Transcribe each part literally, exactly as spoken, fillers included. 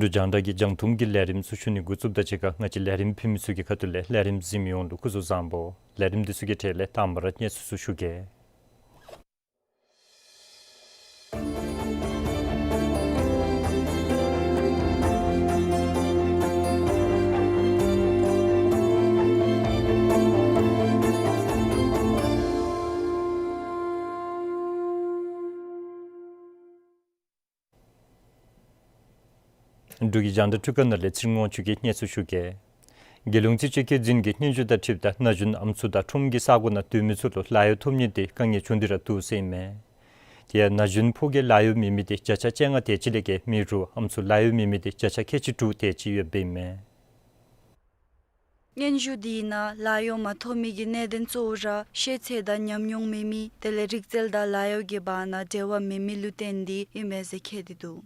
འབྲུག་རྒྱང་བསྒྲགས་ཀྱི་རྒྱང་མཐོང་གི་ལས་རིམ་ཚུ་ཞུ་ནི་འགོ་བཙུགསཔ་དང་གཅིག་ཁར་ང་བཅས་ལས་རིམ་ཕུལ་མི་ཚུ་གི་ཁ་ཐུག་ལས་ལས་རིམ་གཟིགས་མི་ཡོངས་ལུ་སྐུ་གཟུགས་བཟང་པོ། ལས་རིམ་འདི་ཚུ་གི་གྲས་ལས་དང་པ་ར་གནས་ཚུལ་ཚུ་ཞུ་གེ། འབྲུག་གི་རྒྱང་བསྒྲགས་འཕྲུལ་ཁང་ནང་ལས་ཚེ་རིང་དབང་ཕྱུག་གིས་གནས་ཚུལ་ཞུ་གེ། རྒྱལ་ཡོངས་རྩིས་དཔྱད་བཀོད་འཛིན་གྱི་སྙན་ཞུ་དང་འཁྲིལཝ་ད་ན་གཞོན་ཨམ་སྲུ་དང་ཁྲོམ་གྱི་ས་གོ་ནང་སྡོད་མི་ཚུ་ལུ་ལཱ་གཡོག་ཐོབ་ནི་འདི་དཀའ་ངལ་བྱུང་སྟེ་ར་འདུག་ཟེར་ཨིན་མས། དེ་ཡང་ན་གཞོན་ཕོ་སྐྱེས་ལཱ་གཡོག་མེད་མི་འདི་བརྒྱ་ཆ་བཅོ་ལྔ་དེ་ཅིག་ལས་བརྒལ་མེད་རུང་ཨམ་སྲུ་ལཱ་གཡོག་མེད་མི་འདི་བརྒྱ་ཆ་ཁལ་གཅིག་དྲུག་དེ་ཅིག་ཡོདཔ་ཨིན་མས། སྙན་ཞུ་འདི་ནང་ལཱ་གཡོག་མ་ཐོབ་མི་གི་གནད་དོན་གཙོ་བོ་ར་ཤེས་ཚད་དང་ཉམས་མྱོང་མེད་མི་དེ་ལས་རིག་རྩལ་དང་ལཱ་གཡོག་གི་བར་ན་འབྲེལ་བ་མེད་མི་ལུ་བརྟེན་ཏེ་ཨིན་མས་ཟེར་བཀོད་དེ་འདུག།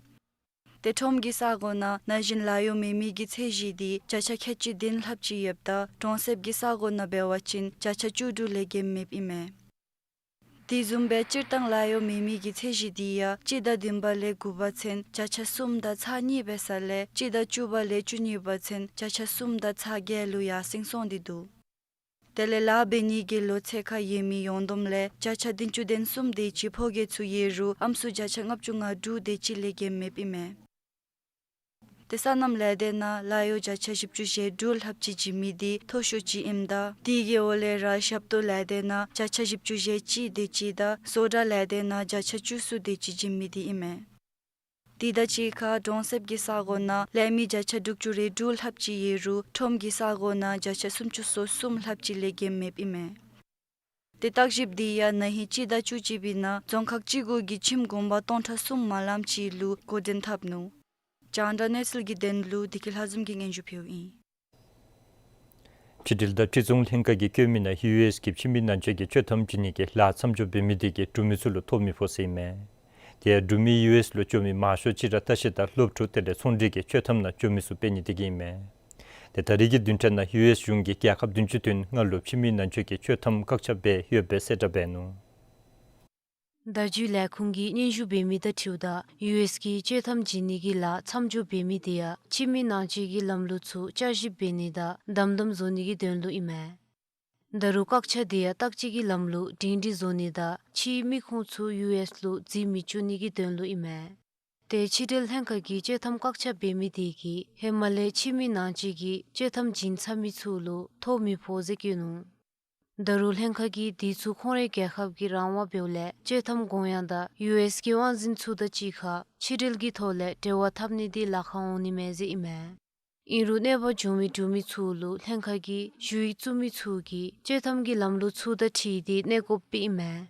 ཏེ་ཁྲོམ་གྱི་ས་གོ་ནང་ན་གཞོན་ལཱ་གཡོག་མེད་མི་གི་ཚད་གཞི་འདི་བརྒྱ་ཆ་ཁལ་གཅིག་བདུན་ལྷགཔ་ཅིག་ཡོདཔ་ད་གྲོང་གསེབ་ཀྱི་ས་གོ་ནང་འབད་བ་ཅིན་བརྒྱ་ཆ་བཅུ་དྲུག་ལས་བརྒལ་མེདཔ་ཨིན་མས། དེ་བཟུམ་སྦེ་སྤྱིར་བཏང་ལཱ་གཡོག་མེད་མི་གི་ཚད་གཞི་འདི་ཡང་སྤྱི་ཟླ་བདུན་པ་ལས་དགུ་པ་ཚུན་བརྒྱ་ཆ་གསུམ་དང་ཚག་གཉིས་འབད་ས་ལས་སྤྱི་ཟླ་བཅུ་པ་ལས་བཅུ་གཉིས་པ་ཚུན་བརྒྱ་ཆ་གསུམ་དང་ཚག་བརྒྱད་ལུ་ཡར་སེང་སོང་སྟེ་འདུག། དེ་ལས་ལཱ་འབད་ནི་གི་ལོ་ཚད་ཁར་ཡོད་མི་ཡོངས་བསྡོམས་ལས་བརྒྱ་ཆ་བདུན་ཅུ་དོན་གསུམ་དེ་ཅིག་ཕོ་སྐྱེས་ཚུ་ཡོད་རུང་ཨམ་སྲུ་བརྒྱ་ཆ་ལྔ་བཅུ་ང་དྲུག་དེ་ཅིག་ལས་བརྒལ་མེདཔ་ཨིན་མས། ཏེ་སོ་ནམ་ལས་སྡེ་ནང་ལཱ་གཡོག་བརྒྱ་ཆ་བཞི་བཅུ་ཞེ་དྲུག་ལྷགཔ་ཅིག་བྱིན་མི་འདི་མཐོ་ཤོས་ཅིག་ཨིནམ་ད་དེ་གི་འོག་ལས་ར་ཞབས་ཏོག་ལས་སྡེ་ནང་བརྒྱ་ཆ་བཞི་བཅུ་ཞེ་གཅིག་དེ་ཅིག་དང་བཟོ་གྲྭ་ལས་སྡེ་ནང་བརྒྱ་ཆ་བཅུ་གསུམ་དེ་ཅིག་བྱིན་མི་འདི་ཨིན་མས། དེ་དང་གཅིག་ཁར་གྲོང་གསེབ་ཀྱི་ས་གོ་ནང་ལས་མི་བརྒྱ་ཆ་དྲུག་ཅུ་རེ་དྲུག་ལྷགཔ་ཅིག་ཡོད་རུང་ཁྲོམ་གྱི་ས་གོ་ནང་བརྒྱ་ཆ་སུམ་ཅུ་སོ་གསུམ་ལྷགཔ་ཅིག་ལས་བརྒལ་མེདཔ་ཨིན་མས། ཏེ་བརྟག་ཞིབ་འདི་ཡང་ན་ཧིང་སྤྱི་ཟླ་བཅུ་གཅིག་པའི་ནང་རྫོང་ཁག་གཅིག་གུ་གི་ཁྱིམ་གུང་པ་སྟོང་ཕྲག་གསུམ་མ་ལངམ་ཅིག་ལུ་འགོ་འདྲེན་འཐབ་ནུག། རྒྱང་བསྒྲགས་གནས་ཚུལ་གྱི་དོན་ལུ་བདེ་སྐྱིད་ལྷ་འཛོམས་ཀྱིས་སྙན་ཞུ་ཕུལཝ་ཨིན། ཕྱི་འབྲེལ་དང་སྤྱི་ཚོགས་ལྷན་ཁག་གིས་བཀོད་མི་ནང་ཡུ་ཨེསི་གིས་ཕྱི་མི་ནང་འཛུལ་གྱི་ཆོག་ཐམ་བྱིན་ནི་གི་ལཱ་མཚམས་འཇོག་འབད་མི་དེ་གིས་འབྲུག་མི་ཚུ་ལུ་ཐོ་མི་ཕོག་ཟེར་ཨིན་མས། དེ་ཡང་འབྲུག་མི་ཡུ་ཨེསི་ལུ་འགྱོ་མི་མང་ཤོས་ཅིག་ར་ལྟ་བཤལ་དང་སློབ་ཕྲུག་དེ་ལས་ཚོང་འབྲེལ་གྱི་ཆོག་ཐམ་ནང་འགྱོ་མི་ཚུ་འབད་ནི་དེ་གིས་ཨིན་མས། ཏེ་ད་རེས་ཀྱི་བདུན་ཕྲག་ནང་ཡུ་ཨེསི་གཞུང་གིས་རྒྱལ་ཁབ་བདུན་ཅུ་དོན་ལྔ་ལུ་ཕྱི་མི་ནང་འཛུལ་གྱི་ཆོག་ཐམ་བཀག་ཆ་འབད་ཡོདཔ་སྦེ་གསལ་བསྒྲགས་འབད་ནུག། བརྡ་བརྒྱུད་ལས་ཁུངས་ཀྱིས་སྙན་ཞུ་འབད་མི་དང་འཁྲིལཝ་ད་ཡུ་ཨེསི་གིས་ཆོག་ཐམ་བྱིན་ནི་གི་ལཱ་མཚམས་འཇོག་འབད་མི་དེ་ཡང་ཕྱི་མི་ནང་འཛུལ་གྱི་ལམ་ལུགས་ཚུ་བསྐྱར་ཞིབ་འབད་ནི་དང་དམ་དམ་བཟོ་ནི་གི་དོན་ལུ་ཨིན་མས། ད་རུང་བཀག་ཆ་དེ་ཡང་བརྟག་དཔྱད་ཀྱི་ལམ་ལུགས་སྒྲིང་སྒྲི་བཟོ་ནི་དང་ཕྱིའི་མི་ཁོང་ཚུ་ཡུ་ཨེསི་ལུ་འཛུལ་མི་བཅུག་ནི་གི་དོན་ལུ་ཨིན་མས། ཏེ་ཕྱི་འབྲེལ་ལྷན་ཁག་གིས་ཆོག་ཐམ་བཀག་ཆ་འབད་མི་དེ་གིས་ཧེ་མ་ལས་ཕྱི་མི་ནང་འཛུལ་གྱི་ཆོག་ཐམ་བྱིན་ཚར་མི་ཚུ་ལུ་ཐོ་མི་ཕོག་ཟེར་བཀོད་ནུག། ད་རུང་ལྷན་ཁག་གིས་དེ་ཚུ་ཁོང་རའི་རྒྱལ་ཁབ་ཀྱི་རང་དབང་འབདཝ་ལས་ཆོག་ཐམ་དགོངས་ཡངས་དང་ཡུ་ཨེསི་གི་དབང་འཛིན་ཚུ་དང་གཅིག་ཁར་ཕྱི་འབྲེལ་གྱི་ཐོག་ལས་འབྲེལ་བ་འཐབ་ནི་དེ་ལཱ་ཁག་འོང་ནི་མས་ཟེར་ཨིན་མས། ཨིན་རུང་གནོད་པ་བྱུང་མི་འབྲུག་མི་ཚུ་ལུ་ལྷན་ཁག་གིས་ཞུ་ཡིག་བཙུགས་མི་ཚུ་གིས་ཆོག་ཐམ་གྱི་ལམ་ལུགས་ཚུ་དང་འཁྲིལ་ཏེ་གནས་དགོཔ་ཨིན་མས།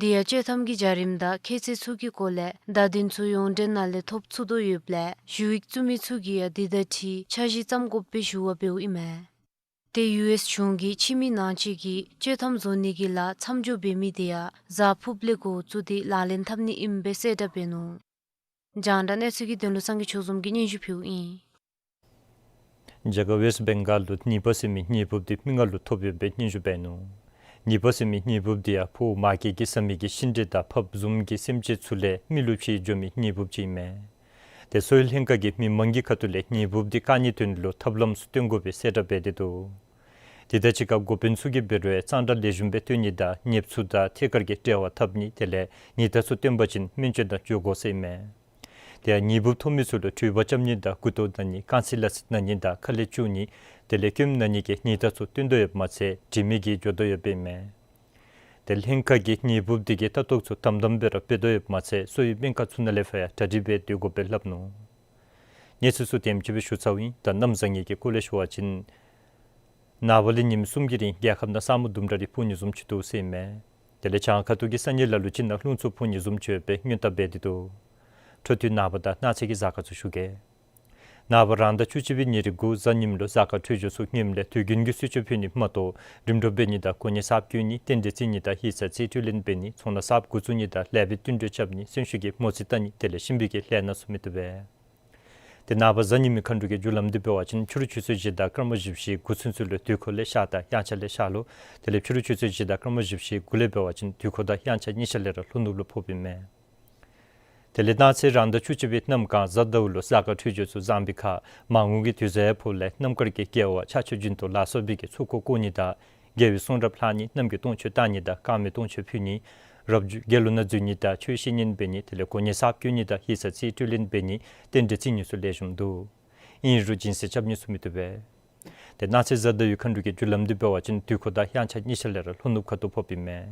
དེ་ཡང་ཆོག་ཐམ་གྱི་བྱ་རིམ་དང་ཁྱད་ཚད་ཚུ་གི་སྐོར་ལས་བརྡ་དོན་ཚུ་ཡོངས་འབྲེལ་ནང་ལས་ཐོབ་ཚུགས་དོ་ཡོདཔ་ལས་ཞུ་ཡིག་བཙུགས་མི་ཚུ་གིས་ཡང་དེ་དང་འཁྲིལ་འཆར་གཞི་བརྩམ་དགོཔ་སྦེ་ཞུ་བ་འབདཝ་ཨིན་མས། ཏེ་ཡུ་ཨེསི་གཞུང་གིས་ཕྱི་མི་ནང་ཆོས་ཀྱི་ཆོག་ཐམ་བཟོ་ནི་གི་ལཱ་མཚམས་འཇོག་འབད་མི་དེ་ཡང་གཟའ་ཕུརཔ་ལས་འགོ་བཙུགས་ཏེ་ལག་ལེན་འཐབ་ནི་ཨིན་པའི་གསལ་བསྒྲགས་འབད་ནུག། རྒྱང་བསྒྲགས་གནས་ཚུལ་གྱི་དོན་ལུ་སངས་རྒྱས་ཆོས་འཛོམས་ཀྱིས་སྙན་ཞུ་ཕུལཝ་ཨིན། རྒྱ་གར་ཝེསཊ་བེང་གཱལ་ལུ་ནི་པ་ཟེར་མི་ནད་འབུཔ་དེ་མི་ལྔ་ལུ་ཐོབ་ཡོད་པའི་སྙན་ཞུ་འབད་ནུག། ནི་པ་ཟེར་མི་ནད་འབུཔ་དེ་ཡང་ཕོཝ་མ་སྐྱེས་ཀྱི་བཟའ་མི་གི་གཤིན་འདྲེ་དང་ཕགཔ་བཟུམ་གྱི་སེམས་ཅན་ཚུ་ལས་མི་ལུ་ཕྱི་འགྱོ་མི་ནད་འབུཔ་ཅིག་ཨིན་མས། དེ་སོག་ཡུལ་ལྷན་ཁག་གིས་མི་མང་གི་ཁ་ཐུག་ལས་ནད་འབུཔ་དེ་བཀག་ནིའི་དོན་ལུ་ཐབས་ལམ་ཚུ་སྟོན་དགོ་པའི་གསལ་བསྒྲགས་འབད་དེ་འདུག། དེ་དང་གཅིག་ཁར་འགོ་དཔོན་ཚུ་གིས་འབད་རུང་གཙང་སྦྲ་ལེགས་ཤོམ་སྦེ་སྡོད་ནི་དང་ནདཔ་ཚུ་དང་ཐད་ཀར་གྱི་འབྲེལ་བ་འཐབ་ནི་དེ་ལས་ནད་རྟགས་ཚུ་སྟོན་པ་ཅིན་སྨན་བཅོས་དང་འགྱོ་དགོ་ཟེར་ཨིན་མས། དེ་ཡང་ནད་འབུཔ་ཐོབ་མི་ཚུ་ལུ་གྲོད་པ་རྐྱབ་ནི་དང་མགུ་ཏོ་ན་ནི་ཀན་སི་ལ་སི་ན་ནི་དང་ཁ་ལས་སྐྱུག་ནི་དེ་ལས་སྐྱོནམ་ན་ནི་གི་ནད་རྟགས་ཚུ་སྟོན་དོ་ཡོདཔ་མ་ཚད་དྲི་མི་གིས་འགྱོ་དོ་ཡོདཔ་ཨིན་མས། དེ་ལྷན་ཁག་གིས་ནད་འབུཔ་དེ་གི་ལྟ་རྟོག་ཚུ་དམ་དམ་སྦེ་ར་འབད་དོ་ཡོདཔ་མ་ཚད་སོག་ཡུལ་སྨན་ཁང་ཚུ་ནང་ལས་ཕར་ཡང་གྲ་སྒྲིག་འབད་སྡོད་དགོ་པའི་སླབ་ནུག། གནས་ཚུལ་ཚུ་དེམ་ཅིག་སྦེ་ཞུ་ཚརཝ་ཨིན། ད་གནམ་བཟང་ངན་གྱི་སྐོར་ལས་ཞུ་བ་ཅིན་ནངས་པ་ལས་ཉིནམ་གསུམ་གྱི་རིང་རྒྱལ་ཁབ་ནང་ས་སྨུག་དུམ་གྲ་རེ་ཕུབ་ནི་བཟུམ་ཅིག་འདུག་ཟེར་ཨིན་མས། དེ་ལས་བྱང་ཁ་ཐུག་གི་ས་གནས་ལ་ལུ་ཅིག་ནང་རླུང་འཚུབ་འཕུ་ནི་བཟུམ་ཅིག་ཡོད་པའི་སྔོན་བརྡ་འབད་དེ་འདུག། འཕྲོ་མཐུད་ནངས་པ་དང་གནངས་ཚེ་གི་གཟའ་སྐར་ཚུ་ཞུ་གེ། ནངས་པ་རང་ཟླ་བཅུ་གཅིག་པའི་ཉེར་དགུ་གཟའ་ཉིམ་ལུ་གཟའ་སྐར་འཕྲོད་སྦྱོར་ཚུ་ངནམ་ལས་དུས་རྒྱུན་གྱི་གསོལ་མཆོད་ཕུལ་ནི་མ་གཏོགས་རིམ་གྲོ་འབད་ནི་དང་གོ་གནས་གསརཔ་བསྐོ་ནི་རྟེན་འབྲེལ་བརྩི་ནི་དང་ཡིག་ཚང་རྩིས་སྤྲོད་ལེན་འབད་ནི་ཚོང་ལཱ་གསརཔ་འགོ་བཙུགས་ནི་དང་ལེགས་པའི་བསྟུན་གྲོས་རྐྱབ་ནི་གསོན་ཤུགས་ཀྱི་མོ་རྩིས་བལྟ་ནི་དེ་ལས་གཤིན་པོའི་གི་ལས་སྣ་ཚུ་མི་བཏུབ་པས། དེ་ནངས་པ་གཟའ་ཉི་མའི་མཁའ་འགྲོ་གི་རྒྱུ་ལམ་འདི་འབད་བ་ཅིན་ཕྱི་རུ་ཆུ་ཚོད་བཞི་དང་སྐར་མ་བཞི་བཅུ་ཞེ་དགུ་ཚུན་ཚོད་ལུ་དུས་འཁོར་ལས་ཤར་དང་དབྱངས་འཆར་ལས་ཤར་ལུ། དེ་ལས་ཕྱི་རུ་ཆུ་ཚོད་བཞི་དང་སྐར་མ་བཞི་བཅུ་ཞེ་དགུ་ལས་འབད་བ་ཅིན་དུས་འཁོར་དང་དབྱངས་འཆར་གཉིས་ཆ་ལས་ར་ལྷོ་ནུབ་ལུ་ཕོགཔ་ཨིན་མས། དེ་ལས་གནངས་ཚེ་རང་ཟླ་བཅུ་གཅིག་པའི་གནམ་གང་གཟའ་ཟླཝ་ལུ་གཟའ་སྐར་འཕྲོད་སྦྱོར་ཚུ་བཟང་པའི་ཁར་མར་ངོ་གི་དུས་བཟང་ཡང་ཕོགཔ་ལས་རྣམ་དཀར་གྱི་རྒྱལ་བ་ཕྱག་མཆོད་སྦྱིན་བདག་ལ་སོགས་པའི་གི་ཚོགས་འཁོར་བསྐོར་ནི་དང་རྒྱལ་བའི་གསུང་རབ་ལྷག་ནི་རྣམས་ཀྱིས་སྟོང་མཆོད་བཏང་ནི་དང་དཀར་མེ་སྟོང་མཆོད་ཕུལ་ནི། རབ་བྱུང་དགེ་སློང་ནང་འཛུལ་ནི་དང་ཆོས་བཤད་ཉན་འབད་ནི་དེ་ལས་གོ་གནས་གསརཔ་བསྐོ་ནི་དང་ཡིག་ཚང་རྩིས་སྤྲོད་ལེན་འབད་ནི་རྟེན་འབྲེལ་བརྩི་ནི་ཚུ་ལེགས་ཤོམ་འདུག། ཨིན་རུང་སྦྱིན་སྲེག་རྐྱབ་ནི་ཚུ་མི་བཏུབ་པས། དེ་གནངས་ཚེ་གཟའ་ཟླ་བའི་མཁའ་འགྲོ་གི་རྒྱུ་ལམ་འདི་འབད་བ་ཅིན་དུས་འཁོར་དང་དབྱངས་འཆར་གཉིས་ཆ་ལས་ར་ལྷོ་ནུབ་ཁ་ཐུག་ཕོགཔ་ཨིན་མས།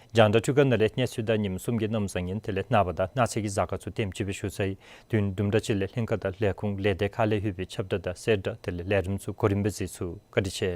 རྒྱང་བསྒྲགས་འཕྲུལ་ཁང་ནང་ལས་གནས་ཚུལ་དང་ཉིནམ་གསུམ་གྱི་གནམ་བཟང་ངན་དེ་ལས་ནངས་པ་དང་གནངས་ཚེ་གི་གཟའ་སྐར་ཚུ་དེམ་ཅིག་སྦེ་ཞུ་ཚར་ཡི། དུས་དུམ་གྲ་ཅིག་ལས་ལྷན་ཁག་དང་ལས་ཁུངས་ལས་སྡེ་ཁག་ལས་ལྷོད་པའི་ཁྱབ་བསྒྲགས་དང་གསལ་བསྒྲགས་དེ་ལས་ལས་རིམ་ཚུ་གོ་རིམ་སྦེ་གཟིགས་ཚུགས། བཀའ་དྲིན་ཆེ།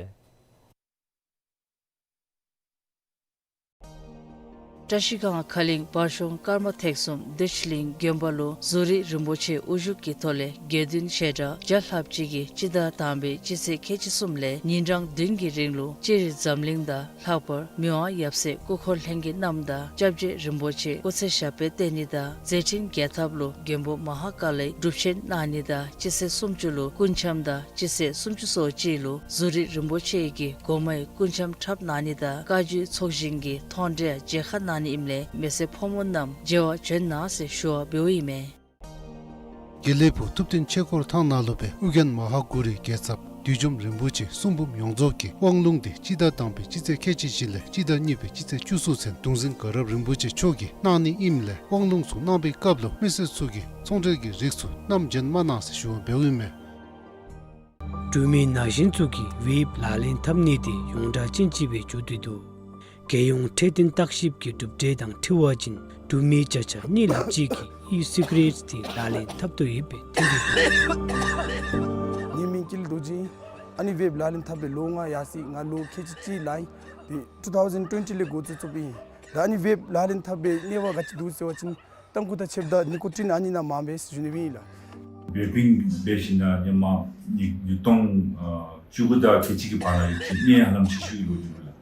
བཀྲ་ཤིས་སྒང་ཁ་གླིང་བར་གཤོང་ཀརྨ་ཐེག་གསུམ་བདེ་ཆེན་གླིང་དགོན་པ་ལུ་གཟུགས་རིས་རིན་པོ་ཆེ་དབུ་བཞུགས་ཀྱི་ཐོག་ལས་དགེ་འདུན་བཤད་གྲྭ་བརྒྱ་ལྷགཔ་ཅིག་གིས་སྤྱི་ཟླ་དང་པའི་སྤྱི་ཚེས་ཁལ་གཅིག་གསུམ་ལས་ཉིན་གྲངས་བདུན་གྱི་རིང་ལུ་སྤྱིར་འཛམ་གླིང་དང་ལྷག་པར་མི་དབང་ཡབ་སྲས་སྐུ་འཁོར་ལྷན་རྒྱས་རྣམས་དང་སྐྱབས་རྗེ་རིན་པོ་ཆེ་སྐུ་ཚེ་ཞབས་པད་བརྟན་ནི་དང་མཛད་འཕྲིན་རྒྱས་ཐབས་ལུ་མགོན་པོ་མ་ཧཱ་ཀཱ་ལའི་སྒྲུབ་ཆེན་གནང་ནི་དང་སྤྱི་ཚེས་སུམ་ཅུ་ལུ་སྐུ་འཆམ་དང་སྤྱི་ཚེས་སུམ་ཅུ་སོ་གཅིག་ལུ་གཟུགས་རིས་རིན་པོ་ཆེ་གི་སྒོ་མའི་སྐུ་འཆམ་འཁྲབ་གནང་ནི་དང་བཀའ་བརྒྱུད་ཚོགས་ཞིང་གི་མཐོང་གྲོལ་མཇལ་ཁ་གནང་ནི་ཨིནམ་ལས་མི་སེར་ཕོ་མོ་རྣམས་མཇལ་བར་བྱོན་གནང་ཟེར་ཞུ་བ་འབདཝ་ཨིན་མས། དགེ་ལེགས་ཕུག་ཐུབ་བསྟན་ཆོས་འཁོར་ཐང་ནང་ལུ་སྦེ་ཨོ་རྒྱན་མ་ཧཱ་གུ་རུའི་རྒྱལ་ཚབ་བདུད་འཇོམས་རིན་པོ་ཆེ་གསུང་འབུམ་ཡོངས་རྫོགས་ཀྱི་དབང་ལུང་འདི་སྤྱི་ཟླ་དང་པའི་སྤྱི་ཚེས་ཁལ་གཅིག་བཞི་ལས་སྤྱི་ཟླ་གཉིས་པའི་སྤྱི་ཚེས་བཅུ་གསུམ་ཚུན་གདུང་འཛིན་དགའ་རབ་རིན་པོ་ཆེ་མཆོག་གིས་གནང་ནི་ཨིནམ་ལས་དབང་ལུང་ཚུ་གནང་པའི་སྐབས་ལུ་མི་སེར་ཚུ་གིས་ཚོང་འབྲེལ་གྱི་རིགས་ཚུ་བསྣམ་བྱོན་མ་གནང་ཟེར་ཞུ་བ་འབདཝ་ཨིན་མས། འབྲུག་མི་ན་གཞོན་ཚུ་གིས་ཝེབ་ལག་ལེན་འཐབ་ནི་དེ་ཡོངས་གྲགས་ཅན་ཅིག་སྦེ་གྱུར་ཏེ་འདུག། རྒྱལ་ཡོངས་འཕྲོད་བསྟེན་བརྟག་ཞིབ་ཀྱི་གྲུབ་འབྲས་དང་འཁྲིལ་བ་ཅིན་འབྲུག་མི་བརྒྱ་ཆ་གཉིས་ལྷགཔ་ཅིག་གིས་ཨི་སི་ག་རེཊ་དེ་ལག་ལེན་འཐབ་དོ་ཡོདཔ་སྦེ་ཐོན་ཏེ་འདུག། ངེའི་མིང་ཀུན་ལེགས་རྡོ་རྗེ། ཨ་ནི་ཝེབ་ལག་ལེན་འཐབ་པའི་ལོ་ང་ཡར་སོང་ཡི། ང་ལོ་ཁལ་གཅིག་གཅིག་ལང་ཡི། ཏེ་ཊུ་ཐའུ་ཟེན་ཊུ་ཝེན་ཊི་ལས་འགོ་བཙུགས་བཙུགསཔ་ཨིན། ད་ཨ་ནི་ཝེབ་ལག་ལེན་འཐབ་པའི་ནུས་པ་ག་ཅི་འདུག་ཟེར་བ་ཅིན་ཏམ་ཁུ་དང་ཕྱེདཔ་ད་ནི་ཀོ་ཊིན་ཨ་ནི་ནང་མངམ་སྦེ་ཟེར་ཞུ་ནི་སྦེ་ཨིན་ལགས། ཝེ་པིང་འབད་ཞིནམ་ལས་ཧེ་མ་ནི་ཉིས་སྟོང་ཨ་བཅུ་དགུ་དང་ཁལ་གཅིག་གི་བར་ན་ཡོད་ཅི་ནི་ཧ་ལམ་ཤི་ཤུལ་ལུ་འགྱོ་ལགས།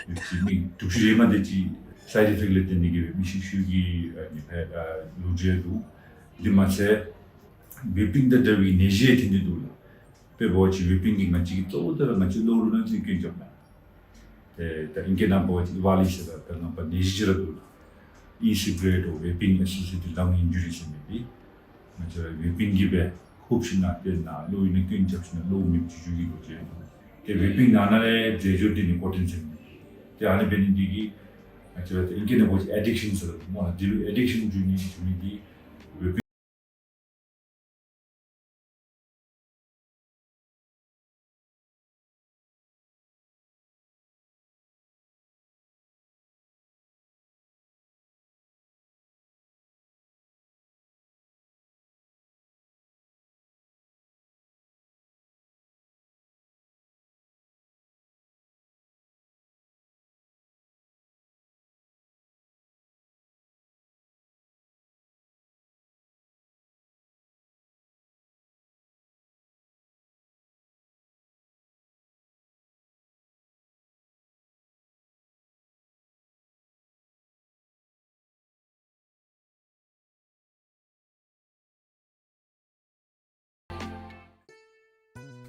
ཡོད་ཅི་ནི་དུག་ཤུ་རེ་མ་དེ་ཅིག་སའིཌ་ཨི་ཕེཀཊ་ལས་བརྟེན་ཏེ་གིས་སྦེ་མི་ཤི་ཤུལ་གྱི་ཨ་ནི་སྦེ་ཨ་ལོ་རྒྱུས་འདུག། དེ་མ་ཚད་ཝེ་པིང་དང་འདྲ་བའི་ནད་གཞི་ཐོན་ཏེ་འདུག་ལགས། དཔེ་འབད་བ་ཅིན་ཝེ་པིང་གིས་ང་བཅས་ཀྱི་གཙོ་བོ་དེ་ར་ང་བཅས་གློ་བུར་ནང་ཅིག་སྐྱོན་རྐྱབ་ནི། ཏེ་ད་ཨིང་སྐད་ནང་འབད་བ་ཅིན་ཝ་ལི་ཟེར་ར་ད་ནང་པ་ནད་གཞི་ཅིག་ར་འདུག་ལགས། ཨི་སི་ག་རེཊ་འོ་ཝེ་པིང་ཨེ་སོ་སི་ཡེ་ཊེཌ་ལང་ཨིན་ཇུ་རི་ཟེར་མི་འདི་ང་བཅས་ར་ཝེ་པིང་གིས་སྦེ་ཧུབ་ཞིནམ་ལས་ཏེ་ནཱ་གློ་བུར་ནང་སྐྱོན་རྐྱབ་ཞིནམ་ལས་གློ་མེདཔ་ཅིག་འགྱོ་གི་ལོ་རྒྱུས་འདུག། ཏེ་ཝེ་པིང་ནང་ན་ལས་རྫས་སྦྱོར་འདི་ནི་ཀོ་ཊིན་ཟེར་མི་འདི་ཏེ་ཨ་ནི་འབད་ནི་འདི་གིས་ང་བཅས་ར་ད་ཨིང་སྐད་ནང་འབད་བ་ཅིན་ཨེ་ཌིཀ་ཤཱན་ཟེར་སྨོ་ལགས། འདི་ལུ་ཨེ་ཌིཀ་ཤཱན་འགྱོ་ནི་འགྱོ་ནི་འདི་ཝེ་པིང་།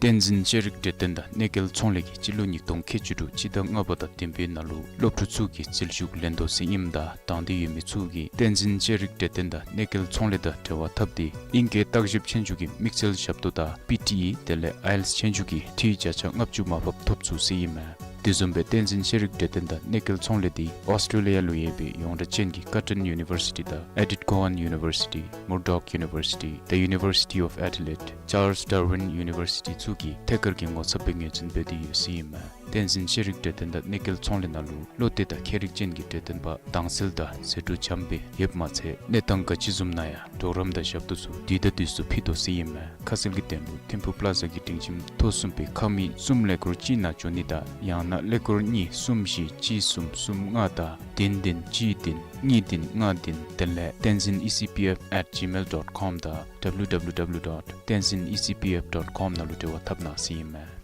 བསྟན་འཛིན་ཤེས་རིག་འབྲེལ་ལྡན་དང་གནས་སྐལ་ཚོང་ལས་ཀྱིས་སྤྱི་ལོ་ཉིས་སྟོང་ཁལ་གཅིག་དྲུག་སྤྱི་ཟླ་ལྔ་པ་དང་བདུན་པའི་ནང་ལུ་སློབ་ཕྲུག་ཚུ་གི་རྩིས་ཞིབ་ལེན་དོ་ཟེར་ཨིནམ་ད་དང་འདོད་ཡོད་མི་ཚུ་གིས་བསྟན་འཛིན་ཤེས་རིག་འབྲེལ་ལྡན་དང་གནས་སྐལ་ཚོང་ལས་དང་འབྲེལ་བ་འཐབ་སྟེ་ཨིང་སྐད་བརྟག་ཞིབ་ཆོས་རྒྱུགས་ཀྱི་དམིགས་བསལ་ཞབས་ཏོག་དང་པི་ཊི་ཨི་དེ་ལས་ཨའི་ཨེལ་ཊི་ཨེསི་ཆོས་རྒྱུགས་ཀྱི་འཕྲི་བརྒྱ་ཆ་ལྔ་བཅུ་མར་ཕབ་ཐོབ་ཚུགས་ཟེར་ཨིན་མས། དེ་བཟུམ་སྦེ་བསྟན་འཛིན་ཤེས་རིག་འབྲེལ་ལྡན་དང་གནས་སྐལ་ཚོང་ལས་འདི་ཨོསི་ཊེ་ལི་ཡ་ལུ་ཡོད་པའི་ཡོངས་གྲགས་ཅན་གྱི་ཀར་ཊོན་ཡུ་ནི་ཝར་སི་ཊི་དང་ཨེ་ཌི་ལེཌ་གོ་ཝན་ཡུ་ནི་ཝར་སི་ཊི། Murdoch University, the University of Adelaide, Charles Darwin University ཚུ་གིས་ཐད་ཀར་གྱི་ངོ་ཚབ་སྦེ་ངོས་འཛིན་འབད་དེ་ཡོད་ཟེར་ཨིན་མས། བསྟན་འཛིན་ཤེས་རིག་འབྲེལ་ལྡན་དང་གནས་སྐལ་ཚོང་ལས་ནང་ལུ་བློ་གཏད་དང་མཁས་རིག་ཅན་གྱི་འབྲེལ་ལྡན་པ་དྭངས་གསལ་དང་ཟད་འགྲོ་འཇམ་སྦེ་ཡོདཔ་མ་ཚད་གནས་སྟངས་ག་ཅི་བཟུམ་ན་ཡང་གྲོགས་རམ་དང་ཞབས་ཏོག་ཚུ་དུས་དང་དུས་སུ་ཕུལ་དོ་ཟེར་ཨིན་མས། ཁ་གསལ་གྱི་དོན་ལུ་ཐིམ་ཕུག་པ་ལ་ཛ་གི་སྒྲིང་ཁྱིམ་ཐོག་གསུམ་པའི་ཁང་མིག་གསུམ་ཀླད་ཀོར་གཅིག་ནང་འབྱོན་ནི་དང་ཡང་ན་ཀླད་ཀོར་གཉིས་གསུམ་བཞི་གཅིག་གསུམ་གསུམ་ལྔ་དང་བདུན་བདུན་གཅིག་བདུན་གཉིས་བདུན་ལྔ་བདུན་དེ་ལས་tenzin E C P F at gmail dot com དང་W W W dot tenzin E C P F dot com ནང་ལུ་འབྲེལ་བ་འཐབ་གནང་ཟེར་ཨིན་མས།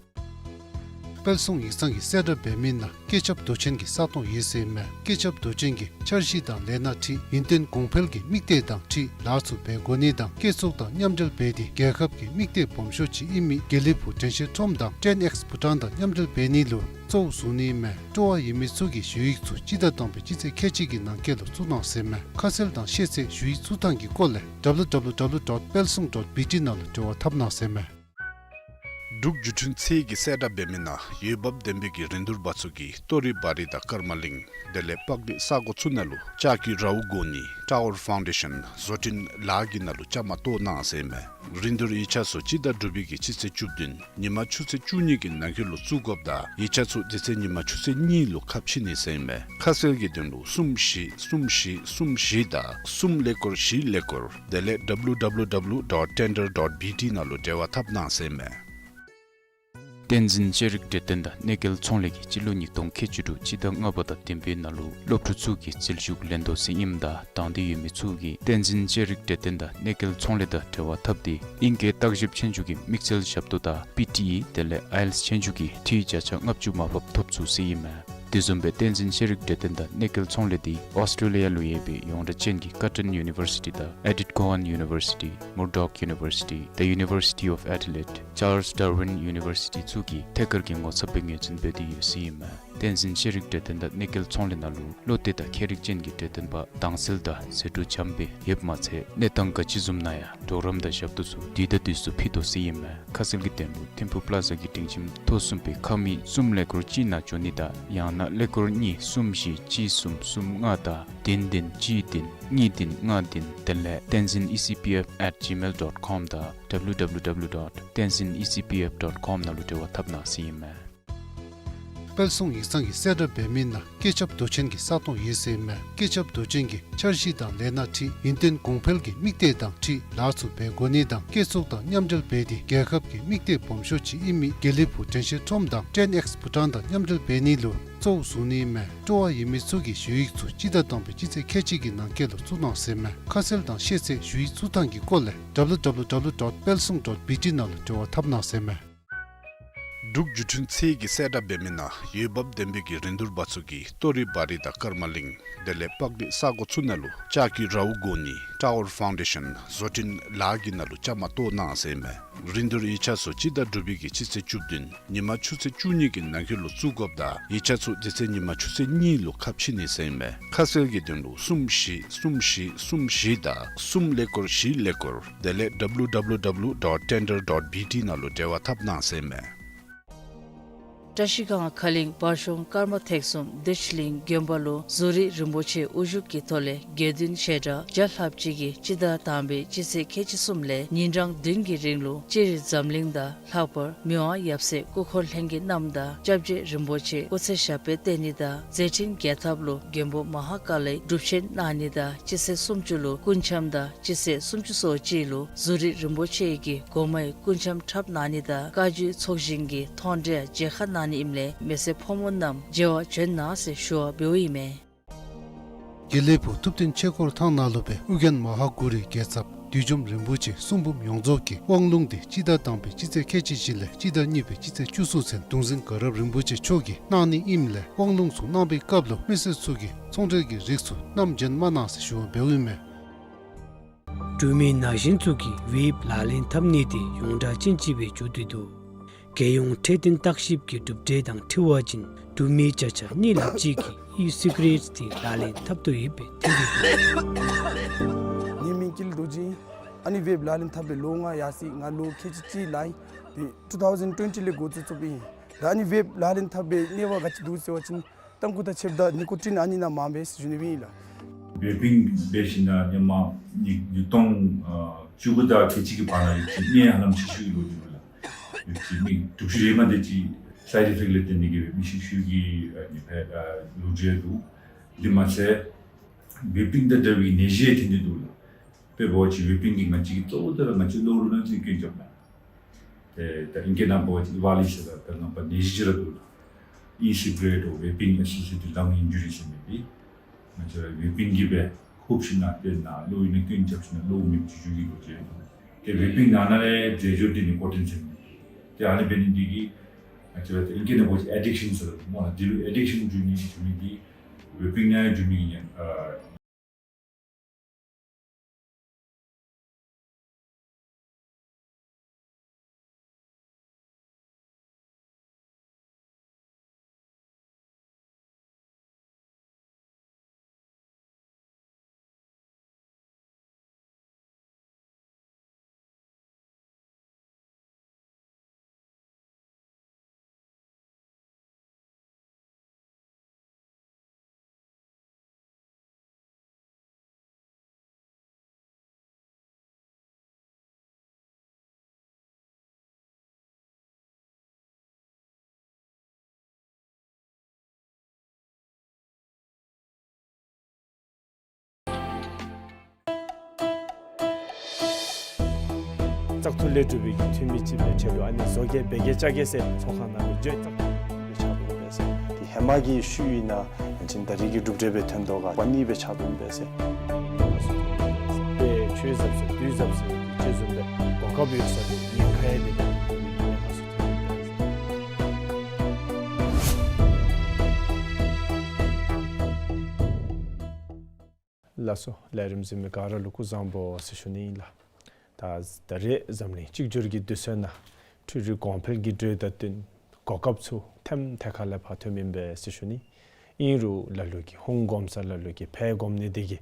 དཔལ་བཟང་ཡིག་ཚང་གིས་གསལ་བསྒྲགས་འབད་མི་ནང་སྐད་ཁྱབ་མདོ་ཆེན་གྱི་ས་སྟོང་ཡོད་ཟེར་ཨིན་མས། སྐད་ཁྱབ་མདོ་ཆེན་གྱིས་འཆར་གཞི་དང་ལས་སྣ་ཁྲིད་ཡུན་བརྟན་གོང་འཕེལ་གྱི་དམིགས་གཏད་དང་འཁྲིལ་ལཱ་ཚུ་འབད་དགོ་ནི་དང་བཀོད་ཚོགས་དང་མཉམ་འབྲེལ་འབད་དེ་རྒྱལ་ཁབ་ཀྱི་དམིགས་གཏད་སྦོམ་ཤོས་ཅིག་ཨིན་མི་དགེ་ལེགས་ཕུག་དྲན་ཤེས་ཁྲོམ་དང་ཊེན་ཨེགསི་བྷུ་ཊཱན་དང་མཉམ་འབྲེལ་འབད་ནི་ལུ་གཙོ་བོ་བཟུང་ནི་ཨིན་མས། སྤྲོ་བ་ཡོད་མི་ཚུ་གིས་ཞུ་ཡིག་ཚུ་སྤྱི་ཟླ་དང་པའི་སྤྱི་ཚེས་ཁལ་གཅིག་གི་ནང་འཁོད་ལུ་བཙུགས་གནང་ཟེར་ཨིན་མས། ཁ་གསལ་དང་ཤེས་ཚད་ཞུ་ཡིག་བཙུགས་ཐངས་ཀྱི་སྐོར་ལས་W W W dot palsung dot B T ནང་ལུ་འབྲེལ་བ་འཐབ་གནང་ཟེར་ཨིན་མས། འབྲུག་བརྒྱུད་འཕྲིན་ཚད་ཀྱིས་གསལ་བསྒྲགས་འབད་མི་ནང་འོས་འབབ་ལྡན་པའི་གི་རིན་བསྡུར་པ་ཚུ་གིས་ལྟོ་རི་བ་རི་དང་ཀརྨ་གླིང་དེ་ལས་སྤག་རི་ས་གོ་ཚུ་ནང་ལུ་ལྕགས་ཀྱི་རཝ་བསྒོར་ནི་ཊ་ཝར་ཕའུན་ཌེ་ཤཱན་བཟོ་སྐྲུན་ལཱ་གི་ནང་ལུ་བཅའ་མར་གཏོགས་གནང་ཟེར་ཨིན་མས། རིན་བསྡུར་ཡིག་ཆ་ཚུ་སྤྱི་ཟླ་དྲུག་པའི་གི་སྤྱི་ཚེས་བཅུ་བདུན་ཉིན་མ་ཆུ་ཚོད་བཅུ་གཉིས་ཀྱི་ནང་འཁོད་ལུ་བཙུགས་དགོཔ་ད་ཡིག་ཆ་ཚུ་དེ་ཚེ་ཉིན་མ་ཆུ་ཚོད་གཉིས་ལུ་ཁ་ཕྱེ་ནི་ཟེར་ཨིན་མས། ཁ་གསལ་གྱི་དོན་ལུ་གསུམ་བཞི་གསུམ་བཞི་གསུམ་བཞི་དང་གསུམ་ཀླད་ཀོར་བཞི་ཀླད་ཀོར་དེ་ལས་W W W dot tender dot B T ནང་ལུ་འབྲེལ་བ་འཐབ་གནང་ཟེར་ཨིན་མས། བསྟན་འཛིན་ཤེས་རིག་འབྲེལ་ལྡན་དང་གནས་སྐལ་ཚོང་ལས་ཀྱིས་སྤྱི་ལོ་ཉིས་སྟོང་ཁལ་གཅིག་དྲུག་སྤྱི་ཟླ་ལྔ་པ་དང་བདུན་པའི་ནང་ལུ་སློབ་ཕྲུག་ཚུ་གི་རྩིས་ཞིབ་ལེན་དོ་ཟེར་ཨིནམ་ད་དང་འདོད་ཡོད་མི་ཚུ་གིས་བསྟན་འཛིན་ཤེས་རིག་འབྲེལ་ལྡན་དང་གནས་སྐལ་ཚོང་ལས་དང་འབྲེལ་བ་འཐབ་སྟེ་ཨིང་སྐད་བརྟག་ཞིབ་ཆོས་རྒྱུགས་ཀྱི་དམིགས་བསལ་ཞབས་ཏོག་དང་པི་ཊི་ཨི་དེ་ལས་ཨའི་ཨེལ་ཊི་ཨེསི་ཆོས་རྒྱུགས་ཀྱི་འཕྲི་བརྒྱ་ཆ་ལྔ་བཅུ་མར་ཕབ་ཐོབ་ཚུགས་ཟེར་ཨིན་མས། དེ་བཟུམ་སྦེ་བསྟན་འཛིན་ཤེས་རིག་འབྲེལ་ལྡན་དང་གནས་སྐལ་ཚོང་ལས་འདི་ཨོསི་ཊྲེ་ལི་ཡ་ལུ་ཡོད་པའི་ཡོངས་གྲགས་ཅན་གྱི་ཀར་ཊོན་ཡུ་ནི་ཝར་སི་ཊི་དང་ཨེ་ཌིཐ་གོ་ཝན་ཡུ་ནི་ཝར་སི་ཊི། Murdoch University, the University of Adelaide, Charles Darwin University ཚུ་གིས་ཐད་ཀར་གྱི་ངོ་ཚབ་སྦེ་ངོས་འཛིན་འབད་དེ་ཡོད་ཟེར་ཨིན་མས། བསྟན་འཛིན་ཤེས་རིག་འབྲེལ་ལྡན་དང་གནས་སྐལ་ཚོང་ལས་ནང་ལུ་བློ་གཏད་དང་མཁས་རིག་ཅན་གྱི་འབྲེལ་ལྡན་པ་དྭངས་གསལ་དང་ཟད་འགྲོ་འཇམ་སྦེ་ཡོདཔ་མ་ཚད་གནས་སྟངས་ག་ཅི་བཟུམ་ན་ཡང་གྲོགས་རམ་དང་ཞབས་ཏོག་ཚུ་དུས་དང་དུས་སུ་ཕུལ་དོ་ཟེར་ཨིན་མས། ཁ་གསལ་གྱི་དོན་ལུ་ཐིམ་ཕུག་པ་ལ་ཛ་གི་སྒྲིང་ཁྱིམ་ཐོག་གསུམ་པའི་ཁང་མིག་གསུམ་ཀླད་ཀོར་གཅིག་ནང་འབྱོན་ནི་དང་ཡང་ན་ཀླད་ཀོར་གཉིས་གསུམ་བཞི་གཅིག་གསུམ་གསུམ་ལྔ་དང་བདུན་བདུན་གཅིག་བདུན་གཉིས་བདུན་ལྔ་བདུན་དེ་ལས་tenzin E C P F at gmail dot com དང་W W W dot tenzin E C P F dot com ནང་ལུ་འབྲེལ་བ་འཐབ་གནང་ཟེར་ཨིན་མས། དཔལ་བཟང་ཡིག་ཚང་གིས་གསལ་བསྒྲགས་འབད་མི་ནང་སྐད་ཁྱབ་མདོ་ཆེན་གྱི་ས་སྟོང་ཡོད་ཟེར་ཨིན་མས། སྐད་ཁྱབ་མདོ་ཆེན་གྱིས་འཆར་གཞི་དང་ལས་སྣ་ཁྲིད་ཡུན་བརྟན་གོང་འཕེལ་གྱི་དམིགས་གཏད་དང་འཁྲིལ་ལཱ་ཚུ་འབད་དགོ་ནི་དང་བཀོད་ཚོགས་དང་མཉམ་འབྲེལ་འབད་དེ་རྒྱལ་ཁབ་ཀྱི་དམིགས་གཏད་སྦོམ་ཤོས་ཅིག་ཨིན་མི་དགེ་ལེགས་ཕུག་དྲན་ཤེས་ཁྲོམ་དང་ཊེན་ཨེགསི་བྷུ་ཊཱན་དང་མཉམ་འབྲེལ་འབད་ནི་ལུ་གཙོ་བོ་བཟུང་ནི་ཨིན་མས། སྤྲོ་བ་ཡོད་མི་ཚུ་གིས་ཞུ་ཡིག་ཚུ་སྤྱི་ཟླ་དང་པའི་སྤྱི་ཚེས་ཁལ་གཅིག་གི་ནང་འཁོད་ལུ་བཙུགས་གནང་ཟེར་ཨིན་མས། ཁ་གསལ་དང་ཤེས་ཚད་ཞུ་ཡིག་བཙུགས་ཐངས་ཀྱི་སྐོར་ལས་W W W dot palsung dot B T ནང་ལུ་འབྲེལ་བ་འཐབ་གནང་ཟེར་ཨིན་མས། འབྲུག་བརྒྱུད་འཕྲིན་ཚད་ཀྱིས་གསལ་བསྒྲགས་འབད་མི་ནང་འོས་འབབ་ལྡན་པའི་གི་རིན་བསྡུར་པ་ཚུ་གིས་ལྟོ་རི་བ་རི་དང་ཀརྨ་གླིང་དེ་ལས་སྤག་རི་ས་གོ་ཚུ་ནང་ལུ་ལྕགས་ཀྱི་རཝ་བསྒོར་ནི་ཊ་ཝར་ཕའུན་ཌེ་ཤཱན་བཟོ་སྐྲུན་ལཱ་གི་ནང་ལུ་བཅའ་མར་གཏོགས་གནང་ཟེར་ཨིན་མས། རིན་བསྡུར་ཡིག་ཆ་ཚུ་སྤྱི་ཟླ་དྲུག་པའི་གི་སྤྱི་ཚེས་བཅུ་བདུན་ཉིན་མ་ཆུ་ཚོད་བཅུ་གཉིས་ཀྱི་ནང་འཁོད་ལུ་བཙུགས་དགོཔ་ད་ཡིག་ཆ་ཚུ་དེ་ཚེ་ཉིན་མ་ཆུ་ཚོད་གཉིས་ལུ་ཁ་ཕྱེ་ནི་ཟེར་ཨིན་མས། ཁ་གསལ་གྱི་དོན་ལུ་གསུམ་བཞི་གསུམ་བཞི་གསུམ་བཞི་དང་གསུམ་ཀླད་ཀོར་བཞི་ཀླད་ཀོར་དེ་ལས་W W W dot tender dot B T ནང་ལུ་འབྲེལ་བ་འཐབ་གནང་ཟེར་ཨིན་མས། བཀྲ་ཤིས་སྒང་ཁ་གླིང་བར་གཞུང་ཀརྨ་ཐེག་གསུམ་བདེ་ཆེན་གླིང་དགོན་པ་ལུ་ཛུ་རིག་རིན་པོ་ཆེ་དབུ་བཞུགས་ཀྱི་ཐོག་ལས་དགེ་འདུན་ཞལ་གྲངས་བརྒྱ་ལྷགཔ་ཅིག་གིས་སྤྱི་ཟླ་དང་པའི་སྤྱི་ཚེས་ཁལ་གཅིག་གསུམ་ལས་ཉིན་གྲངས་བདུན་གྱི་རིང་ལུ་སྤྱིར་འཛམ་གླིང་དང་ལྷག་པར་མི་དབང་ཡབ་སྲས་སྐུ་འཁོར་ལྷན་རྒྱས་རྣམས་དང་སྐྱབས་རྗེ་རིན་པོ་ཆེ་སྐུ་ཚེ་ཞབས་པད་བརྟན་ནི་དང་མཛད་འཕྲིན་རྒྱས་ཐབས་ལུ་མགོན་པོ་མ་ཧཱ་ཀཱ་ལའི་སྒྲུབ་ཆེན་གནང་ནི་དང་སྤྱི་ཚེས་སུམ་ཅུ་ལུ་སྐུ་འཆམ་དང་སྤྱི་ཚེས་སུམ་ཅུ་སོ་གཅིག་ལུ་ཛུ་རིག་རིན་པོ་ཆེ་གི་སྒོ་མའི་སྐུ་འཆམ་འཁྲབ་གནང་ནི་དང་བཀའ་བརྒྱུད་ཚོགས་ཞིང་གི་མཐོང་གྲོལ་མཇལ་ཁ་གནང་ནི་ཨིནམ་ལས་མི་སེར་ཕོ་མོ་རྣམས་མཇལ་བར་བྱོན་གནང་ཟེར་ཞུ་བ་འབདཝ་ཨིན་མས། དགེ་ལེགས་ཕུག་ཐུབ་བསྟན་ཆོས་འཁོར་ཐང་ནང་ལུ་སྦེ་ཨོ་རྒྱན་མ་ཧཱ་གུ་རུའི་རྒྱལ་ཚབ་བདུད་འཇོམས་རིན་པོ་ཆེ་གསུང་འབུམ་ཡོངས་རྫོགས་ཀྱི་དབང་ལུང་འདི་སྤྱི་ཟླ་དང་པའི་སྤྱི་ཚེས་ཁལ་གཅིག་བཞི་ལས་སྤྱི་ཟླ་གཉིས་པའི་སྤྱི་ཚེས་བཅུ་གསུམ་ཚུན་གདུང་འཛིན་དགའ་རབ་རིན་པོ་ཆེ་མཆོག་གིས་གནང་ནི་ཨིནམ་ལས་དབང་ལུང་ཚུ་གནང་པའི་སྐབས་ལུ་མི་སེར་ཚུ་གིས་ཚོང་འབྲེལ་གྱི་རིགས་ཚུ་བསྣམས་བྱོན་མ་གནང་ཟེར་ཞུ་བ་འབདཝ་ཨིན་མས། འབྲུག་མི་ན་གཞོན་ཚུ་གིས་འོས་འབབ་ལག་ལེན་འཐབ་ནི་དེ་ཡོངས་གྲགས་ཅན་ཅིག་སྦེ་གྱུར་ཏེ་འདུག། རྒྱལ་ཡོངས་འཕྲོད་བསྟེན་བརྟག་ཞིབ་ཀྱི་གྲུབ་འབྲས་དང་འཁྲིལ་བ་ཅིན་འབྲུག་མི་བརྒྱ་ཆ་གཉིས་ལྷག་ཅིག་གིས་ཨི་སི་ག་རེཊ་དེ་ལག་ལེན་འཐབ་དོ་ཡོདཔ་སྦེ་ཐོན་ཏེ་འདུག། ངེའི་མིང་ཀིལ་རྡོ་རྗེ། ཨ་ནི་ཝེབ་ལག་ལེན་འཐབ་སྦེ་ལོ་ལྔ་ཡར་སོ་ཡི། ང་ལོ་ཁལ་གཅིག་གཅིག་ལང་ཡི། ཏེ་ཊུ་ཐའུ་ཟེན་ཊུ་ཝེན་ཊི་ལས་འགོ་བཙུགས་བཙུགསཔ་ཨིན། ད་ཨ་ནི་ཝེབ་ལག་ལེན་འཐབ་སྦེ་གནོད་པ་ག་ཅི་འདུག་ཟེར་བ་ཅིན་ཏམ་ཁུ་དང་ཆརཔ་དང་ནི་ཀོ་ཊིན་ཨ་ནི་ནང་མངམ་སྦེ་ཟེར་ཞུ་ནི་ཨིན་ལགས། ཝེ་པིང་འབད་ཞིནམ་ལས་ཧེ་མ་ཉིས་ཉིས་སྟོང་ཨ་བཅུ་དགུ་དང་ཁལ་གཅིག་གི་བར་ན་ཡོད་ཅི་གནད་ཧ་ལམ་ཆེ་ཤོས་ལུ་འགྱོ་ཡི་ལགས། ཡོད་ཅི་མི་དྲུག་ཅུ་རེ་མ་དེ་ཅིག་སའིཌ་ཨི་ཕེཀཊ་ལས་བརྟེན་ཏེ་གིས་སྦེ་མི་ཤི་ཤུལ་གྱི་ཨ་ནི་སྦེ་ཨ་ལོ་རྒྱུས་འདུག། དེ་མ་ཚད་ཝེ་པིང་དང་འདྲ་བའི་ནད་གཞི་ཐོན་ཏེ་འདུག་ལགས། དཔེ་འབད་བ་ཅིན་ཝེ་པིང་གིས་ང་བཅས་ཀྱི་གཙོ་བོ་དེ་ར་ང་བཅས་གློ་བུར་ནད་ཀྱི་སྐྱོན་རྐྱབ་ནི། ཏེ་ད་ཨིང་སྐད་ནང་འབད་བ་ཅིན་ཨི་ཝཱ་ལི་ཟེར་ད་ད་ནང་པ་ནད་གཞི་ཅིག་ར་འདུག་ལགས། ཨི་སི་ག་རེཊ་འོ་ཝེ་པིང་ཨེ་སོ་སི་ཡེ་ཊེཌ་ལངས་ཨིན་ཇུ་རི་ཟེར་མི་འདི། ང་བཅས་ར་ཝེ་པིང་གིས་སྦེ་ཧུབ་ཞིནམ་ལས་ཏེ་ནཱ་གློ་བའི་ནད་སྐྱོན་རྐྱབ་ཞིནམ་ལས་གློ་མེདཔ་བྱུང་བྱུང་གི་ལོ་རྒྱུས་འདུག། ཏེ་ཝེ་པིང་ནང་ན་ལས་རྫས་སྦྱོར་འདི་ནི་ཀོ་ཊིན་ཟེར་མི། ཏེ་ཨ་ནི་འབད་ནི་འདི་གིས་ང་བཅས་ར་ཏེ་ཨིང་སྐད་ནང་འབད་བ་ཅིན་ཨེ་ཌིཀ་ཤཱན་ཟེར་སྨོ་ལགས། འདི་ལུ་ཨེ་ཌིཀ་ཤཱན་འགྱོ་ནི་འགྱོ་མི་འདི་ཝེ་པིང་ནང་འགྱོ་མི་ཨིན། ཨ་བཙག་འཐུ་ལས་གྲུབ་པའི་གི་འཐུས་མི་ཅིག་སྦེ་ཁྲལ་ལུ་ཨ་ནི་བཟོ་བཀོད་འབད་གེ་བཅའ་གེ་ཟེར་ཚོགས་ཁང་ནང་ལུ་བརྗོད་བཙག་འཐུ་ལས་ཕྱག་དོན་འབད་ཟེར། ཏེ་ཧེ་མ་གི་ཤུལ་ཨིན་ན་ཡང་ཅིན་ད་རེས་ཀྱི་གྲུབ་འབྲས་སྦེ་ཐོན་དོ་ག་པ་ནི་སྦེ་ཕྱག་དོན་འབད་ཟེར། ཏེ་ཆོས་ཟབ་ཟེར་དུས་ཟབ་ཟེར་ཅིག་བཟུམ་སྦེ་གོ་སྐབས་ཡོད་ས་ལུ་ཉེན་ཁ་ཡང་འདི་ད་ཉེན་ཁ་ཚུ་ཐོན་འབད་ཟེར། ལགས་སོ། ལས་རིམ་གཟིགས་མི་ག་ར་ལུ་སྐུ་གཟུགས་བཟང་པོ་ཟེར་ཞུ་ནི་ཨིན་ལགས། ད་ད་རེས་འཛམ་གླིང་གཅིག་གྱུར་གྱི་དུས་ཚོད་ནང་འཕྲུལ་རིག་གོང་འཕེལ་གྱི་འགྲོས་དང་བསྟུན་གོ་སྐབས་ཚུ་ཐེམ་ཐད་ཁ་ལས་ཕར་ཐོནམ་ཨིན་པས་ཟེར་ཞུ་ནི། ཨིན་རུང་ལ་ལུ་གིས་ཧོང་གོམ་ས་ལ་ལུ་གིས་ཕར་གོམ་ནི་དེ་གིས་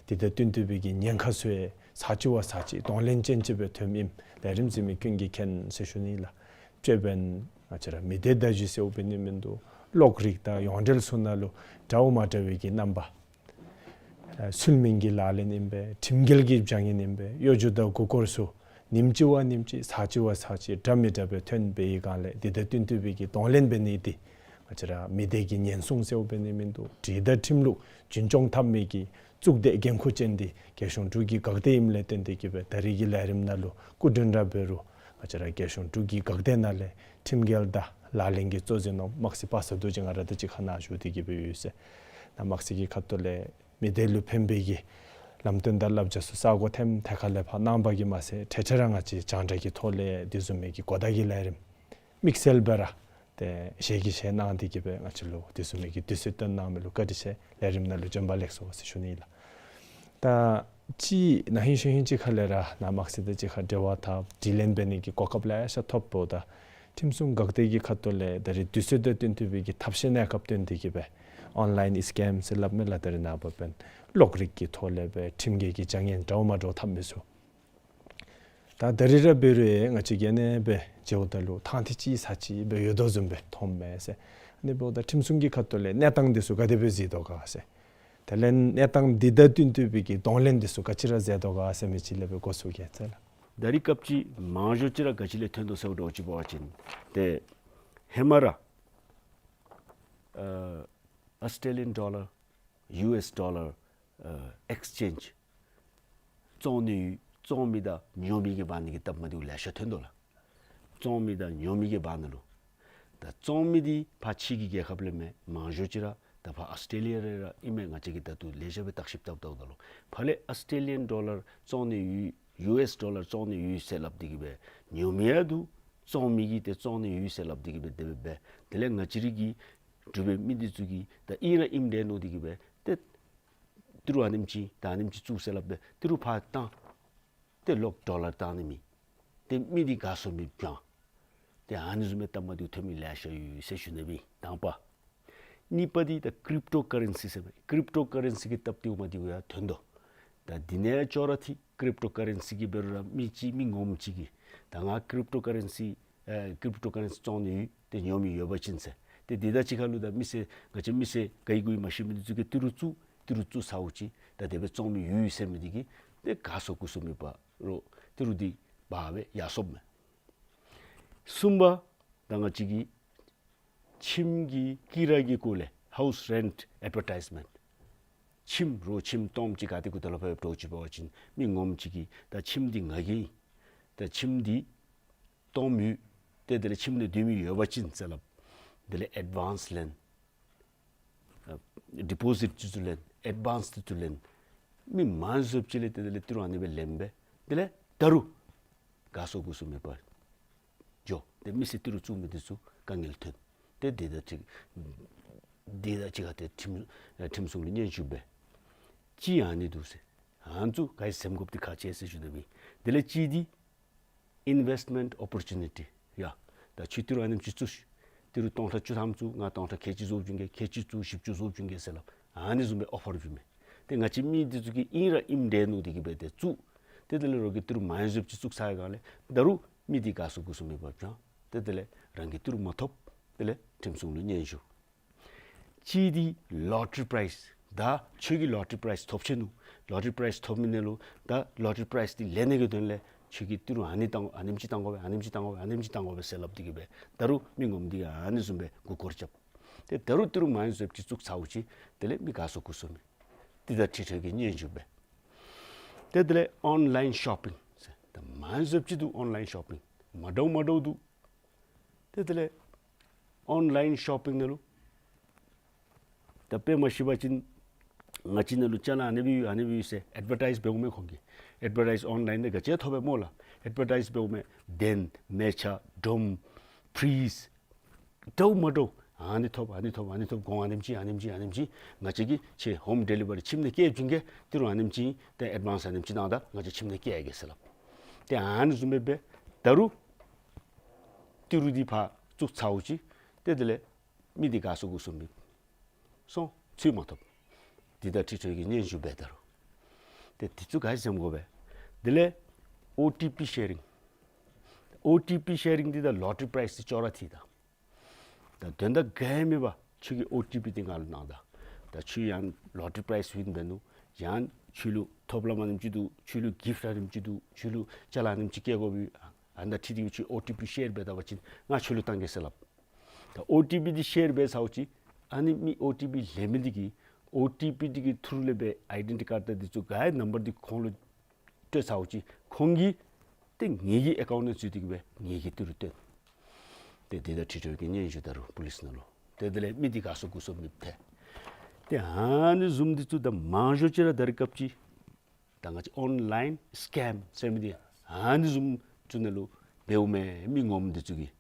དེ་དང་བསྟུན་ཏེ་སྦེ་གི་ཉེན་ཁ་ཚུ་ཡང་ཚར་གཅིག་བ་ཚར་གཅིག་གདོང་ལེན་ཅན་ཅིག་སྦེ་ཐོནམ་ཨིནམ་ལས་རིམ་གཟིགས་མི་ཀུན་གྱིས་མཁྱེན་ཟེར་ཞུ་ནི་ལགས། དཔྱེ་འབདན་ང་བཅས་ར་མི་སྡེ་བརྡ་བརྒྱུད་ཟེརཝ་འབད་ནི་མིན་འདུག། གློག་རིག་དང་ཡོངས་འབྲེལ་ཚུ་ནང་ལུ་འདྲཝ་མ་འདྲ་བའི་གི་རྣམ་པ་ཨ་ཚུལ་མིན་གྱི་ལག་ལེན་ཨིན་པས། ཁྲིམས་འགལ་གྱི་བྱ་ངན་ཨིན་པས། གཡོ་སྒྱུ་དང་མགུ་སྐོར་ཚུ་ཉིནམ་གཅིག་བ་ཉིནམ་གཅིག་ཚར་གཅིག་བ་ཚར་གཅིག་འདྲ་མི་འདྲ་སྦེ་ཐོན་པའི་སྒང་ལས་དེ་དང་བསྟུན་ཏེ་སྦེ་གི་གདོང་ལེན་འབད་ནི་འདི་ང་བཅས་ར་མི་སྡེ་གི་ཉེན་སྲུང་ཟེརཝ་འབད་ནི་མིན་འདུག། སྒྲིག་དང་ཁྲིམས་ལུགས་རྒྱུན་སྐྱོང་འཐབ་མི་གི་གཙུག་སྡེ་འགན་ཁུར་ཅན་འདི་རྒྱལ་གཞུང་འབྲུག་གི་འགག་སྡེ་ཨིནམ་ལས་བརྟེན་ཏེ་གི་སྦེ་ད་རེས་ཀྱི་ལས་རིམ་ནང་ལུ་སྐུ་མགྲོན་ར་འབད་རུང་ང་བཅས་ར་རྒྱལ་གཞུང་འབྲུག་གི་འགག་སྡེ་ནང་ལས་ཁྲིམས་འགལ་དང་ལག་ལེན་གྱི་གཙོ་འཛིན་འོགམ་དམག་སྲིད་པ་སངས་རྡོ་རྗེ་ང་ར་དང་གཅིག་ཁར་ནཱ་བཞུགས་ཏེ་གི་སྦེ་ཡོད་ཟེར། ནཱ་དམག་སྲིད་ཀྱི་ཁ་ཐུག་ལས་མི་སྡེ་ལུ་ཕན་པའི་གི་ལམ་སྟོན་དང་བསླབ་བྱ་ཚུ་ས་གོ་ཐེམ་ཐད་ཁ་ལས་ཕར་གནང་བ་གིས་མ་ཚད་འཕྲལ་འཕྲལ་ར་ང་བཅས་རྒྱང་བསྒྲགས་ཀྱི་ཐོག་ལས་དེ་བཟུམ་མའི་གི་གོ་བརྡ་གི་ལས་རིམ་དམིགས་བསལ་སྦེ་ར་ཏེ་ཞལ་གྱིས་བཞེས་གནང་སྟེ་གི་སྦེ་ང་བཅས་ལུ་དེ་བཟུམ་མའི་གི་དུས་ཚོད་བཏོན་གནང་མི་ལུ་བཀའ་དྲིན་ཆེ། ལས་རིམ་ནང་ལུ་བྱོན་པ་ལེགས་སོ་ཟེར་ཞུ་ནི་ལགས། ད་ཅི་ན་ཧིང་གཞེས་ཧིང་ཅིག་ཁ་ལས་ར་ནཱ་དམག་སྲིད་དང་གཅིག་ཁར་འབྲེལ་བ་འཐབ་དྲི་ལན་འབད་ནི་གི་གོ་སྐབས་ལེ་ཤ་ཐོབ་འོང་། ད་ཁྲིམས་སྲུང་འགག་སྡེ་གི་ཁ་ཐུག་ལས་ད་རེས་དུས་ཚོད་དང་བསྟུན་ཏེ་སྦེ་གི་ཐབས་ཤེས་གནས་སྐབས་བཏོན་ཏེ་གི་སྦེ་ཨོན་ལའིན་སི་ཀེམ་ཟེར་སླབ་མས་ལགས། ད་རེས་ནངས་པ་འབདན་གློག་རིག་གི་ཐོག་ལས་སྦེ་ཁྲིམས་འགལ་གྱི་བྱ་ངན་འདྲཝ་མ་འདྲཝ་འཐབ་མི་ཚུ། ད་ད་རེས་ར་འབད་རུང་ཡང་ང་བཅས་ཀྱིས་ཨ་ནེ་སྦེ་འགྱོཝ་ད་ལུ་ཐང་འདི་ཅིག་ས་ཅིག་སྦེ་ཡོད་དོ་བཟུམ་སྦེ་མཐོངམ་མས་ཟེར། ཨ་ནི་འབདཝ་ད་ཁྲིམས་སྲུང་གི་ཁ་ཐུག་ལས་གནས་སྟངས་འདི་ཚུ་ག་དེ་སྦེ་གཟིགས་དོ་ག་ཟེར། དེ་ལས་གནས་སྟངས་འདི་དང་བསྟུན་ཏེ་སྦེ་གི་གདོང་ལེན་འདི་ཚུ་ག་ཅི་ར་མཛད་དོ་ག་ཟེར་མི་ཅིག་ལས་སྦེ་གོ་ཚུགས་གེ་ཟེར་ལགས། ད་རེས་སྐབས་ཅིག་མང་ཤོས་ཅིག་ར་ག་ཅི་ལས་ཐོན་དོ་ཟེར་བ་ཅིན་འབད་བ་ཅིན་ཏེ་ཧེ་མ་ར་ཨ་ཨོསི་ཊེ་ལི་ཡཱན་ཌོ་ལར་ཡུ་ཨེསི་ཌོ་ལར་ཨ་ཨེགསི་ཅེནཇི་བཙོང་ནི་ཡོད། བཙོང་མི་དང་ཉོ་མི་གི་བར་ན་གི་སྟབས་མ་བདེཝ་ལེ་ཤ་ཐོན་དོ་ལགས། བཙོང་མི་དང་ཉོ་མི་གི་བར་ན་ལུ། ད་བཙོང་མི་འདི་ཕར་ཕྱི་གི་རྒྱལ་ཁབ་ལས་མེན། མང་ཤོས་ཅིག་ར་ད་ཕར་ཨོསི་ཊེ་ལི་ཡ་ར་ཨིན་མས། ང་བཅས་ཀྱིས་ད་ལྟོ་ལེགས་ཤོམ་སྦེ་བརྟག་ཞིབ་བཏང་བལྟཝ་ད་ལུ་ཕར་ལས་ཨོསི་ཊེ་ལི་ཡཱན་ཌོ་ལར་བཙོང་ནི་ཡོད། ཡུ་ཨེསི་ཌོ་ལར་བཙོང་ནི་ཡོད་ཟེར་སླབ་སྟེ་གི་སྦེ་ཉོ་མི་ཡང་འདུག། བཙོང་མི་གིས་ཏེ་བཙོང་ནི་ཡོད་ཟེར་སླབ་སྟེ་གི་སྦེ་དེ་སྦེ་འབད། དེ་ལས་ང་བཅས་ར་གི་འབྲུག་པའི་མི་འདི་ཚུ་གིས་ད་ཨིན་ར་ཨིནམ་འདྲས་མནོ་སྟེ་གི་སྦེ་ཏེ་ཏི་རུ་ཨ་ནེམ་ཅིག་ད་ཨ་ནེམ་ཅིག་བཙུགས་ཟེར་སླབ་སྦེ་ཏི་རུ་ཕར་བཏང་། ཏེ་ལོག་ཌོ་ལར་བཏང་ནི་མེད། ཏེ་མི་འདི་ག་སོང་མི་བྱང་། ཏེ་ཨ་ནི་བཟུམ་མའི་སྟབས་མ་བདེཝ་ཐོན་མི་ལེ་ཤ་ཡོད་ཟེར་ཞུ་ནི་ཨིན་པས་དང་པ། གཉིས་པ་འདི་ད་ཀྲིབ་ཊོ་ཀ་རེན་སི་ཟེར་མི། ཀྲིབ་ཊོ་ཀ་རེན་སི་གི་སྟབས་བདེཝ་མ་བདེཝ་ཡང་ཐོན་དོ། ད་འདི་ནང་ཅོག་ར་འཐད། ཀྲིབ་ཊོ་ཀ་རེན་སི་གི་འབད་རུང་ར་མི་ཅིག་མི་ངོམ་ཅིག་གིས་ད་ང་ཀྲིབ་ཊོ་ཀ་རེན་སི་ཨེ་ཀྲིབ་ཊོ་ཀ་རེན་སི་བཙོང་ནི་ཡོད། ཏེ་ཉོ་མི་ཡོད་པ་ཅིན་ཟེར། ཏེ་འདི་དང་གཅིག་ཁར་ལུ་ད་མི་སེར་ང་བཅས་མི་སེར་ག་ཡི་གུ་ཡི་མ་ཤེས་མི་འདི་ཚུ་གིས་ཏི་རུ་བཙུགས་ཏི་རུ་བཙུགས་ཚརཝ་ཅིག་ད་དེ་སྦེ་བཙོང་མི་ཡོད་ཟེར་མི་འདི་གིས་ཏེ་ག་སོང་གུ་སོང་མེད་པར་ཏི་རུ་འདི་འབག་སྦེ་ཡར་སོངམ་མས། གསུམ་པ་ད་ང་བཅས་ཀྱི་ཁྱིམ་གྱི་ཀི་ར་གི་སྐོར་ལས་ཧའུསི་རེནཊ་ཨེཌ་བར་ཊའིཛ་མེནཊ། ཁྱིམ་རོགས་ཁྱིམ་སྟོངམ་ཅིག་ག་ཏེ་གུ་ད་ལུ་ཕར་འདྲོག་ཅི་འབད་བ་ཅིན་མི་ངོམ་ཅིག་གིས་ད་ཁྱིམ་འདི་ང་གི་ཨིན། ད་ཁྱིམ་འདི་སྟོངམ་ཡོད། ཏེ་དེ་ལས་ཁྱིམ་ནང་སྡོད་མི་ཡོད་པ་ཅིན་ཟེར་སླབ། དེ་ལས་ཨེཌ་ཝཱནསི་ལེན། ཨ་ཌི་པོ་ཟིཊ་ཚུ་ལེན། ཨེཌ་ཝཱནསི་ཚུ་ལེན། མི་མང་ཤོས་ཅིག་ལས་ཏེ་དེ་ལས་ཏི་རུ་ཨ་ནི་སྦེ་ལེནམ་སྦེ་དེ་ལས་ད་རུང་ག་སོང་གུ་སོང་མེད་པར་འགྱོ། ཏེ་མི་སེར་ཏི་རུ་བཙུགས་མི་འདི་ཚུ་དཀའ་ངལ་ཐོན། ཏེ་འདི་དང་གཅིག་འདི་དང་གཅིག་ཁར་ཏེ་ཁྲིམས་ཁྲིམས་སྲུང་ལུ་སྙན་ཞུ་འབད། ཅིག་ཨ་ནི་འདུག་ཟེར། ཨ་ནི་ཚུ་ག་ཡི་སེམས་དགོཔ་འདི་ཁག་ཆེ་ཟེར་ཞུ་དོ་མས། དེ་ལས་གཅིག་འདི་ཨིན་ཝེསཊ་མེནཊ་ཨོ་པོར་ཅུ་ནི་ཊི། ཡ་ད་ཁྱོད་ཏི་རུ་ཨ་ནེམ་ཅིག་བཙུགས་ཤིག། ཏི་རུ་སྟོང་ཕྲག་བཅུ་ཐམ་བཙུགས། ང་སྟོང་ཕྲག་ཁལ་གཅིག་བཟོ་བྱིན་གེ། ཁལ་གཅིག་བཙུགས་བཞི་བཅུ་བཟོ་བྱིན་གེ་ཟེར་སླབ། ཨ་ནི་བཟུམ་སྦེ་ཨོ་ཕར་བྱིན་མས། ཏེ་ང་བཅས་མི་འདི་ཚུ་གིས་ཨིན་ར་ཨིནམ་འདྲས་མནོ་སྟེ་གིས་སྦེ་ཏེ་བཙུགས། ཏེ་དེ་ལས་རོགས་ཀྱིས་ཏི་རུ་མང་ཤོས་ཅིག་བཙུགས་ཚར་བའི་སྒང་ལས་ད་རུང་མི་འདི་ག་སོང་གུ་སོང་མེད་པར་བྱུང་། ཏེ་དེ་ལས་རང་གིས་ཏི་རུ་མ་ཐོབ། དེ་ལས་ཁྲིམས་སྲུང་ལུ་སྙན་ཞུ། གཅིག་འདི་ལོ་ཊ་རི་པ་རའིཛ། ད་ཁྱོད་ཀྱིས་ལོ་ཊ་རི་པ་རའིཛ་ཐོབ་ཆི་ནུག། ལོ་ཊ་རི་པ་རའིཛ་ཐོབ་མི་ནང་ལུ་ད་ལོ་ཊ་རི་པ་རའིཛ་འདི་ལེན་ནི་གི་དོན་ལས་ཁྱོད་ཀྱིས་ཏི་རུ་ཨ་ནི་བཏང་ཨ་ནེམ་ཅིག་བཏང་དགོ་པས། ཨ་ནེམ་ཅིག་བཏང་དགོ་པས། ཨ་ནེམ་ཅིག་བཏང་དགོ་པས་ཟེར་སླབ་སྟེ་གིས་སྦེ་ད་རུང་མི་ངོམ་འདི་གིས་ཨ་ནི་བཟུམ་སྦེ་མགུ་སྐོར་རྐྱབ། ཏེ་ད་རུང་ཏི་རུ་མང་ཤོས་ཅིག་བཙུགས་ཚརཝ་ཅིག་དེ་ལས་མི་ག་སོང་གུ་སོང་མེད། འདི་ད་ཁྲི་ཁྲོད་ཀྱིས་སྙན་ཞུ་འབད། ཏེ་དེ་ལས་ཨོན་ལའིན་ཤོ་པིང་ཟེར། ད་མང་ཤོས་ཅིག་འདུག། ཨོན་ལའིན་ཤོ་པིང་མ་འདྲཝ་མ་འདྲཝ་འདུག། ཏེ་དེ་ལས་ཨོན་ལའིན་ཤོ་པིང་ནང་ལུ་ད་དཔེ་མ་ཤེས་པ་ཅིན་ང་བཅས་ནང་ལུ་ཅ་ལ་ཨ་ནི་སྦེ་ཡོད་ཨ་ནི་སྦེ་ཡོད་ཟེར་ཨེཌ་བར་ཊའིཛ་འབདཝ་མས། ཁོང་གིས་ཨེཌ་བར་ཊའིཛ་ཨོན་ལའིན་ནང་ག་ཅི་ཐོབ་པས་སྨོ་ལགས། ཨེཌ་བར་ཊའིཛ་འབདཝ་མས། གདན་མལ་ཆ་སྒྲོམ་ཕྲིཇ་འདྲཝ་མ་འདྲཝ་ཨ་ནི་ཐོབ་ཨ་ནི་ཐོབ་ཨ་ནི་ཐོབ། གོང་ཨ་ནེམ་ཅིག་ཨ་ནེམ་ཅིག་ཨ་ནེམ་ཅིག་ང་བཅས་ཀྱིས་ཁྱོད་ཧོམ་ཌེ་ལི་བ་རི་ཁྱིམ་ནང་བསྐྱལ་བྱིན་གེ། ཏི་རུ་ཨ་ནེམ་ཅིག་ཏེ་ཨེཌ་ཝཱནསི་ཨ་ནེམ་ཅིག་གནང་ད་ང་བཅས་ཁྱིམ་ནང་བསྐྱལ་གེ་ཟེར་སླབ། ཏེ་ཨ་ནི་བཟུམ་སྦེ་འབད། ད་རུང་ཏི་རུ་འདི་ཕར་བཙུགས་ཚརཝ་ཅིག་ཏེ་དེ་ལས་མི་འདི་ག་སོང་གུ་སོང་མེད། སོང་། ཚུར་མ་ཐོབ། འདི་ད་ཁྲི་ཁྲོད་ཀྱིས་སྙན་ཞུ་འབད་ད་རུང་། ཏེ་འདི་ཚུ་ག་ཡི་སེམས་དགོ་པས། དེ་ལས་ཨོ་ཊི་པི་ཤེ་རིང་། ཨོ་ཊི་པི་ཤེ་རིང་འདི་དང་ལོ་ཊ་རི་པ་རའིཛ་འདི་ཅོག་ར་འཐད་ད། ད་དོན་དག་ག་ཡང་མེད་པར་ཁྱོད་ཀྱིས་ཨོ་ཊི་པི་འདི་ང་ལུ་གནང་ད། ད་ཁྱོད་ཡང་ལོ་ཊ་རི་པ་རའིཛ་ཝིན་འབད་ནུག། ཡང་ཁྱོད་ལུ་ཐོབ་ལམ་ཨ་ནེམ་ཅིག་འདུག། ཁྱོད་ལུ་གིཕཊ་ཨ་ནེམ་ཅིག་འདུག། ཁྱོད་ལུ་ཅ་ལ་ཨ་ནེམ་ཅིག་བསྐྱལ་དགོ་པས། ཨ་ནི་དང་འཁྲིལ་ཏེ་ཁྱོད་ཨོ་ཊི་པི་ཤེར་འབད་ད་པ་ཅིན་ང་ཁྱོད་ལུ་བཏང་གེ་ཟེར་སླབ། ད་ཨོ་ཊི་པི་འདི་ཤེར་འབད་ཚརཝ་ཅིག་ཨ་ནི་མི་ཨོ་ཊི་པི་ལེན་མི་འདི་གིས་ཨོ་ཊི་པི་འདི་གི་ཐུར་ལས་སྦེ་ཨའི་ཌེན་ཊི་ཊི་ཀཱཌ་དང་འདི་ཚུ་ག་ཡི་ནམ་བར་འདི་ཁོང་ལུ་སྤྲོད་ཚརཝ་ཅིག་ཁོང་གིས་ཏེ་ངེ་གི་ཨེ་ཀའུནཊ་ནང་བཙུགས་ཏེ་གིས་སྦེ་ངེ་གི་ཏི་རུ་སྟོན། ཏེ་འདི་ད་ཁྲི་ཁྲོད་ཀྱིས་སྙན་ཞུ་ད་རུང་པོ་ལིསི་ནང་ལུ། ཏེ་དེ་ལས་མི་འདི་ག་སོང་གུ་སོང་མེདཔ་ཐལ། ཏེ་ཨ་ནི་བཟུམ་འདི་ཚུ་ད་མང་ཤོས་ཅིག་ར་ད་རེས་སྐབས་ཅིག་ད་ང་བཅས་ཨོན་ལའིན་སི་ཀེམ་ཟེར་མི་འདི་ཨ་ནི་བཟུམ་ཚུ་ནང་ལུ་འབདཝ་མས། མི་ངོམ་འདི་ཚུ་གིས།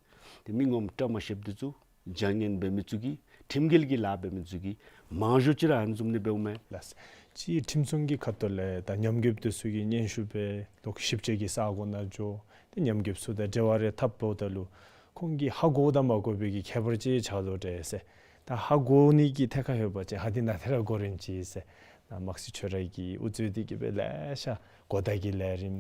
ཏེ་མི་ངོམ་བཀྲ་མ་ཤིསཔ་འདི་ཚུ་བྱ་ངན་འབད་མི་ཚུ་གིས་ཁྲིམས་འགལ་གྱི་ལཱ་འབད་མི་ཚུ་གིས་མང་ཤོས་ཅིག་ར་ཨ་ནི་བཟུམ་ནི་འབདཝ་མས་ལགས། ཅིག་ཁྲིམས་སྲུང་གི་ཁ་ཐུག་ལས་ད་ཉམས་རྒུདཔ་འདི་ཚུ་གིས་སྙན་ཞུ་འབད་ལོག་ཞིབ་དཔྱད་ཀྱི་ས་གོ་ནང་འགྱོ། ཏེ་ཉམས་རྒུདཔ་ཚུ་དང་འབྲེལ་བ་རེ་འཐབ་འབདཝ་ད་ལུ་ཁོང་གིས་ཧ་གོ་དང་མ་གོ་བའི་གི་ཁྱད་པར་ཅིག་ཆགས་དོ་འདྲས་ཟེར། ད་ཧ་གོ་ནི་གི་ཐད་ཁར་ལྷོད་པ་ཅིན་ཧ་འདི་ནང་ཏེ་ར་གོ་རིམ་ཅིག་ཟེར། ནཱ་དམག་སྲིད་ཆོས་ར་གི་དབུ་གཙོས་ཏེ་གིས་སྦེ་ལེ་ཤ་གོ་བརྡ་གི་ལས་རིམ་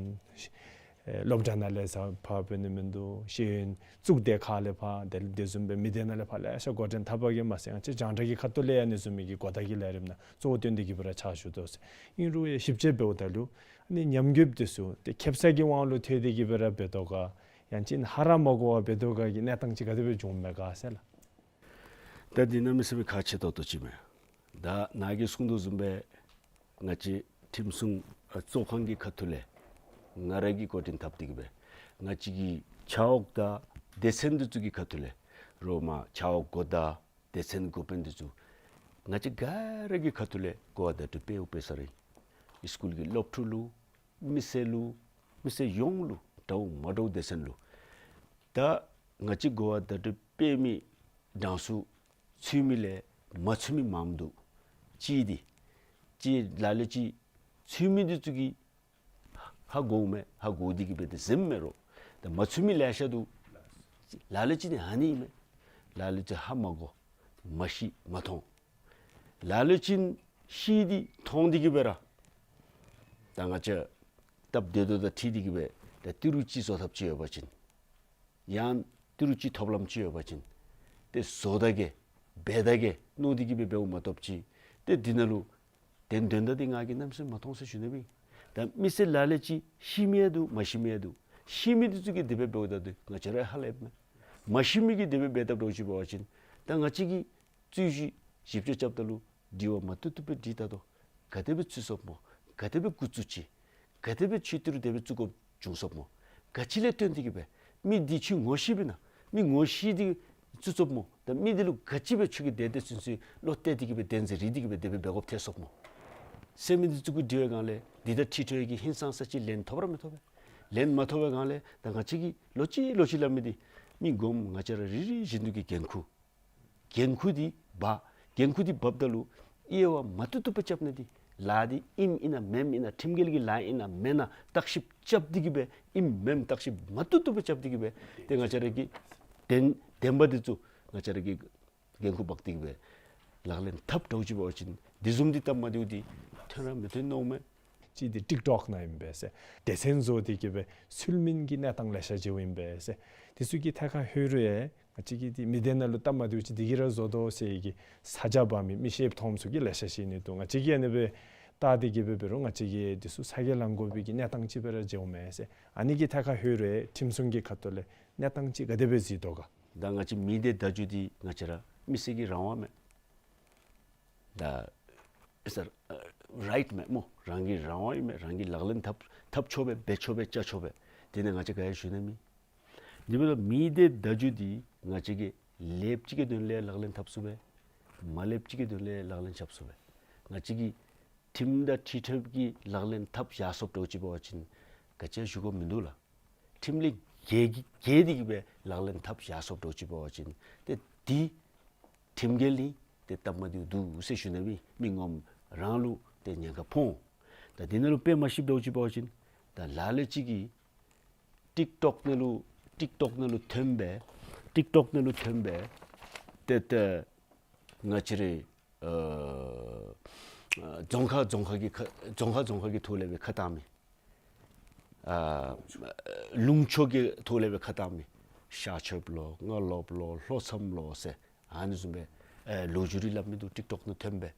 ཨེ་སློབ་གྲྭ་ནང་ལས་ས་ཕར་འབད་ནི་མིན་འདུག། ཤེས་ཡོན་གཙུག་སྡེ་ཁག་ལས་ཕར་དེ་དེ་བཟུམ་སྦེ་མི་སྡེ་ནང་ལས་ཕར་ལེ་ཤ་འགོ་འདྲེན་འཐབ་པ་གིས་མ་ཚད་ང་བཅས་རྒྱང་བསྒྲགས་ཀྱི་ཁ་ཐུག་ལས་ཡང་ཨ་ནི་བཟུམ་མའི་གི་གོ་བརྡ་གི་ལས་རིམ་ནང་གཙོ་བོ་བཏོན་ཏེ་གིས་སྦེ་ར་ཕྱག་ཞུ་དོ་ཟེར། ཨིན་རུང་ཡང་ཞིབ་དཔྱད་འབདཝ་ད་ལུ་ཨ་ནི་ཉམས་རྒུདཔ་འདི་ཚུ་ཏེ་ཁེབ་ས་གི་དབང་ལུ་ཐལ་ཏེ་གིས་སྦེ་ར་འབད་དོ་ག་ཡང་ཅིན་ཧ་ར་མ་གོ་བར་འབད་དོ་ག་གི་གནས་སྟངས་ཅིག་ག་དེ་སྦེ་བྱུངམ་མས་ག་ཟེར་ལགས། ད་འདི་གནམ་མེད་ས་མེད་ཁག་ཆེ་ཏོག་ཏོ་ཅིག་མས། ད་ནཱ་གིས་གསུང་དོ་བཟུམ་སྦེ་ང་བཅས་ཁྲིམས་སྲུང་ཨ་གཙོ་ཁང་གི་ཁ་ཐུག་ལས་ང་ར་གིས་འགོ་འདྲེན་འཐབ་སྟེ་གིས་སྦེ་ང་བཅས་ཀྱི་ཆ་འོག་དང་སྡེ་ཚན་འདི་ཚུ་གི་ཁ་ཐུག་ལས་རོགས་མ་ཆ་འོག་འགོ་བདག་སྡེ་ཚན་འགོ་དཔོན་འདི་ཚུ་ང་བཅས་ག་ར་གི་ཁ་ཐུག་ལས་གོ་བ་བརྡ་སྤྲོད་འབད་འབད་ས་ར་ཨིན། སི་ཀུལ་གྱི་སློབ་ཕྲུག་ལུ་མི་སེར་ལུ་མི་སེར་ཡོངས་ལུ་འདྲཝ་མ་འདྲཝ་སྡེ་ཚན་ལུ། ད་ང་བཅས་གོ་བ་བརྡ་སྤྲོད་འབད་མི་གྲངས་སུ་ཚུད་མི་ལས་མ་ཚུད་མི་མངམ་འདུག། གཅིག་འདི་གཅིག་ལ་ལུ་ཅིག་ཚུད་མི་འདི་ཚུ་གིས་ཧ་གོཝ་མས། ཧ་གོ་སྟེ་གིས་སྦེ་ཏེ་གཟིམ་མས་རོགས། ད་མ་ཚུད་མི་ལེ་ཤ་འདུག། ལ་ལུ་ཅིག་ནི་ཨ་ནི་ཨིན་མས། ལ་ལུ་ཅིག་ཧ་མ་གོ། མ་ཤེས་མ་མཐོང་། ལ་ལུ་ཅིག་ཤེས་ཏེ་མཐོང་སྟེ་གི་སྦེ་ར་ད་ང་བཅས་སྟབས་བདེ་ཏོག་ཏོ་དང་འཁྲིལ་ཏེ་གི་སྦེ་ད་ཏི་རུ་ཅིག་བཟོ་ཐབས་ཅིག་ཡོད་པ་ཅིན་ཡང་ཏི་རུ་ཅིག་ཐོབ་ལམ་ཅིག་ཡོད་པ་ཅིན་ཏེ་བཟོ་ད་གེ་འབད་ད་གེ་མནོ་སྟེ་གི་སྦེ་འབདཝ་མ་གཏོགས་ཅིག་ཏེ་འདི་ནང་ལུ་དོན་དོན་དག་འདི་ང་གིས་གནམ་མེད་ས་མེད་མ་མཐོང་ཟེར་ཞུ་ནི་ཨིན། ད་མི་སེར་ལ་ལུ་ཅིག་ཤེས་མི་ཡང་འདུག། མ་ཤེས་མི་ཡང་འདུག། ཤེས་མི་འདི་ཚུ་གིས་དེ་སྦེ་འབདཝ་ད་འདི་ང་བཅས་ར་ཧ་ལས་མས། མ་ཤེས་མི་གིས་དེ་སྦེ་འབད་དཔ་འདྲཝ་ཅིག་འབད་བ་ཅིན་ད་ང་བཅས་ཀྱིས་རྩོད་གཞི་ཞིབ་དཔྱད་རྐྱབ་ད་ལུ་དྲི་བ་མ་བཏུབ་བཏུབ་སྦེ་དྲིས་ད་དོ། ག་དེ་སྦེ་ཚུད་སོཔ་སྨོ། ག་དེ་སྦེ་འགོ་བཙུགས་ཅི། ག་དེ་སྦེ་ཁྱོད་ཏི་རུ་དེ་སྦེ་བཙུགས་དགོཔ་བྱུང་སོཔ་སྨོ། ག་ཅི་ལས་བརྟེན་ཏེ་གི་སྦེ་མི་འདི་ཁྱོད་ངོ་ཤེས་པས་ན། མི་ངོ་ཤེས་ཏེ་བཙུགས་སོཔ་སྨོ། ད་མི་འདི་ལུ་ག་ཅི་སྦེ་ཁྱོད་ཀྱིས་དེ་དེ་ཚུན་ཚོད་བློ་གཏད་དེ་གི་སྦེ་བདེན་འཛིན་རེ་དེ་གི་སྦེ་དེ་སྦེ་འབད་དགོཔ་ཐལ་སོཔ་སྨོ་ཟེར་མི་འདི་ཚུ་གུ་དྲི་བའི་སྒང་ལས་འདི་དང་འཁྲིལ་ཏེ་གི་ཧིང་སངས་ས་ཅིག་ལན་ཐོབ་ར་མི་ཐོབ་པས། ལན་མ་ཐོབ་པའི་སྒང་ལས་ད་ང་བཅས་ཀྱིས་ལོག་ཅི་ལོག་ཅི་སླབ་མི་འདི་མི་ངོམ་ང་བཅས་ར་རེ་རེ་བཞིན་དུ་གི་འགན་ཁུར། འགན་ཁུར་འདི་འབག། འགན་ཁུར་འདི་འབགཔ་ད་ལུ་དབྱེ་བ་མ་བཏུབ་བཏུབ་སྦེ་རྐྱབ་ནི་འདི་ལཱ་འདི་ཨིནམ་ཨིན་ན་མེནམ་ཨིན་ན་ཁྲིམས་འགལ་གྱི་ལཱ་ཨིན་ན་མེན་ན་བརྟག་ཞིབ་རྐྱབ་སྟེ་གི་སྦེ་ཨིནམ་མེནམ་བརྟག་ཞིབ་མ་བཏུབ་བཏུབ་སྦེ་རྐྱབ་སྟེ་གི་སྦེ་ཏེ་ང་བཅས་ར་གི་བདེན་བདེན་པ་འདི་ཚུ་ང་བཅས་ར་གིས་འགན་ཁུར་འབག་སྟེ་གི་སྦེ་ལག་ལེན་འཐབ་འདྲཝ་ཅིག་འབད་བ་ཅིན་འདི་བཟུམ་འདི་སྟབས་མ་བདེཝ་འདི་ཐོན་ར་མི་ཐོན་མནོཝ་མས། གཅིག་འདི་ཊིཀ་ཊོཀ་ནང་ཨིན་པས་ཟེར། སྡེ་ཚན་བཟོ་སྟེ་གི་སྦེ་ཚུལ་མིན་གྱི་གནས་སྟངས་ལེ་ཤ་ཅིག་ཨིན་པས་ཟེར། འདི་ཚུ་གི་ཐད་ཁར་ལྷོད་རུང་ཡང་ང་བཅས་ཀྱིས་འདི་མི་སྡེ་ནང་ལུ་སྟབས་མ་བདེཝ་ཅིག་འདི་གིས་ར་བཟོ་དོ་ཟེར་གྱི་ས་ཆ་འབག་མི་མི་ཤེསཔ་མཐོངམ་ཚུ་གིས་ལེ་ཤ་ཅིག་ཨིན་ནི་འདུག། ང་བཅས་ཀྱིས་ཨ་ནི་སྦེ་བལྟ་སྟེ་གི་སྦེ་འབད་རུང་ང་བཅས་ཀྱིས་འདི་ཚུ་ས་ཁར་ལང་དགོ་པའི་གི་གནས་སྟངས་ཅིག་སྦེ་ར་མཇལཝ་མས་ཟེར། ཨ་ནི་གི་ཐད་ཁར་ལྷོད་རུང་ཡང་ཁྲིམས་སྲུང་གི་ཁ་ཐུག་ལས་གནས་སྟངས་ཅིག་ག་དེ་སྦེ་གཟིགས་དོ་ག། ད་ང་བཅས་མི་སྡེ་བརྡ་བརྒྱུད་འདི་ང་བཅས་ར་མི་སེར་གྱི་རང་དབང་མས། ད་ཨེ་སར་རའིཊ་མས་སྨོ། རང་གི་རང་དབང་ཨིན་མས། རང་གིས་ལག་ལེན་འཐབ་འཐབ་ཆོག་པས། འབད་ཆོག་པས། རྐྱབ་ཆོག་པས། དེ་ནི་ང་བཅས་ག་ཡང་ཞུ་ནི་མེད། དེ་འབདཝ་ད་མི་སྡེ་བརྡ་བརྒྱུད་འདི་ང་བཅས་ཀྱིས་ལེགསཔ་ཅིག་གི་དོན་ལས་ལག་ལེན་འཐབ་ཚུགས་པས། མ་ལེགསཔ་ཅིག་གི་དོན་ལས་ལག་ལེན་རྐྱབ་ཚུགས་པས། ང་བཅས་ཀྱིས་ཁྲིམས་དང་འཁྲིལ་ཏེ་གི་ལག་ལེན་འཐབ་ཡར་སོཔ་འདྲཝ་ཅིག་འབད་བ་ཅིན་ག་ཅི་ཡང་ཞུ་དགོཔ་མིན་འདུག་ལགས། ཁྲིམས་ལས་འགལ་འགལ་ཏེ་གི་སྦེ་ལག་ལེན་འཐབ་ཡར་སོཔ་འདྲཝ་ཅིག་འབད་བ་ཅིན་ཏེ་འདི་ཁྲིམས་འགལ་ཨིན། ཏེ་སྟབས་མ་བདེཝ་འདུག་ཟེར་ཞུ་ནི་ཨིན། མི་ངོམ་རང་ལུ་ཏེ་ཉེན་ཁ་ཕོག། ད་འདི་ནང་ལུ་དཔེ་མ་ཤེསཔ་འདྲཝ་ཅིག་འབད་བ་ཅིན་ད་ལ་ལུ་ཅིག་གིས་ཊིཀ་ཊོཀ་ནང་ལུ་ཊིཀ་ཊོཀ་ནང་ལུ་ཐོན་སྦེ་ཊིཀ་ཊོཀ་ནང་ལུ་ཐོན་སྦེ་ཏེ་ཏེ་ང་བཅས་རའི་ཨ་རྫོང་ཁག་རྫོང་ཁག་གི་ཁ་རྫོང་ཁག་རྫོང་ཁག་གི་ཐོག་ལས་སྦེ་ཁ་བཏང་མི། ཨ་ལུང་ཕྱོགས་ཀྱི་ཐོག་ལས་སྦེ་ཁ་བཏང་མི། ཤར་ཕྱོགསཔ་ལོ། རྔ་ལོགཔ་ལོ། ལྷོ་མཚམས་ལོ་ཟེར་ཨ་ནི་བཟུམ་སྦེ་ཨེ་ལོ་རྒྱུས་རེ་སླབ་མི་འདུག། ཊིཀ་ཊོཀ་ནང་ཐོན་སྦེ།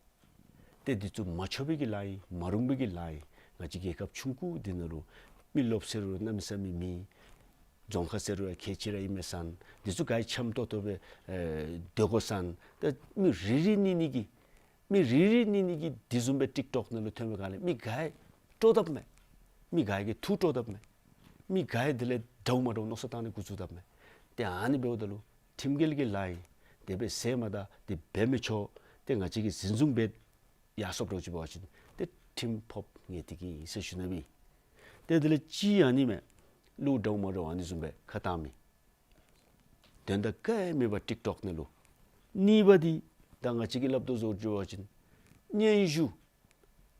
ཏེ་འདི་ཚུ་མ་ཆོག་པའི་གི་ལཱ་ཨིན། མ་རུང་པའི་གི་ལཱ་ཨིན། ང་བཅས་རྒྱལ་ཁབ་ཆུང་ཀུ་འདི་ནང་ལུ་མི་རློབས་ཟེར་རུང་གནམ་མེད་ས་མེད་མེད། རྫོང་ཁག་ཟེར་རུང་ཡང་ཁལ་གཅིག་ར་ཨིན་མས་ཟེར། འདི་ཚུ་ག་ཡང་འཆམ་ཏོག་ཏོ་སྦེ་ཨེ་སྡོད་དགོ་ཟེར། ཏེ་མི་རེ་རེ་གཉིས་གཉིས་ཀྱིས་མི་རེ་རེ་གཉིས་གཉིས་ཀྱིས་འདི་བཟུམ་སྦེ་ཊིཀ་ཊོཀ་ནང་ལུ་ཐོན་པའི་སྒང་ལས་མི་ག་ཡང་སྤྲོ་དཔ་མས། མི་ག་ཡང་གིས་ཐུགས་སྤྲོ་དཔ་མས། མི་ག་ཡང་དེ་ལས་འདྲཝ་མ་འདྲཝ་མནོ་བསམ་བཏང་ནི་འགོ་བཙུགས་དཔ་མས། ཏེ་ཨ་ནི་འབདཝ་ད་ལུ་ཁྲིམས་འགལ་གྱི་ལཱ་ཨིན། དེ་སྦེ་ཟེར་མ་ད་དེ་འབད་མི་ཆོག། ཏེ་ང་བཅས་ཀྱིས་འཛིན་བཟུང་འབད་ཡར་སོཔ་འདྲཝ་ཅིག་འབད་བ་ཅིན་ཏེ་ཁྲིམས་ཕོགཔ་ངེས་ཏིག་ཨིན་ཟེར་ཞུ་ནི་ཨིན། ཏེ་དེ་ལས་གཅིག་ཨ་ནི་མས། ལུགས་འདྲཝ་མ་འདྲཝ་ཨ་ནི་བཟུམ་སྦེ་ཁ་བཏང་མི། དོན་དག་ག་ཡང་མེད་པར་ཊིཀ་ཊོཀ་ནང་ལུ། གཉིས་པ་འདི་ད་ང་བཅས་ཀྱིས་སླབ་དོ་བཟུམ་ཅིག་འབད་བ་ཅིན་སྙན་ཞུ་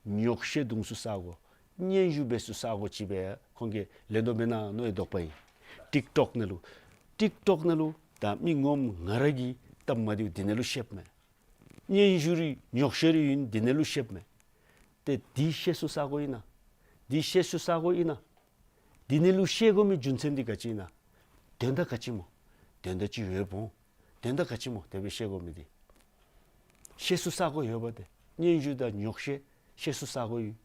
ཉོགས་བཤད་བརྡུང་ཚུགས་ས་གོ། སྙན་ཞུ་འབད་ཚུགས་ས་གོ་ཅིག་སྦེ་ཁོང་གིས་ལེན་དོ་མེན་ན་མནོ་བའི་དོགས་པ་ཨིན། ཊིཀ་ཊོཀ་ནང་ལུ་ཊིཀ་ཊོཀ་ནང་ལུ་ད་མི་ངོམ་ང་ར་གིས་སྟབས་མ་བདེཝ་འདི་ནང་ལུ་བཤདཔ་མས། སྙན་ཞུ་རེ་ཉོགས་བཤད་རེ་ཡོད་འདི་ནང་ལུ་བཤདཔ་མས། ཏེ་འདི་བཤད་ཚུགས་ས་གོ་ཨིན་ན། འདི་བཤད་ཚུགས་ས་གོ་ཨིན་ན། འདི་ནང་ལུ་བཤད་དགོ་མི་རྒྱུ་མཚན་འདི་ག་ཅི་ཨིན་ན། དོན་དག་ག་ཅི་སྨོ། དོན་དག་ཅིག་ཡོདཔ་འོང་། དོན་དག་ག་ཅི་སྨོ་དེ་སྦེ་བཤད་དགོ་མི་འདི། བཤད་ཚུགས་ས་གོ་ཡོདཔ་ཏེ། སྙན་ཞུ་དང་ཉོགས་བཤད་བཤད་ཚུགས་ས་གོ་ཡོད།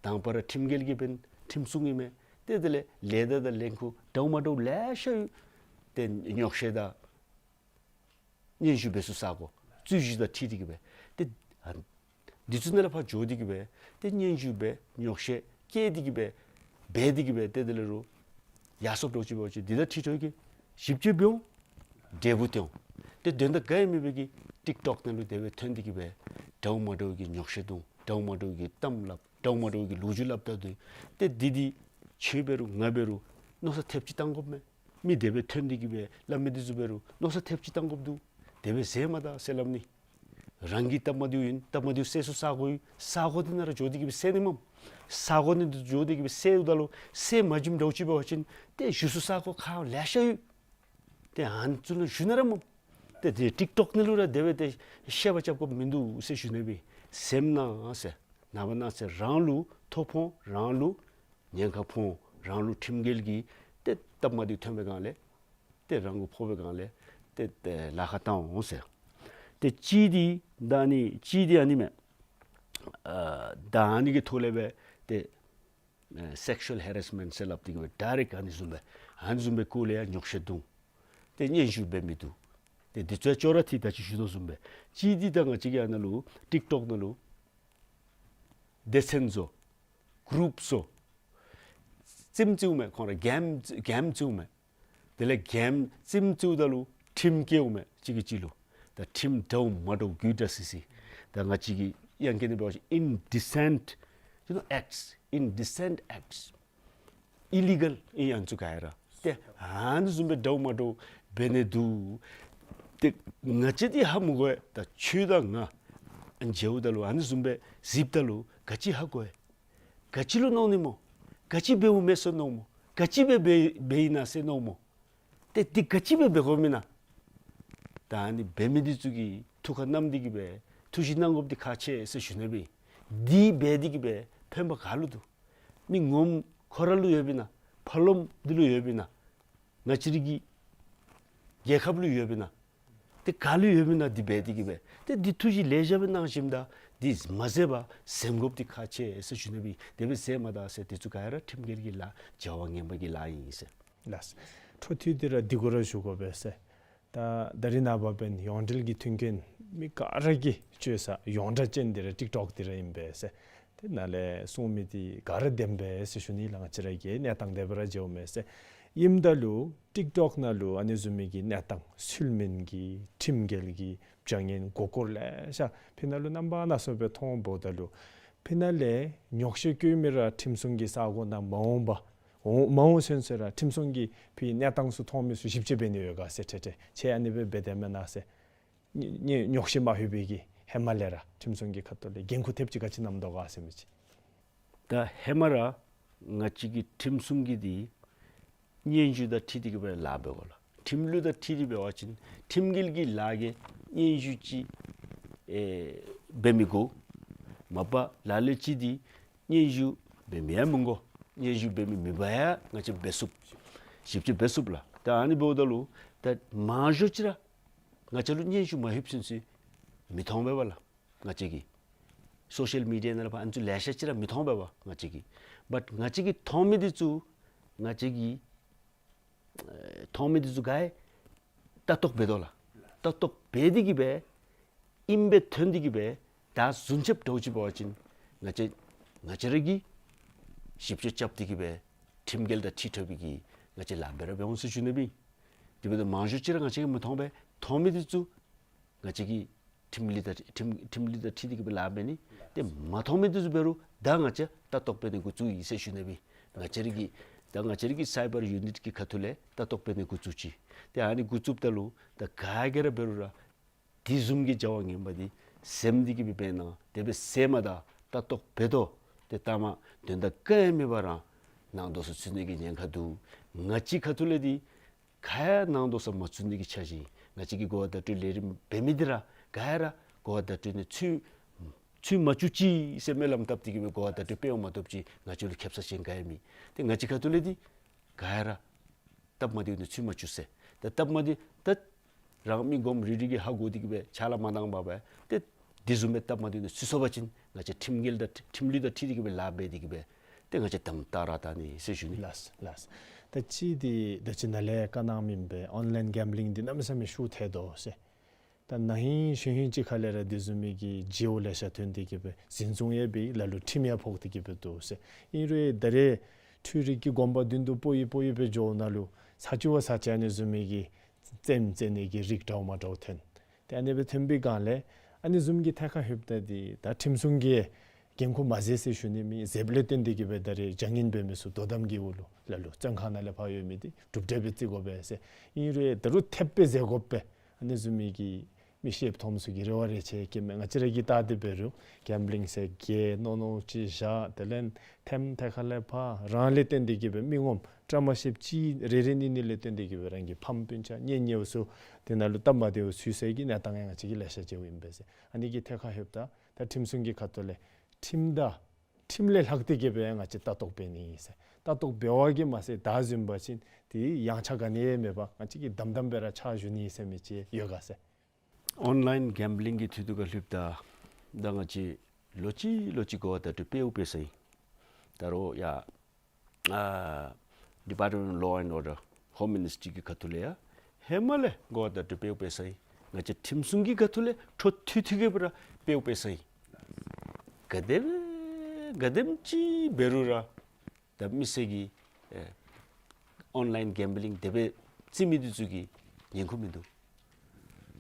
དང་པ་ར་ཁྲིམས་འགལ་གྱི་འབདན་ཁྲིམས་སྲུང་ཨིན་མས། ཏེ་དེ་ལས་ལས་ད་དང་ལས་འགུལ་འདྲཝ་མ་འདྲཝ་ལེ་ཤ་ཡོད། ཏེ་ཉོགས་བཤད་དང་སྙན་ཞུ་འབད་ཚུགས་ས་གོ། རྩོད་གཞི་དང་འཁྲིལ་ཏེ་གི་སྦེ། ཏེ་ཨ་འདི་ཚུ་ནང་ལས་ཕར་འགྱོ་སྟེ་གི་སྦེ་ཏེ་སྙན་ཞུ་འབད་ཉོགས་བཤད་བཀལ་ཏེ་གི་སྦེ་འབད་དེ་གི་སྦེ་ཏེ་དེ་ལས་རུང་ཡར་སོཔ་འདྲཝ་ཅིག་འབད་བ་ཅིན་འདི་དང་འཁྲིལ་ཏེ་གི་ཞིབ་དཔྱད་འབད་འོང་། འབྲས་བུ་ཐོན་འོང་། ཏེ་དོན་དག་ག་ཡང་མེད་པའི་གི་ཊིཀ་ཊོཀ་ནང་ལུ་དེ་སྦེ་ཐོན་ཏེ་གི་སྦེ་འདྲཝ་མ་འདྲཝ་གི་ཉོགས་བཤད་བརྡུང་། འདྲཝ་མ་འདྲཝ་གི་གཏམ་སླབ། འདྲཝ་མ་འདྲཝ་གི་ལོ་རྒྱུས་སླབ་ད་འདི་ཏེ་འདི་འདི་ཁྱོད་འབད་རུང་ང་འབད་རུང་མནོ་བསམ་ཐེབས་ཅིག་བཏང་དགོཔ་མས། མི་དེ་སྦེ་ཐོན་ཏེ་གི་སྦེ་སླབ་མི་འདི་ཚུ་འབད་རུང་མནོ་བསམ་ཐེབས་ཅིག་བཏང་དགོཔ་འདུག། དེ་སྦེ་ཟེར་མ་ད་ཟེར་སླབ་ནི། རང་གི་སྟབས་མ་བདེཝ་ཨིན། སྟབས་མ་བདེཝ་སེལ་ཚུགས་ས་གོ་ཡོད། ས་གོ་འདི་ནང་ར་འགྱོ་སྟེ་གི་སྦེ་སེལ་ནི་མས། ས་གོ་འདི་ནང་འགྱོ་སྟེ་གི་སྦེ་སེལཝ་ད་ལུ་སེལ་མ་བྱིནམ་འདྲཝ་ཅིག་འབད་བ་ཅིན་ཏེ་ཞུ་ཚུགས་ས་གོ་ཁག་ལེ་ཤ་ཡོད། ཏེ་ཨ་ནི་ཚུ་ལུ་ཞུ་ནི་ར་སྨོ། ཏེ་ཏེ་ཊིཀ་ཊོཀ་ནང་ལུ་ར་དེ་སྦེ་ཏེ་བཤད་པ་རྐྱབ་དགོཔ་མིན་འདུག་ཟེར་ཞུ་ནི་སྦེ། སེམས་ནང་ཟེར་ནངས་པ་གནངས་ཚེ་རང་ལུ་ཐོ་ཕོག་རང་ལུ་ཉེན་ཁ་ཕོག་རང་ལུ་ཁྲིམས་འགལ་གྱི་ཏེ་སྟབས་མ་བདེཝ་ཐོན་པའི་སྒང་ལས་ཏེ་རང་གུ་ཕོག་པའི་སྒང་ལས་ཏེ་ཏེ་ལཱ་ཁག་བཏང་འོང་ཟེར། ཏེ་གཅིག་འདི་ད་ཨ་ནི་གཅིག་འདི་ཨ་ནི་མས། ཨ་ད་ཨ་ནི་གི་ཐོག་ལས་སྦེ་ཏེ་ཨེ་སེཀ་ཤུ་ཨལ་ཧེ་རེསི་མེནཊ་ཟེར་སླབ་སྟེ་གི་སྦེ་ཌའི་རེཀཊ་ཨ་ནི་བཟུམ་སྦེ་ཨ་ནི་བཟུམ་སྦེ་སྐོར་ལས་ཡང་ཉོག་བཤད་བརྡུང་། ཏེ་སྙན་ཞུ་འབད་མི་བསྡུ། ཏེ་འདི་ཚུ་ཡང་ཅོག་ར་འཐད། ད་ཅི་ཞུ་དོ་བཟུམ་སྦེ་གཅིག་འདི་ད་ང་བཅས་ཀྱི་ཨ་ནཱ་ལུ་ཊིཀ་ཊོཀ་ནང་ལུ་སྡེ་ཚན་བཟོ་གུ་རུབ་བཟོ། རྩེདམོ་རྩེཝ་མས། ཁོང་ར་གེམ་གེམ་རྩེཝ་མས། དེ་ལས་གེམ་རྩེདམོ་རྩེཝ་ད་ལུ་ཁྲིམས་བཀལཝ་མས་གཅིག་གིས་གཅིག་ལུ། ད་ཁྲིམས་འདྲཝ་མ་འདྲཝ་རྒུད་དྲགས་སི་སི། ད་ང་བཅས་ཀྱི་དབྱངས་སྐད་ནང་འབད་བ་ཅིན་indecent, you know, acts, indecent acts, illegal ཨིན་ཨ་ནི་ཚུ་ག་ར། ཏེ་ཨ་ནི་བཟུམ་སྦེ་འདྲཝ་མ་འདྲཝ་འབད་ནི་འདུག། ཏེ་ང་བཅས་འདི་ཧ་མི་གོ་བས། ད་ཁྱོད་དང་ང་མཇལཝ་ད་ལུ་ཨ་ནི་བཟུམ་སྦེ་གཟིགསཔ་ད་ལུ་ག་ཅི་ཧ་གོ་བས། ག་ཅི་ལུ་མནོ་ནི་སྨོ། ག་ཅི་འབདཝ་མས་ཟེར་མནོཝ་སྨོ། ག་ཅི་སྦེ་འབད་འབདཝ་ཨིན་ན་ཟེར་མནོཝ་སྨོ། ཏེ་འདི་ག་ཅི་སྦེ་འབད་དགོཔ་ཨིན་ན། ད་ཨ་ནི་འབད་མི་འདི་ཚུ་གིས་ཐུགས་ཁར་བསྣམས་ཏེ་གི་སྦེ་ཐུགས་བཞེད་གནང་དགོཔ་འདི་ཁག་ཆེ་ཟེར་ཞུ་ནི་སྦེ། འདི་འབད་དེ་གི་སྦེ་ཕན་པ་ག་ལུ་འདུག། མི་ངོམ་ཁོ་ར་ལུ་ཡོདཔ་ཨིན་ན། ཕར་ལོགམ་འདི་ལུ་ཡོདཔ་ཨིན་ན། ང་བཅས་རའི་གི་རྒྱལ་ཁབ་ལུ་ཡོདཔ་ཨིན་ན། ཏེ་ག་ལུ་ཡོདཔ་ཨིན་ན། འདི་འབད་དེ་གི་སྦེ་ཏེ་འདི་ཐུགས་བཞེད་ལེ་ཤ་སྦེ་གནང་ཞིནམ་ད་འདི་མ་མཛད་པར་གཟིམ་དགོཔ་འདི་ཁག་ཆེ་ཟེར་ཞུ་ནི་སྦེ། དེ་སྦེ་མཛད་མ་ད་ཟེར་འདི་ཚུ་ག་ར་ཁྲིམས་འགལ་གྱི་ལཱ་བྱ་བ་ངན་པ་གི་ལཱ་ཨིན་ཟེར། ལགས། འཕྲོ་མཐུད་དེ་ར་འདི་གུ་ར་ཞུ་དགོ་པས་ཟེར། ད་ད་རིས་ནངས་པ་འབདན་ཡོངས་འབྲེལ་གྱི་མཐུན་རྐྱེན་མི་ག་ར་གིས་སྤྱོད་ས་ཡོངས་གྲགས་ཅན་འདི་ར་ཊིཀ་ཊོཀ་འདི་ར་ཨིན་པས་ཟེར། དེ་ནང་ལས་གསུང་མི་འདི་ག་ར་བདེན་པས་ཟེར་ཞུ་ནི་ལགས། ང་བཅས་ར་གི་གནས་སྟངས་དེ་སྦེ་ར་མཇལཝ་མས་ཟེར། ཨིནམ་ད་ལུ་ཊིཀ་ཊོཀ་ནང་ལུ་ཨ་ནི་བཟུམ་མའི་གི་གནས་སྟངས་ཚུལ་མིན་གྱི་ཁྲིམས་འགལ་གྱི་བྱ་ངན་མགུ་སྐོར་ལེ་ཤ་ཕི་ནང་ལུ་རྣམ་པ་སྣ་ཚོགས་སྦེ་མཐོངམ་ད་ལུ་ཕི་ནང་ལས་ཉོག་བཤད་བཀོད་མི་ར་ཁྲིམས་སྲུང་གི་ས་གོ་ནང་མ་འོངས་པ་འོང་མ་འོང་ཚུན་ཚོད་ར་ཁྲིམས་སྲུང་གིས་ཕི་གནས་སྟངས་ཚུ་མཐོང་མི་ཚུ་ཞིབ་དཔྱད་འབད་ནི་ཡོད་ག་ཟེར། ཁྲེ་ཁྲེ་ཁྱེད་ཨ་ནི་སྦེ་འབད་དེས་མེན་ན་ཟེར། ཉེ་ཉེ་ཉོག་བཤད་མ་ལྷོད་པའི་གི་ཧེ་མ་ལས་ར་ཁྲིམས་སྲུང་གི་ཁ་ཐུག་ལས་འགན་ཁུར་ཐེབས་ཅིག་ག་ཅི་བསྣམས་དོ་ག་ཟེར་མི་ཅིག། ད་ཧེ་མ་ར་ང་བཅས་ཀྱི་ཁྲིམས་སྲུང་གི་འདི་སྙན་ཞུ་དང་འཁྲིལ་ཏེ་གི་སྦེ་ལཱ་འབད་དགོ་ལགས། ཁྲིམས་ལུགས་དང་འཁྲིལ་ཏེ་འབད་བ་ཅིན་ཁྲིམས་འགལ་གྱི་ལཱ་གི་སྙན་ཞུ་ཅིག་ཨེ་འབད་མི་དགོ། མ་པ་ལ་ལུ་ཅིག་འདི་སྙན་ཞུ་འབད་མི་ཡང་མི་དགོ། སྙན་ཞུ་འབད་མི་མེད་པར་ཡང་ང་བཅས་འབད་ཚུགས། ཞིབ་དཔྱད་འབད་ཚུགས་ལགས། ད་ཨ་ནི་འབདཝ་ད་ལུ་ད་མང་ཤོས་ཅིག་ར་ང་བཅས་ལུ་སྙན་ཞུ་མ་ལྷོདཔ་ཚུན་ཚོད་མི་མཐོང་པས་པ་ལགས། ང་བཅས་ཀྱི་སོ་ཤལ་མི་ཌི་ཡ་ནང་ལུ་ཕར་ཨ་ནི་ཚུ་ལེ་ཤ་ཅིག་ར་མི་མཐོང་པས་པ་ང་བཅས་ཀྱི། བཊ་ང་བཅས་ཀྱིས་མཐོང་མི་འདི་ཚུ་ང་བཅས་ཀྱིས་ཨེ་མཐོང་མི་འདི་ཚུ་ག་ར་ལྟ་རྟོག་འབད་དོ་ལགས། ལྟ་རྟོག་འབད་དེ་གི་སྦེ་ཨིནམ་སྦེ་ཐོན་ཏེ་གི་སྦེ་ད་བཟུམ་ཅིག་འདྲཝ་ཅིག་འབད་བ་ཅིན་ང་བཅས་ང་བཅས་ར་གིས་ཞིབ་དཔྱད་རྐྱབ་སྟེ་གི་སྦེ་ཁྲིམས་འགལ་དང་འཁྲིལ་འཁྲིལ་བའི་གི་ང་བཅས་ལཱ་འབད་ར་འབད་འོང་ཟེར་ཞུ་ནི་སྦེ། དེ་འབདཝ་ད་མང་ཤོས་ཅིག་ར་ང་བཅས་ཀྱིས་མི་མཐོང་པས། མཐོང་མི་འདི་ཚུ་ང་བཅས་ཀྱིས་ཁྲིམས་ལུགས་དང་ཁྲིམས་ཁྲིམས་ལུགས་དང་འཁྲིལ་ཏེ་གི་སྦེ་ལཱ་འབད་ནི། ཏེ་མ་མཐོང་མི་འདི་ཚུ་འབད་རུང་ད་ང་བཅས་ལྟ་རྟོག་འབད་ནི་འགོ་བཙུགས་ཡི་ཟེར་ཞུ་ནི་སྦེ། ང་བཅས་ར་གི་ད་ང་བཅས་ར་གི་སའི་བར་ཡུ་ནིཊ་གི་ཁ་ཐུག་ལས་ལྟ་རྟོག་འབད་ནི་འགོ་བཙུགས་ཅི། ཏེ་ཨ་ནི་འགོ་བཙུགསཔ་ད་ལུ་ད་ག་གིས་ར་འབད་རུང་ར་དེ་བཟུམ་གྱི་བྱ་བ་ངན་པ་འདི་སེམས་འདི་གིས་སྦེ་འབད་ན་དེ་སྦེ་སེམས་མ་ད་ལྟ་རྟོག་འབད་དོ། ཏེ་ལྟ་མ་དོན་དག་ག་ཡང་མེད་པར་ར་ནང་དོགས་སུ་ཚུད་ནི་གི་ཉེན་ཁ་འདུག། ང་བཅས་ཁ་ཐུག་ལས་འདི་ག་ཡང་ནང་དོགས་སུ་མ་ཚུད་ནི་གི་འཆར་གཞི། ང་བཅས་ཀྱིས་གོ་བ་བརྡ་སྤྲོད་ལས་རིམ་འབད་མི་འདི་ར་ག་ཡང་ར་གོ་བ་བརྡ་སྤྲོད་ནང་ཚུད་ཚུད་མ་བཅུག་ཅིག་ཟེར་སྨོན་ལམ་བཏབ་སྟེ་གི་སྦེ་གོ་བ་བརྡ་སྤྲོད་འབད་འོང་མ་གཏོགས་ཅིག་ང་བཅས་ལུ་ཁེབ་ས་ཅིག་ག་ཡང་མེད། ཏེ་ང་བཅས་ཁ་ཐུག་ལས་འདི་ག་ཡང་ར་སྟབས་མ་བདེཝ་ནང་ཚུད་མ་བཅུག་ཟེར། ཏེ་སྟབས་མ་བདེཝ་ད་རང་མི་སྒོམ་རི་རི་གིས་ཧ་གོ་སྟེ་གི་སྦེ་ཕྱག་ལཱ་མ་གནང་པར་སྦེ་ཏེ་དེ་བཟུམ་སྦེ་སྟབས་མ་བདེཝ་ནང་ཚུད་སོང་པ་ཅིན་ང་བཅས་ཁྲིམས་འགལ་དང་ཁྲིམས་ལུགས་དང་འཁྲིལ་ཏེ་གི་སྦེ་ལཱ་འབད་དེ་གི་སྦེ་ཏེ་ང་བཅས་དམ་དྲག་ར་ད་ནི་ཟེར་ཞུ་ནི། ལགས་ལགས། ད་ཅི་འདི་ད་ཅི་ནཱ་ལས་བཀའ་གནང་མི་སྦེ་ཨོན་ལཱའིན་གེམ་བི་ལིང་འདི་གནམ་མེད་ས་མེད་ཤུགས་ཐལ་དོ་ཟེར། ད་ན་ཧིང་གཞེས་ཧིང་ཅིག་ཁ་ལས་ར་དེ་བཟུམ་མའི་གི་བརྗེ་བོ་ལེ་ཤ་ཐོན་ཏེ་གི་སྦེ་འཛིན་བཟུང་ཡང་འབད་ལ་ལུ་ཁྲིམས་ཡང་ཕོག་སྟེ་གི་སྦེ་འདུག་ཟེར། ཨིན་རུང་ད་རེས་འཕྲུལ་རིག་གི་གོམ་པ་མདུན་དུ་སྤོ་ཡི་སྤོ་ཡི་སྦེ་འགྱོཝ་ད་ལུ་ས་ཅིག་བ་ས་ཅིག་ཨ་ནི་བཟུམ་མའི་གི་རྩེདམོ་རྩེ་ནི་གི་རིགས་འདྲཝ་མ་འདྲཝ་ཐོན། ཏེ་ཨ་ནི་སྦེ་ཐོན་པའི་སྒང་ལས་ཨ་ནི་བཟུམ་གྱི་ཐད་ཁར་ལྷོདཔ་ད་འདི་ད་ཁྲིམས་སྲུང་གིས་འགན་ཁུར་མ་བཞེས་ཟེར་ཞུ་ནི་མེད། བཞེསཔ་ལས་བརྟེན་ཏེ་གི་སྦེ་ད་རེས་བྱ་ངན་འབད་མི་ཚུ་དོ་དམ་གྱི་འོག་ལུ་ལ་ལུ་བཙོན་ཁང་ནང་ལས་ཕར་ཡོད་མི་འདི་གྲུབ་འབྲས་སྦེ་བརྩི་དགོ་པས་ཟེར། ཨིན་རུང་ད་རུང་ཐེབས་སྦེ་བཞེས་དགོ་པས། ཨ་ནི་བཟུམ་མའི་གི་ མི་ཤེསཔ་མཐོངམ་ཚུ་གིས་རེ་བ་རེ་ཆེ་བསྐྱེདཔ་མས། ང་བཅས་ར་གིས་བལྟ་སྟེ་འབད་རུང་གེམ་བི་ལིང་ཟེར་གེ་མནོ་མནོཝ་ཅིག་བཞག། དེ་ལས་ཐེམ་ཐད་ཁར་ལས་ཕར་རང་ལས་བརྟེན་ཏེ་གིས་སྦེ་མི་ངོམ་བཀྲ་མ་ཤིསཔ་ཅིག་རེ་རེ་གཉིས་གཉིས་ལས་བརྟེན་ཏེ་གིས་སྦེ་རང་གི་ཕམ་སྤུན་ཆ་གཉེན་ཉེཝ་ཚུ་དེ་ནང་ལུ་སྟབས་མ་བདེཝ་ཚུད་སའི་གི་གནས་སྟངས་ཡང་ང་བཅས་ཀྱིས་ལེ་ཤ་མཇལཝ་ཨིན་པས་ཟེར། ཨ་ནི་གི་ཐད་ཁར་ལྷོདཔ་ད་ད་ཁྲིམས་སྲུང་གི་ཁ་ཐུག་ལས་ཁྲིམས་དང་ཁྲིམས་ལས་ལྷག་སྟེ་གིས་སྦེ་ང་བཅས་ལྟ་རྟོག་འབད་ནི་ཨིན་ཟེར། ལྟ་རྟོག་འབད་བ་གིས་མ་ཚད་ད་བཟུམ་འབད་བ་ཅིན་དེ་ཡངས་ཆག་ག་ནི་ཡང་མེད་པར་ང་བཅས་ཀྱིས་དམ་དམ་སྦེ་ར་ཕྱག་ཞུ་ནི་ཟེར་མི་ཅིག་ཡོད་ག་ཟེར། ཨོན་ལའིན་གེམ་བི་ལིང་གི་འཐུས་ཐུག་ཁར་ལྷོདཔ་ད་ད་ང་བཅས་ལོག་ཅི་ལོག་ཅི་གོ་བ་བརྡ་སྤྲོད་འབདཝ་འབད་ས་ཨིན། ད་རུང་ཡ་ཨ་Department of Law and Order, Home Ministry གི་ཁ་ཐུག་ལས་ཡང་ཧེ་མ་ལས་གོ་བ་བརྡ་སྤྲོད་འབདཝ་འབད་ས་ཨིན། ང་བཅས་ཁྲིམས་སྲུང་གི་ཁ་ཐུག་ལས་འཕྲོ་མཐུད་མཐུད་དེ་གིས་སྦེ་ར་འབདཝ་འབད་ས་ཨིན། ག་དེ་ག་དེམ་ཅིག་འབད་རུང་ར་ད་མི་སེར་གྱིས་ཨེ་ཨོན་ལའིན་གེམ་བི་ལིང་དེ་སྦེ་རྩེད་མི་འདི་ཚུ་གི་ཉན་ཁུངས་མིན་འདུག།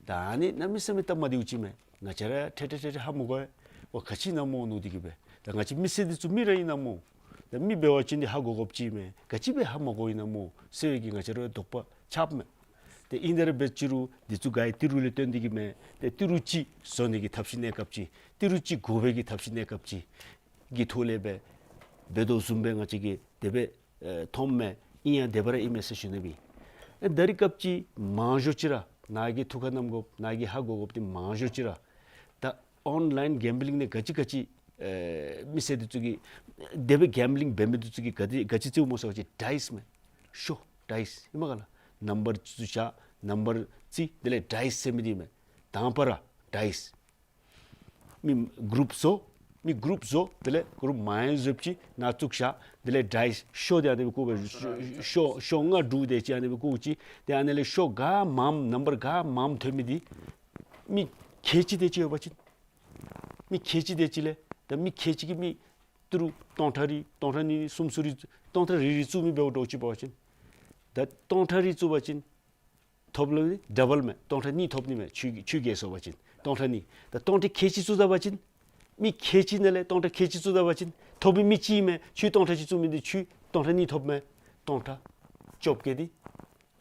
ད་ཨ་ནི་གནམ་མེད་ས་མེད་སྟབས་མ་བདེཝ་ཅིག་མས། ང་བཅས་ར་ཁྲེ་ཁྲེ་ཁྲེ་ཁྲེ་ཧ་མ་གོ་བས། འོ་ག་ཅི་ཨིན་ན་སྨོ་མནོ་སྟེ་གིས་སྦེ། ད་ང་བཅས་མི་སེར་འདི་ཚུ་མི་ར་ཨིན་ན་སྨོ། ད་མི་འབད་བ་ཅིན་འདི་ཧ་གོ་དགོཔ་ཅིག་མས། ག་ཅི་སྦེ་ཧ་མ་གོཝ་ཨིན་ན་སྨོ་ཟེར་བའི་གི་ང་བཅས་ར་དོགས་པ་ཆགསཔ་མས། ཏེ་ཨིན་ཏེ་ར་འབད་ཅི་རུང་འདི་ཚུ་ག་ར་ཏི་རུ་ལས་བརྟེན་ཏེ་གིས་མས། ཏེ་ཏི་རུ་ཅིག་བཟོ་ནི་གི་ཐབས་ཤེས་གནས་སྐབས་ཅིག། ཏི་རུ་ཅིག་དགོ་པའི་གི་ཐབས་ཤེས་གནས་སྐབས་ཅིག་གི་ཐོག་ལས་སྦེ་འབད་དོ་བཟུམ་སྦེ་ང་བཅས་ཀྱིས་དེ་སྦེ་ཨེ་མཐོངམ་མས། ཨིན་ཡང་དེ་སྦེ་ར་ཨིན་མས་ཟེར་ཞུ་ནི་སྦེ། ཨེ་ད་རིས་སྐབས་ཅིག་མང་ཤོས་ཅིག་ར་ནཱ་གིས་ཐུགས་ཁར་བསྣམ་དགོཔ་ནཱ་གིས་ཧ་གོ་དགོཔ་འདི་མང་ཤོས་ཅིག་ར་ད་ཨོན་ལའིན་གེམ་བི་ལིང་ནང་ག་ཅི་ག་ཅི་ཨེ་མི་སེར་འདི་ཚུ་གིས་དེ་སྦེ་གེམ་བི་ལིང་འབད་མི་འདི་ཚུ་གིས་ག་དེ་ག་ཅི་རྩེདཔ་སྨོ་ཟེར་བ་ཅིན་ཌའིསི་མས། ཤོ་ཌའིསི་ཨིན་མས་ག་ལགས། ནམ་བར་ཚུ་བཞག། ནམ་བར་རྩེ། དེ་ལས་ཌའིསི་ཟེར་མི་འདི་མས། དང་པ་ར་ཌའིསི། མི་གུ་རུཔ་བཟོ། མི་གུ་རུཔ་བཟོ། དེ་ལས་གུ་རུཔ་མང་བཟོ་བཅུག་ནཱ་བཙུགས་བཞག། དེ་ལས་ཌའིསི་ཤོ་འདི་ཨ་ནི་སྦེ་བཀོ་སྦེ་ཤོ་ཤོ་ལྔ་དྲུག་དེ་ཅིག་ཨ་ནི་སྦེ་བཀོ་བཅུག། ཏེ་ཨ་ནི་ལས་ཤོ་ག་མངམ་ནམ་བར་ག་མངམ་ཐོན་མི་འདི་མི་ཁལ་གཅིག་དེ་ཅིག་ཡོད་པ་ཅིན་མི་ཁལ་གཅིག་དེ་ཅིག་ལས་ད་མི་ཁལ་གཅིག་གིས་མི་ཏི་རུ་སྟོང་ཕྲག་རེ་སྟོང་ཕྲག་གཉིས་གསུམ་ཚུ་རེ་སྟོང་ཕྲག་རེ་རེ་བཙུགས་མི་འབདཝ་འདྲཝ་ཅིག་འབད་བ་ཅིན་ད་སྟོང་ཕྲག་རེ་བཙུགས་པ་ཅིན་ཐོབ་ལུ་ཌ་བཱལ་མས། སྟོང་ཕྲག་གཉིས་ཐོབ་ནི་མས། ཁྱོད་ཁྱོད་རྒྱལ་སོང་པ་ཅིན་སྟོང་ཕྲག་གཉིས། ད་སྟོང་ཕྲག་ཁལ་གཅིག་བཙུགས་ད་པ་ཅིན་མི་ཁལ་གཅིག་ནང་ལས་སྟོང་ཕྲག་ཁལ་གཅིག་བཙུགས་ད་པ་ཅིན་ཐོབ་མི་མི་གཅིག་མས། ཁྱོད་སྟོང་ཕྲག་གཅིག་བཙུགས་མི་འདི་ཁྱོད་སྟོང་ཕྲག་གཉིས་ཐོབ་མས། སྟོང་ཕྲག་བཅོ་བརྒྱད་འདི་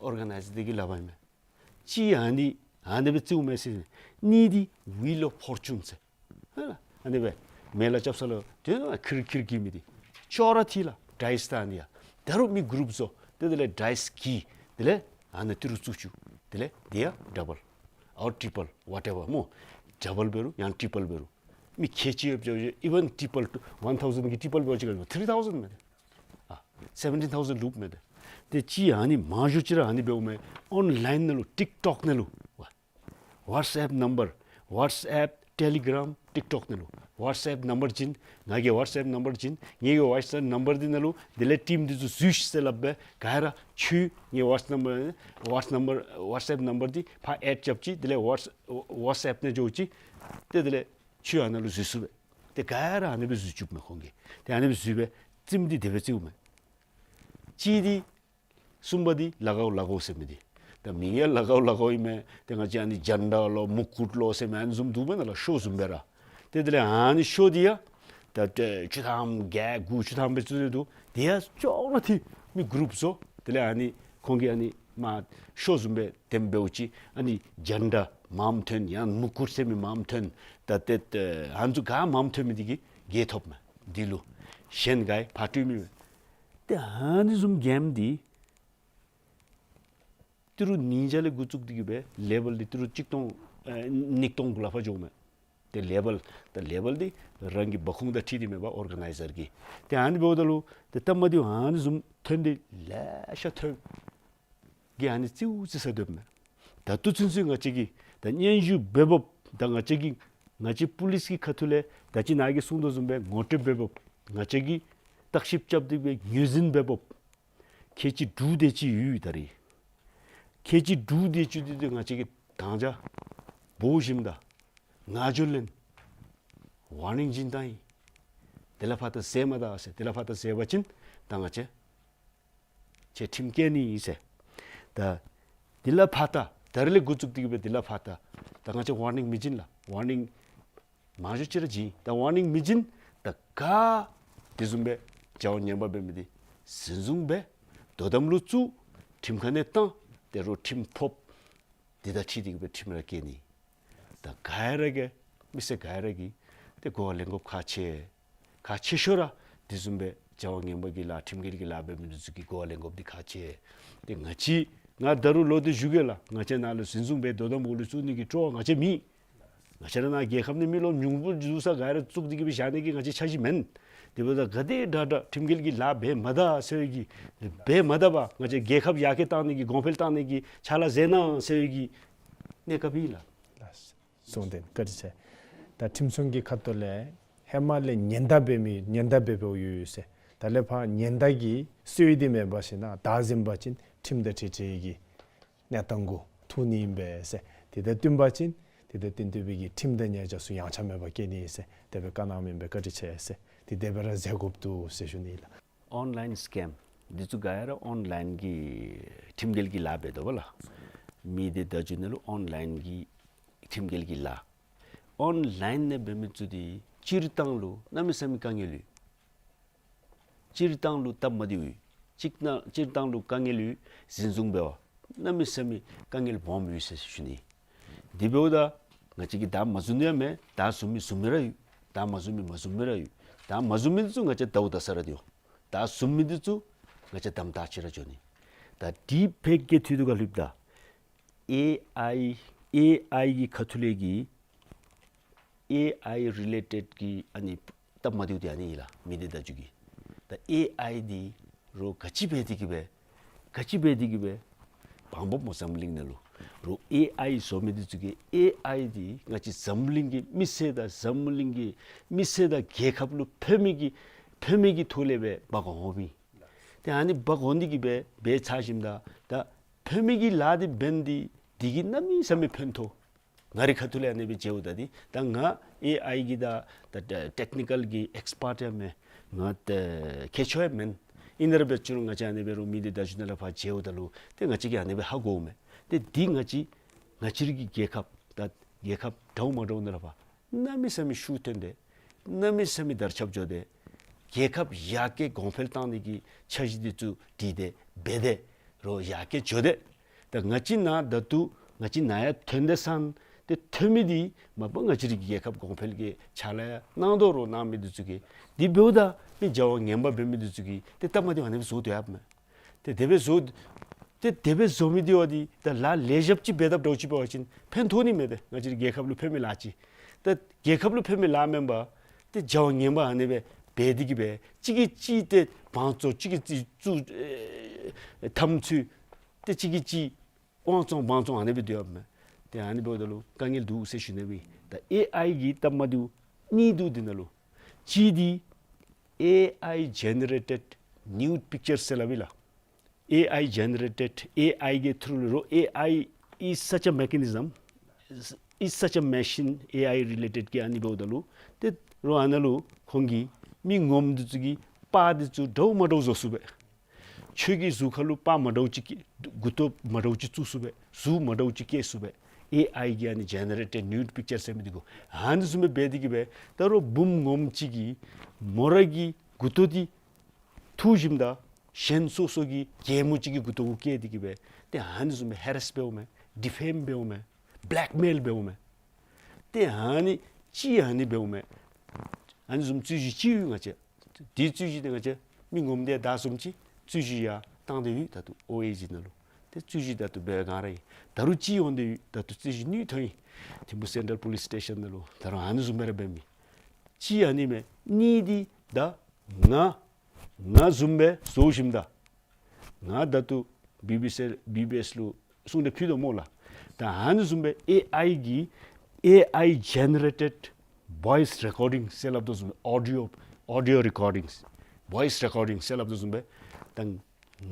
ཨོར་ག་ནའིཛ་འདི་གི་ལག་པར་ཨིན་མས། གཅིག་ཨ་ནི་ཨ་ནི་སྦེ་བརྩིཝ་མས་ཟེར། གཉིས་འདི་ཝིལ་ཨོཕ་ཕོར་ཅུན་ཟེར། ཧ་ལ། ཨ་ནི་སྦེ་མེ་ལ་རྐྱབ་ས་ལུ་དེ་ནང་ཁིར་ཁིར་གྱི་མི་འདི་ཅོག་ར་འཐད་ལགས། ཌའིསི་ད་ཨ་ནི་ཡ། ད་རུང་མི་གུ་རུཔ་བཟོ། ཏེ་དེ་ལས་ཌའིསི་གི་དེ་ལས་ཨ་ནི་ཏི་རུ་བཙུགས་བཅུག། དེ་ལས་དེ་ཡང་ཌ་བཱལ་ཨོར་ཊི་པཱལ་ཝ་ཊེ་ཝར་སྨོ། ཌ་བཱལ་འབད་རུང་ཡང་ཊི་པཱལ་འབད་རུང་མི་ཁལ་གཅིག་ཡོདཔ་ཅིག་ཨི་ཝན་ཊི་པཱལ་ཊུ་ཝན་ཐའུ་ཟེན་གྱི་ཊི་པཱལ་འབད་བ་ཅིན་ཐི་རི་ཐའུ་ཟེན་མས། ཨ་སེ་བེན་ཊིན་ཐའུ་ཟེན་ལུསཔ་མས། ཏེ་གཅིག་ཨ་ནི་མང་ཤོས་ཅིག་ར་ཨ་ནི་འབདཝ་མས། ཨོན་ལའིན་ནང་ལུ་ཊིཀ་ཊོཀ་ནང་ལུ་ཝ་ཝཊསི་ཨེཔ་ནམ་བར་ཝཊསི་ཨེཔ་ཊེ་ལི་གྲམ་ཊིཀ་ཊོཀ་ནང་ལུ་ཝཊསི་ཨེཔ་ནམ་བར་བྱིན། ང་གི་ཝཊསི་ཨེཔ་ནམ་བར་བྱིན། ངེ་གི་ཝཊསི་ཨེཔ་ནམ་བར་འདི་ནང་ལུ་དེ་ལས་ཊིམ་འདི་ཚུ་འཛུལ་ཤིག་ཟེར་སླབ་སྦེ་ག་ར་ཁྱོད་ངེ་ཝཊསི་ནམ་བར་ཝཊསི་ནམ་བར་ཝཊསི་ཨེཔ་ནམ་བར་འདི་ཕར་ཨེཌ་རྐྱབ་ཅིག། དེ་ལས་ཝཊསི་ཝཊསི་ཨེཔ་ནང་འགྱོ་ཅིག། ཏེ་དེ་ལས་ཁྱོད་ཨ་ནཱ་ལུ་འཛུལ་ཚུགས་པས། ཏེ་ག་ར་ཨ་ནི་སྦེ་འཛུལ་བཅུགཔ་མས་ཁོང་གིས། ཏེ་ཨ་ནི་སྦེ་འཛུལ་སྦེ་རྩེདམོ་འདི་དེ་སྦེ་རྩེདཔ་མས། གཅིག་འདི་གསུམ་པ་འདི་ལ་གའུ་ལ་གའུ་ཟེར་མི་འདི། ད་མིང་ཡང་ལ་གའུ་ལ་གའུ་ཨིན་མས། ཏེ་ང་བཅས་ཨ་ནི་ཇན་ཌ་ལོ་མུ་ཀུཊ་ལོ་ཟེར་མི་ཨ་ནི་བཟུམ་འདུག་མེན་ན་ལགས། ཤོ་བཟུམ་སྦེ་ར། ཏེ་དེ་ལས་ཨ་ནི་ཤོ་འདི་ཡང་ད་ཏེ་བཅུ་ཐམ་བརྒྱད་དགུ་བཅུ་ཐམ་སྦེ་བཙུགས་ཏེ་འདུག། དེ་ཡང་ཅོག་ར་འཐད། མི་གུ་རུཔ་བཟོ། དེ་ལས་ཨ་ནི་ཁོང་གིས་ཨ་ནི་མ་ཤོ་བཟུམ་སྦེ་དེམ་འབདཝ་ཅིག། ཨ་ནི་ཇན་ཌ་མངམ་ཐོན། ཡང་མུ་ཀུཊ་ཟེར་མི་མངམ་ཐོན། ད་ཏེ་ཨ་ནི་ཚུ་ག་མངམ་ཐོན་མི་འདི་གིས་གྱལ་ཐོབ་མས། འདི་ལུ་གཞན་ག་ཡང་ཕར་སྤྲོད་མི་མེད། ཏེ་ཨ་ནི་བཟུམ་གྱིམ་འདི་ཏི་རུ་ཉིས་བརྒྱ་ལས་འགོ་བཙུགས་ཏེ་གིས་སྦེ་ལེ་བཱལ་འདི་ཏི་རུ་གཅིག་སྟོང་ཨེ་ཉིས་སྟོང་གུ་ལས་ཕར་འགྱོཝ་མས། ཏེ་ལེ་བཱལ་ད་ལེ་བཱལ་འདི་རང་གི་འབབ་ཁུངས་དང་འཁྲིལ་ཏེ་མེད་པར་ཨོར་ག་ནའི་ཛར་གྱི། ཏེ་ཨ་ནི་འབདཝ་ད་ལུ་ཏེ་སྟབས་མ་བདེཝ་ཨ་ནི་བཟུམ་ཐོན་ཏེ་ལེ་ཤ་ཐོན། གྱི་ཨ་ནི་རྩེདཔ་རྩེ་ས་སྡོདཔ་མས། ད་ལྟོ་ཚུན་ཚོད་ང་བཅས་ཀྱིས་ད་སྙན་ཞུ་འབད་འབདཝ་ད་ང་བཅས་ཀྱིས་ང་བཅས་པུ་ལིསི་གི་ཁ་ཐུག་ལས་ད་ཅི་ནཱ་གིས་གསུངས་དོ་བཟུམ་སྦེ་ངོ་སྤྲོད་འབད་འབདཝ་ང་བཅས་ཀྱིས་བརྟག་ཞིབ་རྐྱབ་སྟེ་སྦེ་ངོས་འཛིན་འབད་འབདཝ་ཁལ་གཅིག་དྲུག་དེ་ཅིག་ཡོད་ད་རེས། ཁལ་གཅིག་དྲུག་དེ་ཅིག་འདི་ཏེ་ང་བཅས་ཀྱིས་དང་ཅ་འབོ་ཞིནམ་ད་ང་འགྱོ་ལེན་ཝར་ནིང་བྱིན་ད་ཡི། དེ་ལས་ཕར་ད་བཟེད་མ་ད་ཟེར། དེ་ལས་ཕར་ད་བཟེད་པ་ཅིན་ད་ང་བཅས་ཁྱོད་ཁྲིམས་བཀལ་ནི་ཨིན་ཟེར། ད་དེ་ལས་ཕར་ད་ད་རེས་ལས་འགོ་བཙུགས་ཏེ་གིས་སྦེ་དེ་ལས་ཕར་ད་ད་ང་བཅས་ཝར་ནིང་མི་བྱིན་ལགས། ཝར་ནིང་མང་ཤོས་ཅིག་ར་བྱིན། ད་ཝར་ནིང་མི་བྱིན། ད་ག་དེ་བཟུམ་སྦེ་བྱ་བ་ངན་པ་འབད་མི་འདི་འཛིན་བཟུང་འབད། དོ་དམ་ལུ་བཙུགས། ཁྲིམས་ཁང་ནང་བཏང་། ད་རུང་ཁྲིམས་ཕོགཔ་འདི་དང་འཁྲིལ་ཏེ་གིས་སྦེ་ཁྲིམས་ར་བཀལ་ནི། ད་ག་ར་གིས་མི་སེར་ག་ར་གིས་ཏེ་གོ་བ་ལེན་དགོཔ་ཁག་ཆེ། ཁག་ཆེ་ཤོས་ར་དེ་བཟུམ་སྦེ་བྱ་བ་ངན་པ་གི་ལཱ་ཁྲིམས་འགལ་གྱི་ལཱ་འབད་མི་འདི་ཚུ་གིས་གོ་བ་ལེན་དགོཔ་འདི་ཁག་ཆེ། ཏེ་ང་བཅས་ང་ད་རུང་ལོག་སྟེ་ཞུ་གེ་ལགས། ང་བཅས་ནཱ་ལུ་འཛིན་བཟུང་འབད་དོ་དམ་འོག་ལུ་བཙུགས་ནི་གི་སྤྲོ་བ་ང་བཅས་མེད། ང་བཅས་ར་ནཱ་རྒྱལ་ཁབ་ནང་མི་ལོ་ཉུང་སུ་ཡོད་ས་ག་ར་བཙུགས་ཏེ་གི་སྦེ་བཞག་ནི་གི་ང་བཅས་འཆར་གཞི་མེན། དེ་འབདཝ་ད་ག་དེ་དྲག་དྲག་ཁྲིམས་འགལ་གྱི་ལཱ་འབད་མ་ད་ཟེར་བའི་གི་འབད་མ་ད་པར་ང་བཅས་རྒྱལ་ཁབ་ཡར་རྒྱས་གཏང་ནི་གི་གོང་འཕེལ་གཏང་ནི་གི་ཕྱག་ལཱ་མཛད་གནང་ཟེར་བའི་གི་གནས་སྐབས་ཨིན་ལགས། གསུངས་ཏེ་བཀའ་དྲིན་ཆེ། ད་ཁྲིམས་སྲུང་གི་ཁ་ཐུག་ལས་ཧེ་མ་ལས་ཉེན་བརྡ་འབད་མི་ཉེན་བརྡ་འབད་འབདཝ་ཡོད་ཡོད་ཟེར། ད་ལས་ཕར་ཉེན་བརྡ་གི་སྲོལ་འདི་མེད་པ་ཅིན་ན་བདའ་ཟུན་པ་ཅིན་ཁྲིམས་དང་འཁྲིལ་འཁྲིལ་གྱི་གནས་སྟངས་གུ་ཐུག་ནི་ཨིན་པས་ཟེར། དེ་དང་བསྟུན་པ་ཅིན་དེ་དང་བསྟུན་ཏེ་སྦེ་གི་ཁྲིམས་དང་ཉེས་བྱ་ཚུ་ཡངས་ཆག་མེད་པར་བཀལ་ནི་ཨིན་ཟེར་དེ་སྦེ་བཀའ་གནང་མི་ཨིན་པས། བཀའ་དྲིན་ཆེ་ཟེར། དེ་དེ་སྦེ་ར་མཛད་དགོཔ་འདུག་ཟེར་ཞུ་ནི་ལགས། ཨོན་ལཱའིན་སི་ཀེམ་འདི་ཚུ་ག་ར་ཨོན་ལཱའིན་གྱི་ཁྲིམས་འགལ་གྱི་ལཱ་འབད་དོ་བ་ལགས། མི་སྡེ་བརྡ་བརྒྱུད་ནང་ལུ་ཨོན་ལཱའིན་གྱི་ཁྲིམས་འགལ་གྱི་ལཱ་ཨོན་ལཱའིན་ནང་འབད་མི་ཚུ་འདི་སྤྱིར་བཏང་ལུ་གནམ་མེད་ས་མེད་དཀའ་ངལ་ཡོད། སྤྱིར་བཏང་ལུ་སྟབས་མ་བདེཝ་ཡོད། སྤྱིར་བཏང་སྤྱིར་བཏང་ལུ་དཀའ་ངལ་ཡོད། འཛིན་བཟུང་འབད་བར་གནམ་མེད་ས་མེད་དཀའ་ངལ་སྦོམ་ཡོད་ཟེར་ཞུ་ནི། དེ་འབདཝ་ད་ང་བཅས་ཀྱིས་བདའ་མ་ཟུན་ནི་ཡང་མེད། བདའ་ཟུན་མི་ཟུན་མི་ར་ཡོད། བདའ་མ་ཟུན་མི་མ་ཟུན་མི་ར་ཡོད། བདའ་མ་ཟུན་མི་འདི་ཚུ་ང་བཅས་བདའཝ་བདའ་ས་ར་སྡོད་འོང་། བདའ་ཟུན་མི་འདི་ཚུ་ང་བཅས་དམ་དྲག་ཅིག་ར་འགྱོ་ནི། ད་དེ་ཕར་གི་ཐད་དུ་ག་ལུ་ད་ཨེ་ཨའི་ཨེ་ཨའི་གི་ཁ་ཐུག་ལས་ཀྱི་ཨེ་ཨའི་རི་ལེ་ཊེཌ་གི་ཨ་ནི་སྟབས་མ་བདེཝ་འདི་ཨ་ནི་ཨིན་ལགས། མི་སྡེ་བརྡ་བརྒྱུད་ཀྱི། ད་ཨེ་ཨའི་འདི་རོགས་ག་ཅི་འབད་དེ་གི་སྦེ་ག་ཅི་འབད་དེ་གི་སྦེ་འབག་འོངམ་སྨོ་འཛམ་གླིང་ནང་ལུ། རོགས་ཨེ་ཨའི་བཟོ་མི་འདི་ཚུ་གིས་ཨེ་ཨའི་འདི་ང་བཅས་འཛམ་གླིང་གི་མི་སེར་དང་འཛམ་གླིང་གི་མི་སེར་དང་རྒྱལ་ཁབ་ལུ་ཕན་མི་གི་ཕན་མི་གི་ཐོག་ལས་སྦེ་འབག་འོངམ་ཨིན། ཏེ་ཨ་ནི་འབག་འོང་སྟེ་གི་སྦེ་འབད་ཚར་ཞིནམ་ད་ད་ཕན་མི་གི་ལཱ་འདི་འབད་ནི་འདི་འདི་གིས་གནམ་མེད་ས་མེད་ཕན་ཐོགས། ང་རའི་ཁ་ཐུག་ལས་ཨ་ནི་སྦེ་མཇལཝ་ད་འདི་ད་ང་ཨེ་ཨའི་གི་ད་ད་ད་ཊེཀ་ནི་ཀཱལ་གྱི་ཨེགསི་པཊ་ཡང་མེན། ང་ད་མཁས་མཆོག་ཡང་མེན། ཨིན་རུང་འབད་ཅི་རུང་ང་བཅས་ཨ་ནི་འབད་རུང་མི་སྡེ་བརྡ་བརྒྱུད་ནང་ལུ་ཕར་མཇལཝ་ད་ལུ་ཏེ་ང་བཅས་ཀྱིས་ཨ་ནི་སྦེ་ཧ་གོཝ་མས། ཏེ་འདི་ང་བཅས་ང་བཅས་རའི་གི་རྒྱལ་ཁབ་ད་རྒྱལ་ཁབ་འདྲཝ་མ་འདྲཝ་ནང་ལུ་ཕར་གནམ་མེད་ས་མེད་ཤུགས་ཐོན་ཏེ་གནམ་མེད་ས་མེད་དར་ཁྱབ་འགྱོ་སྟེ་རྒྱལ་ཁབ་ཡར་རྒྱས་གོང་འཕེལ་གཏང་ནི་གི་འཆར་གཞི་འདི་ཚུ་བྲིས་ཏེ་འབད་དེ་རོགས་ཡར་རྒྱས་འགྱོ་སྟེ། ད་ང་བཅས་ནཱ་ད་ལྟོ་ང་བཅས་ནཱ་ཡར་ཐོན་ཏེ་སོང་སྟེ་ཐོན་མི་འདི་མ་པ་ང་བཅས་རའི་རྒྱལ་ཁབ་གོང་འཕེལ་གྱི་ཕྱག་ལཱ་ཡང་གནང་དོ་རོགས་གནང་མི་འདི་ཚུ་གིས་འདི་འབདཝ་ད་མི་བྱ་བ་ངན་པ་འབད་མི་འདི་ཚུ་གིས་ཏེ་སྟབས་མ་བདེཝ་ཨ་ནི་སྦེ་བཟོ་སྡོད་ཡོདཔ་མས། ཏེ་དེ་སྦེ་བཟོ་ཏེ་དེ་སྦེ་བཟོ་མི་འདི་བ་འདི་ད་ལཱ་ལེགས་ཤོམ་ཅིག་འབད་དཔ་འདྲཝ་ཅིག་འབད་བ་ཅིན་ཕན་ཐོགས་ནི་མས། ཏེ་ང་བཅས་རའི་རྒྱལ་ཁབ་ལུ་ཕན་མི་ལཱ་ཅིག། ཏེ་རྒྱལ་ཁབ་ལུ་ཕན་མི་ལཱ་མེན་པར་ཏེ་བྱ་བ་ངན་པ་ཨ་ནི་སྦེ་འབད་དེ་གི་སྦེ་གཅིག་གིས་གཅིག་ཏེ་བང་བཙོང་གཅིག་གིས་གཅིག་བཙུགས་ཨེ་འཐབ་རྩོད་ཏེ་གཅིག་གིས་གཅིག་དབང་བཙོང་བང་བཙོང་ཨ་ནི་སྦེ་སྡོད་ཡོདཔ་མས། ཏེ་ཨ་ནི་འབདཝ་ད་ལུ་དཀའ་ངལ་འདུག་ཟེར་ཞུ་ནི་སྦེ། ད་ཨེ་ཨའི་གི་སྟབས་མ་བདེཝ་གཉིས་འདུག་འདི་ནང་ལུ། གཅིག་འདི་ཨེ་ཨའི་ཇེ་ནེ་རེ་ཊེཌ་ནིའུཌ་པིཀ་ཅར་ཟེར་སླབ་ཨིན་ལགས། ཨེ་ཨའི་ཇེ་ནེ་རེ་ཊེཌ་ཨེ་ཨའི་གི་ཐུརུ་ལུ་རོགས་ཨེ་ཨའི་is such a mechanism, is such a machine, ཨེ་ཨའི་རི་ལེ་ཊེཌ་གི་ཨ་ནི་འབདཝ་ད་ལུ་ཏེ་རོགས་ཨ་ནཱ་ལུ་ཁོང་གིས་མི་ངོམ་འདི་ཚུ་གི་པར་འདི་ཚུ་འདྲཝ་མ་འདྲཝ་བཟོ་ཚུགས་པས། ཁྱོད་ཀྱི་གཟུགས་ཁར་ལུ་པར་མ་འདྲཝ་ཅིག་བཀལ་མགུ་ཏོ་མ་འདྲཝ་ཅིག་བཙུགས་ཚུགས་པས། གཟུགས་མ་འདྲཝ་ཅིག་བཀལ་ཚུགས་པས། ཨེ་ཨའི་གི་ཨ་ནི་ཇེ་ནེ་རེ་ཊེཌ་ནིའུཌ་པིཀ་ཅར་ཟེར་མི་འདི་གུ་ཨ་ནི་བཟུམ་སྦེ་འབད་དེ་གི་སྦེ་ད་རོགས་བུམོ་ངོམ་ཅིག་གིས་མོ་ར་གི་མགུ་ཏོ་འདི་འཐུ་ཞིནམ་ད་གཞན་སོ་སོ་གི་རྒྱལ་མོ་ཅིག་གི་མགུ་ཏོ་གུ་བཀལ་ཏེ་གི་སྦེ་ཏེ་ཨ་ནི་བཟུམ་སྦེ་ཧེ་རེསི་འབདཝ་མས། ཌི་ཕེམ་འབདཝ་མས། བེ་ལེཀ་མེལ་འབདཝ་མས། ཏེ་ཨ་ནི་ཅིག་ཨ་ནི་འབདཝ་མས། ཨ་ནི་བཟུམ་རྩོད་གཞི་ཅིག་ཡོད་ང་བཅས། དེ་རྩོད་གཞི་འདི་ང་བཅས་མི་ངོམ་དེ་བདའ་བཟུནམ་ཅིག་རྩོད་གཞི་ཡར་བཏང་སྟེ་ཡོད། ད་ལྟོ་ཨོ་ཨེ་ཇི་ནང་ལུ་ཏེ་རྩོད་གཞི་ད་ལྟོ་འབད་ག་ར་ཨིན། ད་རུང་ཅིག་འོང་སྟེ་ཡོད། ད་ལྟོ་རྩོད་གཞི་ནུས་ཐོན་ཡི། ཐིམ་ཕུ་སེན་ཊྲལ་པོ་ལིསི་སི་ཊེ་ཤཱན་ནང་ལུ་ད་རུང་ཨ་ནི་བཟུམ་སྦེ་ར་འབད་མི་ཅིག་ཨ་ནི་མས། གཉིས་འདི་ད་ང་ང་བཟུམ་སྦེ་བཟོ་ཞིནམ་ད་ང་ད་ལྟོ་བི་བི་སི་བི་བི་ཨེསི་ལུ་གསུང་སྟེ་ཕུལ་དོ་སྨོ་ལགས། ད་ཨ་ནི་བཟུམ་སྦེ་ཨེ་ཨའི་གི་ཨེ་ཨའི་ཇེ་ནེ་རེ་ཊེཌ་བོའིསི་རེ་ཀོར་ཌིང་ཟེར་སླབ་དོ་བཟུམ་སྦེ་ཨོ་ཌི་ཡོ་ཨོ་ཌི་ཡོ་རེ་ཀོར་ཌིང་བོའིསི་རེ་ཀོར་ཌིང་ཟེར་སླབ་དོ་བཟུམ་སྦེ་ད་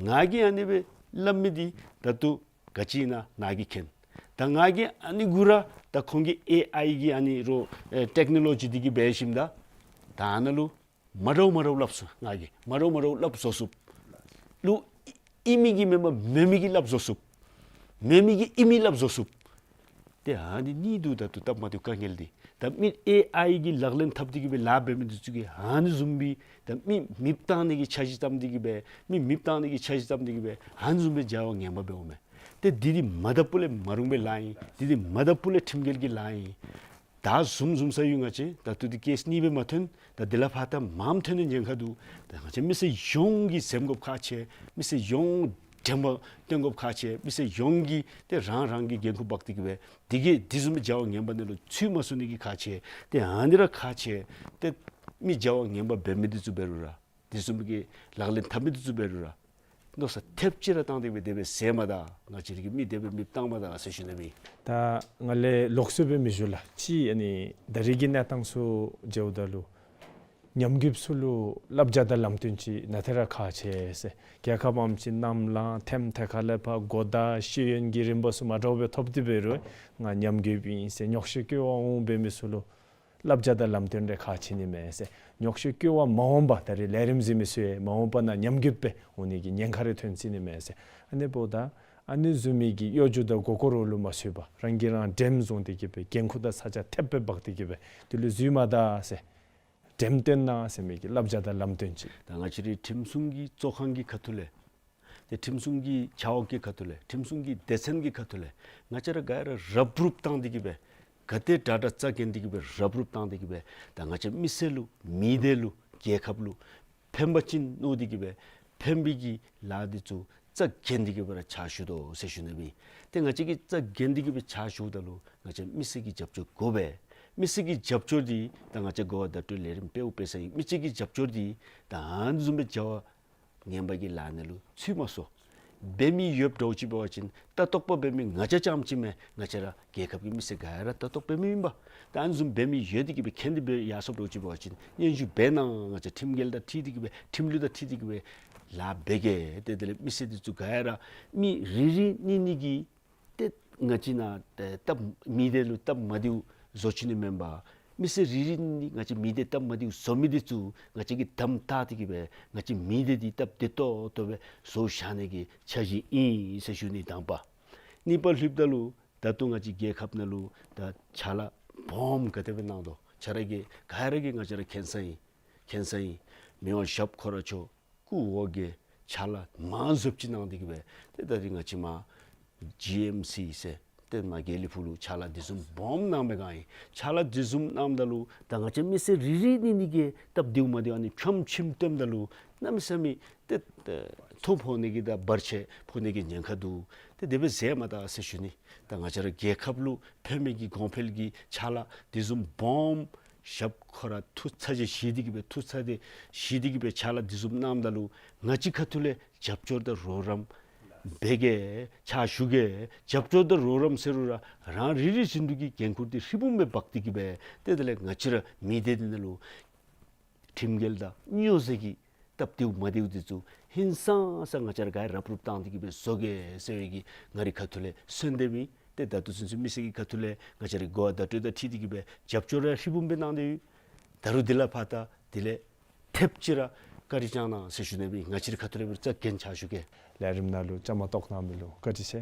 ང་གིས་ཨ་ནི་སྦེ་སླབ་མི་འདི་ད་ལྟོ་ག་ཅི་ཨིན་ན་ནཱ་གིས་མཁྱེན། ད་ང་གིས་ཨ་ནི་གུ་ར་ད་ཁོང་གི་ཨེ་ཨའི་གི་ཨ་ནི་རོགས་ཨེ་ཊེཀ་ནོ་ལོ་ཇི་འདི་གིས་འབད་ཞིནམ་ད་ད་ཨ་ནཱ་ལུ་མ་འདྲཝ་མ་འདྲཝ་སླབ་ཚུགས། ང་གིས་མ་འདྲཝ་མ་འདྲཝ་སླབ་བཟོ་ཚུགསཔ་ལུ་ཨིན་མི་གི་མེན་པར་མེན་མི་གི་སླབ་བཟོ་ཚུགསཔ། མེན་མི་གི་ཨིན་མི་སླབ་བཟོ་ཚུགསཔ། ཏེ་ཨ་ནི་གཉིས་འདུག། ད་ལྟོ་སྟབས་མ་བདེཝ་དཀའ་ངལ་འདི་ད་མི་ཨེ་ཨའི་གི་ལག་ལེན་འཐབ་སྟེ་གི་སྦེ་ལཱ་འབད་མི་འདི་ཚུ་གིས་ཨ་ནི་བཟུམ་སྦེ་ད་མི་མེདཔ་བཏང་ནི་གི་འཆར་གཞི་བརྩམས་ཏེ་གི་སྦེ་མི་མེདཔ་བཏང་ནི་གི་འཆར་གཞི་བརྩམས་ཏེ་གི་སྦེ་ཨ་ནི་བཟུམ་སྦེ་བྱ་བ་ངན་པ་འབདཝ་མས། ཏེ་འདི་འདི་མ་དག་པ་ལས་མ་རུང་བའི་ལཱ་ཨིན། འདི་འདི་མ་དག་པ་ལས་ཁྲིམས་འགལ་གྱི་ལཱ་ཨིན། ད་བཟུམ་བཟུམ་ས་ཡོད། ང་བཅས་ད་ལྟོ་འདི་ཀེསི་གཉིས་སྦེ་མ་ཐོན། ད་འདི་ལས་ཕར་ད་མངམ་ཐོན་ནི་ཉེན་ཁ་འདུག། ད་ང་བཅས་མི་སེར་ཡོངས་ཀྱིས་འཛེམ་དགོཔ་ཁག་ཆེ། མི་སེར་ཡོངས་དྲན་པ་བཏོན་དགོཔ་ཁག་ཆེ། མི་སེར་ཡོངས་ཀྱིས་ཏེ་རང་རང་གི་འགན་ཁུར་འབག་སྟེ་གི་སྦེ་འདི་གིས་འདི་བཟུམ་མའི་བྱ་བ་ངན་པ་ནང་ལུ་ཚུད་མ་སོང་ནི་གི་ཁག་ཆེ། ཏེ་ཨ་ནི་ར་ཁག་ཆེ། ཏེ་མི་བྱ་བ་ངན་པ་འབད་མི་འདི་ཚུ་འབད་རུང་ར་དེ་བཟུམ་གྱི་ལག་ལེན་འཐབ་མི་འདི་ཚུ་འབད་རུང་ར་མནོ་བསམ་ཐེབས་ཅིག་ར་བཏང་སྟེ་སྦེ་དེ་སྦེ་ཟེར་མ་ད། ང་བཅས་ར་གི་མི་དེ་སྦེ་མེདཔ་བཏང་མ་ད་ཟེར་ཞུ་ནི་མས། ད་ང་ལས་ལོགས་སུ་སྦེ་མི་ཞུ་ལགས། ཅིག་ཨ་ནི་ད་རིས་ཀྱི་གནས་སྟངས་ཚུ་མཇལཝ་ད་ལུ་ཉམས་རྒུདཔ་ཚུ་ལུ་བསླབ་བྱ་དང་ལམ་སྟོན་ཅིག་ནང་ཏེ་ར་ཁག་ཆེ་ཟེར། རྒྱལ་ཁབ་ཨམ་ཅིག་གནམ་ལངས་ཐེམ་ཐེ་ཁ་ལས་ཕར་གོ་བརྡ་ཤེས་ཡོན་གྱི་རིམ་པ་ཚུ་མ་འདྲཝ་སྦེ་ཐོབ་སྟེ་འབད་རུང་ང་ཉམས་རྒུདཔ་ཨིན་ཟེར་ཉོག་བཤད་སྐྱོ་བ་འོང་འབད་མི་ཚུ་ལུ་བསླབ་བྱ་དང་ལམ་སྟོན་རེ་ཁག་ཆེ་ནི་མས་ཟེར། ཉོག་བཤད་སྐྱོ་བ་མ་འོངས་པ་ད་རིས་ལས་རིམ་གཟིགས་མི་ཚུ་ཡང་མ་འོངས་པ་ནང་ཉམས་རྒུདཔ་སྦེ་འོང་ནི་གི་ཉེན་ཁ་རེ་ཐོན་སྲིད་ནི་མས་ཟེར། ཨ་ནི་འབདཝ་ད་ཨ་ནི་བཟུམ་མའི་གི་གཡོ་སྒྱུ་དང་མགུ་སྐོར་ལུ་མ་ཚུད་པར་རང་གིས་རང་འགྲེམས་བཟུང་སྟེ་གི་སྦེ་འགན་ཁུར་དང་ས་ཆ་ཐེབས་སྦེ་འབག་སྟེ་གི་སྦེ་དེ་ལུ་འཛུལ་མ་ད་ཟེར། འགྲེམས་སྟོན་གནང་ཟེར་མི་གི་བསླབ་བྱ་དང་ལམ་སྟོན་ཅིག། ད་ང་བཅས་རའི་ཁྲིམས་སྲུང་གི་གཙོ་ཁང་གི་ཁ་ཐུག་ལས་ཏེ་ཁྲིམས་སྲུང་གི་ཆ་འོག་གི་ཁ་ཐུག་ལས་ཁྲིམས་སྲུང་གི་སྡེ་ཚན་གྱི་ཁ་ཐུག་ལས་ང་བཅས་ར་ག་ར་རུབ་རུབ་བཏང་སྟེ་གི་སྦེ་ག་དེ་དྲག་དྲག་རྩ་འགེངས་ཏེ་གི་སྦེ་རུབ་རུབ་བཏང་སྟེ་གི་སྦེ་ད་ང་བཅས་མི་སེར་ལུ་མི་སྡེ་ལུ་རྒྱལ་ཁབ་ལུ་ཕན་པ་ཅིན་མནོ་སྟེ་གི་སྦེ་ཕན་པའི་གི་ལཱ་འདི་ཚུ་རྩ་འགེངས་ཏེ་གི་སྦེ་ར་ཕྱག་ཞུ་དོ་ཟེར་ཞུ་ནི་མས། ཏེ་ང་བཅས་ཀྱིས་རྩ་འགེངས་ཏེ་གི་སྦེ་ཕྱག་ཞུཝ་ད་ལུ་ང་བཅས་མི་སེར་གྱི་རྒྱབ་སྐྱོར་དགོ་པས། མི་སེར་གྱི་རྒྱབ་སྐྱོར་འདི་ད་ང་བཅས་གོ་བ་བརྡ་སྤྲོད་ལས་རིམ་འབདཝ་འབད་ས་ཨིན། མི་སེར་གྱི་རྒྱབ་སྐྱོར་འདི་ད་ཨ་ནི་བཟུམ་སྦེ་བྱ་བ་ངན་པ་གི་ལཱ་ནང་ལུ་ཚུད་མ་སོང་། འབད་མི་ཡོདཔ་འདྲཝ་ཅིག་འབད་བ་ཅིན་ལྟ་རྟོག་པ་འབད་མི་ང་བཅས་རྐྱངམ་ཅིག་མེན། ང་བཅས་ར་རྒྱལ་ཁབ་ཀྱི་མི་སེར་ག་ར་ལྟ་རྟོག་འབད་མི་ཨིན་པས། ད་ཨ་ནི་བཟུམ་འབད་མི་ཡོད་དེ་གི་སྦེ་མཁྱེན་ཏེ་སྦེ་ཡར་སོངམ་འདྲཝ་ཅིག་འབད་བ་ཅིན་སྙན་ཞུ་འབད་གནང་། ང་བཅས་ཁྲིམས་འགལ་དང་འཁྲིལ་ཏེ་གི་སྦེ་ཁྲིམས་ལུགས་དང་འཁྲིལ་ཏེ་གི་སྦེ་ལཱ་འབད་གེ། ཏེ་དེ་ལས་མི་སེར་འདི་ཚུ་ག་ར་མི་རེ་རེ་གཉིས་གཉིས་ཀྱིས་ཏེ་ང་བཅས་ནང་ཏེ་སྟབས་མི་སྡེ་ལུ་སྟབས་མ་བདེཝ་བཟོ་བཅུག་ནི་མེན་པར་མི་སེར་རེ་རེ་གཉིས་ང་བཅས་མི་སྡེ་སྟབས་མ་བདེཝ་བཟོ་མི་འདི་ཚུ་ང་བཅས་ཀྱིས་དམ་བཏགས་ཏེ་གི་སྦེ་ང་བཅས་མི་སྡེ་འདི་སྟབས་བདེ་ཏོག་ཏོ་སྦེ་བཟོ་བཞག་ནི་གི་འཆར་གཞི་ཨིན་ཟེར་ཞུ་ནི་དང་པ། གཉིས་པ་ལྷོདཔ་ད་ལུ་ད་ལྟོ་ང་བཅས་རྒྱལ་ཁབ་ནང་ལུ་ད་ཕྱག་ལཱ་སྦོམ་ག་དེ་སྦེ་གནང་དོ། ཆ་ར་གིས་ག་ར་གིས་ང་བཅས་ར་མཁྱེན་ས་ཨིན། མཁྱེན་ས་ཨིན། མི་དབང་ཞབས་ཁོ་ར་མཆོག་སྐུ་འོ་བརྒྱལ་ཕྱག་ལཱ་མང་སུ་ཅིག་གནང་སྟེ་གི་སྦེ་ཏེ་ད་རིས་ང་བཅས་མར་ཇི་ཨེམ་སི་ཟེར་ཏེ་མར་དགེ་ལེགས་ཕུག་ལུ་ཕྱག་ལཱ་འདི་བཟུམ་སྦོམ་གནང་མི་ག་ཨིན། ཕྱག་ལཱ་འདི་བཟུམ་གནངམ་ད་ལུ་ད་ང་བཅས་མི་སེར་རེ་རེ་གཉིས་གཉིས་ཀྱིས་སྟབས་བདེཝ་མ་བདེཝ་ཨ་ནི་ཁྱོམ་ཁྱིམ་སྟོནམ་ད་ལུ་གནམ་མེད་ས་མེད་ཏེ་ཏེ་ཐོ་ཕོག་ནི་གི་དང་བར་ཆད་ཕོག་ནི་གི་ཉེན་ཁ་འདུག། ཏེ་དེ་སྦེ་ཟེར་མ་ད་ཟེར་ཞུ་ནི། ད་ང་བཅས་ར་རྒྱལ་ཁབ་ལུ་ཕན་མི་གི་གོང་འཕེལ་གྱི་ཕྱག་ལཱ་འདི་བཟུམ་སྦོམ་ཞབས་ཁོ་ར་ཐུགས་ཚ་གྱང་བཞེས་ཏེ་གི་སྦེ་ཐུགས་ཚ་གྱང་བཞེས་ཏེ་གི་སྦེ་ཕྱག་ལཱ་འདི་བཟུམ་གནངམ་ད་ལུ་ང་བཅས་ཁ་ཐུག་ལས་རྒྱབ་སྐྱོར་དང་རོགས་རམ་འབད་གེ། ཕྱག་ཞུ་གེ། རྒྱབ་སྐྱོར་དང་རོགས་རམ་ཟེར་རུང་ར་རང་རེ་རེ་བཞིན་དུ་གི་འགན་ཁུར་འདི་ཧྲིལ་བུམ་སྦེ་འབག་སྟེ་གི་སྦེ་ཏེ་དེ་ལས་ང་བཅས་ར་མི་སྡེ་འདི་ནང་ལུ་ཁྲིམས་འགལ་དང་སྨྱོ་རྫས་ཀྱི་སྟབས་བདེཝ་མ་བདེཝ་འདི་ཚུ་ཧིང་སངས་ས་ང་བཅས་ར་ག་ར་རུབ་རུབ་བཏང་སྟེ་གི་སྦེ་བཟོ་གེ་ཟེར་བའི་གི་ང་རའི་ཁ་ཐུག་ལས་གསོལ་འདེབས་ཨིན། ཏེ་ད་ལྟོ་ཚུན་ཚོད་མི་སེར་གྱི་ཁ་ཐུག་ལས་ང་བཅས་རའི་གོ་བ་བརྡ་སྤྲོད་དང་འཁྲིལ་ཏེ་གི་སྦེ་རྒྱབ་སྐྱོར་ར་ཧྲིལ་བུམ་སྦེ་གནང་སྟེ་ཡོད། ད་རུང་འདི་ལས་ཕར་ད་དེ་ལས་ཐེབས་ཅིག་ར་བཀའ་དྲིན་བསྐྱང་གནང་ཟེར་ཞུ་ནི་སྦེ་ང་བཅས་རའི་ཁ་ཐུག་ལས་སྦེ་རྩ་འགེངས་ཕྱག་ཞུ་གེ། ལས་རིམ་ནང་ལུ་བཅའ་མར་གཏོགས་གནང་མི་ལུ་བཀའ་དྲིན་ཆེ།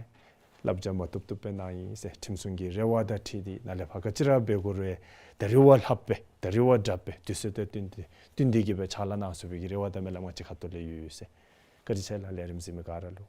བསླབ་བྱ་མ་བཏུབ་བཏུབ་སྦེ་གནང་ཡི་ཟེར་ཁྲིམས་སྲུང་གི་རེ་བ་དང་འཁྲིལ་ཏེ་ནཱ་ལས་ཕར་ག་ཅི་ར་འབད་དགོ་རུང་ད་རེས་བ་ལྷགཔ་སྦེ་ད་རེས་བ་དྲགཔ་སྦེ་དུས་ཚོད་དང་བསྟུན་ཏེ་བསྟུན་ཏེ་གི་སྦེ་ཕྱག་ལཱ་གནང་ཚུགས་པའི་གི་རེ་བ་དང་སྨོན་ལམ་ང་བཅས་ཁ་ཐུག་ལས་ཡོད་ཟེར། བཀའ་དྲིན་ཆེ་ལགས། ལས་རིམ་གཟིགས་མི་ག་ར་ལུ།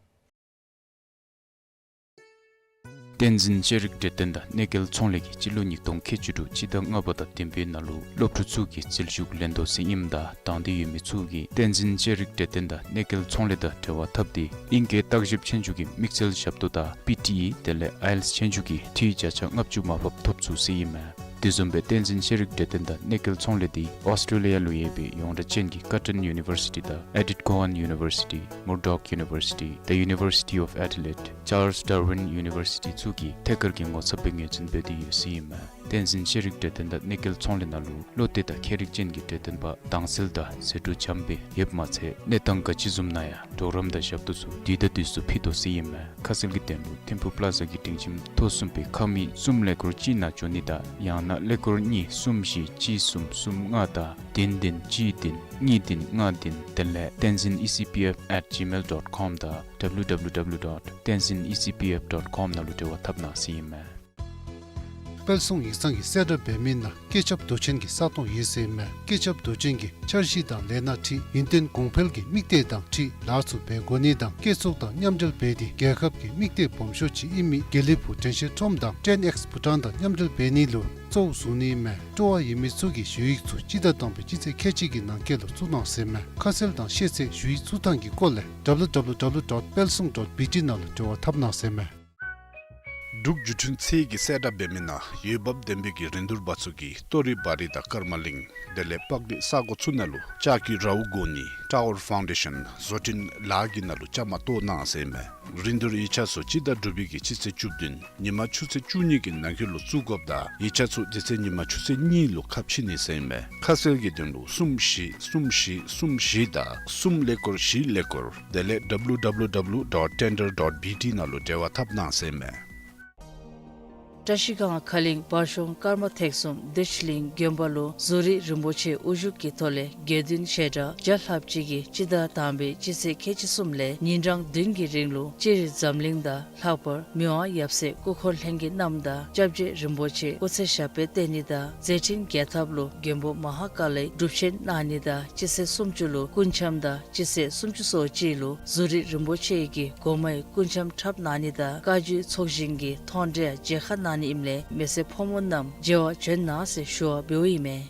བསྟན་འཛིན་ཤེས་རིག་འབྲས་ལྡན་དང་གནས་སྐལ་ཚོང་ལས་ཀྱིས་སྤྱི་ལོ་ཉིས་སྟོང་ཁལ་གཅིག་དྲུག་སྤྱི་ཟླ་ལྔ་པ་དང་བདུན་པའི་ནང་ལུ་སློབ་ཕྲུག་ཚུ་གི་རྩིས་ཞུ་ལེན་དོ་ཟེར་ཨིནམ་ད་དང་འདོད་ཡོད་མི་ཚུ་གིས་བསྟན་འཛིན་ཤེས་རིག་འབྲས་ལྡན་དང་གནས་སྐལ་ཚོང་ལས་དང་འབྲེལ་བ་འཐབ་སྟེ་ཨིང་སྐད་བརྟག་ཞིབ་ཆོས་རྒྱུགས་ཀྱི་དམིགས་བསལ་ཞབས་ཏོག་དང་པི་ཊི་ཨི་དེ་ལས་ཨའི་ཨེལ་ཊི་ཨེསི་ཆོས་རྒྱུགས་ཀྱི་འཐུས་བརྒྱ་ཆ་ལྔ་བཅུ་མར་ཕབ་ཐོབ་ཚུགས་ཟེར་ཨིན་མས། དེ་བཟུམ་སྦེ་བསྟན་འཛིན་ཤེས་རིག་འབྲས་ལྡན་དང་གནས་སྐལ་ཚོང་ལས་འདི་ཨོསི་ཊེ་ལི་ཡ་ལུ་ཡོད་པའི་ཡོངས་གྲགས་ཅན་གྱི་ཀར་ཊོན་ཡུ་ནི་བར་སི་ཊི་དང་ཨེ་ཌིཐ་ཀོ་ཧན་ཡུ་ནི་བར་སི་ཊི། མུར་ཌོག་ཡུ་ནི་བར་སི་ཊི། The University of Adelaide། ཅཱརལསི་ཌར་ཝིན་ཡུ་ནི་བར་སི་ཊི་ཚུ་གིས་ཐད་ཀར་གྱི་ངོ་ཚབ་སྦེ་ངོས་འཛིན་འབད་དེ་ཡོད་ཟེར་ཨིན་མས། བསྟན་འཛིན་ཤེས་རིག་འབྲས་ལྡན་དང་གནས་སྐལ་ཚོང་ལས་ནང་ལུ་བློ་གཏད་དང་མཁས་རིག་ཅན་གྱི་འབྲས་ལྡན་པ་དྭངས་གསལ་དང་ཟད་འགྲོ་འཇམ་སྦེ་ཡོདཔ་མ་ཚད་གནས་སྟངས་ག་ཅི་བཟུམ་ནང་ཡང་གྲོགས་རམ་དང་ཞབས་ཏོག་ཚུ་དུས་དང་དུས་སུ་ཕུལ་དོ་ཟེར་ཨིན་མས། ཁ་གསལ་གྱི་དོན་ལུ་ཐིམ་ཕུག་པླ་ཛ་གི་སྒྲིང་ཁྱིམ་ཐོག་གསུམ་པའི་ཁང་མིག་གསུམ་ཀླད་ཀོར་གཅིག་ནང་འབྱོན་ནི་དང་ཡང་ན་ཀླད་ཀོར་གཉིས་གསུམ་བཞི་གཅིག་གསུམ་གསུམ་ལྔ་དང་བདུན་བདུན་གཅིག་བདུན་གཉིས་བདུན་ལྔ་བདུན་དེ་ལས་tenzin E C P F at gmail dot com དང་W W W dot tenzin E C P F dot com ནང་ལུ་འབྲེལ་བ་འཐབ་གནང་ཟེར་ཨིན་མས། དཔལ་སྲུང་ཡིག་ཚང་གིས་གསལ་བསྒྲགས་འབད་མི་ནང་སྐད་ཆབ་མདོ་ཆེན་གྱི་ས་སྟོང་ཡོད་ཟེར་མས། སྐད་ཆབ་མདོ་ཆེན་གྱིས་འཆར་གཞི་དང་ལས་སྣ་ཁྲིད་ཡུན་བརྟན་གོང་འཕེལ་གྱི་དམིགས་གཏད་དང་འཁྲིལ་ལཱ་ཚུ་འབད་དགོ་ནི་དང་སྐྱེ་ཚུགས་དང་མཉམ་འབྲེལ་འབད་དེ་རྒྱལ་ཁབ་ཀྱི་དམིགས་གཏད་སྦོམ་ཤོས་ཅིག་ཨིན་མི་དགེ་ལེགས་ཕུག་དྲན་ཤེས་ཁྲོམ་དང་ཊེན་ཨེགསི་བྷུ་ཊཱན་དང་མཉམ་འབྲེལ་འབད་ནི་ལུ་གཙོ་བོ་བཟུང་ནི་མས། སྤྲོ་བ་ཡོད་མི་ཚུ་གིས་ཞུ་ཡིག་ཚུ་སྤྱི་ཟླ་དང་པའི་སྤྱི་ཚེས་ཁལ་གཅིག་གི་ནང་འཁོད་ལུ་བཙུགས་གནང་ཟེར་མས། ཁ་གསལ་དང་ཤེས་ཚད་ཞུ་ཡིག་བཙུགས་ཐངས་ཀྱི་སྐོར་ལས་ཌབ་ལུ་ཌབ་ལུ་ཌབ་ལུ་ཌོཊ་པལ་སྲུང་ཌོཊ་བི་ཊི་ནང་ལུ་འབྲེལ་བ་འཐབ་གནང་ཟེར་མས། འབྲུག་བརྒྱུད་འཕྲིན་ཚད་ཀྱིས་གསལ་བསྒྲགས་འབད་མི་ནང་འོས་འབབ་ལྡན་པའི་གི་རིན་བསྡུར་པ་ཚུ་གིས་སྟོད་རི་བར་རི་དང་ཀརྨ་གླིང་དེ་ལས་སྤག་རི་ས་གོ་ཚུ་ནང་ལུ་ལྕགས་ཀྱི་རཝ་བསྒོར་ནི་ཊ་ཝར་ཕའུན་ཌེ་ཤཱན་བཟོ་སྐྲུན་ལཱ་གི་ནང་ལུ་བཅའ་མར་གཏོགས་གནང་ཟེར་མས། རིན་བསྡུར་ཡིག་ཆ་ཚུ་སྤྱི་ཟླ་དྲུག་པའི་གི་སྤྱི་ཚེས་བཅུ་བདུན་ཉིན་མ་ཆུ་ཚོད་བཅུ་གཉིས་ཀྱི་ནང་འཁོད་ལུ་བཙུགས་དགོཔ་ད་ཡིག་ཆ་ཚུ་དེ་ཚེ་ཉིན་མ་ཆུ་ཚོད་གཉིས་ལུ་ཁ་ཕྱེ་ནི་ཟེར་མས། ཁ་གསལ་གྱི་དོན་ལུ་གསུམ་བཞི་གསུམ་བཞི་གསུམ་བཞི་དང་གསུམ་ཀླད་ཀོར་བཞི་ཀླད་ཀོར་དེ་ལས་ཌབ་ལུ་ཌབ་ལུ་ཌབ་ལུ་ཌོཊ་ཊེན་ཌར་ཌོཊ་བི་ཊི་ནང་ལུ་འབྲེལ་བ་འཐབ་གནང་ཟེར་མས། བཀྲ་ཤིས་སྒང་ཁ་གླིང་བར་གཤོང་ཀརྨ་ཐེག་གསུམ་བདེ་ཆེན་གླིང་དགོན་པ་ལུ་ཛོ་རི་རིན་པོ་ཆེ་དབུ་བཞུགས་ཀྱི་ཐོག་ལས་དགེ་འདུན་ཞལ་གྲངས་བརྒྱ་ལྷགཔ་ཅིག་གིས་སྤྱི་ཟླ་དང་པའི་སྤྱི་ཚེས་ཁལ་གཅིག་གསུམ་ལས་ཉིན་གྲངས་བདུན་གྱི་རིང་ལུ་སྤྱིར་འཛམ་གླིང་དང་ལྷག་པར་མི་དབང་ཡབ་སྲས་སྐུ་འཁོར་ལྷན་རྒྱས་རྣམས་དང་སྐྱབས་རྗེ་རིན་པོ་ཆེ་སྐུ་ཚེ་ཞབས་པད་བརྟན་ནི་དང་མཛད་འཕྲིན་རྒྱས་ཐབས་ལུ་མགོན་པོ་མ་ཧཱ་ཀཱ་ལའི་སྒྲུབ་ཆེན་གནང་ནི་དང་སྤྱི་ཚེས་སུམ་ཅུ་ལུ་སྐུ་འཆམ་དང་སྤྱི་ཚེས་སུམ་ཅུ་སོ་གཅིག་ལུ་ཛོ་རི་རིན་པོ་ཆེ་གི་སྒོ་མའི་སྐུ་འཆམ་འཁྲབ་གནང་ནི་དང་བཀའ་བརྒྱུད་ཚོགས་ཞིང་གི་མཐོང་གྲོལ་མཇལ་ཁ་གནང་ནི་ཨིནམ་ལས་མི་སེར་ཕོ་མོ་རྣམས་མཇལ་བར་བྱོན་གནང་ཟེར་ཞུ་བ་འབདཝ་ཨིན་མས།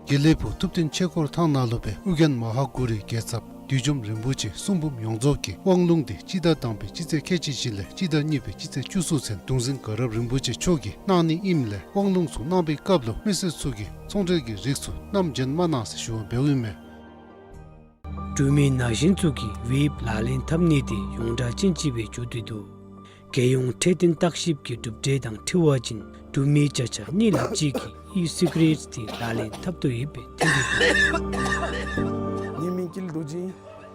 དགེ་ལེགས་ཕུག་ཐུབ་བསྟན་ཆོས་འཁོར་ཐང་ནང་ལུ་སྦེ་ཨོ་རྒྱན་མ་ཧཱ་གུ་རུའི་རྒྱལ་ཚབ་བདུད་འཇོམས་རིན་པོ་ཆེ་གསུང་འབུམ་ཡོངས་རྫོགས་ཀྱི་དབང་ལུང་དེ་སྤྱི་ཟླ་དང་པའི་སྤྱི་ཚེས་ཁལ་གཅིག་བཞི་ལས་སྤྱི་ཟླ་གཉིས་པའི་སྤྱི་ཚེས་བཅུ་གསུམ་ཚུན་གདུང་འཛིན་དགའ་རབ་རིན་པོ་ཆེ་མཆོག་གིས་གནང་ནི་ཨིནམ་ལས་དབང་ལུང་ཚུ་གནང་པའི་སྐབས་ལུ་མི་སེར་ཚུ་གིས་ཚོང་འབྲེལ་གྱི་རིགས་ཚུ་བསྣམས་བྱོན་མ་གནང་ཟེར་ཞུ་བ་འབདཝ་ཨིན་མས། འབྲུག་མི་ན་གཞོན་ཚུ་གིས་ཝེབ་ལག་ལེན་འཐབ་ནི་དེ་ཡོངས་གྲགས་ཅན་ཅིག་སྦེ་འགྱོ་སྟེ་འདུག། རྒྱལ་ཡོངས་འཕྲོད་བསྟེན་བརྟག་ཞིབ་ཀྱི་གྲུབ་འབྲས་དང་འཁྲིལ་བ་ཅིན་འབྲུག་མི་བརྒྱ་ཆ་གཉིས་ལྷགཔ་ཅིག་གིས་ཨི་སི་ག་རེཊ་དེ་ལག་ལེན་འཐབ་དོ་ཡོདཔ་སྦེ་ཐོན་ཏེ་འདུག། ངེའི་མིང་ཀུན་ལེགས་རྡོ་རྗེ།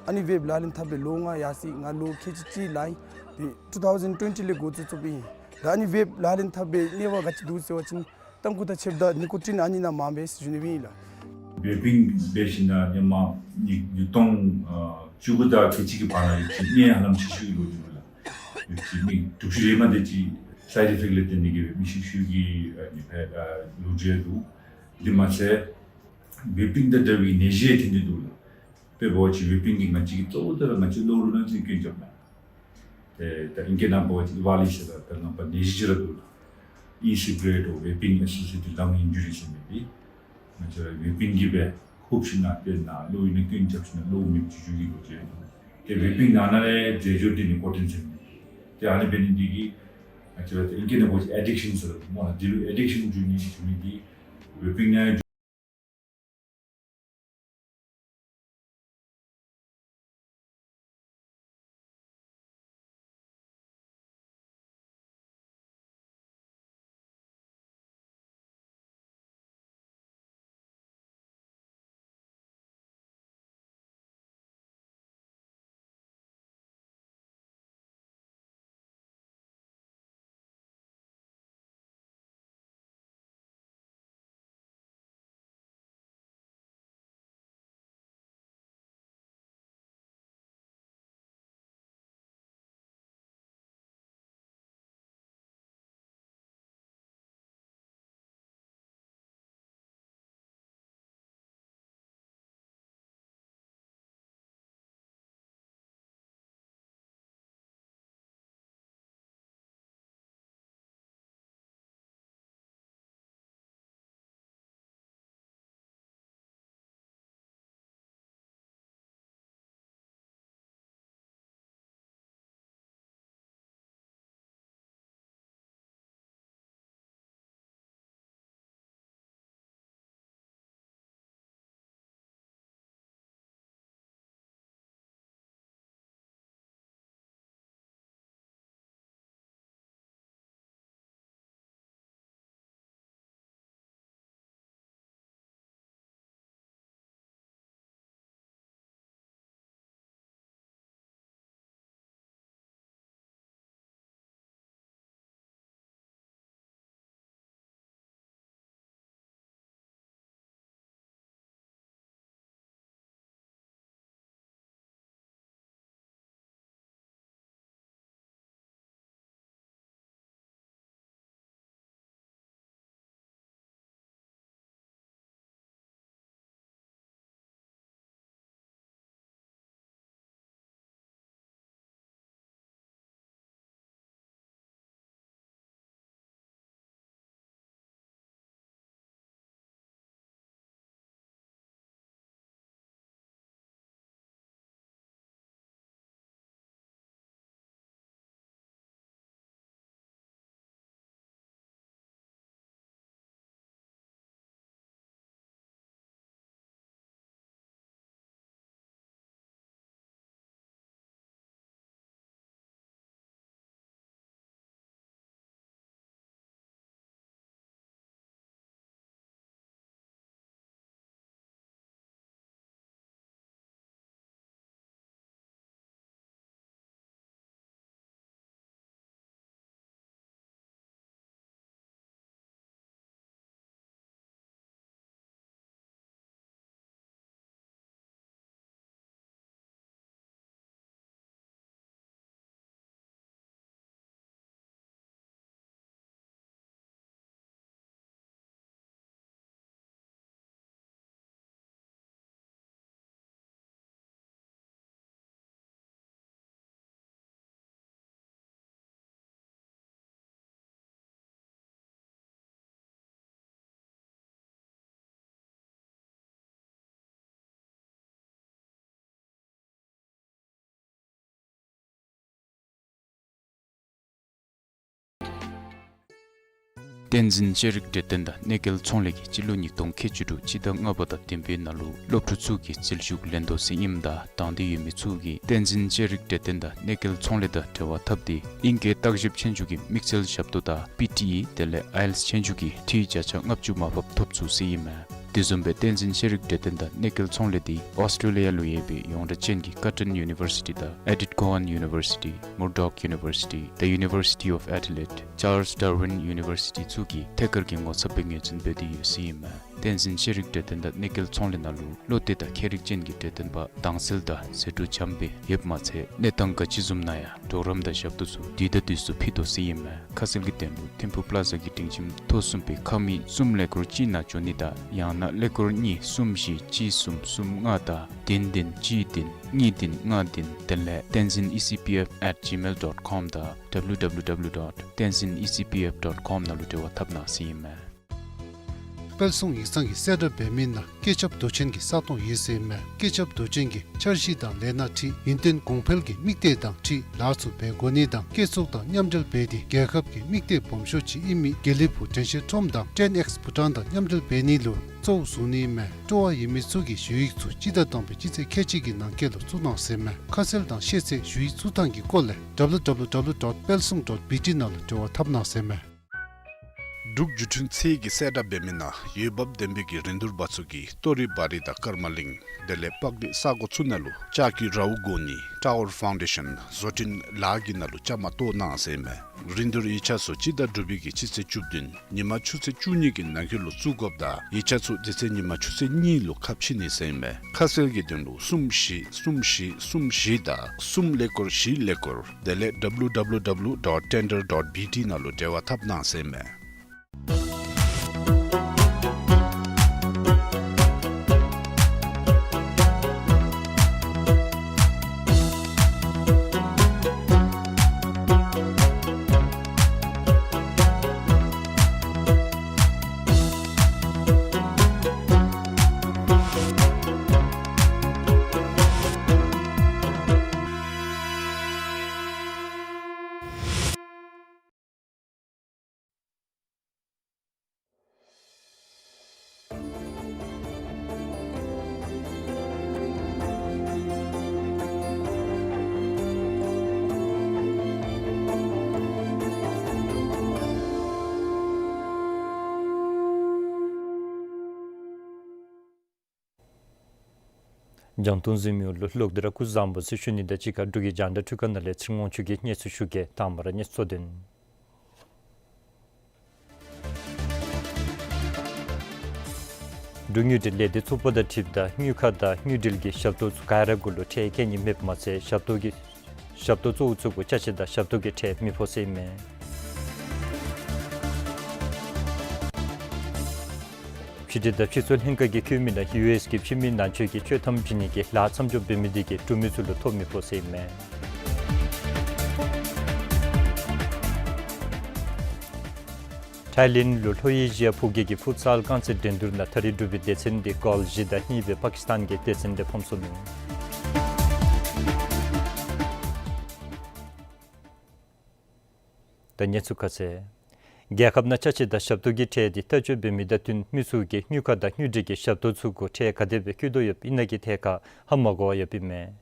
ཨ་ནི་ཝེབ་ལག་ལེན་འཐབ་སྦེ་ལོ་ལྔ་ཡར་སོ་ཡི། ང་ལོ་ཁལ་གཅིག་གཅིག་ལང་ཡི། ཏེ་ཊུ་ཐའུ་ཟེན་ཊུ་ཝེན་ཊི་ལས་འགོ་བཙུགས་བཙུགསཔ་ཨིན། ད་ཨ་ནི་ཝེབ་ལག་ལེན་འཐབ་སྦེ་ནུས་པ་ག་ཅི་འདུག་ཟེར་བ་ཅིན་ཏམ་ཁུ་དང་ཕྱེདཔ་ད་ནི་ཀོ་ཊིན་ཨ་ནི་ནང་མངམ་སྦེ་ཟེར་ཞུ་ནི་སྦེ་ཨིན་ལགས། ཝེ་པིང་འབད་ཞིནམ་ལས་ཧེ་མ་ནི་ཉིས་སྟོང་ཨ་བཅུ་དགུ་དང་ཁལ་གཅིག་གི་བར་ན་ཡོད་ཅི་ནི་ཧ་ལམ་ཤི་ཤུལ་ལུ་འགྱོ་ལགས། ཡོད་ཅི་ནི་དུག་ཤུ་རེ་མ་དེ་ཅིག་སའིཌ་ཨི་ཕེཀཊ་ལས་བརྟེན་ཏེ་གིས་སྦེ་མི་ཤི་ཤུལ་གྱི་ཨ་ནི་ཕར་ཨ་ལོ་རྒྱུས་འདུག། དེ་མ་ཚད་ཝེ་པིང་དང་འདྲ་བའི་ནད་གཞི་ཐོན་ཏེ་འདུག་ལགས། དཔེ་འབད་བ་ཅིན་ཝེ་པིང་གིས་ང་བཅས་ཀྱི་གཙོ་བོ་དེ་ར་ང་བཅས་གློ་བུར་ན་ཚུ་སྐྱོན་རྐྱབ་ནི། ཏེ་ད་ཨིང་སྐད་ནང་འབད་བ་ཅིན་ཝ་ལི་ཟེར་ར་ད་ནང་པ་ནད་གཞི་ཅིག་ར་འདུག་ལགས། ཨི་སི་ག་རེཊ་ཨོར་ཝེ་པིང་ཨེ་སོ་སི་ཨེ་ཊེཌ་ལང་ཨིན་ཇུ་རི་ཟེར་མི་འདི་ང་བཅས་ར་ཝེ་པིང་གིས་སྦེ་ཧུབ་ཞིནམ་ལས་ཏེ་ནཱ་གློ་བུར་ན་སྐྱོན་རྐྱབ་ཞིནམ་ལས་གློ་མེདཔ་ཅིག་འགྱོ་གི་ལོ་རྒྱུས་འདུག། ཏེ་ཝེ་པིང་ནང་ན་ལས་རྫས་སྦྱོར་འདི་ནི་ཀོ་ཊིན་ཟེར་མི་འདི་ཏེ་ཨ་ནི་འབད་ནི་འདི་གིས་ང་བཅས་ར་ཏེ་ཨིང་སྐད་ནང་འབད་བ་ཅིན་ཨེ་ཌིག་ཤཱན་ཟེར་སྨོ་ལགས། འདི་ལུ་ཨེ་ཌིག་ཤཱན་འགྱོ་ནི་འགྱོ་མི་འདི་ཝེ་པིང་ནང་ཡང་འགྱོ། བསྟན་འཛིན་ཤེས་རིག་གྲོས་སྟོན་དང་གནས་སྐལ་ཚོང་ལས་ཀྱིས་སྤྱི་ལོ་ཉིས་སྟོང་ཁལ་གཅིག་དྲུག་སྤྱི་ཟླ་ལྔ་པ་དང་བདུན་པའི་ནང་ལུ་སློབ་ཕྲུག་ཚུ་གི་རྩིས་ཞུ་ལེན་དོ་ཟེར་ཨིནམ་ད་དང་འདོད་ཡོད་མི་ཚུ་གིས་བསྟན་འཛིན་ཤེས་རིག་གྲོས་སྟོན་དང་གནས་སྐལ་ཚོང་ལས་དང་འབྲེལ་བ་འཐབ་སྟེ་ཨིང་སྐད་བརྟག་ཞིབ་ཆོས་རྒྱུགས་ཀྱི་དམིགས་བསལ་ཞབས་ཏོག་དང་པི་ཊི་ཨི་དེ་ལས་ཨའི་ཨེལ་ཊི་ཨེསི་ཆོས་རྒྱུགས་ཀྱི་འཐུས་བརྒྱ་ཆ་ལྔ་བཅུ་མར་ཕབ་ཐོབ་ཚུགས་ཟེར་ཨིན་མས། དེ་བཟུམ་སྦེ་བསྟན་འཛིན་ཤེས་རིག་གྲོས་སྟོན་དང་གནས་སྐལ་ཚོང་ལས་འདི་ཨོསི་ཊྲེ་ལི་ཡ་ལུ་ཡོད་པའི་ཡོངས་གྲགས་ཅན་གྱི་ཀར་ཊོན་ཡུ་ནི་བར་སི་ཊི་དང་ཨེ་ཌིཐ་ཀོ་ཝཱན་ཡུ་ནི་བར་སི་ཊི། Murdoch University, the University of Adelaide, Charles Darwin University ཚུ་གིས་ཐད་ཀར་གྱི་ངོ་ཚབ་སྦེ་ངོས་འཛིན་འབད་དེ་ཡོད་ཟེར་ཨིན་མས། བསྟན་འཛིན་ཤེས་རིག་གྲོས་སྟོན་དང་གནས་སྐལ་ཚོང་ལས་ནང་ལུ་བློ་གཏད་དང་མཁས་རིག་ཅན་གྱི་གྲོས་སྟོན་པ་དྭངས་གསལ་དང་ཟད་འགྲོ་འཇམ་སྦེ་ཡོདཔ་མ་ཚད་གནས་སྟངས་ག་ཅི་བཟུམ་ནང་ཡང་གྲོགས་རམ་དང་ཞབས་ཏོག་ཚུ་དུས་དང་དུས་སུ་ཕུལ་དོ་ཟེར་ཨིན་མས། ཁ་གསལ་གྱི་དོན་ལུ་ཐིམ་ཕུག་པ་ལ་ཛ་གི་སྒྲིང་ཁྱིམ་ཐོག་གསུམ་པའི་ཁང་མིག་གསུམ་ཀླད་ཀོར་གཅིག་ནང་འབྱོན་ནི་དང་ཡང་ན་ཀླད་ཀོར་གཉིས་གསུམ་བཞི་གཅིག་གསུམ་གསུམ་ལྔ་དང་བདུན་བདུན་གཅིག་བདུན་གཉིས་བདུན་ལྔ་བདུན་དེ་ལས་tenzin E C P F at gmail dot com དང་W W W dot tenzin E C P F dot com ནང་ལུ་འབྲེལ་བ་འཐབ་གནང་ཟེར་ཨིན་མས། དཔལ་སྲུང་ཡིག་ཚང་གིས་གསལ་བསྒྲགས་འབད་མི་ནང་སྐུ་ཚབ་མདོ་ཆེན་གྱི་ས་སྟོང་ཡོད་ཟེར་ཨིན་མས། སྐུ་ཚབ་མདོ་ཆེན་གྱིས་འཆར་གཞི་དང་ལས་སྣ་ཁྲིད་ཡུན་བརྟན་གོང་འཕེལ་གྱི་དམིགས་གཏད་དང་འཁྲིལ་ལཱ་ཚུ་འབད་དགོ་ནི་དང་བཀོད་ཚོགས་དང་མཉམ་འབྲེལ་འབད་དེ་རྒྱལ་ཁབ་ཀྱི་དམིགས་གཏད་སྦོམ་ཤོས་ཅིག་ཨིན་མི་དགེ་ལེགས་ཕུག་དྲན་ཤེས་ཁྲོམ་དང་ཊེན་ཨེགསི་བྷུ་ཊཱན་དང་མཉམ་འབྲེལ་འབད་ནི་ལུ་གཙོ་བོ་བཟུང་ནི་ཨིན་མས། སྤྲོ་བ་ཡོད་མི་ཚུ་གིས་ཞུ་ཡིག་ཚུ་སྤྱི་ཟླ་དང་པའི་སྤྱི་ཚེས་ཁལ་གཅིག་གི་ནང་འཁོད་ལུ་བཙུགས་གནང་ཟེར་ཨིན་མས། ཁ་གསལ་དང་ཤེས་ཚད་ཞུ་ཡིག་བཙུགས་ཐངས་ཀྱི་སྐོར་ལས་W W W dot palsung dot B T ནང་ལུ་འབྲེལ་བ་འཐབ་གནང་ཟེར་ཨིན་མས། འབྲུག་བརྒྱུད་འཕྲིན་ཚད་ཀྱིས་གསལ་བསྒྲགས་འབད་མི་ནང་འོས་འབབ་ལྡན་པའི་གི་རིན་བསྡུར་པ་ཚུ་གིས་ལྟོ་རི་བ་རི་དང་ཀརྨ་གླིང་དེ་ལས་སྤག་རི་ས་གོ་ཚུ་ནང་ལུ་ལྕགས་ཀྱི་རཝ་བསྒོར་ནི་ཊ་ཝར་ཕའུན་ཌེ་ཤཱན་བཟོ་སྐྲུན་ལཱ་གི་ནང་ལུ་བཅའ་མར་གཏོགས་གནང་ཟེར་ཨིན་མས། རིན་བསྡུར་ཡིག་ཆ་ཚུ་སྤྱི་ཟླ་དྲུག་པའི་གི་སྤྱི་ཚེས་བཅུ་བདུན་ཉིན་མ་ཆུ་ཚོད་བཅུ་གཉིས་ཀྱི་ནང་འཁོད་ལུ་བཙུགས་དགོཔ་ད་ཡིག་ཆ་ཚུ་དེ་ཚེ་ཉིན་མ་ཆུ་ཚོད་གཉིས་ལུ་ཁ་ཕྱེ་ནི་ཟེར་ཨིན་མས། ཁ་གསལ་གྱི་དོན་ལུ་གསུམ་བཞི་གསུམ་བཞི་གསུམ་བཞི་དང་གསུམ་ཀླད་ཀོར་བཞི་ཀླད་ཀོར་དེ་ལས་W W W dot tender dot B T ནང་ལུ་འབྲེལ་བ་འཐབ་གནང་ཟེར་ཨིན་མས། རྒྱང་མཐོང་གཟིགས་མི་ལུ་ལོག་སྟེ་ར་སྐུ་གཟུགས་བཟང་པོ་ཟེར་ཞུ་ནི་དང་གཅིག་ཁར་འབྲུག་གི་རྒྱང་བསྒྲགས་འཕྲུལ་ཁང་ནང་ལས་ཚེ་རིང་དབང་ཕྱུག་གིས་སྙན་ཞུ་ཞུ་གེ། དང་པ་ར་གནས་ཚུལ་དོན། འབྲུག་དངུལ་འབྲེལ་ལས་སྡེ་ཚོགས་པ་དང་འཁྲིལཝ་ད་དངུལ་ཁང་དང་དངུལ་འབྲེལ་གྱི་ཞབས་ཏོག་ཚུ་ག་ར་གུ་ལུ་ཁྲལ་བཀལ་ནི་མེདཔ་མ་ཚད་ཞབས་ཏོག་གི་ཞབས་ཏོག་བཙུགས་ཚུ་གུ་ཅ་ཆས་དང་ཞབས་ཏོག་གི་ཁྲལ་མི་ཕོག་ཟེར་ཨིན་མས། ཕྱི་འབྲེལ་དང་ཕྱི་ཚོང་ལྷན་ཁག་གིས་བཀོད་མི་ནང་ཡུ་ཨེསི་གི་ཕྱི་མི་ནང་ཆོས་ཀྱི་ཆོག་ཐམ་བྱིན་ནི་གི་ལཱ་མཚམས་འཇོག་འབད་མི་དེ་གིས་འབྲུག་མི་ཚུ་ལུ་ཐོ་མི་ཕོག་ཟེར་ཨིན་མས། ཐའི་ལེནཌ་ལུ་ལྷོ་ཨེ་ཤི་ཡ་ཕོ་རྒྱས་ཀྱི་ཕུཊ་སཱལ་རྐང་རྩེད་འགྲན་བསྡུར་ནང་ད་རིས་འབྲུག་པའི་སྡེ་ཚན་དེ་གཱོལ་བཞི་དང་གཉིས་སྦེ་པ་ཀིསི་ཐཱན་གྱི་སྡེ་ཚན་དེ་ཕམ་སོ་ནུག། ད་གནས་ཚུལ་ཁ་གསལ། རྒྱལ་ཁབ་ནང་ཅ་ཆས་དང་ཞབས་ཏོག་གི་ཁྲལ་དེ་ལྟ་སྤྱོད་འབད་མི་དང་བསྟུན་མི་ཚུ་གིས་དངུལ་ཁང་དང་དངུལ་འབྲེལ་གྱི་ཞབས་ཏོག་ཚུ་གུ་ཁྲལ་ག་དེ་སྦེ་བཀོད་དོ་ཡོདཔ་ཨིན་ན་གི་ཐད་ཁར་ཧ་མ་གོ་བར་ཡོདཔ་ཨིན་མས།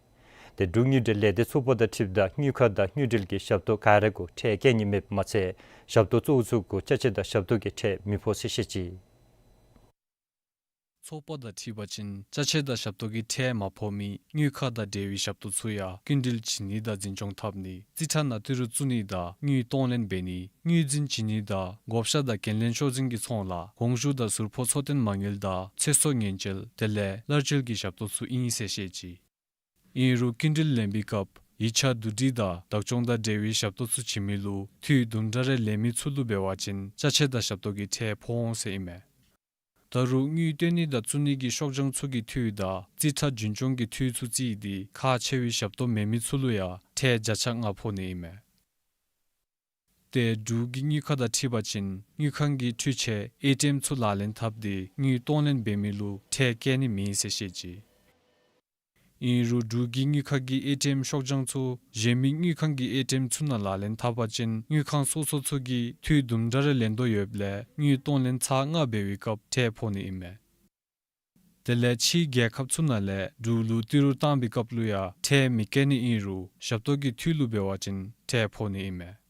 དེ་འབྲུག་དངུལ་འབྲེལ་ལས་སྡེ་ཚོགས་པ་དང་འཁྲིལཝ་ད་དངུལ་ཁང་དང་དངུལ་འབྲེལ་གྱི་ཞབས་ཏོག་ག་ར་གུ་ཁྲལ་བཀལ་ནི་མེདཔ་མ་ཚད་ཞབས་ཏོག་གཙོ་བོ་ཚུ་གུ་ཅ་ཆས་དང་ཞབས་ཏོག་གི་ཁྲལ་མི་ཕོག་ཟེར་བཤད་ཅི། ཚོགས་པ་དང་འཁྲིལ་བ་ཅིན་ཅ་ཆས་དང་ཞབས་ཏོག་གི་ཁྲལ་མ་ཕོག་མི་དངུལ་ཁང་དང་འབྲེལ་བའི་ཞབས་ཏོག་ཚུ་ཡང་སྐྱིན་འགྲུལ་བྱིན་ནི་དང་འཛིན་སྐྱོང་འཐབ་ནི་རྩིས་ཁྲ་ནང་ཏི་རུ་བཙུགས་ནི་དང་དངུལ་གཏོང་ལེན་འབད་ནི་དངུལ་རྫུན་བྱིན་ནི་དང་བགོ་བཤའ་དང་འགན་ལེན་ཤོག་འཛིན་གྱི་ཚོང་ལཱ་གོང་ཞུ་དང་ཟུར་ཕོགས་འཚོ་རྟེན་མ་དངུལ་དང་ཚེ་སྲོག་ཉེན་བཅོལ་དེ་ལས་གླར་བཅོལ་གྱི་ཞབས་ཏོག་ཚུ་ཨིན་ཟེར་བཤད་ཅི། ཨིན་རུང་སྐྱིན་འགྲུལ་ལེན་པའི་སྐབས་ཡིག་ཆ་བསྡུ་སྒྲིག་དང་བདག་སྐྱོང་དང་འབྲེལ་བའི་ཞབས་ཏོག་ཚུ་བྱིན་མི་ལུ་འཐུས་དུམ་གྲ་རེ་ལེན་མི་ཚུ་ལུ་འབད་བ་ཅིན་ཅ་ཆས་དང་ཞབས་ཏོག་གི་ཁྲལ་ཕོག་འོང་ཟེར་ཨིན་མས། ད་རུང་དངུལ་བཏོན་ནི་དང་བཙུགས་ནི་གི་ཤོག་བྱང་ཚུ་གི་འཐུས་དང་རྩིས་ཁྲ་རྒྱུན་སྐྱོང་གི་འཐུས་ཚུ་བརྩིས་ཏེ་ཁག་ཆེ་བའི་ཞབས་ཏོག་མེད་མི་ཚུ་ལུ་ཡང་ཁྲལ་བརྒྱ་ཆ་ལྔ་ཕོག་ནི་ཨིན་མས། ཏེ་འབྲུག་གི་དངུལ་ཁང་དང་འཁྲིལ་བ་ཅིན་དངུལ་ཁང་གི་འཕྲུལ་ཆས་ཨེ་ཊི་ཨེམ་ཚུ་ལག་ལེན་འཐབ་སྟེ་དངུལ་གཏོང་ལེན་འབད་མི་ལུ་ཁྲལ་བཀལ་ནི་མེད་ཟེར་བཤད་ཅི། ཨིན་རུང་འབྲུག་གི་དངུལ་ཁང་གི་ཨེ་ཊི་ཨེམ་ཤོག་བྱང་ཚུ་གཞན་མི་དངུལ་ཁང་གི་ཨེ་ཊི་ཨེམ་ཚུ་ནང་ལག་ལེན་འཐབ་པ་ཅིན་དངུལ་ཁང་སོ་སོ་ཚུ་གིས་འཐུས་དུམ་གྲ་རེ་ལེན་དོ་ཡོདཔ་ལས་དངུལ་གཏོང་ལེན་ཚར་ལྔ་འབད་བའི་སྐབས་ཁྲལ་ཕོག་ནི་ཨིན་མས། དེ་ལས་ཕྱིའི་རྒྱལ་ཁབ་ཚུ་ནང་ལས་འབྲུག་ལུ་ཏི་རུ་བཏང་བའི་སྐབས་ལུ་ཡང་ཁྲལ་མི་བཀལ་ནི་ཨིན་རུང་ཞབས་ཏོག་གི་འཐུས་ལུ་འབད་བ་ཅིན་ཁྲལ་ཕོག་ནི་ཨིན་མས།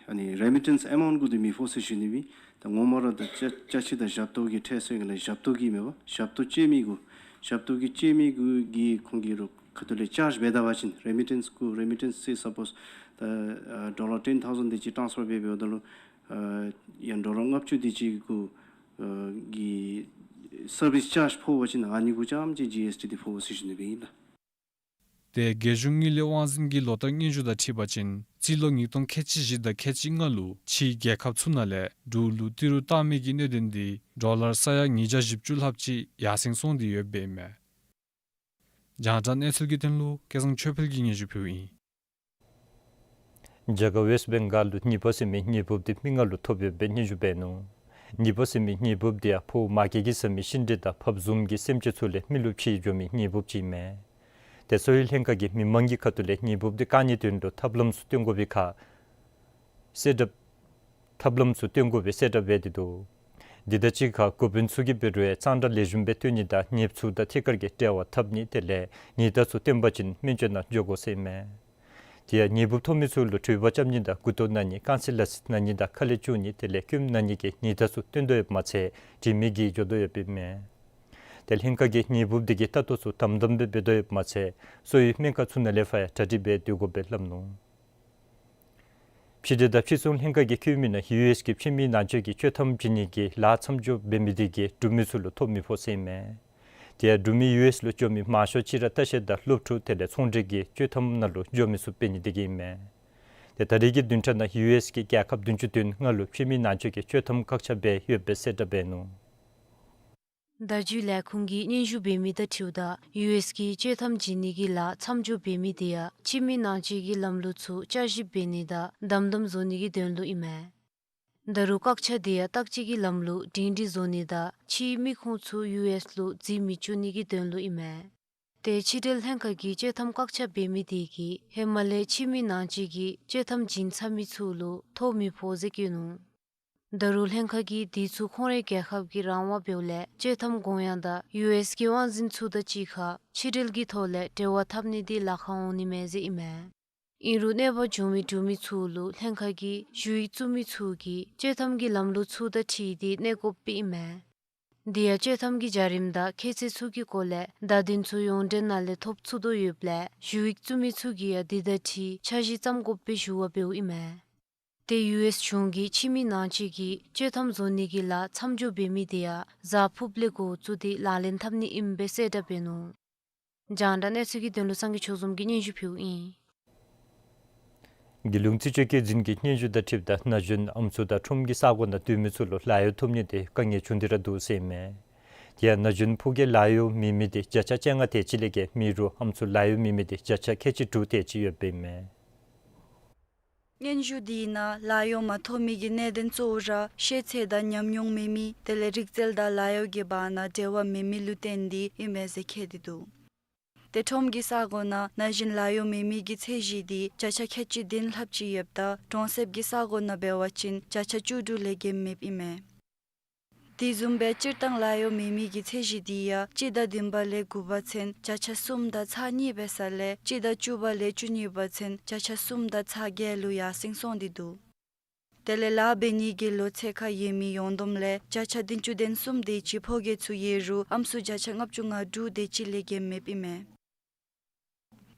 ཨ་ནི་རེ་མི་ཊེནསི་ཨེ་མའུནཊ་གུ་འདི་མི་ཕོག་ཟེར་ཞུ་ནི་སྦེ། ད་ངོ་མ་ར་ད་ཅ་ཅ་ཆས་དང་ཞབས་ཏོག་གི་ཁྲལ་ཟེར་ག་ལས་ཞབས་ཏོག་གི་མེན་པ། ཞབས་ཏོག་སྤྱོད་མི་གུ་ཞབས་ཏོག་གི་སྤྱོད་མི་གུ་གི་ཁོང་གི་རུང་ཁ་ཐུག་ལས་ཅཱརཇ་འབད་ད་པ་ཅིན་རེ་མི་ཊེནསི་གུ་རེ་མི་ཊེནསི་སེ་སཔོསི་ད་ཨ་ཌོ་ལར་ཊེན་ཐའུ་ཟེནཊ་དེ་ཅིག་ཊཱནསི་ཕར་འབད་འབདཝ་ད་ལུ་ཨ་ཡང་ཌོ་ལར་ལྔ་བཅུ་དེ་ཅིག་གུ་ཨ་གི་སར་བིསི་ཅཱརཇ་ཕོག་པ་ཅིན་ཨ་ནི་གུ་རྐྱངམ་ཅིག་ཇི་ཨེསི་ཊི་འདི་ཕོག་ཟེར་ཞུ་ནི་སྦེ་ཨིན་ལགས། ཏེ་རྒྱལ་གཞུང་དངུལ་ལས་དབང་འཛིན་གྱི་ལོ་བསྟར་སྙན་ཞུ་དང་འཁྲིལ་བ་ཅིན་རྩིས་ལོ་ཉིས་སྟོང་ཁལ་གཅིག་བཞི་དང་ཁལ་གཅིག་ལྔ་ལུ་ཕྱིའི་རྒྱལ་ཁབ་ཚུ་ནང་ལས་འབྲུག་ལུ་ཏི་རུ་བཏང་མི་གི་གནད་དོན་འདི་ཌོ་ལར་ས་ཡ་ཉིས་བརྒྱ་བཞི་བཅུ་ལྷགཔ་ཅིག་ཡར་སེང་སོང་སྟེ་ཡོདཔ་ཨིན་མས། རྒྱང་བསྒྲགས་གནས་ཚུལ་གྱི་དོན་ལུ་སྐལ་བཟང་ཆོས་འཕེལ་གྱིས་སྙན་ཞུ་ཕུལཝ་ཨིན། རྒྱ་གར་ཝེསཊ་བེང་གཱལ་ལུ་ཉིས་པ་ཟེར་མི་ནད་འབུབ་འདི་མི་ལྔ་ལུ་ཐོབ་ཡོདཔ་སྦེ་སྙན་ཞུ་འབད་ནུག། ཉིས་པ་ཟེར་མི་ནད་འབུབ་འདི་ཡང་ཕོཝ་མ་གི་གི་ཟ་མི་ཤིང་འབྲས་དང་ཕགཔ་བཟུམ་གྱི་སེམས་ཅན་ཚུ་ལས་མི་ལུ་ཕྱིས་འགྱོ་མི་ནད་འབུབ་ཅིག་ཨིན་མས། ཏེ་གསོ་བའི་ལྷན་ཁག་གིས་མི་མང་གི་ཁ་ཐུག་ལས་ནད་འབུབ་འདི་བཀག་ནིའི་དོན་ལུ་ཐབས་ལམ་ཚུ་སྟོན་དགོ་པའི་ཁར་གསལ་བསྒྲགས་ཐབས་ལམ་ཚུ་སྟོན་དགོ་པའི་གསལ་བསྒྲགས་འབད་དེ་འདུག། འདི་དང་གཅིག་ཁར་འགོ་དཔོན་ཚུ་གིས་འབད་རུང་ཡང་གཙང་སྦྲ་ལེགས་ཤོམ་སྦེ་སྡོད་ནི་དང་ནདཔ་ཚུ་དང་ཐད་ཀར་གྱི་འབྲེལ་བ་འཐབ་ནི་དེ་ལས་ཉེན་བརྡ་ཚུ་བཏོན་པ་ཅིན་སྨན་བཅོས་ནང་འགྱོ་དགོ་ཟེར་ཨིན་མས། དེ་ཡང་ནད་འབུབ་ཐོབ་མི་ཚུ་ལུ་གྲོད་པ་རྐྱབ་ནི་དང་མགུ་ཏོ་ན་ནི་རྐང་ཚེ་ལ་ཚེ་ན་ནི་དང་ཁ་ལས་སྐྱུག་ནི་དེ་ལས་སྐྱོནམ་ན་ནི་གི་ཉེན་བརྡ་ཚུ་སྟོན་དོ་ཡོདཔ་མ་ཚད་དྲི་མེད་ཀྱི་འགྱོ་དོ་ཡོདཔ་ཨིན་མས། ཏེ་ལྷན་ཁག་གིས་ནད་འབུབ་འདི་གི་ལྟ་རྟོག་ཚུ་དམ་དམ་སྦེ་འབད་དོ་ཡོདཔ་མ་ཚད་གསོ་བའི་སྨན་ཁང་ཚུ་ནང་ལས་ཕར་ཡང་གྲ་སྒྲིག་འབད་སྡོད་དགོ་པའི་སླབ་ནུག། ཕྱི་འབྲེལ་དང་ཕྱི་ཚོང་ལྷན་ཁག་གིས་བཀོད་མི་ནང་ཡུ་ཨེསི་གིས་ཕྱི་མི་ནང་འཛུལ་གྱི་བཅོས་ཐམ་བྱིན་ནི་གི་ལཱ་མཚམས་འཇོག་འབད་མི་དེ་གིས་འབྲུག་མི་ཚུ་ལུ་ཐོ་མི་ཕོག་ཟེར་ཨིན་མས། དེ་ཡང་འབྲུག་མི་ཡུ་ཨེསི་ལུ་འགྱོ་མི་མང་ཤོས་ཅིག་ར་ལྟ་བཤལ་དང་སློབ་ཕྲུག་དེ་ལས་ཚོང་འབྲེལ་གྱི་བཅོས་ཐམ་ནང་ལུ་འགྱོ་མི་ཚུ་འབད་ནི་དེ་གིས་ཨིན་མས། ཏེ་ད་རེས་ཀྱི་བདུན་ཕྲག་ནང་ཡུ་ཨེསི་གིས་རྒྱལ་ཁབ་བདུན་ཅུ་དོན་ལྔ་ལུ་ཕྱི་མི་ནང་འཛུལ་གྱི་བཅོས་ཐམ་བཀག་ཆ་འབད་ཡོད་པའི་གསལ་བསྒྲགས་འབད་ནུག། བརྡ་བརྒྱུད་ལས་ཁུངས་ཀྱིས་སྙན་ཞུ་འབད་མི་དང་འཁྲིལཝ་ད་ཡུ་ཨེསི་གིས་བཅོས་ཐམ་བྱིན་ནི་གི་ལཱ་མཚམས་འཇོག་འབད་མི་དེ་ཡང་ཕྱི་མི་ནང་འཛུལ་གྱི་ལམ་ལུགས་ཚུ་བསྐྱར་ཞིབ་འབད་ནི་དང་དམ་དམ་བཟོ་ནི་གི་དོན་ལུ་ཨིན་མས། ད་རུང་བཀག་ཆ་དེ་ཡང་བརྟག་དཔྱད་ཀྱི་ལམ་ལུགས་སྒྲིང་སྒྲིང་བཟོ་ནི་དང་ཕྱིའི་མི་ཁུངས་ཚུ་ཡུ་ཨེསི་ལུ་འཛུལ་མི་བཅུག་ནི་གི་དོན་ལུ་ཨིན་མས། ཏེ་ཕྱི་འབྲེལ་ལྷན་ཁག་གིས་བཅོས་ཐམ་བཀག་ཆ་འབད་མི་དེ་གིས་ཧེ་མ་ལས་ཕྱི་མི་ནང་འཛུལ་གྱི་བཅོས་ཐམ་བྱིན་ཚར་མི་ཚུ་ལུ་ཐོ་མི་ཕོག་ཟེར་བཀོད་ནུག། ད་རུང་ལྷན་ཁག་གིས་དེ་ཚུ་ཁོང་རའི་རྒྱལ་ཁབ་ཀྱི་རང་དབང་འབདཝ་ལས་བཅོས་ཐམ་དགོངས་ཡངས་དང་ཡུ་ཨེསི་གི་དབང་འཛིན་ཚུ་དང་གཅིག་ཁར་ཕྱི་འབྲེལ་གྱི་ཐོག་ལས་འབྲེལ་བ་འཐབ་ནི་དེ་ལཱ་ཁག་འོང་ནི་མས་ཟེར་ཨིན་མས། ཨིན་རུང་གནོད་པ་བྱུང་མི་འབྲུག་མི་ཚུ་ལུ་ལྷན་ཁག་གིས་ཞུ་ཡིག་བཙུགས་མི་ཚུ་གིས་བཅོས་ཐམ་གྱི་ལམ་ལུགས་ཚུ་དང་འཁྲིལ་ཏེ་གནས་སྐབས་སྦེ་ཨིན་མས། དེ་ཡང་བཅོས་ཐམ་གྱི་བྱ་རིམ་དང་ཁྱད་ཚད་ཚུ་གི་སྐོར་ལས་བརྡ་དོན་ཚུ་ཡོངས་འབྲེལ་ནང་ལས་ཐོབ་ཚུགས་དོ་ཡོདཔ་ལས་ཞུ་ཡིག་བཙུགས་མི་ཚུ་གིས་ཡང་དེ་དང་འཁྲིལ་འཆར་གཞི་བརྩམ་དགོཔ་སྦེ་ཞུ་བ་འབདཝ་ཨིན་མས། ཏེ་ཡུ་ཨེསི་གཞུང་གིས་ཕྱི་མི་ནང་འཛུལ་གྱི་བཅོས་ཐམ་བཟོ་ནི་གི་ལཱ་མཚམས་འཇོག་འབད་མི་དེ་ཡང་གཟའ་ཕུརཔ་ལས་འགོ་བཙུགས་ཏེ་ལག་ལེན་འཐབ་ནི་ཨིནམ་སྦེ་གསལ་བསྒྲགས་འབད་ནུག། རྒྱང་བསྒྲགས་གནས་ཚུལ་གྱི་དོན་ལུ་སངས་རྒྱས་ཆོས་འཛོམས་ཀྱིས་སྙན་ཞུ་ཕུལཝ་ཨིན། རྒྱལ་ཡོངས་རྩིས་དཔྱད་བཀོད་འཛིན་གྱི་སྙན་ཞུ་དང་འཁྲིལཝ་ད་ན་གཞོན་ཨམ་སྲུ་དང་ཁྲོམ་གྱི་ས་གོ་ནང་སྡོད་མི་ཚུ་ལུ་ལཱ་གཡོག་ཐོབ་ནི་དེ་དཀའ་ངལ་བྱུང་སྟེ་ར་འདུག་ཟེར་ཨིན་མས། དེ་ཡང་ན་གཞོན་ཕོ་སྐྱེས་ལཱ་གཡོག་མེད་མི་དེ་བརྒྱ་ཆ་བཅོ་ལྔ་དེ་ཅིག་ལས་བརྒལ་མེད་རུང་ཨམ་སྲུ་ལཱ་གཡོག་མེད་མི་དེ་བརྒྱ་ཆ་ཁལ་གཅིག་དྲུག་དེ་ཅིག་ཡོདཔ་ཨིན་མས། སྙན་ཞུ་དེ་ནང་ལཱ་གཡོག་མ་ཐོབ་མི་གི་གནད་དོན་གཙོ་བོ་ར་ཤེས་ཚད་དང་ཉམས་མྱོང་མེད་མི་དེ་ལས་རིག་རྩལ་དང་ལཱ་གཡོག་གི་བར་ན་འབྲེལ་བ་མེད་མི་ལུ་བརྟེན་ཏེ་ཨིན་མས་ཟེར་བཀོད་དེ་འདུག། ཏེ་ཁྲོམ་གྱི་ས་གོ་ནང་ན་གཞོན་ལཱ་གཡོག་མེད་མི་གི་ཚད་གཞི་དེ་བརྒྱ་ཆ་ཁལ་གཅིག་བདུན་ལྷགཔ་ཅིག་ཡོདཔ་ད་གྲོང་གསེབ་ཀྱི་ས་གོ་ནང་འབད་བ་ཅིན་བརྒྱ་ཆ་བཅུ་དྲུག་ལས་བརྒལ་མེདཔ་ཨིན་མས། དེ་བཟུམ་སྦེ་སྤྱིར་བཏང་ལཱ་གཡོག་མེད་མི་གི་ཚད་གཞི་དེ་ཡང་སྤྱི་ཟླ་བདུན་པ་ལས་དགུ་པ་ཚུན་བརྒྱ་ཆ་གསུམ་དང་ཚག་གཉིས་འབད་ས་ལས་སྤྱི་ཟླ་བཅུ་པ་ལས་བཅུ་གཉིས་པ་ཚུན་བརྒྱ་ཆ་གསུམ་དང་ཚག་བརྒྱད་ལུ་ཡར་སེང་སོང་སྟེ་འདུག། དེ་ལས་ལཱ་འབད་ནི་གི་ལོ་ཚད་ཁར་ཡོད་མི་ཡོངས་བསྡོམས་ལས་བརྒྱ་ཆ་བདུན་ཅུ་དོན་གསུམ་དེ་ཅིག་ཕོ་སྐྱེས་ཚུ་ཡོད་རུང་ཨམ་སྲུ་བརྒྱ་ཆ་ལྔ་བཅུ་ང་དྲུག་དེ་ཅིག་ལས་བརྒལ་མེདཔ་ཨིན་མས།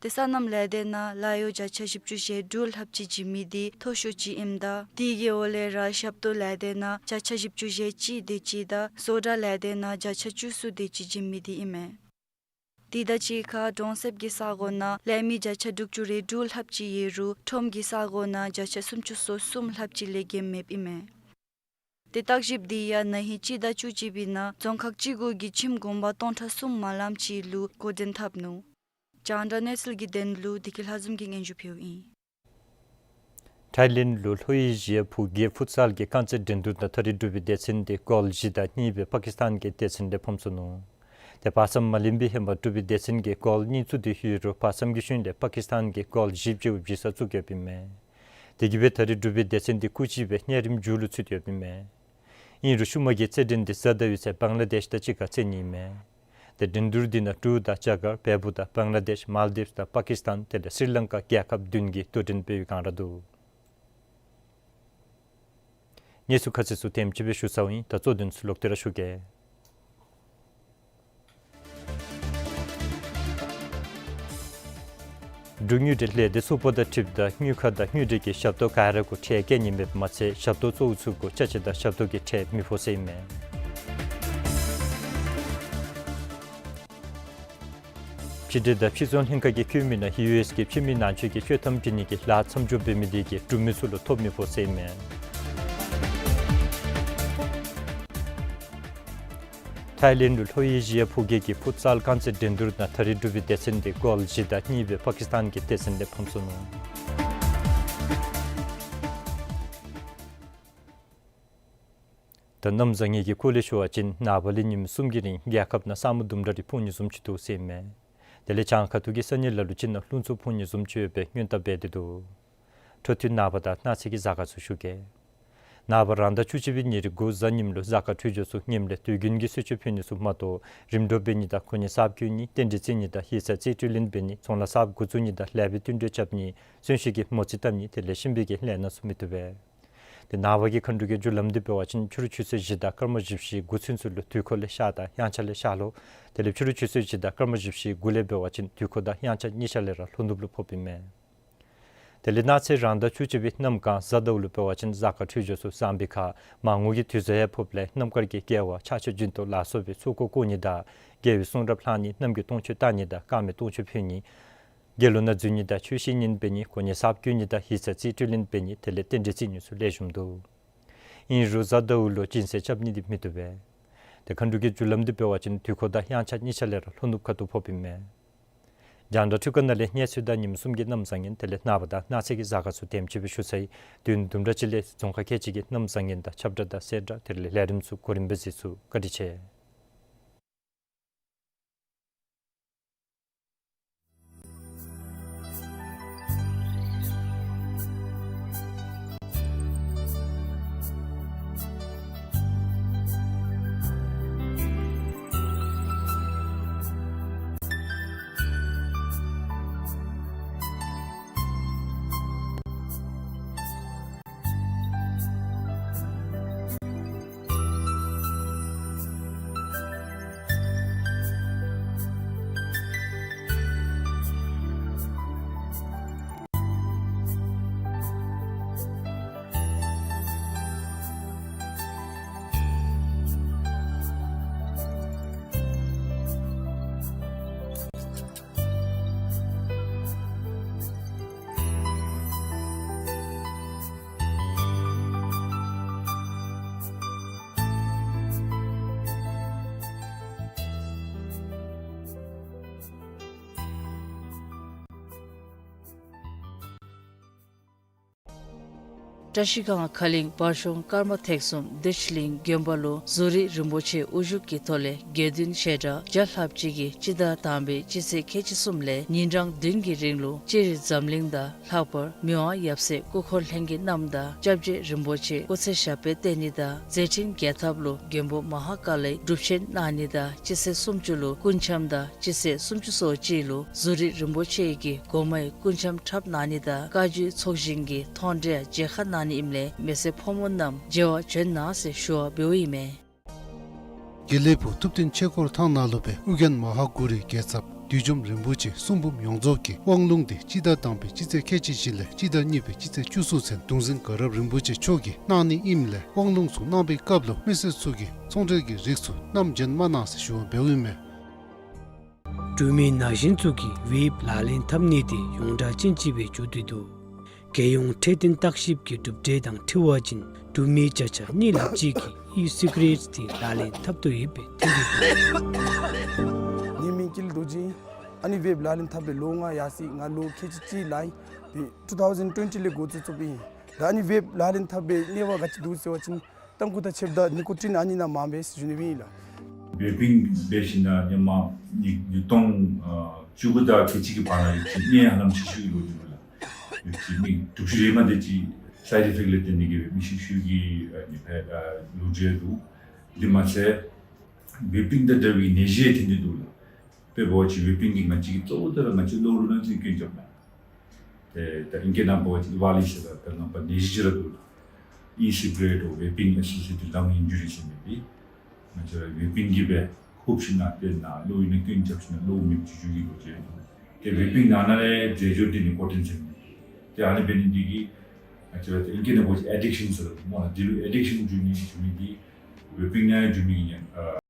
ཏེ་སོ་ནམ་ལས་སྡེ་ནང་ལཱ་གཡོག་བརྒྱ་ཆ་བཞི་བཅུ་ཞེ་དྲུག་ལྷགཔ་ཅིག་བྱིན་མི་དེ་མཐོ་ཤོས་ཅིག་ཨིནམ་ད་དེ་གི་འོག་ལས་ར་ཞབས་ཏོག་ལས་སྡེ་ནང་བརྒྱ་ཆ་བཞི་བཅུ་ཞེ་གཅིག་དེ་ཅིག་དང་བཟོ་གྲྭ་ལས་སྡེ་ནང་བརྒྱ་ཆ་བཅུ་གསུམ་དེ་ཅིག་བྱིན་མི་དེ་ཨིན་མས། དེ་དང་གཅིག་ཁར་གྲོང་གསེབ་ཀྱི་ས་གོ་ནང་ལས་མི་བརྒྱ་ཆ་དྲུག་ཅུ་རེ་དྲུག་ལྷགཔ་ཅིག་ཡོད་རུང་ཁྲོམ་གྱི་ས་གོ་ནང་བརྒྱ་ཆ་སུམ་ཅུ་སོ་གསུམ་ལྷགཔ་ཅིག་ལས་བརྒལ་མེདཔ་ཨིན་མས། ཏེ་བརྟག་ཞིབ་དེ་ཡང་ན་ཧིང་སྤྱི་ཟླ་བཅུ་གཅིག་པའི་ནང་རྫོང་ཁག་བཅུ་དགུ་གི་ཁྱིམ་གུང་པ་སྟོང་ཕྲག་གསུམ་མ་ལངམ་ཅིག་ལུ་འགོ་འདྲེན་འཐབ་ནུག། རྒྱང་བསྒྲགས་གནས་ཚུལ་གྱི་དོན་ལུ་བདེ་སྐྱིད་ལྷ་འཛོམས་ཀྱིས་སྙན་ཞུ་ཕུལཝ་ཨིན། ཐའི་ལེནཌ་ལུ་ལྷོ་ཨེ་ཤི་ཡ་ཕུགས་ཀྱི་ཕུཊ་སཱལ་གྱི་རྐང་རྩེད་འགྲན་བསྡུར་ནང་ད་རིས་གྲུབ་པའི་སྡེ་ཚན་དེ་གཱོལ་བཞི་དང་གཉིས་སྦེ་པ་ཀིསི་ཐན་གྱི་སྡེ་ཚན་ལས་ཕམ་སོ་ནུག། ཏེ་བར་མཚམས་མ་ལེན་པའི་ཧེ་མ་འབྲུག་པའི་སྡེ་ཚན་གྱིས་གོལ་གཉིས་བཙུགས་ཏེ་ཡོད་རུང་བར་མཚམས་ཀྱི་ཤུལ་ལས་པ་ཀིསི་ཐན་གྱིས་གོལ་བཞི་བཅུ་བཞི་ས་བཙུགས་ཡོདཔ་ཨིན་མས། དེ་གིས་སྦེ་ད་རེས་འབྲུག་པའི་སྡེ་ཚན་འདི་སྐུ་ཅིག་སྦེ་གཉའ་རིམ་མཇུག་ལུ་ཚུད་ཡོདཔ་ཨིན་མས། ཨིན་རུང་ཤུལ་མ་གི་རྩེད་འགྲན་འདི་གཟའ་ཟླ་བའི་ཚེ་བང་ལ་དེཤ་དང་གཅིག་ཁར་རྩེ་ནི་ཨིན་མས། ཏེ་འགྲན་བསྡུར་འདི་ནང་འབྲུག་དང་རྒྱ་གར་བལ་པོ་དང་བང་ལ་དེཤ་མཱལ་དིབས་དང་པ་ཀིསི་ཐན་དེ་ལས་སི་རི་ལང་ཀ་རྒྱལ་ཁབ་བདུན་གྱིས་དོ་འགྲན་འབད་བའི་བསྒང་ར་འདུག། གནས་ཚུལ་ཁ་གསལ་ཚུ་དེམ་ཅིག་སྦེ་ཞུ་ཚརཝ་ཨིན། ད་གཙོ་དོན་ཚུ་ལོག་སྟེ་ར་ཞུ་གེ། འབྲུག་དངུལ་འབྲེལ་ལས་སྡེ་ཚོགས་པ་དང་འཁྲིལཝ་ད་དངུལ་ཁང་དང་དངུལ་འབྲེལ་གྱི་ཞབས་ཏོག་ག་ར་གུ་ཁྲལ་བཀལ་ནི་མེདཔ་མ་ཚད་ཞབས་ཏོག་གཙོ་བོ་ཚུ་གུ་ཅ་ཆས་དང་ཞབས་ཏོག་གི་ཁྲལ་མི་ཕོག་ཟེར་ཨིན་མས། ཕྱི་འབྲེལ་དང་ཕྱི་ཚོང་ལྷན་ཁག་གིས་བཀོད་མི་ནང་ཡུ་ཨེསི་གི་ཕྱི་མི་ནང་འཛུལ་གྱི་ཆོག་ཐམ་བྱིན་ནི་གི་ལཱ་མཚམས་འཇོག་འབད་མི་དེ་གིས་འབྲུག་མི་ཚུ་ལུ་ཐོ་མི་ཕོག་ཟེར་ཨིན་མས། ཐའི་ལེནཌ་ལུ་ལྷོ་ཨེ་ཤི་ཡ་ཕུགས་རྒྱང་གི་ཕུཊ་ཚལ་རྐང་རྩེད་འགྲན་བསྡུར་ནང་ད་རེས་འབྲུག་པའི་སྡེ་ཚན་འདི་གོལ་བཞི་དང་གཉིས་སྦེ་པ་ཀིསི་ཐན་གྱི་སྡེ་ཚན་ལས་ཕམ་སོ་ནུག། ད་གནམ་བཟང་ངན་གྱི་སྐོར་ལས་ཞུ་བ་ཅིན་ནངས་པ་ལས་ཉིནམ་གསུམ་གྱི་རིང་རྒྱལ་ཁབ་ནང་ས་སྨུག་ལྡུམ་ར་རེ་ཕོག་ནི་བཟུམ་ཅིག་འདུག་ཟེར་ཨིན་མས། དེ་ལས་བྱང་ཁ་ཐུག་གི་ས་གནས་ལ་ལུ་ཅིག་ནང་རླུང་འཚུབ་ཕོག་ནི་བཟུམ་ཅིག་ཡོད་པའི་སྔོན་བརྡ་འབད་དེ་འདུག། འཕྲོ་མཐུད་ནངས་པ་དང་གནངས་ཚེ་གི་གཟའ་སྐར་ཚུ་ཞུ་གེ། ནངས་པ་རང་ཟླ་བཅུ་གཅིག་པའི་ཉེར་དགུ་གཟའ་ཉིམ་ལུ་གཟའ་སྐར་འཕྲོད་སྦྱོར་ཚུ་ངནམ་ལས་དུས་རྒྱུན་གྱི་གསོལ་མཆོད་ཕུལ་ནི་ཚུ་མ་གཏོགས་རིམ་གྲོ་འབད་ནི་དང་གོ་གནས་གསརཔ་བསྐོ་ནི་རྟེན་འབྲེལ་བརྩི་ནི་དང་ཡིག་ཚང་རྩིས་སྤྲོད་ལེན་འབད་ནི་ཚོང་ལཱ་གསརཔ་འགོ་བཙུགས་ནི་དང་ལེགས་པའི་བསྟུན་གྲོས་རྐྱབ་ནི་གསོན་གཤིན་གྱི་མོ་རྩིས་བཏབ་ནི་དེ་ལས་གཤིན་པོའི་གི་ལས་སྣ་ཚུ་མི་བཏུབ་པས། ཏེ་ནངས་པ་གི་མཁའ་འགྲོ་གི་རྒྱུ་ལམ་འདི་འབད་བ་ཅིན་ཕྱི་རུ་ཆུ་ཚོད་བཞི་དང་སྐར་མ་བཞི་བཅུ་ཞེ་དགུ་ཚུན་ཚོད་ལུ་དུས་འཁོར་ལས་ཤར་དང་དབྱངས་འཆར་ལས་ཤར་ལྷོ། དེ་ལས་ཕྱི་རུ་ཆུ་ཚོད་བཞི་དང་སྐར་མ་བཞི་བཅུ་ཞེ་དགུ་ལས་འབད་བ་ཅིན་དུས་འཁོར་དང་དབྱངས་འཆར་གཉིས་ཆ་ལས་ར་ལྷོ་ནུབ་ལུ་ཕོགཔ་ཨིན་མས། དེ་ལས་གནངས་ཚེ་རང་ཟླ་བཅུ་གཅིག་པའི་གནམ་གང་གཟའ་ཟླཝ་ལུ་འབད་བ་ཅིན་གཟའ་སྐར་འཕྲོད་སྦྱོར་ཚུ་བཟང་པའི་ཁར་མར་ངོ་གི་དུས་གཟའ་ཡང་ཕོགཔ་ལས་རྣམ་དཀར་གྱི་དགེ་བ་ཕྱག་མཆོད་སྦྱིན་གཏོང་ལ་སོགས་པའི་ཚོགས་འཁོར་བསྐོར་ནི་དང་རྒྱལ་བའི་གསུང་རབ་ལྷག་ནི་རྣམ་རྒྱལ་སྟོང་མཆོད་བཏང་ནི་དང་དཀར་མེ་སྟོང་མཆོད་ཕུལ་ནི། དགེ་སློང་ནང་འཛུལ་ནི་དང་ཆོས་བཤད་ཉན་འབད་ནི་གོ་གནས་གསརཔ་བསྐོ་ནི་དང་ཡིག་ཚང་རྩིས་སྤྲོད་ལེན་འབད་ནི་དེ་ལས་རྟེན་འབྲེལ་བརྩི་ནི་ཚུ་ལེགས་ཤོམ་འདུག། ཨིན་རུང་གཟའ་ཟླཝ་ལུ་སྦྱིན་སྲེག་རྐྱབ་ནི་འདི་མི་བཏུབ་པས། ཏེ་མཁའ་འགྲོ་གི་རྒྱུ་ལམ་འདི་འབད་བ་ཅིན་དུས་འཁོར་དང་དབྱངས་འཆར་གཉིས་ཆ་ལས་ར་ལྷོ་ནུབ་ཁ་ཐུག་ཕོགཔ་ཨིན་མས། རྒྱང་བསྒྲགས་འཕྲུལ་ཁང་ནང་ལས་གནས་ཚུལ་དང་ཉིནམ་གསུམ་གྱི་གནམ་བཟང་ངན་དེ་ལས་ནངས་པ་དང་གནངས་ཚེ་གི་གཟའ་སྐར་ཚུ་དེམ་ཅིག་སྦེ་ཞུ་ཚར་ཡི། དུས་ཡུན་དུམ་གྲ་ཅིག་ལས་རྫོང་ཁག་ཁལ་གཅིག་གི་གནམ་བཟང་ངན་དང་ཁྱབ་བསྒྲགས་དང་གསལ་བསྒྲགས་དེ་ལས་ལས་རིམ་ཚུ་གོ་རིམ་སྦེ་གཟིགས་ཚུགས། བཀའ་དྲིན་ཆེ། བཀྲ་ཤིས་སྒང་ཁ་གླིང་བར་གཤོང་ཀརྨ་ཐེག་གསུམ་བདེ་ཆེན་གླིང་དགོན་པ་ལུ་ཟུར་རིས་རིན་པོ་ཆེ་དབུ་བཞུགས་ཀྱི་ཐོག་ལས་དགེ་འདུན་བཤད་གྲྭ་བརྒྱ་ལྷགཔ་ཅིག་གིས་སྤྱི་ཟླ་དང་པའི་སྤྱི་ཚེས་ཁལ་གཅིག་གསུམ་ལས་ཉིན་གྲངས་བདུན་གྱི་རིང་ལུ་སྤྱིར་འཛམ་གླིང་དང་ལྷག་པར་མི་དབང་ཡབ་སྲས་སྐུ་འཁོར་ལྷན་རྒྱས་རྣམས་དང་སྐྱབས་རྗེ་རིན་པོ་ཆེ་སྐུ་ཚེ་ཞབས་པད་བརྟན་ནི་དང་མཛད་འཕྲིན་རྒྱས་ཐབས་ལུ་མགོན་པོ་མ་ཧཱ་ཀཱ་ལའི་སྒྲུབ་ཆེན་གནང་ནི་དང་སྤྱི་ཚེས་སུམ་ཅུ་ལུ་སྐུ་འཆམ་དང་སྤྱི་ཚེས་སུམ་ཅུ་སོ་གཅིག་ལུ་ཟུར་རིས་རིན་པོ་ཆེ་གིས་སྒོ་མའི་སྐུ་འཆམ་འཁྲབ་གནང་ནི་དང་བཀའ་བརྒྱུད་ཚོགས་ཞིང་གི་མཐོང་གྲོལ་མཇལ་ཁ་གནང་ནི་ཨིནམ་ལས་མི་སེར་ཕོ་མོ་རྣམས་མཇལ་བར་བྱོན་གནང་ཟེར་ཞུ་བ་འབདཝ་ཨིན་མས། དགེ་ལེགས་ཕུག་ཐུབ་བསྟན་ཆོས་འཁོར་ཐང་ནང་ལུ་སྦེ་ཨོ་རྒྱན་མ་ཧཱ་གུ་རུའི་རྒྱལ་ཚབ་བདུད་འཇོམས་རིན་པོ་ཆེ་གསུང་འབུམ་ཡོངས་རྫོགས་ཀྱི་དབང་ལུང་འདི་སྤྱི་ཟླ་དང་པའི་སྤྱི་ཚེས་ཁལ་གཅིག་བཞི་ལས་སྤྱི་ཟླ་གཉིས་པའི་སྤྱི་ཚེས་བཅུ་གསུམ་ཚུན་གདུང་འཛིན་དགའ་རབ་རིན་པོ་ཆེ་མཆོག་གིས་གནང་ནི་ཨིནམ་ལས་དབང་ལུང་ཚུ་གནང་པའི་སྐབས་ལུ་མི་སེར་ཚུ་གིས་ཚོང་འབྲེལ་གྱི་རིགས་ཚུ་རྣམ་འབྱོན་མ་གནང་ཟེར་ཞུ་བ་འབདཝ་ཨིན་མས། འབྲུག་མི་ན་གཞོན་ཚུ་གིས་བེབ་ལག་ལེན་འཐབ་ནི་དེ་ཡོངས་གྲགས་ཅན་ཅིག་སྦེ་འགྱུར་ཏེ་འདུག། རྒྱལ་ཡོངས་འཕྲོད་བསྟེན་བརྟག་ཞིབ་ཀྱི་གྲུབ་འབྲས་དང་འཁྲིལ་བ་ཅིན་འབྲུག་མི་བརྒྱ་ཆ་གཉིས་ལྷགཔ་ཅིག་གིས་ཨི་སི་ག་རེཊ་དེ་ལག་ལེན་འཐབ་དོ་ཡོདཔ་སྦེ་ཐོན་ཏེ་འདུག། ངེའི་མིང་ཀུན་རྡོ་རྗེ། ཨ་ནི་བེབ་ལག་ལེན་འཐབ་པའི་ལོ་ང་ཡར་སོ་ཡི། ང་ལོ་ཁལ་གཅིག་གཅིག་ལང་ཡི། ཏེ་ཊུ་ཐའུ་ཟེན་ཊུ་ཝེན་ཊི་ལས་འགོ་བཙུགས་བཙུགསཔ་ཨིན། ད་ཨ་ནི་བེབ་ལག་ལེན་འཐབ་པའི་ནད་པ་ག་ཅི་འདུག་ཟེར་བ་ཅིན་ཏམ་ཁུ་དང་ཕྱདཔ་ད་ནི་ཀོ་ཊིན་ཨ་ནི་ནང་མངམ་སྦེ་ཟེར་ཞུ་ནི་སྦེ་ཨིན་ལགས། ཝེ་པིང་འབད་ཞིནམ་ལས་ཧེ་མ་ནི་ཉིས་སྟོང་ཨ་བཅུ་དགུ་དང་ཁལ་གཅིག་གི་བར་ན་ཡོད་ཅི་ནད་ཧ་ལམ་ཤི་ཤི་ལོ་ཅིག་ལུ་ལགས། ཡོད་ཅི་ནད་དུག་ཤི་རེ་མ་དེ་ཅིག་སའིཌ་ཨི་ཕེཀཊ་ལས་བརྟེན་ནི་གི་མི་ཤི་ཤི་གི་ཨ་ནི་ཕར་ཨ་ལོ་རྒྱུས་འདུག། དེ་མ་ཚད་ཝེ་པིང་དང་འདྲ་བའི་ནད་གཞི་ཐོན་ཏེ་འདུག་ལགས། དཔེ་འབད་བ་ཅིན་ཝེ་པིང་གིས་ང་བཅས་ཀྱི་གཙོ་བོ་དེ་ར་ང་བཅས་གློ་བུར་ནང་ཅིག་སྐྱོན་རྐྱབ་མས། ཏེ་ད་ཨིང་སྐད་ནང་འབད་བ་ཅིན་ཝ་ལི་ཟེར་བ་ད་ནང་པ་ནད་གཞི་ཅིག་ར་འདུག་ལགས། ཨི་སི་གེ་རེཊ་ཝེ་པིང་ཨེ་སོ་སི་ཨེ་ཊེཌ་ལང་ཨིན་ཇུ་རི་ཟེར་མི་འདི་ང་བཅས་ར་ཝེ་པིང་གིས་སྦེ་ཧུབ་ཞིནམ་ལས་ཏེ་ནཱ་གློ་བའི་ནང་སྐྱོན་རྐྱབ་ཞིནམ་ལས་གློ་མེདཔ་བཟོ་བཟོ་བའི་ལོ་རྒྱུས་འདུག། ཏེ་ཝེ་པིང་ནང་ན་ལས་རྫས་སྦྱོར་འདི་ནི་ཀོ་ཀེན་ཟེར་མི་འདི་ཏེ་ཨ་ནི་འབད་ནི་འདི་གིས་ང་བཅས་ར་ཏེ་ཨིང་སྐད་ནང་འབད་བ་ཅིན་ཨེ་ཌིཀ་ཤཱན་ཟེར་སྨོ་ལགས། འདི་ལུ་ཨེ་ཌིཀ་ཤཱན་འགྱོ་ནི་འགྱོ་མི་འདི་ཝེ་པིང་ནང་འགྱོ་མི་ཨིན་ཡ། ཨ་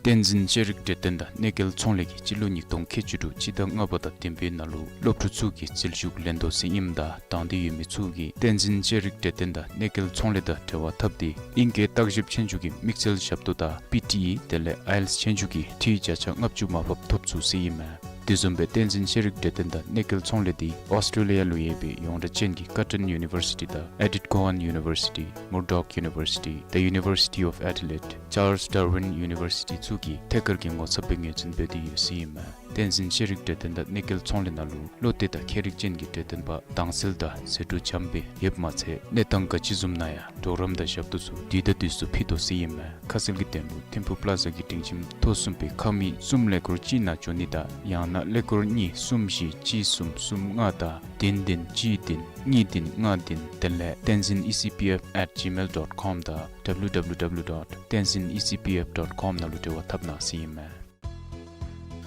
བསྟན་འཛིན་ཤེས་རིག་གྲོས་སྟོན་དང་གནོད་སྐྱེལ་ཚོང་ལས་ཀྱིས་སྤྱི་ལོ་ཉིས་སྟོང་ཁལ་གཅིག་དྲུག་སྤྱི་ཟླ་ལྔ་པ་དང་བདུན་པའི་ནང་ལུ་སློབ་ཕྲུག་ཚུ་གི་རྩིས་ཞུགས་ལེན་དོ་ཟེར་ཨིནམ་ད་དང་འདོད་ཡོད་མི་ཚུ་གིས་བསྟན་འཛིན་ཤེས་རིག་གྲོས་སྟོན་དང་གནོད་སྐྱེལ་ཚོང་ལས་དང་འབྲེལ་བ་འཐབ་སྟེ་ཨིང་སྐད་བརྟག་ཞིབ་ཆོས་རྒྱུགས་ཀྱི་དམིགས་བསལ་ཞབས་ཏོག་དང་པི་ཊི་ཨི་དེ་ལས་ཨའི་ཨེལ་ཊི་ཨེསི་ཆོས་རྒྱུགས་ཀྱི་འཕྲུལ་བརྒྱ་ཆ་ལྔ་བཅུ་མར་ཕབ་ཐོབ་ཚུགས་ཟེར་ཨིན་མས། དེ་བཟུམ་སྦེ་བསྟན་འཛིན་ཤེས་རིག་གྲོས་སྟོན་དང་གནོད་སྐྱེལ་ཚོང་ལས་འདི་ཨོསི་ཊྲེ་ལི་ཡ་ལུ་ཡོད་པའི་ཡོངས་གྲགས་ཅན་གྱི་ཀར་ཊོན་ཡུ་ནི་བར་སི་ཊི་དང་ཨེ་ཌིཐ་ཀོ་ཝཱན་ཡུ་ནི་བར་སི་ཊི། Murdoch University, the University of Adelaide, Charles Darwin University ཚུ་གིས་ཐད་ཀར་གྱི་ངོ་ཚབ་སྦེ་ངོས་འཛིན་འབད་དེ་ཡོད་ཟེར་ཨིན་མས། བསྟན་འཛིན་ཤེས་རིག་གྲོས་སྟོན་དང་གནོད་སྐྱེལ་ཚོང་ལས་ནང་ལུ་བློ་གཏད་དང་མཁས་རིག་ཅན་གྱི་གྲོས་སྟོན་པ་དྭངས་གསལ་དང་ཟད་འགྲོ་འཇམ་སྦེ་ཡོདཔ་མ་ཚད་གནས་སྟངས་ག་ཅི་བཟུམ་ན་ཡང་གྲོགས་རམ་དང་ཞབས་ཏོག་ཚུ་དུས་དང་དུས་སུ་ཕུལ་དོ་ཟེར་ཨིན་མས། ཁ་གསལ་གྱི་དོན་ལུ་ཐིམ་ཕུག་པ་ལ་ཛ་གི་སྒྲིང་ཁྱིམ་ཐོག་གསུམ་པའི་ཁང་མིག་གསུམ་ཀླད་ཀོར་གཅིག་ནང་འབྱོན་ནི་དང་ཡང་ན་ཀླད་ཀོར་གཉིས་གསུམ་བཞི་གཅིག་གསུམ་གསུམ་ལྔ་དང་བདུན་བདུན་གཅིག་བདུན་གཉིས་བདུན་ལྔ་བདུན་དེ་ལས་tenzin E C P F at gmail dot com དང་W W W dot tenzin E C P F dot com ནང་ལུ་འབྲེལ་བ་འཐབ་གནང་ཟེར་ཨིན་མས།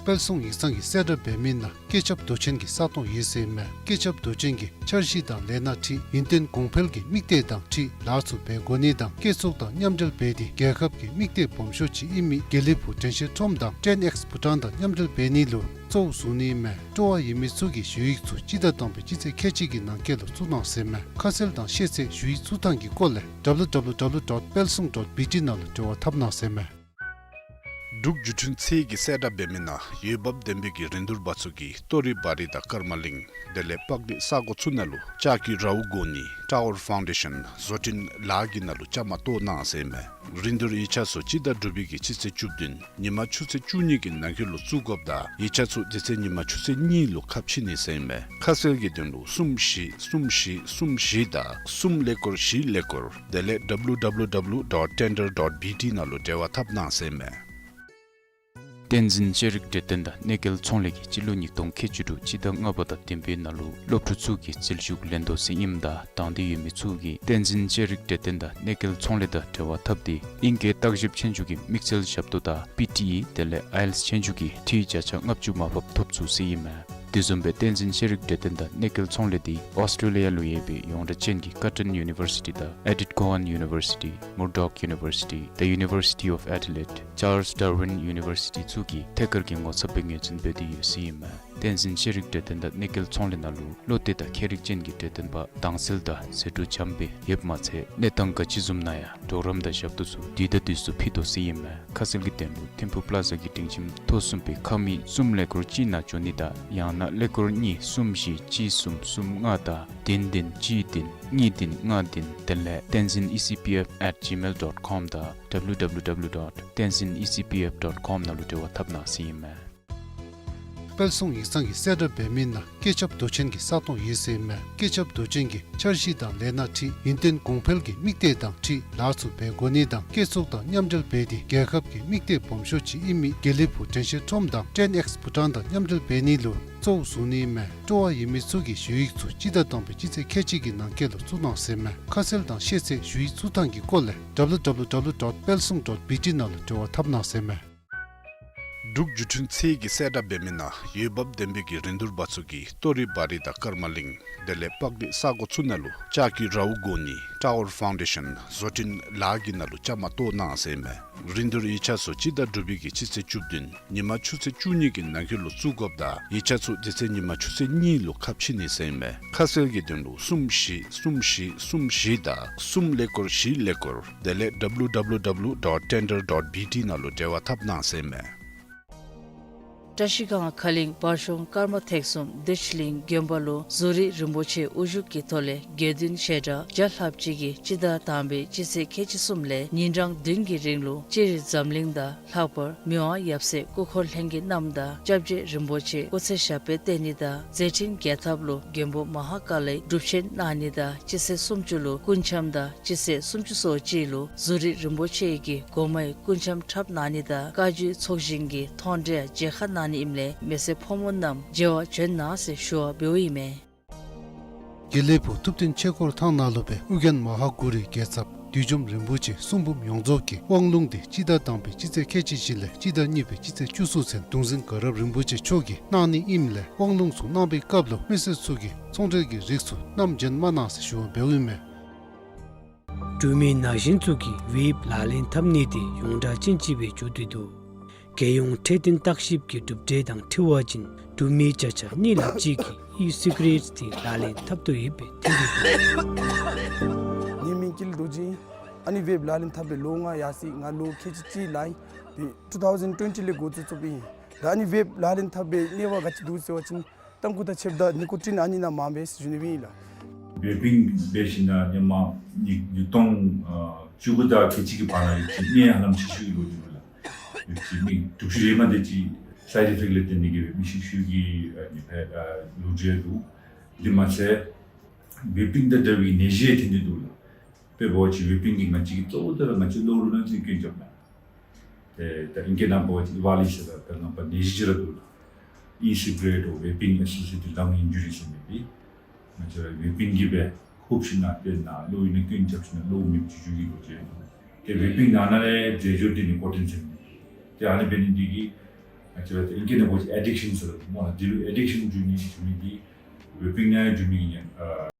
དཔལ་གསུང་ཡིག་ཚང་གིས་གསལ་བསྒྲགས་འབད་མི་ནང་སྐད་ཁྱབ་མདོ་ཆེན་གྱི་ས་སྟོང་ཡོད་ཟེར་ཨིན་མས། སྐད་ཁྱབ་མདོ་ཆེན་གྱི་འཆར་གཞི་དང་ལས་སྣ་འཁྲིལ་ཡུན་བརྟན་གོང་འཕེལ་གྱི་དམིགས་གཏད་དང་འཁྲིལ་ལཱ་ཚུ་འབད་དགོ་ནི་དང་སྐྱེད་ཚོགས་དང་མཉམ་འབྲེལ་འབད་དེ་རྒྱལ་ཁབ་ཀྱི་དམིགས་གཏད་སྦོམ་ཤོས་ཅིག་ཨིན་མི་དགེ་ལེགས་ཕུག་དྲན་ཤེས་ཁྲོམ་དང་ཊེན་ཨེགསི་བྷུ་ཊཱན་དང་མཉམ་འབྲེལ་འབད་ནི་ལུ་གཙོ་བོ་བཟུང་ནི་ཨིན་མས། སྤྲོ་བ་ཡོད་མི་ཚུ་གིས་ཞུ་ཡིག་ཚུ་སྤྱི་ཟླ་དང་པའི་སྤྱི་ཚེས་ཁལ་གཅིག་གི་ནང་འཁོད་ལུ་བཙུགས་གནང་ཟེར་ཨིན་མས། ཁ་གསལ་དང་ཤེས་ཚད་ཞུ་ཡིག་བཙུགས་ཐངས་ཀྱི་སྐོར་ལས་W W W dot palsung dot B T ནང་ལུ་འབྲེལ་བ་འཐབ་གནང་ཟེར་ཨིན་མས། འབྲུག་བརྒྱུད་འཕྲིན་ཚད་ཀྱིས་གསལ་བསྒྲགས་འབད་མི་ནང་འོས་འབབ་ལྡན་པའི་གི་རིན་བསྡུར་པ་ཚུ་གིས་ཏོ་རི་བ་རི་དང་ཀརྨ་གླིང་དེ་ལས་སྤག་རི་ས་གོ་ཚུ་ནང་ལུ་ལྕགས་ཀྱི་རཝ་བསྒོར་ནི་ཊ་ཝར་ཕའུན་ཌེ་ཤཱན་བཟོ་སྐྲུན་ལཱ་གི་ནང་ལུ་བཅའ་མར་གཏོགས་གནང་ཟེར་ཨིན་མས། རིན་བསྡུར་ཡིག་ཆ་ཚུ་སྤྱི་ཟླ་དྲུག་པའི་གི་སྤྱི་ཚེས་བཅུ་བདུན་ཉིན་མ་ཆུ་ཚོད་བཅུ་གཉིས་ཀྱི་ནང་འཁོད་ལུ་བཙུགས་དགོཔ་དང་ཡིག་ཆ་ཚུ་དེ་ཚེ་ཉིན་མ་ཆུ་ཚོད་གཉིས་ལུ་ཁ་ཕྱེ་ནི་ཟེར་ཨིན་མས། ཁ་གསལ་གྱི་དོན་ལུ་གསུམ་བཞི་གསུམ་བཞི་གསུམ་བཞི་དང་གསུམ་ཀླད་ཀོར་བཞི་ཀླད་ཀོར་དེ་ལས་W W W dot tender dot B T ནང་ལུ་འབྲེལ་བ་འཐབ་གནང་ཟེར་ཨིན་མས། བསྟན་འཛིན་ཤེས་རིག་གྲོས་སྟོན་དང་གནོད་སྐྱེལ་ཚོང་ལས་ཀྱིས་སྤྱི་ལོ་ཉིས་སྟོང་ཁལ་གཅིག་དྲུག་སྤྱི་ཟླ་ལྔ་པ་དང་བདུན་པའི་ནང་ལུ་སློབ་ཕྲུག་ཚུ་གི་རྩིས་ཞུགས་ལེན་དོ་ཟེར་ཨིནམ་ད་དང་འདོད་ཡོད་མི་ཚུ་གིས་བསྟན་འཛིན་ཤེས་རིག་གྲོས་སྟོན་དང་གནོད་སྐྱེལ་ཚོང་ལས་དང་འབྲེལ་བ་འཐབ་སྟེ་ཨིང་སྐད་བརྟག་ཞིབ་ཆོས་རྒྱུགས་ཀྱི་དམིགས་བསལ་ཞབས་ཏོག་དང་པི་ཊི་ཨི་དེ་ལས་ཨའི་ཨེལ་ཊི་ཨེསི་ཆོས་རྒྱུགས་ཀྱི་འཕྲུལ་བརྒྱ་ཆ་ལྔ་བཅུ་མར་ཕབ་ཐོབ་ཚུགས་ཟེར་ཨིན་མས། དེ་བཟུམ་སྦེ་བསྟན་འཛིན་ཤེས་རིག་གྲོས་སྟོན་དང་གནོད་སྐྱེལ་ཚོང་ལས་འདི་ཨོསི་ཊྲེ་ལི་ཡ་ལུ་ཡོད་པའི་ཡོངས་གྲགས་ཅན་གྱི་ཀར་ཊོན་ཡུ་ནི་བར་སི་ཊི་དང་ཨེ་ཌིཐ་ཀོ་ཝཱན་ཡུ་ནི་བར་སི་ཊི། Murdoch University, the University of Adelaide, Charles Darwin University ཚུ་གིས་ཐད་ཀར་གྱི་ངོ་ཚབ་སྦེ་ངོས་འཛིན་འབད་དེ་ཡོད་ཟེར་ཨིན་མས། བསྟན་འཛིན་ཤེས་རིག་གྲོས་སྟོན་དང་གནོད་སྐྱེལ་ཚོང་ལས་ནང་ལུ་བློ་གཏད་དང་མཁས་རིག་ཅན་གྱི་གྲོས་སྟོན་པ་དྭངས་གསལ་དང་ཟད་འགྲོ་འཇམ་སྦེ་ཡོདཔ་མ་ཚད་གནས་སྟངས་ག་ཅི་བཟུམ་ན་ཡང་གྲོགས་རམ་དང་ཞབས་ཏོག་ཚུ་དུས་དང་དུས་སུ་ཕུལ་དོ་ཟེར་ཨིན་མས། ཁ་གསལ་གྱི་དོན་ལུ་ཐིམ་ཕུག་པ་ལ་ཛ་གི་སྒྲིང་ཁྱིམ་ཐོག་གསུམ་པའི་ཁང་མིག་གསུམ་ཀླད་ཀོར་གཅིག་ནང་འབྱོན་ནི་དང་ཡང་ན་ཀླད་ཀོར་གཉིས་གསུམ་བཞི་གཅིག་གསུམ་གསུམ་ལྔ་དང་བདུན་བདུན་གཅིག་བདུན་གཉིས་བདུན་ལྔ་བདུན་དེ་ལས་tenzin E C P F at gmail dot com དང་W W W dot tenzin E C P F dot com ནང་ལུ་འབྲེལ་བ་འཐབ་གནང་ཟེར་ཨིན་མས། དཔལ་གསུང་ཡིག་ཚང་གིས་གསལ་བསྒྲགས་འབད་མི་ནང་བཀོད་ཁྱབ་མདོ་ཆེན་གྱི་ས་སྟོང་ཡོད་ཟེར་མས། བཀོད་ཁྱབ་མདོ་ཆེན་གྱིས་འཆར་གཞི་དང་ལས་སྣ་ཁྲིད་ཡུན་བརྟན་གོང་འཕེལ་གྱི་དམིགས་གཏད་དང་འཁྲིལ་ལཱ་ཚུ་འབད་དགོ་ནི་དང་བཀོད་ཚོགས་དང་མཉམ་འབྲེལ་འབད་དེ་རྒྱལ་ཁབ་ཀྱི་དམིགས་གཏད་སྦོམ་ཤོས་ཅིག་ཨིན་མི་དགེ་ལེགས་ཕུག་དྲན་ཤེས་ཁྲོམ་དང་ཊེན་ཨེགསི་བྷུ་ཊཱན་དང་མཉམ་འབྲེལ་འབད་ནི་ལུ་གཙོ་བོ་བཟུང་ནི་མས། སྤྲོ་བ་ཡོད་མི་ཚུ་གིས་ཞུ་ཡིག་ཚུ་སྤྱི་ཟླ་དང་པའི་སྤྱི་ཚེས་ཁལ་གཅིག་གི་ནང་འཁོད་ལུ་བཙུགས་གནང་ཟེར་མས། ཁ་གསལ་དང་ཤེས་ཚད་ཞུ་ཡིག་བཙུགས་ཐངས་ཀྱི་སྐོར་ལས་W W W dot palsung dot B T ནང་ལུ་འབྲེལ་བ་འཐབ་གནང་ཟེར་མས། འབྲུག་བརྒྱུད་འཕྲིན་ཚད་ཀྱིས་གསལ་བསྒྲགས་འབད་མི་ནང་འོས་འབབ་ལྡན་པའི་གི་རིན་བསྡུར་པ་ཚུ་གིས་སྟོད་རི་བར་རི་དང་ཀརྨ་གླིང་དེ་ལས་སྤག་རི་ས་གོ་ཚུ་ནང་ལུ་ལྕགས་ཀྱི་རཝ་བསྒོར་ནི་ཊ་ཝར་ཕའུན་ཌེ་ཤཱན་བཟོ་སྐྲུན་ལཱ་གི་ནང་ལུ་བཅའ་མར་གཏོགས་གནང་ཟེར་མས། རིན་བསྡུར་ཡིག་ཆ་ཚུ་སྤྱི་ཟླ་དྲུག་པའི་གི་སྤྱི་ཚེས་བཅུ་བདུན་ཉིན་མ་ཆུ་ཚོད་བཅུ་གཉིས་ཀྱི་ནང་འཁོད་ལུ་བཙུགས་དགོཔ་ད་ཡིག་ཆ་ཚུ་དེ་ཚེ་ཉིན་མ་ཆུ་ཚོད་གཉིས་ལུ་ཁ་ཕྱེ་ནི་ཟེར་མས། ཁ་གསལ་གྱི་དོན་ལུ་གསུམ་བཞི་གསུམ་བཞི་གསུམ་བཞི་དང་གསུམ་ཀླད་ཀོར་བཞི་ཀླད་ཀོར་དེ་ལས W W W dot tender dot B T ནང་ལུ་འབྲེལ་བ་འཐབ་གནང་ཟེར་མས། བཀྲ་ཤིས་སྒང་ཁ་གླིང་བར་གཤོང་ཀརྨ་ཐེག་གསུམ་བདེ་ཆེན་གླིང་དགོན་པ་ལུ་ཟུར་རིན་པོ་ཆེ་དབུ་བཞུགས་ཀྱི་ཐོག་ལས་དགེ་འདུན་ཞལ་གྲངས་བརྒྱ་ལྷགཔ་ཅིག་གིས་སྤྱི་ཟླ་དང་པའི་སྤྱི་ཚེས་ཁལ་གཅིག་གསུམ་ལས་ཉིན་གྲངས་བདུན་གྱི་རིང་ལུ་སྤྱིར་འཛམ་གླིང་དང་ལྷག་པར་མི་དབང་ཡབ་སྲས་སྐུ་འཁོར་ལྷན་རྒྱས་རྣམས་དང་སྐྱབས་རྗེ་རིན་པོ་ཆེ་སྐུ་ཚེ་ཞབས་པད་བརྟན་ནི་དང་མཛད་འཕྲིན་རྒྱས་ཐབས་ལུ་མགོན་པོ་མ་ཧཱ་ཀཱ་ལའི་སྒྲུབ་ཆེན་གནང་ནི་དང་སྤྱི་ཚེས་སུམ་ཅུ་ལུ་སྐུ་འཆམ་དང་སྤྱི་ཚེས་སུམ་ཅུ་སོ་གཅིག་ལུ་ཟུར་རིན་པོ་ཆེ་གི་སྒོ་མའི་སྐུ་འཆམ་འཁྲབ་གནང་ནི་དང་བཀའ་བརྒྱུད་ཚོགས་ཞིང་གི་མཐོང་གྲོལ་མཇལ་ཁ་གནང་ནི་ཨིནམ་ལས་མི་སེར་ཕོ་མོ་རྣམས་མཇལ་བར་བྱོན་གནང་ཟེར་ཞུ་བ་འབདཝ་ཨིན་མས། དགེ་ལེགས་ཕུག་ཐུབ་བསྟན་ཆོས་འཁོར་ཐང་ནང་ལུ་སྦེ་ཨོ་རྒྱན་མ་ཧཱ་གུ་རུའི་རྒྱལ་ཚབ་བདུད་འཇོམས་རིན་པོ་ཆེ་གསུང་འབུམ་ཡོངས་རྫོགས་ཀྱི་དབང་ལུང་དེ་སྤྱི་ཟླ་དང་པའི་སྤྱི་ཚེས་ཁལ་གཅིག་བཞི་ལས་སྤྱི་ཟླ་གཉིས་པའི་སྤྱི་ཚེས་བཅུ་གསུམ་ཚུན་གདུང་འཛིན་དགའ་རབ་རིན་པོ་ཆེ་མཆོག་གིས་གནང་ནི་ཨིནམ་ལས་དབང་ལུང་ཚུ་གནང་པའི་སྐབས་ལུ་མི་སེར་ཚུ་གིས་ཚོང་འབྲེལ་གྱི་རིགས་ཚུ་བསྣམས་བྱོན་མ་གནང་ཟེར་ཞུ་བ་འབདཝ་ཨིན་མས། འབྲུག་མི་ན་གཞོན་ཚུ་གིས་ཝེབ་ལག་ལེན་འཐབ་ནི་དེ་ཡོངས་གྲགས་ཅན་ཅིག་སྦེ་འགྱོ་སྟེ་འདུག། རྒྱལ་ཡོངས་འཕྲོད་བསྟེན་བརྟག་ཞིབ་ཀྱི་གྲུབ་འབྲས་དང་འཁྲིལ་བ་ཅིན་འབྲུག་མི་བརྒྱ་ཆ་གཉིས་ལྷགཔ་ཅིག་གིས་ཨི་སི་ག་རེཊ་དེ་ལག་ལེན་འཐབ་དོ་ཡོདཔ་སྦེ་ཐོན་ཏེ་འདུག། ངེའི་མིང་ཀུན་ལེགས་རྡོ་རྗེ། ཨ་ནི་ཝེབ་ལག་ལེན་འཐབ་སྦེ་ལོ་ལྔ་ཡར་སོ་ཡི། ང་ལོ་ཁལ་གཅིག་གཅིག་ལང་ཡི། ཏུ་ཐའུ་ཟེན་ཊུ་ཝེན་ཊི་ལས་འགོ་བཙུགས་བཙུགསཔ་ཨིན། ད་ཨ་ནི་ཝེབ་ལག་ལེན་འཐབ་སྦེ་གནས་བབ་ག་ཅི་འདུག་ཟེར་བ་ཅིན་ཏམ་ཁུ་དང་ཕྱདཔ་ད་ནི་ཀོ་ཊིན་ཨ་ནི་ནང་མངམ་སྦེ་ཟེར་ཞུ་ནི་སྦེ་ཨིན་ལགས། ཝེ་པིང་འབད་ཞིནམ་ལས་ཧེ་མ་ནི་ཉིས་སྟོང་ཨ་བཅུ་དགུ་དང་ཁལ་གཅིག་གི་བར་ན་ཡོད་ཅི་ནད་ཧ་ལམ་ཤི་ཤི་ཡོད་ལོ་ཅིག་ལགས། ཡོད་ཅི་ནད་དུག་ཤུ་རེ་མ་དེ་ཅིག་སའིཌ་ཨི་ཕེཀཊ་ལས་བརྟེན་ཏེ་གིས་སྦེ་མི་ཤི་ཤི་གི་ཨ་ནི་སྦེ་ཨ་ལོ་རྒྱུས་འདུག། དེ་མ་ཚད་ཝེ་པིང་དང་འདྲ་བའི་ནད་གཞི་ཐོན་ཏེ་འདུག་ལགས། དཔེ་འབད་བ་ཅིན་ཝེ་པིང་གིས་ང་བཅས་ཀྱི་གཙོ་བོ་དེ་ར་ང་བཅས་གློ་བུར་ནད་ཀྱི་རྐྱེན་རྐྱབ་ནི། ཏེ་ད་ཨིང་སྐད་ནང་འབད་བ་ཅིན་ཝ་ལི་ཟེར་ད་ད་ནང་པ་ནད་གཞི་ཅིག་ར་འདུག་ལགས། ཨི་སི་ག་རེཊ་ཨོར་ཝེ་པིང་ཨེ་སོ་སི་ཡེ་ཊེཌ་ལངས་ཨིན་ཇུ་རི་ཟེར་མི་འདི་ང་བཅས་ར་ཝེ་པིང་གིས་སྦེ་ཧུབ་ཞིནམ་ལས་ཏེ་ནཱ་གློ་བའི་ནད་རྐྱེན་རྐྱབ་ཞིནམ་ལས་གློ་མེདཔ་ཅིག་འགྱོ་གི་ལོ་རྒྱུས་འདུག། ཏེ་ཝེ་པིང་ནང་ན་ལས་རྫས་སྦྱོར་འདི་ནི་ཀོ་ཊིན་ཟེར་མི་འདི་ཏེ་ཨ་ནི་འབད་ནི་འདི་གིས་ང་བཅས་ར་ཏེ་ཨིང་སྐད་ནང་འབད་བ་ཅིན་ཨེ་ཌིག་ཤཱན་ཟེར་སྨོ་ལགས། འདི་ལུ་ཨེ་ཌིག་ཤཱན་འགྱོ་ནི་འགྱོ་ནི་འདི་ཝེ་པིང་ནང་འགྱོ་མི་ཨིན། ཨ་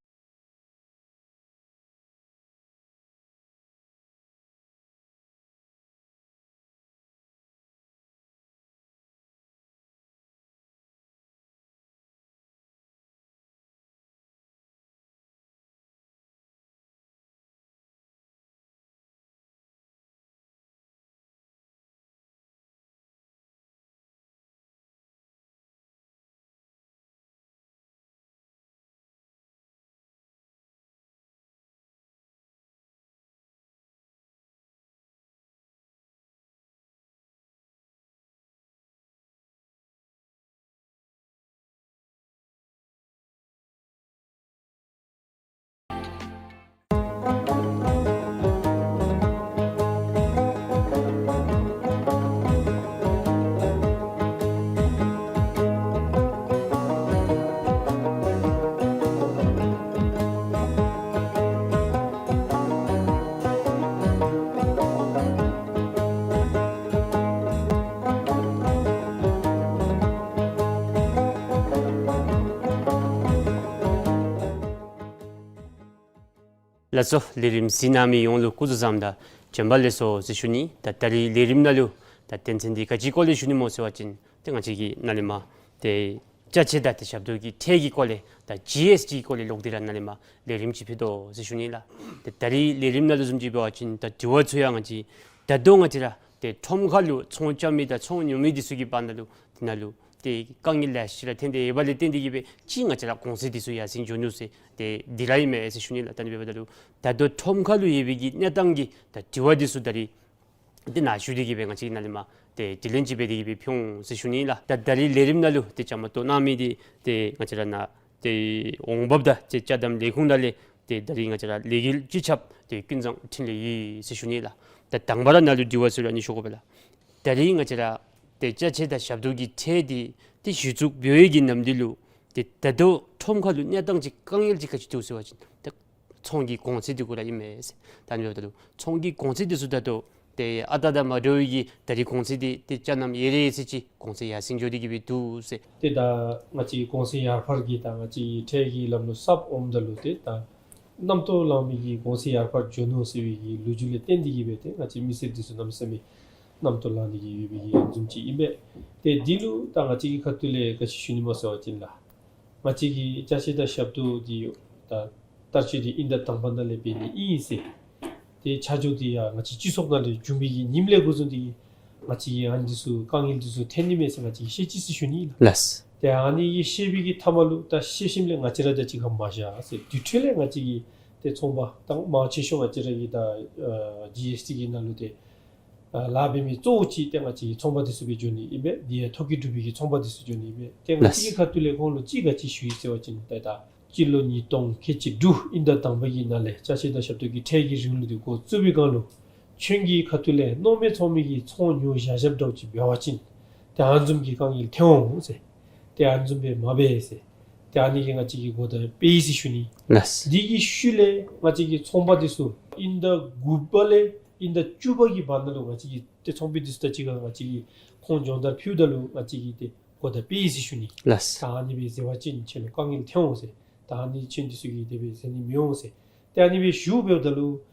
ལགས་སོ། ལས་རིམ་གཟིགས་གནང་མི་ཡོངས་ལུ་སྐུ་གཟུགས་བཟང་དང་བྱོན་པ་ལེགས་སོ་ཟེར་ཞུ་ནི། ད་ད་རིས་ལས་རིམ་ནང་ལུ་ད་དོན་ཚན་འདི་ག་ཅིའི་སྐོར་ལས་ཞུ་ནི་སྨོ་ཟེར་བ་ཅིན་ཏེ་ང་བཅས་ཀྱི་ནཱ་ལས་མར་ཏེ་ཅ་ཆས་དང་ཏེ་ཞབས་ཏོག་གི་ཁྲལ་གྱི་སྐོར་ལས་ད་ཇི་ཨེསི་ཊི་གི་སྐོར་ལས་ལོག་སྟེ་ར་ནཱ་ལས་མར་ལས་རིམ་ཅིག་ཕུལ་དོ་ཟེར་ཞུ་ནི་ལགས། ཏེ་ད་རིས་ལས་རིམ་ནང་ལུ་བཟུམ་ཅིག་འབད་བ་ཅིན་ད་དྲི་བ་ཚུ་ཡང་ང་བཅས་ད་ལྟོ་ང་བཅས་ར་ཏེ་ཁྲོམ་ཁ་ལུ་ཚོང་རྐྱབ་མི་དང་ཚོང་ཉོ་མི་འདི་ཚུ་གི་བར་ན་ལུ་ཏེ་ནཱ་ལུ་ཏེ་དཀའ་ངལ་ལེ་ཤ་ར་ཐོན་ཏེ་ཡོདཔ་ལས་བརྟེན་ཏེ་གིས་སྦེ་ཅིག་ང་བཅས་ར་གོང་ཚད་འདི་ཚུ་ཡར་སེང་འགྱོ་ནུག་ཟེར་ཏེ་འདི་ར་ཨིན་མས་ཟེར་ཞུ་ནི་ལགས། ད་ཨ་ནི་འབདཝ་ད་ལུ་ད་ལྟོ་ཁྲོམ་ཁ་ལུ་ཡོད་པའི་གི་གནས་སྟངས་ཀྱི་ད་དྲི་བ་འདི་ཚུ་ད་རིས་ཏེ་ནཱ་ཞུ་སྟེ་གིས་སྦེ་ང་བཅས་ནཱ་ལས་མར་ ཏེ་དྲི་ལན་ཅིག་འབད་དེ་གི་སྦེ་ཕུལ་འོང་ཟེར་ཞུ་ནི་ལགས། ད་ད་རིས་ལས་རིམ་ནང་ལུ་ཏེ་བཅའ་མར་གཏོགས་གནང་མི་འདི་ཏེ་ང་བཅས་ར་ནཱ་ཏེ་འོང་འབབ་དང་ཏེ་ཅ་དམ་ལས་ཁུངས་ནང་ལས་ཏེ་ད་རིས་ང་བཅས་ར་ལས་འགུལ་སྤྱི་ཁྱབ་ཏེ་ཀུན་བཟང་འཕྲིན་ལས་ཨིན་ཟེར་ཞུ་ནི་ལགས། ད་དང་པ་ར་ནཱ་ལུ་དྲི་བ་ཚུ་ར་ཨ་ནི་ཞུ་དགོ་པས་ལགས། ད་རིས་ང་བཅས་ར་ཏེ་ཅ་ཆས་དང་ཞབས་ཏོག་གི་ཁྲལ་འདི་ཏེ་གཞི་བཙུགས་འབད་བའི་གི་ནམ་དུས་ལུ་ཏེ་ད་ལྟོ་ཁྲོམ་ཁ་ལུ་གནས་སྟངས་ཅིག་དཀའ་ངལ་ཅིག་ག་ཅི་འདུག་ཟེར་བ་ཅིན་ཏེ་ཚོང་གི་གོང་ཚད་འདི་གུ་ར་ཨིན་མས་ཟེར། ད་ཨ་ནི་འབདཝ་ད་ལུ་ཚོང་གི་གོང་ཚད་འདི་ཚུ་ད་ལྟོ་ཏེ་ཨ་རྟག་དང་མ་འདྲ་བའི་གི་ད་རིས་གོང་ཚད་འདི་ཏེ་ཅ་རྣམས་ཡར་རེ་ཟེར་ཅིག་གོང་ཚད་ཡར་སེང་འགྱོ་སྟེ་གི་སྦེ་འདུག་ཟེར། ཏེ་ད་ང་བཅས་གོང་ཚད་ཡར་འཕར་གྱི་ད་ང་བཅས་ཁྲལ་གྱི་ལམ་ལུགས་གསརཔ་འོངམ་ད་ལུ་ཏེ་ད་རྣམ་རྟོག་ལང་མི་གི་གོང་ཚད་ཡར་འཕར་འགྱོ་ནུག་ཟེར་བའི་གི་ལོ་རྒྱུས་ལས་བརྟེན་ཏེ་གི་སྦེ་ཏེ་ང་བཅས་མི་སེར་འདི་ཚུ་གནམ་མེད་ས་མེད་རྣམ་རྟོག་ལང་སྟེ་གི་ཡོད་པའི་གི་ཨ་ནི་བཟུམ་ཅིག་ཨིན་པས། ཏེ་འདི་ལུ་ད་ང་བཅས་ཀྱི་ཁ་ཐུག་ལས་ག་ཅི་ཞུ་ནི་སྨོ་ཟེར་བ་ཅིན་ལགས། ང་བཅས་ཀྱི་ཅ་ཆས་དང་ཞབས་ཏོག་འདི་ད་བསྟར་སྤྱོད་འདི་དབྱིན་ཟླ་དང་པ་ནང་ལས་འབད་ནི་ཨིན་ཟེར། ཏེ་ཆ་འཇོག་འདི་ཡང་ང་བཅས་སྤྱི་ཚོགས་ནང་ལས་བྱུང་མི་གི་ཉིནམ་ལས་འགོ་བཟུང་སྟེ་གི་ང་བཅས་ཀྱི་ཨ་ནི་འདི་ཚུ་དཀའ་ངལ་འདི་ཚུ་འཐོན་ནི་མས་ཟེར་ང་བཅས་ཀྱིས་ཤེས་ཅི་ཟེར་ཞུ་ནི་ལགས། ལགས། ཏེ་ཨ་ནི་གི་ཤེས་པའི་གི་མཐའ་མ་ལུ་ད་ཤེས་ཞིནམ་ལས་ང་བཅས་ར་དང་གཅིག་ཁར་མ་བཞག་ཟེར་དེ་འཕྲོ་ལས་ང་བཅས་ཀྱི་ཏེ་ཚོང་པ་དང་མང་ཆེ་ཤོས་ང་བཅས་ར་གི་ད་ཨ་ཇི་ཨེསི་ཊི་གི་ནང་ལུ་ཏེ་ཨ་ལཱ་འབད་མི་གཙོ་བོ་ཅིག་ཏེ་ང་བཅས་ཀྱི་ཚོང་པ་འདི་ཚུ་སྦེ་འགྱོ་ནི་ཨིན་པས། དེ་ཡང་ཐོ་བཀོད་གྲུབ་པའི་གི་ཚོང་པ་འདི་ཚུ་འགྱོ་ནི་ཨིན་པས། ཏེ་ང་བཅས་ཀྱི་ལགས། ཁ་ཐུག་ལས་ཁོང་ལུ་ཅིག་ག་ཅི་ཞུ་ཡི་ཟེར་བ་ཅིན་ཏེ་ད་སྤྱི་ལོ་ཉིས་སྟོང་ཁལ་གཅིག་དྲུག་དབྱིན་ཟླ་དང་པ་གི་ནང་ལས་ཅ་ཆས་དང་ཞབས་ཏོག་གི་ཁྲལ་གྱི་རིང་ལུགས་འདི་འགོ་བཙུགས་པའི་སྒང་ལུ་ཁྱོད་ཀྱི་ཁ་ཐུག་ལས་མནོ་མེད་ཚོང་མི་གིས་ཚོང་ཉོ་བཞག་བཞགཔ་འདྲཝ་ཅིག་འབད་བ་ཅིན་ཏེ་ཨ་ནི་བཟུམ་གྱི་དཀའ་ངལ་ཐོན་འོང་ཟེར། ཏེ་ཨ་ནི་བཟུམ་སྦེ་མ་འབད་ཟེར། ཏེ་ཨ་ནི་གིས་ང་བཅས་ཀྱིས་གོ་བརྡ་སྤེལ་ཡི་ཟེར་ཞུ་ནི། ལགས། འདི་གི་ཤུལ་ལས་ང་བཅས་ཀྱི་ཚོང་པ་འདི་ཚུ་དབྱིན་ཟླ་དགུ་པ་ལས་དབྱིན་ཟླ་བཅུ་པ་གི་བར་ན་ལུ་ང་བཅས་ཀྱིས་ཏེ་ཚོང་པ་འདི་ཚུ་དང་གཅིག་ཁར་ང་བཅས་ཀྱིས་ཁོང་སྦྱོང་བརྡར་ཕུལཝ་ད་ལུ་ང་བཅས་ཀྱིས་ཏེ་གོ་བརྡ་སྤེལ་ཡི་ཟེར་ཞུ་ནི། ལགས། ད་ཨ་ནི་སྦེ་ཟེར་བ་ཅིན་ཁྱོད་ལུ་དཀའ་ངལ་ཐོན་འོང་ཟེར། ད་ཨ་ནི་ཁྱོད་འདི་ཚུ་གིས་དེ་སྦེ་ཟེར་ནི་མི་འོང་ཟེར། ཏེ་ཨ་ནི་སྦེ་ཞུ་འབདཝ་ད་ལུ་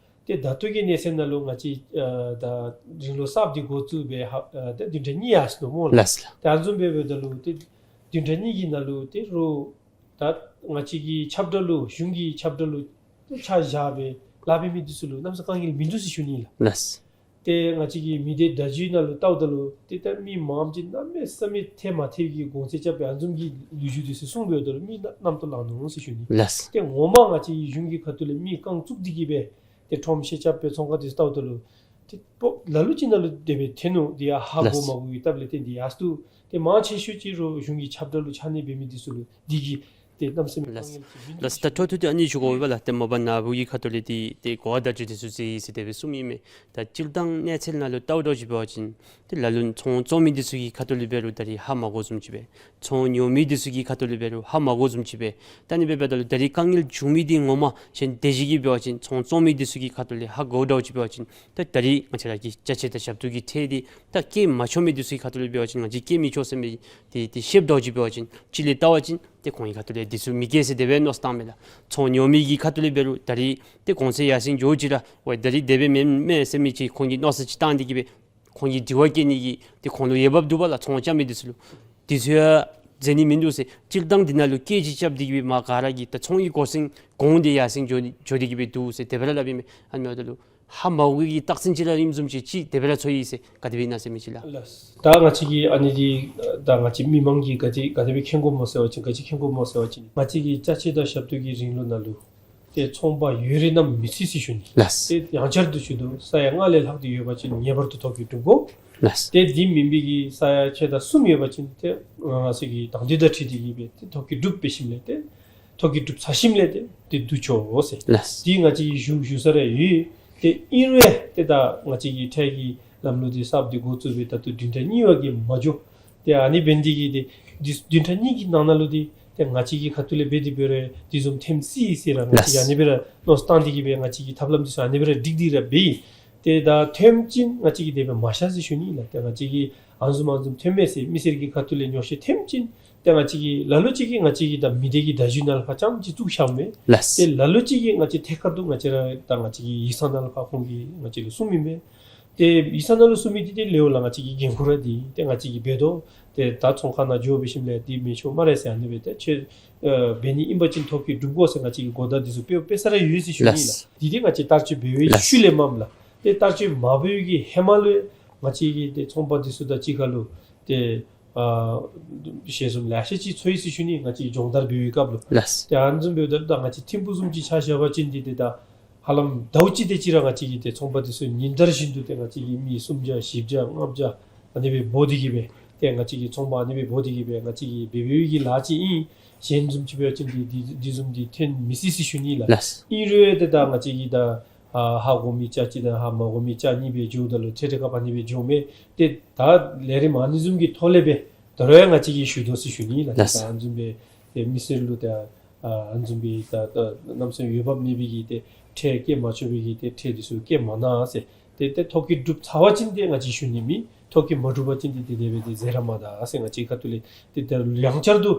ཏེ་ད་ལྟོ་གི་གནས་ཚད་ནང་ལུ་ང་བཅས་ཨ་ད་རིང་ལུགས་གསརཔ་འདི་འགོ་བཙུགས་སྦེ་ཧ་ཨ་ད་བདུན་ཕྲག་གཉིས་ཡར་སོ་ནུག་སྨོ་ལགས། ལགས། ཏེ་ཨ་ནི་བཟུམ་སྦེ་འབདཝ་ད་ལུ་ཏེ་བདུན་ཕྲག་གཉིས་ཀྱི་ནང་ལུ་ཏེ་རོགས་ད་ང་བཅས་ཀྱི་ཁྱབ་བསྒྲགས་ལུ་གཞུང་གི་ཁྱབ་བསྒྲགས་ལུ་ཏེ་ཆ་བཞག་སྦེ་ལཱ་འབད་མི་འདི་ཚུ་ལུ་གནམ་ས་དཀའ་ངལ་མིན་འདུག་ཟེར་ཞུ་ནི་ལགས། ལགས། ཏེ་ང་བཅས་ཀྱི་མི་སྡེ་བརྡ་བརྒྱུད་ནང་ལུ་བལྟཝ་ད་ལུ་ཏེ་ད་མི་མངམ་ཅིག་གནམ་མེད་ས་མེད་ཐལ་མ་ཐལ་གྱི་གོང་ཚད་རྐྱབ་སྦེ་ཨ་ནི་བཟུམ་གྱི་ལོ་རྒྱུས་འདི་ཚུ་གསུངས་འབདཝ་ད་ལུ་མི་རྣམ་རྣམ་རྟོག་ལང་ནུག་ཟེར་ཞུ་ནི། ལགས། ཏེ་ངོ་མ་ང་བཅས་ཀྱི་གཞུང་གི་ཁ་ཐུག་ལས་མི་རྐང་བཙུགས་ཏེ་གི་སྦེ་ཏེ་ཁྲོམ་ཤེལ་རྐྱབ་སྦེ་ཚོང་ཁང་འདི་ཚུ་བལྟཝ་ད་ལུ་ཏེ་པོ་ལ་ལུ་ཅིག་ནང་ལུ་དེ་སྦེ་ཐོན་ནུག། དེ་ཡང་ཧ་གོ་ལགས། མ་གོ་བའི་སྟབས་ལས་བརྟེན་ཏེ་ཡར་སོ་ནུག། ཏེ་མང་ཆེ་ཤོས་ཅིག་རོགས་གཞུང་གི་ཁྱབ་བསྒྲགས་ལུ་ཆ་གནས་འབད་མི་འདི་ཚུ་ལུ་འདི་གིས་ཏེ་གནམ་ས་མེད་དཀའ་ངལ་ཅིག་མིན་འདུག། ལགས། ད་ཐོག་ཐོག་ཏུ་ཨ་ནི་ཞུ་དགོ་པས་ལགས། ཏེ་མ་པ་ནཱ་བུ་གི་ཁ་ཐུག་ལས་ཏེ་ཏེ་གོ་བ་བརྡ་བརྒྱུད་འདི་ཚུ་མཛད་ཡི་ཟེར་དེ་སྦེ་གསུངམ་ཨིན་མས། ད་སྤྱིར་བཏང་གནས་ཚད་ནང་ལུ་བལྟཝ་འདྲཝ་ཅིག་འབད་བ་ཅིན་ཏེ་ལ་ལུ་ཚོང་བཙོང་མི་འདི་ཚུ་གི་ཁ་ཐུག་ལས་འབད་རུང་ད་རིས་ཧ་མ་གོ་བཟུམ་ཅིག་སྦེ། ཚོང་ཉོ་མི་འདི་ཚུ་གི་ཁ་ཐུག་ལས་འབད་རུང་ཧ་མ་གོ་བཟུམ་ཅིག་སྦེ། ད་ཨ་ནི་སྦེ་འབདཝ་ད་ལུ་ད་རིས་དཀའ་ངལ་བྱུང་མི་འདི་ངོ་མ་གཞན་དེ་ཅིག་གིས་འབད་བ་ཅིན་ཚོང་བཙོང་མི་འདི་ཚུ་གི་ཁ་ཐུག་ལས་ཧ་གོཝ་འདྲཝ་ཅིག་འབད་བ་ཅིན་ད་ད་རིས་ང་བཅས་ར་གི་ཅ་ཆས་དང་ཞབས་ཏོག་གི་ཁྲལ་འདི་ད་བཀལ་མ་ཆོག་མི་འདི་ཚུ་གི་ཁ་ཐུག་ལས་འབད་བ་ཅིན་ང་བཅས་བཀལ་མི་ཆོག་ཟེར་མི་འདི་ཏེ་ཤེསཔ་འདྲཝ་ཅིག་འབད་བ་ཅིན་ཅིག་ལས་བལྟ་བ་ཅིན་ཏེ་ཁོང་གི་ཁ་ཐུག་ལས་འདི་ཚུ་མི་བཀལ་ཟེར་དེ་སྦེ་མནོ་བསམ་བཏངམ་མས་ལགས། ཚོང་ཉོ་མི་གི་ཁ་ཐུག་ལས་འབད་རུང་ད་རིས་ཏེ་གོང་ཚད་ཡར་སེང་འགྱོ་ཅི་ར་ཝའི་ད་རིས་དེ་སྦེ་མེན་མས་ཟེར་མི་ཅིག་ཁོང་གིས་མནོ་བསམ་ཅིག་བཏང་སྟེ་གི་སྦེ་ཁོང་གིས་དྲི་བ་བཀོད་ནི་གི་ཏེ་ཁོང་ལུ་འོས་འབབ་འདུག་པ་ལགས། ཚོང་རྐྱབ་མི་འདི་ཚུ་ལུ་འདི་ཚུ་ཡང་མཛད་ནི་མིན་འདུག་ཟེར། སྤྱིར་བཏང་འདི་ནང་ལུ་སྐད་ཅིག་རྐྱབ་སྟེ་གི་སྦེ་མ་ག་ར་གི་ད་ཚོང་གི་གོ་ཤེས་གོང་འདི་ཡར་སེང་འགྱོ་འགྱོ་སྟེ་གི་སྦེ་འདུག་ཟེར་དེ་སྦེ་ར་སླབ་ཨིན་མས། ཨ་ནི་འབདཝ་ད་ལུ་ཧ་མ་གོ་བའི་རྟགས་མཚན་ཅིག་ར་ཨིནམ་བཟུམ་ཅིག་ཅིག་དེ་སྦེ་ར་ཚོར་ཡི་ཟེར། ག་དེ་སྦེ་ཨིན་ན་ཟེར་མི་ཅིག་ལགས། ལགས། ད་ང་བཅས་ཀྱིས་ཨ་ནི་འདི་ད་ང་བཅས་མི་མང་གིས་ག་དེ་ག་དེ་སྦེ་མཁྱེན་དགོཔ་སྨོ་ཟེར་བ་ཅིན་ག་ཅི་མཁྱེན་དགོཔ་སྨོ་ཟེར་བ་ཅིན་ང་བཅས་ཀྱི་ཅ་ཆས་དང་ཞབས་ཏོག་གི་རིང་ལུགས་ནང་ལུ་ཏེ་ཚོང་པ་ཡོད་རིགས་རྣམས་མི་སྲིད་ཟེར་ཞུ་ནི། ལགས། ཏེ་ཡང་བསྐྱར་དུ་ཞུ་དོ། ས་ཡ་ལྔ་ལས་ལྷག་སྟེ་ཡོད་པ་ཅིན་ངེས་པར་དུ་ཐོ་བཀོད་གྲུབ་དགོ། ལགས། ཏེ་འདི་མེན་པའི་གི་ས་ཡ་ཕྱེད་དང་གསུམ་ཡོད་པ་ཅིན་ཏེ་ང་བཅས་ཀྱི་དང་འདོད་དང་འཁྲིལ་ཏེ་གི་སྦེ་ཏེ་ཐོ་བཀོད་གྲུབ་འབད་ཞིནམ་ལས་ཏེ་ཐོ་བཀོད་གྲུབ་ཚར་ཞིནམ་ལས་ཏེ་ཏེ་བསྡུ་ཆོག་ཟེར། ལགས། འདི་ང་བཅས་ཀྱིས་ཞུ་ཞུ་ས་ར་ཡོད། ཏེ་ཨིན་རུང་ཏེ་ད་ང་བཅས་ཀྱི་ཁྲལ་གྱི་ལམ་ལུགས་འདི་གསརཔ་འདི་འགོ་བཙུགས་སྦེ་ད་ལྟོ་བདུན་ཕྲག་གཉིས་པ་གི་མ་འགྱོ། ཏེ་ཨ་ནི་འབད་ནི་འདི་གིས་ཏེ་འདི་བདུན་ཕྲག་གཉིས་ཀྱི་ནང་ན་ལུ་འདི་ཏེ་ང་བཅས་ཀྱི་ཁ་ཐུག་ལས་འབད་དེ་འབད་རུང་འདི་བཟུམ་ཐོན་སྲིད་ཟེར་ར་ང་བཅས་ལགས། ཨ་ནི་སྦེ་ར་མནོ་བསམ་བཏང་སྟེ་གི་སྦེ་ང་བཅས་ཀྱི་ཐབས་ལམ་འདི་ཚུ་ཨ་ནི་སྦེ་ར་སྒྲིག་སྟེ་ར་འབད་ཡི། ཏེ་ད་ཐོནམ་ཅིག་ང་བཅས་ཀྱིས་དེ་སྦེ་མ་བཞག་ཟེར་ཞུ་ནི་ལགས། ཏེ་ང་བཅས་ཀྱིས་ཨ་ནི་བཟུམ་ཨ་ནི་བཟུམ་ཐོནམ་མས་ཟེར་མི་སེར་གྱི་ཁ་ཐུག་ལས་ཉོགས་བཤད་ཐོནམ་ཅིག་ཏེ་ང་བཅས་ཀྱིས་ལ་ལུ་ཅིག་གིས་ང་བཅས་ཀྱི་ད་མི་སྡེ་གི་བརྡ་བརྒྱུད་ནང་ལུ་ཕར་རྐྱངམ་ཅིག་བཙུགས་བཞགཔ་མས། ལགས། ཏེ་ལ་ལུ་ཅིག་གིས་ང་བཅས་ཐད་ཀར་དུ་ང་བཅས་ར་ད་ང་བཅས་ཀྱི་ཡིག་ཚང་ནང་ལུ་ཕར་ཁོང་གིས་ང་བཅས་ལུ་གསུངམ་ཨིན་མས། ཏེ་ཡིག་ཚང་ནང་ལུ་གསུངས་མི་འདི་ཏེ་ལེའུ་ལ་ང་བཅས་ཀྱི་འགན་ཁུར་ར་འདི་ཏེ་ང་བཅས་ཀྱིས་འབད་དོ། ཏེ་ད་ཚོང་ཁང་ནང་འགྱོ་འབད་ཞིནམ་ལས་འདི་མི་ཆོག་སྨ་རེ་ཟེར་ཨ་ནི་སྦེ་ཏེ་ཁྱོད་ཨ་འབད་ནི་ཨིན་པ་ཅིན་ཐོ་བཀོད་གྲུབ་དགོ་ཟེར་ང་བཅས་ཀྱིས་གོ་བརྡ་འདི་ཚུ་སྤེལ་སྤེལ་ས་ར་ཡོད་ཟེར་ཞུ་ནི་ལགས། ལགས། འདི་ཏེ་ང་བཅས་བསྟར་སྤྱོད་འབད་བའི་ལགས། ཤུལ་ལས་མས་ལགས། ཏེ་བསྟར་སྤྱོད་མ་འབད་བའི་གི་ཧེ་མ་ལུ་ང་བཅས་ཀྱིས་ཏེ་ཚོང་པ་འདི་ཚུ་དང་གཅིག་ཁར་ལུ་ཏེ་ཨ་ཞལ་འཛོམས་ལེ་ཤ་ཅིག་ཚོར་ཡི་ཟེར་ཞུ་ནི། ང་བཅས་སྦྱོང་བརྡར་འབད་བའི་སྐབས་ལུ། ལགས། ཏེ་ཨ་ནི་བཟུམ་འབདཝ་ད་ད་ང་བཅས་ཐིམ་ཕུག་བཟུམ་ཅིག་ཆ་བཞག་པ་ཅིན་འདི་ཏེ་ད་ཧ་ལམ་ཟླཝ་གཅིག་དེ་ཅིག་ར་ང་བཅས་ཀྱིས་ཏེ་ཚོང་པ་འདི་ཚུ་ཉིན་ལྟར་བཞིན་དུ་ཏེ་ང་བཅས་ཀྱིས་མི་སུམ་བརྒྱ་བཞི་བརྒྱ་ལྔ་བརྒྱ་ ཨ་ནི་སྦེ་འབོ་སྟེ་གིས་སྦེ་ཏེ་ང་བཅས་ཀྱི་ཚོང་པ་ཨ་ནི་སྦེ་འབོ་སྟེ་གིས་སྦེ་ང་བཅས་ཀྱི་འབད་འབདཝ་གི་ལཱ་ཅིག་ཨིན། གཞན་བཟུམ་ཅིག་འབད་བ་ཅིན་འདི་འདི་འདི་བཟུམ་འདི་ཐོན་མི་སྲིད་ཟེར་ཞུ་ནི་ལགས། ལགས། ཨིན་རུང་ཏེ་ད་ང་བཅས་ཀྱིས་ད་ཨ་ཧ་གོ་མི་ཅ་གཅིག་དང་ཧ་མ་གོ་མི་ཅ་གཉིས་སྦེ་འགྱོཝ་ད་ལུ་ཐེངས་ཐེངས་ཁར་ཨ་ནི་སྦེ་འགྱོཝ་མས། ཏེ་ད་ལས་རིམ་ཨ་ནི་བཟུམ་གྱི་ཐོག་ལས་སྦེ་ད་རུང་ཡང་ང་བཅས་ཀྱིས་ཞུ་དོ་ཟེར་ཞུ་ནི་ལགས། ལགས། ད་ཨ་ནི་བཟུམ་སྦེ་ཏེ་མི་སེར་ལུ་ད་ཨ་ཨ་ནི་བཟུམ་སྦེ་ད་ད་གནམ་མེད་ས་མེད་འོས་འབབ་མེད་པའི་གི་ཏེ་ཁྲལ་བཀལ་མ་ཆོག་པའི་གི་ཏེ་ཁྲལ་འདི་ཚུ་བཀལ་མ་གནང་ཟེར། ཏེ་ཏེ་ཐོ་བཀོད་གྲུབ་ཚར་བ་ཅིན་ཏེ་ང་བཅས་ཞུ་ནི་མེད། ཐོ་བཀོད་མ་གྲུབ་པ་ཅིན་ཏེ་ཏེ་དེ་སྦེ་ཏེ་ཟད་ར་མ་ད་ཟེར་ང་བཅས་ཁ་ཐུག་ལས་ཏེ་ད་ཡང་བསྐྱར་དུ་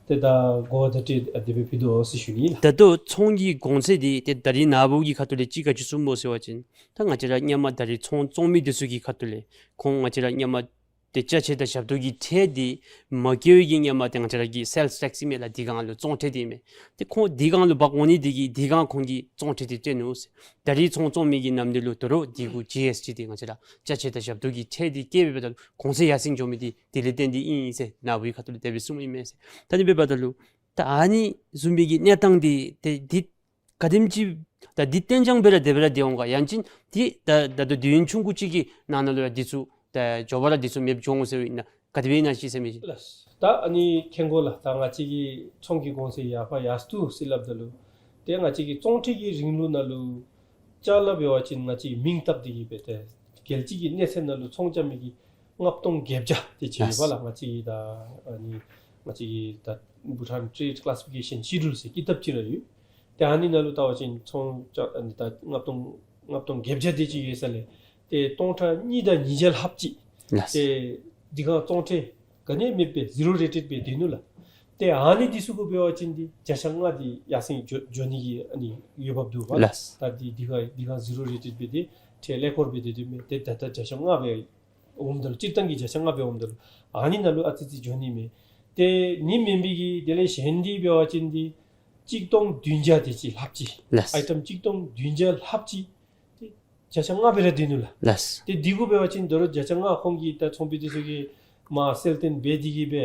ཏེ་ད་གོ་བ་བརྡ་སྤྲོད་ཨ་དེ་སྦེ་ཕུལ་དོ་ཟེར་ཞུ་ནི་ལགས། ད་ལྟོ་ཚོང་གི་གོང་ཚད་འདི་ཏེ་ད་རིས་ནངས་པ་གི་ཁ་ཐུག་ལས་གཅིག་ག་ཅི་གསུངམ་སྨོ་ཟེར་བ་ཅིན་ད་ང་བཅས་ར་སྔོན་མ་ད་རིས་ཚོང་བཙོང་མི་འདི་ཚུ་གི་ཁ་ཐུག་ལས་ཁོང་ང་བཅས་ར་སྔོན་མ་ཏེ་ཅ་ཆས་དང་ཞབས་ཏོག་གི་ཁྲལ་འདི་མ་བཀལ་བའི་གི་སྔོན་མ་ཏེ་ང་བཅས་ར་གི་སེལསི་ཊེགསི་ཨིན་མས་ལགས། འདི་སྒང་ལུ་བཙོང་ཁྲལ་འདི་ཨིན་མས། ཏེ་ཁོང་འདི་སྒང་ལུ་འབག་འོང་ནི་འདི་གིས་འདི་སྒང་ཁོང་གིས་བཙོང་ཁྲལ་འདི་སྤྲོད་ནུག་ཟེར། ད་རིས་ཚོང་བཙོང་མི་གི་ནམ་དུས་ལུ་ད་རུང་འདི་གུ་ཇི་ཨེསི་ཊི་འདི་ང་བཅས་ར་ཅ་ཆས་དང་ཞབས་ཏོག་གི་ཁྲལ་འདི་བཀལ་བའི་འབདཝ་ད་གོང་ཚད་ཡར་སེང་འགྱོ་མི་འདི་དེ་ལས་བརྟེན་ཏེ་ཨིན་ཟེར་ནཱ་བུའི་ཁ་ཐུག་ལས་དེ་སྦེ་གསུངམ་ཨིན་མས་ཟེར། ད་ཨ་ནི་འབདཝ་ད་ལུ་ད་ཨ་ནི་བཟུམ་མའི་གི་གནས་སྟངས་འདི་ཏེ་འདི་ག་དེམ་ཅིག་ད་འདི་གཏན་འཇགས་སྦེ་ར་དེ་སྦེ་ར་སྡོད་འོང་ག། ཡང་ཅིན་འདི་ད་ད་ལྟོ་དུས་ཡུན་ཆུང་ཀུ་ཅིག་གི་ནང་ན་ལུ་ར་འདི་ཚུ་ད་མགྱོགས་པ་ར་འདི་ཚུ་མེདཔ་འགྱོ་འོང་ཟེར་བའི་ཨིན་ན་ག་དེ་སྦེ་ཨིན་ན་ཅིག་ཟེར་མི་ཅིག། ལགས། ད་ཨ་ནི་མཁྱེན་དགོ་ལགས། ད་ང་བཅས་ཀྱི་ཚོང་གི་གོང་ཚད་ཡར་ཕར་ཡར་སོ་ནུག་ཟེར་སླབ་ད་ལུ་ཏེ་ང་བཅས་ཀྱི་བཙོང་ཁྲལ་གྱི་རིང་ལུགས་ནང་ལུ་ཅ་ལ་འབད་བ་ཅིན་ང་བཅས་ཀྱིས་མིང་བཏགས་ཏེ་གིས་སྦེ་ཏེ་རྒྱལ་སྤྱི་གི་གནས་ཚད་ནང་ལུ་ཚོང་རྐྱབ་མི་གི་ལྔ་སྟོང་བརྒྱད་བརྒྱ་དེ་ཅིག་ཡོད་པ་ལགས། ང་བཅས་ཀྱི་ད་ཨ་ནི་ང་བཅས་ཀྱི་ད་Bhutan Trade Classification Schedule ཟེར་ཀི་དེབ་ཅིག་ར་ཡོད། ཏེ་ཨ་ནི་ནང་ལུ་བལྟ་བ་ཅིན་ཚོང་ཅ་ཨ་ནི་ད་ལྔ་སྟོང་ལྔ་སྟོང་བརྒྱད་བརྒྱ་དེ་ཅིག་ཡོད་ས་ལས་ཏེ་སྟོང་ཕྲག་གཉིས་དང་ཉིས་བརྒྱ་ལྷགཔ་ཅིག། ལགས། ཏེ་འདི་སྒང་བཙོང་ཁྲལ་ག་ནི་མེདཔ་སྦེ་ཟི་རོ་རེ་ཊེཌ་སྦེ་སྡོད་ནུག་ལགས། ཏེ་ཨ་ནི་འདི་ཚུ་གུ་འབད་བ་ཅིན་འདི་བརྒྱ་ཆ་ལྔ་འདི་ཡར་སེང་འགྱོ་འགྱོ་ནི་གི་ཨ་ནི་འོས་འབབ་འདུག་པ། ལགས། ད་འདི་འདི་སྒང་འདི་སྒང་ཟི་རོ་རེ་ཊེཌ་སྦེ་ཏེ་ཁྲལ་ཀླད་ཀོར་སྦེ་སྡོད་དོ་མས། ཏེ་ད་ལྟོ་བརྒྱ་ཆ་ལྔ་སྦེ་འོངམ་ད་ལུ་སྤྱིར་བཏང་གི་བརྒྱ་ཆ་ལྔ་སྦེ་འོངམ་ད་ལུ་ཨ་ནི་ནང་ལུ་ཨ་ཙི་ཙི་འགྱོ་ནི་མས། ཏེ་ཨ་ནི་མེན་པའི་གི་དེ་ལས་གཞན་འདི་འབད་བ་ཅིན་འདི་གཅིག་སྟོང་བདུན་བརྒྱ་དེ་ཅིག་ལྷགཔ་ཅིག། ལགས། ཨའི་ཊམ་གཅིག་སྟོང་བདུན་བརྒྱ་ལྷགཔ་ཅིག་ཏེ་བརྒྱ་ཆ་ལྔ་སྦེ་ར་སྡོད་ནུག་ལགས། ལགས། ཏེ་འདི་གུ་འབད་བ་ཅིན་ད་རུང་བརྒྱ་ཆ་ལྔ་ཁོང་གིས་ད་ཚོང་པ་འདི་ཚུ་གིས་མར་སེལ་ཏེ་འབད་དེ་གིས་སྦེ་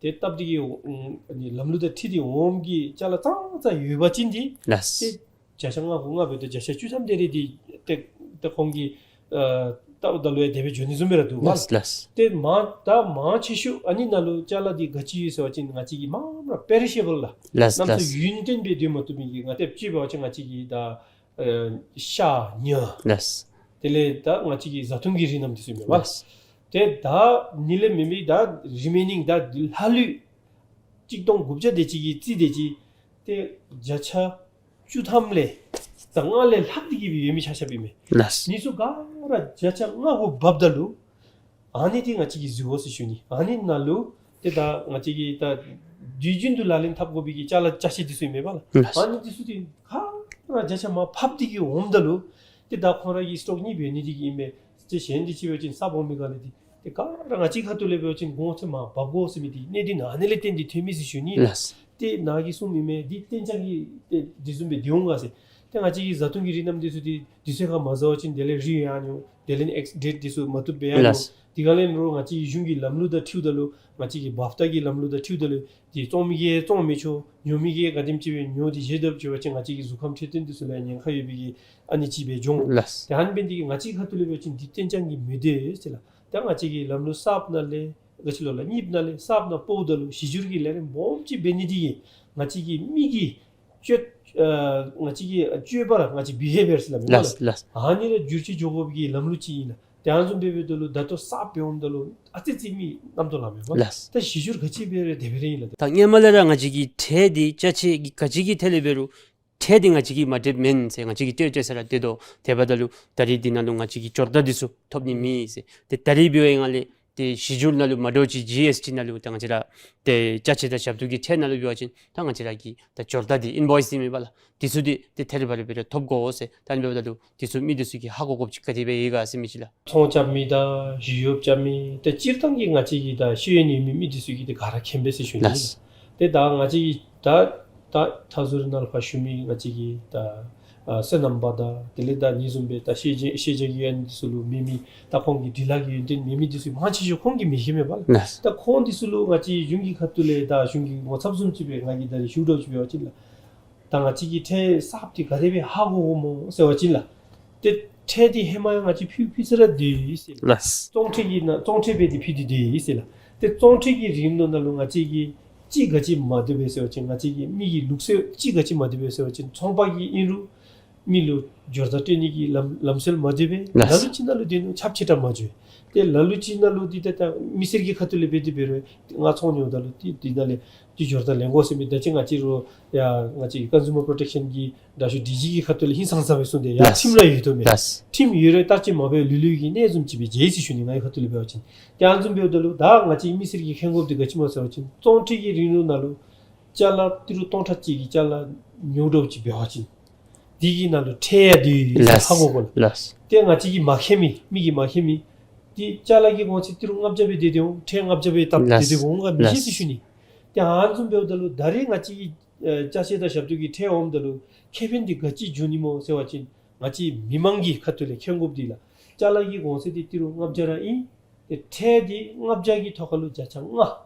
ཏེ་སྟབས་བདེ་གི་ཨ་ནི་ལམ་ལུགས་དང་འཁྲིལ་ཏེ་འོངམ་གི་ཅ་ལ་ཙང་ཙང་ཡོད་པ་ཅིན་འདི། ལགས། ཏེ་བརྒྱ་ཆ་ལྔ་གུ་ལྔ་སྦེ་ཏེ་བརྒྱ་ཆ་བཅུ་ཐམ་དེ་རེ་འདི་ཏེ་ཏེ་ཁོང་གིས་ཨ་ད་ད་ལུ་ཡང་དེ་སྦེ་འགྱོ་ནི་བཟུམ་སྦེ་ར་འདུག་པ། ལགས། ལགས། ཏེ་མང་ད་མང་ཆེ་ཤོས་ཨ་ནི་ནང་ལུ་ཅ་ལ་འདི་ག་ཅི་ཡོད་ཟེར་བ་ཅིན་ང་བཅས་ཀྱི་མ་མ་པེ་རི་ཤེ་བཱལ་ལགས། ལགས། གནམ་མེད་ས་མེད་ཡུན་བརྟན་སྦེ་སྡོད་མ་བཏུབ་མི་གི་ང་བཅས་ཀྱིས་འབད་བ་ཅིན་ང་བཅས་ཀྱི་ད་ཨེ་ཤ་ཉ། ལགས། དེ་ལས་ད་ང་བཅས་ཀྱི་བཟའ་འཐུང་གི་རིགས་རྣམས་འདི་ཚུ་ཨིན་མས་པ། ལགས། ཏེ་ད་ཨ་ནི་ལས་མེན་པའི་ད་རི་མེ་ནིང་ད་ལྷག་ལུས་གཅིག་སྟོང་དགུ་བརྒྱ་དེ་ཅིག་གི་རྩིས་དེ་ཅིག་ཏེ་བརྒྱ་ཆ་བཅུ་ཐམ་ལས་ད་ལྔ་ལས་ལྷག་སྟེ་གིས་སྦེ་ཡོད་མི་ཆ་ཁྱབ་ཨིན་མས། ལགས། འདི་ཚུ་ག་ར་བརྒྱ་ཆ་ལྔ་གུ་འབབ་ད་ལུ་ཨ་ནི་འདི་ང་བཅས་ཀྱིས་གཟིགས་དགོ་ཟེར་ཞུ་ནི། ཨ་ནི་ནང་ལུ་ཏེ་ད་ང་བཅས་ཀྱིས་ད་དུས་རྒྱུན་དུ་ལག་ལེན་འཐབ་དགོ་པའི་གི་ཅ་ལ་ཅ་ཆས་འདི་ཚུ་ཨིན་མས་པ་ལགས། ལགས། ཨ་ནི་འདི་ཚུ་འདི་ག་ར་བརྒྱ་ཆ་མར་ཕབ་སྟེ་གིས་འོངམ་ད་ལུ་ཏེ་ད་ཁོང་ར་གི་སི་ཊོག་གཉིས་འབད་ནི་འདི་གིས་ཨིན་མས། ཏེ་གཞན་འདི་ཅིག་འབད་བ་ཅིན་གསརཔ་འོང་མི་ག་ལས་འདི་ཏེ་ག་ར་ང་བཅས་ཁ་ཐུག་ལས་འབད་བ་ཅིན་གོང་ཚད་མར་འབབ་དགོ་ཟེར་མི་འདི་གནད་དོན་ཨ་ནི་ལས་བརྟེན་ཏེ་ཐོན་མི་ཟེར་ཞུ་ནི། ལགས། ཏེ་ནཱ་གིས་གསུངམ་ཨིན་མས། འདི་གཏན་འཇགས་ཀྱི་ཏེ་འདི་བཟུམ་སྦེ་སྡོད་འོང་ག་ཟེར། ཏེ་ང་བཅས་ཀྱི་བཟའ་འཐུང་གི་རིགས་རྣམས་འདི་ཚུ་འདི་དུས་ཚོད་ཁར་མ་བཟའ་བ་ཅིན་དེ་ལས་རིལ་ཡར་འགྱོ། དེ་ལས་ཨེགསི་ཌེཊ་འདི་ཚུ་མ་བཏུབ་སྦེ་ཡར་འགྱོ། ལགས། དེ་ག་ལས་ཨིན་རུང་ང་བཅས་ཀྱི་གཞུང་གི་ལམ་ལུགས་དང་འཁྲིལཝ་ད་ལུ་ང་བཅས་ཀྱི་བཱབ་ཊ་གི་ལམ་ལུགས་དང་འཁྲིལཝ་ད་ལུ་འདི་བཙོང་མི་གིས་བཙོང་མི་ཆོག། ཉོ་མི་གིས་ག་དེམ་ཅིག་སྦེ་ཉོ་སྟེ་བཞེས་དཔ་ཅིག་འབད་བ་ཅིན་ང་བཅས་ཀྱི་གཟུགས་ཁམས་འཕྲོད་བསྟེན་འདི་ཚུ་ལུ་ཉེན་ཁ་ཡོད་པའི་གི་ཨ་ནི་ཅིག་སྦེ་འགྱོ་འོང་། ལགས། ཏེ་ཨ་ནི་འབད་ནི་འདི་གིས་ང་བཅས་ཁ་ཐུག་ལས་འབད་བ་ཅིན་འདི་གཏན་འཇགས་ཀྱི་མི་འདུག་ཟེར་ལགས། ད་ང་བཅས་ཀྱི་ལམ་ལུགས་གསརཔ་ནང་ལས་ག་ཅི་ལོ་ལགས་གཉིསཔ་ནང་ལས་གསརཔ་ནང་སྤོཝ་ད་ལུ་གཞི་སྒྱུར་གྱི་ལས་རིམ་སྦོམ་ཅིག་འབད་ནི་འདི་གིས་ང་བཅས་ཀྱི་མི་གི་སྤྱོད་ཨ་ང་བཅས་ཀྱི་སྤྱོད་པ་ར་ང་བཅས་བི་ཧེ་བི་ཡར་ཟེར་སླབ་མས་པ་ལགས། ལགས། ལགས། ཨ་ནི་ར་བསྒྱུར་བཅོས་འགྱོ་དགོ་པའི་གི་ལམ་ལུགས་ཅིག་ཨིན་ལགས། ཏེ་ཨ་ནི་བཟུམ་སྦེ་འབདཝ་ད་ལུ་ད་ལྟོ་གསརཔ་སྦེ་འོངམ་ད་ལུ་ཨ་ཙི་ཙི་མི་རྣམ་རྟོག་ལངམ་མས་པ། ལགས། ད་གཞི་སྒྱུར་ག་ཅི་འབད་རུང་དེ་སྦེ་ར་ཨིན་ལགས། ད་སྔོན་མ་ལས་ར་ང་བཅས་ཀྱི་ཁྲལ་འདི་ཅ་ཆས་ཀྱི་ག་ཅི་གི་ཐད་ལས་འབད་རུང་ཁྲལ་འདི་ང་བཅས་ཀྱིས་མ་སྤྲོདཔ་མེན་ཟེར་ང་བཅས་ཀྱིས་སྤྲོད་སྤྲོད་ས་ར་སྟེར་དོ། དེ་འབདཝ་ད་ལུ་ད་རིས་འདི་ནང་ལུ་ང་བཅས་ཀྱིས་འབྱོར་རྟགས་འདི་ཚུ་ཐོབ་ནི་མེད་ཟེར། ཏེ་ད་རིས་འབད་བའི་སྒང་ལས་ཏེ་གཞི་སྒྱུར་ནང་ལུ་མ་འདྲཝ་ཅིག་ཇི་ཨེསི་ཊི་ནང་ལུ་ད་ང་བཅས་ར་ཏེ་ཅ་ཆས་དང་ཞབས་ཏོག་གི་ཁྲལ་ནང་ལུ་འབད་བ་ཅིན་ད་ང་བཅས་ར་གི་ད་འབྱོར་རྟགས་འདི་ཨིན་བོའིསི་འདི་མེན་པ་ལགས། འདི་ཚུ་འདི་ཏེ་ཐད་རི་བ་རི་སྦེ་ར་ཐོབ་དགོ་ཟེར། ད་ཨ་ནི་འབདཝ་ད་ལུ་འདི་ཚུ་མི་འདི་ཚུ་གིས་ཧ་གོ་དགོཔ་ཅིག་ག་དེ་སྦེ་ཡོད་ག་ཟེར་མི་ཅིག་ལགས། ཚོང་རྐྱབ་མི་དང་ཞི་གཡོག་རྐྱབ་མི་ཏེ་སྤྱིར་བཏང་གི་ང་བཅས་ཀྱི་ད་ཤེས་ཡོན་ཡོད་མི་མི་འདི་ཚུ་གིས་ཏེ་ག་ར་མཁྱེན་པས་ཟེར་ཞུ་ནི། ལགས། ཏེ་ད་ང་བཅས་ཀྱི་ད་ད་མཐའ་ཟུར་ནང་ལུ་ཕར་བཞུགས་མི་ང་བཅས་ཀྱི་ད་ཨ་སོ་ནམ་པ་དང་དེ་ལས་ད་ཨ་ནི་བཟུམ་སྦེ་ད་ཤེས་བྱ་ཤེས་བྱ་གི་ཡོན་འདི་ཚུ་ལུ་མེད་མི་ད་ཁོང་གི་འབྲི་ལྷག་གི་ཡོན་ཏན་མེད་མི་འདི་ཚུ་མང་ཆེ་ཤོས་ཁོང་གིས་མི་ཤེས་མས་པ་ལགས། ལགས། ད་ཁོང་འདི་ཚུ་ལུ་ང་བཅས་གཞུང་གི་ཁ་ཐུག་ལས་ད་གཞུང་གི་ངོ་ཚབ་བཟུམ་ཅིག་སྦེ་ང་གིས་ད་རིས་ཞུ་དོ་ཅིག་འབད་བ་ཅིན་ལགས། ད་ང་བཅས་ཀྱིས་ཁྲལ་གསརཔ་འདི་ག་དེ་སྦེ་ཧ་གོ་དགོཔ་སྨོ་ཟེར་བ་ཅིན་ལགས། ཏེ་ཁྲལ་འདི་ཧེ་མ་ཡང་ང་བཅས་ཕུལ་ཕུལ་ས་ར་འདུག་ཟེར། ལགས། བཙོང་ཁྲལ་གྱི་ནང་བཙོང་ཁྲལ་འབད་དེ་ཕུལ་ཏེ་འདུག་ཟེར་ལགས། ཏེ་བཙོང་ཁྲལ་གྱི་རིང་ལུགས་ནང་ལུ་ང་བཅས་ཀྱིས་ཅིག་ག་ཅི་མ་བཏུབ་པས་ཟེར་བ་ཅིན་ང་བཅས་ཀྱི་མི་གི་ལུགས་སྲོལ་ཅིག་ག་ཅི་མ་བཏུབ་པས་ཟེར་བ་ཅིན་ཚོང་པ་གིས་ཨིན་རུང་མི་ལུ་འབྱོར་རྫས་སྤྲོད་ནི་གི་ལམ་ལམ་སྲོལ་མ་བཏུབ་པས། ལགས། ལ་ལུ་ཅིག་ནང་ལུ་འདི་ནང་ཁྱབ་ཆེ་དྲགས་མ་འགྱོ། ཏེ་ལ་ལུ་ཅིག་ནང་ལུ་འདི་ད་ད་མི་སེར་གྱི་ཁ་ཐུག་ལས་འབད་དེ་འབད་རུང་ང་ཚོང་ཉོཝ་ད་ལུ་འདི་འདི་ནང་ལས་འདི་འབྱོར་རྫས་ལེན་དགོ་ཟེར་མི་ད་ཅི་ང་བཅས་རུང་ཡ་ང་བཅས་ཀྱི་Consumer Protection གྱི་དྲག་ཤོས་ཌི་ཇི་གི་ཁ་ཐུག་ལས་ཧིང་སངས་ས་སྦེ་གསུངས་ཏེ་ཡ། ལགས། ཁྲིམས་ར་ཡོད་དོ་མས། ལགས། ཁྲིམས་ཡོད་རུང་བསྟར་སྤྱོད་མ་འབད་ལུས་ལུས་ཀྱི་གནས་བཟུམ་ཅིག་སྦེ་མཇལ་ཡི་ཟེར་ཞུ་ནི། ངེའི་ཁ་ཐུག་ལས་འབད་བ་ཅིན། ཏེ་ཨ་ནི་བཟུམ་འབདཝ་ད་ལུ་ད་ང་བཅས་མི་སེར་གྱིས་མཁྱེན་དགོཔ་འདི་ག་ཅི་སྨོ་ཟེར་བ་ཅིན་བཙོང་ཁྲལ་གྱི་རིང་ལུགས་ནང་ལུ་ཅ་ལ་ཏི་རུ་སྟོང་ཕྲག་གཅིག་གི་ཅ་ལ་ཉོ་དོ་ཅིག་འབད་བ་ཅིན་འདི་གི་ནང་ལུ་ཁྲལ་ཡང་འདུག་ཟེར། ལགས། ཧ་གོ་དགོ་ལགས། ལགས། ཏེ་ང་བཅས་ཀྱིས་མ་མཁྱེན་མི་མི་གིས་མ་མཁྱེན་མི་འདི་ཅ་ལ་གི་གོང་ཚད་ཏི་རུ་ལྔ་བརྒྱ་སྦེ་སྡོད་དེ་འོང་། ཁྲལ་ལྔ་བརྒྱ་སྦེ་བཏབ་སྟེ་ལགས། སྡོད་དེ་འོང་ག་མི་ཤེས་ཟེར། ལགས། ཞུ་ནི། ཏེ་ཨ་ནི་བཟུམ་འབདཝ་ད་ལུ་ད་རེས་ང་བཅས་ཀྱི་ཨེ་ཅ་ཆས་དང་ཞབས་ཏོག་གི་ཁྲལ་འོངམ་ད་ལུ་ཁེ་ཕན་འདི་ག་ཅི་འབྱུང་ནི་སྨོ་ཟེར་བ་ཅིན་ང་བཅས་མི་མང་གི་ཁ་ཐུག་ལས་མཁྱེན་དགོཔ་འདི་ལགས། ཅ་ལ་གི་གོང་ཚད་འདི་ཏི་རུ་ལྔ་བརྒྱ་ར་ཨིན། ཏེ་ཁྲལ་འདི་ལྔ་བརྒྱ་གི་ཐོག་ཁ་ལུ་བརྒྱ་ཆ་ལྔ་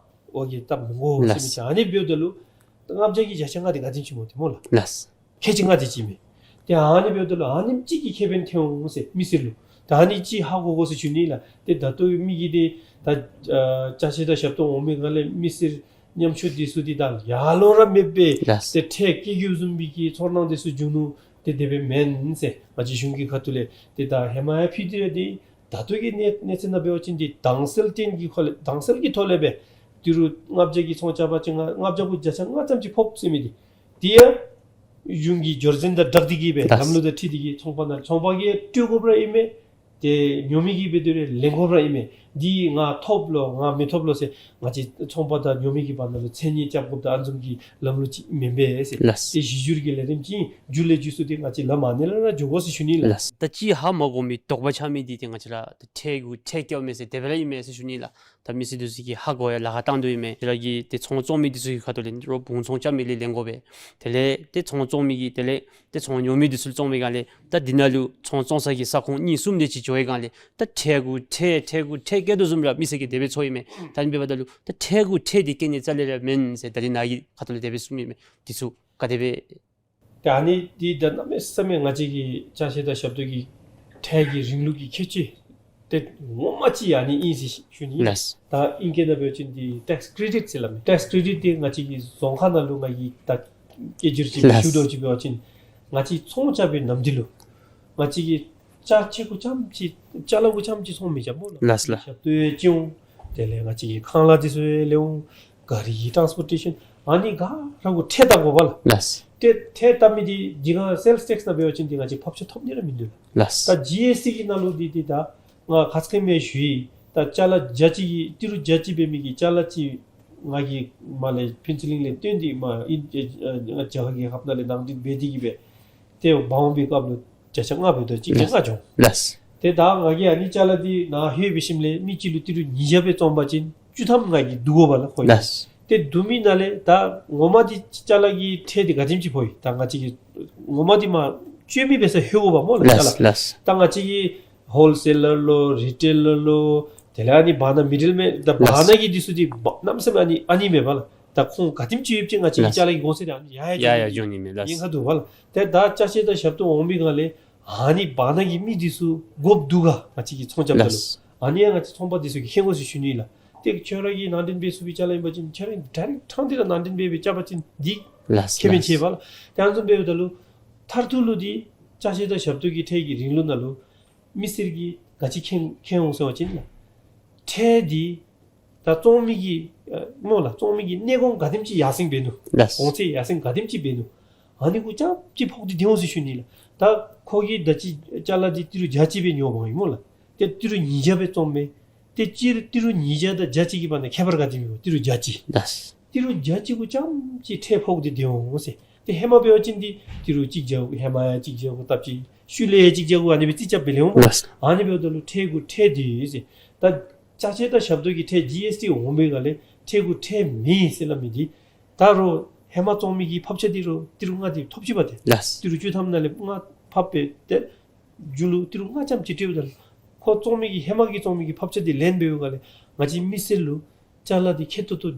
འོ་གི་བཏབ་མི་དགོ་ཟེར་མི་ལགས། ཅིག། ཨ་ནི་འབདཝ་ད་ལུ་ལྔ་བརྒྱ་གི་བརྒྱ་ཆ་ལྔ་འདི་ག་དེམ་ཅིག་སྨོ་ཏེ་སྨོ་ལགས། ལགས། ཁལ་གཅིག་ལྔ་དེ་ཅིག་མས། ཏེ་ཨ་ནི་འབདཝ་ད་ལུ་ཨ་ནེམ་ཅིག་གི་ཁེ་ཕན་ཐོན་འོང་ཟེར་མི་སེར་ལུ། ད་ཨ་ནི་ཅིག་ཧ་གོ་དགོ་ཟེར་ཞུ་ནི་ལགས། ཏེ་ད་ལྟོ་མི་གིས་ཏེ་ད་ཨ་ཅ་ཆས་དང་ཞབས་ཏོག་འོང་མི་སྒང་ལས་མི་སེར་ཉམ་ཆུང་འདི་ཚུ་འདི་ད་ཡར་ལོང་ར་མེད་པའི། ལགས། ཏེ་ཁྲལ་བཀལ་དགོཔ་བཟུམ་མའི་གི་ཚོར་སྣང་འདི་ཚུ་འབྱུང་ནུག། ཏེ་དེ་སྦེ་མེན་ཟེར། ང་བཅས་གཞུང་གི་ཁ་ཐུག་ལས་ཏེ་ད་ཧེ་མ་ཡང་ཕུལ་ཏེ་ར་འདི་ད་ལྟོ་གི་གནས་གནས་ཚད་ནང་འབད་བ་ཅིན་འདི་དྭངས་གསལ་ཅན་གྱི་ཁ་ལས་དྭངས་གསལ་གྱི་ཐོག་ལས་སྦེ་ཏི་རུ་ལྔ་བརྒྱ་གི་ཚོང་རྐྱབ་པ་ཅིན་ལྔ་བརྒྱ་གུ་བརྒྱ་ཆ་ལྔ་ཙམ་ཅིག་ཕོགཔ་ཟེར་མི་འདི་འདི་ཡང་གཞུང་གི་སྦྱོར་ཟིན་དང་སྦྲགས་ཏེ་གིས་སྦེ། ལགས། ལམ་ལུགས་དང་འཁྲིལ་ཏེ་གིས་ཚོང་པ་ནང་ཚོང་པ་གིས་སྤྲོད་དགོཔ་ར་ཨིན་མས། ཏེ་ཉོ་མི་གིས་འབད་དེ་ར་ལེན་དགོཔ་ར་ཨིན་མས། འདི་ང་ཐོབ་ལོ་ང་མི་ཐོབ་ལོ་ཟེར་ང་བཅས་ཚོང་པ་དང་ཉོ་མི་གི་བར་ན་ལུ་མཚན་ཉིད་རྐྱབ་དགོཔ་དང་ཨ་ནི་བཟུམ་གྱི་ལམ་ལུགས་ཅིག་མེན་པས་ཟེར། ལགས། ཏེ་གཞི་འགྱུར་གྱི་ལས་རིམ་ཅིག་མཇུག་ལས་མཇུག་སུ་ཏེ་ང་བཅས་ལམ་ཨ་ནི་ལས་ར་འགྱོ་དགོ་ཟེར་ཞུ་ནི་ལགས། ལགས། ད་ཅི་ཧ་མ་གོ་མི་དོགས་པ་ཆགས་མི་འདི་ཏེ་ང་བཅས་ར་ད་ཁྲལ་གུ་ཁྲལ་བཀལཝ་མས་ཟེར་དེ་སྦེ་ར་ཨིན་མས་ཟེར་ཞུ་ནི་ལགས། ད་མི་སེར་འདི་ཚུ་གིས་ཧ་གོ་ཡར་ལཱ་ཁག་བཏང་དོ་ཨིན་མས། ང་བཅས་ར་གི་ཏེ་ཚོང་བཙོང་མི་འདི་ཚུ་གི་ཁ་ཐུག་ལས་རོགས་བུང་ཚོང་རྐྱབ་མི་ལས་ལེན་དགོ་པས། དེ་ལས་ཏེ་ཚོང་བཙོང་མི་གིས་དེ་ལས་ཏེ་ཚོང་ཉོ་མི་འདི་ཚུ་བཙོང་མི་སྒང་ལས་ད་འདི་ནང་ལུ་ཚོང་བཙོང་ས་གི་ས་ཁོངས་གཉིས་གསུམ་དེ་ཅིག་འགྱོ་བའི་སྒང་ལས་ད་ཁྲལ་གུ་ཁྲལ་ཁྲལ་གུ་ཁྲལ་བཀལ་དོ་བཟུམ་ར་མི་སེར་གྱིས་དེ་སྦེ་ཚོར་ཨིན་མས། ད་ཨ་ནི་འབདཝ་ད་ལུ་ད་ཁྲལ་གུ་ཁྲལ་འདི་བཀལ་ནི་རྩ་ལས་ར་མེན་ཟེར་ད་རིས་ནཱ་གི་ཁ་ཐུག་ལས་དེ་སྦེ་གསུངམ་ཨིན་མས། འདི་ཚུ་ག་དེ་སྦེ། ཏེ་ཨ་ནི་འདི་ད་གནམ་མེད་ས་མེད་ང་བཅས་ཀྱི་ཅ་ཆས་དང་ཞབས་ཏོག་གི་ཁྲལ་གྱི་རིང་ལུགས་ཀྱི་ཁྱད་ཆོས་ཏེ་ངོ་མ་ཅིག་ཨ་ནི་ཨིན་ཟེར་ཞུ་ནི། ལགས། ད་ཨིང་སྐད་ནང་འབད་བ་ཅིན་འདི་ཊེགསི་ཀི་རེ་ཌིཊ་ཟེར་སླབ་མས། ཊེགསི་ཀི་རེ་ཌིཊ་འདི་ང་བཅས་ཀྱི་རྫོང་ཁག་ནང་ལུ་ང་གིས་ད་སྐད་སྒྱུར་ཅིག་ལགས། ཞུ་དོ་ཅིག་འབད་བ་ཅིན་ང་བཅས་ཚོང་རྐྱབ་པའི་ནམ་དུས་ལུ་ང་བཅས་ཀྱིས་ཅ་ཆས་གུ་རྐྱངམ་ཅིག་ཅ་ལ་གུ་རྐྱངམ་ཅིག་ཚོང་མི་རྐྱབ་སྨོ་ལགས། ལགས་ལགས། ཞབས་ཏོག་ཡང་ཅིག་འོང་། དེ་ལས་ང་བཅས་ཀྱི་ཁང་གླ་འདི་ཚུ་ཡང་ལེན་འོང་། ག་རི་གི་ཊཱནསི་པོར་ཊེ་ཤཱན་ཨ་ནི་ག་ར་གུ་ཁྲལ་བཏབ་དགོ་པས་ལགས། ལགས། ཏེ་ཁྲལ་བཏབ་མི་འདི་འདི་ག་སེལསི་ཊེགསི་ནང་འབད་བ་ཅིན་འདི་ང་བཅས་ཕབ་ཆ་ཐོབ་ནི་ར་མིན་འདུག་ལགས། ལགས། ད་ཇི་ཨེསི་ཊི་གི་ནང་ལུ་འདི་འདི་ད་ང་ཁ་ཙ་ཁ་ཉིནམ་ཞུ་ཡི། ད་ཅ་ལ་བརྒྱ་ཅིག་གི་ཏི་རུ་བརྒྱ་ཅིག་འབད་མི་གི་ཅ་ལ་ཅིག་ང་གིས་མར་ལས་ཕུན་ཚོགས་གླིང་ལས་བཏོན་ཏེ་མར་ཨིན་ཨེ་ཨེ་རྒྱ་གར་རྒྱལ་ཁབ་ནང་ལས་ནང་འདྲེན་འབད་དེ་གིས་སྦེ་ཏེ་འབག་འོང་པའི་སྐབས་ལུ་བརྒྱ་ཆ་ལྔ་འབད་དོ་ཅིག་བརྒྱ་ཆ་ལྔ་འགྱོ། ལགས། ཏེ་ད་ང་གིས་ཨ་ནི་ཅ་ལ་འདི་ནཱ་ལྷོད་འབད་ཞིནམ་ལས་མི་གཅིག་ལུ་ཏི་རུ་ཉིས་བརྒྱ་སྦེ་བཙོང་པ་ཅིན་བཅུ་ཐམ་ང་གིས་བསྡུ་དགོ་པས་ལགས་ཁོ་གིས། ལགས། ཏེ་བསྡུ་མི་ནང་ལས་ད་ངོ་མ་འདི་ཅ་ལ་གི་ཁྲལ་འདི་ག་དེམ་ཅིག་ཕོག་ཡི། ད་ང་བཅས་ཀྱིས་ངོ་མ་འདི་མར་སྤྱོད་མི་འབད་སར་ལྷོད་དགོ་པས་སྨོ་ལགས་ཅ་ལགས། ལགས། ད་ང་བཅས་ཀྱི་ཧོལ་སེ་ལར་ལོ་རི་ཊེ་ལར་ལོ་དེ་ལས་ཨ་ནི་བར་ན་མི་ཌལ་མེན་ད་བར་ན་གི་འདི་ཚུ་འདི་གནམ་མེད་ས་མེད་ཨ་ནི་ཨ་ནི་མེད་པས་ལགས། ད་ཁོང་ག་དེམ་ཅིག་ཡོད་ཅིག་ང་བཅས་ཀྱི་ཅ་ལགས་ལ་གི་གོང་ཚད་འདི་ཨ་ནི་ཡར་ཡར་ཡར་ཡར་འགྱོ་ནི་མས་ལགས། ཉེན་ཁ་འདུག་པས་ལགས། ཏེ་ད་ཅ་ཆས་དང་ཞབས་ཏོག་འོང་མི་སྒང་ལས་ཨ་ནི་བར་ན་གི་མི་འདི་ཚུ་དགོཔ་འདུག་ག་ང་བཅས་ཀྱིས་ཚོང་རྐྱབ་ད་ལུ། ལགས། ཨ་ནི་ཡང་ང་བཅས་ཚོང་པ་འདི་ཚུ་གིས་མཁྱེན་དགོ་ཟེར་ཞུ་ནི་ལགས། ཏེ་ཁྱོད་ར་གིས་ནང་འདྲེན་འབད་ཚུགས་པའི་ཅ་ལ་ཨིན་པ་ཅིན་ཁྱོད་ར་ཌའི་རེཀཊ་ཕྲང་སྟེ་ར་ནང་འདྲེན་འབད་སྦེ་རྐྱབ་པ་ཅིན་འདི་ལགས་ཁེ་ཕན་ཆེ་བས་ལགས། ཏེ་ཨ་ནི་བཟུམ་འབདཝ་ད་ལུ་མཐར་ཐུག་ལུ་འདི་ཅ་ཆས་དང་ཞབས་ཏོག་གི་ཁྲལ་གྱི་རིང་ལུགས་ནང་ལུ་མི་སེར་གྱིས་ག་ཅི་མཁྱེན་མཁྱེན་འོང་ཟེར་བ་ཅིན་ལགས། ཁྲལ་འདི་ད་བཙོང་མི་གི་ཨ་སྨོ་ལགས་བཙོང་མི་གི་གནས་གོང་ག་དེམ་ཅིག་ཡར་སེང་འབད་ནུག། ལགས། གོང་ཚད་ཡར་སེང་ག་དེམ་ཅིག་འབད་ནུག། ཨ་ནི་གུ་རྐྱངམ་ཅིག་ཕོག་སྟེ་སྡོད་འོང་ཟེར་ཞུ་ནི་ལགས། ད་ཁོ་གིས་ད་ཅི་ཅ་ལ་འདི་ཏི་རུ་བརྒྱ་ཅིག་སྦེ་ཉོ་འོང་ཡི་སྨོ་ལགས། ཏེ་ཏི་རུ་ཉིས་བརྒྱ་སྦེ་བཙོང་མས། ཏེ་སྤྱིར་ཏི་རུ་ཉིས་བརྒྱ་དང་བརྒྱ་ཅིག་གི་བར་ན་ཁྱད་པར་ག་དེམ་ཡོད། ཏི་རུ་བརྒྱ་ཅིག། ལགས། ཏི་རུ་བརྒྱ་ཅིག་གུ་རྐྱངམ་ཅིག་ཁྲལ་ཕོག་སྟེ་སྡོད་འོང་ཟེར། ཏེ་ཧེ་མ་འབད་བ་ཅིན་འདི་ཏི་རུ་གཅིག་བརྒྱ་གུ་ཧེ་མ་ཡང་གཅིག་བརྒྱ་གུ་བཏབ་ཅི། ཤུལ་ལས་གཅིག་བརྒྱ་གུ་ཨ་ནི་སྦེ་རྩིས་རྐྱབ་སྦེ་ལེན་འོང་། ལགས། ཨ་ནི་འབདཝ་ད་ལུ་ཁྲལ་གུ་ཁྲལ་འདུག་ཟེར། ད་ཅ་ཆས་དང་ཞབས་ཏོག་གི་ཁྲལ་ཇི་ཨེསི་ཊི་འོང་པའི་སྒང་ལས་ཁྲལ་གུ་ཁྲལ་མེད་ཟེར་སླབ་མི་འདི་ད་རུང་ཧེ་མ་བཙོང་མི་གི་ཕབ་ཆ་འདི་རུང་ཏི་རུ་ལྔ་འདི་ཐོབ་ཅི་པ་ཏེ། ལགས། ཏི་རུ་བཅུ་ཐམ་ནང་ལས་ལྔ་ཕབ་སྦེ་ཏེ་མཇུག་ལུ་ཏི་རུ་ལྔ་ཙམ་ཅིག་སྤྲོདཔ་ད་ལུ་ཁོ་བཙོང་མི་གི་ཧེ་མ་གི་བཙོང་མི་གི་ཕབ་ཆ་འདི་ལེན་འབདཝ་ད་ལུ་ང་བཅས་མི་སེར་ལུ་ཅ་ལ་འདི་ཁེ་ཏོག་ཏོ་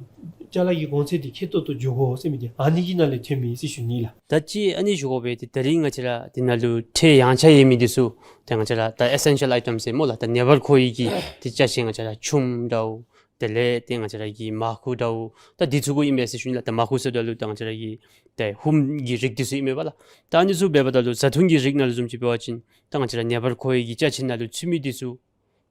ཅ་ལ་གི་གོང་ཚད་འདི་ཁེ་ཏོག་ཏོ་འགྱོ་དགོ་ཟེར་མི་འདི་ཨ་ནི་གི་ནང་ལས་ཐོན་མི་ཟེར་ཞུ་ནི་ལགས། ད་ཅི་ཨ་ནི་ཞུ་དགོ་པས། ཏེ་ད་རིས་ང་བཅས་ར་འདི་ནང་ལུ་ཁྲལ་ཡངས་ཆག་ཡོད་མི་འདི་ཚུ་ཏེ་ང་བཅས་ར་ད་ཨེ་སེན་ཤལ་ཨའི་ཊམ་ཟེར་སྨོ་ལགས། ད་ངེས་པར་དགོ་ཡི་གི་ཏེ་ཅ་ཆས་ང་བཅས་ར་ཆུམ་འདྲཝ་དེ་ལས་ཏེ་ང་བཅས་ར་གི་མར་ཁུ་འདྲཝ་ད་འདི་ཚུ་གུ་ཨིན་མས་ཟེར་ཞུ་ནི་ལགས། ད་མར་ཁུ་ཟེརཝ་ད་ལུ་ད་ང་བཅས་ར་གི་ཏེ་ཧུམ་གྱི་རིགས་འདི་ཚུ་ཨིན་མས་པ་ལགས། ད་ཨ་ནི་ཚུ་འབདཝ་ད་ལུ་བཟའ་འཐུང་གི་རིགས་ནང་ལུ་བཟུམ་ཅིག་འབད་བ་ཅིན་ད་ང་བཅས་ར་ངེས་པར་དགོ་ཡི་གི་ཅ་ཆས་ནང་ལུ་ཚུད་མི་འདི་ཚུ་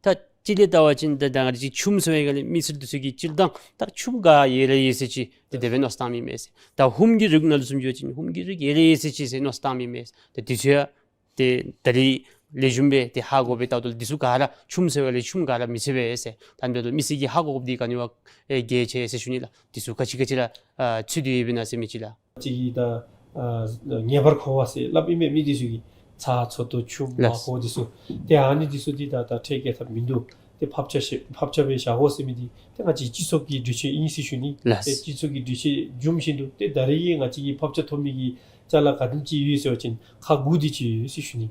ད་ཅིག་ལས་བལྟ་བ་ཅིན་ད་ད་ང་བཅས་ཆུམ་ཟེར་བའི་སྒང་ལས་མི་སེར་འདི་ཚུ་གིས་སྤྱིར་བཏང་ད་ཆུམ་ག་ཡོད་ར་ཡོད་ཟེར་ཅིག་ཏེ་དེ་སྦེ་མནོ་བསམ་བཏངམ་ཨིན་མས་ཟེར། ད་ཧུམ་གྱི་རིགས་ནང་ལུ་བཟུམ་ཅིག་འབད་བ་ཅིན་ཧུམ་གྱི་རིགས་ཡོད་ར་ཡོད་ཟེར་ཅིག་ཟེར་མནོ་བསམ་བཏངམ་ཨིན་མས་ཟེར། ད་འདི་ཚུ་ཡང་ཏེ་ད་རིས་ལེགས་ཤོམ་སྦེ་ཏེ་ཧ་གོ་སྦེ་བལྟཝ་ད་ལུ་འདི་ཚུ་ག་ར་ཆུམ་ཟེར་བའི་སྒང་ལས་ཆུམ་ག་ར་མི་ཚུད་པས་ཟེར། ད་འདི་ལུ་མི་སེར་གྱིས་ཧ་གོ་དགོཔ་འདི་ག་ནི་བ་ཨེ་གལ་ཆེ་ཟེར་ཞུ་ནི་ལགས། འདི་ཚུ་ག་ཅི་ག་ཅི་ར་ཨ་ཚུད་དེ་ཡོདཔ་ཨིན་ན་ཟེར་མི་ཅིག་ལགས། ཅིག་གིས་ད་ཨ་ངེས་པར་དགོ་པས་ཟེར་སླབ་ཨིན་མས། མི་འདི་ཚུ་གིས་ཚྭ་ཚོད་ལྟོ་ཆུམ་ལགས། མར་ཁུ་འདི་ཚུ། ཏེ་ཨ་ནི་འདི་ཚུ་འདི་ད་ད་ཁྲལ་བཀལ་ཐབས་མིན་འདུག། ཏེ་ཕབ་ཆ་ཤེ་ཕབ་ཆ་སྦེ་བཞག་དགོ་ཟེར་མི་འདི་ཏེ་ང་བཅས་སྤྱི་ཚོགས་ཀྱི་གྲོས་ཆོད་ཨིན་ཟེར་ཞུ་ནི། ལགས། ཏེ་སྤྱི་ཚོགས་ཀྱི་གྲོས་ཆོད་བཟུམ་བཞིན་དུ་ཏེ་ད་རིས་ང་བཅས་ཀྱིས་ཕབ་ཆ་ཐོབ་མི་གི་ཅ་ལ་ག་དེམ་ཅིག་ཡོད་ཟེར་བ་ཅིན་ཁག་དགུ་དེ་ཅིག་ཡོད་ཟེར་ཞུ་ནི།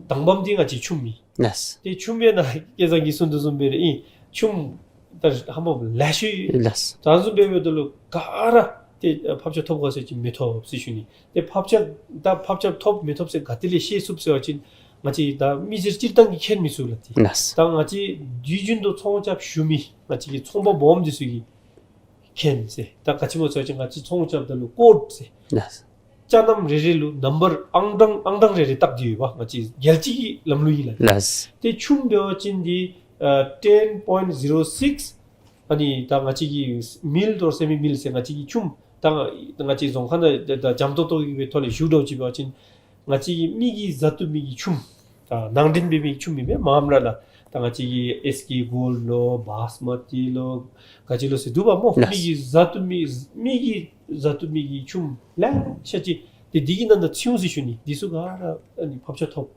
དང་པམ་འདི་ང་བཅས་ཆུམ་ཨིན། ལགས། ཏེ་ཆུམ་སྦེ་ན་སྐལ་བཟང་གིས་གསུང་དོ་བཟུམ་སྦེ་ར་ཨིན། ཆུམ་ད་ཧ་མ་ལེ་ཤ་ཡོད། ལགས། ད་བཟུམ་སྦེ་འབདཝ་ད་ལུ་ག་ར་ཏེ་ཕབ་ཆ་ཐོབ་ག་ཟེར་བ་ཅིན་མི་ཐོབ་ཟེར་ཞུ་ནི། ཏེ་ཕབ་ཆ་ད་ཕབ་ཆ་ཐོབ་མི་ཐོབ་ཟེར་ག་ཏེ་ལས་ཤེས་ཚུགས་ཟེར་བ་ཅིན་ང་བཅས་ད་མི་སེར་སྤྱིར་བཏང་གིས་མཁྱེན་མི་ཚུགས་ལགས། ཏེ་ལགས། ད་ང་བཅས་དུས་རྒྱུན་དུ་ཚོང་རྐྱབ་ཞུ་མི་ང་བཅས་ཀྱི་ཚོང་པ་སྦོམ་འདི་ཚུ་གིས་མཁྱེན་ཟེར། ད་ག་ཅི་སྨོ་ཟེར་བ་ཅིན་ང་བཅས་ཚོང་རྐྱབ་ད་ལུ་ཀོཌ་ཟེར། ལགས། ཅ་སྣམ་རེ་རེ་ལུ་ནམ་བར་ཨང་གྲངས་ཨང་གྲངས་རེ་རེ་བཏགས་ཏེ་ཡོདཔ་ང་བཅས་རྒྱལ་སྤྱི་གི་ལམ་ལུགས་ཨིན་ལགས། ལགས། ཏེ་ཆུམ་འབད་བ་ཅིན་འདི་ཨ་ten point zero six། ཨ་ནི་ད་ང་བཅས་ཀྱི་མིལ་ཨོར་སེ་མི་མིལ་ཟེར་ང་བཅས་ཀྱི་ཆུམ་ད་ང་བཅས་རྫོང་ཁ་ནང་ད་ད་འཇམ་ཏོག་ཏོ་གི་སྦེ་ཐོག་ལས་ཞུ་འདྲཝ་ཅིག་འབད་བ་ཅིན་ང་བཅས་ཀྱི་མི་གིས་བཟའ་བཏུབ་མི་གི་ཆུམ་ད་ནང་འདྲེན་འབད་མི་གི་ཆུམ་ཨིན་མས། མངམ་ར་ལགས། ད་ང་བཅས་ཀྱི་ཨེས་ཀེ་གོལཌ་ལོ་བཱསྨ་ཏི་ལོ་ག་ཅི་ལོ་ཟེར་འདུག་པ་སྨོ། ལགས། མི་གིས་བཟའ་བཏུབ་མི་མི་གིས་བཟའ་བཏུབ་མི་གི་ཆུམ་ལེ་ཤ་ཅིག་ཏེ་འདི་གི་ནང་ན་ཚུད་འོང་ཟེར་ཞུ་ནི། འདི་ཚུ་ག་ར་ཨ་ནི་ཕབ་ཆ་ཐོབ།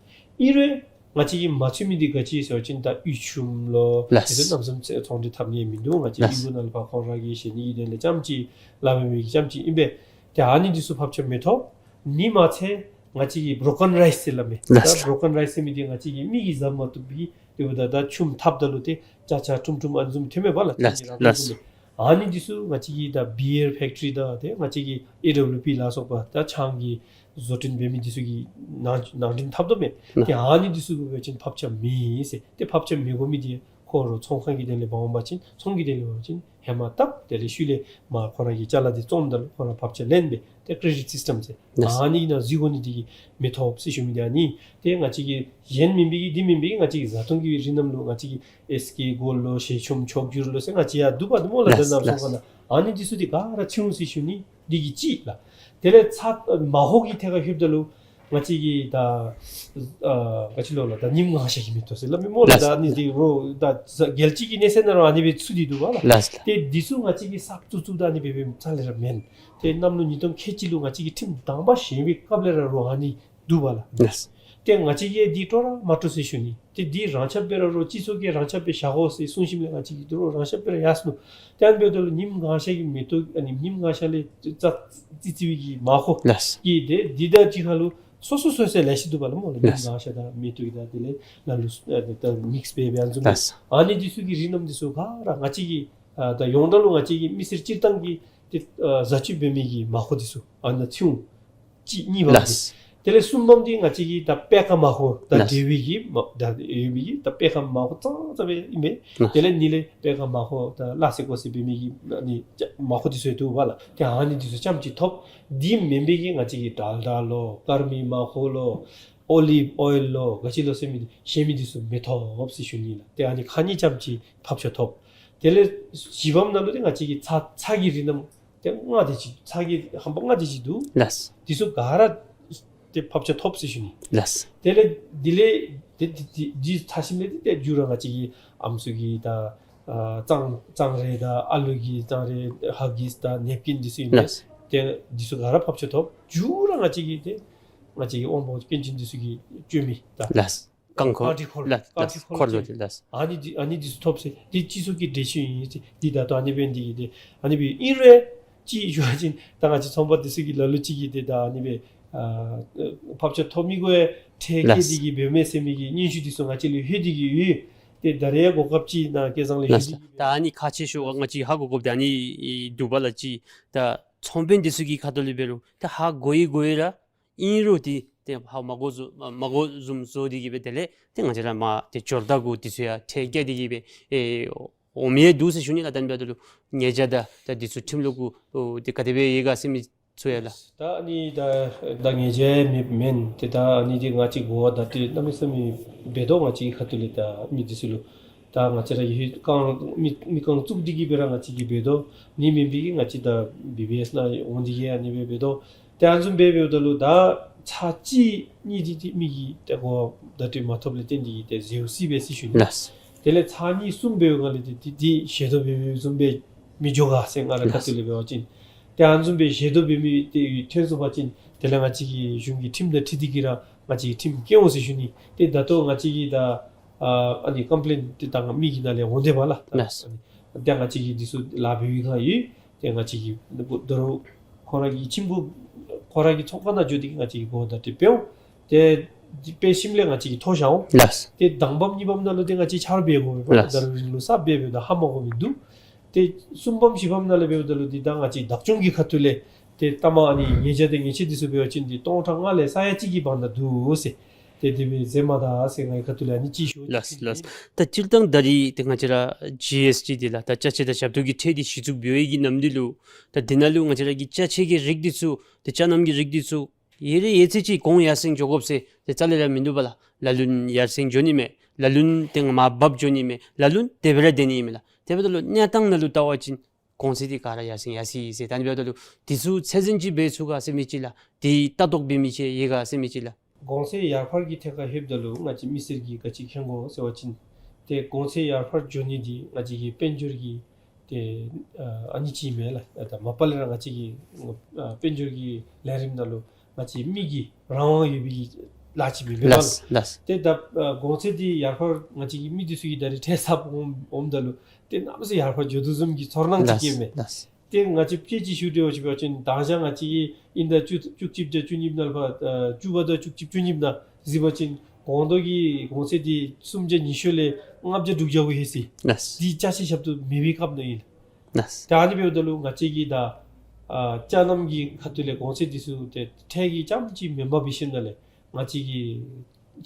ཨིན་རུང་ང་བཅས་ཀྱིས་མ་ཚུད་མི་འདི་ག་ཅི་ཟེར་བ་ཅིན་ད་དབུལ་ཆུམ་ལོ། ལགས། དེ་ཚུ་གནམ་མེད་ས་མེད་ཚོང་འབྲེལ་འཐབ་ནི་མིན་འདུག། ང་བཅས། ལགས། ཨིན་གོ་ནང་ལས་ཕར་ཁོང་ར་གིས་བཞེས་ནི་གི་དོན་ལས་རྐྱངམ་ཅིག་སླབ་མི་གི་རྐྱངམ་ཅིག་ཨིན་པས། ཏེ་ཨ་ནི་འདི་ཚུ་ཕབ་ཆ་མི་ཐོབ། ཨ་ནི་མ་ཚད་ང་བཅས་ཀྱིས་བྲོ་ཀན་རའིསི་ཟེར་སླབ་མས། ལགས། ད་བྲོ་ཀན་རའིསི་ཟེར་མི་འདི་ང་བཅས་ཀྱིས་མི་གིས་བཟའ་མ་བཏུབ་པའི་དེ་འབདཝ་ད་ད་ཆུམ་འཐབ་ད་ལུ་ཏེ་ཅ་ཆ་ཁྲུམ་ཁྲུམ་ཨ་ནི་བཟུམ་ཐོན་མས་པ་ལགས། ལགས། ལགས། ཨ་ནི་འདི་ཚུ་ང་བཅས་ཀྱི་ད་བི་ཡར་ཕེཀ་ཊི་རི་དང་ཏེ་ང་བཅས་ཀྱི་ཨེ་ཌབ་ལུ་པི་ལ་སོགས་པ་ད་ཆང་གི་བཟོ་སྐྲུན་འབད་མི་འདི་ཚུ་གིས་ནང་ནང་འདྲེན་འཐབ་དོ་མས། ལགས། ཏེ་ཨ་ནི་འདི་ཚུ་གུ་འབད་བ་ཅིན་ཕབ་ཆ་མེད་ཟེར། ཏེ་ཕབ་ཆ་མི་དགོ་མི་འདི་ཁོ་ར་ཚོང་ཁང་གི་དོན་ལས་འབད་འོང་པ་ཅིན་ཚོང་གི་དོན་ལས་འབད་བ་ཅིན་ཧེ་མ་བཏབ། དེ་ལས་ཤུལ་ལས་མར་ཁོ་ར་གི་ཅ་ལ་འདི་བཙོངམ་ད་ལུ་ཁོ་ར་ཕབ་ཆ་ལེན་སྦེ་ཏེ་ཀྲེ་ཌིཊ་སིསི་ཊམ་ཟེར། ལགས། ཨ་ནི་ནང་འཛུལ་དགོ་ནི་འདི་གིས་མི་ཐོབ་ཟེར་ཞུ་མི་འདི་ཨ་ནི། ཏེ་ང་བཅས་ཀྱི་གཞན་མེན་པའི་གི་འདི་མེན་པའི་གི་ང་བཅས་ཀྱི་བཟའ་འཐུང་གི་རིགས་རྣམས་ལུ་ང་བཅས་ཀྱི་ཨེས་ཀེ་གོལཌ་ལོ་ཞལ་ཆུམ་མཆོག་གྱུར་ལོ་ཟེར་ང་བཅས་ཡར་འདུག་པ་འདི་སྨོ་ལགས། ལགས། ད་ནང་ཚོང་ཁང་ནང་ཨ་ནི་འདི་ཚུ་འདི་ག་ར་ཚུད་འོང་ཟེར་ཞུ་ནི་འདི་གིས་གཅིག་ལགས། དེ་ལས་ཚྭ་མར་ཧོ་གི་ཐད་ཁར་ལྷོདཔ་ད་ལུ་ང་བཅས་ཀྱི་ད་ཨ་ག་ཅི་ལོ་ལགས། ད་ཉིམ་ངང་ཤ་གིས་མི་ཐོབ་ཟེར་སླབ་མས་སྨོ་ལགས། ལགས། ད་ཨ་ནི་འདི་རོགས་ད་རྒྱལ་སྤྱི་གི་གནས་ཚད་ནང་ར་ཨ་ནི་སྦེ་ཚུད་དེ་འདུག་པ་ལགས། ལགས། ཏེ་འདི་ཚུ་ང་བཅས་ཀྱིས་གསརཔ་བཙུགས་བཙུགསཔ་ད་ཨ་ནི་སྦེ་འབད་རྩ་ལས་ར་མེན། ཏེ་གནམ་ལོ་ཉིས་སྟོང་ཁལ་གཅིག་ལུ་ང་བཅས་ཀྱིས་ཁྲིམས་དང་པ་བཞེངས་པའི་སྐབས་ལས་ར་རོགས་ཨ་ནི་འདུག་པ་ལགས། ལགས། ཏེ་ང་བཅས་ཀྱིས་འདི་སྤྲོ་ར་མ་སྤྲོ་ཟེར་ཞུ་ནི། ཏེ་འདི་རང་ཁྱབ་སྦེ་ར་རོགས་སྤྱི་ཚོགས་ཀྱིས་རང་ཁྱབ་སྦེ་བཞག་དགོ་ཟེར་གསུངས་ཞིནམ་ལས་ང་བཅས་ཀྱིས་འདི་རོགས་རང་ཁྱབ་སྦེ་ར་ཡར་སོང་ནུག། ཏེ་ཨ་ནི་འབདཝ་ད་ལུ་ཉིམ་ངང་ཤ་གི་མེ་ཏོག་ཨ་ནི་ཉིམ་ངང་ཤ་ལས་བཙགས་བཙིར་བཙིར་བའི་གི་མར་ཧོ། ལགས། གི་ཏེ་འདི་དང་གཅིག་ཁར་ལུ་སོ་སོ་སོ་སོ་ལེ་ཤ་འདུག་པ་ལགས་སྨོ་ལགས། ཉིམ། ལགས། ངང་ཤ་དང་མེ་ཏོག་གི་དང་དེ་ལས་ནང་ལུ་ཨ་ནི་ད་མིགས་འབད་འབད་ཨ་ནི་བཟུམ། ལགས། ཨ་ནི་འདི་ཚུ་གི་རིགས་རྣམས་འདི་ཚུ་ག་ར་ང་བཅས་ཀྱི་ཨ་ད་ཡོངས་གྲགས་ལུ་ང་བཅས་ཀྱི་མི་སེར་སྤྱིར་བཏང་གི་ཏེ་ཨ་བཟའ་སྤྱོད་འབད་མི་གི་མར་ཧོ་འདི་ཚུ་ཨ་ནཱ་ཚུད་འོང་། གཅིག། གཉིས་པ་འདི། ལགས། དེ་ལས་གསུམ་པམ་འདི་ང་བཅས་ཀྱི་ད་པད་ཁ་མར་ཧོ་ད། ལགས། འབྲེལ་བའི་གི་མ་ད་ཡོད་མི་གི་ད་པད་ཁ་མར་ཧོ་ཙང་ཙང་སྦེ་ཨིན་པས། ལགས། དེ་ལས་གཉིས་ལས་པད་ཁ་མར་ཧོ་ད་ལ་སེ་ཀོ་སེ་འབད་མི་གི་ཨ་ནི་མར་ཧོ་འདི་ཚུ་ཡང་འདུག་པ་ལགས། ཏེ་ཨ་ནི་འདི་ཚུ་རྐྱངམ་ཅིག་ཐོབ། འདི་མེན་པའི་གི་ང་བཅས་ཀྱི་ཌལ་ཌ་ལོ་ཀརྨིག་མར་ཧོ་ལོ་ཨོ་ལིབ་ཨོའིལ་ལོ་ག་ཅི་ལོ་ཟེར་མི་འདི་གཞན་མི་འདི་ཚུ་མི་ཐོབ་ཟེར་ཞུ་ནི་ལགས། ཏེ་ཨ་ནི་ཁག་གཉིས་རྐྱངམ་ཅིག་ཕབ་ཆ་ཐོབ། དེ་ལས་བཞི་པམ་ནང་ལུ་ཏེ་ང་བཅས་ཀྱི་ཚྭ་ཚྭ་གི་རིགས་རྣམས་ཏེ་ལྔ་དེ་ཅིག་ཚྭ་གི་ཧམ་པ་ལྔ་དེ་ཅིག་འདུག། ལགས། འདི་ཚུ་ག་ར་ཏེ་ཕབ་ཆ་ཐོབ་ཟེར་ཞུ་ནི། ལགས། དེ་ལས་འདི་ལས་ཏེ་འདི་འདི་འདི་ཚར་ཞིནམ་ལས་ཏེ་ཏེ་མཇུག་ར་ང་བཅས་ཀྱི་ཨམ་སྲུ་གི་ད་ཨ་གཙང་གཙང་རས་དང་ཨ་ལུ་གི་གཙང་རས་ཧ་གིས་དང་ནེབ་ཀིན་འདི་ཚུ་ཨིན་པས། ལགས། ཏེ་འདི་ཚུ་ག་ར་ཕབ་ཆ་ཐོབ། མཇུག་ར་ང་བཅས་ཀྱི་ཏེ་ང་བཅས་ཀྱི་དབང་པོ་སྐྱོན་ཅན་འདི་ཚུ་གིས་སྤྱོད་མི་ད། ལགས། རྐང་འཁོར། རྐང་འཁོར། ལགས། རྐང་རྐང་འཁོར་འཁོར་ལོ་ལོ་ཅན། ཅིག་ལགས། ཨ་ནི་འདི་ཨ་ནི་འདི་ཚུ་ཐོབ་ཟེར་འདི་སྤྱི་ཚོགས་ཀྱི་འགྲེལ་བཤད་ཨིན་ཟེར། འདི་ད་ལྟོ་ཨ་ནི་སྦེ་འདི་གི་ཏེ་ཨ་ནི་སྦེ་ཨིན་རུང་ཅིག་ཞུ་བ་ཅིན་ད་ང་བཅས་ཚོང་པ་འདི་ཚུ་གིས་ལ་ལུ་ཅིག་གིས་ཏེ་ད་ཨ་ནི་སྦེ་ཨ་ཕབ་ཆ་ཐོབ་མི་གུ་ཡང་ཁྲལ་བཀལ། ལགས། ཏེ་གི་འབད་མས་ཟེར་མི་གི་སྙན་ཞུ་འདི་ཚུ་ང་བཅས་ལུ་ལྷོད་དེ་གི་ཡོད། ཏེ་ད་རེས་གོ་སྐབས་ཅིག་ནཱ་སྐལ་བཟང་ལེགས་ཤོམ་ལགས། ད་ཨ་ནི་ཁག་ཆེ་ཤོས་ང་བཅས་ཧ་གོ་དགོཔ་འདི་ཨ་ནི་འདུག་པ་ལགས། ཅིག་ད་ཚོང་དཔོན་འདི་ཚུ་གི་ཁ་ཐུག་ལས་འབད་རུང་ད་ཧ་གོ་ཡི་གོ་ཡི་ར་ཨིན་རུང་ཏེ་ཏེ་ཧ་མ་གོ་བཟུམ་མ་གོ་བཟུམ་བཟོ་སྟེ་གིས་སྦེ་དེ་ལས་ཏེ་ང་བཅས་ར་མར་ཏེ་འབྱོར་བདག་གུ་འདི་ཚུ་ཡང་ཁྲལ་བཀལ་ཏེ་གིས་སྦེ་ཨེ་འོང་མི་ཡང་འདུག་ཟེར་ཞུ་ནི་ལགས། ད་ཨ་ནི་འབདཝ་ད་ལུ་ཉེས་བྱ་དང་ད་འདི་ཚུ་ཁྲིམས་ལུགས་གུ་ཨོ་ཏེ་ག་དེ་སྦེ་ཡོད་ག་ཟེར་མི་ཚུ་ཡང་ལགས། ད་ཨ་ནི་ད་ད་ཉེས་བྱ་མེད་མེན། ཏེ་ད་ཨ་ནི་འདི་ང་བཅས་གོ་བ་ད་ཏེ་གནམ་མེད་ས་མེད་འབད་དོ། ང་བཅས་ཀྱི་ཁ་ཐུག་ལས་ད་མི་འདི་ཚུ་ལུ་ད་ང་བཅས་ར་ཡོད་རྐང་མི་མི་རྐང་བཙུགས་ཏེ་གིས་སྦེ་ར་ང་བཅས་ཀྱིས་འབད་དོ། ཨ་ནི་མེན་པའི་གིས་ང་བཅས་ད་བི་བི་ཨེསི་ནང་འོང་སྟེ་གིས་ཨ་ནི་སྦེ་འབད་དོ། ཏེ་ཨ་ནི་བཟུམ་སྦེ་འབདཝ་ད་ལུ་ད་ཚར་གཅིག་གཉིས་འདི་ཏེ་མི་གིས་ཏེ་གོ་བ་ད་ཏེ་མ་ཐོབ་ལས་བརྟེན་ཏེ་གིས་ཏེ་ཟེརཝ་ཅིག་འབད་ཟེར་ཞུ་ནི། ལགས། དེ་ལས་ཚར་གཉིས་གསུམ་འབདཝ་ལས་ཏེ་ཏེ་ཏེ་ཞལ་དོ་འབད་འབདཝ་བཟུམ་སྦེ་མི་འགྱོ་ག་ཟེར་ང་རའི་ཁ་ཐུག་ལས་འབད་བ་ཅིན། ཏེ་ཨ་ནི་བཟུམ་སྦེ་ཞལ་དོ་འབད་མི་ཏེ་ཐོན་སོང་པ་ཅིན་དེ་ལས་ང་བཅས་ཀྱིས་གཞུང་གི་ཁྲིམས་དང་འཁྲིལ་ཏེ་གིས་ར་ང་བཅས་ཀྱིས་ཁྲིམས་བཀལ་འོང་ཟེར་ཞུ་ནི། ཏེ་ད་ལྟོ་ང་བཅས་ཀྱིས་ད་ཨ་ཨ་ནི་ཀམ་པི་ལེན་ཏེ་ད་མི་གི་ནང་ལས་འོང་དེས་པ་ལགས། ལགས། ད་ང་བཅས་ཀྱིས་འདི་ཚུ་ལཱ་འབད་བའི་སྒང་ཡོད། ཏེ་ང་བཅས་ཀྱིས་ད་རུང་ཁོ་ར་གི་ཁྱིམ་གུ་ཁོ་ར་གི་ཚོང་ཁང་ནང་འགྱོ་སྟེ་གིས་ང་བཅས་ཀྱིས་གོ་བ་ད་ཏེ་འབད་འོང་། ཏེ་འདི་འབད་ཞིནམ་ལས་ང་བཅས་ཀྱིས་ཐོ་བཞག་འོང་། ལགས། ཏེ་དང་པམ་གཉིས་པམ་ནང་ལུ་ཏེ་ང་བཅས་ཆ་རོགས་འབད་དགོ་པས་པ། ལགས། ད་རུང་རིང་ལུ་གསརཔ་འབད་འབདཝ་ད་ཧ་མ་གོ་མི་འདུག། ཏེ་གསུམ་པམ་བཞི་པམ་ནང་ལས་འབདཝ་ད་ལུ་འདི་ད་ང་བཅས་བདག་སྐྱོང་གི་ཁ་ཐུག་ལས་ཏེ་ལྟ་མ་ཨ་ནི་ཉེས་བྱ་དང་ཉེས་ཆད་འདི་ཚུ་འབད་བ་ཅིན་འདི་སྟོང་ཕྲག་ལྔ་ལས་ས་ཡ་གཅིག་གི་བར་ན་འདུག་ཟེར། ཏེ་དེ་སྦེ་ཟེར་མ་ད་ཟེར་ངེའི་ཁ་ཐུག་ལས་ཨ་ནི་ཅིག་ཞུ། ལགས་ལགས། ད་སྤྱིར་བཏང་ད་རེས་ཏེ་ང་བཅས་ར་ཇི་ཨེསི་ཊི་འདི་ལགས་ད་ཅ་ཆས་དང་ཞབས་ཏོག་གི་ཁྲལ་འདི་གཞི་བཙུགས་འབད་བའི་གི་ནམ་དུས་ལུ་ད་འདི་ནང་ལུ་ང་བཅས་ར་གི་ཅ་ཆས་ཀྱི་རིགས་འདི་ཚུ་ཏེ་ཅ་རྣམ་གྱི་རིགས་འདི་ཚུ་ཡོད་རེ་ཡོད་ཚད་ཅིག་གོང་ཡར་སེང་འགྱོ་དགོཔ་ཟེར་ཏེ་རྩ་ལས་ར་མིན་འདུག་པ་ལགས། ལ་ལུ་ཡར་སེང་འགྱོ་ནི་མས། ལ་ལུ་ཏེ་མར་བབས་འགྱོ་ནི་མས། ལ་ལུ་དེ་སྦེ་ར་སྡོད་ནི་མས་ལགས། དེ་འབདཝ་ད་ལུ་གནས་སྟངས་ནང་ལུ་བལྟ་བ་ཅིན་གོང་ཚད་འདི་ག་ར་ཡར་སེང་ཡར་སེང་ཡི་ཟེར། ད་ཨ་ནི་འབདཝ་ད་ལུ་འདི་ཚུ་ཚད་འཛིན་ཅིག་འབད་ཚུགས་ག་ཟེར་མི་ཅིག་ལགས། འདི་ལྟ་རྟོག་འབད་མི་ཅིག་ཡོད་ག་ཟེར་མི་ཅིག་ལགས། གོང་ཚད་ཡར་འཕར་གྱི་ཐད་ཁར་ལྷོདཔ་ད་ལུ་ང་བཅས་མི་སེར་གྱིས་ག་ཅི་མཁྱེན་དགོ་ཟེར་བ་ཅིན་ཏེ་གོང་ཚད་ཡར་འཕར་འགྱོ་ནི་འདི་ང་བཅས་ཀྱི་དཔལ་འབྱོར་གྱི་ཏེ་ཨ་ཨ་ནི་ཅིག་མེན་ལགས། ད་མ་པ་ལས་ར་ང་བཅས་ཀྱི་ཨ་དཔལ་འབྱོར་གྱི་ལས་རིམ་ནང་ལུ་ང་བཅས་མི་གི་རང་དབང་ཡོད་པའི་གི་ལཱ་ཅིག་མེན་པས་ལགས། ལགས་ལགས། ཏེ་ད་ཨ་གོང་ཚད་འདི་ཡར་འཕར་ང་བཅས་ཀྱི་མི་འདི་ཚུ་གིས་ད་རེས་ཁྲལ་གསབ་འོང་འོངམ་ད་ལུ་ཏེ་གནམ་མེད་ས་མེད་ཡར་འཕར་འགྱོ་དོ་བཟུམ་གྱི་ཚོར་སྣང་ཅིག་ལགས་སྐྱེས་མས། ལགས། ཏེ་ང་བཅས་དཔེ་ཅིག་ཞུ་འདྲཝ་ཅིག་འབད་བ་ཅིན་དང་ཞག་ང་བཅས་ཀྱིས་དབྱིན་ཟླ་བཅུ་བཅུ་གཅིག་དང་བཅུ་གཉིས་ནང་ལུ་ཕར་ཨ་བཅུ་པ་དང་བཅུ་གཅིག་བཅུ་གཉིས་ནང་གཟིགས་པ་ཅིན་གོང་ཐོག་གི་གོང་ཚད་འདི་སུམ་བརྒྱ་ཉི་ཤུ་ལས་ལྔ་བརྒྱ་དྲུག་བརྒྱ་གུ་ལྷོད་ཅི། ལགས། འདི་ཅ་ཆས་ཞབས་ཏོག་མེད་པའི་སྐབས་ནང་ཨིན། ལགས། ད་ཨ་ནི་འབདཝ་ད་ལུ་ང་བཅས་ཀྱིས་ད་ཨ་ཅ་རྣམ་གྱི་ཁ་ཐུག་ལས་གོང་ཚད་འདི་ཚུ་ཏེ་ཁྲལ་གྱི་རྐྱངམ་ཅིག་མེན་པར་འབད་ཞིནམ་ལས་ང་བཅས་ཀྱི་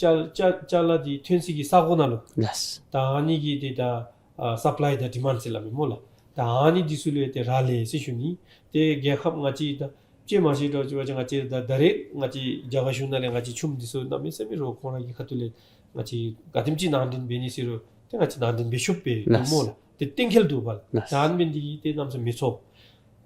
ཅ་ཅ་ཅ་ལ་འདི་ཐོན་སའི་གི་ས་གོ་ནང་ལུ། ལགས། ད་ཨ་ནི་གི་ཏེ་ད་ཨ་སབ་ལའི་དང་ཌི་མཱནཌ་ཟེར་སླབ་མས་སྨོ་ལགས། ད་ཨ་ནི་འདི་ཚུ་ལུ་ཏེ་རག་ལས་ཟེར་ཞུ་ནི། ཏེ་རྒྱལ་ཁབ་ང་བཅས་ད་ཅེ་མ་ཤེས་འདྲཝ་ཅིག་འབད་བ་ཅིན་ང་བཅས་ད་ད་རེས་ང་བཅས་རྒྱ་གར་གཞུང་ནང་ལས་ང་བཅས་ཁྱིམ་འདི་ཚུ་གནམ་མེད་ས་མེད་རོགས་ཁོང་ར་གི་ཁ་ཐུག་ལས་ང་བཅས་ག་དེམ་ཅིག་ནང་འདྲེན་འབད་ནི་ཟེར་རུང་ཏེ་ང་བཅས་ནང་འདྲེན་འབད་ཚུགསཔ་སྦེ་ལགས། སྨོ་ལགས། ཏེ་གཏན་འཁེལ་འདུག་པ་ལགས། ལགས། ད་ཨ་ནི་འབད་ནི་འདི་གིས་ཏེ་གནམ་མེད་ས་མེད་མི་ཚོར།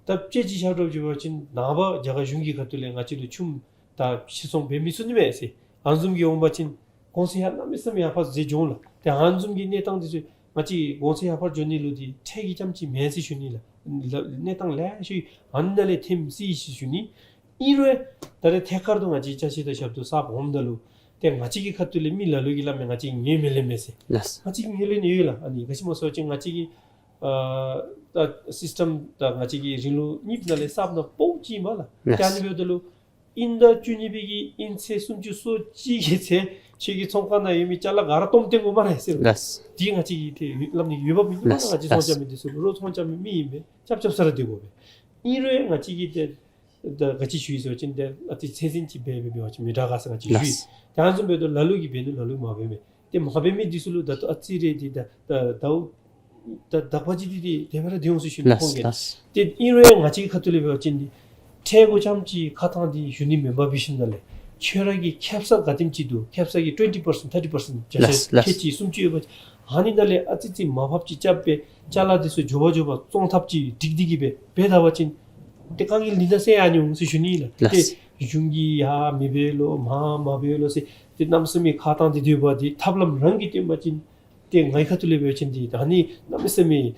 ད་དཔེ་ཅིག་ཆ་འདྲཝ་ཅིག་འབད་བ་ཅིན་ནངས་པ་རྒྱ་གར་གཞུང་གི་ཁ་ཐུག་ལས་ང་བཅས་ལུ་ཁྱིམ་ད་ཕྱིར་ཚོང་འབད་མི་ཚུགས་ནི་མས་ཟེར། ཨ་ནི་བཟུམ་གྱི་འོང་པ་ཅིན་གོང་ཚད་ཡང་གནམ་མེད་ས་མེད་ཡར་འཕར་ཟེར་འགྱོ་འོང་ལགས། ཏེ་ཨ་ནི་བཟུམ་གྱི་གནས་སྟངས་འདི་ཚུ་ང་བཅས་གོང་ཚད་ཡར་འཕར་འགྱོ་ནི་ལུ་འདི་ཁྲལ་གྱི་རྐྱངམ་ཅིག་མེན་ཟེར་ཞུ་ནི་ལགས། ལ་གནས་སྟངས་ལེ་ཤ་ཨ་ནི་ནང་ལས་ཐོནམ་ཅིག་ཨིན་ཟེར་ཞུ་ནི། ཨིན་རུང་ད་རེས་ཐད་ཀར་དུ་ང་བཅས་ཅ་ཆས་དང་ཞབས་ཏོག་གསརཔ་འོངམ་ད་ལུ་ཏེ་ང་བཅས་ཀྱི་ཁ་ཐུག་ལས་མི་ལ་ལུ་གིས་སླབ་མས། ང་བཅས་ངོས་མི་ལེན་མས་ཟེར། ལགས། ང་བཅས་ངོས་ལེན་ཡོད་ལགས། ཨ་ནི་ག་ཅི་སྨོ་ཟེར་བ་ཅིན་ང་བཅས་ཀྱི་ཨ་ད་སིསི་ཊམ་ད་ང་བཅས་ཀྱི་རིང་ལུགས་གཉིས་ནང་ལས་གསརཔ་ནང་སྤོ་ཅིག་ཨིན་པ་ལགས། ལགས། ཏེ་ཨ་ནི་འབདཝ་ད་ལུ་དབྱིན་ཟླ་བཅུ་གཉིས་པའི་གི་དབྱིན་ཚེས་སུམ་ཅུ་སོ་གཅིག་གི་ཚེ་ཁྱོད་ཀྱི་ཚོང་ཁང་ནང་ཡོད་མི་ཅ་ལ་ག་ར་སྟོངམ་སྟོན་དགོ་སྨ་རེ་ཟེར། ལགས། འདི་ང་བཅས་ཀྱིས་ཏེ་སླབ་ནི་འོས་འབབ་མིན་འདུག་པ་ལགས། ལགས། ང་བཅས་ཚོང་རྐྱབ་མི་འདི་ཚུ་རོགས་ཚོང་རྐྱབ་མི་མི་ཨིན་པས། རྐྱབ་རྐྱབ་ས་ར་སྡོད་དགོ་པས། ཨིན་རུང་ང་བཅས་ཀྱིས་ཏེ་ད་ག་ཅི་ཞུ་ཡི་ཟེར་བ་ཅིན་ཏེ་ཨ་ཙི་ཚད་འཛིན་ཅིག་འབད་འབད་འབད་བ་ཅིན་མི་དྲག་ག་ཟེར་ང་བཅས་ཞུ་ཡི། ལགས། ཏེ་ཨ་ནི་བཟུམ་འབདཝ་ད་ལ་ལུ་གིས་འབད་ནི་ལ་ལུ་མ་འབད་མས། ཏེ་མ་འབད་མི་འདི་ཚུ་ལུ་ད་ལྟོ་ཨ་ཙི་རེ་འདི་ད་ད་ད་ད་དག་པ་ཅིག་འདི་འདི་དེ་སྦེ་ར་སྡོད་འོང་ཟེར་ཞུ་ནི། ལགས་ཁོང་གིས། ལགས། ཏེ་ཨིན་རུང་ང་བཅས་ཀྱི་ཁ་ཐུག་ལས་འབད་བ་ཅིན་འདི་ཁྲལ་གུ་རྐྱངམ་ཅིག་ཁ་ཐང་འདི་ཞུ་ནི་མེན་པར་འབད་ཞིནམ་ལས་ཁྱོད་ར་གི་ཁེབ་ས་ག་དེམ་ཅིག་འདུག། ཁེབ་ས་གི་ཊུ་ཝེན་ཊི་པར་སེནཊ་ཐར་ཊི་པར་སེནཊ་བརྒྱ་ཆ་ལགས། ལགས། ཁལ་གཅིག་སུམ་ཅུ་ཡོད་པ་ཅིན་ཨ་ནི་ནང་ལས་ཨ་ཙི་ཙི་མར་ཕབ་ཅིག་རྐྱབ་སྦེ་ཅ་ལ་འདི་ཚུ་མགྱོགས་པ་མགྱོགས་པ་བཙོང་ཐབས་ཅིག་སྒྲིག་སྟེ་གིས་སྦེ་འབད་ད་པ་ཅིན་ཏེ་དཀའ་ངལ་འདི་ནང་སེལ་ཡར་འོང་ཟེར་ཞུ་ནི་ལགས། ལགས། ཏེ་གཞུང་གིས་ཡར་མི་འབད་ལོ་མར་མ་འབད་ལོ་ཟེར་ཏེ་གནམ་མེད་ས་མེད་ཁ་ཐང་འདི་སྡོད་པ་འདི་ཐབས་ལམ་རང་གིས་བཏོན་པ་ཅིན་ཏེ་ངེའི་ཁ་ཐུག་ལས་འབད་བ་ཅིན་འདི་ད་ཨ་ནི་གནམ་མེད་ས་མེད་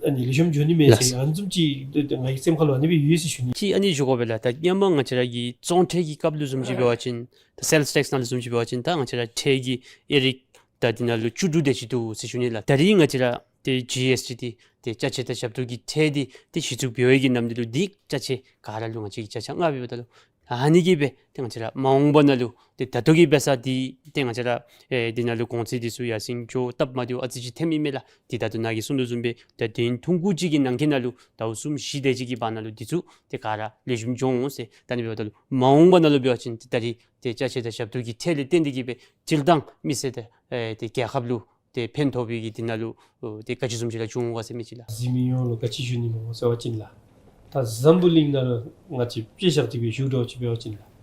ཨ་ནི་ལེགས་ཤོམ་འགྱོ་ནི་མས་ཟེར། ལགས། ཨ་ནི་བཟུམ་ཅིག་ཏེ་ཏེ་ངེའི་སེམས་ཁ་ལུ་ཨ་ནི་སྦེ་ཡོད་ཟེར་ཞུ་ནི། ཅིག་ཨ་ནི་ཞུ་དགོ་པས་ལགས། ད་ཧེ་མ་ང་བཅས་ར་གི་བཙོང་ཁྲལ་གྱི་སྐབས་ལུ་བཟུམ་ཅིག་འབད་བ་ཅིན་ད་སེལསི་ཊེགསི་ནང་ལུ་བཟུམ་ཅིག་འབད་བ་ཅིན་ད་ང་བཅས་ར་ཁྲལ་གྱི་དབྱེ་རིགས་ད་འདི་ནང་ལུ་བཅུ་དྲུག་དེ་ཅིག་འདུག་ཟེར་ཞུ་ནི་ལགས། ད་རེས་ང་བཅས་ར་ཏེ་ཇི་ཨེསི་ཊི་འདི་ཏེ་ཅ་ཆས་དང་ཞབས་ཏོག་གི་ཁྲལ་འདི་ཏེ་གཞི་བཙུགས་འབད་བའི་གི་ནམ་དུས་ལུ་འདི་ཅ་ཆས་ག་ར་ལུ་ང་བཅས་ཀྱིས་ཅ་ཆས་མངགས་འབདཝ་ད་ལུ་ ཨ་ནི་གིས་སྦེ་ཏེ་ང་བཅས་ར་མ་འོངས་པ་ནང་ལུ་ཏེ་ད་ལྟོ་གི་འབད་ས་འདི་ཏེ་ང་བཅས་ར་ཨེ་འདི་ནང་ལུ་གོང་ཚད་འདི་ཚུ་ཡར་སེང་འགྱོ་སྟབས་མ་བདེཝ་ཨ་ཙི་ཅིག་ཐོནམ་ཨིན་མས་ལགས། ཏེ་ད་ལྟོ་ནཱ་གིས་གསུངས་དོ་བཟུམ་སྦེ་ད་དུས་ཐུང་ཀུ་ཅིག་གི་ནང་འཁོད་ནང་ལུ་ཟླཝ་གསུམ་བཞི་དེ་ཅིག་གི་བར་ན་ལུ་འདི་ཚུ་ཏེ་ག་ར་ལེགས་ཤོམ་འགྱོ་འོང་ཟེར། ད་ཨ་ནི་འབདཝ་ད་ལུ་མ་འོངས་པ་ནང་ལུ་འབད་བ་ཅིན་ཏེ་ད་རིས་ཏེ་ཅ་ཆས་དང་ཞབས་ཏོག་གི་ཁྲལ་ལས་བརྟེན་ཏེ་གིས་སྦེ་སྤྱིར་བཏང་མི་སེར་དང་ཨེ་ཏེ་རྒྱལ་ཁབ་ལུ་ཏེ་ཕན་ཐོགས་པའི་གི་འདི་ནང་ལུ་ཨོ་ཏེ་ག་ཅི་བཟུམ་ཅིག་ར་འབྱུང་འོང་ག་ཟེར་མི་ཅིག་ལགས། གཟིགས་མི་ཡོངས་ལུ་ག་ཅི་ཞུ་ནི་སྨོ་ཟེར་བ་ཅིན་ལགས། ད་འཛམ་བུ་གླིང་ནང་ལུ་ང་བཅས་དཔེ་བཞག་སྟེ་སྦེ་ཞུ་དོ་ཅིག་འབད་བ་ཅིན་ལགས།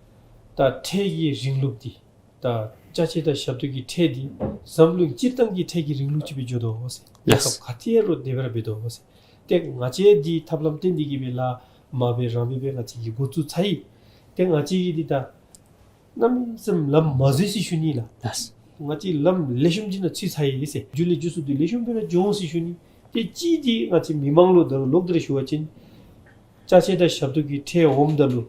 ད་ཁྲལ་གྱི་རིང་ལུགས་འདི་ད་ཅ་ཆས་དང་ཞབས་ཏོག་གི་ཁྲལ་འདི་འཛམ་གླིང་སྤྱིར་བཏང་གི་ཁྲལ་གྱི་རིང་ལུགས་ཅིག་སྦེ་འགྱོ་དོ་ཟེར། ལགས། རྒྱལ་ཁབ་ག་ཏེ་ལུ་དེ་སྦེ་ར་འབད་དོ་ཟེར། ཏེ་ང་བཅས་འདི་ཐབས་ལམ་བཏོན་ཏེ་གིས་སྦེ་ལཱ་མ་འབད་རང་འབད་སྦེ་ང་བཅས་ཀྱིས་འགོ་བཙུགས་ཚར་ཡི། ཏེ་ང་བཅས་ཀྱིས་འདི་ད་གནམ་མེད་ས་མེད་ལམ་མ་འཛོལ་ཟེར་ཞུ་ནི་ལགས། ལགས། ང་བཅས་ལམ་ལེགས་ཤོམ་ཅིག་ནང་ཚུད་ཚར་ཡི་ཟེར། མཇུག་ལས་མཇུག་སུ་འདི་ལེགས་ཤོམ་སྦེ་ར་འགྱོ་འོང་ཟེར་ཞུ་ནི། ཏེ་གཅིག་འདི་ང་བཅས་མི་མང་ལུ་ད་རུང་ལོག་སྟེ་ར་ཞུ་བ་ཅིན་ཅ་ཆས་དང་ཞབས་ཏོག་གི་ཁྲལ་འོངམ་ད་ལུ་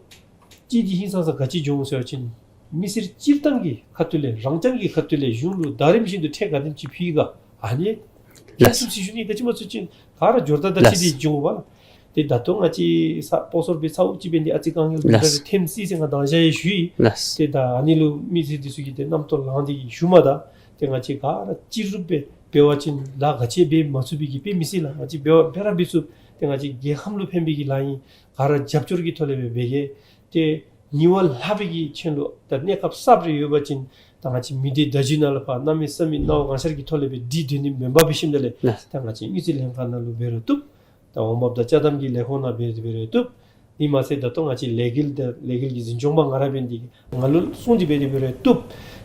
གཅིག་འདི་ཧིང་སངས་ས་ག་ཅི་འགྱོ་འོང་ཟེར་བ་ཅིན་མི་སེར་སྤྱིར་བཏང་གི་ཁ་ཐུག་ལས་རང་རྐྱང་གི་ཁ་ཐུག་ལས་གཞུང་ལུ་ཟླ་རིམ་བཞིན་དུ་ཁྲལ་ག་དེམ་ཅིག་ཕུལ་ག་ཨ་ནི་ལགས། ཐུབ་ཟེར་ཞུ་ནི། ག་ཅི་སྨོ་ཟེར་བ་ཅིན་ག་ར་འབྱོར་ད་ད་ལགས། ཅིག་འདི་འབྱུང་བ་ལགས། ཏེ་ད་ལྟོ་ང་བཅས་ས་སྤོ་སོར་སྦེ་ཚ་བོ་ཅིག་འབད་ནི་འདི་ཨ་ཙི་དཀའ་ངལ་ལགས། འདི་འདྲ་ཐོནམ་སྲིད་ཟེར་ང་མདང་ཞག་ཡང་ཞུ་ཡི། ལགས། ཏེ་ད་ཨ་ནི་ལུ་མི་སེར་འདི་ཚུ་གིས་ཏེ་རྣམ་རྟོག་ལངས་ཏེ་གིས་ཞུ་མ་ད། ཏེ་ང་བཅས་ག་ར་སྤྱི་རུབ་སྦེ་འབད་བ་ཅིན་ལཱ་ག་ཅི་འབད་མ་ཚུགས་པའི་གི་དཔེ་མི་སྲིད་ལགས། ང་བཅས་འབད་བ་འབད་ར་འབད་ཚུགས། ཏེ་ང་བཅས་རྒྱལ་ཁམས་ལུ་ཕན་པའི་གི་ལཱ་ཨིན། ག་ར་རྒྱབ་སྐྱོར་གྱི་ཐོག་ལས་སྦེ་འབད་གེ། ཏེ་ཉེ་བ་ལྷག་པའི་གི་ཆེན་ལུ་ད་གནས་སྐབས་གསརཔ་རེ་ཡོད་པ་ཅིན་ད་ང་བཅས་མི་སྡེ་བརྡ་བརྒྱུད་ནང་ལུ་ཕར་གནམ་མེད་ས་མེད་སྣང་བ་ངང་ཤར་གྱི་ཐོག་ལས་སྦེ་འདི་སྡོད་ནི་མེན་པར་འབད་ཞིནམ་ད་ལས་ལགས། ད་ང་བཅས་དངུལ་རྩིས་ལྷན་ཁག་ནང་ལུ་འབད་རུང་བཏུབ། ད་འོང་འབབ་དང་ཅ་དམ་གྱི་ལས་ཁུངས་ནང་འབད་དེ་འབད་རུང་བཏུབ། དེ་མ་ཚད་ད་ལྟོ་ང་བཅས་ལས་འགུལ་དང་ལས་འགུལ་གྱི་འཛིན་སྐྱོང་པ་ང་ར་འབད་ནི་འདི་ང་ལུ་གསུངས་ཏེ་འབད་དེ་འབད་རུང་བཏུབ།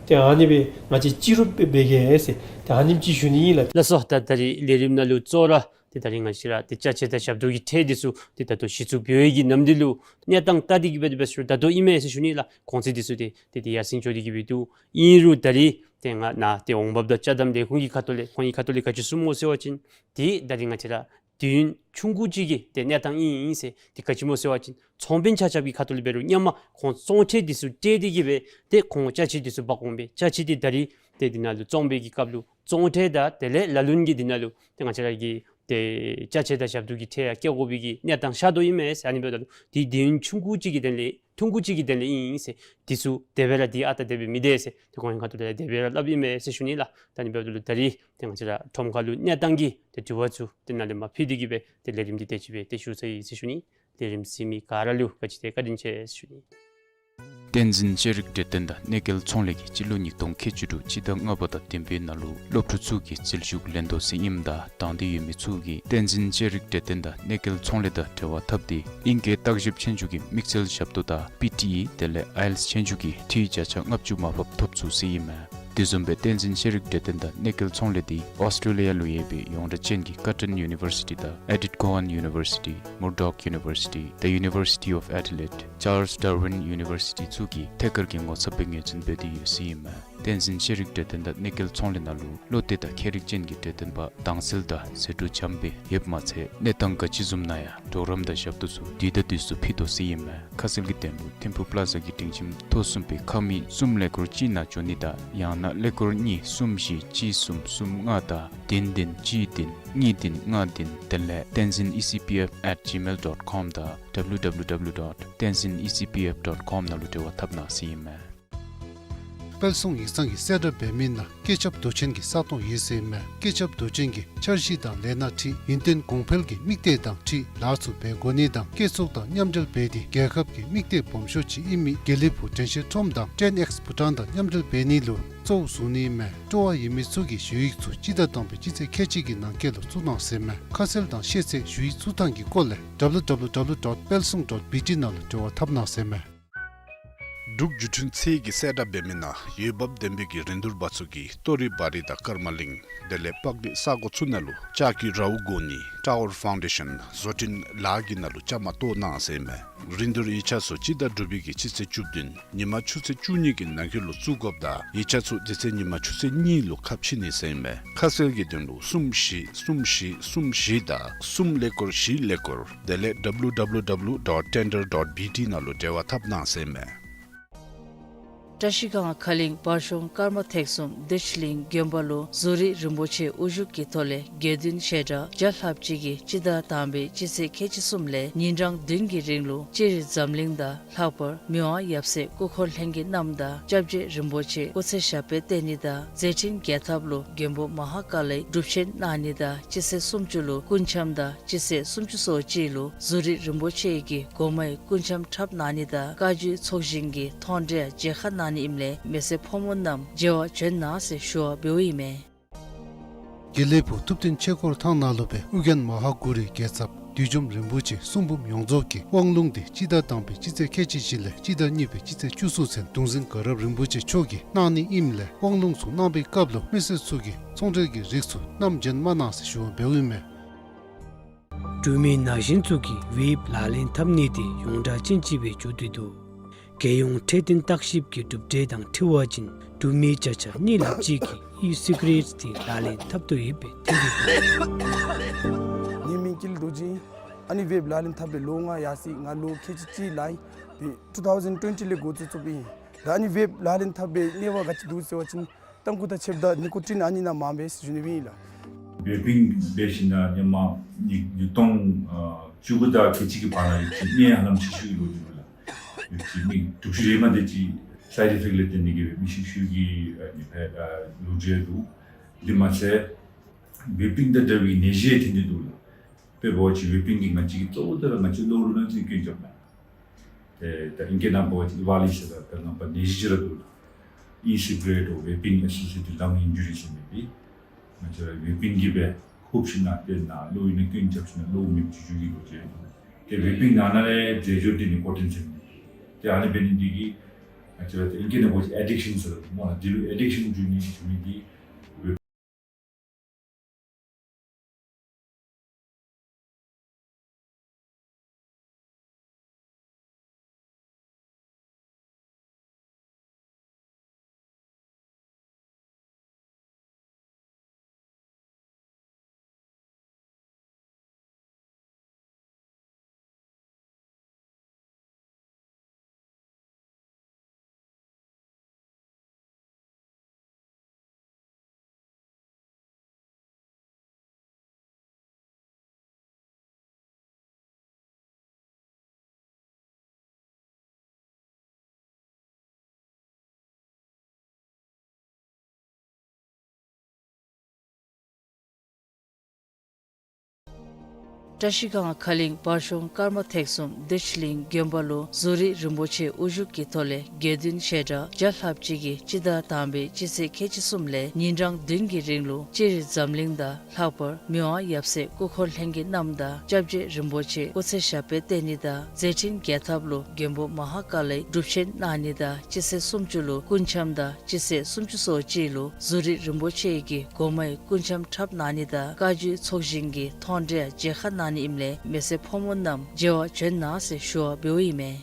ཏེ་ཨ་ནི་སྦེ་ང་བཅས་སྤྱི་རུབ་སྦེ་འབད་གེ་ཟེར་ཏེ་ཨ་ནེམ་ཅིག་ཞུ་ནི་ཨིན་ལགས། ལགས་སོ། ད་ད་རིས་ལས་རིམ་ནང་ལུ་གཙོ་བོ་ར་ཏེ་ད་རིས་ང་བཅས་ར་ཏེ་ཅ་ཆས་དང་ཞབས་ཏོག་གི་ཁྲལ་འདི་ཚུ་ཏེ་ད་ལྟོ་གཞི་བཙུགས་འབད་བའི་གི་ནམ་དུས་ལུ་གནས་སྟངས་ལྟ་སྟེ་གིས་འབད་དེ་འབད་ཟེར་ད་ལྟོ་ཨིན་མས་ཟེར་ཞུ་ནི་ལགས། གོང་ཚད་འདི་ཚུ་ཏེ་ཏེ་ཏེ་ཡར་སེང་འགྱོ་སྟེ་གིས་འབད་དོ། ཨིན་རུང་ད་རིས་ཏེ་ང་ནཱ་ཏེ་འོང་འབབ་དང་ཅ་དམ་ལས་ཁུངས་ཀྱི་ཁ་ཐུག་ལས་ཁོང་གི་ཁ་ཐུག་ལས་ག་ཅི་གསུངམ་སྨོ་ཟེར་བ་ཅིན་ཏེ་ད་རིས་ང་བཅས་ར་དུས་ཡུན་ཆུང་ཀུ་ཅིག་གི་ཏེ་གནས་སྟངས་ཨིན་ཨིན་ཟེར། ཏེ་ག་ཅི་སྨོ་ཟེར་བ་ཅིན་ཚོང་དཔོན་ཆ་ཁྱབ་ཀྱི་ཁ་ཐུག་ལས་འབད་རུང་སྔོན་མ་ཁོང་བཙོང་ཁྲལ་འདི་ཚུ་སྤྲོད་དེ་གིས་སྦེ་ཏེ་ཁོང་ཅ་ཆས་འདི་ཚུ་འབག་འོང་པས། ཅ་ཆས་འདི་ད་རིས་ཏེ་འདི་ནང་ལུ་བཙོང་པའི་གི་སྐབས་ལུ་བཙོང་ཁྲལ་དང་དེ་ལས་ལ་ལུ་གི་འདི་ནང་ལུ་ཏེ་ང་བཅས་ར་གི་ཏེ་ཅ་ཆས་དང་ཞབས་ཏོག་གི་ཁྲལ་ཡང་བཀལ་དགོ་པའི་གི་གནས་སྟངས་ཤར་དོ་ཨིན་མས་ཟེར། ཨ་ནི་འབདཝ་ད་ལུ་ཏེ་དུས་ཡུན་ཆུང་ཀུ་ཅིག་གི་དོན་ལས་ཐུང་ཀུ་ཅིག་གི་དོན་ལས་ཨིན་ཨིན་ཟེར། འདི་ཚུ་དེ་སྦེ་ར་འདི་ཨ་རྟག་དེ་སྦེ་མི་སྡོད་ཟེར་ཏེ་ཁོང་གི་ཁ་ཐུག་ལས་དེ་སྦེ་ར་སླབ་ཨིན་མས་ཟེར་ཞུ་ནི་ལགས། ད་ཨ་ནི་འབདཝ་ད་ལུ་ད་རིས་ཏེ་ང་བཅས་ར་ཁྲོམ་ཁ་ལུ་གནས་སྟངས་ཀྱི་ཏེ་དྲི་བ་ཚུ་ཏེ་ནཱ་ལས་མར་ཕུལ་ཏེ་གིས་སྦེ་ཏེ་ལས་རིམ་འདི་དེ་ཅིག་སྦེ་ཏེ་ཞུ་ཚར་ཡི་ཟེར་ཞུ་ནི། ལས་རིམ་གཟིགས་མི་ག་ར་ལུ་ག་ཅི་ཏེ་བཀའ་དྲིན་ཆེ་ཟེར་ཞུ་ནི། བསྟན་འཛིན་ཤེས་རིག་གྲོས་སྟོན་དང་གནས་སྐལ་ཚོང་ལས་ཀྱིས་སྤྱི་ལོ་ཉིས་སྟོང་ཁལ་གཅིག་དྲུག་སྤྱི་ཟླ་ལྔ་པ་དང་བདུན་པའི་ནང་ལུ་སློབ་ཕྲུག་ཚུ་གིས་འཛུལ་ཞུགས་ལེན་དོ་ཟེར་ཨིནམ་ད་དང་འདོད་ཡོད་མི་ཚུ་གིས་བསྟན་འཛིན་ཤེས་རིག་གྲོས་སྟོན་དང་གནས་སྐལ་ཚོང་ལས་དང་འབྲེལ་བ་འཐབ་སྟེ་ཨིང་སྐད་བརྟག་ཞིབ་ཆོས་རྒྱུགས་ཀྱི་དམིགས་བསལ་ཞབས་ཏོག་དང་པི་ཊི་ཨི་དེ་ལས་ཨའི་ཨེལ་ཊི་ཨེསི་ཆོས་རྒྱུགས་ཀྱི་འཕྲིན་བརྒྱ་ཆ་ལྔ་བཅུ་མར་ཕབ་ཐོབ་ཚུགས་ཟེར་ཨིན་མས། དེ་བཟུམ་སྦེ་བསྟན་འཛིན་ཤེས་རིག་གྲོས་སྟོན་དང་གནས་སྐལ་ཚོང་ལས་འདི་ཨོསི་ཊེ་ལི་ཡ་ལུ་ཡོད་པའི་ཡོངས་གྲགས་ཅན་གྱི་ཀར་ཊོན་ཡུ་ནི་བར་སི་ཊི་དང་ཨེ་ཌིཐ་ཀོ་ཝཱན་ཡུ་ནི་བར་སི་ཊི། མུར་ཌོག་ཡུ་ནི་བར་སི་ཊི། The University of Adelaide། ཅཱརལསི་ཌར་ཝིན་ཡུ་ནི་བར་སི་ཊི་ཚུ་གིས་ཐད་ཀར་གྱི་ངོ་ཚབ་སྦེ་ངོས་འཛིན་འབད་དེ་ཡོད་ཟེར་ཨིན་མས། བསྟན་འཛིན་ཤེས་རིག་གྲོས་སྟོན་དང་གནས་སྐལ་ཚོང་ལས་ནང་ལུ་བློ་གཏད་དང་མཁས་རིག་ཅན་གྱི་གྲོས་སྟོན་པ་དྭངས་གསལ་དང་ཟད་འགྲོ་འཇམ་སྦེ་ཡོདཔ་མ་ཚད་གནས་སྟངས་ག་ཅི་བཟུམ་ནང་ཡང་གྲོགས་རམ་དང་ཞབས་ཏོག་ཚུ་དུས་དང་དུས་སུ་ཕུལ་དོ་ཟེར་ཨིན་མས། ཁ་གསལ་གྱི་དོན་ལུ་ཐིམ་ཕུག་པ་ལ་ཛ་གི་སྒྲིང་ཁྱིམ་ཐོག་གསུམ་པའི་ཁང་མིག་གསུམ་ཀླད་ཀོར་གཅིག་ནང་འབྱོན་ནི་དང་ཡང་ན་ཀླད་ཀོར་གཉིས་གསུམ་བཞི་གཅིག་གསུམ་གསུམ་ལྔ་དང་བདུན་བདུན་གཅིག་བདུན་གཉིས་བདུན་ལྔ་བདུན་དེ་ལས་བསྟན་འཛིན་ཨི་སི་པི་ཨེཕ་ཨེཊ་ཇི་མེལ་ཌོཊ་ཀོམ་དང་ཌབ་ལིའུ་ཌབ་ལིའུ་ཌབ་ལིའུ་ཌོཊ་བསྟན་འཛིན་ཨི་སི་པི་ཨེཕ་ཌོཊ་ཀོམ་ནང་ལུ་འབྲེལ་བ་འཐབ་གནང་ཟེར་ཨིན་མས། དཔལ་བཟང་ཡིག་ཚང་གིས་གསལ་བསྒྲགས་འབད་མི་ནང་བཀོད་ཁྱབ་མདོ་ཆེན་གྱི་ས་སྟོང་ཡོད་ཟེར་ཨིན་མས། བཀོད་ཁྱབ་མདོ་ཆེན་གྱིས་འཆར་གཞི་དང་ལས་སྣ་ཁྲིད་ཡུན་བརྟན་གོང་འཕེལ་གྱི་དམིགས་གཏད་དང་འཁྲིལ་ལཱ་ཚུ་འབད་དགོ་ནི་དང་བཀོད་ཚོགས་དང་མཉམ་འབྲེལ་འབད་དེ་རྒྱལ་ཁབ་ཀྱི་དམིགས་གཏད་སྦོམ་ཤོས་ཅིག་ཨིན་མི་དགེ་ལེགས་ཕུག་དྲན་ཤེས་ཁྲོམ་དང་ཊེན་ཨེགསི་བྷུ་ཊཱན་དང་མཉམ་འབྲེལ་འབད་ནི་ལུ་གཙོ་བོ་བཟུང་ནི་ཨིན་མས། སྤྲོ་བ་ཡོད་མི་ཚུ་གིས་ཞུ་ཡིག་ཚུ་སྤྱི་ཟླ་དང་པའི་སྤྱི་ཚེས་ཁལ་གཅིག་གི་ནང་འཁོད་ལུ་བཙུགས་གནང་ཟེར་ཨིན་མས། ཁ་གསལ་དང་ཤེས་ཚད་ཞུ་ཡིག་བཙུགས་ཐངས་ཀྱི་སྐོར་ལས་ཌབ་ལིའུ་ཌབ་ལིའུ་ཌབ་ལིའུ་ཌོཊ་དཔལ་བཟང་ཌོཊ་བི་ཊི་ནང་ལུ་འབྲེལ་བ་འཐབ་གནང་ཟེར་ཨིན་མས། འབྲུག་བརྒྱུད་འཕྲིན་ཚད་ཀྱིས་གསལ་བསྒྲགས་འབད་མི་ནང་འོས་འབབ་ལྡན་པའི་གི་རིན་བསྡུར་པ་ཚུ་གིས་ལྟོ་རི་བ་རི་དང་ཀརྨ་གླིང་དེ་ལས་པག་སྡེ་ས་གོ་ཚུ་ནང་ལུ་ལྕགས་ཀྱི་རཝ་སྒོ་ནི་ཊ་ཝར་ཕའུན་ཌེ་ཤཱན་བཟོ་སྐྲུན་ལཱ་གི་ནང་ལུ་བཅའ་མར་གཏོགས་གནང་ཟེར་ཨིན་མས། རིན་བསྡུར་ཡིག་ཆ་ཚུ་སྤྱི་ཟླ་དྲུག་པའི་གི་སྤྱི་ཚེས་བཅུ་བདུན་ཉིན་མ་ཆུ་ཚོད་བཅུ་གཉིས་ཀྱི་ནང་འཁོད་ལུ་བཙུགས་དགོཔ་དང་ཡིག་ཆ་ཚུ་དེ་ཚེ་ཉིན་མ་ཆུ་ཚོད་གཉིས་ལུ་ཁ་ཕྱེ་ནི་ཟེར་ཨིན་མས། ཁ་གསལ་གྱི་དོན་ལུ་གསུམ་བཞི་གསུམ་བཞི་གསུམ་བཞི་དང་གསུམ་ཀླད་ཀོར་བཞི་ཀླད་ཀོར་དེ་ལས་ཌབ་ལིའུ་ཌབ་ལིའུ་ཌབ་ལིའུ་ཌོཊ་ཊེན་ཌར་ཌོཊ་བི་ཊི་ནང་ལུ་འབྲེལ་བ་འཐབ་གནང་ཟེར་ཨིན་མས། བཀྲ་ཤིས་སྒང་ཁ་གླིང་བར་གཞུང་ཀརྨ་ཐེག་གསུམ་བདེ་ཆེན་གླིང་དགོན་པ་ལུ་ཟུར་རིས་རིན་པོ་ཆེ་དབུ་བཞུགས་ཀྱི་ཐོག་ལས་དགེ་འདུན་བཤད་གྲྭ་བརྒྱ་ལྷགཔ་ཅིག་གིས་སྤྱི་ཟླ་དང་པའི་སྤྱི་ཚེས་ཁལ་གཅིག་གསུམ་ལས་ཉིན་གྲངས་བདུན་གྱི་རིང་ལུ་སྤྱིར་འཛམ་གླིང་དང་ལྷག་པར་མི་དབང་ཡབ་སྲས་སྐུ་འཁོར་ལྷན་རྒྱས་རྣམས་དང་སྐྱབས་རྗེ་རིན་པོ་ཆེ་སྐུ་ཚེ་ཞབས་པད་བརྟན་ནི་དང་མཛད་འཕྲིན་རྒྱས་ཐབས་ལུ་མགོན་པོ་མ་ཧཱ་ཀཱ་ལའི་སྒྲུབ་ཆེན་གནང་ནི་དང་སྤྱི་ཚེས་སུམ་ཅུ་ལུ་སྐུ་འཆམ་དང་སྤྱི་ཚེས་སུམ་ཅུ་སོ་གཅིག་ལུ་ཟུར་རིས་རིན་པོ་ཆེ་གིས་སྒོ་མའི་སྐུ་འཆམ་འཁྲབ་གནང་ནི་དང་བཀའ་བརྒྱུད་ཚོགས་ཞིང་གི་མཐོང་གྲོལ་མཇལ་ཁ་གནང་ནི་ཨིནམ་ལས་མི་སེར་ཕོ་མོ་རྣམས་མཇལ་བར་བྱོན་གནང་ཟེར་ཞུ་བ་འབདཝ་ཨིན་མས། དགེ་ལེགས་ཕུག་ཐུབ་བསྟན་ཆོས་འཁོར་ཐང་ནང་ལུ་སྦེ་ཨོ་རྒྱན་མ་ཧཱ་གུ་རུའི་རྒྱལ་ཚབ་བདུད་འཇོམས་རིན་པོ་ཆེ་གསུང་འབུམ་ཡོངས་རྫོགས་ཀྱི་དབང་ལུང་འདི་སྤྱི་ཟླ་དང་པའི་སྤྱི་ཚེས་ཁལ་གཅིག་བཞི་ལས་སྤྱི་ཟླ་གཉིས་པའི་སྤྱི་ཚེས་བཅུ་གསུམ་ཚུན་གདུང་འཛིན་དགའ་རབ་རིན་པོ་ཆེ་མཆོག་གིས་གནང་ནི་ཨིནམ་ལས་དབང་ལུང་ཚུ་གནང་པའི་སྐབས་ལུ་མི་སེར་ཚུ་གིས་ཚོང་འབྲེལ་གྱི་རིགས་ཚུ་བསྣམས་བྱོན་མ་གནང་ཟེར་ཞུ་བ་འབདཝ་ཨིན་མས། འབྲུག་མི་ན་གཞོན་ཚུ་གིས་ཝེབ་ལག་ལེན་འཐབ་ནི་དེ་ཡོངས་གྲགས་ཅན་ཅིག་སྦེ་གྱུར་ཏེ་འདུག། རྒྱལ་ཡོངས་འཕྲོད་བསྟེན་བརྟག་ཞིབ་ཀྱི་གྲུབ་འབྲས་དང་འཁྲིལ་བ་ཅིན་འབྲུག་མི་བརྒྱ་ཆ་གཉིས་ལྷགཔ་ཅིག་གིས་ཨི་སི་ག་རེཊ་དེ་ལག་ལེན་འཐབ་དོ་ཡོདཔ་སྦེ་ཐོན་ཏེ་འདུག། ངེའི་མིང་ཀུན་ལེགས་རྡོ་རྗེ། ཨ་ནི་ཝེབ་ལག་ལེན་འཐབ་པའི་ལོ་ང་ཡར་སོ་ཡི། ང་ལོ་ཁལ་གཅིག་གཅིག་ལང་ཡི། ཏེ་ཊུ་ཐའུ་ཟེན་ཊུ་ཝེན་ཊི་ལས་འགོ་བཙུགས་བཙུགསཔ་ཨིན། ད་ཨ་ནི་ཝེབ་ལག་ལེན་འཐབ་པའི་ནུས་པ་ག་ཅི་འདུག་ཟེར་བ་ཅིན་ཏམ་ཁུ་དང་ཕྱདཔ་ད་ནི་ཀོ་ཊིན་ཨ་ནི་ནང་མངམ་སྦེ་ཟེར་ཞུ་ནི་སྦེ་ཨིན་ལགས། ཝེ་པིང་འབད་ཞིནམ་ལས་ཧེ་མ་ནི་ཉིས་སྟོང་ཨ་བཅུ་དགུ་དང་ཁལ་གཅིག་གི་བར་ན་ཡོད་ཅི་ནད་ཧ་ལམ་ཤི་ཤི་ལོ་ཅིག་ལུ་ཡོད་ཅི་མི་དྲུག་ཅུ་རེ་མ་དེ་ཅིག་སའིཌ་ཨི་ཕེཀཊ་ལས་བརྟེན་ཏེ་གིས་སྦེ་མི་ཤི་ཤི་གི་ཨ་ནི་སྦེ་ཨ་ལོ་རྒྱུས་འདུག། དེ་མ་ཚད་ཝེ་པིང་དང་འདྲ་བའི་ནད་གཞི་ཐོན་ཏེ་འདུག་ལགས། དཔེ་འབད་བ་ཅིན་ཝེ་པིང་གིས་ང་བཅས་ཀྱི་གཙོ་བོ་དེ་ར་ང་བཅས་ལོག་ལུ་ནང་འཛིང་སྐྱོན་རྐྱབ་ནི། ཏེ་ད་ཨིང་སྐད་ནང་འབད་བ་ཅིན་ཝ་ལི་ཟེར་ར་ད་ནང་པ་ནད་གཞི་ཅིག་ར་འདུག་ལགས། ཨི་སི་ག་རེཊ་འོ་ཝེ་པིང་ཨེ་སོ་སི་ཡེ་ཊེཌ་ལཱང་ཨིན་ཇུ་རི་ཟེར་མི་འདི། ང་བཅས་ར་ཝེ་པིང་གིས་སྦེ་ཧུབ་ཞིནམ་ལས་ཏེ་ནཱ་ལོག་ཡོད་ནི་སྐྱོན་རྐྱབ་ཞིནམ་ལས་ལོག་མེདཔ་བྱུང་བྱུང་གི་ལོ་རྒྱུས་འདུག། ཏེ་ཝེ་པིང་ནང་ན་ལས་རྫས་སྦྱོར་འདི་ནི་ཀོ་ཊིན་ཟེར་མི་འདི། ཏེ་ཨ་ནི་འབད་ནི་འདི་གིས་ང་བཅས་ར་ཏེ་ཨིང་སྐད་ནང་འབད་བ་ཅིན་ཨེ་ཌིཀ་ཤཱན་ཟེར་སྨོ་ལགས། འདི་ལུ་ཨེ་ཌིཀ་ཤཱན་བྱུང་ནི་བྱུང་མི་འདི་ཝེ་བཀྲ་ཤིས་སྒང་ཁ་གླིང་བར་གཞུང་ཀརྨ་ཐེག་གསུམ་བདེ་ཆེན་གླིང་དགོན་པ་ལུ་ཟུར་རིས་རིན་པོ་ཆེ་དབུ་བཞུགས་ཀྱི་ཐོག་ལས་དགེ་འདུན་བཤད་གྲྭ་བརྒྱ་ལྷགཔ་ཅིག་གིས་སྤྱི་ཟླ་དང་པའི་སྤྱི་ཚེས་ཁལ་གཅིག་གསུམ་ལས་ཉིན་གྲངས་བདུན་གྱི་རིང་ལུ་སྤྱིར་འཛམ་གླིང་དང་ལྷག་པར་མི་དབང་ཡབ་སྲས་སྐུ་འཁོར་ལྷན་རྒྱས་རྣམས་དང་སྐྱབས་རྗེ་རིན་པོ་ཆེ་སྐུ་ཚེ་ཞབས་པད་བརྟན་ནི་དང་མཛད་འཕྲིན་རྒྱས་ཐབས་ལུ་མགོན་པོ་མ་ཧཱ་ཀཱ་ལའི་སྒྲུབ་ཆེན་གནང་ནི་དང་སྤྱི་ཚེས་སུམ་ཅུ་ལུ་སྐུ་འཆམ་དང་སྤྱི་ཚེས་སུམ་ཅུ་སོ་གཅིག་ལུ་ཟུར་རིས་རིན་པོ་ཆེ་གིས་སྒོ་མའི་སྐུ་འཆམ་འཁྲབ་གནང་ནི་དང་བཀའ་བརྒྱུད་ཚོགས་ཞིང་གི་མཐོང་གྲོལ་མཇལ་ཁ་གནང་ནི་ཨིནམ་ལས་མི་སེར་ཕོ་མོ་རྣམས་མཇལ་བར་བྱོན་གནང་ཟེར་ཞུ་བ་འབདཝ་ཨིན་མས།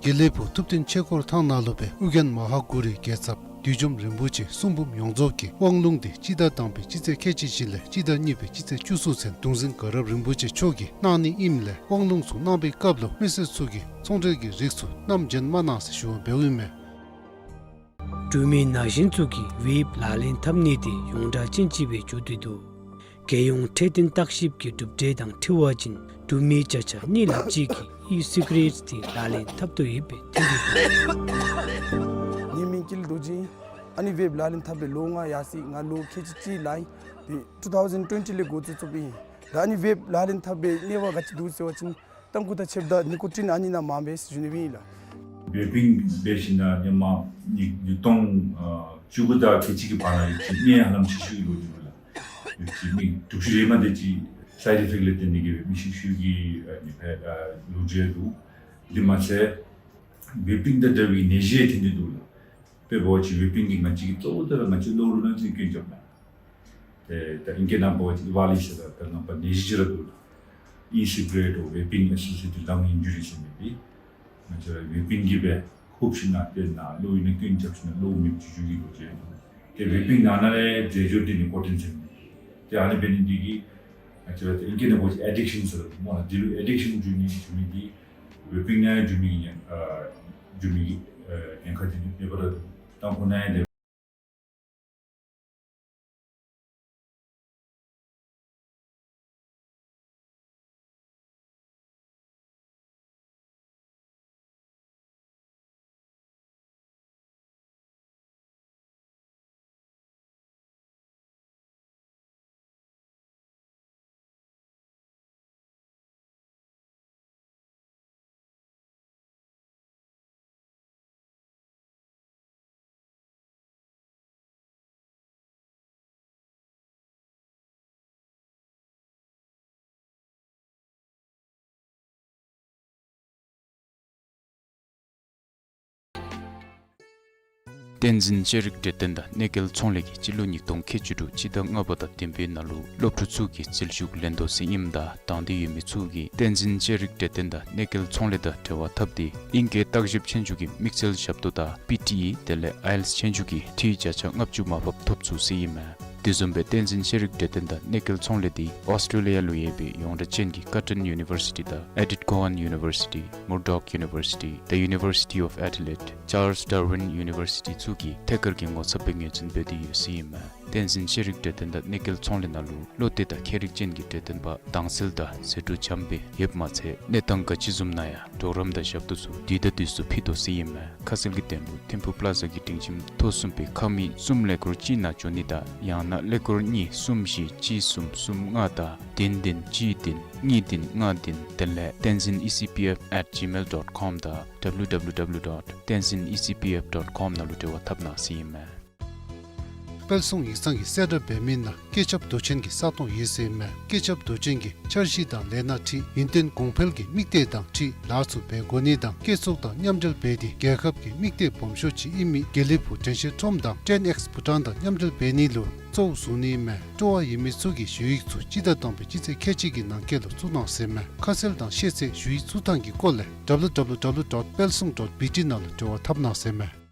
དགེ་ལེགས་ཕུག་ཐུབ་བསྟན་ཆོས་འཁོར་ཐང་ནང་ལུ་སྦེ་ཨོ་རྒྱན་མ་ཧཱ་གུ་རུའི་རྒྱལ་ཚབ་བདུད་འཇོམས་རིན་པོ་ཆེ་གསུང་འབུམ་ཡོངས་རྫོགས་ཀྱི་དབང་ལུང་འདི་སྤྱི་ཟླ་དང་པའི་སྤྱི་ཚེས་ཁལ་གཅིག་བཞི་ལས་སྤྱི་ཟླ་གཉིས་པའི་སྤྱི་ཚེས་བཅུ་གསུམ་ཚུན་གདུང་འཛིན་དགའ་རབ་རིན་པོ་ཆེ་མཆོག་གིས་གནང་ནི་ཨིནམ་ལས་དབང་ལུང་ཚུ་གནང་པའི་སྐབས་ལུ་མི་སེར་ཚུ་གིས་ཚོང་འབྲེལ་གྱི་རིགས་ཚུ་བསྣམས་བྱོན་མ་གནང་ཟེར་ཞུ་བ་འབདཝ་ཨིན་མས། འབྲུག་མི་ན་གཞོན་ཚུ་གིས་ཝེབ་ལག་ལེན་འཐབ་ནི་དེ་ཡོངས་གྲགས་ཅན་ཅིག་སྦེ་གྱུར་ཏེ་འདུག། རྒྱལ་ཡོངས་འཕྲོད་བསྟེན་བརྟག་ཞིབ་ཀྱི་གྲུབ་འབྲས་དང་འཁྲིལ་བ་ཅིན་འབྲུག་མི་བརྒྱ་ཆ་གཉིས་ལྷགཔ་ཅིག་གིས་ཨི་སི་ག་རེཊ་དེ་ལག་ལེན་འཐབ་དོ་ཡོདཔ་སྦེ་ཐོན་ཏེ་འདུག། ངེའི་མིང་ཀུན་ལེགས་རྡོ་རྗེ། ཨ་ནི་ཝེབ་ལག་ལེན་འཐབ་པའི་ལོ་ང་ཡར་སོ་ཡི། ང་ལོ་ཁལ་གཅིག་གཅིག་ལང་ཡི། ཏེ་ཊུ་ཐའུ་ཟེན་ཊུ་ཝེན་ཊི་ལས་འགོ་བཙུགས་བཙུགསཔ་ཨིན། ད་ཨ་ནི་ཝེབ་ལག་ལེན་འཐབ་པའི་ནུས་པ་ག་ཅི་འདུག་ཟེར་བ་ཅིན་ཏམ་ཁུ་དང་ཕྱདཔ་ད་ནི་ཀོ་ཊིན་ཨ་ནི་ནང་མངམ་སྦེ་ཟེར་ཞུ་ནི་སྦེ་ཨིན་ལགས། ཝེ་པིང་འབད་ཞིནམ་ལས་ཧེ་མ་ནི་ཉིས་སྟོང་ཨ་བཅུ་དགུ་དང་ཁལ་གཅིག་གི་བར་ན་ཡོད་ཅི་ནད་ཧ་ལམ་ཤི་ཤི་ལོ་རྒྱུས་ལགས། ཡོད་ཅི་མི་དྲུག་ཅུ་རེ་མ་དེ་ཅིག་སའིཌ་ཨི་ཕེཀཊ་ལས་བརྟེན་ཏེ་གིས་སྦེ་མི་ཤི་ཤི་གི་ཨ་ནི་སྦེ་ཨ་ལོ་རྒྱུས་འདུག། དེ་མ་ཚད་ཝེ་པིང་དང་འདྲ་བའི་ནད་གཞི་ཐོན་ཏེ་འདུག་ལགས། དཔེ་འབད་བ་ཅིན་ཝེ་པིང་གིས་ང་བཅས་ཀྱི་གཙོ་བོ་དེ་ར་ང་བཅས་ལོག་ལུ་ནང་འཛིང་སྐྱོན་རྐྱབ་ནི། ཏེ་ད་ཨིང་སྐད་ནང་འབད་བ་ཅིན་ཝ་ལི་ཟེར་ར་ད་ནང་པ་ནད་གཞི་ཅིག་ར་འདུག་ལགས། ཨི་སི་ག་རེཊ་འོ་ཝེ་པིང་ཨེ་སོ་སི་ཡེ་ཊེཌ་ལཱང་ཨིན་ཇུ་རི་ཟེར་མི་འདི། ང་བཅས་ར་ཝེ་པིང་གིས་སྦེ་ཧུབ་ཞིནམ་ལས་ཏེ་ནཱ་ལོག་ཡོད་ནི་སྐྱོན་རྐྱབ་ཞིནམ་ལས་ལོག་མེདཔ་བྱུང་བྱུང་གི་ལོ་རྒྱུས་འདུག། ཏེ་ཝེ་པིང་ནང་ན་ལས་རྫས་སྦྱོར་འདི་ནི་ཀོ་ཊིན་ཟེར་མི་འདི། ཏེ་ཨ་ནི་འབད་ནི་འདི་གིས་ང་བཅས་ར་ཏེ་ཨིང་སྐད་ནང་འབད་བ་ཅིན་ཨེ་ཌིཀ་ཤཱན་ཟེར་སྨོ་ལགས། འདི་ལུ་ཨེ་ཌིཀ་ཤཱན་འགྱོ་ནི་འགྱོ་མི་འདི་ཝེ་པིང་ནང་འགྱོ་མི་གི་ཨ་འགྱོ་མི་གི་ཨ་ ཉེན་ཁ་ཅིག་ཡོདཔ་ར་བཏང་དགོ་ནི་ཨིན། བསྟན་འཛིན་ཤེས་རིག་གྲོས་སྟོན་དང་གནས་སྐལ་ཚོང་ལས་ཀྱིས་སྤྱི་ལོ་ཉིས་སྟོང་ཁལ་གཅིག་དྲུག་སྤྱི་ཟླ་ལྔ་པ་དང་བདུན་པའི་ནང་ལུ་སློབ་ཕྲུག་ཚུ་གིས་འཛུལ་ཞུགས་ལེན་དོ་ཟེར་ཨིནམ་ད་དང་འདོད་ཡོད་མི་ཚུ་གིས་བསྟན་འཛིན་ཤེས་རིག་གྲོས་སྟོན་དང་གནས་སྐལ་ཚོང་ལས་དང་འབྲེལ་བ་འཐབ་སྟེ་ཨིང་སྐད་བརྟག་ཞིབ་ཆོས་རྒྱུགས་ཀྱི་དམིགས་བསལ་ཞབས་ཏོག་དང་པི་ཊི་ཨི་དེ་ལས་ཨའི་ཨེལ་ཊི་ཨེསི་ཆོས་རྒྱུགས་ཀྱི་འཐུས་བརྒྱ་ཆ་ལྔ་བཅུ་མར་ཕབ་ཐོབ་ཚུགས་ཟེར་ཨིན་མས། དེ་བཟུམ་སྦེ་བསྟན་འཛིན་ཤེས་རིག་གྲོས་སྟོན་དང་གནས་སྐལ་ཚོང་ལས་འདི་ཨོསི་ཊེ་ལི་ཡ་ལུ་ཡོད་པའི་ཡོངས་གྲགས་ཅན་གྱི་ཀར་ཊོན་ཡུ་ནི་ཝར་སི་ཊི་དང་ཨེ་ཌིཐ་ཀོ་ཝཱན་ཡུ་ནི་ཝར་སི་ཊི། མུར་ཌོག་ཡུ་ནི་ཝར་སི་ཊི། The University of Adelaide། ཅཱརལསི་ཌར་ཝིན་ཡུ་ནི་ཝར་སི་ཊི་ཚུ་གིས་ཐད་ཀར་གྱི་ངོ་ཚབ་སྦེ་ངོས་འཛིན་འབད་དེ་ཡོད་ཟེར་ཨིན་མས། བསྟན་འཛིན་ཤེས་རིག་གྲོས་སྟོན་དང་གནས་སྐལ་ཚོང་ལས་ནང་ལུ་བློ་གཏད་དང་མཁས་རིག་ཅན་གྱི་གྲོས་སྟོན་པ་དྭངས་གསལ་དང་ཟད་འགྲོ་འཇམ་སྦེ་ཡོདཔ་མ་ཚད་གནས་སྟངས་ག་ཅི་བཟུམ་ནང་ཡང་གྲོགས་རམ་དང་ཞབས་ཏོག་ཚུ་དུས་དང་དུས་སུ་ཕུལ་དོ་ཟེར་ཨིན་མས། ཁ་གསལ་གྱི་དོན་ལུ་ཐིམ་ཕུག་པླ་ཛ་གི་སྒྲིང་ཁྱིམ་ཐོག་གསུམ་པའི་ཁང་མིག་གསུམ་ཀླད་ཀོར་གཅིག་ནང་འབྱོན་ནི་དང་ཡང་ན་ཀླད་ཀོར་གཉིས་གསུམ་བཞི་གཅིག་གསུམ་གསུམ་ལྔ་དང་བདུན་བདུན་གཅིག་བདུན་གཉིས་བདུན་ལྔ་བདུན་དེ་ལས་tenzin E C P F at gmail dot com དང་W W W dot tenzin E C P F dot com ནང་ལུ་འབྲེལ་བ་འཐབ་གནང་ཟེར་ཨིན་མས། དཔལ་བཟང་ཡིག་ཚང་གིས་གསལ་བསྒྲགས་འབད་མི་ནང་སྐད་ཆབ་མདོ་ཆེན་གྱི་ས་སྟོང་ཡོད་ཟེར་ཨིན་མས། སྐད་ཆབ་མདོ་ཆེན་གྱིས་འཆར་གཞི་དང་ལས་སྣ་འཁྲིལ་ཡུན་བརྟན་གོང་འཕེལ་གྱི་དམིགས་གཏད་དང་འཁྲིལ་ལཱ་ཚུ་འབད་དགོ་ནི་དང་བསྐྱེད་ཚོགས་དང་མཉམ་འབྲེལ་འབད་དེ་རྒྱལ་ཁབ་ཀྱི་དམིགས་གཏད་སྦོམ་ཤོས་ཅིག་ཨིན་མི་དགེ་ལེགས་ཕུག་དྲན་ཤེས་ཁྲོམ་དང་ཊེན་ཨེགསི་བྷུ་ཊཱན་དང་མཉམ་འབྲེལ་འབད་ནི་ལུ་གཙོ་བོ་བཟུང་ནི་ཨིན་མས། སྤྲོ་བ་ཡོད་མི་ཚུ་གིས་ཞུ་ཡིག་ཚུ་སྤྱི་ཟླ་དང་པའི་སྤྱི་ཚེས་ཁལ་གཅིག་གི་ནང་འཁོད་ལུ་བཙུགས་གནང་ཟེར་ཨིན་མས། ཁ་གསལ་དང་ཤེས་ཚད་ཞུ་ཡིག་བཙུགས་ཐངས་ཀྱི་སྐོར་ལས་W W W dot palsong dot B T ནང་ལུ་འབྲེལ་བ་འཐབ་གནང་ཟེར་ཨིན་མས།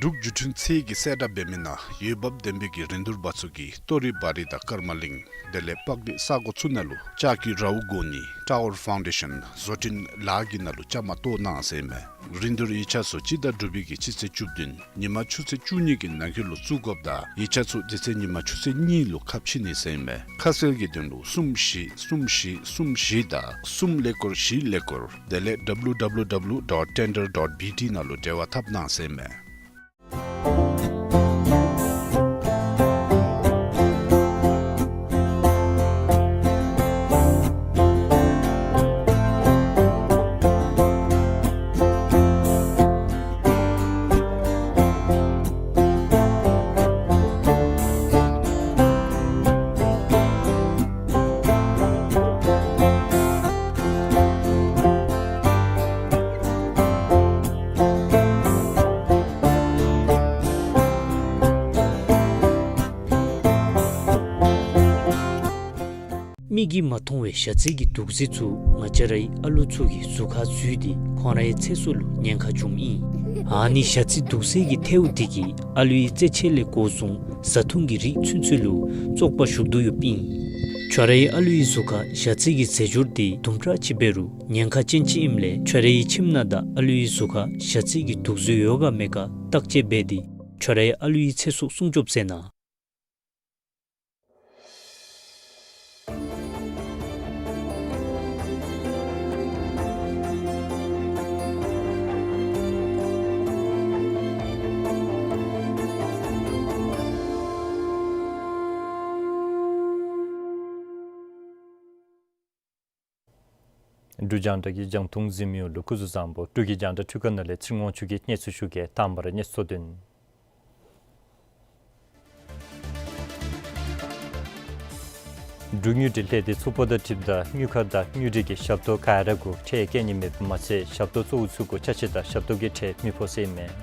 འབྲུག་བརྒྱུད་འཕྲིན་ཚད་ཀྱིས་གསལ་བསྒྲགས་འབད་མི་ནང་འོས་འབབ་ལྡན་པའི་གི་རིན་བསྡུར་པ་ཚུ་གིས་ལྟོ་རི་བ་རི་དང་ཀརྨ་གླིང་དེ་ལས་པག་རི་ས་གོ་ཚུ་ནང་ལུ་ལྕགས་ཀྱི་རཝ་བསྒོར་ནི་ཊ་ཝར་ཕའུན་ཌེ་ཤཱན་བཟོ་སྐྲུན་ལཱ་གི་ནང་ལུ་བཅའ་མར་གཏོགས་གནང་ཟེར་ཨིན་མས། རིན་བསྡུར་ཡིག་ཆ་ཚུ་སྤྱི་ཟླ་དྲུག་པའི་གི་སྤྱི་ཚེས་བཅུ་བདུན་ཉིན་མ་ཆུ་ཚོད་བཅུ་གཉིས་ཀྱི་ནང་འཁོད་ལུ་བཙུགས་དགོཔ་དང་ཡིག་ཆ་ཚུ་དེ་ཚེ་ཉིན་མ་ཆུ་ཚོད་གཉིས་ལུ་ཁ་ཕྱེ་ནི་ཟེར་ཨིན་མས། ཁ་གསལ་གྱི་དོན་ལུ་གསུམ་བཞི་གསུམ་བཞི་གསུམ་བཞི་དང་གསུམ་ཀླད་ཀོར་བཞི་ཀླད་ཀོར་དེ་ལས་W W W dot tender dot B T ནང་ལུ་འབྲེལ་བ་འཐབ་གནང་ཟེར་ཨིན་མས། མིག་གིས་མ་མཐོང་བའི་ཞ་རྩི་གི་དུག་རྫས་ཚུ་ང་བཅས་རའི་ཨ་ལུ་ཚུ་གི་གཟུགས་ཁར་འཛུལ་ཏེ་ཁོང་རའི་ཚེ་སྲོག་ལུ་ཉེན་ཁ་འབྱུངམ་ཨིན། ཨ་ནི་ཞ་རྩི་དུག་རྫས་ཀྱི་ཐལཝ་དེ་གིས་ཨ་ལུའི་རྩེད་ཆས་ལས་འགོ་བཟུང་བཟའ་འཐུང་གི་རིགས་ཚུན་ཚོད་ལུ་བཙོག་པ་ཞུགས་དོ་ཡོདཔ་ཨིན། ཁྱོད་རའི་ཨ་ལུའི་གཟུགས་ཁར་ཞ་རྩི་གི་རྫས་སྦྱོར་དེ་དུམ་གྲ་ཅིག་འབད་རུང་ཉེན་ཁ་ཅན་ཅིག་ཨིནམ་ལས་ཁྱོད་རའི་ཁྱིམ་ནང་དང་ཨ་ལུའི་གཟུགས་ཁར་ཞ་རྩི་གི་དུག་རྫས་ཡོད་ག་མེད་ག་བརྟག་དཔྱད་འབད་དེ་ཁྱོད་རའི་ཨ་ལུའི་ཚེ་སྲོག་སྲུང་སྐྱོབ་མཛད་གནང་། འབྲུག་རྒྱང་བསྒྲགས་ཀྱི་རྒྱང་མཐོང་གཟིགས་མི་ཡོངས་ལུ་སྐུ་གཟུགས་བཟང་པོ། འབྲུག་གི་རྒྱང་བསྒྲགས་འཕྲུལ་ཁང་ནང་ལས་ཚེ་རིང་དབང་ཕྱུག་གིས་གནས་ཚུལ་ཞུ་གེ། དང་པ་ར་གནས་ཚུལ་དོན། འབྲུག་དངུལ་འབྲེལ་ལྷན་སྡེ་ཚུ་པོ་ཏ་ཊིབ་དང་དངུལ་ཁང་དང་དངུལ་འབྲེལ་གྱི་ཞབས་ཏོག་ག་ར་གུ་ཁྲལ་བཀལ་ནི་མེདཔ་མ་ཚད་ཞབས་ཏོག་གཙོ་བོ་ཚུ་གུ་ཅ་ཆས་དང་ཞབས་ཏོག་གི་ཁྲལ་མི་ཕོག་ཟེར་ཨིན་མས།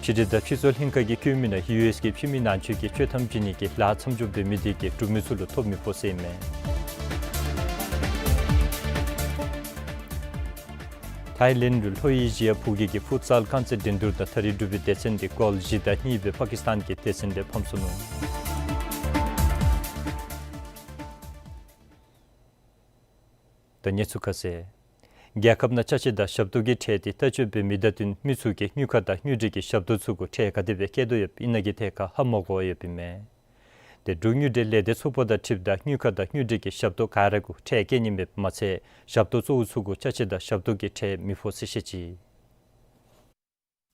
ཕྱི་འབྲེལ་དང་ཕྱི་སྲོལ་ལྷན་ཁག་གིས་བཀོད་མི་ནང་ཡུ་ཨེསི་གིས་ཕྱི་མི་ནང་ཆོས་ཀྱི་ཆོག་ཐམ་བྱིན་ནི་གི་ལཱ་མཚམས་འཇོག་འབད་མི་དེ་གིས་འབྲུག་མི་ཚུ་ལུ་ཐོབ་མི་ཕོག་ཟེར་ཨིན་མས། ཐའི་ལེནཌ་ལུ་ལྷོ་ཨེ་ཤི་ཡ་ཕུགས་རྒྱང་གི་ཕུཊ་སཱལ་རྐང་རྩེད་འགྲན་བསྡུར་དང་ད་རིས་འབྲུག་པའི་སྡེ་ཚན་དེ་གོལ་བཞི་དང་གཉིས་སྦེ་པ་ཀིསི་ཐན་གྱི་སྡེ་ཚན་དེ་ཕམ་སོ་ནུག། ད་གནས་ཚུལ་ཁ་གསལ། རྒྱལ་ཁབ་ནང་ཅ་ཆས་དང་ཞབས་ཏོག་གི་ཁྲལ་འདི་ལྟ་སྤྱོད་འབད་མི་དང་བསྟུན་མི་ཚུ་གིས་དངུལ་ཁང་དང་དངུལ་འབྲེལ་གྱི་ཞབས་ཏོག་ཚུ་གུ་ཁྲལ་ག་དེ་སྦེ་བཀལ་དོ་ཡོདཔ་ཨིན་ན་གི་ཐད་ཁར་ཧ་མ་གོ་བར་ཡོདཔ་ཨིན་མས། ཏེ་འབྲུག་དངུལ་འབྲེལ་ལས་སྡེ་ཚོགས་པ་དང་འཁྲིལཝ་ད་དངུལ་ཁང་དང་དངུལ་འབྲེལ་གྱི་ཞབས་ཏོག་ག་ར་གུ་ཁྲལ་བཀལ་ནི་མེདཔ་མ་ཚད་ཞབས་ཏོག་གཙོ་བོ་ཚུ་གུ་ཅ་ཆས་དང་ཞབས་ཏོག་གི་ཁྲལ་མི་ཕོག་ཟེར་བཤད་ཅི།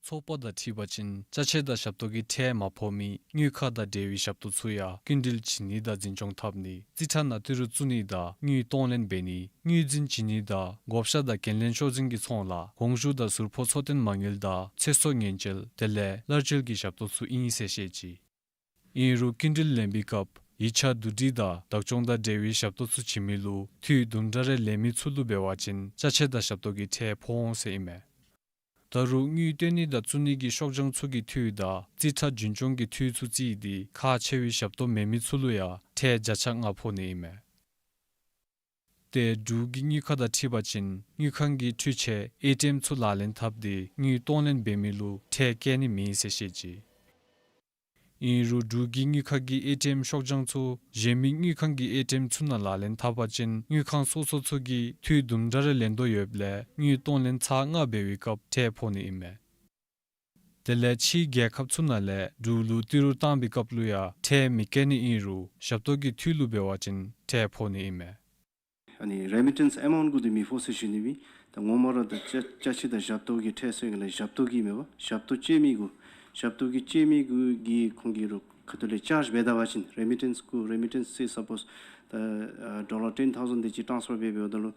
ཚོགས་པ་དང་འཁྲིལ་བ་ཅིན་ཅ་ཆས་དང་ཞབས་ཏོག་གི་ཁྲལ་མ་ཕོག་མི་དངུལ་ཁང་དང་འབྲེལ་བའི་ཞབས་ཏོག་ཚུ་ཡང་སྐྱིན་འགྲུལ་བྱིན་ནི་དང་འཛིན་སྐྱོང་འཐབ་ནི། རྩིས་ཁྲ་ནང་ཏི་རུ་བཙུགས་ནི་དང་དངུལ་གཏོང་ལེན་འབད་ནི། དངུལ་རྫུན་བྱིན་ནི་དང་བགོ་བཤའ་དང་འགན་ལེན་ཤོག་འཛིན་གྱི་ཚོང་ལཱ། གོང་ཞུ་དང་ཟུར་ཕོགས་འཚོ་རྟེན་མ་དངུལ་དང་ཚེ་སྲོག་ཉེན་བཅོལ། དེ་ལས་གླར་འཁྱེར་གྱི་ཞབས་ཏོག་ཚུ་ཨིན་ཟེར་བཤད་ཅི། ཨིན་རུང་སྐྱིན་འགྲུལ་ལེན་པའི་སྐབས་ཡིག་ཆ་བསྡུ་སྒྲིག་དང་བདག་སྐྱོང་དང་འབྲེལ་བའི་ཞབས་ཏོག་ཚུ་བྱིན་མི་ལུ་འཐུས་དུམ་གྲ་རེ་ལེན་མི་ཚུ་ལུ་འབད་བ་ཅིན་ཅ་ཆས་དང་ཞབས་ཏོག་གི་ཁྲལ་ཕོག་འོང་ཟེར་ཨིན་མས། ད་རུང་དངུལ་བཏོན་ནི་དང་བཙུགས་ནི་གི་ཤོག་བྱང་ཚུ་གི་འཐུས་དང་རྩིས་ཁྲ་རྒྱུན་སྐྱོང་གི་འཐུས་ཚུ་བརྩིས་ཏེ་ཁག་ཆེ་བའི་ཞབས་ཏོག་མེད་མི་ཚུ་ལུ་ཡང་ཁྲལ་བརྒྱ་ཆ་ལྔ་ཕོག་ནི་ཨིན་མས། ཏེ་འབྲུག་གི་དངུལ་ཁང་དང་འཁྲིལ་བ་ཅིན་དངུལ་ཁང་གི་འཕྲུལ་ཆས་ཨེ་ཊི་ཨེམ་ཚུ་ལག་ལེན་འཐབ་སྟེ་དངུལ་གཏོང་ལེན་འབད་མི་ལུ་ཁྲལ་བཀལ་ནི་མེད་ཟེར་བཤད་ཅི། ཨིན་རུང་འབྲུག་གི་དངུལ་ཁང་གི་ཨེ་ཊི་ཨེམ་ཤོག་བྱང་ཚུ་གཞན་མི་དངུལ་ཁང་གི་ཨེ་ཊི་ཨེམ་ཚུ་ནང་ལག་ལེན་འཐབ་པ་ཅིན་དངུལ་ཁང་སོ་སོ་ཚུ་གིས་འཐུས་དུམ་གྲ་རེ་ལེན་དོ་ཡོདཔ་ལས་དངུལ་གཏོང་ལེན་ཚར་ལྔ་འབད་བའི་སྐབས་ཁྲལ་ཕོག་ནི་ཨིན་མས། དེ་ལས་ཕྱིའི་རྒྱལ་ཁབ་ཚུ་ནང་ལས་འབྲུག་ལུ་ཏི་རུ་བཏང་བའི་སྐབས་ལུ་ཡང་ཁྲལ་མི་བཀལ་ནི་ཨིན་རུང་ཞབས་ཏོག་གི་འཐུས་ལུ་འབད་བ་ཅིན་ཁྲལ་ཕོག་ནི་ཨིན་མས། ཨ་ནི་རེ་མི་ཊེནསི་ཨེ་མའུནཊ་གུ་འདི་མི་ཕོག་ཟེར་ཞུ་ནི་སྦེ། ད་ངོ་མ་ར་ད་ཅ་ཅ་ཆས་དང་ཞབས་ཏོག་གི་ཁྲལ་ཟེར་གི་ལས་ཞབས་ཏོག་གི་མེན་པ། ཞབས་ཏོག་བཅད་མི་གུ་ཞབས་ཏོག་གི་བཅད་མི་གུ་གི་ཁོང་གིས་རུང་ཁ་ཐུག་ལས་ཅཱརཇ་འབད་ད་པ་ཅིན་རེ་མི་ཊེནསི་གུ་རེ་མི་ཊེནསི་སེ་སཔོསི་ད་ཨ་ཌོ་ལར་ཊེན་ཐའུ་ཟེནཌ་དེ་ཅིག་ཊ་རཱནསི་ཕར་འབད་འབདཝ་ད་ལུ་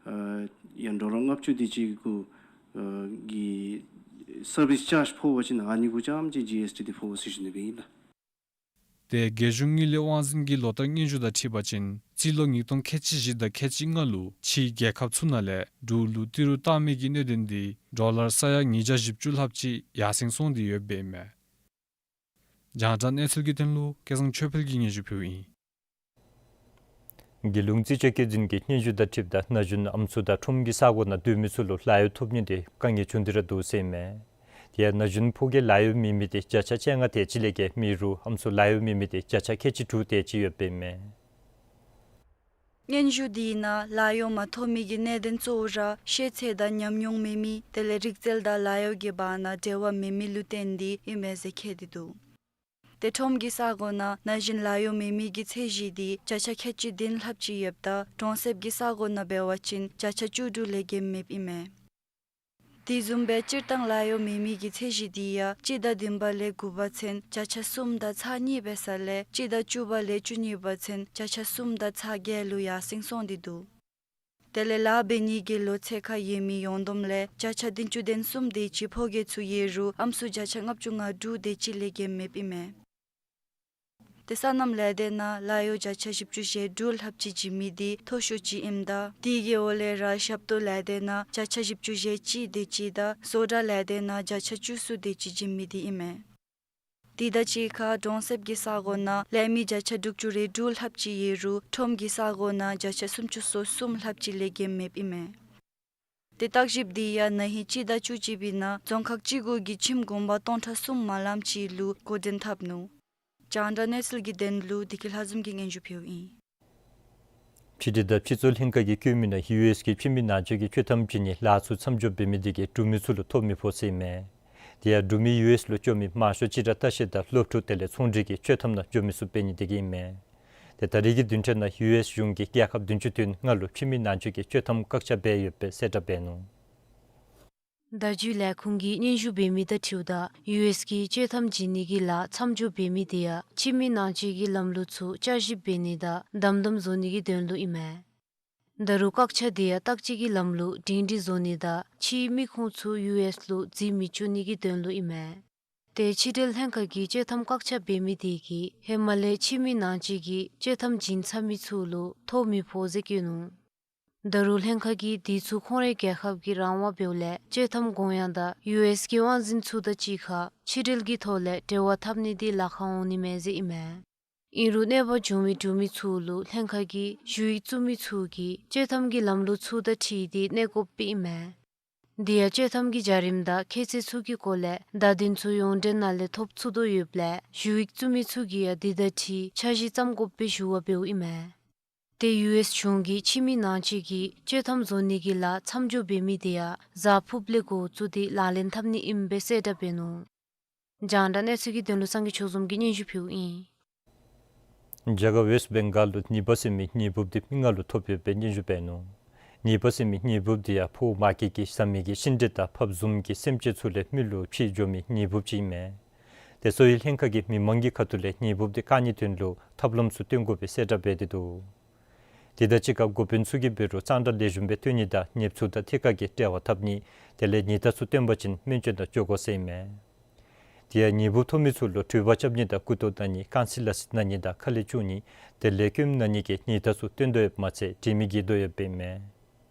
ཨ་ཡང་ཌོ་ལར་ལྔ་བཅུ་དེ་ཅིག་གུ་ཨ་གི་སར་བིསི་ཅཱརཇ་ཕོག་པ་ཅིན་ཨ་ནི་གུ་རྐྱངམ་ཅིག་ཇི་ཨེསི་ཊི་འདི་ཕོག་ཟེར་ཞུ་ནི་སྦེ་ཨིན་ལགས། ཏེ་རྒྱལ་གཞུང་དངུལ་ལས་དབང་འཛིན་གྱི་ལོ་བསྟར་སྙན་ཞུ་དང་འཁྲིལ་བ་ཅིན་རྩིས་ལོ་ཉིས་སྟོང་ཁལ་གཅིག་བཞི་དང་ཁལ་གཅིག་ལྔ་ལུ་ཕྱིའི་རྒྱལ་ཁབ་ཚུ་ནང་ལས་འབྲུག་ལུ་ཏི་རུ་བཏང་མི་གི་སྣོད་ལྡན་འདི་ཌོ་ལར་ས་ཡ་ཉིས་བརྒྱ་བཞི་བཅུ་ལྷགཔ་ཅིག་ཡར་སེང་སོང་སྟེ་ཡོདཔ་ཨིན་མས། རྒྱང་བསྒྲགས་གནས་ཚུལ་གྱི་དོན་ལུ་སྐལ་བཟང་ཆོས་འཕེལ་གྱིས་སྙན་ཞུ་ཕུལཝ་ཨིན། རྒྱལ་ཡོངས་རྩིས་དཔྱད་བཀོད་འཛིན་གྱི་སྙན་ཞུ་དང་འཁྲིལཝ་ད་ན་གཞོན་ཨམ་སྲུ་དང་ཁྲོམ་གྱི་ས་གོ་ནང་སྡོད་མི་ཚུ་ལུ་ལཱ་གཡོག་ཐོབ་ནི་འདི་དཀའ་ངལ་བྱུང་སྟེ་ར་འདུག་ཟེར་ཨིན་མས། དེ་ཡང་ན་གཞོན་ཕོ་སྐྱེས་ལཱ་གཡོག་མེད་མི་འདི་བརྒྱ་ཆ་བཅོ་ལྔ་དེ་ཅིག་ལས་བརྒལ་མེད་རུང་ཨམ་སྲུ་ལཱ་གཡོག་མེད་མི་འདི་བརྒྱ་ཆ་ཁལ་གཅིག་དྲུག་དེ་ཅིག་ཡོདཔ་ཨིན་མས། སྙན་ཞུ་འདི་ནང་ལཱ་གཡོག་མ་ཐོབ་མི་གི་གནད་དོན་གཙོ་བོ་ར་ཤེས་ཚད་དང་ཉམས་མྱོང་མེད་མི་དེ་ལས་རིག་རྩལ་དང་ལཱ་གཡོག་གི་བར་ན་འབྲེལ་བ་མེད་མི་ལུ་བརྟེན་ཏེ་ཨིན་མས་ཟེར་བཀོད་དེ་འདུག། ཏེ་ཁྲོམ་གྱི་ས་གོ་ནང་ན་གཞོན་ལཱ་གཡོག་མེད་མི་གི་ཚད་གཞི་འདི་བརྒྱ་ཆ་ཁལ་གཅིག་བདུན་ལྷགཔ་ཅིག་ཡོདཔ་ད་གྲོང་གསེབ་ཀྱི་ས་གོ་ནང་འབད་བ་ཅིན་བརྒྱ་ཆ་བཅུ་དྲུག་ལས་བརྒལ་མེདཔ་ཨིན་མས། དེ་བཟུམ་སྦེ་སྤྱིར་བཏང་ལཱ་གཡོག་མེད་མི་གི་ཚད་གཞི་འདི་ཡང་སྤྱི་ཟླ་བདུན་པ་ལས་དགུ་པ་ཚུན་བརྒྱ་ཆ་གསུམ་དང་ཚག་གཉིས་འབད་ས་ལས་སྤྱི་ཟླ་བཅུ་པ་ལས་བཅུ་གཉིས་པ་ཚུན་བརྒྱ་ཆ་གསུམ་དང་ཚག་བརྒྱད་ལུ་ཡར་སེང་སོང་སྟེ་འདུག། དེ་ལས་ལཱ་འབད་ནི་གི་ལོ་ཚད་ཁར་ཡོད་མི་ཡོངས་བསྡོམས་ལས་བརྒྱ་ཆ་བདུན་ཅུ་དོན་གསུམ་དེ་ཅིག་ཕོ་སྐྱེས་ཚུ་ཡོད་རུང་ཨམ་སྲུ་བརྒྱ་ཆ་ལྔ་བཅུ་ང་དྲུག་དེ་ཅིག་ལས་བརྒལ་མེདཔ་ཨིན་མས། ཏེ་སོ་ནམ་ལས་སྡེ་ནང་ལཱ་གཡོག་བརྒྱ་ཆ་བཞི་བཅུ་ཞེ་དྲུག་ལྷགཔ་ཅིག་བྱིན་མི་འདི་མཐོ་ཤོས་ཅིག་ཨིནམ་ད་དེ་གི་འོག་ལས་ར་ཞབས་ཏོག་ལས་སྡེ་ནང་བརྒྱ་ཆ་བཞི་བཅུ་ཞེ་གཅིག་དེ་ཅིག་དང་བཟོ་གྲྭ་ལས་སྡེ་ནང་བརྒྱ་ཆ་བཅུ་གསུམ་དེ་ཅིག་བྱིན་མི་འདི་ཨིན་མས། དེ་དང་གཅིག་ཁར་གྲོང་གསེབ་ཀྱི་ས་གོ་ནང་ལས་མི་བརྒྱ་ཆ་དྲུག་ཅུ་རེ་དྲུག་ལྷགཔ་ཅིག་ཡོད་རུང་ཁྲོམ་གྱི་ས་གོ་ནང་བརྒྱ་ཆ་སུམ་ཅུ་སོ་གསུམ་ལྷགཔ་ཅིག་ལས་བརྒལ་མེདཔ་ཨིན་མས། ཏེ་བརྟག་ཞིབ་འདི་ཡང་ན་ཧིང་སྤྱི་ཟླ་བཅུ་གཅིག་པའི་ནང་རྫོང་ཁག་བཅུ་དགུ་གི་ཁྱིམ་གུང་པ་སྟོང་ཕྲག་གསུམ་མ་ལངམ་ཅིག་ལུ་འགོ་འདྲེན་འཐབ་ནུག། རྒྱང་བསྒྲགས་གནས་ཚུལ་གྱི་དོན་ལུ་བདེ་སྐྱིད་ལྷ་འཛོམས་ཀྱིས་སྙན་ཞུ་ཕུལཝ་ཨིན། ཕྱི་འབྲེལ་དང་སྤྱི་ཚོགས་ལྷན་ཁག་གིས་བཀོད་མི་ནང་ཡུ་ཨེསི་གིས་ཕྱི་མི་ནང་འཛུལ་གྱི་བཅའ་མར་བྱིན་ནི་ལཱ་ཚུ་མཚམས་འཇོག་འབད་མི་དེ་གིས་འབྲུག་མི་ཚུ་ལུ་ཐོ་མི་ཕོག་ཟེར་ཨིན་མས། དེ་ཡང་འབྲུག་མི་ཡུ་ཨེསི་ལུ་འགྱོ་མི་མང་ཤོས་ཅིག་ར་ལྟ་བཤལ་དང་སློབ་ཕྲུག་དེ་ལས་ཚོང་འབྲེལ་གྱི་བཅའ་མར་ནང་འགྱོ་མི་ཚུ་འབད་ནི་དེ་གིས་ཨིན་མས། ཏེ་ད་རེས་ཀྱི་བདུན་ཕྲག་ནང་ཡུ་ཨེསི་གཞུང་གིས་རྒྱལ་ཁབ་བདུན་ཅུ་དོན་ལྔ་ལུ་ཕྱི་མི་ནང་འཛུལ་གྱི་བཅའ་མར་བཀག་ཆ་འབད་ཡོདཔ་སྦེ་གསལ་བསྒྲགས་འབད་ནུག། བརྡ་བརྒྱུད་ལས་ཁུངས་ཀྱིས་སྙན་ཞུ་འབད་མི་དང་འཁྲིལཝ་ད་ཡུ་ཨེསི་གིས་བཅའ་མར་བྱིན་ནི་གི་ལཱ་མཚམས་འཇོག་འབད་མི་དེ་ཡང་ཕྱི་མི་ནང་འཛུལ་གྱི་ལམ་ལུགས་ཚུ་བསྐྱར་ཞིབ་འབད་ནི་དང་དམ་དམ་བཟོ་ནི་གི་དོན་ལུ་ཨིན་མས། ད་རུང་བཀག་ཆ་དེ་ཡང་བརྟག་དཔྱད་ཀྱི་ལམ་ལུགས་སྒྲིང་སྒྲི་བཟོ་ནི་དང་ཕྱིའི་མི་ཁོང་ཚུ་ཡུ་ཨེསི་ལུ་འཛུལ་མི་བཅུག་ནི་གི་དོན་ལུ་ཨིན་མས། ཏེ་ཕྱི་འབྲེལ་ལྷན་ཁག་གིས་བཅའ་མར་བཀག་ཆ་འབད་མི་དེ་གིས་ཧེ་མ་ལས་ཕྱི་མི་ནང་འཛུལ་གྱི་བཅའ་མར་བྱིན་ཚར་མི་ཚུ་ལུ་ཐོ་མི་ཕོག་ཟེར་བཀོད་ནུག། ད་རུང་ལྷན་ཁག་གིས་དེ་ཚུ་ཁོང་རའི་རྒྱལ་ཁབ་ཀྱི་རང་དབང་འབདཝ་ལས་བཅའ་མར་འགོ་ཡངས་དང་ཡུ་ཨེསི་གི་དབང་འཛིན་ཚུ་དང་གཅིག་ཁར་ཕྱི་འབྲེལ་གྱི་ཐོག་ལས་འབྲེལ་བ་འཐབ་ནི་དེ་ལཱ་ཁག་འོང་ནི་མས་ཟེར་ཨིན་མས། ཨིན་རུང་གནོད་པ་བྱུང་མི་འབྲུག་མི་ཚུ་ལུ་ལྷན་ཁག་གིས་ཞུ་ཡིག་བཙུགས་མི་ཚུ་གིས་བཅའ་མར་གྱི་ལམ་ལུགས་ཚུ་དང་འཁྲིལ་ཏེ་གནས་དགོཔ་ཨིན་མས། དེ་ཡང་བཅའ་མར་གྱི་བྱ་རིམ་དང་ཁྱད་ཚད་ཚུ་གི་སྐོར་ལས་བརྡ་དོན་ཚུ་ཡོངས་འབྲེལ་ནང་ལས་ཐོབ་ཚུགས་དོ་ཡོདཔ་ལས་ཞུ་ཡིག་བཙུགས་མི་ཚུ་གིས་ཡང་དེ་དང་འཁྲིལ་འཆར་གཞི་བརྩམ་དགོཔ་སྦེ་ཞུ་བ་འབདཝ་ཨིན་མས། ཏེ་ཡུ་ཨེསི་གཞུང་གིས་ཕྱི་མི་ནང་ཆོས་ཀྱི་ཆོས་ཐམ་བཟོ་ནི་གི་ལཱ་མཚམས་འཇོག་འབད་མི་དེ་ཡང་གཟའ་ཕུརཔ་ལས་འགོ་བཙུགས་ཏེ་ལག་ལེན་འཐབ་ནི་ཨིན་པའི་གསལ་བསྒྲགས་འབད་ནུག། རྒྱང་བསྒྲགས་གནས་ཚུལ་གྱི་དོན་ལུ་སངས་རྒྱས་ཆོས་འཛོམས་ཀྱིས་སྙན་ཞུ་ཕུལཝ་ཨིན། རྒྱ་གར་ཝེསཊ་བེང་གཱལ་ལུ་ནི་པ་ཟེར་མི་ནད་འབུཔ་དེ་མི་ལྔ་ལུ་ཐོབ་ཡོད་པའི་སྙན་ཞུ་འབད་ནུག། ནི་པ་ཟེར་མི་ནད་འབུཔ་དེ་ཡང་ཕོཝ་མ་སྐྱེས་ཀྱི་ཟ་མི་གི་གཤིན་འདྲེ་དང་ཕགཔ་བཟུམ་གྱི་སེམས་ཅན་ཚུ་ལས་མི་ལུ་ཕྱིས་འགྱོ་མི་ནད་འབུཔ་ཅིག་ཨིན་མས། ཏེ་གསོ་བའི་ལྷན་ཁག་གིས་མི་མང་གི་ཁ་ཐུག་ལས་ནད་འབུཔ་དེ་བཀག་ནིའི་དོན་ལུ་ཐབས་ལམ་ཚུ་སྟོན་དགོ་པའི་གསལ་བསྒྲགས་འབད་དེ་འདུག། དེ་དང་གཅིག་ཁར་འགོ་དཔོན་ཚུ་གིས་འབད་རུང་གཙང་སྦྲ་ལེགས་ཤོམ་སྦེ་བཏོན་ནི་དང་ནདཔ་ཚུ་དང་ཐད་ཀར་གྱི་འབྲེལ་བ་འཐབ་ནི་དེ་ལས་ནད་རྟགས་ཚུ་སྟོན་པ་ཅིན་སྨན་བཅོས་ནང་འགྱོ་དགོ་ཟེར་ཨིན་མས། དེ་ཡང་ནད་འབུཔ་ཐོབ་མི་ཚུ་ལུ་འཁྲུལ་པ་རྐྱབ་ནི་དང་རྐུ་ཏོ་གནང་ནི་རྐང་སྲིན་ལག་སྲིན་གནང་ནི་དང་ཁ་ལས་བཅུག་ནི་དེ་ལས་སྐྱོནམ་གནང་ནི་གི་ནད་རྟགས་ཚུ་སྟོན་དོ་ཡོདཔ་མ་ཚད་དྲན་མེད་འགྱེལ་དོ་ཡོདཔ་ཨིན་མས།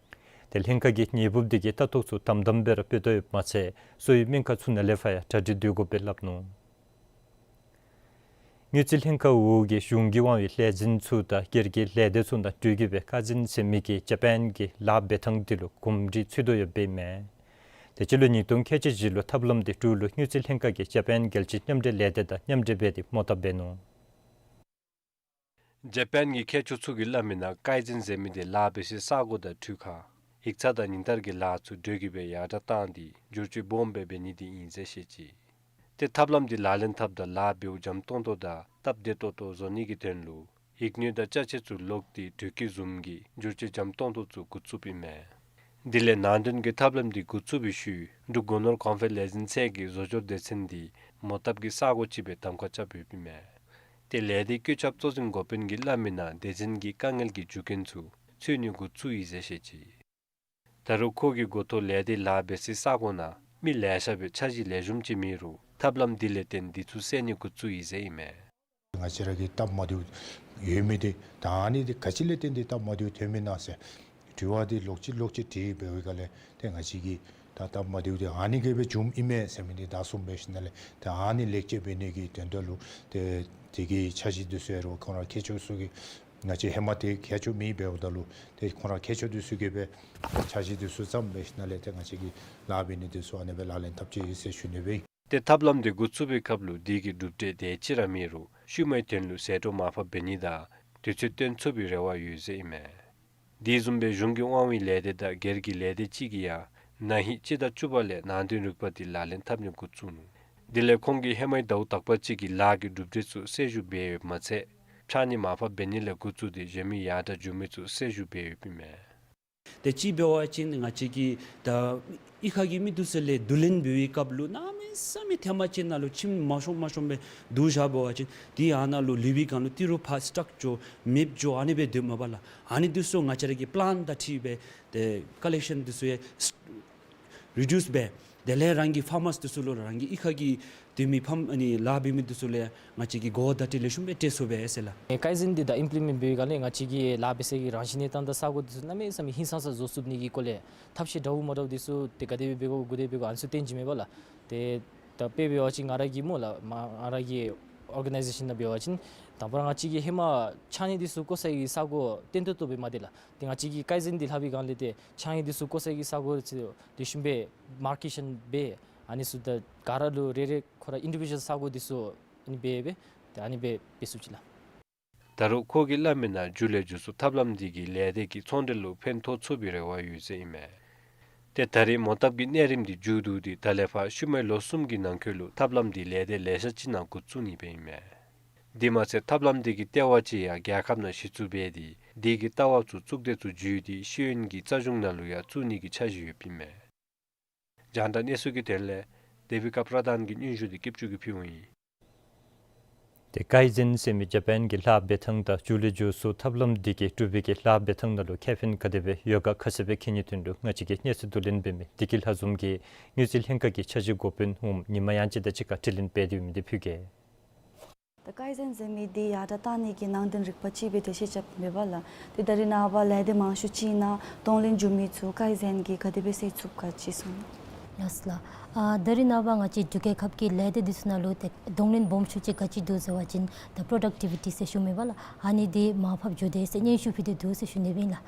ཏེ་ལྷན་ཁག་གིས་ནད་འབུཔ་དེ་གི་ལྟ་རྟོག་ཚུ་དམ་དམ་སྦེ་ར་འབད་དོ་ཡོདཔ་མ་ཚད་གསོ་བའི་སྨན་ཁང་ཚུ་ནང་ལས་ཕར་ཡང་གྲ་སྒྲིག་སྡོད་དགོ་པའི་སླབ་ནུག། དངུལ་རྩིས་ལྷན་ཁག་འོག་གི་གཞུང་གིས་དབང་བའི་ལས་འཛིན་ཚུ་དང་སྒེར་གྱི་ལས་སྡེ་ཚུ་དང་གྲོས་ཀྱི་སྦེ་ཀའི་ཛེན་ཟེར་མི་གི་ཇ་པཱན་གྱི་ལཱ་འབད་ཐངས་དེ་ལུ་གོམས་འདྲིས་ཚུད་དོ་ཡོདཔ་ཨིན་མས། ཏེ་སྤྱི་ལོ་ཉིས་སྟོང་ཁལ་གཅིག་བཞི་ལུ་ཐབས་ལམ་དེ་འབྲུག་ལུ་དངུལ་རྩིས་ལྷན་ཁག་གིས་ཇ་པཱན་རྒྱལ་སྤྱིའི་མཉམ་འབྲེལ་ལས་སྡེ་དང་མཉམ་འབྲེལ་འབད་དེ་མོ་བཏབ་འབད་ནུག། ཇ་པཱན་གྱི་མཁས་མཆོག་ཚུ་གིས་སླབ་མི་ནང་ཀའི་ཛེན་ཟེར་མི་དེ་ལཱ་འབད་སའི་ས་གོ་དང་འཕྲུལ་ཁ་ཡིག་ཚང་དང་ཉིན་ལྟར་གྱི་ལཱ་ཚུ་འགྲོས་ཀྱི་སྦེ་ཡར་དྲག་བཏང་སྟེ་འགྱུར་བཅོས་སྦོམ་སྦེ་འབད་ནི་དེ་ཨིན་ཟེར་བཤད་ཅི། ཏེ་ཐབས་ལམ་དེ་ལག་ལེན་འཐབ་ད་ལཱ་འབདཝ་འཇམ་ཏོང་ཏོ་དང་སྟབས་བདེ་ཏོག་ཏོ་བཟོ་ནི་གི་དོན་ལུ་ཡིག་སྣོད་དང་ཅ་ཆས་ཚུ་ལོག་སྟེ་འགྲོས་ཀྱི་བཟུམ་གྱི་འགྱུར་བཅོས་འཇམ་ཏོང་ཏོ་ཚུ་འགོ་བཙུགསཔ་ཨིན་མས། དེ་ལས་ནང་དོན་གྱི་ཐབས་ལམ་དེ་འགོ་བཙུགས་པའི་ཤུལ་འབྲུག་སྒོ་ནོར་གོང་འཕེལ་ལས་འཛིན་ཚད་ཀྱིས་བཟོ་སྦྱོར་སྡེ་ཚན་དེ་མོ་བཏབ་ཀྱི་ས་གོ་ཅིག་སྦེ་གདམ་ཁ་རྐྱབ་ཡོདཔ་ཨིན་མས། ཏེ་ལས་སྡེའི་བཀོད་ཁྱབ་གཙོ་འཛིན་འགོ་དཔོན་གྱིས་སླབ་མི་ནང་སྡེ་ཚན་གྱིས་དཀའ་ངལ་གྱི་རྒྱུ་རྐྱེན་ཚུ་འཚོལ་ནི་འགོ་བཙུགས་ཡི་ཟེར་བཤད་ཅི། ད་རུང་ཁོ་གིས་འགོ་ཐོག་ལས་སྡེ་ལཱ་འབད་སའི་ས་གོ་ནང་མི་ལེ་ཤ་སྦེ་འཆར་གཞི་ལེགས་ཤོམ་ཅིག་མེད་རུང་ཐབས་ལམ་དེ་ལས་བརྟེན་དེ་ཚུ་སེལ་ནི་འགོ་བཙུགས་ཡི་ཟེར་ཨིན་མས། ང་བཅས་ར་གི་སྟབས་མ་བདེཝ་ཡོད་མི་དེ་ད་ཨ་ནི་དེ་ག་ཅི་ལས་བརྟེན་ཏེ་སྟབས་མ་བདེཝ་ཐོན་མི་ན་ཟེར་དྲི་བ་དེ་ལོག་ཅི་ལོག་ཅི་དྲིས་འབདཝ་ལས་ཏེ་ང་བཅས་ཀྱིས་ད་སྟབས་མ་བདེཝ་དེ་ཨ་ནི་གིས་སྦེ་བྱུངམ་ཨིན་མས་ཟེར་མི་དེ་ད་གསུངས་འབད་ཞིནམ་ལས་ཏེ་ཨ་ནི་ལེགས་བཅོས་འབད་ནི་གི་དོན་དག་ལུ་ཏེ་དེ་གི་འཆར་གཞི་དེ་ཚུ་ཡང་རུང་ཁོང་ར་མཁས་མཆོག་ཚུ་གིས་ང་བཅས་ཧེ་མ་དེ་མཁས་མཆོག་མེདཔ་འབདཝ་ད་ལུ་ཏེ་ཁོང་ར་མཁས་མཆོག་དེ་ཚུ་གིས་སྦེ་འཆར་གཞི་དེ་ཚུ་བརྩམས་འབད་ཞིནམ་ལས་ཏེ་ང་བཅས་ཀྱིས་ལཱ་འབད་ནི་དེ་ཚུ་ཨ་ནི་སྦེ་ལག་ལེན་འཐབ་ཅི་ཟེར་ཞུ་ནི་སྦེ། ཏེ་ཐབས་ལམ་དེ་འགོ་བཙུགས་པའི་སྐབས་ལུ་དེ་གི་གྲུབ་འབྲས་དེ་ཅིག་ར་མེད་རུང་ཤུལ་མའི་དོན་ལུ་ཟད་འགྲོ་མར་ཕབ་འབད་ནི་དང་དུས་ཚོད་བཏོན་ཚུགས་པའི་རེ་བ་ཡོད་ཟེར་ཨིན་མས། དེ་བཟུམ་སྦེ་གཞུང་གི་དབང་བའི་ལས་སྡེ་དང་སྒེར་གྱི་ལས་སྡེ་ཅིག་གིས་ཡང་ན་ཧིང་སྤྱི་ཟླ་བཅུ་པ་ལས་ནང་དོན་རིག་པ་དེ་ལག་ལེན་འཐབ་ནི་འགོ་བཙུགས་ནུག། དེ་ལས་ཁོང་གིས་ཧེ་མའི་ཟླཝ་དག་པ་ཅིག་གི་ལཱ་གི་གྲུབ་འབྲས་ཚུ་གསལ་ཞུ་འབད་ཡོདཔ་མ་ཚད་ཕྱགས་སྙིགས་མར་ཕབ་འབད་ནི་ལས་འགོ་བཙུགས་ཏེ་གཞན་མི་ཡར་དྲག་འགྱོ་མི་ཚུ་གསལ་ཞུ་འབད་ཡོདཔ་ཨིན་མས། ཏེ་གཅིག་འབད་བ་ཅིན་ང་བཅས་ཀྱི་ད་གཡུས་ཁ་གི་མི་འདི་ཚུ་ལས་བསྡུ་ལེན་འབད་བའི་སྐབས་ལུ་གནམ་མེད་ས་མེད་ཐེངས་མ་ཅིག་ནང་ལུ་ཁྱིམ་མ་ཤོང་མ་ཤོང་སྦེ་བསྡུ་བཞག་འབད་བ་ཅིན་དེ་ཨ་ནཱ་ལུ་ལུས་པའི་སྒང་ལུ་ཏི་རུ་ཕར་སི་ཊག་འགྱོ་མེདཔ་འགྱོ་ཨ་ནི་སྦེ་སྡོདཔ་མས་པ་ལགས། ཨ་ནི་འདི་ཚུ་ང་བཅས་ར་གི་པི་ལཱནཊ་དང་འཁྲིལ་སྦེ་ཏེ་ཀ་ལེག་ཤཱན་འདི་ཚུ་ཡང་རི་ཌིའུསི་འབད། དེ་ལས་རང་གི་ཕར་མར་སི་འདི་ཚུ་ལུ་རང་གི་གཡུས་ཁ་གི་འདི་མི་ཕམ་ཨ་ནི་ལཱ་འབད་མི་འདི་ཚུ་ལུ་ཡང་ང་བཅས་ཀྱིས་གོ་བརྡ་ཏེ་ལེགས་ཤོམ་སྦེ་སྤྲོད་ཚུགས་པས་ཟེར་ལགས། ཨེ་ཀའི་ཛེན་འདི་ད་ཨིམ་པི་ལི་མེནཊ་འབད་བའི་སྒང་ལས་ང་བཅས་ཀྱི་ལཱ་འབད་ས་གི་རང་བཞིན་གནས་སྟངས་དང་ས་གོ་འདི་ཚུ་གནམ་མེད་ས་མེད་ཧིང་སངས་ས་བཟོ་ཚུགས་ནི་གི་སྐོར་ལས་ཐབས་ཤེས་འདྲཝ་མ་འདྲཝ་འདི་ཚུ་ཏེ་ག་དེ་སྦེ་འབད་དགོ་ག་དེ་སྦེ་འབད་དགོ་ཨ་ནི་ཚུ་སྟོན་ཅི་མས་པ་ལགས། ཏེ་ད་དཔེ་འབད་བ་ཅིན་ང་ར་གི་སྨོ་ལགས་མ་ང་ར་གི་ཨོར་ག་ནའི་ཛེ་ཤཱན་ནང་འབད་བ་ཅིན་དང་པ་ར་ང་བཅས་ཀྱིས་ཧེ་མ་ཕྱགས་སྙིགས་འདི་ཚུ་བཀོ་ས་གི་ས་གོ་བརྟན་ཏོག་ཏོ་སྦེ་མ་སྡོད་ལགས། ཏེ་ང་བཅས་ཀྱིས་ཀའི་ཛེན་འདི་ལྷབ་པའི་སྒང་ལས་ཏེ་ཕྱགས་སྙིགས་འདི་ཚུ་བཀོ་ས་གི་ས་གོ་འདི་ཚུ་ལེགས་ཤོམ་སྦེ་མར་ཀེ་ཤཱན་འབད་ཨ་ནི་ཚུ་ད་ག་ར་ལུ་རེ་རེ་ཁོ་ར་ཨིན་ཌི་བི་ཌུ་ཨལ་ས་གོ་འདི་ཚུ་ཨ་ནི་སྦེ་སྦེ་ཏེ་ཨ་ནི་སྦེ་འབད་ཚུགས་ཅི་ལགས། ད་རུང་ཁོ་གིས་སླབ་མི་ནང་མཇུག་ལས་མཇུག་སུ་ཐབས་ལམ་འདི་གིས་ལས་སྡེ་གི་ཚོང་འབྲེལ་ལུ་ཕན་ཐོགས་ཚུགས་པའི་རེ་བ་ཡོད་ཟེར་ཨིན་མས། ཏེ་ད་རེས་མོ་བཏབ་ཀྱི་གནས་རིམ་འདི་མཇུག་བསྡུ་སྟེ་ད་ལས་ཕར་ཤུལ་མའི་ལོ་གསུམ་གྱི་ནང་འཁོད་ལུ་ཐབས་ལམ་འདི་ལས་སྡེ་ལེ་ཤ་ཅིག་ནང་འགོ་བཙུགས་ནི་སྦེ་ཨིན་མས། དེ་མ་ཚད་ཐབས་ལམ་འདི་གི་ལྟེ་བ་ཅིག་ཡང་རྒྱལ་ཁབ་ནང་གཞི་བཙུགས་འབད་དེ་དེ་གི་ལྟ་བ་ཚུ་གཙུག་སྡེ་ཚུ་བརྒྱུད་དེ་ཤེས་ཡོན་གྱི་རྩ་གཞུང་ནང་ལུ་ཡང་བཙུགས་ནི་གི་འཆར་གཞི་ཡོདཔ་ཨིན་མས། རྒྱང་བསྒྲགས་གནས་ཚུལ་གྱི་དོན་ལས་དེ་བི་ཀ་པྲ་དཱན་གྱི་སྙན་ཞུ་འདི་སྐྱིད་ཆུ་གིས་ཕུལཝ་ཨིན། ཏེ་ཀའི་ཛེན་ཟེར་མི་ཇ་པཱན་གྱི་ལཱ་འབད་ཐངས་དང་མཇུག་ལས་མཇུག་སུ་ཐབས་ལམ་འདི་གིས་འབྲུག་པའི་གི་ལཱ་འབད་ཐངས་ནང་ལུ་ཁེ་ཕན་ག་དེ་སྦེ་ཡོད་ག་ཁ་གསལ་སྦེ་མཁྱེན་ནིའི་དོན་ལུ་ང་བཅས་ཀྱི་གནས་ཚུལ་བསྡུ་ལེན་འབད་མི་བདེ་སྐྱིད་ལྷ་འཛོམས་ཀྱིས་དངུལ་རྩིས་ལྷན་ཁག་གི་འཆར་གཞི་འགོ་དཔོན་འོགམ་ཉི་མ་དབྱངས་ཅན་དང་གཅིག་ཁར་དྲི་ལན་འབད་དེ་ཡོད་མི་འདི་ཕུལ་གེ། ད་ཀའི་ཛེན་ཟེར་མི་འདི་ཡར་དྲག་བཏང་ནི་གི་ནང་དོན་རིག་པ་ཅིག་སྦེ་འགྲེལ་བཤད་རྐྱབ་མས་པ་ལགས། ཏེ་ད་རེས་ནངས་པ་ལས་སྡེ་མང་ཤོས་ཅིག་ནང་གདོང་ལེན་འབྱུང་མི་ཚུ་ཀའི་ཛེན་གྱིས་ག་དེ་སྦེ་སེལ་ཚུགས་ག་ཅིག་གསུང་གནང་། ལགས་སོ་ལགས། ཨ་ད་རེས་ནངས་པ་ང་བཅས་འབྲུག་རྒྱལ་ཁབ་ཀྱི་ལས་སྡེ་འདི་ཚུ་ནང་ལུ་ཏེ་གདོང་ལེན་སྦོམ་ཤོས་ཅིག་ག་ཅི་འདུག་ཟེར་བ་ཅིན་ད་པྲོ་ཌག་ཊི་བི་ཊི་ཟེར་ཞུ་མས་པ་ལགས། ཨ་ནི་འདི་མར་ཕབ་འགྱོ་དེས་ཟེར་སྙན་ཞུ་ཕུལ་ཏེ་འདུག་ཟེར་ཞུ་ནི་སྦེ་ཨིན་ལགས།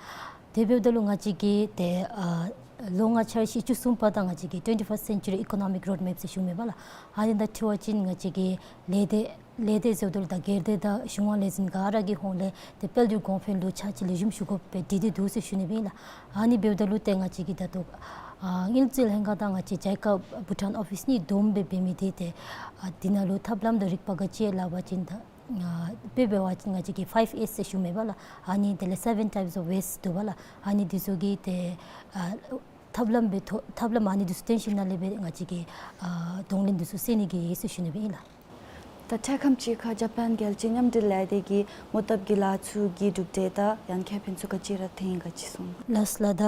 དེ་འབདཝ་ད་ལུ་ང་བཅས་ཀྱིས་ཏེ་ཨ་ལོ་ལྔ་འཆར་གཞི་བཅུ་གསུམ་པ་དང་ང་བཅས་ཀྱི་ཊུ་ཝེན་ཊི་ཕརསིཊ་སེན་ཅུ་རི་ཨི་ཀོ་ནོ་མིག་རོཌ་མེཔ་ཟེར་ཞུ་མས་པ་ལགས། ཨ་ནི་དང་འཁྲིལ་བ་ཅིན་ང་བཅས་ཀྱི་ལས་སྡེ་ ལས་སྡེ་ཟེརཝ་ད་ལུ་ད་སྒེར་སྡེ་དང་གཞུང་དབང་ལས་འཛིན་ག་ར་གི་ཧོངས་ལས་ཏེ་དཔལ་འབྱོར་གོང་འཕེལ་ལུ་ཕྱག་ཕྱིད་ལེགས་ཤོམ་ཞུ་དགོ་པའི་བྲིས་ཏེ་འདུག་ཟེར་ཞུ་ནི་སྦེ་ཨིན་ལགས། ཨ་ནི་འབདཝ་ད་ལུ་ཏེ་ང་བཅས་ཀྱི་ད་ལྟོ་ཨ་དངུལ་རྩིས་ལྷན་ཁག་དང་ང་བཅས་ཇཱི་ཀ་བྷུ་ཊཱན་ཨོ་ཕིསི་གཉིས་བསྡོམས་སྦེ་འབད་མི་འདི་ཏེ་ཨ་འདི་ནང་ལུ་ཐབས་ལམ་དང་རིག་པ་ག་ཅི་ཡང་སླབ་པ་ཅིན་ད་ཨ་དཔེ་འབད་བ་ཅིན་ང་བཅས་ཀྱི་ཕའིབ་ཨེསི་ཟེར་ཞུ་མེན་པ་ལགས། ཨ་ནི་དེ་ལས་seven types of waste འདུག་པ་ལགས། ཨ་ནི་འདི་ཚུ་གི་ཏེ་ཨ་ཐབས་ལམ་སྦེ་ཐོ་ཐབས་ལམ་ཨ་ནི་འདི་ཚུ་བཏོན་ཞིནམ་ལས་སྦེ་ང་བཅས་ཀྱི་ཨ་གདོང་ལེན་འདི་ཚུ་སེལ་ནི་གི་ཨིན་ཟེར་ཞུ་ནི་སྦེ་ཨིན་ལགས། ད་འཕྲལ་ཁམས་ཅིག་ཁར་ཇ་པཱན་རྒྱལ་སྤྱིའི་མཉམ་འབྲེལ་ལས་སྡེ་གིས་མོ་བཏབ་ཀྱི་ལཱ་ཚུ་གི་གྲུབ་འབྲས་དང་ཡང་ཁེ་ཕན་ཚུ་ག་ཅི་ར་ཐོན་ཡི་ག་ཅིག་གསུང་། ལགས་ལགས། ད་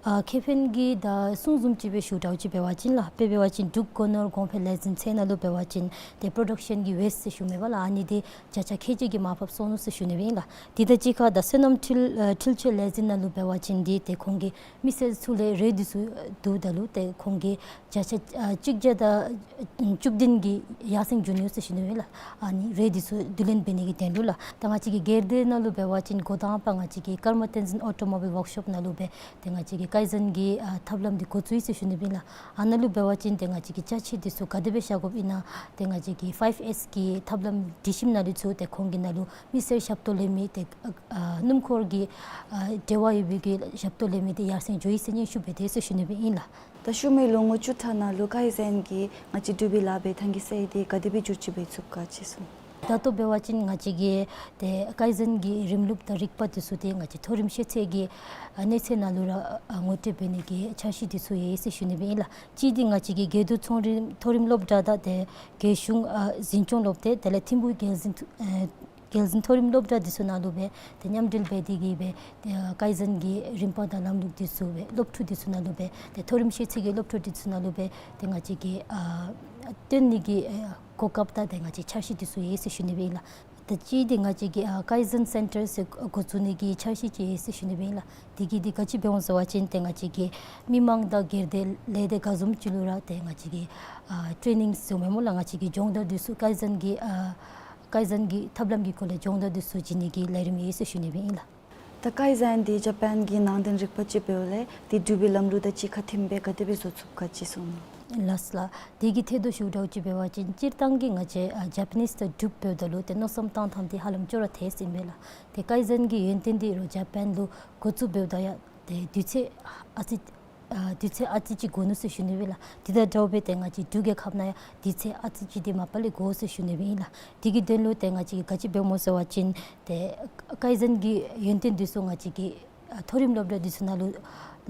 ཨ་ཁེ་ཕན་གྱི་ད་གསུང་བཟུམ་ཅིག་སྦེ་ཞུ་འདྲཝ་ཅིག་འབད་བ་ཅིན་ལགས། དཔེ་འབད་བ་ཅིན་འབྲུག་སྒོ་ནོར་གོང་འཕེལ་ལས་འཛིན་ཚད་ནང་ལུ་འབད་བ་ཅིན་ཏེ་པྲོ་ཌག་ཤཱན་གྱི་ཝེསཊ་ཟེར་ཞུ་མེན་པ་ལགས། ཨ་ནི་འདི་བརྒྱ་ཆ་ཁལ་གཅིག་གིས་མར་ཕབ་སོང་ནུག་ཟེར་ཞུ་ནི་སྦེ་ཨིན་ལགས། དེ་དང་གཅིག་ཁར་ད་སོ་ནམ་འཕྲུལ་ཨ་འཕྲུལ་ཆས་ལས་འཛིན་ནང་ལུ་འབད་བ་ཅིན་འདི་ཏེ་ཁོང་གི་མི་སེར་ཚུ་ལས་རས་འདི་ཚུ་བསྡུཝ་ད་ལུ་ཏེ་ཁོང་གི་བརྒྱ་ཆ་ཨ་གཅིག་བརྒྱ་དང་བཅུ་བདུན་གྱི་ཡར་སེང་འགྱོ་ནུག་ཟེར་ཞུ་ནི་སྦེ་ཨིན་ལགས། ཨ་ནི་རས་འདི་ཚུ་བསྡུ་ལེན་འབད་ནི་གི་དོན་ལུ་ལགས། ད་ང་བཅས་ཀྱི་སྒེར་སྡེ་ནང་ལུ་འབད་བ་ཅིན་འགོ་དང་པ་ང་བཅས་ཀྱི་ཀརྨ་བསྟན་འཛིན་ཨོ་ཊོ་མོ་བཱའིལ་ཝརཀ་ཤོབ་ནང་ལུ་སྦེ་ཏེ་ང་བཅས་ཀྱི་ཀའི་ཛེན་གྱི་ཨ་ཐབས་ལམ་འདི་འགོ་བཙུགས་ཡི་ཟེར་ཞུ་ནི་སྦེ་ཨིན་ལགས། ཨ་ནཱ་ལུ་འབད་བ་ཅིན་ཏེ་ང་བཅས་ཀྱིས་ཅ་ཆས་འདི་ཚུ་ག་དེ་སྦེ་བཞག་དགོཔ་ཨིན་ན་ཏེ་ང་བཅས་ཀྱི་ཕའིབ་ཨེསི་གི་ཐབས་ལམ་སྒྲིག་ཞིནམ་ལས་ཚུར་ཏེ་ཁོང་གི་ནང་ལུ་མི་སེར་ཞབས་ཏོག་ལེན་མི་ཏེ་ཨ་སྣུམ་འཁོར་གྱི་ཨ་འབྲེལ་བ་ཡོད་པའི་གི་ཞབས་ཏོག་ལེན་མི་འདི་ཡར་སེང་འགྱོ་ཡི་ཟེར་སྙན་ཞུ་འབད་དེ་ཟེར་ཞུ་ནི་སྦེ་ཨིན་ལགས། ད་ཤུལ་མའི་ལོ་ངོ་བཅུ་ཕྲག་ནང་ལུ་ཀའི་ཛེན་གྱིས་ང་བཅས་འབྲུག་པའི་ལཱ་འབད་ཐངས་ཀྱི་སྲོལ་འདི་ག་དེ་སྦེ་བསྒྱུར་བཅོས་འབད་ཚུགས་ག་ཅིག་གསུང་། ད་ལྟོ་འབད་བ་ཅིན་ང་བཅས་ཀྱི་ཏེ་ཀའི་ཛེན་གྱི་རིམ་ལུགས་དང་རིག་པ་འདི་ཚུ་ཏེ་ང་བཅས་མཐོ་རིམ་ཤེས་ཚད་ཀྱི་ཨ་གནས་ཚད་ནང་ལུ་ར་ཨ་ངོ་སྤྲོད་འབད་ནི་གི་འཆར་གཞི་འདི་ཚུ་ཡོད་ཟེར་ཞུ་ནི་སྦེ་ཨིན་ལགས། གཅིག་འདི་ང་བཅས་ཀྱི་དགེ་འདུན་ཚོང་རིམ་མཐོ་རིམ་སློབ་གྲྭ་དང་ཏེ་རྒྱལ་གཞུང་ཨ་འཛིན་སྐྱོང་སློབ་སྡེ་དེ་ལས་ཐིམ་ཕུག་རྒྱལ་འཛིན་ཨ་རྒྱལ་འཛིན་མཐོ་རིམ་སློབ་གྲྭ་འདི་ཚུ་ནང་ལུ་སྦེ་ཏེ་མཉམ་འབྲེལ་འབད་དེ་གིས་སྦེ་ཏེ་ཀའི་ཛེན་གྱི་རིམ་པ་དང་ལམ་ལུགས་འདི་ཚུ་སྦེ་སློབ་ཕྲུག་འདི་ཚུ་ནང་ལུ་སྦེ་ཏེ་མཐོ་རིམ་ཤེས་ཚད་ཀྱི་སློབ་ཕྲུག་འདི་ཚུ་ནང་ལུ་སྦེ་ཏེ་ང་བཅས་ཀྱིས་ཨ་སྟོན་ནི་གི་ཨ་གོ་སྐབས་དང་ཏེ་ང་བཅས་འཆར་གཞི་འདི་ཚུ་ཡོད་ཟེར་ཞུ་ནི་སྦེ་ཨིན་ལགས། ད་གཅིག་འདི་ང་བཅས་ཀྱིས་ཨ་ཀའི་ཛེན་སེན་ཊར་ཟེར་འགོ་བཙུགས་ནི་གི་འཆར་གཞི་ཅིག་ཡོད་ཟེར་ཞུ་ནི་སྦེ་ཨིན་ལགས། དེ་གིས་འདི་ག་ཅི་འབད་འོང་ཟེར་བ་ཅིན་ཏེ་ང་བཅས་ཀྱི་མི་མང་དང་སྒེར་སྡེ་ལས་སྡེ་ག་བཟུམ་ཅིག་ལུ་ར་ཏེ་ང་བཅས་ཀྱིས་ཨ་ཊེ་ནིང་ཟེར་མེན་མོ་ལགས། ང་བཅས་ཀྱིས་སྦྱོང་བརྡར་འདི་ཚུ་ཀའི་ཛེན་གྱི་ཨ་ཀའི་ཛེན་གྱི་ཐབས་ལམ་གྱི་སྐོར་ལས་སྦྱོང་བརྡར་འདི་ཚུ་བྱིན་ནི་གི་ལས་རིམ་ཡོད་ཟེར་ཞུ་ནི་སྦེ་ཨིན་ལགས། ད་ཀའི་ཛེན་འདི་ཇ་པཱན་གྱི་ནང་དོན་རིག་པ་ཅིག་འབདཝ་ལས་འདི་འབྲུག་པའི་ལམ་ལུགས་དང་གཅིག་ཁར་མཐུནམ་སྦེ་ག་དེ་སྦེ་བཟོ་ཚུགས་ག་ཅིག་གསུང་། ལགས་ལགས། དེ་གི་ཐད་དུ་ཞུ་འདྲཝ་ཅིག་འབད་བ་ཅིན་སྤྱིར་བཏང་གི་ང་བཅས་ཨ་ཇ་པ་ནིསི་དང་འབྲུགཔ་འབདཝ་ད་ལུ་ཏེ་མནོ་བསམ་བཏང་ཐངས་འདི་ཧ་ལམ་ཅོག་ར་འཐདཔ་ཨིན་པས་ལགས། ཏེ་ཀའི་ཛེན་གྱི་ཡོན་ཏན་འདི་རུང་ཇ་པཱན་ལུ་འགོ་བཙུགས་འབདཝ་ད་ཡང་ཏེ་དུས་ཚོད་ཨ་ཙི་ཨ་དུས་ཚོད་ཨ་ཙི་ཅིག་འགོར་ནུག་ཟེར་ཞུ་ནི་སྦེ་ཨིན་ལགས། དེ་དང་འདྲཝ་སྦེ་ཏེ་ང་བཅས་འབྲུག་རྒྱལ་ཁབ་ནང་ཡང་དུས་ཚོད་ཨ་ཙི་ཅིག་འདི་མ་པ་ལས་འགོར་ཟེར་ཞུ་ནི་སྦེ་ཨིན་ལགས། དེ་གི་དོན་ལུ་ཏེ་ང་བཅས་ཀྱིས་ག་ཅི་འབད་མོ་ཟེར་བ་ཅིན་ཏེ་ཀའི་ཛེན་གྱི་ཡོན་ཏན་འདི་ཚུ་ང་བཅས་ཀྱི་ཨ་མཐོ་རིམ་སློབ་གྲྭ་འདི་ཚུ་ནང་ལུ་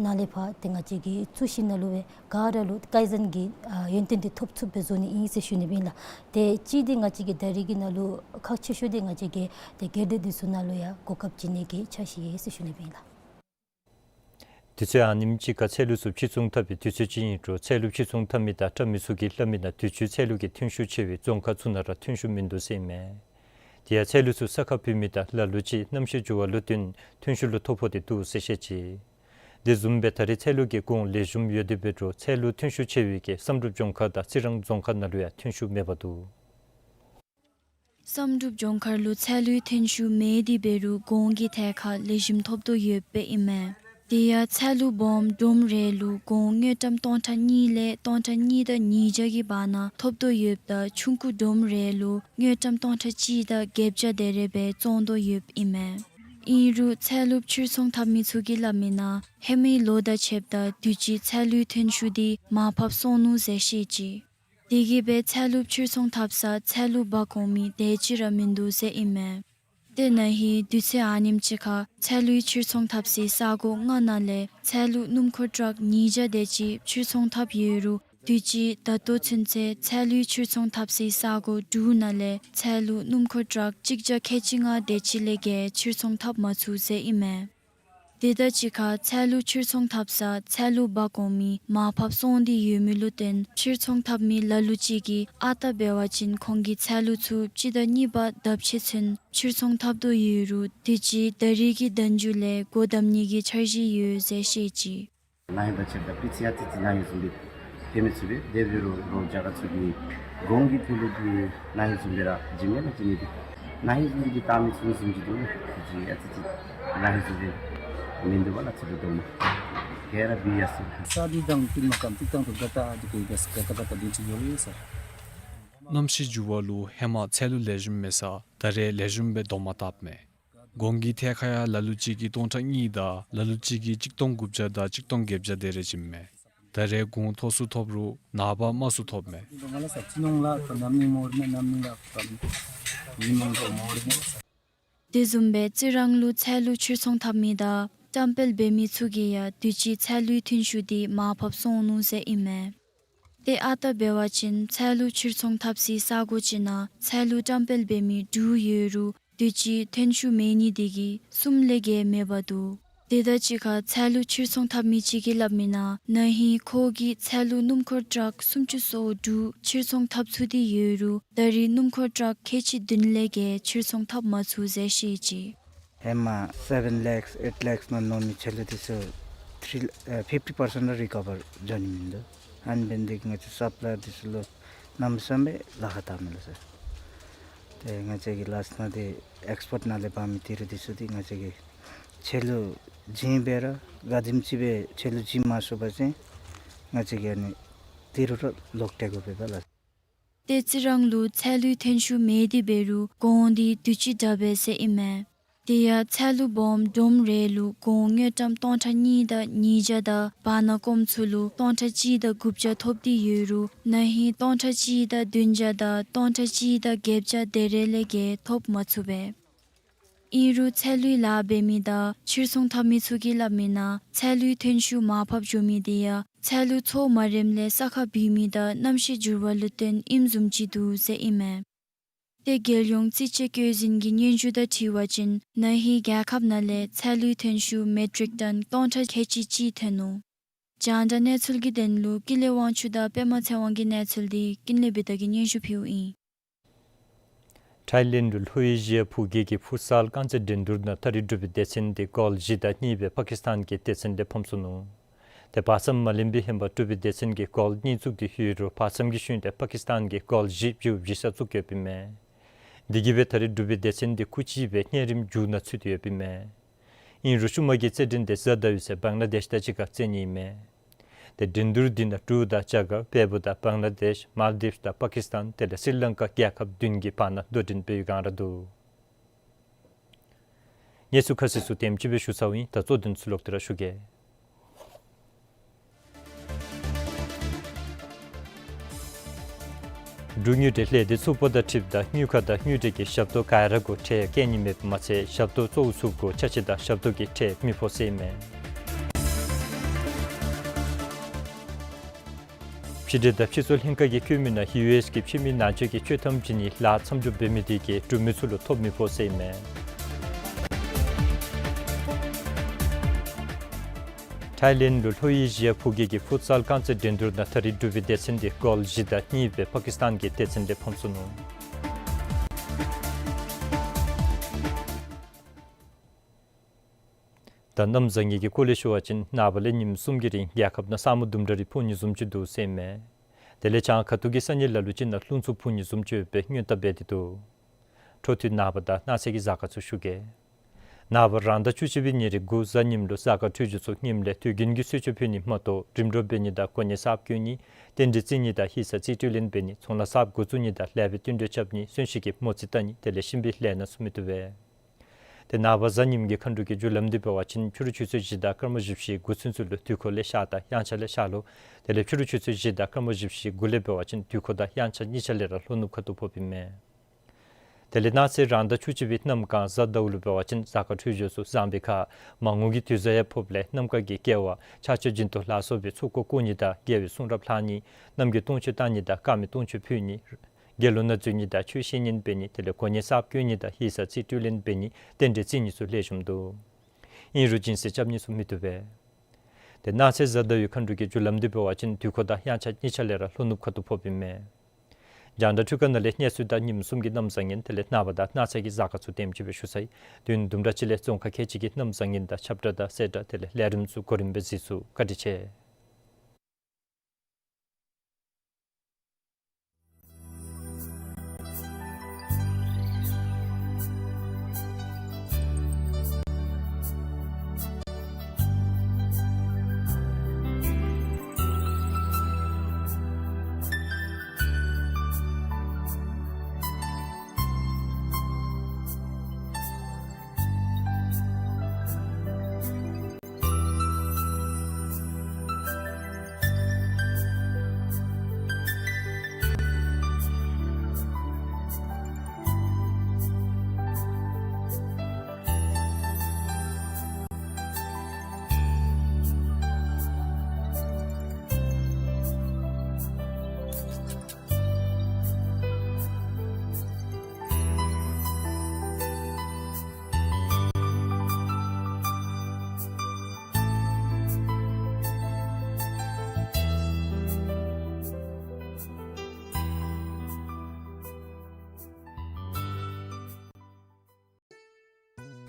ནང་ལས་ཕར་ཏེ་ང་བཅས་ཀྱིས་བཙུགས་ཞིནམ་ལས་སྦེ་ག་ར་ལུ་ཀའི་ཛེན་གྱི་ཨ་ཡོན་ཏན་འདི་ཐོབ་ཚུགསཔ་སྦེ་བཟོ་ནི་ཨིན་ཟེར་ཞུ་ནི་སྦེ་ཨིན་ལགས། ཏེ་གཅིག་འདི་ང་བཅས་ཀྱི་ད་རེས་ཀྱི་ནང་ལུ་ཁག་ཆེ་ཤོས་འདི་ང་བཅས་ཀྱི་ཏེ་སྒེར་སྡེ་འདི་ཚུ་ནང་ལུ་ཡང་གོ་སྐབས་བྱིན་ནི་གི་འཆར་གཞི་ཡོད་ཟེར་ཞུ་ནི་སྦེ་ཨིན་ལགས། དུས་ཚོད་ཨ་ནེམ་ཅིག་ཁར་ཚལ་ལུ་ཚུ་ཕྱིར་ཚོང་འཐབ་པའི་དུས་ཚོད་ཅིག་ཨིན་འདྲས། ཚལ་ལུ་ཕྱིར་ཚོང་འཐབ་མི་དང་བཀྲམ་མི་ཚུ་གིས་སླབ་མི་ནང་དུས་ཅི་ཚལ་ལུ་གི་ཐོན་ཤུགས་ཆེ་བའི་རྫོང་ཁག་ཚུ་ནང་ར་ཐོན་ཤུགས་མིན་འདུག་ཟེར་ཨིན་མས། དེ་ཡང་ཚལ་ལུ་ཚུ་ས་ཁར་ཕུལ་མི་དང་ལ་ལུ་ཅིག་གནམ་གཤིས་འགྱུར་བ་ལུ་བརྟེན་ཐོན་ཤུགས་ལུ་ཐོ་ཕོག་སྟེ་འདུག་ཟེར་བཤད་ཅི། དེ་བཟུམ་སྦེ་ད་རེས་ཚལ་ལུ་གི་གོང་ལེགས་ཤོམ་ཡོད་དེ་འབད་རུང་ཚལ་ལུ་ཐོན་ཤུགས་ཆེ་བའི་གི་བསམ་གྲུབ་ལྗོངས་མཁར་དང་རྩི་རང་རྫོང་ཁག་ནང་ལུ་ཡང་ཐོན་ཤུགས་མེདཔ་འདུག། བསམ་གྲུབ་ལྗོངས་མཁར་ལུ་ཚལ་ལུའི་ཐོན་ཤུགས་མེད་དེ་འབད་རུང་གོང་གི་ཐད་ཁར་ལེགས་ཤོམ་ཐོབ་དོ་ཡོདཔ་ཨིན་མས། དེ་ཡང་ཚལ་ལུ་སྦོམ་སྒྲོམ་རེ་ལུ་གོང་དངུལ་ཀྲམ་སྟོང་ཕྲག་གཉིས་ལས་སྟོང་ཕྲག་གཉིས་དང་ཉིས་བརྒྱ་གི་བར་ན་ཐོབ་དོ་ཡོདཔ་ད་ཆུང་ཀུ་སྒྲོམ་རེ་ལུ་དངུལ་ཀྲམ་སྟོང་ཕྲག་གཅིག་དང་བརྒྱད་བརྒྱ་དེ་རེ་སྦེ་བཙོང་དོ་ཡོདཔ་ཨིན་མས། ཨིན་རུང་ཚལ་ལུ་ཕྱིར་ཚོང་འཐབ་མི་ཚུ་གིས་སླབ་མི་ནང་ཧེ་མའི་ལོ་དང་ཕྱདཔ་ད་དུས་ཅི་ཚལ་ལུའི་ཐོན་ཤུགས་འདི་མར་ཕབ་སོང་ནུག་ཟེར་བཤད་ཅི། དེ་གིས་སྦེ་ཚལ་ལུ་ཕྱིར་ཚོང་འཐབ་ས་ཚལ་ལུ་འབག་འོང་མི་དེ་ཅིག་ར་མིན་འདུག་ཟེར་ཨིན་མས། དེ་ན་ཧིང་དུས་ཚོད་ཨ་ནེམ་ཅིག་ཁར་ཚལ་ལུའི་ཕྱིར་ཚོང་འཐབ་སའི་ས་གོ་ལྔ་ནང་ལས་ཚལ་ལུ་སྣུམ་འཁོར་ཊཱག་ཉིས་བརྒྱ་དེ་ཅིག་ཕྱིར་ཚོང་འཐབ་ཡོད་རུང་དུས་ཅི་ད་ལྟོ་ཚུན་ཚོད་ཚལ་ལུའི་ཕྱིར་ཚོང་འཐབ་སའི་ས་གོ་དྲུག་ནང་ལས་ཚལ་ལུ་སྣུམ་འཁོར་ཊཱག་གཅིག་བརྒྱ་ཁལ་གཅིག་ལྔ་དེ་ཅིག་ལས་བརྒལ་ཕྱིར་ཚོང་འཐབ་མ་ཚུགས་ཟེར་ཨིན་མས། དེ་དང་གཅིག་ཁར་ཚལ་ལུ་ཕྱིར་ཚོང་འཐབ་ས་ཚལ་ལུ་འབག་འོང་མི་མར་ཕབ་སོང་སྟེ་ཡོད་མི་ལུ་བརྟེན་ཕྱིར་ཚོང་འཐབ་མི་ལ་ལུ་ཅིག་གིས་ཨ་རྟག་འབད་བ་ཅིན་ཁོང་གི་ཚལ་ལུ་ཚུ་སྤྱི་ཟླ་གཉིས་པ་དང་ཕྱེད་ཚུན་ཕྱིར་ཚོང་འཐབ་དོ་ཡོད་རུང་དུས་ཅི་ད་རེས་ཀྱི་ཟླ་མཇུག་ལས་སྒོ་བསྡམ་ནི་གི་འཆར་གཞི་ཡོད་ཟེར་བཤད་ཅི། ན་ཧིང་དང་ཕྱདཔ་ད་སྤུས་ཚད་ཨ་ཙི་ཅིག་ན་ཧིང་བཟུམ་སྦེ་ཐོན་མི་ཚུགས་པས། དེ་འབད་རུང་རོགས་རྒྱ་གར་ཚུ་གིས་གོང་གི་ཐོན་ལུགས་འདི་ན་ཧིང་བཟུམ་སྦེ་ར་བྱིན་མས་ལགས། བྱིན་ནི་འདི་ན་ཧིང་བཟུམ་སྦེ་གི་བཏང་མི་ཚུ་བཟུམ་ཅིག་འདུག་ལགས། དུས་ཅི་ཨ་ཙི་ཅིག་ན་ཧིང་བཟུམ་སྦེ་མིན་འདུག་པ་ལགས། ཚུ་འདུག་དོ་མ་ག་ར་བི་ཡ་སི་ལགས། ས་འདི་དང་བསྟུན་མ་གམ་ཏིག་ཏང་དུ་ག་ཏ་ཨ་ཙི་གི་ག་ས་ག་ཏ་ག་ཏ་དེ་ཅིག་ཡོད་ལགས་ས། གནམ་གཤིས་འགྱུར་བ་ལུ་ཧེ་མ་ཚལ་ལུ་ལེགས་ཤོམ་མེད་ས་ད་རེས་ལེགས་ཤོམ་སྦེ་དོ་མ་བཏབ་མས། གོང་གི་ཐད་ཁར་ཡང་ལ་ལུ་ཅིག་གིས་སྟོང་ཕྲག་གཉིས་དང་ལ་ལུ་ཅིག་གིས་གཅིག་སྟོང་དགུ་བརྒྱ་དང་གཅིག་སྟོང་བརྒྱད་བརྒྱ་དེ་རེ་བྱིན་མས། ད་རེས་གོང་མཐོ་སུ་ཐོབ་རུང་ནངས་པ་དམའ་སུ་ཐོབ་མས། དེ་བཟུམ་སྦེ་རྩི་རང་ལུ་ཚལ་ལུ་ཕྱིར་ཚོང་འཐབ་མི་དང་བཀྲམ་སྤེལ་འབད་མི་ཚུ་གིས་ཡང་དུས་ཅི་ཚལ་ལུའི་ཐོན་ཤུགས་འདི་མར་ཕབ་སོང་ནུག་ཟེར་ཨིན་མས། ཏེ་ཨ་རྟག་འབད་བ་ཅིན་ཚལ་ལུ་ཕྱིར་ཚོང་འཐབ་སའི་ས་གོ་ཅིག་ནང་ཚལ་ལུ་བཀྲམ་སྤེལ་འབད་མི་དྲུག་ཡོད་རུང་དུས་ཅི་ཐོན་ཤུགས་མེད་ནི་དེ་གིས་གསུམ་ལས་བརྒལ་མེད་པར་འདུག། དེ་དང་གཅིག་ཁར་ཚལ་ལུ་ཕྱིར་ཚོང་འཐབ་མི་ཅིག་གིས་སླབ་མི་ནང་ན་ཧིང་ཁོ་གིས་ཚལ་ལུ་སྣུམ་འཁོར་ཊཱག་སུམ་ཅུ་སོ་དྲུག་ཕྱིར་ཚོང་འཐབ་ཚུགས་ཏེ་ཡོད་རུང་ད་རེས་སྣུམ་འཁོར་ཊཱག་ཁལ་གཅིག་བདུན་ལས་བརྒལ་ཕྱིར་ཚོང་འཐབ་མ་ཚུགས་ཟེར་བཤད་ཅི། ཧེ་མ་seven lakhs, eight lakhs ནང་ནོར་མི་ཚལ་ལུ་འདི་ཚུ་three, ཨ་fifty percent ར་རི་ཀ་བར་འགྱོ་ནི་མིན་འདུག། ཨ་ནི་འབད་ནི་དེ་གིས་ང་བཅས་སབ་ལ་ཡར་འདི་ཚུ་ལུ་གནམ་མེད་ས་མེད་ལཱ་ཁག་བཏང་མི་ལགས་སོ། ཏེ་ང་བཅས་ཀྱིས་ལཱསཊ་ནང་འདི་ཨེགསི་པོརཊ་ནང་ལས་འབག་མི་ཏི་རུ་འདི་ཚུ་འདི་ང་བཅས་ཀྱིས་ཚལ་ལུ་བྱིན་སྦེ་ར་ག་དེམ་ཅིག་སྦེ་ཚལ་ལུ་བྱིན་མ་ཚུགས་པ་ཅིན་ང་བཅས་ཀྱིས་ཨ་ནི་ཏི་རུ་ར་ལོག་སྤྲོད་དགོ་པས་ལགས། ཏེ་རྩི་རང་ལུ་ཚལ་ལུའི་ཐོན་ཤུགས་མེད་དེ་འབད་རུང་གོང་འདི་དུས་ཅི་དྲག་པས་ཟེར་ཨིན་མས། དེ་ཡང་ཚལ་ལུ་སྦོམ་སྒྲོམ་རེ་ལུ་གོང་དངུལ་ཀྲམ་སྟོང་ཕྲག་གཉིས་དང་ཉིས་བརྒྱ་དང་བར་ན་སྐོམ་ཚུ་ལུ་སྟོང་ཕྲག་གཅིག་དང་དགུ་བརྒྱ་ཐོབ་སྟེ་ཡོད་རུང་ན་ཧིང་སྟོང་ཕྲག་གཅིག་དང་བདུན་བརྒྱ་དང་སྟོང་ཕྲག་གཅིག་དང་བརྒྱད་བརྒྱ་དེ་རེ་ལས་བརྒལ་ཐོབ་མ་ཚུགས་པས། ཨིན་རུང་ཚལ་ལུའི་ལཱ་འབད་མི་དང་ཕྱིར་ཚོང་འཐབ་མི་ཚུ་གིས་སླབ་མི་ནང་ཚལ་ལུའི་ཐོན་ཤུགས་མར་ཕབ་འགྱོ་མི་དེ་ཡང་ཚལ་ལུ་ཚོད་མ་རནམ་ལས་ས་ཁ་བུད་མི་དང་གནམ་གཤིས་འགྱུར་བ་ལུ་བརྟེན་ཨིནམ་བཟུམ་ཅིག་འདུག་ཟེར་ཨིན་མས། ཏེ་རྒྱལ་ཡོངས་རྩིས་དཔྱད་བཀོད་འཛིན་གྱི་སྙན་ཞུ་དང་འཁྲིལ་བ་ཅིན་ན་ཧིང་རྒྱལ་ཁབ་ནང་ལས་ཚལ་ལུའི་ཐོན་ཤུགས་མེ་ཊིག་ཊཱན་སྟོང་ཕྲག་ཁལ་གཅིག་གཅིག་ཐོན་ནུག། རྒྱང་བསྒྲགས་གནས་ཚུལ་གྱི་དོན་ལུ་ཀུན་ལེགས་དབང་ཕྱུག་དང་པདྨ་ཚེ་དབང་གི་གནས་ཚུལ་འདི་ཀུན་ལེགས་བི་དྷ་གིས་སྙན་ཞུ་ཕུལཝ་ཨིན། ཐའི་ལེནཌ་ལུ་ལྷོ་ཨེ་ཤི་ཡ་ཕུགས་རྒྱང་གི་ཕུཊ་སཱལ་རྐང་རྩེད་འགྲན་བསྡུར་ནང་ཐག་རིང་གྲུབ་པའི་སྡེ་ཚན་འདི་གཱོལ་བཞི་དང་གཉིས་སྦེ་པ་ཀིསི་ཐན་གྱི་སྡེ་ཚན་ལས་ཕམ་སོ་ནུག། ཏེ་བར་མཚམས་མ་ལེན་པའི་ཧེ་མ་གྲུབ་པའི་སྡེ་ཚན་གྱིས་གཱོལ་གཉིས་བཙུགས་ཏེ་ཡོད་རུང་བར་མཚམས་ཀྱི་ཤུལ་ལས་པ་ཀིསི་ཐན་གྱིས་གཱོལ་བཞི་བཞི་བཞི་ས་བཙུགས་ཡོདཔ་ཨིན་མས། དེ་གིས་སྦེ་ཐག་རིང་གྲུབ་པའི་སྡེ་ཚན་འདི་སྐུ་ཅིག་སྦེ་གཉན་རིམས་མཇུག་ནང་ཚུད་དེ་ཡོདཔ་ཨིན་མས། ཨིན་རུང་ཤུལ་མ་གི་རྩེད་འགྲན་འདི་གཟའ་ཟླ་བའི་ཚེ་བང་ལ་དེཤ་དང་གཅིག་ཁར་རྩེ་ནི་ཨིན་མས། ཏེ་འགྲན་བསྡུར་འདི་ནང་འབྲུག་དང་རྒྱ་གར་བལ་པོ་དང་བང་ལ་དེཤ་མཱལ་དིབས་དང་པ་ཀིསི་ཐན་དེ་ལས་སི་རི་ལང་ཀ་རྒྱལ་ཁབ་བདུན་གྱི་བར་ན་དོ་འགྲན་འབད་བའི་སྒང་ར་འདུག། གནས་ཚུལ་ཁ་གསལ་ཚུ་དེམ་ཅིག་སྦེ་ཞུ་ཚརཝ་ཨིན། ད་གཙོ་དོན་ཚུ་ལོག་སྟེ་ར་ཞུ་གེ། འབྲུག་དངུལ་འབྲེལ་ལས་སྡེ་ཚུ་པོ་ཏ་ཁྲིབ་དང་དངུལ་ཁང་དང་དངུལ་འབྲེལ་གྱི་ཞབས་ཏོག་ག་ར་གུ་ཁྲལ་བཀལ་ནི་མེདཔ་མ་ཚད་ཞབས་ཏོག་གཙོ་བོ་ཚུ་གུ་ཅ་ཆས་དང་ཞབས་ཏོག་གི་ཁྲལ་མི་ཕོག་ཟེར་ཨིན་མས། ཕྱི་འབྲེལ་དང་ཕྱི་ཚོང་ལྷན་ཁག་གིས་བཀོད་མི་ནང་ཡུ་ཨེསི་གི་ཕྱི་མི་ནང་འཛུལ་གྱི་ཆོག་ཐམ་བྱིན་ནི་ལཱ་མཚམས་འཇོག་འབད་མི་དེ་གིས་འབྲུག་མི་ཚུ་ལུ་ཐོབ་མི་ཕོག་ཟེར་ཨིན་མས། ཐའི་ལེནཌ་ལུ་ལྷོ་ཨེ་ཤི་ཡ་ཕུགས་རྒྱང་གི་ཕུཊ་སཱལ་རྐང་རྩེད་འགྲན་བསྡུར་ནང་ཐག་རིང་གྲུབ་པའི་སྡེ་ཚན་འདི་གཱོལ་བཞི་དང་གཉིས་སྦེ་པ་ཀིསི་ཐན་གྱི་སྡེ་ཚན་ལས་ཕམ་སོ་ནུག། ད་གནམ་བཟང་ངན་གྱི་སྐོར་ལས་ཞུ་བ་ཅིན་ནངས་པ་ལས་ཉིནམ་གསུམ་གྱི་རིང་རྒྱལ་ཁབ་ནང་ས་སྨུག་དུམ་གྲ་རེ་ཕུབ་ནི་བཟུམ་ཅིག་འདུག་ཟེར་ཨིན་མས། དེ་ལས་བྱང་ཁ་ཐུག་གི་ས་གནས་ལ་ལུ་ཅིག་ནང་རླུང་འཚུབ་ཕུབ་ནི་བཟུམ་ཅིག་ཡོད་པའི་སྔོན་བརྡ་འབད་དེ་འདུག། འཕྲོ་མཐུད་ནངས་པ་དང་གནངས་ཚེ་གི་གཟའ་སྐར་ཚུ་ཞུ་གེ། ནངས་པ་རང་ཟླ་བཅུ་གཅིག་པའི་ཉེར་དགུ་གཟའ་ཉིམ་ལུ་གཟའ་སྐར་འཕྲོད་སྦྱོར་ཚུ་ངནམ་ལས་དུས་རྒྱུན་གྱི་གསོལ་མཆོད་ཕུལ་ནི་མ་གཏོགས་རིམ་གྲོ་འབད་ནི་དང་གོ་གནས་གསརཔ་བསྐོ་ནི་རྟེན་འབྲེལ་བརྩི་ནི་དང་ཧི་ས་རྩིས་སྤྲོད་ལེན་འབད་ནི་ཚོང་ལཱ་གསརཔ་འགོ་བཙུགས་ནི་དང་ལེགས་པའི་བསྟུན་གྲོས་རྐྱབ་ནི་གསོན་གཤིན་གྱི་མོ་རྩིས་བལྟ་ནི་དེ་ལས་གཤིན་པོའི་ལས་སྣ་ཚུ་མི་བཏུབ་པས། ཏེ་ནངས་པ་གཟའ་ཉིམ་གྱི་མཁའ་འགྲོ་གི་རྒྱུ་ལམ་འདི་འབད་བ་ཅིན་ཕྱི་རུ་ཆུ་ཚོད་བཞི་དང་སྐར་མ་བཞི་བཅུ་ཞེ་དགུ་ཚུན་ཚོད་ལུ་དུས་འཁོར་ལས་ཤར་དང་དབྱངས་འཆར་ལས་ཤར་ལྷོ། དེ་ལས་ཕྱི་རུ་ཆུ་ཚོད་བཞི་དང་སྐར་མ་བཞི་བཅུ་ཞེ་དགུ་ལས་འབད་བ་ཅིན་དུས་འཁོར་དང་དབྱངས་འཆར་གཉིས་ཆ་ལས་ར་ལྷོ་ནུབ་ཁ་ཐུག་ཕོགཔ་ཨིན་མས། དེ་ལས་གནངས་ཚེ་རང་ཟླ་བཅུ་གཅིག་པའི་གནམ་གང་གཟའ་ཟླཝ་ལུ་འབད་བ་ཅིན་གཟའ་སྐར་འཕྲོད་སྦྱོར་ཚུ་བཟང་པའི་ཁར་མར་ངོ་གི་དུས་གཟའ་ཡང་ཕོགཔ་ལས་གནམ་ཁ་གི་བསྐལ་བ་ཆར་ཆུ་སྦྱིན་སྟོབས་ལ་སོགས་པའི་ཚོགས་འཁོར་བསྐོར་ནི་དང་རྒྱལ་བའི་གསུང་རབ་ལྷག་ནི་རྣམ་རྒྱལ་སྟོང་མཆོད་བཏང་ནི་དང་དཀར་མེ་སྟོང་མཆོད་ཕུལ་ནི་དགེ་སློང་ནང་འཛུལ་ནི་དང་ཆོས་བཤད་ཉན་འབད་ནི་དེ་ལས་གོ་གནས་གསརཔ་བསྐོ་ནི་དང་ཧི་ས་རྩིས་སྤྲོད་ལེན་འབད་ནི་རྟེན་འབྲེལ་བརྩི་ནི་ཚུ་ལེགས་ཤོམ་འདུག། ཨིན་རུང་སྦྱིན་སྲེག་རྐྱབ་ནི་ཚུ་མི་བཏུབ་པས། ཏེ་གནངས་ཚེ་གཟའ་ཟླ་བའི་མཁའ་འགྲོ་གི་རྒྱུ་ལམ་འདི་འབད་བ་ཅིན་དུས་འཁོར་དང་དབྱངས་འཆར་གཉིས་ཆ་ལས་ར་ལྷོ་ནུབ་ཁ་ཐུག་ཕོགཔ་ཨིན་མས། རྒྱང་བསྒྲགས་འཕྲུལ་ཁང་ནང་ལས་གནས་ཚུལ་དང་ཉིནམ་གསུམ་གྱི་གནམ་བཟང་ངན་དེ་ལས་ནངས་པ་དང་གནངས་ཚེ་གི་གཟའ་སྐར་ཚུ་དེམ་ཅིག་སྦེ་ཞུ་ཚར་ཡི། དུས་ཡུན་དུམ་གྲ་ཅིག་ལས་རྫོང་ཁག་ཁལ་གཅིག་གི་གནམ་བཟང་ངན་དང་ཁྱབ་བསྒྲགས་དང་གསལ་བསྒྲགས་དེ་ལས་ལས་རིམ་ཚུ་གོ་རིམ་སྦེ་གཟིགས་ཚུགས། བཀའ་དྲིན་ཆེ།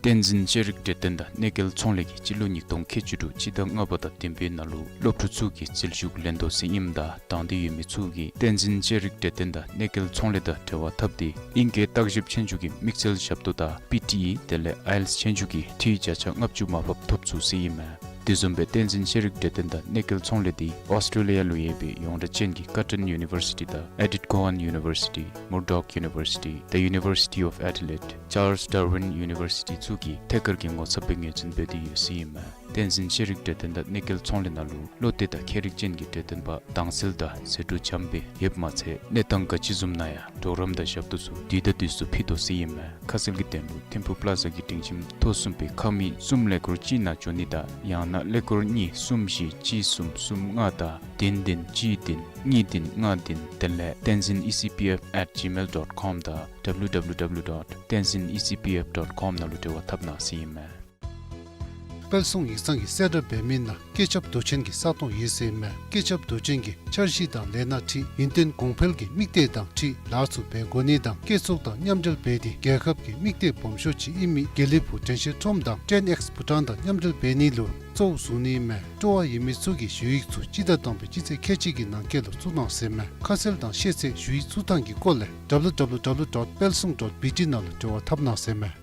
བསྟན་འཛིན་ཤེས་རིག་འབྲེལ་ལྡན་དང་གནས་སྐལ་ཚོང་ལས་ཀྱིས་སྤྱི་ལོ་ཉིས་སྟོང་ཁལ་གཅིག་དྲུག་སྤྱི་ཟླ་ལྔ་པ་དང་བདུན་པའི་ནང་ལུ་སློབ་ཕྲུག་ཚུ་གི་འཛུལ་ཞུགས་ལེན་དོ་ཟེར་ཨིནམ་ད་དང་འདོད་ཡོད་མི་ཚུ་གིས་བསྟན་འཛིན་ཤེས་རིག་འབྲེལ་ལྡན་དང་གནས་སྐལ་ཚོང་ལས་དང་འབྲེལ་བ་འཐབ་སྟེ་ཨིང་སྐད་བརྟག་ཞིབ་ཆོས་རྒྱུགས་ཀྱི་དམིགས་བསལ་ཞབས་ཏོག་དང་པི་ཊི་ཨི་དེ་ལས་ཨའི་ཨེལ་ཊི་ཨེསི་ཆོས་རྒྱུགས་ཀྱི་འཕྲུལ་བརྒྱ་ཆ་ལྔ་བཅུ་མར་ཕབ་ཐོབ་ཚུགས་ཟེར་ཨིན་མས། དེ་བཟུམ་སྦེ་བསྟན་འཛིན་ཤེས་རིག་འབྲེལ་ལྡན་དང་གནས་སྐལ་ཚོང་ལས་འདི་ཨོསི་ཊེ་ལི་ཡ་ལུ་ཡོད་པའི་ཡོངས་གྲགས་ཅན་གྱི་ཀར་ཊོན་ཡུ་ནི་ཝར་སི་ཊི་དང་ཨེ་ཌིཐ་ཀོ་ཝཱན་ཡུ་ནི་ཝར་སི་ཊི། Murdoch University, the University of Adelaide, Charles Darwin University ཚུ་གིས་ཐད་ཀར་གྱི་ངོ་ཚབ་སྦེ་ངོས་འཛིན་འབད་དེ་ཡོད་ཟེར་ཨིན་མས། བསྟན་འཛིན་ཤེས་རིག་འབྲེལ་ལྡན་དང་གནས་སྐལ་ཚོང་ལས་ནང་ལུ་བློ་གཏད་དང་མཁས་རིག་ཅན་གྱི་འབྲེལ་ལྡན་པ་དྭངས་གསལ་དང་ཟད་འགྲོ་འཇམ་སྦེ་ཡོདཔ་མ་ཚད་གནས་སྟངས་ག་ཅི་བཟུམ་ན་ཡང་གྲོགས་རམ་དང་ཞབས་ཏོག་ཚུ་དུས་དང་དུས་སུ་ཕུལ་དོ་ཟེར་ཨིན་མས། ཁ་གསལ་གྱི་དོན་ལུ་ཐིམ་ཕུག་པ་ལ་ཛ་གི་སྒྲིང་ཁྱིམ་ཐོག་གསུམ་པའི་ཁང་མིག་གསུམ་ཀླད་ཀོར་གཅིག་ནང་འབྱོན་ནི་དང་ཡང་ན་ཀླད་ཀོར་གཉིས་གསུམ་བཞི་གཅིག་གསུམ་གསུམ་ལྔ་དང་བདུན་བདུན་གཅིག་བདུན་གཉིས་བདུན་ལྔ་བདུན་དེ་ལས་tenzin E C P F at gmail dot com དང་W W W dot tenzin E C P F dot com ནང་ལུ་འབྲེལ་བ་འཐབ་གནང་ཟེར་ཨིན་མས། དཔལ་གསུང་ཡིག་ཚང་གིས་གསལ་བསྒྲགས་འབད་མི་ནང་སྐད་ཁྱབ་མདོ་ཆེན་གྱི་ས་སྟོང་ཡོད་ཟེར་ཨིན་མས། སྐད་ཁྱབ་མདོ་ཆེན་གྱི་འཆར་གཞི་དང་ལས་སྣ་ཁྲིད་ཡུན་བརྟན་གོང་འཕེལ་གྱི་དམིགས་གཏད་དང་འཁྲིལ་ལཱ་ཚུ་འབད་དགོ་ནི་དང་བཀོད་ཚོགས་དང་མཉམ་འབྲེལ་འབད་དེ་རྒྱལ་ཁབ་ཀྱི་དམིགས་གཏད་སྦོམ་ཤོས་ཅིག་ཨིན་མི་དགེ་ལེགས་ཕུག་དྲན་ཤེས་ཁྲོམ་དང་ཊེན་ཨེགསི་བྷུ་ཊཱན་དང་མཉམ་འབྲེལ་འབད་ནི་ལུ་གཙོ་བོ་བཟུང་ནི་ཨིན་མས། སྤྲོ་བ་ཡོད་མི་ཚུ་གིས་ཞུ་ཡིག་ཚུ་སྤྱི་ཟླ་དང་པའི་སྤྱི་ཚེས་ཁལ་གཅིག་གི་ནང་འཁོད་ལུ་བཙུགས་གནང་ཟེར་ཨིན་མས། ཁ་གསལ་དང་ཤེས་ཚད་ཞུ་ཡིག་བཙུགས་ཐངས་ཀྱི་སྐོར་ལས་W W W dot palsung dot B T ནང་ལུ་འབྲེལ་བ་འཐབ་གནང་ཟེར་ཨིན་མས།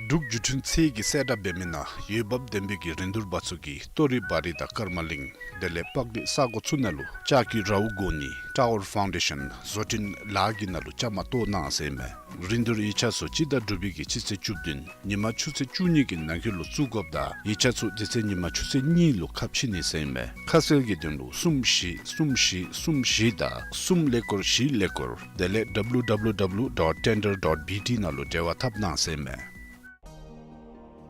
འབྲུག་བརྒྱུད་འཕྲིན་ཚད་ཀྱིས་གསལ་བསྒྲགས་འབད་མི་ནང་འོས་འབབ་ལྡན་པའི་གི་རིན་བསྡུར་པ་ཚུ་གིས་ཏོ་རི་བ་རི་དང་ཀརྨ་གླིང་དེ་ལས་སྤག་སྡེ་ས་གོ་ཚུ་ནང་ལུ་ལྕགས་ཀྱི་རཝ་བསྒོར་ནི་ཊ་ཝར་ཕའུན་ཌེ་ཤཱན་བཟོ་སྐྲུན་ལཱ་གི་ནང་ལུ་བཅའ་མར་གཏོགས་གནང་ཟེར་ཨིན་མས། རིན་བསྡུར་ཡིག་ཆ་ཚུ་སྤྱི་ཟླ་དྲུག་པའི་གི་སྤྱི་ཚེས་བཅུ་བདུན་ཉིན་མ་ཆུ་ཚོད་བཅུ་གཉིས་ཀྱི་ནང་འཁོད་ལུ་བཙུགས་དགོཔ་ད་ཡིག་ཆ་ཚུ་དེ་ཚེ་ཉིན་མ་ཆུ་ཚོད་གཉིས་ལུ་ཁ་ཕྱེ་ནི་ཟེར་ཨིན་མས། ཁ་གསལ་གྱི་དོན་ལུ་གསུམ་བཞི་གསུམ་བཞི་གསུམ་བཞི་དང་གསུམ་ཀླད་ཀོར་བཞི་ཀླད་ཀོར་དེ་ལས་W W W dot tender dot B T ནང་ལུ་འབྲེལ་བ་འཐབ་གནང་ཟེར་ཨིན་མས།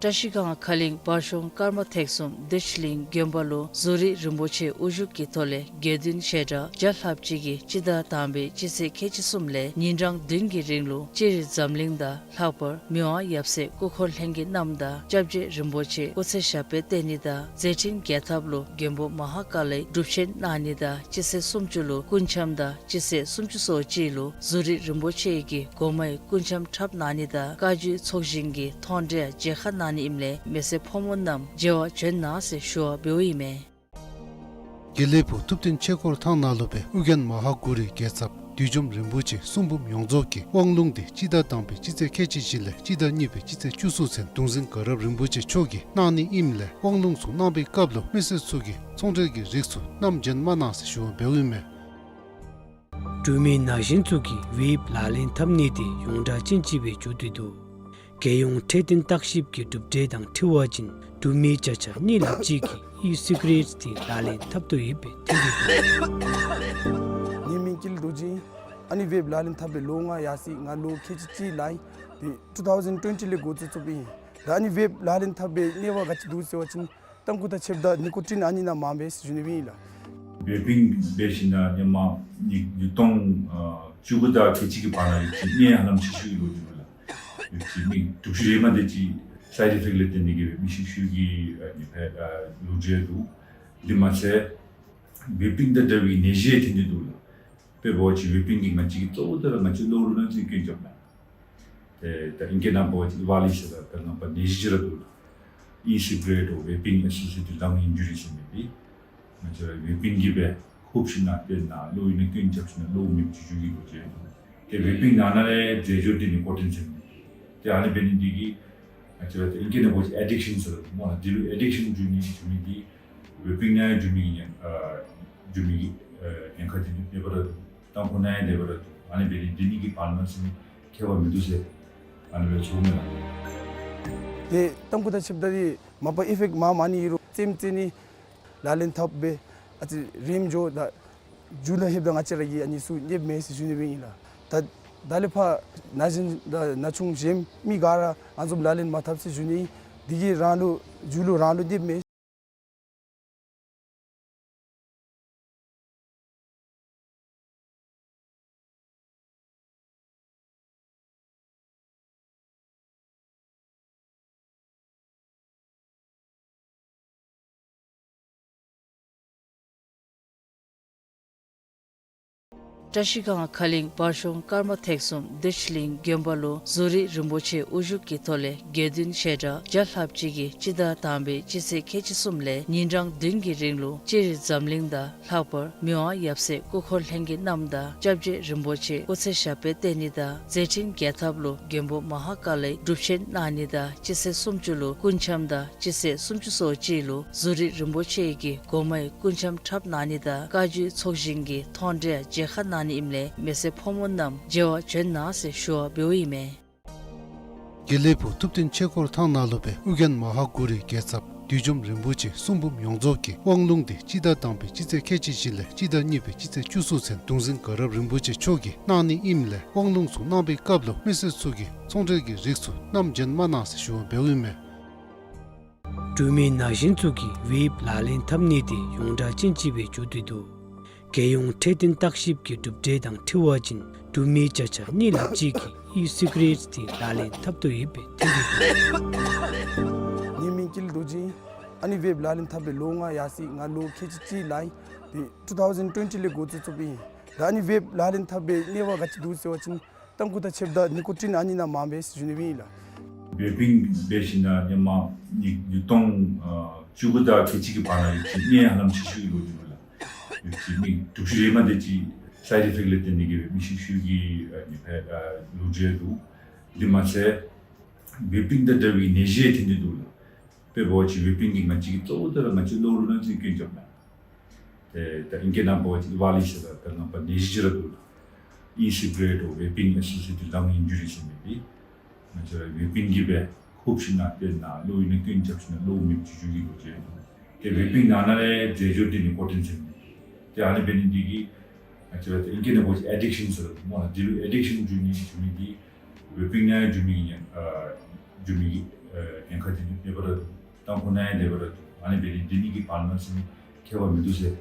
བཀྲ་ཤིས་སྒང་ཁ་གླིང་བར་གཤོང་ཀརྨ་ཐེག་གསུམ་བདེ་ཆེན་གླིང་དགོན་པ་ལུ་བཟོ་རིག་རིན་པོ་ཆེ་དབུ་བཞུགས་ཀྱི་ཐོག་ལས་དགེ་འདུན་བཤད་གྲྭ་བརྒྱ་ལྷགཔ་ཅིག་གིས་སྤྱི་ཟླ་དང་པའི་སྤྱི་ཚེས་ཁལ་གཅིག་གསུམ་ལས་ཉིན་གྲངས་བདུན་གྱི་རིང་ལུ་སྤྱིར་འཛམ་གླིང་དང་ལྷག་པར་མི་དབང་ཡབ་སྲས་སྐུ་འཁོར་ལྷན་རྒྱས་རྣམས་དང་སྐྱབས་རྗེ་རིན་པོ་ཆེ་སྐུ་ཚེ་ཞབས་པད་བརྟན་ནི་དང་མཛད་འཕྲིན་རྒྱས་ཐབས་ལུ་མགོན་པོ་མ་ཧཱ་ཀཱ་ལའི་སྒྲུབ་ཆེན་གནང་ནི་དང་སྤྱི་ཚེས་སུམ་ཅུ་ལུ་སྐུ་འཆམ་དང་སྤྱི་ཚེས་སུམ་ཅུ་སོ་གཅིག་ལུ་བཟོ་རིག་རིན་པོ་ཆེ་གི་སྒོ་མའི་སྐུ་འཆམ་འཁྲབ་གནང་ནི་དང་བཀའ་བརྒྱུད་ཚོགས་ཞིང་གི་མཐོང་གྲོལ་མཇལ་ཁ་གནང་ནི་ཨིནམ་ལས་མི་སེར་ཕོ་མོ་རྣམས་མཇལ་བར་བྱོན་གནང་ཟེར་ཞུ་བ་འབདཝ་ཨིན་མས། དགེ་ལེགས་ཕུག་ཐུབ་བསྟན་ཆོས་འཁོར་ཐང་ནང་ལུ་སྦེ་ཨོ་རྒྱན་མ་ཧཱ་གུ་རུའི་རྒྱལ་ཚབ་བདུད་འཇོམས་རིན་པོ་ཆེ་གསུང་འབུམ་ཡོངས་རྫོགས་ཀྱི་དབང་ལུང་འདི་སྤྱི་ཟླ་དང་པའི་སྤྱི་ཚེས་ཁལ་གཅིག་བཞི་ལས་སྤྱི་ཟླ་གཉིས་པའི་སྤྱི་ཚེས་བཅུ་གསུམ་ཚུན་གདུང་འཛིན་དགའ་རབ་རིན་པོ་ཆེ་མཆོག་གིས་གནང་ནི་ཨིནམ་ལས་དབང་ལུང་ཚུ་གནང་བའི་སྐབས་ལུ་མི་སེར་ཚུ་གིས་ཚོང་འབྲེལ་གྱི་རིགས་ཚུ་བསྣམས་བྱོན་མ་གནང་ཟེར་ཞུ་བ་འབདཝ་ཨིན་མས། འབྲུག་མི་ན་གཞོན་ཚུ་གིས་ཝེབ་ལག་ལེན་འཐབ་ནི་དེ་ཡོངས་གྲགས་ཅན་ཅིག་སྦེ་གྱུར་ཏེ་འདུག། རྒྱལ་ཡོངས་འཕྲོད་བསྟེན་བརྟག་ཞིབ་ཀྱི་གྲུབ་འབྲས་དང་འཁྲིལ་བ་ཅིན་འབྲུག་མི་བརྒྱ་ཆ་གཉིས་ལྷགཔ་ཅིག་གིས་ཨི་སི་ག་རེཊ་དེ་ལག་ལེན་འཐབ་དོ་ཡོདཔ་སྦེ་ཐོན་ཏེ་འདུག། ངེའི་མིང་ཀུན་ལེགས་རྡོ་རྗེ་ཨིན། ཨ་ནི་ཝེབ་ལག་ལེན་འཐབ་སྦེ་ལོ་ལྔ་ཡར་སོ་ཡི། ང་ལོ་ཁལ་གཅིག་གཅིག་ལང་ཡི། ཏེ་ཊུ་ཐའུ་ཛེནཌ་ཊུ་ཝེན་ཊི་ལས་འགོ་བཙུགས་བཙུགསཔ་ཨིན། ད་ཨ་ནི་ཝེབ་ལག་ལེན་འཐབ་སྦེ་གནས་བབ་ག་ཅི་འདུག་ཟེར་བ་ཅིན་ཏམ་ཁུ་དང་ཕྱདཔ་ད་ནི་ཀོ་ཊིན་ཨ་ནི་ནང་མངམ་སྦེ་ཟེར་ཞུ་ནི་སྦེ་ཨིན་ལགས། ཝེ་པིང་འབད་ཞིནམ་ད་ཧེ་མ་ཉིས་ཉིས་སྟོང་ཨ་བཅུ་དགུ་དང་ཁལ་གཅིག་གི་བར་ན་ཡོད་ཅི་ནད་ཧ་ལམ་ཆེ་ཤོས་ཀྱི་ལོ་ཅིག་ལགས། ཡོད་ཅི་མི་དྲུག་ཅུ་རེ་མ་དེ་ཅིག་སའིཌ་ཨི་ཕེཀཊ་ལས་བརྟེན་ཏེ་གིས་སྦེ་མི་ཤི་ཤུལ་གྱི་ཨ་ནི་སྦེ་ཨ་ལོ་རྒྱུས་འདུག། དེ་མ་ཚད་ཝེ་པིང་དང་འདྲ་བའི་ནད་གཞི་ཐོན་ཏེ་འདུག་ལགས། དཔེ་འབད་བ་ཅིན་ཝེ་པིང་གིས་ང་བཅས་ཀྱི་གཙོ་བོ་དེ་ར་ང་བཅས་གློ་བུར་ནད་ཀྱི་སྐྱོན་རྐྱབ་ནི། ཏེ་ད་ཨིང་སྐད་ནང་འབད་བ་ཅིན་ཨི་ཝཱ་ལི་ཟེར་ད་ད་ནང་པ་ནད་གཞི་ཅིག་ར་འདུག་ལགས། ཨི་སི་ག་རེཊ་ཝེ་པིང་ཨེ་སོ་སི་ཡེ་ཊེཌ་ལང་ཨིན་ཇུ་རི་ཟེར་མི་འདི་ང་བཅས་ར་ཝེ་པིང་གིས་སྦེ་ཧུབ་ཞིནམ་ད་དེ་ནང་གློ་བའི་ནད་ཀྱི་སྐྱོན་རྐྱབ་ཞིནམ་ད་གློ་མེདཔ་བྱུང་བྱུང་གི་ལོ་རྒྱུས་འདུག། ཏེ་ཝེ་པིང་ནང་ན་ལས་རྫས་སྦྱོར་འདི་ནི་ཀོ་ཊིན་ཟེར་མི་འདི་ཏེ་ཨ་ནི་འབད་ནི་འདི་གིས་ང་བཅས་ར་ཏེ་ཨིང་སྐད་ནང་འབད་བ་ཅིན་ཨེ་ཌིག་ཤཱན་ཟེར་སྨོ་ལགས། འདི་ལུ་ཨེ་ཌིག་ཤཱན་འགྱོ་ནི་འགྱོ་མི་འདི་ཝེ་པིང་ནང་འགྱོ་མི་གི་ཉེན་ཨ་འགྱོ་མི་གི་ཨ་ཉེན་ཁ་འདི་ནི་ལེགས་པར་ར་འདུག། ཏམ་ཁུ་ནང་ཡང་ལེགས་པར་ར་འདུག། ཨ་ནི་འབད་ནི་འདི་གཉིས་ཀྱི་བར་ན་ཟེར་ནི་ཁྱད་པར་མིན་འདུག་ཟེར་ཨ་ནི་སྦེ་ཞུ་ནི་ལགས། ཏེ་ཏམ་ཁུ་དང་ཕྱདཔ་ད་འདི་མ་པ་ཨི་ཕེཀཊ་མངམ་མ་ནི་ཨིན་རུང་རྩེདམོ་རྩེ་ནི་ལག་ལེན་འཐབ་སྦེ་ཨ་ཙི་རེམ་འགྱོ་ད་མཇུག་ལུ་ལྷོདཔ་ད་ང་བཅས་ར་གི་ཨ་ནི་ཚུ་ཉེན་མེད་ཟེར་ཞུ་ནི་སྦེ་ཨིན་ལགས། ད་ད་ལས་ཕར་ན་གཞོན་ད་ན་ཆུང་གཞན་མི་ག་ར་ཨ་ནི་བཟུམ་ལག་ལེན་མ་འཐབ་ཟེར་ཞུ་ནི། འདི་གིས་རང་ལུ་མཇུག་ལུ་རང་ལུ་ཉེན་མེད། བཀྲ་ཤིས་སྒང་ཁ་གླིང་བར་གཤོང་ཀརྨ་ཐེག་གསུམ་བདེ་ཆེན་གླིང་དགོན་པ་ལུ་ཟུར་རིས་རིན་པོ་ཆེ་དབུ་བཞུགས་ཀྱི་ཐོག་ལས་དགེ་འདུན་བཤད་གྲྭ་བརྒྱ་ལྷགཔ་ཅིག་གིས་སྤྱི་ཟླ་དང་པའི་སྤྱི་ཚེས་ཁལ་གཅིག་གསུམ་ལས་ཉིན་གྲངས་བདུན་གྱི་རིང་ལུ་སྤྱིར་འཛམ་གླིང་དང་ལྷག་པར་མི་དབང་ཡབ་སྲས་སྐུ་འཁོར་ལྷན་རྒྱས་རྣམས་དང་སྐྱབས་རྗེ་རིན་པོ་ཆེ་སྐུ་ཚེ་ཞབས་པད་བརྟན་ནི་དང་མཛད་འཕྲིན་རྒྱས་ཐབས་ལུ་མགོན་པོ་མ་ཧཱ་ཀཱ་ལའི་སྒྲུབ་ཆེན་གནང་ནི་དང་སྤྱི་ཚེས་སུམ་ཅུ་ལུ་སྐུ་འཆམ་དང་སྤྱི་ཚེས་སུམ་ཅུ་སོ་གཅིག་ལུ་ཟུར་རིས་རིན་པོ་ཆེ་གིས་སྒོ་མའི་སྐུ་འཆམ་འཁྲབ་གནང་ནི་དང་བཀའ་བརྒྱུད་ཚོགས་ཞིང་གི་མཐོང་གྲོལ་མཇལ་ཁ་གནང་ནི་ཨིནམ་ལས་མི་སེར་ཕོ་མོ་རྣམས་མཇལ་བར་བྱོན་གནང་ཟེར་ཞུ་བ་འབདཝ་ཨིན་མས། དགེ་ལེགས་ཕུག་ཐུབ་བསྟན་ཆོས་འཁོར་ཐང་ནང་ལུ་སྦེ་ཨོ་རྒྱན་མ་ཧཱ་གུ་རུའི་རྒྱལ་ཚབ་བདུད་འཇོམས་རིན་པོ་ཆེ་གསུང་འབུམ་ཡོངས་རྫོགས་ཀྱི་དབང་ལུང་འདི་སྤྱི་ཟླ་དང་པའི་སྤྱི་ཚེས་ཁལ་གཅིག་བཞི་ལས་སྤྱི་ཟླ་གཉིས་པའི་སྤྱི་ཚེས་བཅུ་གསུམ་ཚུན་གདུང་འཛིན་དགའ་རབ་རིན་པོ་ཆེ་མཆོག་གིས་གནང་ནི་ཨིནམ་ལས་དབང་ལུང་ཚུ་གནང་པའི་སྐབས་ལུ་མི་སེར་ཚུ་གིས་ཚོང་འབྲེལ་གྱི་རིགས་ཚུ་བསྣམས་བྱོན་མ་གནང་ཟེར་ཞུ་བ་འབདཝ་ཨིན་མས། འབྲུག་མི་ན་གཞོན་ཚུ་གིས་བེབ་ལག་ལེན་འཐབ་ནི་དེ་ཡོངས་གྲགས་ཅན་ཅིག་སྦེ་འགྱོ་སྟེ་འདུག། རྒྱལ་ཡོངས་འཕྲོད་བསྟེན་བརྟག་ཞིབ་ཀྱི་གྲུབ་འབྲས་དང་འཁྲིལ་བ་ཅིན་འབྲུག་མི་བརྒྱ་ཆ་གཉིས་ལྷགཔ་ཅིག་གིས་ཨི་སི་ག་རེཊ་དེ་ལག་ལེན་འཐབ་དོ་ཡོདཔ་སྦེ་ཐོན་ཏེ་འདུག། ངེའི་མིང་ཀུན་ལེགས་རྡོ་རྗེ། ཨ་ནི་བེབ་ལག་ལེན་འཐབ་སྦེ་ལོ་ལྔ་ཡར་སོ་ཡི། ང་ལོ་ཁལ་གཅིག་གཅིག་ལང་ཡི། ཏེ་ཊུ་ཐའུ་ཟེན་ཊུ་ཝེན་ཊི་ལས་འགོ་བཙུགས་བཙུགསཔ་ཨིན། ད་ཨ་ནི་བེབ་ལག་ལེན་འཐབ་པའི་གནོད་པ་ག་ཅི་འདུག་ཟེར་བ་ཅིན་ཏམ་ཁུ་དང་ཕྱདཔ་ད་ནི་ཀོ་ཊིན་ཨ་ནི་ནང་མངམ་སྦེ་ཟེར་ཞུ་ནི་སྦེ་ཨིན་ལགས། བེ་པིང་འབད་ཞིནམ་ལས་ཧེ་མ་ཉིས་ཉིས་སྟོང་ཨ་བཅུ་དགུ་དང་ཁལ་གཅིག་གི་བར་ན་ཡོད་ཅི་གནད་ཧ་ལམ་ཆེ་ཤོས་ཀྱི་ལོ་རྒྱུས་ལགས། ཡོད་ཅི་མི་དྲུག་ཅུ་རེ་མ་དེ་ཅིག་སའིཌ་ཨི་ཕེཀཊ་ལས་བརྟེན་ཏེ་གིས་སྦེ་མི་ཤི་ཤུལ་གྱི་ཨ་ནི་སྦེ་ཨ་ལོ་རྒྱུས་འདུག། དེ་མ་ཚད་བེ་པིང་དང་འདྲ་བའི་ནད་གཞི་ཐོན་ཏེ་འདུག་ལགས། དཔེ་འབད་བ་ཅིན་བེ་པིང་གིས་ང་བཅས་ཀྱི་གཙོ་བོ་དེ་ར་ང་བཅས་གློ་བུར་ནད་ཀྱིས་སྐྱོན་རྐྱབ་ལགས། ཏེ་ད་ཨིང་སྐད་ནང་འབད་བ་ཅིན་ཨི་ཝཱལ་ཨི་ཟེར་ར་ད་ནང་པ་ནད་གཞི་ཅིག་ར་འདུག་ལགས། ཨི་སི་ག་རེཊ་འོ་བེ་པིང་ཨེ་སོ་སི་ཡེ་ཊེཌ་ལཱང་ཨིན་ཇུ་རི་ཟེར་མི་འདི་ང་བཅས་ར་བེ་པིང་གིས་སྦེ་ཧུབ་ཞིནམ་ལས་ཏེ་ནཱ་གློ་བུར་ནད་ཀྱིས་སྐྱོན་རྐྱབ་ཞིནམ་ལས་གློ་བུར་མེདཔ་བྱུང་བྱུང་གི་ལོ་རྒྱུས་འདུག། ཏེ་བེ་པིང་ནང་ན་ལས་རྫས་སྦྱོར་འདི་ནི་ཀོ་ཊིན་ཟེར་མི་འདི་ཏེ་ཨ་ནི་འབད་ནི་འདི་གིས་ང་བཅས་ར་ཏེ་ཨིང་སྐད་ནང་འབད་བ་ཅིན་ཨེ་ཌིཀ་ཤཱན་ཟེར་སྨོ་ལགས། འདི་ལུ་ཨེ་ཌིཀ་ཤཱན་འགྱོ་ནི་འགྱོ་མི་འདི་བེ་པིང་ནང་འགྱོ་མི་གི་ཉེན་ཨ་འགྱོ་མི་གི་ཨ་ཉེན་ཁ་འདི་ནི་ལེགས་པར་ར་འདུག། ཏམ་ཁུ་ནང་ཡང་ལེགས་པར་ར་འདུག། ཨ་ནི་འབད་ནི་འདི་ནི་གི་བར་ན་ཟེར་ནི་ཁྱད་པར་མིན་འདུག་ཟེར་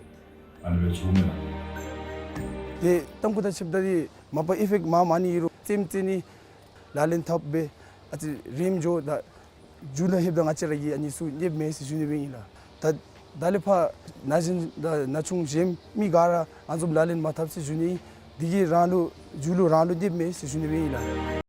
ཨ་ནི་སྦེ་ཞུཝ་མས་ལགས། ཏེ་ཏམ་ཁུ་དང་ཕྱདཔ་ད་འདི་མ་པ་ཨི་ཕེཀཊ་མངམ་མ་ནི་ཨིན་རུང་རྩེདམོ་རྩེ་ནི་ལག་ལེན་འཐབ་སྦེ་ཨ་ཙི་རནམ་འགྱོ་ད་མཇུག་ལུ་ལྷོདཔ་ད་ང་བཅས་ར་གི་ཨ་ནི་ཚུ་རྙེདཔ་མས་ཟེར་ཞུ་ནི་སྦེ་ཨིན་ལགས། ད་ད་ལས་ཕར་ན་གཞོན་དང་ན་ཆུང་གཞན་མི་ག་ར་ཨ་ནི་བཟུམ་ལག་ལེན་མ་འཐབ་ཟེར་ཞུ་ནི། འདི་གིས་རང་ལུ་མཇུག་ལུ་རང་ལུ་རྙེདཔ་མས་ཟེར་ཞུ་ནི་སྦེ་ཨིན་ལགས།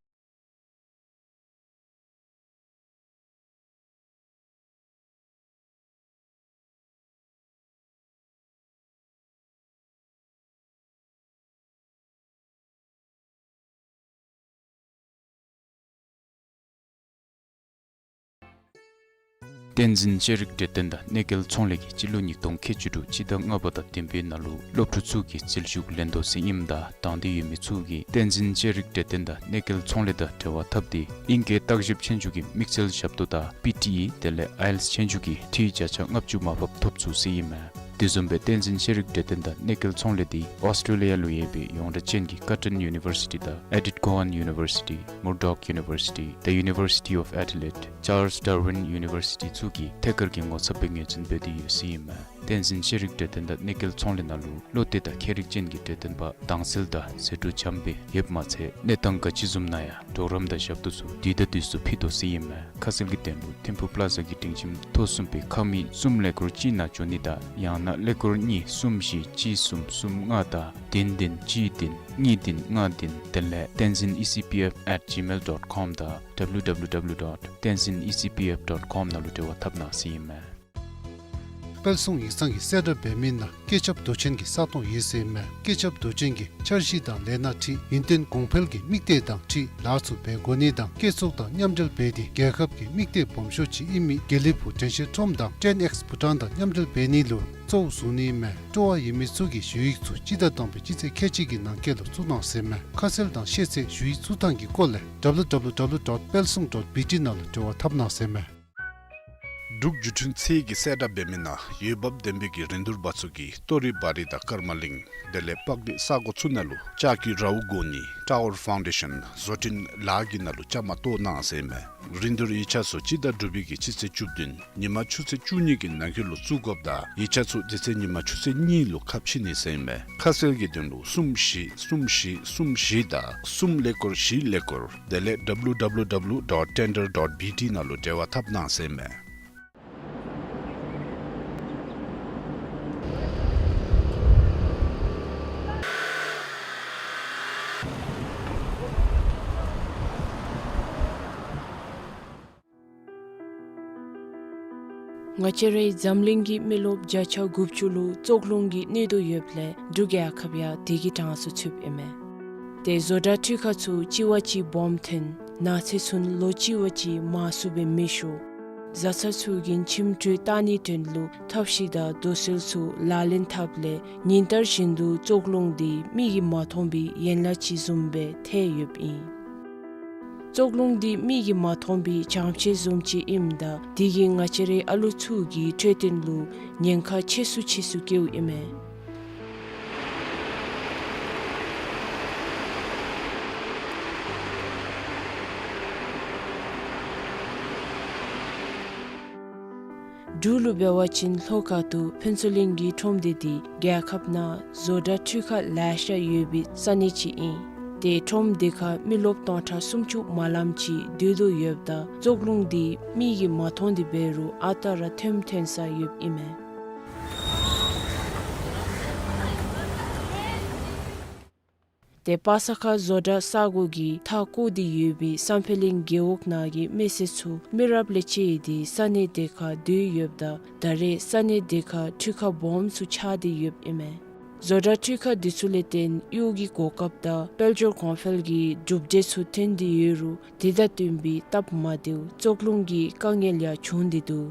བསྟན་འཛིན་ཤེས་རིག་གྲོས་སྟོན་དང་གནས་སྐལ་ཚོང་ལས་ཀྱིས་སྤྱི་ལོ་ཉིས་སྟོང་ཁལ་གཅིག་དྲུག་སྤྱི་ཟླ་ལྔ་པ་དང་བདུན་པའི་ནང་ལུ་སློབ་ཕྲུག་ཚུ་གི་རྩིས་ཞུགས་ལེན་དོ་ཟེར་ཨིནམ་ད་དང་འདོད་ཡོད་མི་ཚུ་གིས་བསྟན་འཛིན་ཤེས་རིག་གྲོས་སྟོན་དང་གནས་སྐལ་ཚོང་ལས་དང་འབྲེལ་བ་འཐབ་སྟེ་ཨིང་སྐད་བརྟག་ཞིབ་ཆོས་རྒྱུགས་ཀྱི་དམིགས་བསལ་ཞབས་ཏོག་དང་པི་ཊི་ཨི་དེ་ལས་ཨའི་ཨེལ་ཊི་ཨེསི་ཆོས་རྒྱུགས་ཀྱི་འཕྲི་བརྒྱ་ཆ་ལྔ་བཅུ་མར་ཕབ་ཐོབ་ཚུགས་ཟེར་ཨིན་མས། དེ་བཟུམ་སྦེ་བསྟན་འཛིན་ཤེས་རིག་གྲོས་སྟོན་དང་གནས་སྐལ་ཚོང་ལས་འདི་ཨོསི་ཊེ་ལི་ཡ་ལུ་ཡོད་པའི་ཡོངས་གྲགས་ཅན་གྱི་ཀར་ཊོན་ཡུ་ནི་བར་སི་ཊི་དང་ཨེ་ཌིཐ་ཀོ་ཝཱན་ཡུ་ནི་བར་སི་ཊི། Murdoch University, the University of Adelaide, Charles Darwin University ཚུ་གིས་ཐད་ཀར་གྱི་ངོ་ཚབ་སྦེ་ངོས་འཛིན་འབད་དེ་ཡོད་ཟེར་ཨིན་མས། བསྟན་འཛིན་ཤེས་རིག་གྲོས་སྟོན་དང་གནས་སྐལ་ཚོང་ལས་ནང་ལུ་བློ་གཏད་དང་མཁས་རིག་ཅན་གྱི་གྲོས་སྟོན་པ་དྭངས་གསལ་དང་ཟད་འགྲོ་འཇམ་སྦེ་ཡོདཔ་མ་ཚད་གནས་སྟངས་ག་ཅི་བཟུམ་ནང་ཡང་གྲོགས་རམ་དང་ཞབས་ཏོག་ཚུ་དུས་དང་དུས་སུ་ཕུལ་དོ་ཟེར་ཨིན་མས། ཁ་གསལ་གྱི་དོན་ལུ་ཐིམ་ཕུག་པླ་ཛ་གི་སྒྲིང་ཁྱིམ་ཐོག་གསུམ་པའི་ཁང་མིག་གསུམ་ཀླད་ཀོར་གཅིག་ནང་འབྱོན་ནི་དང་ཡང་ན་ཀླད་ཀོར་གཉིས་གསུམ་བཞི་གཅིག་གསུམ་གསུམ་ལྔ་དང་བདུན་བདུན་གཅིག་བདུན་གཉིས་བདུན་ལྔ་བདུན་དེ་ལས་tenzin E C P F at gmail dot com དང་W W W dot tenzin E C P F dot com ནང་ལུ་འབྲེལ་བ་འཐབ་གནང་ཟེར་ཨིན་མས། དཔལ་བཟང་ཡིག་ཚང་གིས་གསལ་བསྒྲགས་འབད་མི་ནང་ཀེ་ཆབ་མདོ་ཆེན་གྱི་ས་སྟོང་ཡོད་ཟེར་ཨིན་མས། ཀེ་ཆབ་མདོ་ཆེན་གྱི་འཆར་གཞི་དང་ལས་སྣ་འཁྲིལ་ཡུན་བརྟན་གོང་འཕེལ་གྱི་དམིགས་གཏད་དང་འཁྲིལ་ལཱ་ཚུ་འབད་དགོ་ནི་དང་བསྐྱེད་ཚོགས་དང་མཉམ་འབྲེལ་འབད་དེ་རྒྱལ་ཁབ་ཀྱི་དམིགས་གཏད་སྦོམ་ཤོས་ཅིག་ཨིན་མི་དགེ་ལེགས་ཕུག་དྲན་ཤེས་ཁྲོམ་དང་ཊེན་ཨེགསི་བུ་ཊཱན་དང་མཉམ་འབྲེལ་འབད་ནི་ལུ་གཙོ་བོ་བཟུང་ནི་ཨིན་མས། སྤྲོ་བ་ཡོད་མི་ཚུ་གིས་ཞུ་ཡིག་ཚུ་སྤྱི་ཟླ་དང་པའི་སྤྱི་ཚེས་ཁལ་གཅིག་གི་ནང་འཁོད་ལུ་བཙུགས་གནང་ཟེར་ཨིན་མས། ཁ་གསལ་དང་ཤེས་ཚད་ཞུ་ཡིག་བཙུགས་ཐངས་ཀྱི་སྐོར་ལས་W W W dot palsung dot B T ནང་ལུ་འབྲེལ་བ་འཐབ་གནང་ཟེར་ཨིན་མས། འབྲུག་བརྒྱུད་འཕྲིན་ཚད་ཀྱིས་གསལ་བསྒྲགས་འབད་མི་ནང་འོས་འབབ་ལྡན་པའི་གི་རིན་བསྡུར་པ་ཚུ་གིས་ཏོ་རི་བ་རི་དང་ཀརྨ་གླིང་དེ་ལས་པག་གི་ས་གོ་ཚུ་ནང་ལུ་ལྕགས་ཀྱི་རཝ་བསྒོར་ནི་ཊ་ཝར་ཕའུན་ཌེ་ཤཱན་བཟོ་སྐྲུན་ལཱ་གི་ནང་ལུ་བཅའ་མར་གཏོགས་གནང་ཟེར་ཨིན་མས། རིན་བསྡུར་ཡིག་ཆ་ཚུ་སྤྱི་ཟླ་དྲུག་པའི་གི་སྤྱི་ཚེས་བཅུ་བདུན་ཉིན་མ་ཆུ་ཚོད་བཅུ་གཉིས་ཀྱི་ནང་འཁོད་ལུ་བཙུགས་དགོཔ་ད་ཡིག་ཆ་ཚུ་དེ་ཚེ་ཉིན་མ་ཆུ་ཚོད་གཉིས་ལུ་ཁ་ཕྱེ་ནི་ཟེར་ཨིན་མས། ཁ་གསལ་གྱི་དོན་ལུ་གསུམ་བཞི་གསུམ་བཞི་གསུམ་བཞི་དང་གསུམ་ཀླད་ཀོར་བཞི་ཀླད་ཀོར་དེ་ལས W W W dot tender dot B T ནང་ལུ་འབྲེལ་བ་འཐབ་གནང་ཟེར་ཨིན་མས། ང་བཅས་རའི་འཛམ་གླིང་གི་མི་རློབས་བརྒྱ་ཆ་དགུ་བཅུ་ལུ་བཙོག་རླུང་གིས་གནོད་དོ་ཡོདཔ་ལས་འབྲུག་རྒྱལ་ཁབ་ཡང་དེ་གི་གྲངས་སུ་ཚུདཔ་ཨིན་མས། ཏེ་བཟོ་གྲྭ་འཕྲུལ་ཁང་ཚུ་གཅིག་བ་གཅིག་སྦོམ་ཐོན། ནགས་ཚལ་ཚུ་ལོ་གཅིག་བ་གཅིག་མང་སུ་སྦེ་མེ་ཤོར། བཟའ་ཚང་ཚུ་གིས་ཁྱིམ་འགྲུལ་བཏང་ནིའི་དོན་ལུ་ཐབས་ཤེས་དང་རྡོ་སོལ་ཚུ་ལག་ལེན་འཐབ་ལས་ཉིན་ལྟར་བཞིན་དུ་བཙོག་རླུང་འདི་མིག་གིས་མ་མཐོང་བའི་ཡན་ལག་ཅིག་བཟུམ་སྦེ་ཐལ་ཡོདཔ་ཨིན། བཙོག་རླུང་འདི་མིག་གིས་མ་མཐོང་བའི་བྱང་ཕྱེད་བཟུམ་ཅིག་ཨིནམ་ད་དེ་གིས་ང་བཅས་རའི་ཨ་ལུ་ཚུ་གི་འཕྲོད་བསྟེན་ལུ་ཉེན་ཁ་ཆེ་སུ་ཆེ་སུ་བཀལཝ་ཨིན་མས། འབྲུག་ལུ་འབད་བ་ཅིན་ལྷོ་ཁ་ཐུག་ཕུན་ཚོགས་གླིང་གི་ཁྲོམ་སྡེ་འདི་རྒྱལ་ཁབ་ནང་བཟོ་གྲྭ་འཕྲུལ་ཁང་ལེ་ཤ་ཡོད་པའི་ས་གནས་ཅིག་ཨིན། ཏེ་ཁྲོམ་སྡེ་ཁར་མི་རློབས་སྟོང་ཕྲག་སུམ་ཅུ་མ་ལངམ་ཅིག་སྡོད་དོ་ཡོདཔ་ད་བཙོག་རླུང་འདི་མིག་གིས་མ་མཐོང་སྟེ་འབད་རུང་ཨ་རྟག་ར་ཐོནམ་ཐོན་ས་ཡོདཔ་ཨིན་མས། ཏེ་པ་ས་ཁ་བཟོ་གྲྭ་ས་གོ་གི་མཐའ་བསྐོར་ཏེ་ཡོད་པའི་སམ་ཕེ་གླིང་རྒེད་འོག་ནང་གི་མི་སེར་ཚུ་མི་རབས་ལས་བཅད་དེ་ས་གནས་དེ་ཁར་སྡོད་ཡོདཔ་ད་ད་རེས་ས་གནས་དེ་ཁར་འཕྲུལ་ཁང་སྦོམ་ཚུ་ཆགས་ཏེ་ཡོདཔ་ཨིན་མས། བཟོ་གྲྭ་འཕྲུལ་ཁང་འདི་ཚུ་ལས་བརྟེན་གཡོག་གི་གོ་སྐབས་དང་དཔལ་འབྱོར་གོང་འཕེལ་གྱི་གྲུབ་འབྲས་ཚུ་ཐོན་ཏེ་ཡོད་རུང་དེ་དང་བསྟུན་པའི་སྟབས་མ་བདེཝ་བཙོག་རླུང་གི་དཀའ་ངལ་ཡང་བྱུང་སྟེ་འདུག།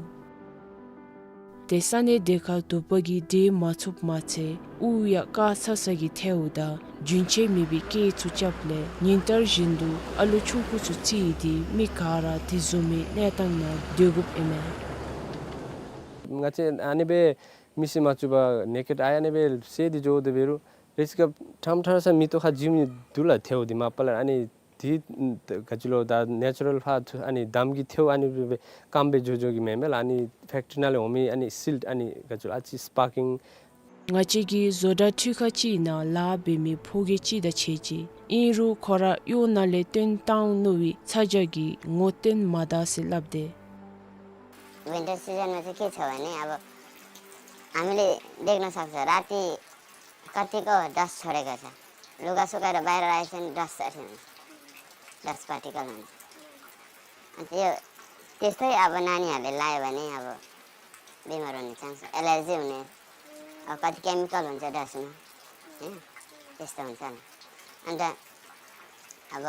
ཏེ་ས་གནས་དེ་ཁར་དུ་པ་གིས་འདྲེས་མ་ཚུགསཔ་མ་ཚད་དབུགས་ཡང་དཀའ་ཚ་ཚ་གིས་ཐལཝ་ད་རྒྱུན་ཆད་མེད་པའི་སྐད་ཚུ་རྐྱབ་ལས་ཉིན་ལྟར་བཞིན་དུ་ཨ་ལུ་ཆུང་ཀུ་ཚུ་བརྩིས་ཏེ་མི་ག་ར་དེ་བཟུམ་མའི་གནས་སྟངས་ནང་སྡོད་དགོཔ་ཨིན་མས། ང་བཅས་ཨ་ནི་སྦེ་མིག་ཤེས་མ་བཅུག་པར་ནེ་ཀེཌ་ཨའི་ཨ་ནི་སྦེ་གསལ་ཏེ་འགྱོ་དོ་འབད་རུང་རེ་ཅིག་སྐབས་ཕྲང་ཕྲང་ས་མེ་ཏོག་ཁ་འཇིམ་ནི་དུག་ལ་ཐལཝ་འདི་མ་པ་ལས་ཨ་ནི་དེ་ག་ཅི་ལོ་ད་ནེ་ཅུ་རཱལ་ཕར་ཚུ་ཨ་ནི་འདམ་གྱི་ཐལཝ་ཨ་ནི་སྦེ་སྐམ་སྦེ་འགྱོ་འགྱོ་གི་མེན་མས་ལགས། ཨ་ནི་ཕེཀ་ཊི་རི་ནང་ལས་འོང་མི་ཨ་ནི་སིལཊ་ཨ་ནི་ག་ཅི་ལོ་ཨ་ཙི་སི་པར་ཀིང་། ང་བཅས་ཀྱིས་བཟོ་གྲྭ་འཕྲུལ་ཁང་ཅིག་ནང་ལཱ་འབད་མི་ཕོ་རྒས་ཅིག་དང་ཕྱད་ཅི། ཨིན་རུང་ཁོ་ར་གཡོག་ནང་ལས་བཏོན་བཏང་མནོ་བའི་ཚ་གྱང་གིས་ངོ་བསྟོད་མ་ད་ཟེར་སླབ་དེས། विन्टर सिजनमा चाहिँ के छ भने, अब हामीले देख्न सक्छ, राति कतिको डस्ट छोडेको छ। लुगा सुकाएर बाहिर राखेको छ भने डस्ट अथि हुन्छ, डस्ट पार्टिकल हुन्छ। अनि त्यो, त्यस्तै अब नानीहरूले लायो भने अब बिमार हुने चान्स, एलर्जी हुने, अब कति केमिकल हुन्छ डस्टमा, होइन? त्यस्तो हुन्छ नि। अन्त अब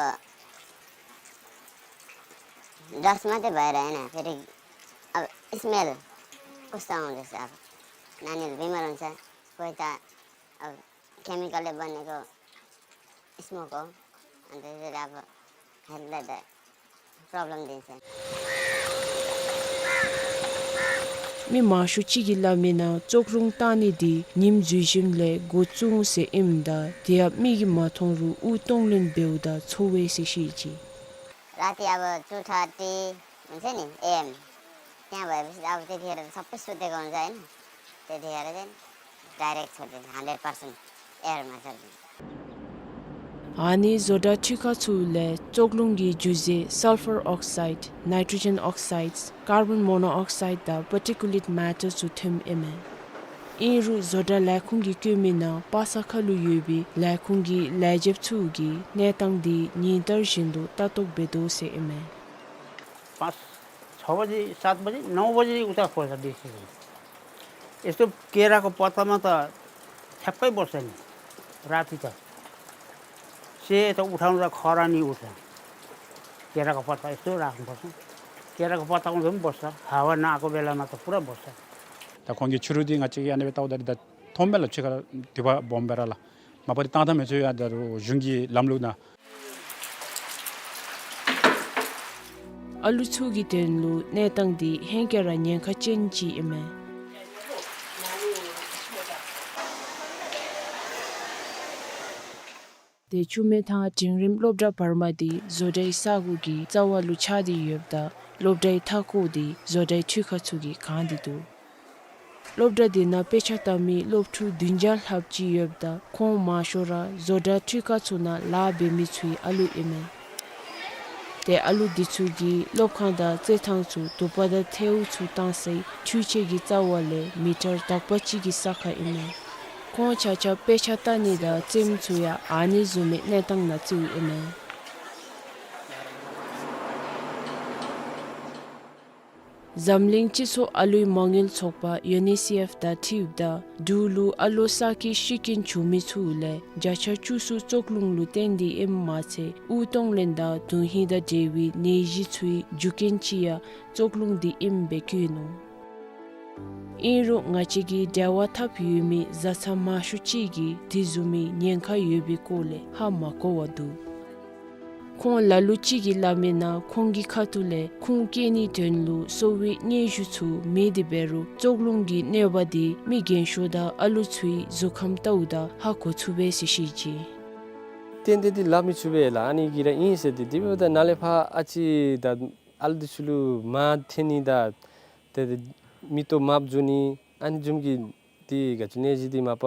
डस्ट मात्रै भएर होइन, फेरि अब स्मेल कस्तो आउँदैछ, अब नानीहरू बिमार हुन्छ, कोही त अब केमिकलले बनेको स्मोक हो, अन्त त्यसले अब हेल्थलाई त प्रब्लम दिन्छ। མི་མང་ཤོས་ཅིག་གིས་སླབ་མི་ནང་བཙོག་རླུང་བཏང་ནི་འདི་ཉིམ་འཛུལ་ཞིནམ་ལས་འགོ་བཙུགས་འོང་ཟེར་ཨིནམ་ད་དེ་ཡང་མིག་གིས་མ་མཐོང་རུང་དབུགས་གཏོང་ལེན་འབདཝ་ད་ཚོར་བས་ཟེར་བཤད་ཅི། राति अब टू थर्टी हुन्छ नि एएम, त्यहाँ भएपछि अब त्यतिखेर त सबै सुतेको हुन्छ, होइन? त्यतिखेर चाहिँ डाइरेक्ट छोडिदिन्छ, हन्ड्रेड पर्सेन्ट एयरमा छोडिदिन्छ। ཨ་ནི་བཟོ་གྲྭ་འཕྲུལ་ཁང་ཚུ་ལས་བཙོག་རླུང་གི་རྒྱུ་རྫས་སལ་ཕར་ཨོག་སའིཌ། ནའི་ཊྲོ་ཇེན་ཨོག་སའིཌ། ཀར་བོན་མོ་ནོ་ཨོག་སའིཌ་དང་པར་ཊི་ཀུ་ལེཊ་མེ་ཊར་ཚུ་ཐོནམ་ཨིན་མས། ཨིན་རུང་བཟོ་གྲྭ་ལས་ཁུངས་ཀྱིས་བཀོད་མི་ནང་པ་ས་ཁ་ལུ་ཡོད་པའི་ལས་ཁུངས་ཀྱི་ལས་བྱེདཔ་ཚུ་གིས་གནས་སྟངས་འདི་ཉིན་ལྟར་བཞིན་དུ་ལྟ་རྟོག་འབད་དོ་ཟེར་ཨིན་མས། पाँच, छ बजी, सात बजी, नौ बजी उता खोज्छ बेसी चाहिँ। यस्तो केराको पत्तामा त ठ्याक्कै बस्छ नि, राति त। सेतो उठाउँदा खरानी उठ्छ। केराको पत्ता यस्तो राख्नुपर्छ। केराको पत्तामा झन् बस्छ, हावा नआएको बेलामा त पुरा बस्छ। ད་ཁོང་གིས་ཕྱི་རུ་འདི་ང་བཅས་ཀྱིས་ཨ་ནི་སྦེ་བལྟཝ་ད་འདི་ད་མཐོངམ་མས་ལགས། ཕྱི་ཁར་དུ་པ་སྦོམ་སྦེ་ར་ལགས། མ་པ་འདི་བཏང་ཐངས་མི་ཚུ་ཡང་ད་རུང་གཞུང་གི་ལམ་ལུགས་ནང་། ཨ་ལུ་ཚུ་གི་དོན་ལུ་གནས་སྟངས་འདི་ཧེང་སྐལ་ར་ཉེན་ཁ་ཅན་ཅིག་ཨིན་མས། ཏེ་ཆུ་སྨད་དང་འབྲིང་རིམ་སློབ་གྲྭ་བར་མ་འདི་བཟོ་གྲྭའི་ས་གོ་གི་རྩ་བ་ལུ་ཆགས་ཏེ་ཡོདཔ་ད་སློབ་གྲྭའི་མཐའ་འཁོར་འདི་བཟོ་གྲྭའི་འཕྲུལ་ཁང་ཚུ་གིས་གང་སྟེ་འདུག། སློབ་གྲྭ་འདི་ནང་དཔེ་ཆ་ལྟ་མི་སློབ་ཕྲུག་བདུན་བརྒྱ་ལྷགཔ་ཅིག་ཡོདཔ་ད་ཁོང་མང་ཤོས་ར་བཟོ་གྲྭ་འཕྲུལ་ཁང་ཚུ་ནང་ལཱ་འབད་མི་ཚུའི་ཨ་ལུ་ཨིན་མས། ཏེ་ཨ་ལུ་འདི་ཚུ་གིས་སློབ་ཁང་དང་རྩེད་ཐང་ཚུ་དུ་པ་དང་ཐལཝ་ཚུ་བཏང་སའི་འཕྲུལ་ཆས་ཀྱི་རྩ་བ་ལས་མི་ཊར་དག་པ་ཅིག་གི་ས་ཁར་ཨིན་མས། ཁོང་ཆ་ཁྱབ་དཔེ་ཆ་ལྟ་ནི་དང་རྩེདམོ་ཚུ་ཡང་ཨ་ནི་བཟུམ་མའི་གནས་སྟངས་ནང་བརྩིཝ་ཨིན་མས། འཛམ་གླིང་སྤྱི་ཚོགས་ཨ་ལུའི་མ་དངུལ་ཚོགས་པ་ཡུ་ནི་སི་ཨེཕ་དང་འཁྲིལཝ་ད་འབྲུག་ལུ་ཨ་ལོ་བསག་སྐྱེས་ཤི་རྐྱེན་བྱུང་མི་ཚུ་ལས་བརྒྱ་ཆ་བཅུ་གསུམ་བཙོག་རླུང་ལུ་བརྟེན་ཏེ་ཨིནམ་མ་ཚད་དབུགས་གཏོང་ལེན་དང་དོན་ཧིང་དང་འབྲེལ་བའི་ནད་གཞི་ཚུའི་རྒྱུ་རྐྱེན་ཅིག་ཡང་བཙོག་རླུང་འདི་ཨིནམ་སྦེ་བཀོད་ནུག། ཨིན་རུང་ང་བཅས་ཀྱིས་འབྲེལ་བ་འཐབ་ཡོད་མི་བཟའ་ཚང་མང་ཤོས་ཅིག་གིས་དེ་བཟུམ་མའི་ཉེན་ཁ་ཡོད་པའི་སྐོར་ལས་ཧ་མ་གོ་བར་འདུག། ཁོང་ལ་ལུ་ཅིག་གིས་སླབ་མིའི་ནང་ཁོང་གི་ཁ་ཐུག་ལས་ཁུངས་བཀལ་ནིའི་དོན་ལུ་གསོ་བའི་སྙན་ཞུ་ཚུ་མེད་དེ་འབད་རུང་བཙོག་རླུང་གི་གནོད་པ་འདི་མི་རྒན་ཤོས་དང་ཨ་ལུ་ཚུའི་གཟུགས་ཁམས་ལྟཝ་ད་ཧ་གོ་ཚུགས་པས་ཟེར་བཤད་ཅི། ཏན་ཏན་འདི་སླབ་མི་ཚུགས་པས་ལགས། ཨ་ནི་གི་ར་ཨིན་ཟེར་ཏེ་དེ་འབདཝ་ད་ནཱ་ལས་ཕར་ཨ་ཙི་ད་ཨ་ལུ་འདི་ཚུ་ལུ་མར་འཐེན་ནི་དང་ཏེ་མིག་ཏོ་དམརཔོ་འགྱོ་ནི་ཨ་ནི་བཟུམ་གྱི་འདི་ག་ཅི་ནད་གཞི་འདི་མ་པ་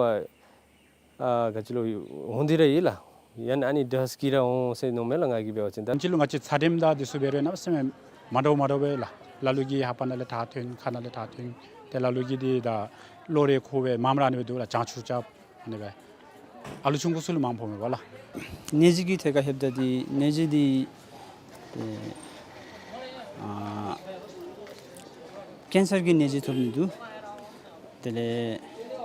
ཨ་ག་ཅི་ལོ་འོང་སྟེ་ར་ཡོད་ལགས། ཡང་ན་ཨ་ནི་ཌསཊ་གིས་ར་འོང་ཟེར་མནོཝ་མས་ལགས་ང་གིས་འབད་བ་ཅིན་ད། ཕྱི་ལུ་ང་བཅས་ཚ་དྲོད་དང་འདི་ཚུ་འབད་རུང་གནམ་མེད་ས་མེད་མ་འདྲཝ་མ་འདྲཝ་སྦེ་ལགས། ལ་ལུ་གིས་ལྷ་པ་ནང་ལས་ཐག་འཐེན་ཁ་ནང་ལས་ཐག་འཐེན་ཏེ་ལ་ལུ་གིས་འདི་ད་གློ་རེག་ཁོག་རེག་མངམ་ར་ཨ་ནི་སྦེ་འདུག་ལགས། བྱང་ཆུབ་རྐྱབ་ཨ་ནི་སྦེ། ཨ་ལུ་ཆུང་ཀུ་ཚུ་ལུ་མངམ་ཕོག་མས་པ་ལགས། ནད་གཞི་གི་ཐད་ཁར་སླབ་ད་འདི་ནད་གཞི་འདི་ཨེ་ཨ་ཀེན་སར་གྱི་ནད་གཞི་ཐོབ་ནི་འདུག། དེ་ལས་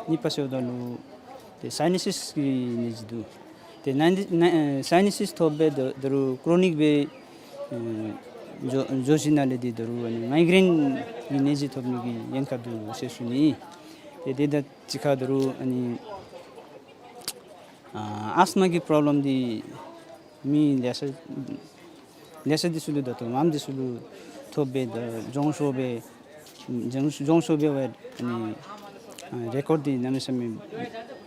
གཉིས་པ་ཟེརཝ་ད་ལུ་ཏེ་སའི་ནཱ་སིས་ཀྱི་ནད་གཞི་འདུག། ཏེ་ནཱ་ནཱ་ཨེ་སའི་ནཱ་སིས་ཐོབ་སྦེ་ད་ད་རུང་ཀྲོ་ནིག་སྦེ་ཨེ་འགྱོ་འགྱོ་ཞིནམ་ལས་འདི་ད་རུང་ཨ་ནི་མའི་གྲེན་གྱི་ནད་གཞི་ཐོབ་ནི་གི་ཉེན་ཁ་འདུག་ཟེར་ཞུ་ནི། ཏེ་དེ་དང་གཅིག་ཁར་ད་རུང་ཨ་ནི་ཨ་ཨས་མ་གི་པྲོབ་ལེམ་འདི་མི་ལེ་ཤ་ལེ་ཤ་འདི་ཚུ་ལུ་ད་ལྟོ་མངམ་འདི་ཚུ་ལུ་ཐོབ་སྦེ་ད་རྫོང་ཤོར་སྦེ་རྫོང་རྫོང་ཤོར་སྦེ་བ་ཨ་ནི་ཨ་རེ་ཀོཌ་འདི་གནམ་མེད་ས་མེད་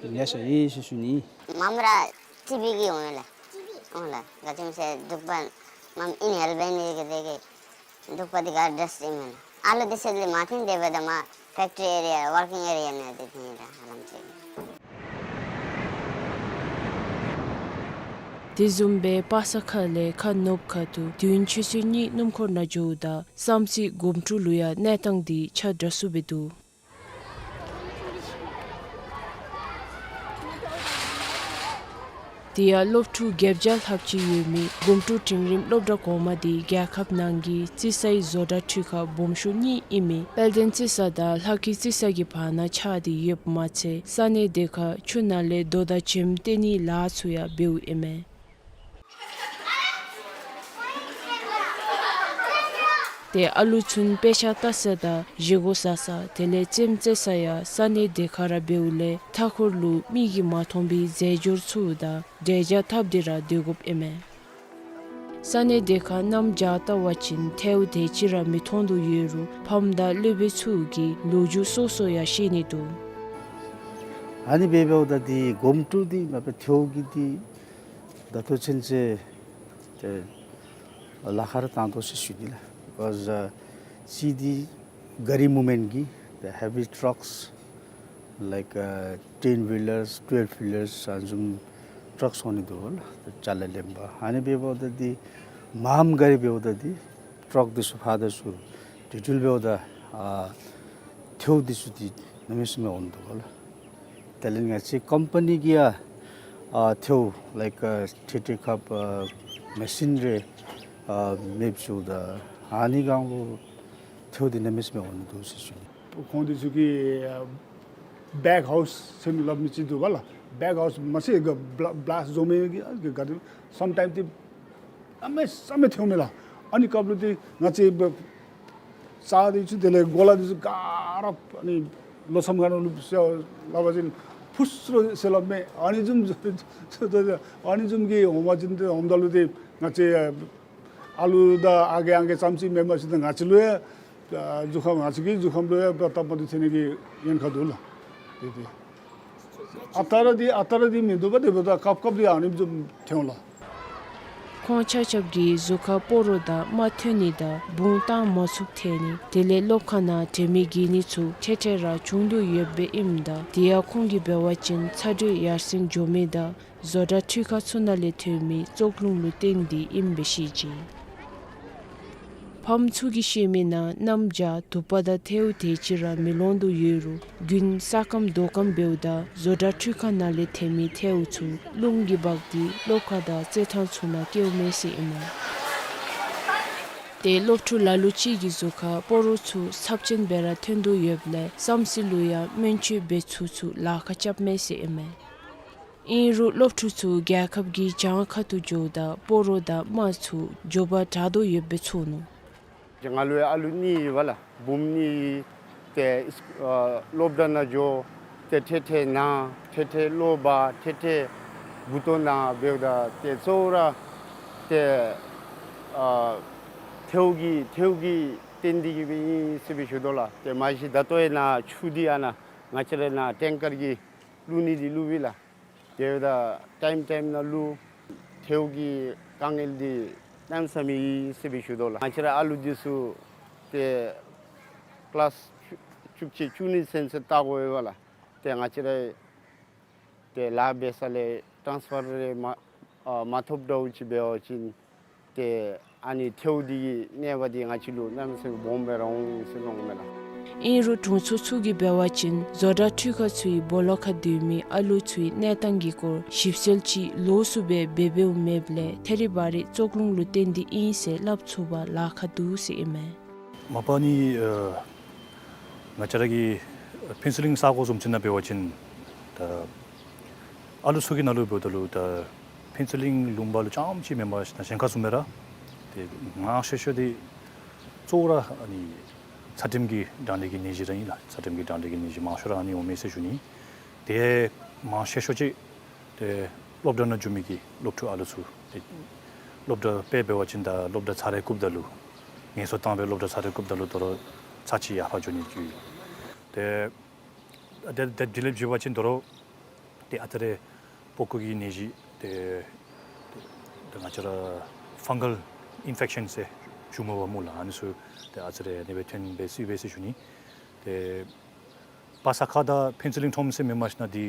ལེ་ཤ་ཡོད་ཟེར་ཞུ་ནི། མངམ་ར་ཊི་བི་གིས་འོང་ལགས། འོང་ལགས། ག་ཅི་སྨོ་ཟེར་གདུག་པ་མངམ་ཨིན་ཧེལ་འབད་ནི་གི་དེ་གིས་གདུག་པ་འདི་ག་ར་ཌསཊ་ཨིན་མས་ལགས། ཨ་ལུ་འདི་ཚུ་ལུ་མ་འཐེན་དེ་འབདཝ་ད་མར་ཕེཀ་ཊི་རི་ཨེ་རི་ཡ་ཝར་ཀིང་ཨེ་རི་ཡ་ནང་འདི་འཐེན་ཡི་ལགས་ཧ་ལམ་ཅིག། དེ་བཟུམ་སྦེ་པ་སངས་ཁ་ལས་ཁ་ནུབ་ཁ་ཐུག་དུས་ཡུན་ཆུ་ཚོད་གཉིས་སྣུམ་འཁོར་ནང་འགྱོཝ་ད་བསམ་རྩེ་སྒོམ་ཀྲུག་ལུ་ཡང་གནས་སྟངས་འདི་ཆ་འདྲ་སུ་སྦེ་འདུག། དེ་ཡང་སློབ་ཕྲུག་བརྒྱད་བརྒྱ་ལྷགཔ་ཅིག་ཡོད་མི་སྒོམ་ཀྲུག་འབྲིང་རིམ་སློབ་གྲྭ་གོང་མ་འདི་རྒྱལ་ཁབ་ནང་གི་རྩིས་སའི་བཟོ་གྲྭ་འཕྲུལ་ཁང་སྦོམ་ཤོས་གཉིས་ཨིན་མི་དཔལ་ལྡན་རྩིས་ས་དང་ལྷ་སྐྱིད་རྩིས་ས་གི་བར་ན་ཆགས་ཏེ་ཡོདཔ་མ་ཚད་ས་གནས་དེ་ཁར་ཆུ་ནང་ལས་རྡོ་དང་བྱེམ་སྟོན་ནིའི་ལཱ་ཚུ་ཡང་འབདཝ་ཨིན་མས། ཏེ་ཨ་ལུ་ཚུན་དཔེ་ཆ་ལྟ་ས་དང་བཞེས་སྒོ་ཟ་ས་དེ་ལས་རྩེདམོ་རྩེ་ས་ཡང་ས་གནས་དེ་ཁར་ར་འབདཝ་ལས་མཐའ་འཁོར་ལུ་མིག་གིས་མ་མཐོང་བའི་རྫས་སྦྱོར་ཚུ་དང་འབྲས་ཇ་འཐབ་སྟེ་ར་སྡོད་དགོཔ་ཨིན་མས། ས་གནས་དེ་ཁར་གནམ་བྱཱར་བལྟ་བ་ཅིན་ཐལཝ་དེ་ཅིག་ར་མི་མཐོང་དོ་ཡོད་རུང་ཕམ་དང་སློབ་དཔོན་ཚུ་གིས་ལོ་རྒྱུས་སོ་སོ་ཡང་བཤད་ནི་འདུག། ཨ་ནི་འབདཝ་ད་འདི་སྒོམ་ཀྲུག་འདི་མ་པ་ཐལཝ་གི་འདི་ད་ལྟོ་ཚུན་ཚོད་ཏེ་ལཱ་ཁག་ར་བཏང་དོ་ཟེར་ཞུ་ནི་ལགས། Because ཨ་གཅིག་འདི་ག་རི་མུབ་མེནཊ་གི་the heavy trucks like ཨ་ten wheelers, twelve wheelers ཨ་ནི་བཟུམ་ཊརཀ་འོང་ནི་འདུག་ལགས། ཅ་ལ་ལེན་པར་ཨ་ནི་འབདཝ་ད་འདི་མངམ་ག་རི་འབདཝ་ད་འདི་ཊརཀ་འདི་ཚུ་ཕར་དང་ཚུར་དེ་འཕྲོ་འབདཝ་ད་ཨ་ཐལཝ་འདི་ཚུ་འདི་གནམ་མེད་ས་མེད་འོང་འདུག་ལགས། དེ་ལས་ང་བཅས་ཀམ་པ་ནི་གིས་ཡང་ཨ་ཐལཝ་like ཨ་ཊི་ཊི་ཀབ་ཨ་མེ་ཤིན་རེ་ཨ་མེདཔ་བཟོཝ་ད་ཨ་ནི་སྒང་ལུ་ཐལཝ་འདི་གནམ་མེད་ས་མེད་འོང་ནི་འདུག་ཟེར་ཞུ་ནི། ཁོང་འདི་ཚུ་གིས་ཨ་བེག་ཧའུསི་ཟེར་མི་སླབ་མི་ཅིག་འདུག་པ་ལགས། བེག་ཧའུསི་མ་ཚད་ག་བླ་བླཱསཊ་བཟོ་མི་གི་ཨ་ག་ག་དེ་སམ་ཊའིམ་འདི་གནམ་མེད་ས་མེད་ཐལཝ་མས་ལགས། ཨ་ནི་སྐབས་ལུ་འདི་ང་བཅས་རྩ་འདི་ཚུ་དེ་ལས་གོ་ལ་འདི་ཚུ་ག་ར་ཨ་ནི་ལོ་མཚམས་ཁ་ནང་ལུ་ཟེར་སླབ་པ་ཅིན་ཕུསི་རོ་ཟེར་སླབ་མས། ཨ་ནི་བཟུམ་ཨ་ནི་བཟུམ་གྱི་འོང་པ་ཅིན་འདི་འོངམ་ད་ལུ་འདི་ང་བཅས་ཨ་ལུ་དང་ཨ་རྒས་ཨང་རྒས་ཙམ་ཅིག་མེན་པར་ཅིག་ད་ང་བཅས་ལུ་ཡང་ཨ་གཟུགས་ཁམས་ང་བཅས་ཀྱི་གཟུགས་ཁམས་ལུ་ཡང་སྟབས་མ་བདེཝ་ཐོན་ནི་གི་ཉེན་ཁ་འདུག་ལགས། དེ་དེ་ཨ་རྟག་ར་འདི་ཨ་རྟག་ར་འདི་མིན་འདུག་པ། དེ་འབདཝ་ད་སྐབས་སྐབས་འདི་ཨ་ནི་བཟུམ་ཐོན་ལགས། ཁོང་ཆ་ཁྱབ་ཀྱི་གཟུགས་ཁར་སྤོ་རོ་དང་རྨ་ཐོན་ནི་དང་བུང་བཏང་མ་ཚུགསཔ་ཐལ་ནི་དེ་ལས་སློབ་ཁང་ནང་དྲན་མེད་འགྱེལ་ནི་ཚུ་ཐེངས་ཐེངས་ར་བྱུང་དོ་ཡོདཔ་ཨིནམ་ད་དེ་ཡང་ཁོང་གིས་འབད་བ་ཅིན་ཚ་དྲོད་ཡར་སེང་འགྱོ་མི་དང་བཟོ་གྲྭ་འཕྲུལ་ཁང་ཚུ་ནང་ལས་ཐོན་མི་བཙོག་རླུང་ལུ་བརྟེན་ཏེ་ཨིནམ་སྦེ་བཤད་ཅི། ཕམ་ཚུ་གིས་བཤད་མིའི་ནང་གནམ་བྱཱར་དུ་པ་དང་ཐལཝ་དེ་ཅིག་ར་མི་ལོང་དོ་ཡོད་རུང་དགུན་ས་སྐམ་རྡོ་སྐམ་འབདཝ་ད་བཟོ་གྲྭ་འཕྲུལ་ཁང་ནང་ལས་ཐོན་མི་ཐལཝ་ཚུ་རླུང་གིས་འབག་སྟེ་སློབ་ཁང་དང་རྩེད་ཐང་ཚུ་ནང་སྐྱེལཝ་མས་ཟེར་ཨིན་མས། ཏེ་སློབ་ཕྲུག་ལ་ལུ་ཅིག་གི་གཟུགས་ཁར་སྤོ་རོ་ཚུ་ཚབས་ཆེན་སྦེ་ར་ཐོན་དོ་ཡོདཔ་ལས་བསམ་རྩེ་ལུ་ཡང་སྨན་བཅོས་འབད་ཚུགས་ཚུགས་ལཱ་ཁག་རྐྱབ་མས་ཟེར་ཨིན་མས། ཨིན་རུང་སློབ་ཕྲུག་ཚུ་རྒྱལ་ཁབ་ཀྱི་གྱང་ཁ་ཐུག་འགྱོཝ་ད་སྤོ་རོ་དང་རྨ་ཚུ་མགྱོགས་པར་དྲག་དོ་ཡོདཔ་སྦེ་ཚོར་ནུག། ང་ལུ་ཡང་ཨ་ལུ་གཉིས་ཡོད་པ་ལགས། བུམོ་གཉིས། ཏེ་ཨ་སློབ་གྲྭ་ནང་འགྱོ། ཏེ་ཐེངས་ཐེངས་ན། ཐེངས་ཐེངས་གློ་བ། ཐེངས་ཐེངས་མགུ་ཏོ་ན་འབདཝ་ད་ཏེ་གཙོ་བོ་ར་ཏེ་ཨ་ཐལཝ་གི་ཐལཝ་གི་རྟེན་འདི་གིས་སྦེ་ཨིན་ཟེར་སྦེ་ཞུ་དོ་ལགས། ཏེ་མ་གཞི་ད་ལྟོ་ཡང་ན་ཆུ་འདི་ཨ་ན་ང་བཅས་ར་ན་ཊེང་ཀར་གྱིས་བླུག་ནི་འདི་བླུག་པས་ལགས། དེ་འབདཝ་ད་ཊའིམ་ཊའིམ་ནང་བླུག། ཐལཝ་གི་དཀའ་ངལ་འདི་གནམ་མེད་ས་མེད་ཨིན་ཟེར་སྦེ་ཞུ་དོ་ལགས། ང་བཅས་ར་ཨ་ལུ་འདི་ཚུ་ཏེ་ཀི་ལཱསི་བཅུ་བཅུ་གཅིག་བཅུ་གཉིས་ཚུན་ཚོད་བལྟ་དགོ་པས་ལགས། ཏེ་ང་བཅས་ར་ཏེ་ལཱ་འབད་ས་ལས་ཊཱནསི་ཕར་རེ་མ་ཨ་མ་ཐོབ་འདྲཝ་ཅིག་འབད་བ་ཅིན་ཏེ་ཨ་ནི་ཐལཝ་འདི་གི་གནོད་པ་འདི་ང་བཅས་ལུ་གནམ་མེད་ས་མེད་སྦོམ་སྦེ་ར་འོང་ཟེར་མནོཝ་མས་ལགས། ཨིན་རུང་དྲུང་འཚོ་ཚུ་གིས་འབད་བ་ཅིན་བཟོ་གྲྭ་འཕྲུལ་ཁང་ཚུའི་སྦོ་ལོགས་ཁར་སྡོད་མི་ཨ་ལུ་ཚུའི་གནས་སྟངས་ཀྱི་སྐོར་ཞིབ་འཚོལ་ཅིག་ལོགས་སུ་སྦེ་འབད་འབདཝ་མེདཔ་ལས་ཐད་རི་བ་རི་བཙོག་རླུང་ལུ་བརྟེན་ཏེ་ཨིན་ཟེར་སླབ་ཚུགས་པར་ལཱ་ཁག་འདུག་ཟེར་ཨིན་མས། མ་པ་ནི་ཨ་ང་བཅས་ར་གི་ཕུན་ཚོགས་གླིང་ས་གོ་བཟུམ་ཅིག་ནང་འབད་བ་ཅིན་ད་ཨ་ལུ་ཚུ་གི་ནང་ལུ་འབདཝ་ད་ལུ་ད་ཕུན་ཚོགས་གླིང་ལུང་པ་ལུ་རྐྱངམ་ཅིག་མེན་པར་ཞིན་ན་གཞན་ཁར་ཚུ་མས་ར། ཏེ་མང་ཤོས་ཤོས་འདི་གཙོ་བོ་ར་ཨ་ནི་ཚད་རིམས་ཀྱི་གྲང་ལྷད་ཀྱི་ནད་གཞི་ར་ཨིན་ལགས། ཚད་རིམས་ཀྱི་གྲང་ལྷད་ཀྱི་ནད་གཞི་མང་ཤོས་ར་ཨ་ནི་འོང་མས་ཟེར་ཞུ་ནི། ཏེ་མང་ཤོས་ཤོས་ཅིག་ཏེ་སློབ་གྲྭ་ནང་འགྱོ་མི་གི་སློབ་ཕྲུག་ཨ་ལུ་ཚུ་ཏེ་སློབ་གྲྭ་དཔེ་འབད་བ་ཅིན་ད་སློབ་གྲྭ་ཚར་རེ་བརྐུཝ་ད་ལུ་ངལ་གསོ་བཏང་སྦེ་སློབ་གྲྭ་ཚར་རེ་བརྐུཝ་ད་ལུ་དོ་རུང་ཚར་གཅིག་ཡར་ཕར་འགྱོ་ནི་གི་ཏེ་ཏེ་ཏེ་དེ་ལས་བརྒྱུད་པ་ཅིན་དོ་རུང་ཏེ་ཨ་ཙི་རེ་པགས་ཀོ་གི་ནད་གཞི་ཏེ་ཏེ་ང་བཅས་ར་ཕཱན་གཱལ་ཨིན་ཕེག་ཤཱན་ཟེར་ཞུ་མས་པ་སྨོ་ལགས། ཨ་ནི་ཚུ་ཏེ་ཨ་ཙི་རེ་ཨ་ནི་སྦེ་ཐོན་སྦེ་སྲིད་པས་ཟེར་ཞུ་ནི། ཏེ་པ་ས་ཁ་དང་ཕུན་ཚོགས་གླིང་ཁྲོམ་ཟེར་མེན་པར་ཞིན་ན་འདི་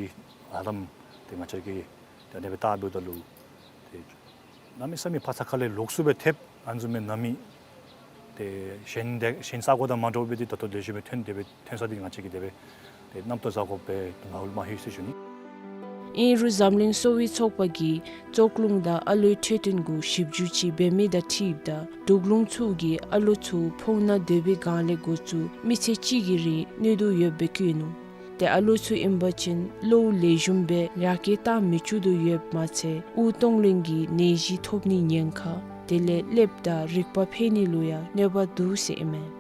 ཧ་ལམ་ཏེ་ང་བཅས་ཀྱིས་ཏེ་ཨ་ནི་སྦེ་བལྟ་འབདཝ་ད་ལུ་ཏེ་གནམ་མེད་ས་མེད་པ་ས་ཁ་ལས་ལོགས་སུ་སྦེ་ཐེབས། ཨ་ནི་བཟུམ་མའི་ནང་མི་ཏེ་གཞན་ཏེ་གཞན་ས་གོ་དང་མ་འདྲཝ་སྦེ་འདི་ད་ལྟོ་ལེགས་ཤོམ་སྦེ་ཐོན་དེ་སྦེ་ཐོན་ས་འདི་ང་བཅས་ཀྱིས་དེ་སྦེ་ཏེ་རྣམ་རྟོག་བཟའ་དགོ་པའི་ངལ་མ་ལྷོད་ཟེར་ཞུ་ནི། ཨིན་རུང་འཛམ་གླིང་གསོ་བའི་ཚོགས་པ་གིས་བཙོག་རླུང་དང་ཨ་ལུའི་འཕྲོད་བསྟེན་གུ་ཞིབ་འཇུག་ཅིག་འབད་མི་དང་འཁྲིལཝ་ད་དུག་རླུང་ཚུ་གིས་ཨ་ལུ་ཚུ་ཕོཝ་ནང་སྡོད་པའི་སྒང་ལས་འགོ་བཙུགས་མི་ཚེ་གཅིག་གི་རིང་གནོད་དོ་ཡོདཔ་སྦེ་བཀོད་ནུག། ཏེ་ཨ་ལུ་ཚུ་ཨིན་པ་ཅིན་གློཝ་ལེགས་ཤོམ་སྦེ་ཡར་སྐྱེད་བཏང་མི་བཅུག་དོ་ཡོདཔ་མ་ཚད་དབུགས་གཏོང་ལེན་གྱི་ནད་གཞི་ཐོབ་ནིའི་ཉེན་ཁ་དེ་ལས་ཀླདཔ་དང་རིག་པ་འཕེལ་ནི་ལུ་ཡང་གནོད་པ་འདུག་ཟེར་ཨིན་མས།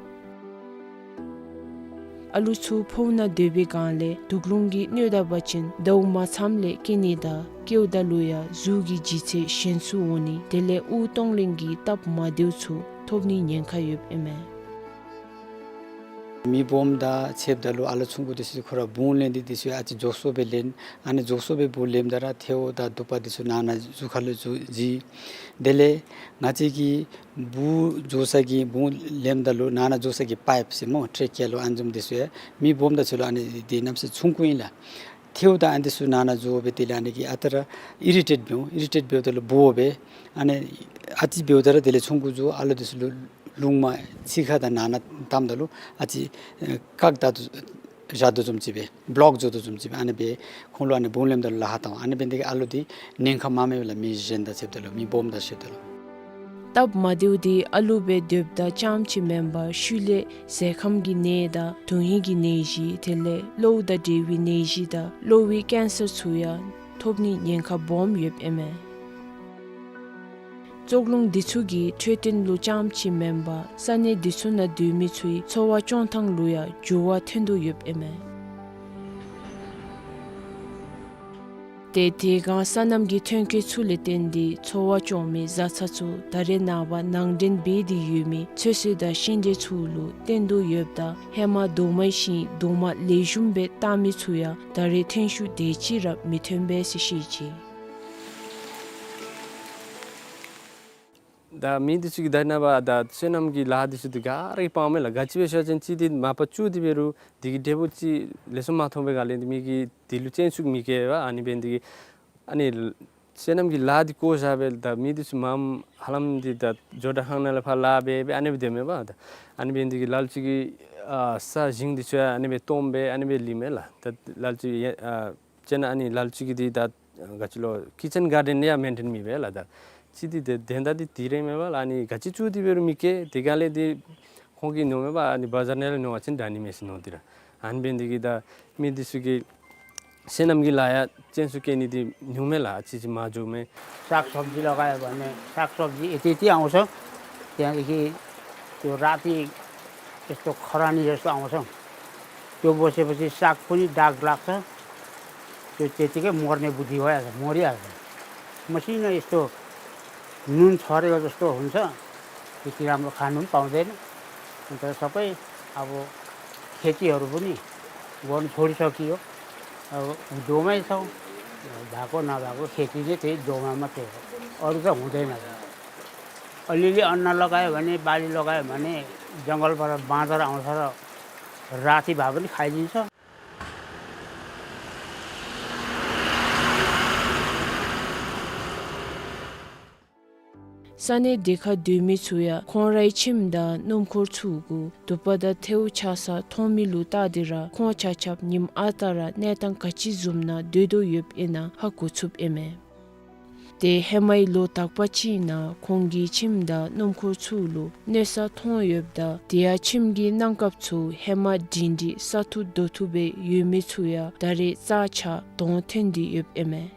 ཨ་ལུ་ཚུ་ཕོཝ་ནང་སྡོད་པའི་སྒང་ལས་དུག་རླུང་གིས་གནོད་ད་པ་ཅིན་ཟླཝ་མ་ཚངམ་ལས་སྐྱེ་ནི་དང་སྐྱེཝ་ད་ལུ་ཡང་གཟུགས་ཀྱི་ལྗིད་ཚད་ཞན་སུ་འོང་ནི་དེ་ལས་དབུགས་གཏོང་ལེན་གྱི་སྟབས་མ་བདེཝ་ཚུ་ཐོབ་ནིའི་ཉེན་ཁ་ཡོདཔ་ཨིན་མས། མི་སྦོམ་དང་ཕྱདཔ་ད་ལུ་ཨ་ལུ་ཆུང་ཀུ་འདི་ཚུ་ཁོ་ར་བུང་ལེན་འདི་འདི་ཚུ་ཨ་ཙི་མགྱོགས་སུ་སྦེ་ལེན། ཨ་ནི་མགྱོགས་སུ་སྦེ་བུང་ལེནམ་ད་ར་ཐལཝ་དང་དུ་པ་འདི་ཚུ་ནང་ན་གཟུགས་ཁ་ལུ་འཛུལ་འཛུལ། དེ་ལས་ང་བཅས་ཀྱི་བུང་འགྱོ་ས་གི་བུང་ལེནམ་ད་ལུ་ནང་ན་འགྱོ་ས་གི་པའིཔ་ཟེར་སྨོ་ཊེ་ཀི་ཡ་ལུ་ཨ་ནི་བཟུམ་འདི་ཚུ་ཡང་མི་སྦོམ་དང་ཚུ་ལུ་ཨ་ནི་འདི་གནམ་མེད་ས་མེད་ཆུང་ཀུ་ཨིན་ལགས། ཐལཝ་དང་ཨ་ནི་འདི་ཚུ་ནང་ན་འཛུལ་སྦེ་དེ་ལས་ཨ་ནི་གིས་ཨ་རྟག་ར་ཨི་རི་ཊེཊ་འབདཝ་ཨིན། ཨི་རི་ཊེཊ་འབདཝ་ད་ལུ་སྦོ་སྦེ་ཨ་ནི་ཨ་ཙི་འབདཝ་ད་ར་དེ་ལས་ཆུང་ཀུ་འགྱོ་ཨ་ལུ་འདི་ཚུ་ལུ་རླུང་མ་ཕྱི་ཁ་དང་ནང་ན་བཏངམ་ད་ལུ་ཨ་ཙི་ཨེ་བཀག་ད་དོ་བཞག་དོ་བཟུམ་ཅིག་སྦེ་བློག་འགྱོ་དོ་བཟུམ་ཅིག་སྦེ་ཨ་ནི་སྦེ་ཁོང་ལུ་ཨ་ནི་བུང་ལེནམ་ད་ལུ་ལཱ་ཁག་བཏང་། ཨ་ནི་འབད་ནི་དེ་གིས་ཨ་ལུ་འདི་ཉེན་ཁ་མངམ་མས་ལགས། མི་གཞན་དང་ཕྱདཔ་ད་ལུ་མི་སྦོམ་དང་ཕྱདཔ་ད་ལུ། སྟབས་མ་བདེཝ་འདི་ཨ་ལུ་སྦེ་སྡོདཔ་ད་རྐྱངམ་ཅིག་མེན་པར་ཤུལ་ལས་ཟས་ཁམས་ཀྱི་ནད་དང་དོན་ཧིང་གི་ནད་གཞི་དེ་ལས་གློཝ་དང་འབྲེལ་བའི་ནད་གཞི་དང་གློ་བའི་ཀེན་སར་ཚུ་ཡང་ཐོབ་ནིའི་ཉེན་ཁ་སྦོམ་ཡོདཔ་ཨིན་མས། བཙོག་རླུང་འདི་ཚུ་གིས་འཕྲོད་བསྟེན་ལུ་རྐྱངམ་ཅིག་མེན་པར་ས་གནས་འདི་ཚུ་ནང་སྡོད་མི་ཚུའི་འཚོ་བ་སྐྱོང་ཐངས་ལུ་ཡང་འགྱུར་བ་ཐོན་དོ་ཡོདཔ་ཨིན་མས། ཏེ་དེ་སྒང་སོ་ནམ་གྱི་ཐོན་སྐྱེད་ཚུ་ལས་བརྟེན་ཏེ་འཚོ་བ་སྐྱོང་མི་བཟའ་ཚང་ཚུ་ད་རེས་ནངས་པ་ནང་འདྲེན་འབད་དེ་ཡོད་མི་ཚོད་བསྲེ་དང་ཤིང་འབྲས་ཚུ་ལུ་བརྟེན་དོ་ཡོདཔ་ད་ཧེ་མ་རྡོག་མའི་ཤིང་རྡོག་མ་ལེགས་ཤོམ་སྦེ་བཏགས་མི་ཚུ་ཡང་ད་རེས་ཐོན་ཤུགས་དེ་ཅིག་ར་མི་ཐོན་པས་ཟེར་བཤད་ཅི། ད་མི་འདི་ཚུ་གིས་ད་ནངས་པ་ད་སོ་ནམ་གྱི་ལཱ་འདི་ཚུ་འདི་ག་ར་གིས་སྤང་མས་ལགས། ག་ཅི་སྦེ་ཟེར་བ་ཅིན་གཅིག་འདི་མ་པ་བཙུགས་ཏེ་འབད་རུང་འདི་གི་འབྲས་བུ་ཅིག་ལེགས་ཤོམ་མ་ཐོབ་པའི་སྒང་ལས་འདི་མི་གིས་འདི་ལུ་སྤྱན་ཚུགས་མི་བཀལ་བས། ཨ་ནི་འབད་ནི་འདི་གིས་ཨ་ནི་སོ་ནམ་གྱི་ལཱ་འདི་བཀོ་བཞག་སྦེ་ད་མི་འདི་ཚུ་མངམ་ཧ་ལམ་འདི་ད་ཇོ་བདག་ཁང་ནང་ལས་ཕར་ལཱ་འབད་འབད་ཨ་ནི་སྦེ་སྡོད་མས་པ། ད་ཨ་ནི་འབད་ནི་འདི་གིས་ལ་ལུ་ཅིག་གིས་ཨ་ས་ཞིང་འདི་ཚུ་ཡང་ཨ་ནི་སྦེ་སྟོངམ་སྦེ་ཨ་ནི་སྦེ་ལུས་མས་ལགས། ད་ལ་ལུ་ཅིག་ཡ་ཨ་ཅིན་ཨ་ནི་ལ་ལུ་ཅིག་གིས་འདི་ད་ག་ཅི་ལོ་ཀི་ཅན་གཱར་ཌེན་ཡང་མེན་ཊེན་མི་འབད་ལགས། ད་ ཅི་འདི་དེ་དོན་དག་འདི་དེ་རེ་མེན་པ་ལགས། ཨ་ནི་ག་ཅི་བཙུགས་ཏེ་འབད་རུང་མི་སྐྱེ། དེ་ག་ལས་འདི་ཁོང་གིས་ཉོ་མེན་པ། ཨ་ནི་བ་ཛར་ནང་ལས་ཉོ་བ་ཅིན་དྲག་ནི་མས་ཟེར་ཉོ་སྟེ་ར། ཨ་ནི་འབད་ནི་འདི་གིས་ད་མི་འདི་ཚུ་གི་བསོད་ནམས་ཀྱི་ལཱ་ཡང་ཅན་ཚུ་སྐྱེ་ནི་འདི་ཉུང་མས་ལགས། ཨ་ཙི་ཅིག་མ་འགྱོ་མས། सागसब्जी लगायो भने सागसब्जी यति यति आउँछ। त्यहाँदेखि त्यो राति यस्तो खरानी जस्तो आउँछ। त्यो बसेपछि साग पनि दाग लाग्छ। त्यो त्यतिकै मर्ने बुद्धि भइहाल्छ, मरिहाल्छ। मसिनो यस्तो नुन छरेको जस्तो हुन्छ। त्यति राम्रो खानु पनि पाउँदैन। अन्त सबै अब खेतीहरू पनि गर्नु छोडिसकियो। अब दोमै छौँ। भएको नभएको खेती चाहिँ त्यही दोमा मात्रै हो, अरू त हुँदैन। अलिअलि अन्न लगायो भने, बाली लगायो भने जङ्गलबाट बाँदर आउँछ र राति भए पनि खाइदिन्छ। ས་གནས་དེ་ཁར་སྡོད་མི་ཚུ་ཡང་ཁོང་རའི་ཁྱིམ་དང་སྣུམ་འཁོར་ཚུ་གུ་དུ་པ་དང་ཐལཝ་ཆག་ས་མཐོང་མི་ལུ་བལྟ་སྟེ་ར་ཁོང་ཆ་ཁྱབ་ཉིནམ་ཨ་རྟག་ར་གནས་སྟངས་ག་ཅི་བཟུམ་ནང་སྡོད་དོ་ཡོདཔ་ཨིན་ན་ཧ་གོ་ཚུགསཔ་ཨིན་མས། དེ་ཧེ་མའི་ལོ་དག་པ་ཅིག་ནང་ཁོང་གི་ཁྱིམ་དང་སྣུམ་འཁོར་ཚུ་ལུ་གནོད་ས་ཐོན་ཡོདཔ་ད་དེ་ཡང་ཁྱིམ་གྱི་གནམ་ཁབ་ཚུ་ཧེ་མ་སྒྲིང་སྒྲི་ས་ཐུབ་རྡོ་ཐུབ་སྦེ་ཡོད་མི་ཚུ་ཡང་ད་རེས་རྩ་ཆག་དོང་ཐོན་ཏེ་ཡོདཔ་ཨིན་མས།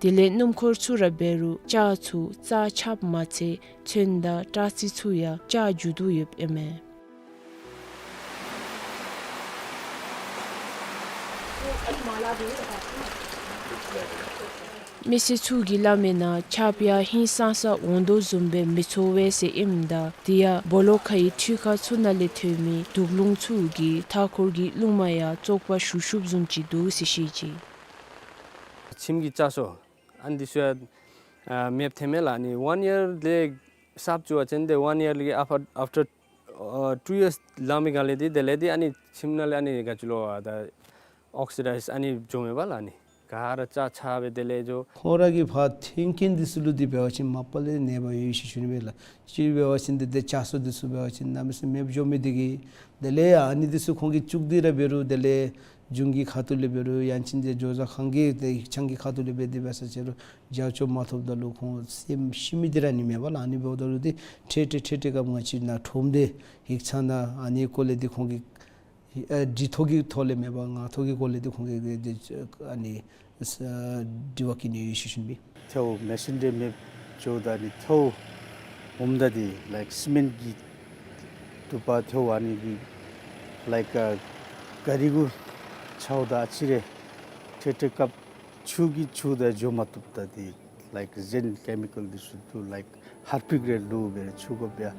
དེ་ལས་སྣུམ་འཁོར་ཚུ་ར་འབད་རུང་ལྕགས་ཚུ་རྩ་ཆགཔ་མ་ཚད་ཚོན་དང་སྐྲ་རྩི་ཚུ་ཡང་ཆག་འགྱོ་དོ་ཡོདཔ་ཨིན་མས། མི་སེར་ཚུ་གིས་སླབ་མིའི་ནང་ཆརཔ་ཡང་ཧིང་སངས་ས་འོང་དོ་བཟུམ་སྦེ་མི་ཚོར་བས་ཟེར་ཨིནམ་ད་དེ་ཡང་སྦོ་ལོགས་ཁའི་འཕྲུལ་ཁང་ཚུ་ནང་ལས་ཐོན་མི་དུག་རླུང་ཚུ་གིས་མཐའ་འཁོར་གྱི་རླུང་མ་ཡང་བཙོག་པ་ཞུགས་ཞུགསཔ་བཟུམ་ཅིག་འདུག་ཟེར་བཤད་ཅི། ཁྱིམ་གྱི་ལྕགས་སོ་ཨ་ནི་འདི་ཚུ་ཡང་ཨ་མེདཔ་ཐོནམ་མས་ལགས། ཨ་ནི་ཝན་ཡར་ལས་གསརཔ་བཙུགས་པ་ཅིན་དེ་ཝན་ཡར་ལས་ཨཕ་ཨཕ་ཊར་ཨ་ཊུ་ཡརསི་ལང་མི་ག་ལས་འདི་དེ་ལས་འདི་ཨ་ནི་ཁྱིམ་ནང་ལས་ཨ་ནི་ག་ཅི་ལོ་ཨ་ད་ཨོག་སི་ཌའིཛ་ཨ་ནི་འགྱོཝ་མས་པ་ལགས། ཨ་ནི་ག་ར་ལྕགས་ཆག་སྦེ་དེ་ལས་འགྱོ། ཁོང་ར་གི་ཕར་ཐོན་མཁན་འདི་ཚུ་ལུ་འདི་འབད་བ་ཅིན་མ་པ་ལས་ནད་པ་ཡོད་ཟེར་ཞུ་ནི་མས་ལགས། གཅིག་འབད་བ་ཅིན་འདི་ཏེ་ལྕགས་སོ་འདི་ཚུ་འབད་བ་ཅིན་གནམ་མེད་ས་མེད་འགྱོ་མི་འདི་གིས་དེ་ལས་ཨ་ནི་འདི་ཚུ་ཁོང་གིས་བཙུགས་ཏེ་ར་འབད་རུང་དེ་ལས་གཞུང་གི་ཁ་ཐུག་ལས་འབད་རུང་ཡང་ཅིན་ཏེ་ཇོ་བཟའ་ཁང་གི་ཏེ་ཡིག་ཚང་གི་ཁ་ཐུག་ལས་འབད་དེ་འབད་ས་ཅིག་རུང་རྒྱབ་སྐྱོར་མ་ཐོབ་ད་ལུ་ཁོང་སེམས་ཤི་མི་འདི་ར་ཨ་ནི་མས་པ་ལགས། ཨ་ནི་འབདཝ་ད་ལུ་འདི་འཕྲལ་འཕྲལ་འཕྲལ་འཕྲལ་སྐབས་ང་བཅས་ནཱ་ཁྲོམ་སྡེ་ཡིག་ཚང་ནང་ཨ་ནི་སྐོར་ལས་འདི་ཁོང་གིས་ཨ་འདི་ཐོག་གི་ཐོག་ལས་མེན་པར་ངང་ཐོག་གི་སྐོར་ལས་འདི་ཁོང་གིས་འདི་ཨ་ནི་ཨ་དྲི་བ་བཀོད་ནི་ཡོད་ཟེར་ཞུ་ནི་མས། ཐལཝ་མེ་སིན་འདི་མེདཔ་འགྱོཝ་ད་ནི་ཐལཝ་ཨོམ་ད་འདི་ལའིཀ་སི་མེནཊ་གི་དུ་པ་ཐལཝ་ཨ་ནི་འདི་ལའིཀ་ཨ་ག་རི་གུ་འཆའཝ་ད་ཨ་ཙི་རེ་འཕྲལ་འཕྲལ་སྐབས་ཆུ་གིས་འཁྱུ་ད་འགྱོ་མ་བཏུབ་ད་འདི་ལའིཀ་གཞན་ཀེ་མི་ཀཱལ་འདི་ཚུ་འདུག། ལའིཀ་ཧར་པིཀ་རེ་བླུག་སྦེ་ཆུ་གོ་བརྒྱབ་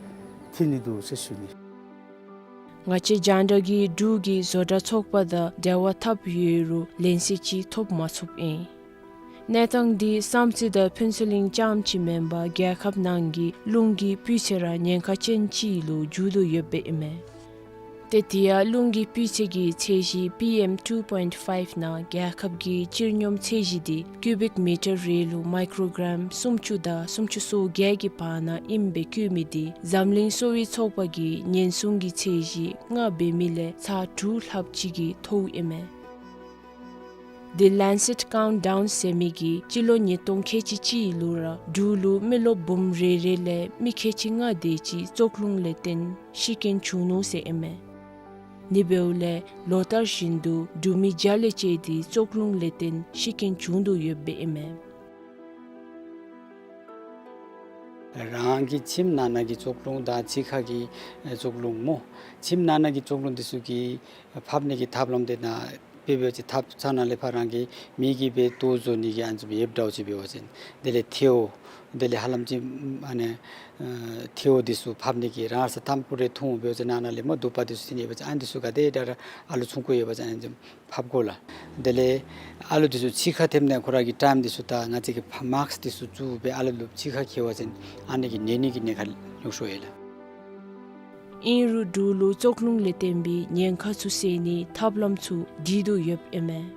ཐོན་ནི་འདུག་ཟེར་ཞུ་ནི། ང་བཅས་རྒྱང་བསྒྲགས་ཀྱིས་འབྲུག་གི་བཟོ་གྲྭ་ཚོགས་པ་དང་འབྲེལ་བ་འཐབ་ཡོད་རུང་ལན་གསལ་ཅིག་ཐོབ་མ་ཚུགསཔ་ཨིན། གནས་སྟངས་འདི་བསམ་རྩེ་དང་ཕུན་ཚོགས་གླིང་རྐྱངམ་ཅིག་མེན་པར་རྒྱལ་ཁབ་ནང་གི་རླུང་གི་སྤུས་ཚད་ར་ཉེན་ཁ་ཅན་ཅིག་ལུ་འགྱུར་དོ་ཡོདཔ་ཨིན་མས། ཏེ་དེ་ཡང་རླུང་གི་སྤུས་ཚད་ཀྱི་ཚད་གཞི་པི་ཨེམ་ཊུ་པོའིནཊི་ཕའིབ་ནང་རྒྱལ་ཁབ་ཀྱི་སྤྱིར་སྙོམས་ཚད་གཞི་འདི་ཀུ་བིཀ་མི་ཊར་རེ་ལུ་མའི་ཀྲོ་གྲམ་སུམ་ཅུ་དང་སུམ་ཅུ་སོ་བརྒྱད་ཀྱི་བར་ན་ཨིནམ་སྦེ་བཀོད་མི་འདི་འཛམ་གླིང་གསོ་བའི་ཚོགས་པ་གིས་ཉེན་སྲུང་གི་ཚད་གཞི་ལྔ་འབད་མི་ལས་ཚར་དྲུག་ལྷགཔ་ཅིག་གིས་མཐོཝ་ཨིན་མས། The Lancet Countdown ཟེར་མི་གིས་སྤྱི་ལོ་ཉིས་སྟོང་ཁལ་གཅིག་གཅིག་ལུ་ར་འབྲུག་ལུ་མི་རློབས་འབུམ་རེ་རེ་ལས་མི་ཁལ་གཅིག་ལྔ་དེ་ཅིག་བཙོག་རླུང་ལས་བརྟེན་ཤི་རྐྱེན་བྱུང་ནུག་ཟེར་ཨིན་མས། ཨ་ནི་འབདཝ་ལས་ལོ་ལྟར་བཞིན་དུ་འབྲུག་མི་བརྒྱ་ལས་བཅད་དེ་བཙོག་རླུང་ལས་བརྟེན་ཤི་རྐྱེན་བྱུང་དོ་ཡོདཔ་ཨིན་མས། རང་གི་ཁྱིམ་ནང་ན་གི་བཙོག་རླུང་དང་ཕྱི་ཁ་གི་བཙོག་རླུང་སྨོ། ཁྱིམ་ནང་ན་གི་བཙོག་རླུང་འདི་ཚུ་གི་ཕབ་ནི་གི་ཐབས་ལམ་དེ་ནང་དཔེ་འབད་བ་ཅིན་ཐབ་ཚང་ནང་ལས་ཕར་རང་གི་མི་གིས་འབད་ལྟོ་བཟོ་ནི་གི་ཨ་ནི་ཚུ་ཡོདཔ་འདྲཝ་ཅིག་འབད་བ་ཅིན་དེ་ལས་ཐལཝ་དེ་ལས་ཧ་ལམ་ཅིག་ཨ་ནི་ཨ་ཐལཝ་འདི་ཚུ་ཕབ་ནི་གི་རང་ས་ཐམ་ཀུ་རེ་འཐུང་འབད་བ་ཅིན་ནང་ན་ལས་སྨོ་དུ་པ་འདི་ཚུ་ཐོན་ཡོད་པ་ཅིན་ཨ་ནི་འདི་ཚུ་ག་དེ་དྲག་ར་ཨ་ལུ་ཚུན་ཁུ་ཡོད་པ་ཅིན་ཨ་ནི་ཚུ་ཕབ་དགོ་ལགས། དེ་ལས་ཨ་ལུ་འདི་ཚུ་ཕྱི་ཁར་ཐོནམ་ད་ཁོ་ར་གི་ཊའིམ་འདི་ཚུ་ད་ང་བཅས་ཀྱིས་ཕར་མཱསཀ་འདི་ཚུ་བཙུགས་སྦེ་ཨ་ལུ་ལུ་ཕྱི་ཁར་འཁྱིད་པ་ཅིན་ཨ་ནི་གིས་ནད་ནི་གི་ཉེན་ཁ་ཉུང་སུ་ཡོད་ལགས། ཨིན་རུང་འབྲུག་ལུ་བཙོག་རླུང་ལས་བརྟེན་པའི་ཉེན་ཁ་ཚུ་སེལ་ནིའི་ཐབས་ལམ་ཚུ་སྒྲིག་དོ་ཡོདཔ་ཨིན་མས།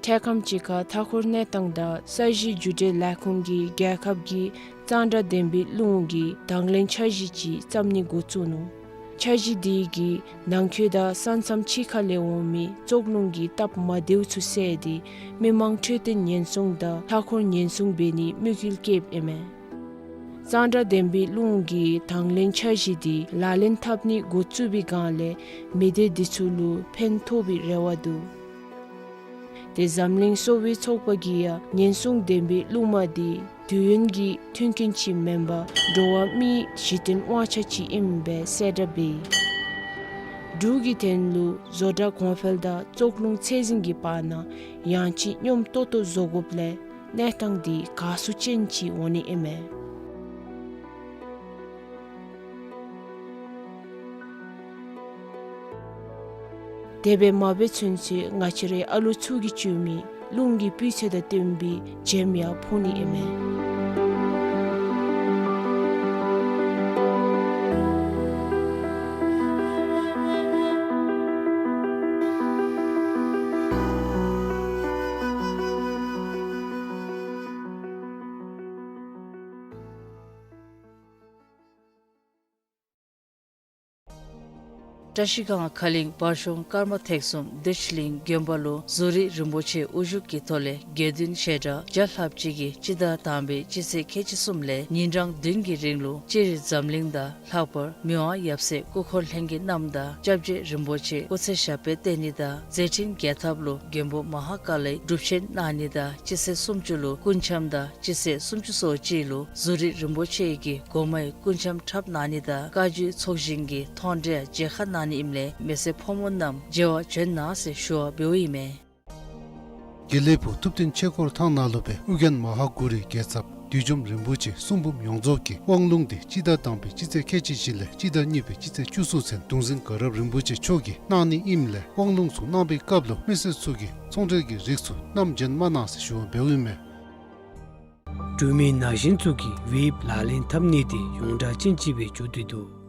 འཕྲལ་ཁམས་ཅིག་ཁར་མཐའ་འཁོར་གནས་སྟངས་དང་ས་གཞི་རྒྱུ་འབྲས་ལས་ཁུངས་ཀྱིས་རྒྱལ་ཁབ་ཀྱི་གཙང་སྦྲ་ལྡན་པའི་རླུང་གི་དང་ལེན་འཆར་གཞི་ཅིག་བརྩམ་ནི་འགོ་བཙུགས་ནུག། འཆར་གཞི་དེ་གིས་ནང་འཁོད་དང་ས་མཚམས་ཕྱི་ཁ་ལས་འོང་མི་བཙོག་རླུང་གི་སྟབས་མ་བདེཝ་ཚུ་བསལ་ཏེ་མི་མང་འཕྲོད་བསྟེན་ཉེན་སྲུང་དང་མཐའ་འཁོར་ཉེན་སྲུང་འབད་ནིའི་དམིགས་ཡུལ་བསྐྱེདཔ་ཨིན་མས། གཙང་སྦྲ་ལྡན་པའི་རླུང་གི་དང་ལེན་འཆར་གཞི་དེ་ལག་ལེན་འཐབ་ནི་འགོ་བཙུགས་པའི་སྒང་ལས་མི་སྡེ་དེ་ཚུ་ལུ་ཕན་ཐོགས་པའི་རེ་བ་འདུག། དེ་འཛམ་གླིང་གསོ་བའི་ཚོགས་པ་གིས་ཡང་ཉེན་སྲུང་ལྡན་པའི་རླུང་མ་དེ་དུས་ཡུན་གྱི་མཐུན་རྐྱེན་ཅིག་མེན་པར་འགྲོ་བ་མིའི་གཞི་རྟེན་དབང་ཆ་ཅིག་ཨིནམ་སྦེ་གསལ་བསྒྲགས་འབད་ཡི། འབྲུག་གི་དོན་ལུ་བཟོ་གྲྭ་གོང་འཕེལ་དང་བཙོག་རླུང་ཚད་འཛིན་གྱི་བར་ན་ཡང་ཅིན་སྙོམས་ཏོག་ཏོ་བཟོ་དགོཔ་ལས་གནས་སྟངས་དེ་དགའ་བསུ་ཅན་ཅིག་འོང་ནི་ཨིན་མས། དེ་སྦེ་མ་འབད་ཚུན་ཚོད་ང་བཅས་རའི་ཨ་ལོ་ཚུ་གིས་བཙུགས་མི་རླུང་གི་སྤུས་ཚད་དང་བསྟུན་པའི་བྱེམ་ཡང་ཕོག་ནི་ཨིན་མས། བཀྲ་ཤིས་སྒང་ཁ་གླིང་བར་གཤོང་ཀརྨ་ཐེག་གསུམ་བདེ་ཆེན་གླིང་དགོན་པ་ལུ་ཟུར་རིས་རིན་པོ་ཆེ་དབུ་བཞུགས་ཀྱི་ཐོག་ལས་དགེ་འདུན་བཤད་གྲྭ་བརྒྱ་ལྷགཔ་ཅིག་གིས་སྤྱི་ཟླ་དང་པའི་སྤྱི་ཚེས་ཁལ་གཅིག་གསུམ་ལས་ཉིན་གྲངས་བདུན་གྱི་རིང་ལུ་སྤྱིར་འཛམ་གླིང་དང་ལྷག་པར་མི་དབང་ཡབ་སྲས་སྐུ་འཁོར་ལྷན་རྒྱས་རྣམས་དང་སྐྱབས་རྗེ་རིན་པོ་ཆེ་སྐུ་ཚེ་ཞབས་པད་བརྟན་ནི་དང་མཛད་འཕྲིན་རྒྱས་ཐབས་ལུ་མགོན་པོ་མ་ཧཱ་ཀཱ་ལའི་སྒྲུབ་ཆེན་གནང་ནི་དང་སྤྱི་ཚེས་སུམ་ཅུ་ལུ་སྐུ་འཆམ་དང་སྤྱི་ཚེས་སུམ་ཅུ་སོ་གཅིག་ལུ་ཟུར་རིས་རིན་པོ་ཆེ་གིས་སྒོ་མའི་སྐུ་འཆམ་འཁྲབ་གནང་ནི་དང་བཀའ་བརྒྱུད་ཚོགས་ཞིང་གི་མཐོང་གྲོལ་མཇལ་ཁ་གནང་ནི་ཨིནམ་ལས་མི་སེར་ཕོ་མོ་རྣམས་མཇལ་བར་བྱོན་གནང་ཟེར་ཞུ་བ་འབདཝ་ཨིན་མས། དགེ་ལེགས་ཕུག་ཐུབ་བསྟན་ཆོས་འཁོར་ཐང་ནང་ལུ་སྦེ་ཨོ་རྒྱན་མ་ཧཱ་གུ་རུའི་རྒྱལ་ཚབ་བདུད་འཇོམས་རིན་པོ་ཆེ་གསུང་འབུམ་ཡོངས་རྫོགས་ཀྱི་དབང་ལུང་དེ་སྤྱི་ཟླ་དང་པའི་སྤྱི་ཚེས་ཁལ་གཅིག་བཞི་ལས་སྤྱི་ཟླ་གཉིས་པའི་སྤྱི་ཚེས་བཅུ་གསུམ་ཚུན་གདུང་འཛིན་དགའ་རབ་རིན་པོ་ཆེ་མཆོག་གིས་གནང་ནི་ཨིནམ་ལས་དབང་ལུང་ཚུ་གནང་བའི་སྐབས་ལུ་མི་སེར་ཚུ་གིས་ཚོང་འབྲེལ་གྱི་རིགས་ཚུ་བསྣམས་བྱོན་མ་གནང་ཟེར་ཞུ་བ་འབདཝ་ཨིན་མས། འབྲུག་མི་ན་གཞོན་ཚུ་གིས་ཝེབ་ལག་ལེན་འཐབ་ནི་དེ་ཡོངས་གྲགས་ཅན་ཅིག་སྦེ་གྱུར་ཏེ་འདུག།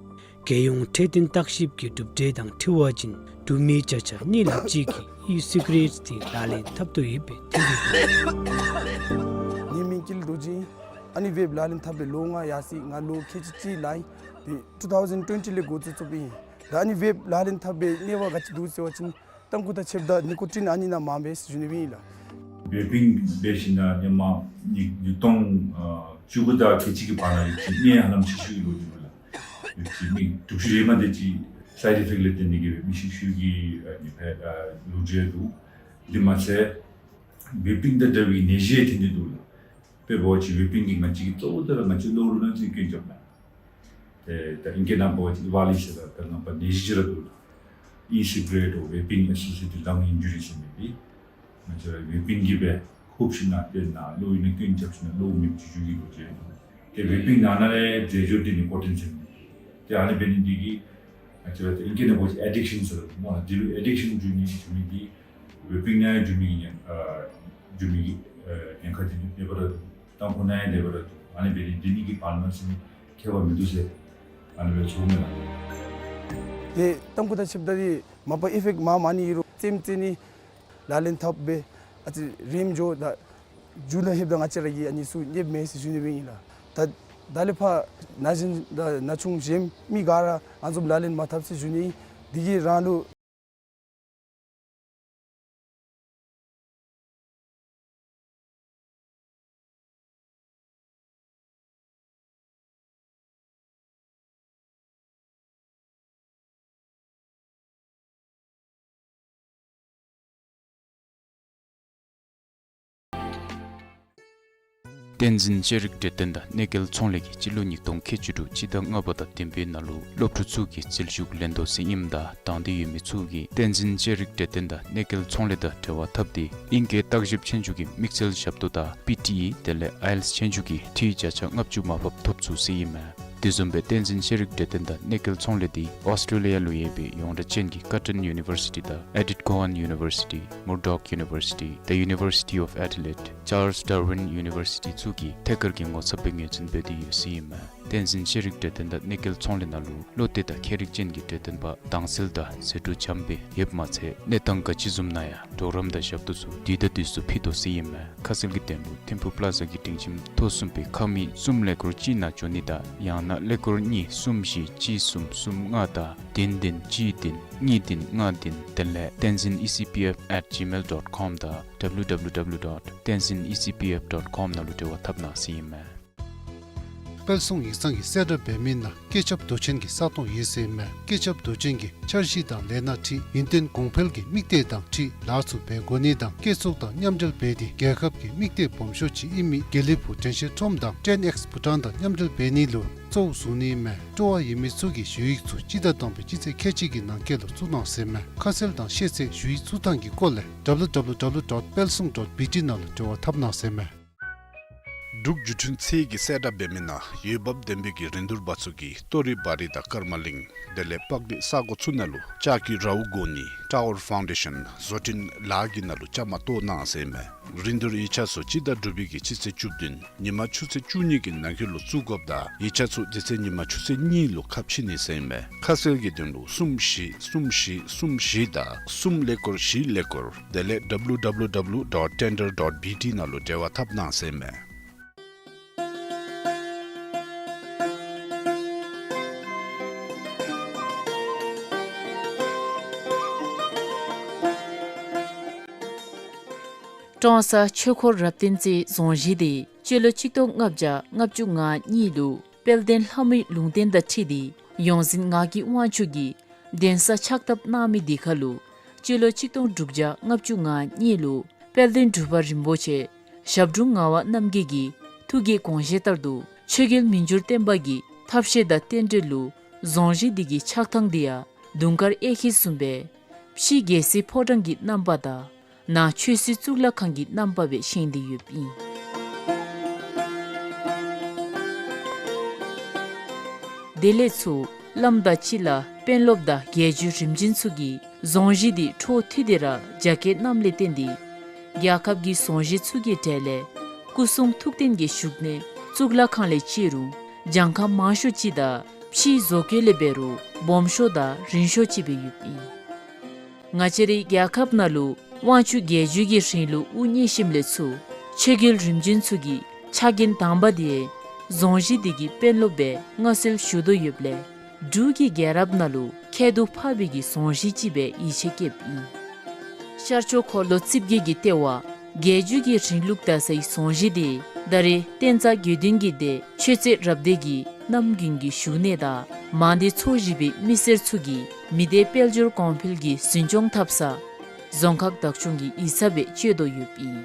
རྒྱལ་ཡོངས་འཕྲོད་བསྟེན་བརྟག་ཞིབ་ཀྱི་གྲུབ་འབྲས་དང་འཁྲིལ་བ་ཅིན་འབྲུག་མི་བརྒྱ་ཆ་གཉིས་ལྷགཔ་ཅིག་གིས་ཨི་སི་ག་རེཊ་དེ་ལག་ལེན་འཐབ་དོ་ཡོདཔ་སྦེ་ཐོན་ཏེ་འདུག། ངེའི་མིང་ཀུན་ལེགས་རྡོ་རྗེ་ཨིན། ཨ་ནི་ཝེབ་ལག་ལེན་འཐབ་པའི་ལོ་ང་ཡར་སོ་ཡི། ང་ལོ་ཁལ་གཅིག་གཅིག་ལང་ཡི། ཏེ་ཊུ་ཐའུ་ཟེན་ཊུ་ཝེན་ཊི་ལས་འགོ་བཙུགས་བཙུགསཔ་ཨིན། ད་ཨ་ནི་ཝེབ་ལག་ལེན་འཐབ་པའི་ནུས་པ་ག་ཅི་འདུག་ཟེར་བ་ཅིན་ཏམ་ཁུ་དང་ཕྱེདཔ་ད་ནི་ཀོ་ཊིན་ཨ་ནི་ནང་མངམ་སྦེ་ཟེར་ཞུ་ནི་སྦེ་ཨིན་ལགས། ཝེ་པིང་འབད་ཞིནམ་ད་ཧེ་མ་ཉིས་ཉིས་སྟོང་ཨ་བཅུ་དགུ་དང་ཁལ་གཅིག་གི་བར་ན་ཡོད་ཅི་ནད་ཧ་ལམ་ཤི་ཤུལ་ལུ་འགྱོ་ལགས། ཡོད་ཅི་མི་དྲུག་ཅུ་རེ་མ་དེ་ཅིག་སའིཌ་ཨི་ཕེཀཊ་ལས་བརྟེན་ཏེ་གིས་སྦེ་མི་ཤི་ཤུལ་གྱི་ཨ་ནི་སྦེ་ཨ་ལོ་རྒྱུས་འདུག། དེ་མ་ཚད་ཝེ་པིང་དང་འདྲ་བའི་ནད་གཞི་ཐོན་ཏེ་འདུག་ལགས། དཔེ་འབད་བ་ཅིན་ཝེ་པིང་གིས་ང་བཅས་ཀྱི་གཙོ་བོ་ད་ར་ང་བཅས་ལོགས་ལུ་ནང་འཛིང་སྐྱོན་རྐྱབ་ནི། ཏེ་ད་ཨིང་སྐད་ནང་འབད་བ་ཅིན་ཝ་ལི་ཟེར་ར་ད་ནང་པ་ནད་གཞི་ཅིག་ར་འདུག་ལགས། ཨི་སི་ག་རེཊ་ཨོར་ཝེ་པིང་ཨེ་སོ་སི་ཡེ་ཊེཌ་ལང་ཨིན་ཇུ་རི་ཟེར་མི་འདི་ང་བཅས་ར་ཝེ་པིང་གིས་སྦེ་ཧུབ་ཞིནམ་ད་ཏེ་ནཱ་ལོག་ཨིན་ན་སྐྱོན་རྐྱབ་ཞིནམ་ད་ལོག་མེདཔ་བཅུག་བཅུག་གི་ལོ་རྒྱུས་འདུག། ཏེ་ཝེ་པིང་ནང་ན་ལས་རྫས་སྦྱོར་འདི་ནི་ཀོ་ཊིན་ཟེར་མི་འདི་ཏེ་ཨ་ནི་འབད་ནི་འདི་གིས་ང་བཅས་ར་ཏེ་ཨིང་སྐད་ནང་འབད་བ་ཅིན་ཨེ་ཌིག་ཤཱན་ཟེར་སླབ་སྨོ་ལགས། འདི་ལུ་ཨེ་ཌིག་ཤཱན་འགྱོ་ནི་འགྱོ་མི་འདི་ཝེ་པིང་ནང་ཡང་འགྱོ་མི་གི་ཉེན་ཨ་འགྱོ་མི་གི་ཨ་ཉེན་ཁ་འདི་ནི་ལེགས་པར་ར་འདུག། ཏམ་ཁུ་ནང་ཡང་ལེགས་པར་ར་འདུག། ཨ་ནི་འབད་ནི་འདི་གཉིས་ཀྱི་བར་ན་ཟེར་མི་ཁྱད་པར་མིན་འདུག་ཟེར་ཨ་ནི་སྦེ་ཞུ་ནི་ལགས། ཏེ་ཏམ་ཁུ་དང་ཕྱེདཔ་ད་འདི་མ་པ་ཨི་ཕེཀཊ་མངམ་ཨ་ནི་ཨིན་རུང་རྩེདམོ་རྩེ་ནི་ལག་ལེན་འཐབ་སྦེ་ཨ་ཙི་རནམ་འགྱོ་ད་མཇུག་ལུ་ལྷོདཔ་ད་ང་བཅས་ར་གིས་ཨ་ནི་ཚུ་རྙེདཔ་མས་ཟེར་ཞུ་ནི་སྦེ་ཨིན་ལགས། ད་ད་ལས་ཕར་ན་གཞོན་དང་ན་ཆུང་གཞན་མི་ག་ར་ཨ་ནི་བཟུམ་ལག་ལེན་མ་འཐབ་ཟེར་ཞུ་ནི། འདི་གིས་རང་ལུ་བསྟན་འཛིན་ཤེས་རིག་འབྲས་ལྡན་དང་གནས་བསྐལ་ཚོང་ལས་ཀྱིས་སྤྱི་ལོ་ཉིས་སྟོང་ཁལ་གཅིག་དྲུག་སྤྱི་ཟླ་ལྔ་པ་དང་བདུན་པའི་ནང་ལུ་སློབ་ཕྲུག་ཚུ་གི་རྩིས་ཞུགས་ལེན་དོ་ཟེར་ཨིནམ་ད་དང་འདོད་ཡོད་མི་ཚུ་གིས་བསྟན་འཛིན་ཤེས་རིག་འབྲས་ལྡན་དང་གནས་བསྐལ་ཚོང་ལས་དང་འབྲེལ་བ་འཐབ་སྟེ་ཨིང་སྐད་བརྟག་ཞིབ་ཆོས་རྒྱུགས་ཀྱི་དམིགས་བསལ་ཞབས་ཏོག་དང་པི་ཊི་ཨི་དེ་ལས་ཨའི་ཨེལ་ཊི་ཨེས་ཆོས་རྒྱུགས་ཀྱི་འཐུས་བརྒྱ་ཆ་ལྔ་བཅུ་མར་ཕབ་ཐོབ་ཚུགས་ཟེར་ཨིན་མས། དེ་བཟུམ་སྦེ་བསྟན་འཛིན་ཤེས་རིག་འབྲས་ལྡན་དང་གནས་བསྐལ་ཚོང་ལས་འདི་ཨོསི་ཊྲེ་ལི་ཡ་ལུ་ཡོད་པའི་ཡོངས་གྲགས་ཅན་གྱི་ཀར་ཊོན་ཡུ་ནི་ཝར་སི་ཊི་དང་ཨེ་ཌིཐ་ཀོ་ཧན་ཡུ་ནི་ཝར་སི་ཊི། མུར་ཌོག་ཡུ་ནི་ཝར་སི་ཊི། The University of Adelaide། ཅཱརལས་ཌར་ཝིན་ཡུ་ནི་ཝར་སི་ཊི་ཚུ་གིས་ཐད་ཀར་གྱི་ངོ་ཚབ་སྦེ་ངོས་འཛིན་འབད་དེ་ཡོད་ཟེར་ཨིན་མས། བསྟན་འཛིན་ཤེས་རིག་གྲོས་སྟོན་དང་གནས་སྐལ་ཚོང་ལས་ནང་ལུ་བློ་གཏད་དང་མཁས་རིག་ཅན་གྱི་གྲོས་སྟོན་པ་དྭངས་གསལ་དང་ཟད་འགྲོ་འཇམ་དཔལ་ཡོདཔ་མ་ཚད་གནས་སྟངས་ག་ཅི་བཟུམ་ནང་ཡང་གྲོགས་རམ་དང་ཞབས་ཏོག་ཚུ་དུས་དང་དུས་སུ་ཕུལ་དོ་ཟེར་ཨིན་མས། ཁ་གསལ་གྱི་དོན་ལུ་ཐིམ་ཕུག་པླ་ཛ་གི་སྒྲིང་ཁྱིམ་ཐོག་གསུམ་པའི་ཁང་མིག་གསུམ་ཀླད་ཀོར་གཅིག་ནང་འབྱོན་ནི་དང་ཡང་ན་ཀླད་ཀོར་གཉིས་གསུམ་བཞི་གཅིག་གསུམ་གསུམ་ལྔ་དང་བདུན་བདུན་གཅིག་བདུན་གཉིས་བདུན་ལྔ་བདུན་དེ་ལས་tenzin E C P F at gmail dot com དང་W W W dot tenzin E C P F dot com ནང་ལུ་འབྲེལ་བ་འཐབ་གནང་ཟེར་ཨིན་མས། དཔལ་གསུང་ཡིག་ཚང་གིས་གསལ་བསྒྲགས་འབད་མི་ནང་སྐུ་ཚབ་མདོ་ཆེན་གྱི་ས་སྟོང་ཡོད་ཟེར་ཨིན་མས། སྐུ་ཚབ་མདོ་ཆེན་གྱིས་འཆར་གཞི་དང་ལས་སྣ་ཁྲིད་ཡུན་བརྟན་གོང་འཕེལ་གྱི་དམིགས་གཏད་དང་འཁྲིལ་ལཱ་ཚུ་འབད་དགོ་ནི་དང་སྐྱེད་ཚོགས་དང་མཉམ་འབྲེལ་འབད་དེ་རྒྱལ་ཁབ་ཀྱི་དམིགས་གཏད་སྦོམ་ཤོས་ཅིག་ཨིན་མི་དགེ་ལེགས་ཕུག་དྲན་ཤེས་ཁྲོམ་དང་ཊེན་ཨེགསི་བྷུ་ཊཱན་དང་མཉམ་འབྲེལ་འབད་ནི་ལུ་གཙོ་བོ་བཟུང་ནི་ཨིན་མས། སྤྲོ་བ་ཡོད་མི་ཚུ་གིས་ཞུ་ཡིག་ཚུ་སྤྱི་ཟླ་དང་པའི་སྤྱི་ཚེས་ཁལ་གཅིག་གི་ནང་འཁོད་ལུ་བཙུགས་གནང་ཟེར་ཨིན་མས། ཁ་གསལ་དང་ཤེས་ཚད་ཞུ་ཡིག་བཙུགས་ཐངས་ཀྱི་སྐོར་ལས་W W W dot palsung dot B T ནང་ལུ་འབྲེལ་བ་འཐབ་གནང་ཟེར་ཨིན་མས། འབྲུག་བརྒྱུད་འཕྲིན་ཚད་ཀྱིས་གསལ་བསྒྲགས་འབད་མི་ནང་འོས་འབབ་ལྡན་པའི་གི་རིན་བསྡུར་པ་ཚུ་གིས་ཏོ་རི་བ་རི་དང་ཀརྨ་གླིང་དེ་ལས་པག་གླིང་ས་གོ་ཚུ་ནང་ལུ་ལྕགས་ཀྱི་རཝ་དགོ་ནི་ཊ་ཝར་ཕའུན་ཌེ་ཤཱན་བཟོ་སྐྲུན་ལཱ་གི་ནང་ལུ་བཅའ་མར་གཏོགས་གནང་ཟེར་ཨིན་མས། རིན་བསྡུར་ཡིག་ཆ་ཚུ་སྤྱི་ཟླ་དྲུག་པའི་གི་སྤྱི་ཚེས་བཅུ་བདུན་ཉིན་མ་ཆུ་ཚོད་བཅུ་གཉིས་ཀྱི་ནང་འཁོད་ལུ་བཙུགས་དགོཔ་ད་ཡིག་ཆ་ཚུ་དེ་ཚེ་ཉིན་མ་ཆུ་ཚོད་གཉིས་ལུ་ཁ་ཕྱེ་ནི་ཟེར་ཨིན་མས། ཁ་གསལ་གྱི་དོན་ལུ་གསུམ་བཞི་གསུམ་བཞི་གསུམ་བཞི་དང་གསུམ་ཀླད་ཀོར་བཞི་ཀླད་ཀོར་དེ་ལས་W W W dot tender dot B T ནང་ལུ་འབྲེལ་བ་འཐབ་གནང་ཟེར་ཨིན་མས། ཀྲོང་གསར་ཆོས་འཁོར་རབ་བརྟན་རྩེའི་རྫོང་གཞིས་དེ་སྤྱི་ལོ་ཆིག་སྟོང་ལྔ་བརྒྱ་ལྔ་བཅུ་ང་གཉིས་ལུ་དཔལ་ལྡན་ལྷ་མོའི་ལུང་བསྟན་དང་འཁྲིལ་ཏེ་ཡོངས་འཛིན་ངག་གི་དབང་ཕྱུག་གིས་གདན་ས་ཕྱག་བཏབ་གནང་མི་དེ་ཁར་ལུ་སྤྱི་ལོ་ཆིག་སྟོང་དྲུག་བརྒྱ་ལྔ་བཅུ་ང་གཉིས་ལུ་དཔལ་ལྡན་འབྲུག་པ་རིན་པོ་ཆེ་ཞབས་དྲུང་ངག་དབང་རྣམ་རྒྱལ་གྱི་ཐུགས་ཀྱི་དགོངས་བཞེད་ལྟར་དུ་ཆོས་རྒྱལ་མི་འགྱུར་བརྟན་པ་གི་ཐབས་ཤེས་དང་རྟེན་འབྲེལ་ལུ་རྫོང་གཞིས་དེ་གི་ཆགས་ཐངས་དེ་ཡང་དུང་དཀར་གཡས་འཁྱིལ་བཟུམ་སྦེ་ཕྱི་རྒྱལ་སྲིད་ཕོ་བྲང་གི་རྣམ་པ་དང་ནང་ཆོས་སྲིད་གཙུག་ལག་ཁང་གི་རྣམ་པ་སྦེ་བཞེངས་ཏེ་ཡོདཔ་ཨིན། དེ་ལས་ཚུར་བླམ་དང་སྤྱི་བླ་དཔོན་སློབ་དང་རྒྱལ་བརྒྱུད་རིམ་བྱོན་ཚུ་གིས་རྫོང་གཞིས་དེ་འཕྲོ་མཐུད་དེ་ར་རྒྱ་སྐྱེད་གནངམ་ལས་བརྟེན་ཏེ་རྒྱལ་ཁབ་ཀྱི་རྫོང་གཞིས་ཚུ་གི་གྲས་ལས་སྐུ་གསུང་ཐུགས་རྟེན་གྱི་བཞུགས་གནས་གཙུག་ལག་ཁང་ལས་བརྩི་རུང་གྱངས་ཁ་མང་ཤོས་ཅིག་དང་ཕྱིའི་བཟོ་བཀོད་ལས་འབད་རུང་སྦོམ་ཤོས་དང་རིང་ཤོས་ཅིག་སྦེ་ཡོདཔ་ཨིན། ང་བཅས་རའི་རྒྱལ་ཁབ་ནང་ལུ་དབང་ཕྱུག་རྒྱལ་བརྒྱུད་ཀྱི་རིང་ལུགས་དབུ་བརྙེས་ཞིནམ་ལས་ཚུར་ཆོས་རྒྱལ་རིམ་བྱོན་ཚུ་གིས་ཕྱག་འགན་དང་པ་དེ་རྫོང་གཞིས་དེ་གི་དཔོན་སློབ་སྦེ་མངའ་གསོལ་ཞུ་དོ་ཡོདཔ་ལས་འབྲུག་གི་རྒྱལ་རབས་ནང་ལུ་ཁྱད་དུ་འཕགས་པའི་གི་རྫོང་གཞིས་ཅིག་སྦེ་ཡིད་ཆེས་བསྐྱེདཔ་ཨིན། ཤར་ཕྱོགས་འཁོར་ལོ་རྩིབས་བརྒྱད་ཀྱི་ལྟེ་བ་རྒྱལ་བརྒྱུད་ཀྱི་རིང་ལུགས་དར་སའི་རྫོང་གཞིས་དེ་ད་རེས་བསྟན་རྩ་དགེ་འདུན་གྱི་སྡེ་ཆོས་རྩེ་རབ་སྡེ་གི་གནམ་དགུན་གྱི་བཞུགས་གནས་དང་མང་སྡེ་ཚོ་བཞི་པའི་མི་སེར་ཚུ་གིས་མི་སྡེ་དཔལ་འབྱོར་གོང་འཕེལ་གྱི་འཛིན་སྐྱོང་འཐབ་ས་རྫོང་ཁག་བདག་སྐྱོང་གི་ཡིག་ཚང་སྦེ་སྤྱོད་དོ་ཡོདཔ་ཨིན།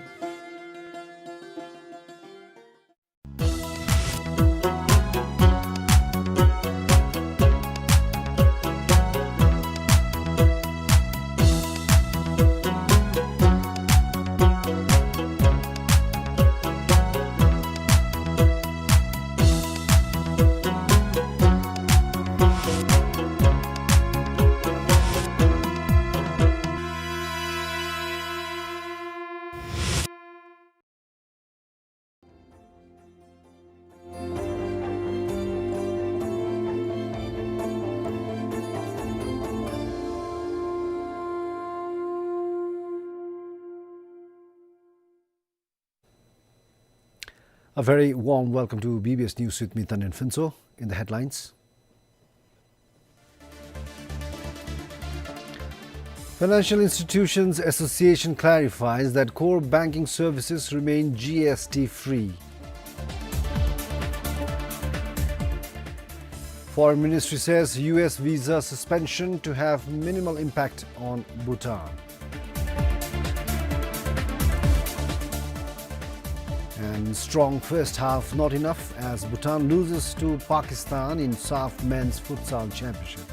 A very warm welcome to B B S News with me, Tandin Phuntsho. In the headlines, Financial Institutions Association clarifies that core banking services remain G S T free. Foreign Ministry says U S visa suspension to have minimal impact on Bhutan. And strong first half not enough as Bhutan loses to Pakistan in SAFF Men's Futsal Championship.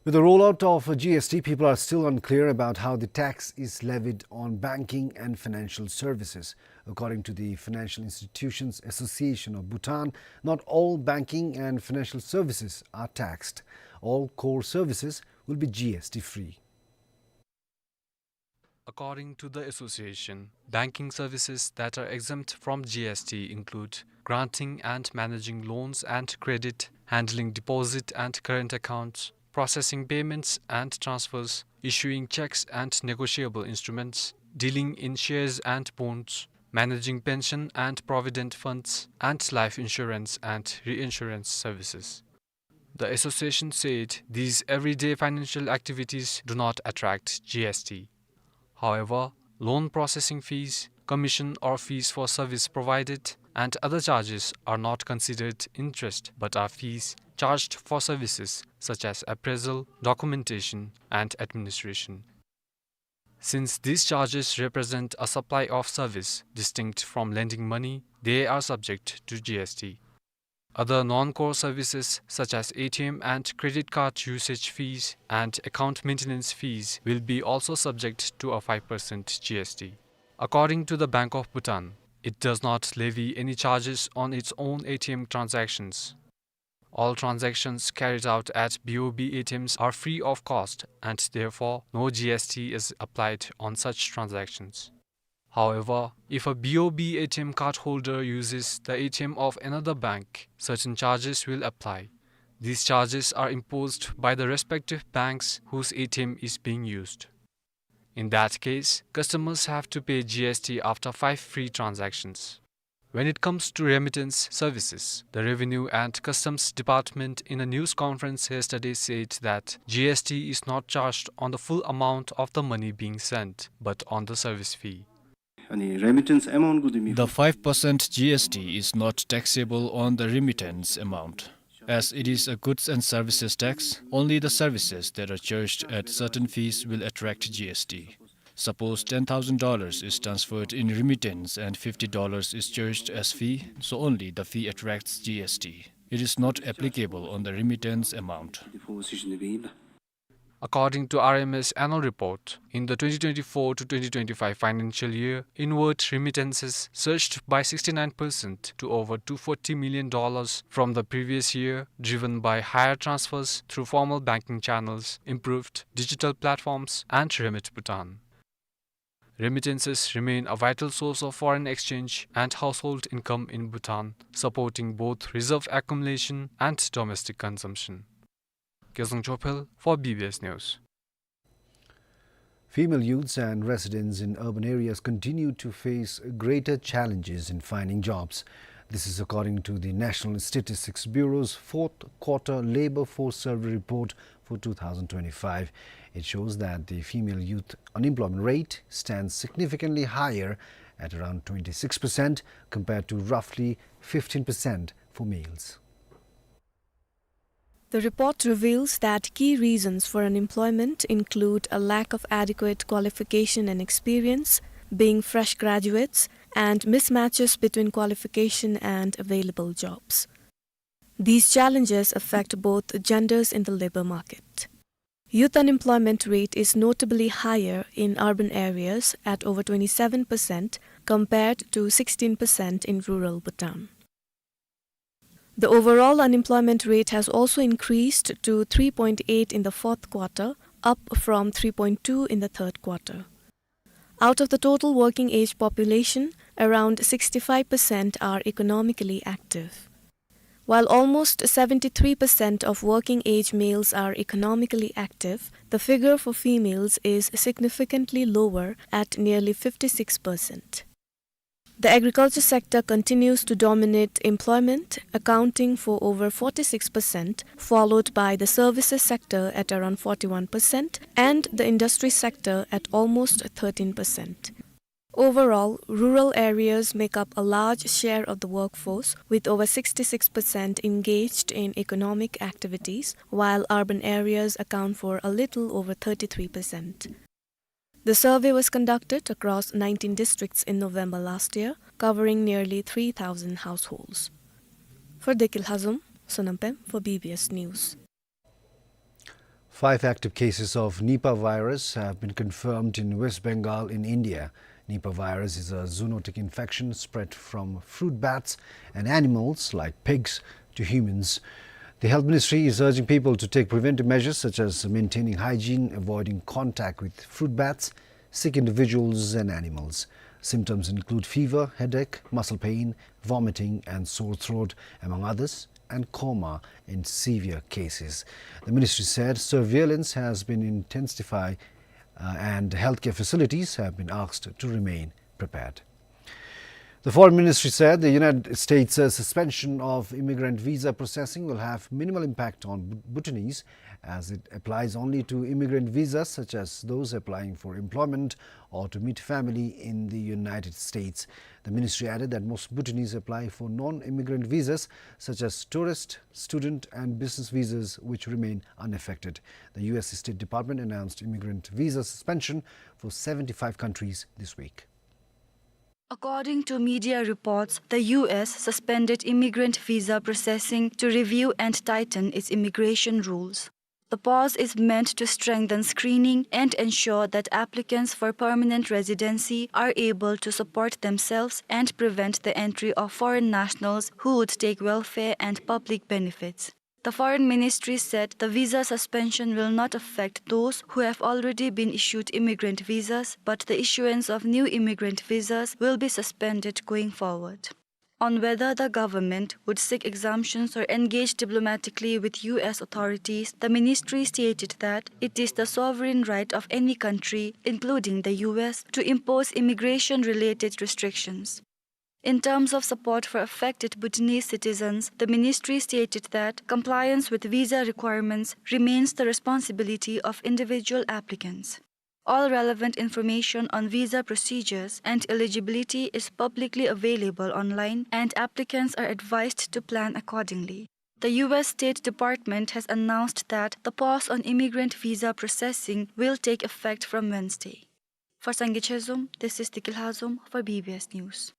With the rollout of G S T, people are still unclear about how the tax is levied on banking and financial services. According to the Financial Institutions Association of Bhutan, not all banking and financial services are taxed. All core services will be G S T free. According to the association, banking services that are exempt from G S T include granting and managing loans and credit, handling deposit and current accounts, processing payments and transfers, issuing checks and negotiable instruments, dealing in shares and bonds, managing pension and provident funds, and life insurance and reinsurance services. The association said these everyday financial activities do not attract G S T. However, loan processing fees, commission or fees for service provided, and other charges are not considered interest but are fees charged for services such as appraisal, documentation, and administration. Since these charges represent a supply of service distinct from lending money, they are subject to G S T. Other non-core services such as A T M and credit card usage fees and account maintenance fees will be also subject to a five percent G S T. According to the Bank of Bhutan, it does not levy any charges on its own A T M transactions. All transactions carried out at B O B A T Ms are free of cost, and therefore no G S T is applied on such transactions. However, if a B O B A T M cardholder uses the A T M of another bank, certain charges will apply. These charges are imposed by the respective banks whose A T M is being used. In that case, customers have to pay G S T after five free transactions. When it comes to remittance services, the Revenue and Customs Department in a news conference yesterday said that G S T is not charged on the full amount of the money being sent, but on the service fee. अनि रेमिटेन्स एमाउन्टको तिमी The five percent G S T is not taxable on the remittance amount. As it is a goods and services tax, only the services that are charged at certain fees will attract G S T. Suppose ten thousand dollars is transferred in remittance and fifty dollars is charged as fee, so only the fee attracts G S T. It is not applicable on the remittance amount. According to R M S annual report, in the twenty twenty-four to twenty twenty-five financial year, inward remittances surged by sixty-nine percent to over two forty million dollars from the previous year, driven by higher transfers through formal banking channels, improved digital platforms, and Remit Bhutan. Remittances remain a vital source of foreign exchange and household income in Bhutan, supporting both reserve accumulation and domestic consumption. Kezang Chophel for B B S News. Female youths and residents in urban areas continue to face greater challenges in finding jobs. This is according to the National Statistics Bureau's fourth quarter labor force survey report for two thousand twenty-five. It shows that the female youth unemployment rate stands significantly higher at around twenty-six percent compared to roughly fifteen percent for males. The report reveals that key reasons for unemployment include a lack of adequate qualification and experience, being fresh graduates, and mismatches between qualification and available jobs. These challenges affect both genders in the labor market. Youth unemployment rate is notably higher in urban areas at over twenty-seven percent compared to sixteen percent in rural Bhutan. The overall unemployment rate has also increased to three point eight in the fourth quarter, up from three point two in the third quarter. Out of the total working age population, around sixty-five percent are economically active. While almost seventy-three percent of working age males are economically active, the figure for females is significantly lower at nearly fifty-six percent. The agriculture sector continues to dominate employment, accounting for over forty-six percent, followed by the services sector at around forty-one percent and the industry sector at almost thirteen percent. Overall, rural areas make up a large share of the workforce, with over sixty-six percent engaged in economic activities, while urban areas account for a little over thirty-three percent. The survey was conducted across nineteen districts in November last year, covering nearly three thousand households. For Dekil Hazum, Sonam Pem for B B S News. Five active cases of Nipah virus have been confirmed in West Bengal in India. Nipah virus is a zoonotic infection spread from fruit bats and animals like pigs to humans. The Health Ministry is urging people to take preventive measures such as maintaining hygiene, avoiding contact with fruit bats, sick individuals and animals. Symptoms include fever, headache, muscle pain, vomiting and sore throat, among others, and coma in severe cases. The ministry said surveillance has been intensified, uh, and healthcare facilities have been asked to remain prepared. The Foreign Ministry said the United States' uh, suspension of immigrant visa processing will have minimal impact on Bhu-, Bhutanese, as it applies only to immigrant visas such as those applying for employment or to meet family in the United States. The ministry added that most Bhutanese apply for non-immigrant visas such as tourist, student and business visas, which remain unaffected. The U S State Department announced immigrant visa suspension for seventy-five countries this week. According to media reports, the U S suspended immigrant visa processing to review and tighten its immigration rules. The pause is meant to strengthen screening and ensure that applicants for permanent residency are able to support themselves and prevent the entry of foreign nationals who would take welfare and public benefits. The Foreign Ministry said the visa suspension will not affect those who have already been issued immigrant visas, but the issuance of new immigrant visas will be suspended going forward. On whether the government would seek exemptions or engage diplomatically with U S authorities, the ministry stated that it is the sovereign right of any country, including the U S, to impose immigration-related restrictions. In terms of support for affected Bhutanese citizens, the ministry stated that compliance with visa requirements remains the responsibility of individual applicants. All relevant information on visa procedures and eligibility is publicly available online, and applicants are advised to plan accordingly. The U S State Department has announced that the pause on immigrant visa processing will take effect from Wednesday. For Sangay Chezom, this is Deki Lhazom for B B S News.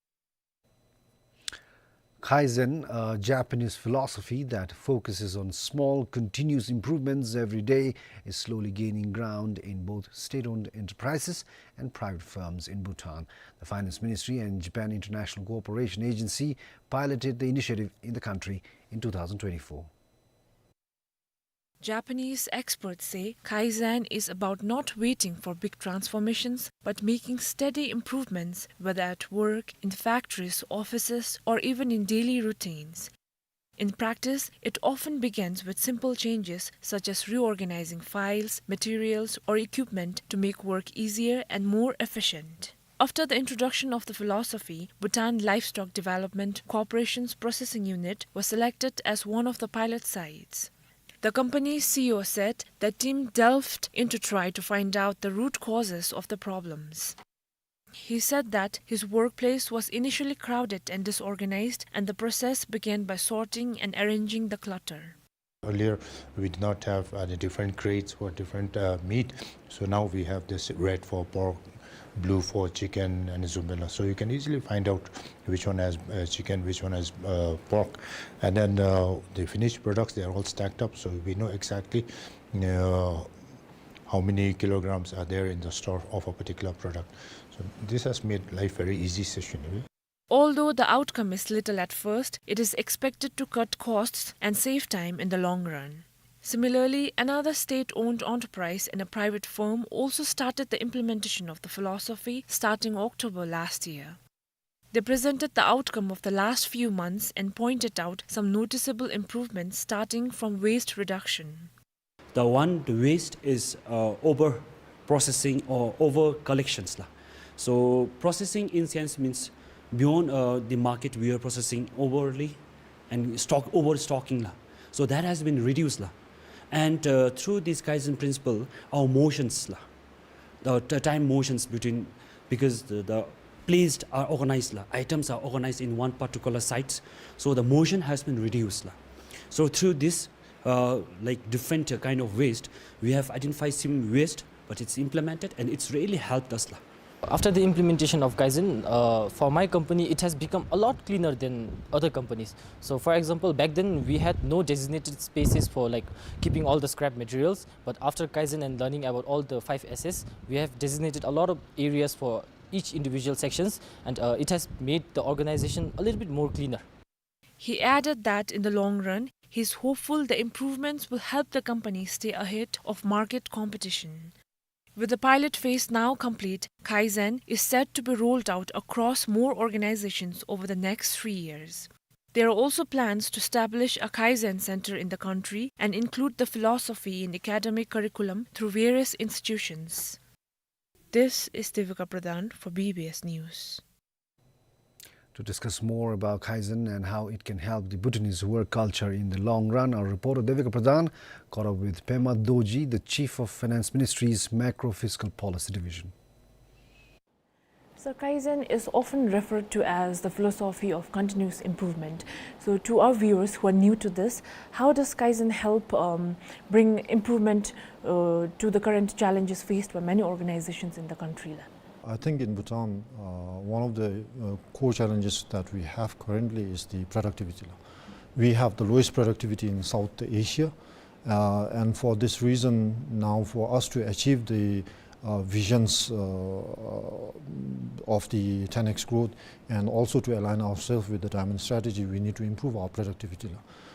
Kaizen, a Japanese philosophy that focuses on small, continuous improvements every day, is slowly gaining ground in both state-owned enterprises and private firms in Bhutan. The Finance Ministry and Japan International Cooperation Agency piloted the initiative in the country in two thousand twenty-four. Japanese experts say Kaizen is about not waiting for big transformations, but making steady improvements, whether at work, in factories, offices, or even in daily routines. In practice, it often begins with simple changes, such as reorganizing files, materials, or equipment to make work easier and more efficient. After the introduction of the philosophy, Bhutan Livestock Development Corporation's processing unit was selected as one of the pilot sites. The company's C E O said the team delved in to try to find out the root causes of the problems. He said that his workplace was initially crowded and disorganized, and the process began by sorting and arranging the clutter. Earlier, we did not have, uh, the different crates for different, uh, meat. So now we have this red for pork, blue for chicken, and so on. So you can easily find out which one has, uh, chicken, which one has, uh, pork. And then, uh, the finished products, they are all stacked up, so we know exactly, uh, how many kilograms are there in the store of a particular product. So this has made life very easy, session. Although the outcome is little at first, it is expected to cut costs and save time in the long run. Similarly, another state-owned enterprise and a private firm also started the implementation of the philosophy starting October last year. They presented the outcome of the last few months and pointed out some noticeable improvements, starting from waste reduction. The one, the waste is, uh, over processing or over collections la. So processing in sense means beyond, uh, the market we are processing overly and stock, overstocking la. So that has been reduced la. And, uh, through this Kaizen principle, our motions la, the, the time motions between, because the, the placed are organized la, items are organized in one particular sites, so the motion has been reduced la. So through this, uh, like, different, uh, kind of waste, we have identified some waste, but it's implemented and it's really helped us la. After the implementation of Kaizen, uh, for my company, it has become a lot cleaner than other companies. So, for example, back then we had no designated spaces for, like, keeping all the scrap materials. But after Kaizen and learning about all the five S's, we have designated a lot of areas for each individual sections, and, uh, it has made the organization a little bit more cleaner. He added that in the long run, he is hopeful the improvements will help the company stay ahead of market competition. With the pilot phase now complete, Kaizen is set to be rolled out across more organizations over the next three years. There are also plans to establish a Kaizen center in the country and include the philosophy in academic curriculum through various institutions. This is Devika Pradhan for B B S News. To discuss more about Kaizen and how it can help the Bhutanese work culture in the long run, our reporter Devika Pradhan caught up with Pema Dorji, the Chief of Finance Ministry's Macro Fiscal Policy Division. So Kaizen is often referred to as the philosophy of continuous improvement. So to our viewers who are new to this, how does Kaizen help, um, bring improvement, uh, to the current challenges faced by many organizations in the country? I think in Bhutan, uh, one of the, uh, core challenges that we have currently is the productivity. We have the lowest productivity in South Asia, uh, and for this reason, now for us to achieve the, uh, visions, uh, uh, of the ten X growth and also to align ourselves with the Diamond Strategy, we need to improve our productivity.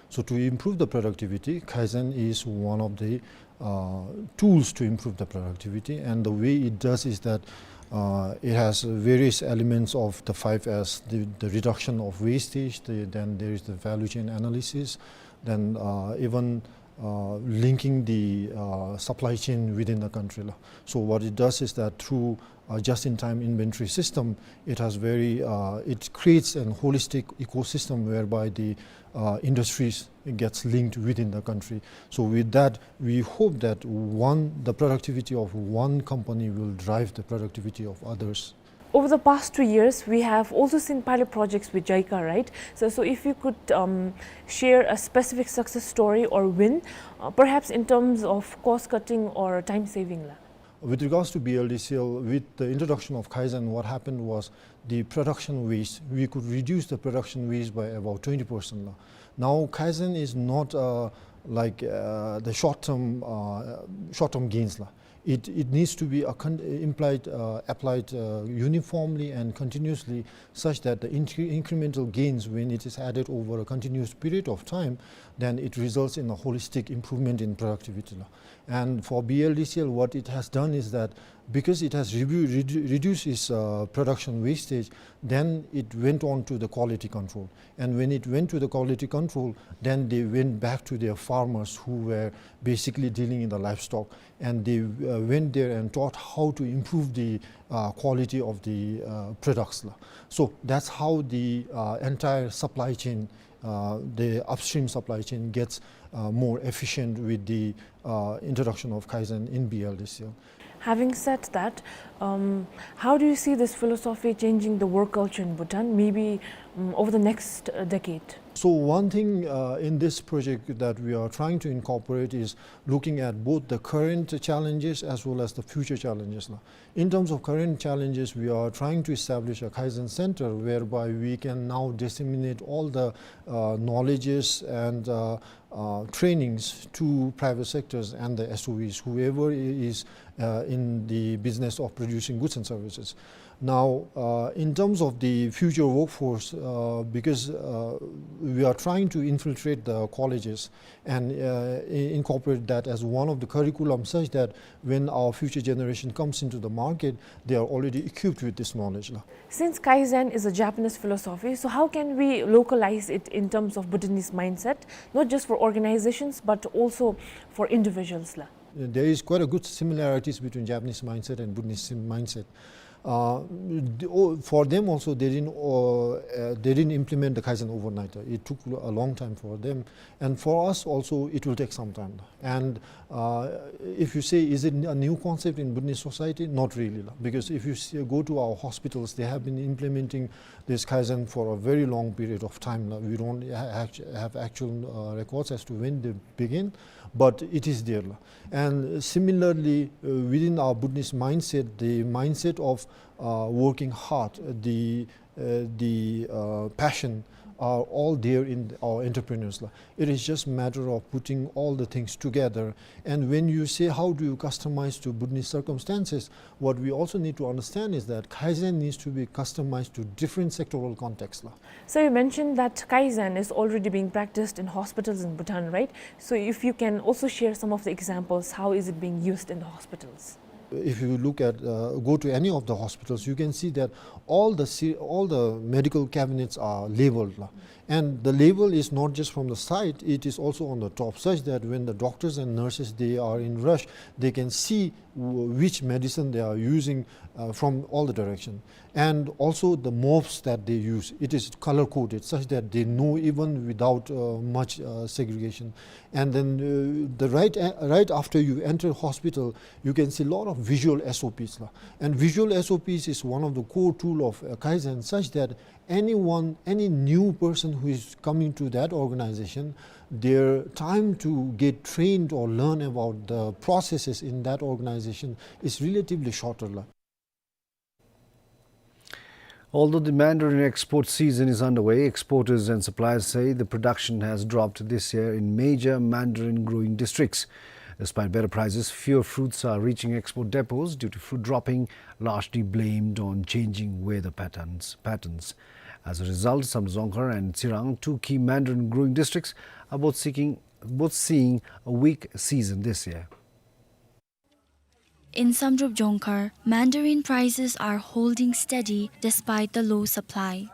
So to improve the productivity, Kaizen is one of the uh, tools to improve the productivity. And the way it does is that, uh, it has various elements of the five S, the, the reduction of wastage, the, then there is the value chain analysis, then, uh, even, uh, linking the, uh, supply chain within the country la. So what it does is that through, uh, just-in-time inventory system, it has very, uh, it creates an holistic ecosystem whereby the, uh, industries gets linked within the country. So with that, we hope that one, the productivity of one company will drive the productivity of others. Over the past two years, we have also seen pilot projects with JICA, right? So, so if you could, um, share a specific success story or win, uh, perhaps in terms of cost cutting or time saving la. With regards to B L D C L, with the introduction of Kaizen, what happened was the production waste, we could reduce the production waste by about twenty percent la. Now, Kaizen is not, uh, like, uh, the short-term, uh, short-term gains la. It, it needs to be a con-, implied, uh, applied, uh, uniformly and continuously, such that the incre-, incremental gains, when it is added over a continuous period of time, then it results in a holistic improvement in productivity la. And for B L D C L, what it has done is that because it has rebu-, redu-, reduced its, uh, production wastage, then it went on to the quality control. And when it went to the quality control, then they went back to their farmers who were basically dealing in the livestock. And they, uh, went there and taught how to improve the, uh, quality of the, uh, products la. So that's how the, uh, entire supply chain, uh, the upstream supply chain gets, uh, more efficient with the, uh, introduction of Kaizen in B L D C L. Having said that, um, how do you see this philosophy changing the work culture in Bhutan, maybe, um, over the next, uh, decade? So one thing, uh, in this project that we are trying to incorporate is looking at both the current challenges as well as the future challenges la. In terms of current challenges, we are trying to establish a Kaizen center whereby we can now disseminate all the, uh, knowledges and, uh, uh, trainings to private sectors and the S O Es, whoever i-, is, uh, in the business of producing goods and services. Now, uh, in terms of the future workforce, uh, because, uh, we are trying to infiltrate the colleges and, uh, i-, incorporate that as one of the curriculum, such that when our future generation comes into the market, they are already equipped with this knowledge la. Since Kaizen is a Japanese philosophy, so how can we localize it in terms of Bhutanese mindset, not just for organizations, but also for individuals la? There is quite a good similarities between Japanese mindset and Bhutanese mindset. Uh, the, oh, for them also, they didn't, uh, uh, they didn't implement the Kaizen overnight. It took a long time for them. And for us also, it will take some time. And, uh, if you say, is it a new concept in Bhutanese society? Not really la. Because if you see, go to our hospitals, they have been implementing this Kaizen for a very long period of time la. We don't ha-, actu-, have actual, uh, records as to when they begin, but it is there la. And similarly, uh, within our Bhutanese mindset, the mindset of, uh, working hard, the, uh, the, uh, passion are all there in our entrepreneurs la. It is just matter of putting all the things together. And when you say, how do you customize to Bhutanese circumstances, what we also need to understand is that Kaizen needs to be customized to different sectoral contexts la. So you mentioned that Kaizen is already being practiced in hospitals in Bhutan, right? So if you can also share some of the examples, how is it being used in the hospitals? If you look at, uh, go to any of the hospitals, you can see that all the se-, all the medical cabinets are labeled, la. And the label is not just from the side, it is also on the top, such that when the doctors and nurses, they are in rush, they can see w-, which medicine they are using, uh, from all the direction. And also the mops that they use, it is color coded, such that they know even without, uh, much, uh, segregation. And then, uh, the right a-, right after you enter hospital, you can see a lot of visual S O Ps, la. And visual S O Ps is one of the core tool of, uh, Kaizen, such that anyone, any new person who is coming to that organization, their time to get trained or learn about the processes in that organization is relatively shorter, la. Although the mandarin export season is underway, exporters and suppliers say the production has dropped this year in major mandarin growing districts. Despite better prices, fewer fruits are reaching export depots due to fruit dropping, largely blamed on changing weather patterns, patterns. As a result, Samdrup Dzongkhar and Tsirang, two key mandarin growing districts, are both seeking, both seeing a weak season this year. In Samdrup Dzongkhar, mandarin prices are holding steady despite the low supply.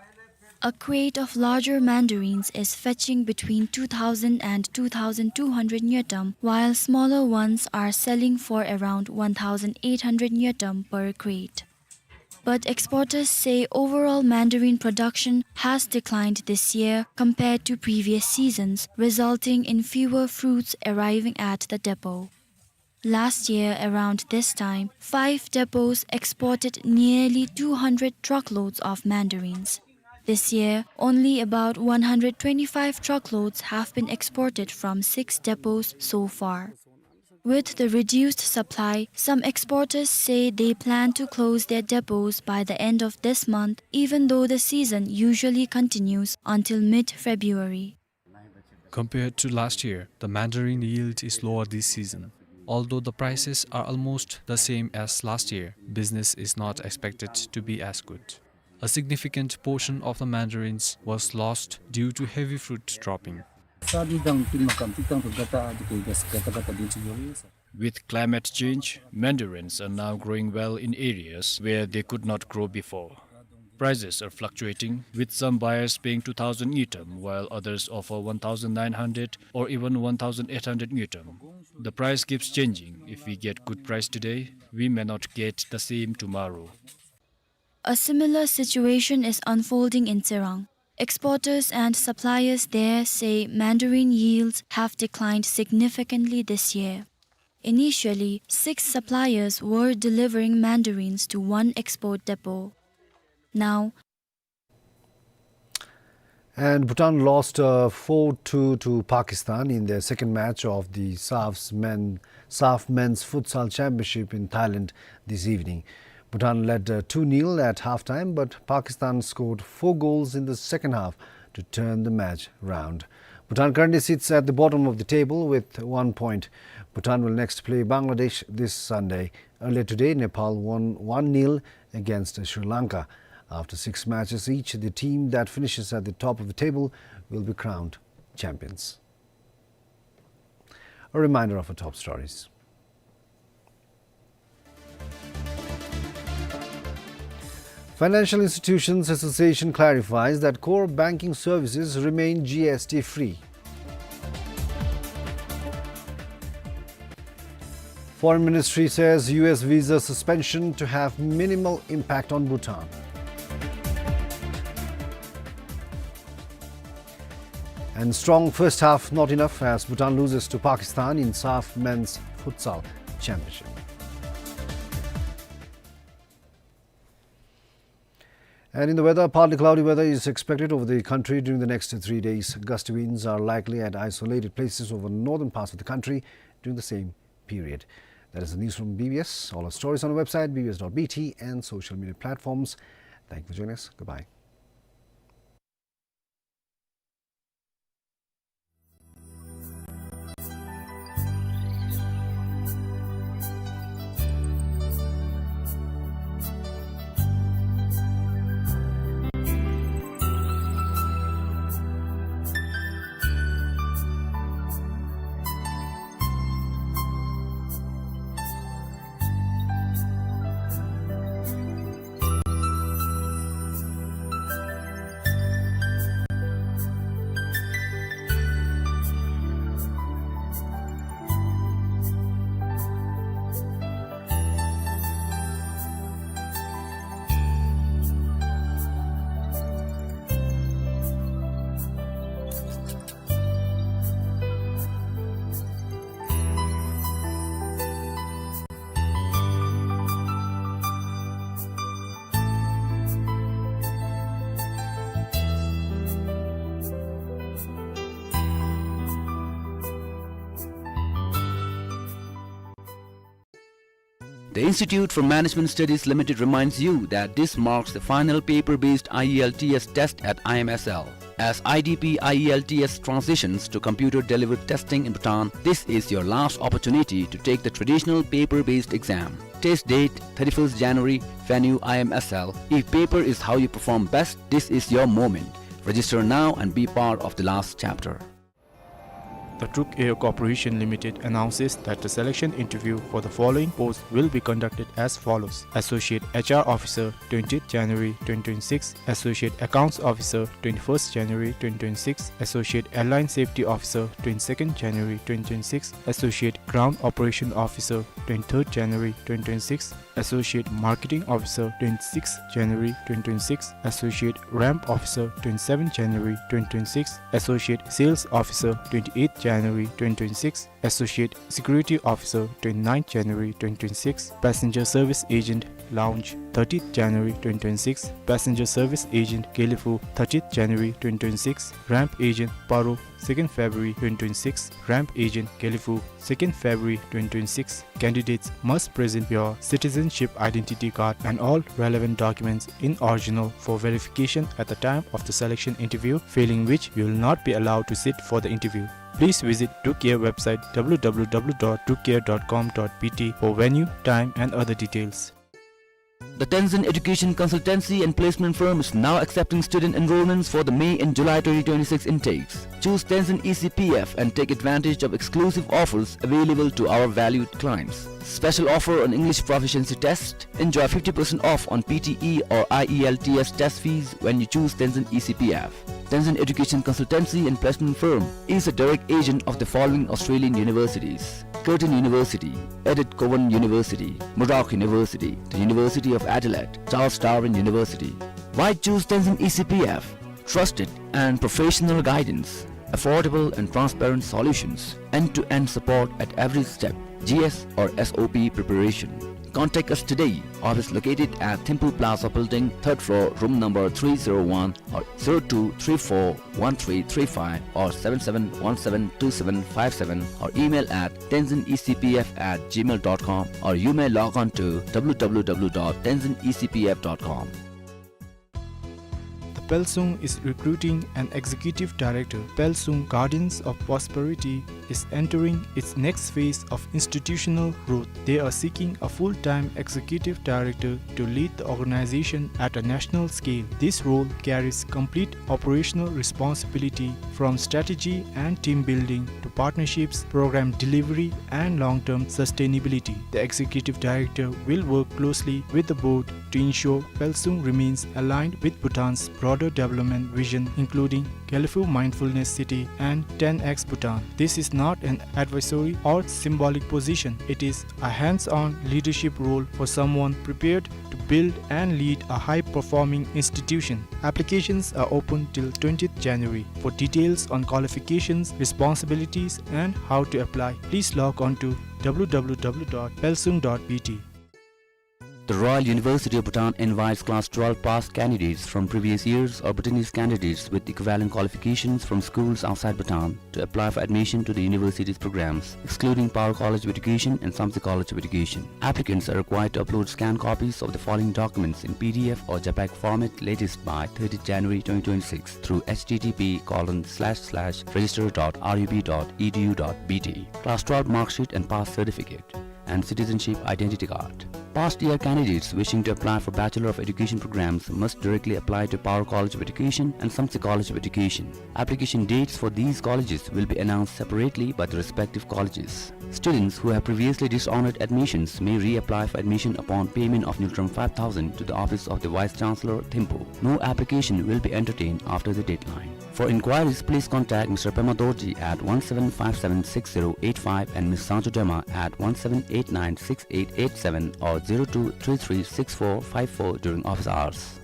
A crate of larger mandarins is fetching between two thousand and two thousand two hundred ngultrum, while smaller ones are selling for around one thousand eight hundred ngultrum per crate. But exporters say overall mandarin production has declined this year compared to previous seasons, resulting in fewer fruits arriving at the depot. Last year, around this time, five depots exported nearly two hundred truckloads of mandarins. This year, only about one hundred twenty-five truckloads have been exported from six depots so far. With the reduced supply, some exporters say they plan to close their depots by the end of this month, even though the season usually continues until mid-February. Compared to last year, the mandarin yield is lower this season. Although the prices are almost the same as last year, business is not expected to be as good. A significant portion of the mandarins was lost due to heavy fruit dropping. With climate change, mandarins are now growing well in areas where they could not grow before. Prices are fluctuating, with some buyers paying two thousand ngultrum, while others offer one thousand nine hundred or even one thousand eight hundred ngultrum. The price keeps changing. If we get good price today, we may not get the same tomorrow. A similar situation is unfolding in Tsirang. Exporters and suppliers there say mandarin yields have declined significantly this year. Initially, six suppliers were delivering mandarins to one export depot. Now, And Bhutan lost, uh, four two to Pakistan in their second match of the SAF's men, SAF Men's Futsal Championship in Thailand this evening. Bhutan led, uh, two nil at halftime, but Pakistan scored four goals in the second half to turn the match round. Bhutan currently sits at the bottom of the table with one point. Bhutan will next play Bangladesh this Sunday. Earlier today, Nepal won one nil against Sri Lanka. After six matches each, the team that finishes at the top of the table will be crowned champions. A reminder of our top stories. Financial Institutions Association clarifies that core banking services remain G S T free. Foreign Ministry says U S visa suspension to have minimal impact on Bhutan. And strong first half not enough as Bhutan loses to Pakistan in SAF Men's Futsal Championship. And in the weather, partly cloudy weather is expected over the country during the next three days. Gusty winds are likely at isolated places over northern parts of the country during the same period. That is the news from B B S. All our stories on our website, B B S dot B T, and social media platforms. Thank you for joining us. Goodbye. The Institute for Management Studies Limited reminds you that this marks the final paper-based I E L T S test at I M S L. As I D P I E L T S transitions to computer-delivered testing in Bhutan, this is your last opportunity to take the traditional paper-based exam. Test date, thirty-first January, venue I M S L. If paper is how you perform best, this is your moment. Register now and be part of the last chapter. The Truck Air Corporation Limited announces that the selection interview for the following posts will be conducted as follows: Associate H R Officer, twentieth January twenty twenty-six; Associate Accounts Officer, twenty-first January twenty twenty-six; Associate Airline Safety Officer, twenty-second January twenty twenty-six; Associate Ground Operation Officer, twenty-third January twenty twenty-six; Associate Marketing Officer, twenty-sixth January twenty twenty-six; Associate Ramp Officer, twenty-seventh January twenty twenty-six; Associate Sales Officer, twenty-eighth January twenty twenty-six; Associate Security Officer, twenty-ninth January twenty twenty-six; Passenger Service Agent, Lounge, thirtieth January twenty twenty-six; Passenger Service Agent, Gelephu, thirtieth January twenty twenty-six; Ramp Agent, Paro, second February twenty twenty-six; Ramp Agent, Gelephu, second February twenty twenty-six. Candidates must present your citizenship identity card and all relevant documents in original for verification at the time of the selection interview, failing which you will not be allowed to sit for the interview. Please visit Truck Air website, W W W dot truck air dot com dot B T, for venue, time and other details. The Tenzin Education Consultancy and Placement Firm is now accepting student enrollments for the May and July twenty twenty-six intakes. Choose Tenzin E C P F and take advantage of exclusive offers available to our valued clients. Special offer on English proficiency test. Enjoy fifty percent off on P T E or I E L T S test fees when you choose Tenzin E C P F. Tenzin Education Consultancy and Placement Firm is a direct agent of the following Australian universities: Curtin University, Edith Cowan University, Murdoch University, the University of Adelaide, Charles Darwin University. Why choose Tenzin E C P F? Trusted and professional guidance, affordable and transparent solutions, end-to-end support at every step, G S or S O P preparation. Contact us today. Office located at Thimphu Plaza Building, third floor, room number three zero one, or zero two three four one three three five or seven seven one seven two seven five seven, or email at tenzin E C P F at gmail dot com, or you may log on to W W W dot tenzin E C P F dot com. The Pelsung is recruiting an executive director. Pelsung Guardians of Prosperity is entering its next phase of institutional growth. They are seeking a full-time executive director to lead the organization at a national scale. This role carries complete operational responsibility, from strategy and team building to partnerships, program delivery, and long-term sustainability. The executive director will work closely with the board to ensure Pelsung remains aligned with Bhutan's broader development vision, including Gelephu Mindfulness City and ten X Bhutan. This is not an advisory or symbolic position. It is a hands-on leadership role for someone prepared to build and lead a high-performing institution. Applications are open till twentieth January. For details on qualifications, responsibilities, and how to apply, please log on to W W W dot pelsung dot B T. The Royal University of Bhutan invites class twelve pass candidates from previous years or Bhutanese candidates with equivalent qualifications from schools outside Bhutan to apply for admission to the university's programs, excluding Paro College of Education and Samtse College of Education. Applicants are required to upload scanned copies of the following documents in P D F or JPEG format latest by thirtieth January twenty twenty-six through H T T P colon slash slash register dot R U B dot E D U dot B T. Class twelve mark sheet and pass certificate and citizenship identity card. Past year candidates wishing to apply for Bachelor of Education programs must directly apply to Paro College of Education and Samtse College of Education. Application dates for these colleges will be announced separately by the respective colleges. Students who have previously dishonored admissions may reapply for admission upon payment of Ngultrum five thousand to the office of the Vice Chancellor, Thimphu. No application will be entertained after the deadline. For inquiries, please contact Mister Pema Dorji at one seven five seven six zero eight five and Miss Sancho Dema at one seven eight nine six eight eight seven or zero two three three six four five four during office hours.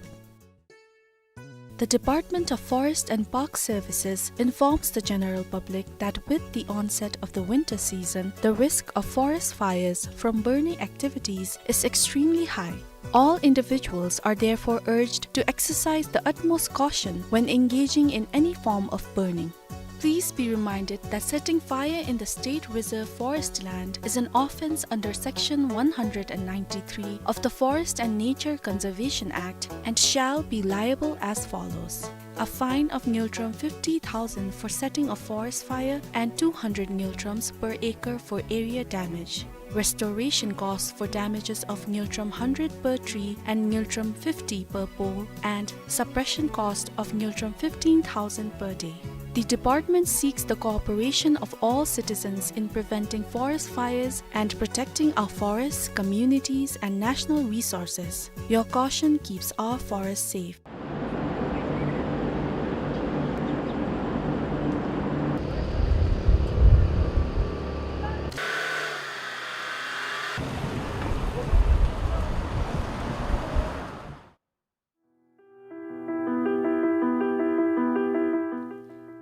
The Department of Forest and Park Services informs the general public that with the onset of the winter season, the risk of forest fires from burning activities is extremely high. All individuals are therefore urged to exercise the utmost caution when engaging in any form of burning. Please be reminded that setting fire in the state reserve forest land is an offence under Section one hundred and ninety-three of the Forest and Nature Conservation Act and shall be liable as follows: a fine of ngultrum fifty thousand for setting a forest fire and two hundred ngultrums per acre for area damage. Restoration costs for damages of ngultrum hundred per tree and ngultrum fifty per pole, and suppression cost of ngultrum fifteen thousand per day. The department seeks the cooperation of all citizens in preventing forest fires and protecting our forests, communities, and national resources. Your caution keeps our forests safe.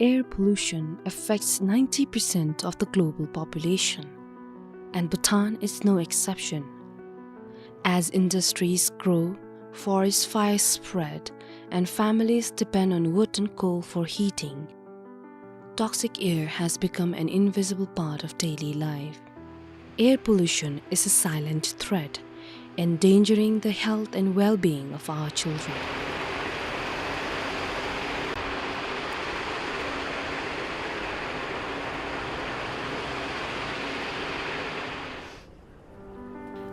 Air pollution affects ninety percent of the global population, and Bhutan is no exception. As industries grow, forest fires spread, and families depend on wood and coal for heating, toxic air has become an invisible part of daily life. Air pollution is a silent threat, endangering the health and well-being of our children.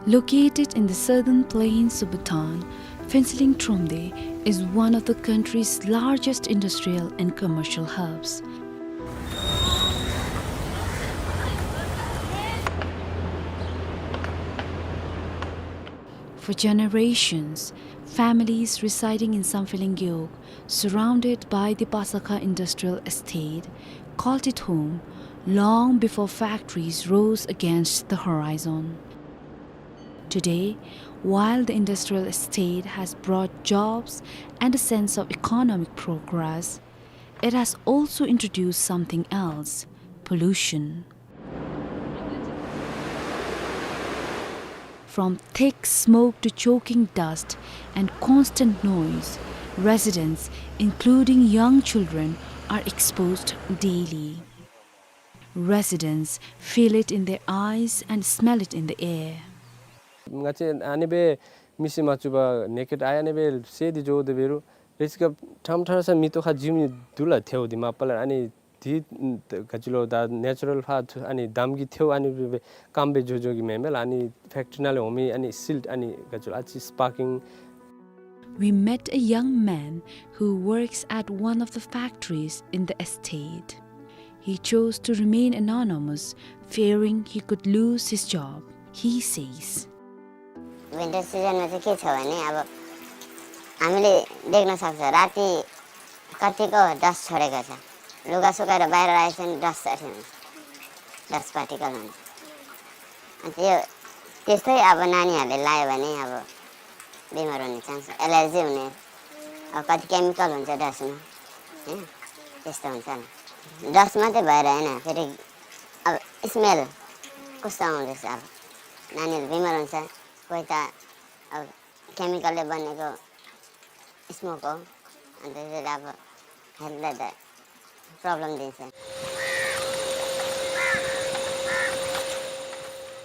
Located in the southern plains of Bhutan, Phuentsholing Thromde is one of the country's largest industrial and commercial hubs. For generations, families residing in Samphehleng Gewog, surrounded by the Pasakha Industrial Estate, called it home long before factories rose against the horizon. Today, while the industrial estate has brought jobs and a sense of economic progress, it has also introduced something else: pollution. From thick smoke to choking dust and constant noise, residents, including young children, are exposed daily. Residents feel it in their eyes and smell it in the air. ང་བཅས་ཨ་ནི་སྦེ་མིག་གིས་མ་བཅུག་པར་ནེ་ཀེཌ་ཨའི་ཨ་ནི་སྦེ་སེལ་ཏེ་འགྱོ་དོ་འབད་རུང་རེ་ཅིག་ཁར་ཕྲང་ཕྲང་ས་མིག་ཏོ་ཁར་འཇིབ་ནི་འདུག་ལགས། ཐལཝ་འདི་མ་པ་ལས་ཨ་ནི་འདི་ག་ཅི་ལོ་ད་ནེ་ཅུ་རཱལ་ཕར་ཨ་ནི་འདམ་གྱི་ཐལཝ་ཨ་ནི་སྦེ་སྐམ་སྦེ་འགྱོ་འགྱོ་གི་མེན་མས་ལགས། ཨ་ནི་ཕེཀ་ཊི་རི་ནང་ལས་འོང་མི་ཨ་ནི་སིལཊ་ཨ་ནི་ག་ཅི་ལོ་ཨ་ཙི་སི་པར་ཀིང། We met a young man who works at one of the factories in the estate. He chose to remain anonymous, fearing he could lose his job. He says, winter सिजनमा चाहिँ के छ भने, अब हामीले देख्न सक्छ, राति कतिको डस्ट छोडेको छ। लुगा सुकाएर बाहिर राखेको छ भने डस्ट अठ्याउँछ, डस्ट पार्टिकल हुन्छ। अनि त्यो, त्यस्तै अब नानीहरूले लायो भने अब बिमार हुने चान्स, एलर्जी हुने, अब कति केमिकल हुन्छ डस्टमा, होइन? त्यस्तो हुन्छ नि। डस्ट मात्रै भएर होइन, फेरि अब स्मेल कस्तो आउँदैछ, अब नानीहरू बिमार हुन्छ, कोही त अब केमिकलले बनेको स्मोक हो, अनि त्यसले अब हेल्थलाई त प्रब्लम दिन्छ।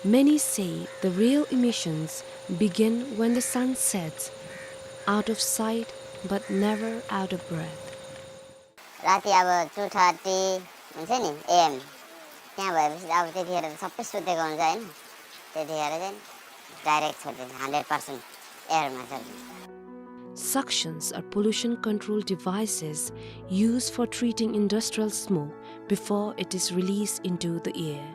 Many say the real emissions begin when the sun sets, out of sight but never out of breath. राति अब टू थर्टी हुन्छ नि एएम, त्यहाँ भएपछि अब त्यतिखेर त सबै सुतेको हुन्छ, होइन? त्यतिखेर चाहिँ डाइरेक्ट छोडिदिन्छ, हन्ड्रेड पर्सेन्ट एयरमा छोडिदिन्छ। Suctions are pollution control devices used for treating industrial smoke before it is released into the air.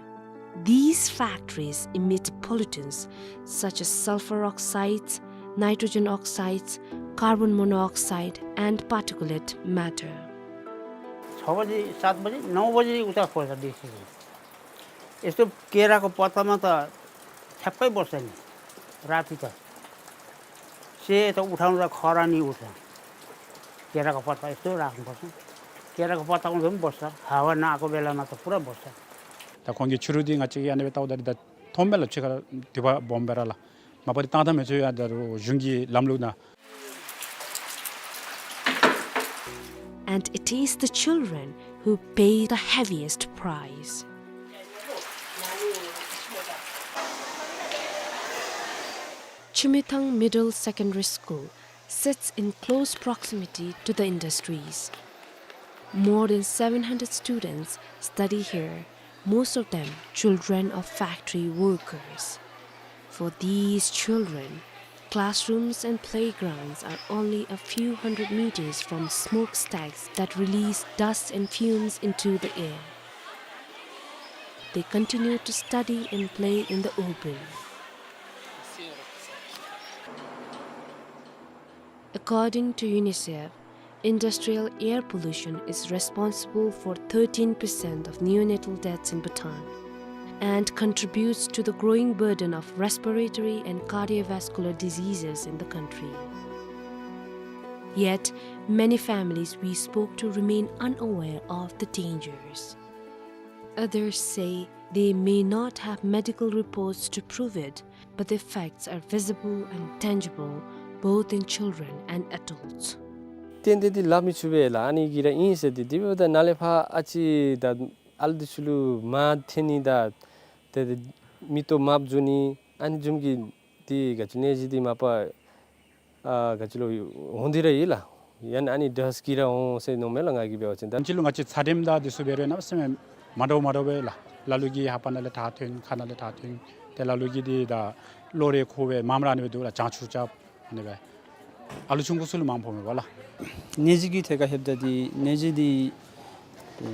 These factories emit pollutants such as sulfur oxides, nitrogen oxides, carbon monoxide, and particulate matter. छ बजी, सात बजी, नौ बजी उता खोज्छ डिसी। यस्तो केराको पत्तामा त ठ्याक्कै बस्छ नि, राति त। सेतो उठाउँदा खरानी उठ्छ। केराको पत्ता यस्तो राख्नुपर्छ। केराको पत्ता उठ्दा पनि बस्छ। हावा नआएको बेलामा त पुरा बस्छ। ད་ཁོང་གིས་ཕྱི་རུ་འདི་ང་བཅས་ཀྱིས་ཨ་ནི་སྦེ་བལྟཝ་ད་འདི་ད་མཐོངམ་མས་ལགས། ཕྱི་ཁར་དུད་པ་སྦོམ་སྦེ་ར་ལགས། མ་པ་འདི་བཏང་ད་མི་ཚུགས་ཡ། ད་རུང་གཞུང་གི་ལམ་ལུགས་ནང་། And it is the children who pay the heaviest price. Chimithang Middle Secondary School sits in close proximity to the industries. More than seven hundred students study here, most of them children of factory workers. For these children, classrooms and playgrounds are only a few hundred meters from smokestacks that release dust and fumes into the air. They continue to study and play in the open. According to UNICEF, industrial air pollution is responsible for thirteen percent of neonatal deaths in Bhutan and contributes to the growing burden of respiratory and cardiovascular diseases in the country. Yet, many families we spoke to remain unaware of the dangers. Others say they may not have medical reports to prove it, but the effects are visible and tangible, both in children and adults. ཏན་ཏན་འདི་སླབ་མི་ཚུགས་པས་ལགས། ཨ་ནི་གི་ར་ཨིན་ཟེར་ཏེ། དེ་འབདཝ་ད་ནཱ་ལས་ཕར་ཨ་ཙི་ད་ཨ་ལུ་འདི་ཚུ་ལུ་མ་འཐོན་ནི་དང་ཏེ་མིག་ཏོ་མ་བཙུམ་ནི་ཨ་ནི་བཟུམ་གྱི་འདི་ག་ཅི་ནད་གཞི་འདི་མ་པ་ཨ་ག་ཅི་ལོ་འོང་སྟེ་ར་ཡོད་ལགས། ཡང་ན་ཨ་ནི་ཌསཊ་གིས་ར་འོང་ཟེར་མནོཝ་མས་ལགས། ང་གིས་འབད་བ་ཅིན་ད་ཅི་ལུ་ང་བཅས་ཚ་དྲོད་དང་འདི་ཚུ་འབད་རུང་གནམ་མེད་ས་མེད་མ་འདྲཝ་མ་འདྲཝ་སྦེ་ལགས། ལ་ལུ་གིས་ལྷ་པ་ནང་ལས་ད་འཐོན། ཁ་ནང་ལས་ད་འཐོན། ཏེ་ལ་ལུ་གིས་འདི་ད་གློ་རེ་ཁོག་སྦེ་མངམ་ར་ཨ་ནི་སྦེ་འདུག་ལགས། བྱང་ཆུབ་རྐྱབ་ཨ་ནི་སྦེ། ཨ་ལུ་ཆུང་ཀུ་ཚུ་ལུ་མངམ་ཕོག་མས་པ་ལགས། ནད་གཞི་གི་ཐད་ཁར་ལྷོདཔ་ད་འདི་ནད་གཞི་འདི་ཨེ་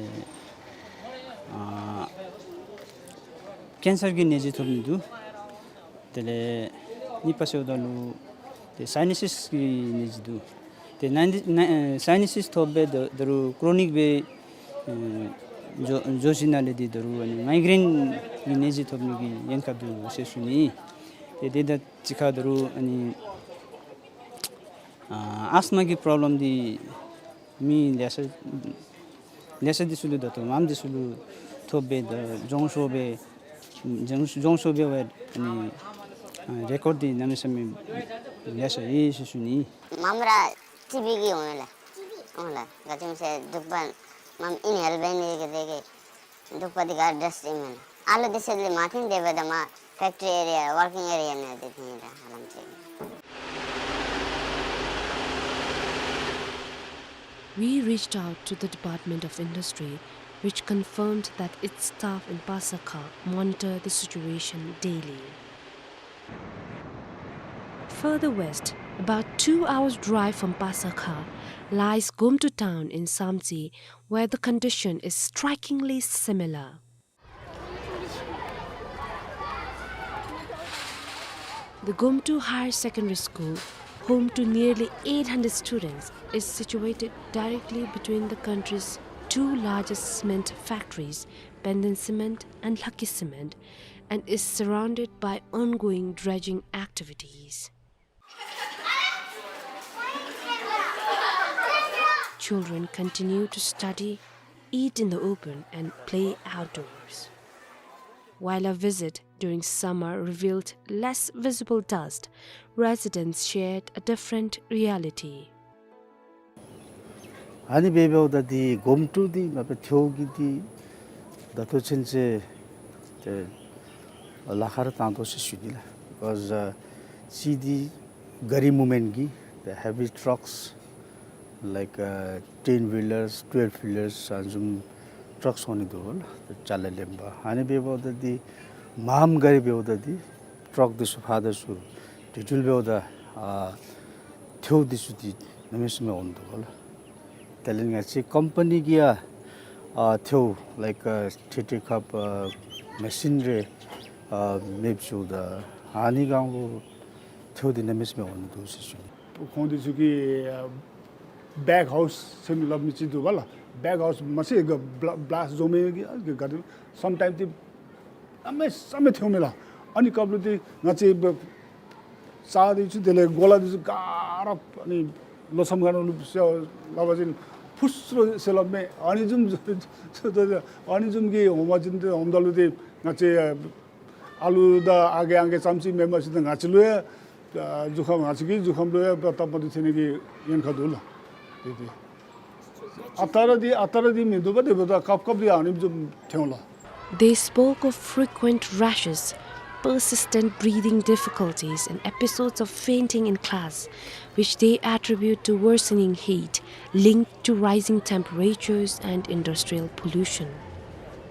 ཨ་ཀེན་སར་གྱི་ནད་གཞི་ཐོབ་ནི་འདུག། དེ་ལས་གཉིས་པ་ཟེརཝ་ད་ལུ་ཏེ་སའི་ནཱ་སིས་ཀྱི་ནད་གཞི་འདུག། ཏེ་ནཱ་ནཱ་ཨེ་སའི་ནཱ་སིས་ཐོབ་སྦེ་ད་ད་རུང་ཀྲོ་ནིག་སྦེ་ཨེ་འགྱོ་འགྱོ་ཞིནམ་ལས་འདི་ད་རུང་ཨ་ནི་མའི་གྲེན་གྱི་ནད་གཞི་ཐོབ་ནི་གི་ཉེན་ཁ་འདུག་ཟེར་ཞུ་ནི། ཏེ་དེ་དང་གཅིག་ཁར་ད་རུང་ཨ་ནི་ཨ་ཨཱས་མ་གི་པྲོབ་ལེམ་འདི་མི་ལེ་ཤ་ལེ་ཤ་འདི་ཚུ་ལུ་ད་ལྟོ་མངམ་འདི་ཚུ་ལུ་ཐོབ་སྦེ་ད་འགྱོ་ཤོར་སྦེ་འགྱོ་འགྱོ་ཤོར་སྦེ་ཨ་ནི་ཨ་རེ་ཀོཌ་འདི་གནམ་མེད་ས་མེད་ལེ་ཤ་ཡོད་ཟེར་ཞུ་ནི། མངམ་ར་ཊི་བི་གིས་འོང་ཡི་ལགས། འོང་ལགས། ག་ཅི་སྨོ་ཟེར་སྡུག་པ་མངམ་ཨིན་ཧེལ་འབད་ནི་གི་དེ་གིས་སྡུག་པ་འདི་ག་ཌསཊ་ཨིན་མས་ལགས། ཨ་ལུ་འདི་ཚུ་ལས་མ་འཐོན་དེ་འབདཝ་ད་མར་ཕེཀ་ཊི་རི་ཨེ་རི་ཡ་ཝར་ཀིང་ཨེ་རི་ཡ་ནང་འདི་འཐོན་ཡི་ལགས། ཧ་ལམ་ཅིག། We reached out to the Department of Industry, which confirmed that its staff in Pasakha monitor the situation daily. Further west, about two hours' drive from Pasakha, lies Gomtu town in Samtse, where the condition is strikingly similar. The Gomtu Higher Secondary School, home to nearly eight hundred students, is situated directly between the country's two largest cement factories, Penden Cement and Lucky Cement, and is surrounded by ongoing dredging activities. Children continue to study, eat in the open, and play outdoors. While our visit during summer revealed less visible dust, residents shared a different reality. ཨ་ནི་སྦེ་འབདཝ་ད་འདི་གོམ་ཀྲུ་འདི་མ་པ་ཐེའུ་གི་འདི་ད་ལྟོ་ཚུན་ཚོད་ཏེ་ལཱ་ཁག་ར་བཏང་དོ་ཟེར་ཞུ་ནི་ལགས། Because uh, གཅིག་འདི་ག་རི་མུབ་མེནཊ་གི་the heavy trucks like uh, ten wheelers, twelve wheelers ཨ་ནི་བཟུམ་ཊརཀ་འོང་ནི་འདུག་ལགས། ཅ་ལ་ལེན་པར། ཨ་ནི་འབདཝ་ད་འདི་མངམ་ག་རི་འབདཝ་ད་འདི་ཊརཀ་འདི་ཚུ་ཕར་དང་ཚུར་དེ་འཕྲོ་འབདཝ་ད་ཨ་ཐེའུ་འདི་ཚུ་འདི་གནམ་མེད་ས་མེད་འོང་འདུག་ལགས། དེ་ལས་ང་བཅས་ཀམ་པ་ནི་གིས་ཡང་ཨ་ཐེའུ་like uh, ཊི་ཊི་ཀབ་ཨ་མེ་ཤིན་རེ་ཨ་མེདཔ་བཟོཝ་ད་ཨ་ནི་སྒང་ལུ་ཐེའུ་འདི་གནམ་མེད་ས་མེད་འོང་ནི་འདུག་ཟེར་ཞུ་ནི། ཁོང་འདི་ཚུ་གིས་ཨ་བེག་ཧའུསི་ཟེར་མི་སླབ་མི་ཅིག་འདུག་པ་ལགས། བེག་ཧའུསི་མ་ཚད་ག་བླ་བླཱསཊ་བཟོ་མི་གི་ག་དེ་སམ་ཊའིམསི་འདི་གནམ་མེད་ས་མེད་ཐེའུ་མས་ལགས། ཨ་ནི་སྐབས་ལུ་འདི་ང་བཅས་རྩ་འདི་ཚུ་དེ་ལས་གོ་ལ་འདི་ཚུ་ག་ར་ཨ་ནི་ལོ་མཚམས་ཁ་ནང་ལུ་ཟེར་སླབ་པ་ཅིན་ཕུ་སུ་རོ་ཟེར་སླབ་མས། ཨ་ནི་བཟུམ་ཨ་ནི་བཟུམ་གྱི་འོང་པ་ཅིན་ཏེ་འོངམ་ད་ལུ་ཏེ་ང་བཅས་ཨ་ལུ་དང་ཨ་རྒས་ཨང་རྒས་ཙམ་ཅིག་མེན་པར་ཅིག་ཏེ་ང་བཅས་ལུ་ཡང་ཨ་གཟུགས་ཁམས་ང་བཅས་ཀྱི་གཟུགས་ཁམས་ལུ་ཡང་སྟབས་མ་བདེཝ་ཐོན་ནི་གི་ཉེན་ཁ་འདུག་ལགས། ཏེ་ཏེ་ ཨ་རྟག་ར་འདི་ཨ་རྟག་ར་འདི་མིན་འདུག་པ། དེ་འབདཝ་ད་སྐབས་སྐབས་འདི་ཨ་ནེམ་ཅིག་ཐོན་ལགས། They spoke of frequent rashes, persistent breathing difficulties, and episodes of fainting in class, which they attribute to worsening heat linked to rising temperatures and industrial pollution.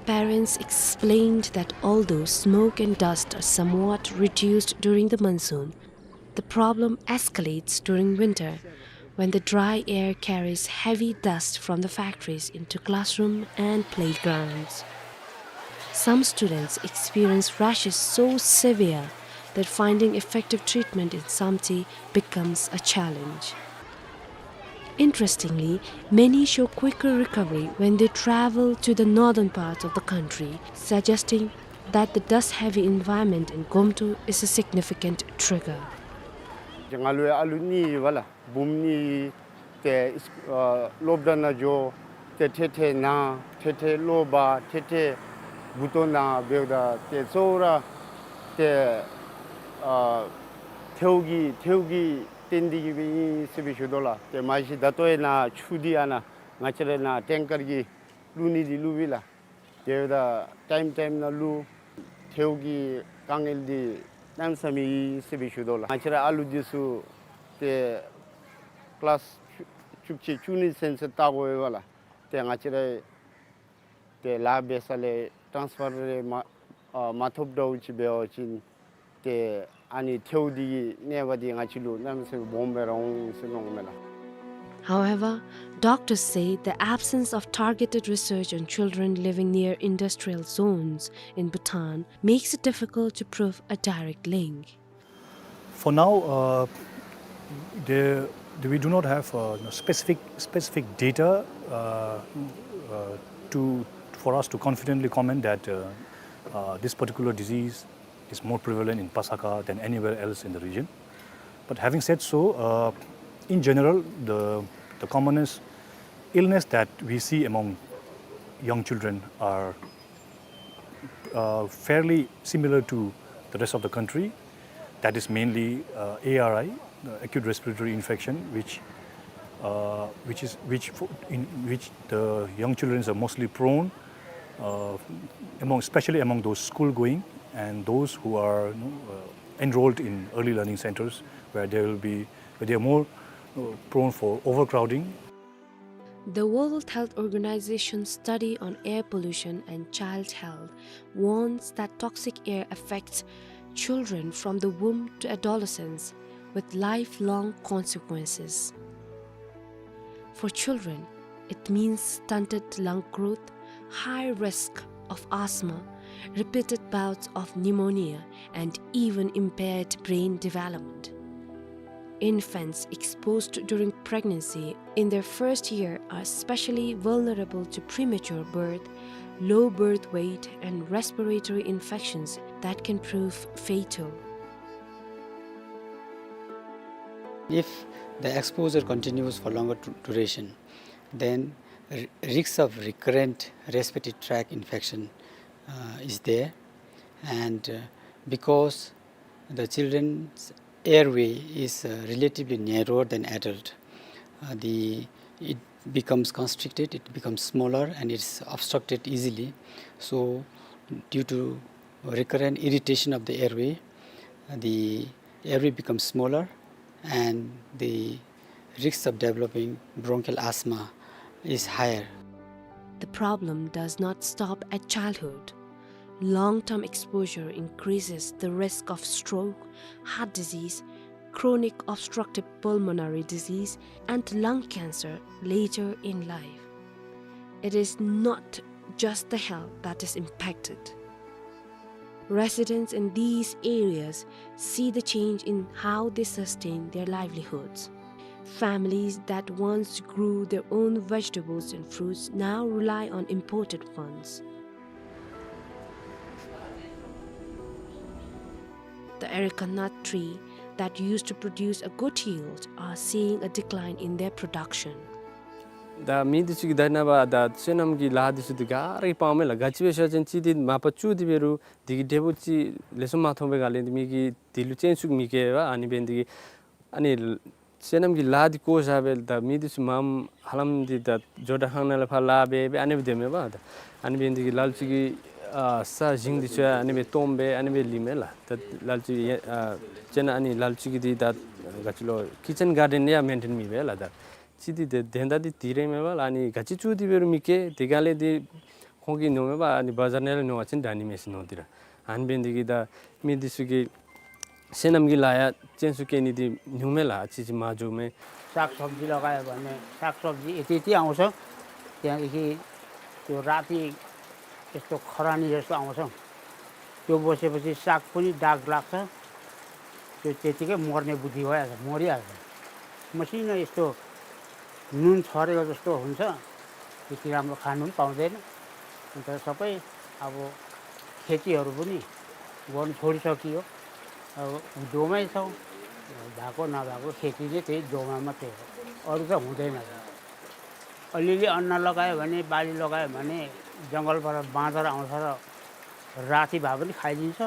Parents explained that although smoke and dust are somewhat reduced during the monsoon, the problem escalates during winter, when the dry air carries heavy dust from the factories into classroom and playgrounds. Some students experience rashes so severe that finding effective treatment in Samtse becomes a challenge. Interestingly, many show quicker recovery when they travel to the northern parts of the country, suggesting that the dust-heavy environment in Gomtu is a significant trigger. ང་ལུ་ཡང་ཨ་ལུ་གཉིས་ཡོད་པ་ལགས། བུམོ་གཉིས། ཏེ་ཨ་སློབ་གྲྭ་ནང་འགྱོ། ཏེ་ཐེ་ཐེ་ན། ཐེ་ཐེ་གློ་བ། ཐེ་ཐེ་མགུ་ཏོ་ན་འབདཝ་ད་ཏེ་གཙོ་བོ་ར་ཏེ་ཨ་ཐལཝ་གི་ཐལཝ་གིས་བརྟེན་ཏེ་གིས་སྦེ་ཨིན་ཟེར་སྦེ་ཞུ་དོ་ལགས། ཏེ་མ་གཞི་ད་ལྟོ་ཡང་ནཱ་ཆུ་འདི་ཨ་ནཱ་ང་བཅས་ར་ནཱ་ཊེང་ཀར་གྱིས་བླུག་ནི་འདི་བླུག་པས་ལགས། དེ་འབདཝ་ད་ཊའིམ་ཊའིམ་ནང་བླུག། ཐལཝ་གི་དཀའ་ངལ་འདི་གནམ་མེད་ས་མེད་ཨིན་ཟེར་སྦེ་ཞུ་དོ་ལགས། ང་བཅས་ར་ཨ་ལུ་འདི་ཚུ་ཏེ་ཀི་ལཱསི་བཅུ་བཅུ་གཅིག་བཅུ་གཉིས་ཚུན་ཚོད་བལྟ་དགོ་པས་ལགས། ཏེ་ང་བཅས་ར་ཏེ་ལཱ་འབད་ས་ལས་ཊཱནསི་ཕར་རེ་མ་ཨ་མ་ཐོབ་འདྲཝ་ཅིག་འབད་བ་ཅིན་ཏེ་ཨ་ནི་ཐལཝ་འདི་གི་གནོད་པ་འདི་ང་བཅས་ལུ་གནམ་མེད་ས་མེད་སྦོམ་སྦེ་ར་འོང་ཟེར་མནོཝ་མས་ལགས། However, doctors say the absence of targeted research on children living near industrial zones in Bhutan makes it difficult to prove a direct link. For now, uh, there, we do not have uh, specific specific data uh, uh, to for us to confidently comment that uh, uh, this particular disease is more prevalent in Pasakha than anywhere else in the region. But having said so, uh, in general, the, the commonest illness that we see among young children are uh, fairly similar to the rest of the country. That is mainly uh, A R I, uh, acute respiratory infection, which uh, which is which fo- in which the young children are mostly prone, uh, among especially among those school going and those who are you know, uh, enrolled in early learning centers where they will be where they are more uh, prone for overcrowding. The World Health Organization study on air pollution and child health warns that toxic air affects children from the womb to adolescence with lifelong consequences. For children, it means stunted lung growth, high risk of asthma, repeated bouts of pneumonia, and even impaired brain development. Infants exposed during pregnancy in their first year are especially vulnerable to premature birth, low birth weight, and respiratory infections that can prove fatal. If the exposure continues for longer du- duration, then r- risks of recurrent respiratory tract infection uh, is there, and uh, because the children's airway is uh, relatively narrower than adult, uh, the it becomes constricted, it becomes smaller, and it's obstructed easily. So, due to recurrent irritation of the airway, uh, the airway becomes smaller, and the risks of developing bronchial asthma is higher. The problem does not stop at childhood. Long term exposure increases the risk of stroke, heart disease, chronic obstructive pulmonary disease, and lung cancer later in life. It is not just the health that is impacted. Residents in these areas see the change in how they sustain their livelihoods. Families that once grew their own vegetables and fruits now rely on imported ones. The areca nut tree that used to produce a good yield are seeing a decline in their production. ད་མི་འདི་ཚུ་གིས་ད་ནངས་པ་ད་སོ་ནམ་གྱི་ལཱ་འདི་ཚུ་འདི་ག་ར་གིས་སྤང་མས་ལགས། ག་ཅི་སྦེ་ཟེར་བ་ཅིན་གཅིག་འདི་མ་པ་བཙུགས་ཏེ་འབད་རུང་འདི་གི་འབྲས་བུ་ཅིག་ལེགས་ཤོམ་མ་ཐོབ་པའི་སྒང་ལས་འདི་མི་གིས་འདི་ལུ་སྤྱན་ཟུང་མི་བཀལ་བས། ཨ་ནི་འབད་ནི་འདི་གིས་ཨ་ནི་ བསོད་ནམས་ཀྱི་ལཱ་འདི་བཀོ་བཞག་སྦེ་ད་མི་འདི་ཚུ་མངམ་ཧ་ལམ་འདི་ད་ཇོ་བྲག་ཁ་ནང་ལས་ཕར་ལཱ་འབད་སྦེ་ཨ་ནི་སྦེ་སྡོདཔ་མས་པ། ད་ཨ་ནི་འབད་ནི་འདི་གིས་ལ་ལུ་ཅིག་གིས་ཨ་ས་ཞིང་འདི་ཚུ་ཡང་ཨ་ནི་སྦེ་སྟོངམ་སྦེ་ཨ་ནི་སྦེ་ལུསཔ་མས་ལགས། ད་ལ་ལུ་ཅིག་ཨ་དཔེར་ན་ཨ་ནི་ལ་ལུ་ཅིག་གིས་འདི་ད་ག་ཅི་ལོ་ཀི་ཅན་གཱར་ཌེན་ཡང་མེན་ཊེན་མི་འབད་ལགས། ད་ཅི་འདི་ཏེ་དོན་དག་འདི་འདི་ར་མས་པ་ལགས། ཨ་ནི་ག་ཅི་བཙུགས་ཏེ་འབད་རུང་མི་སྐྱེ། དེ་ག་ལས་འདི་ཁོང་གིས་མནོཝ་མས་པ། ཨ་ནི་བ་ཛར་ནང་ལས་ཉོ་བ་ཅིན་དྲག་ནི་མས་ཟེར་མནོ་སྟེ་ར། ཨ་ནི་འབད་ནི་འདི་གིས་ད་མི་འདི་ཚུ་གིས་བསོད་ནམས་ཀྱི་ལཱ་ཡང་ཅན་སུ་བཀལ་ནི་འདི་ཉུང་མས་ལགས། ཨ་ཙི་ཅིག་མར་འགྱོཝ་མས། सागसब्जी लगायो भने सागसब्जी यति यति आउँछ। त्यहाँदेखि त्यो राति यस्तो खरानी जस्तो आउँछ। त्यो बसेपछि साग पनि दाग लाग्छ। त्यो त्यतिकै मर्ने बुद्धि भइहाल्छ, मरिहाल्छ। मसिनो यस्तो नुन छरेको जस्तो हुन्छ, त्यति राम्रो खानु पनि पाउँदैन। अन्त सबै अब खेतीहरू पनि गर्नु छोडिसकियो। अब हिउँदोमै छौँ, भएको नभएको खेती चाहिँ त्यही हिउँदोमा मात्रै हो, अरू त हुँदैन। अलिअलि अन्न लगायो भने, बाली लगायो भने जङ्गलबाट बाँदर आउँछ र राति भए पनि खाइदिन्छ।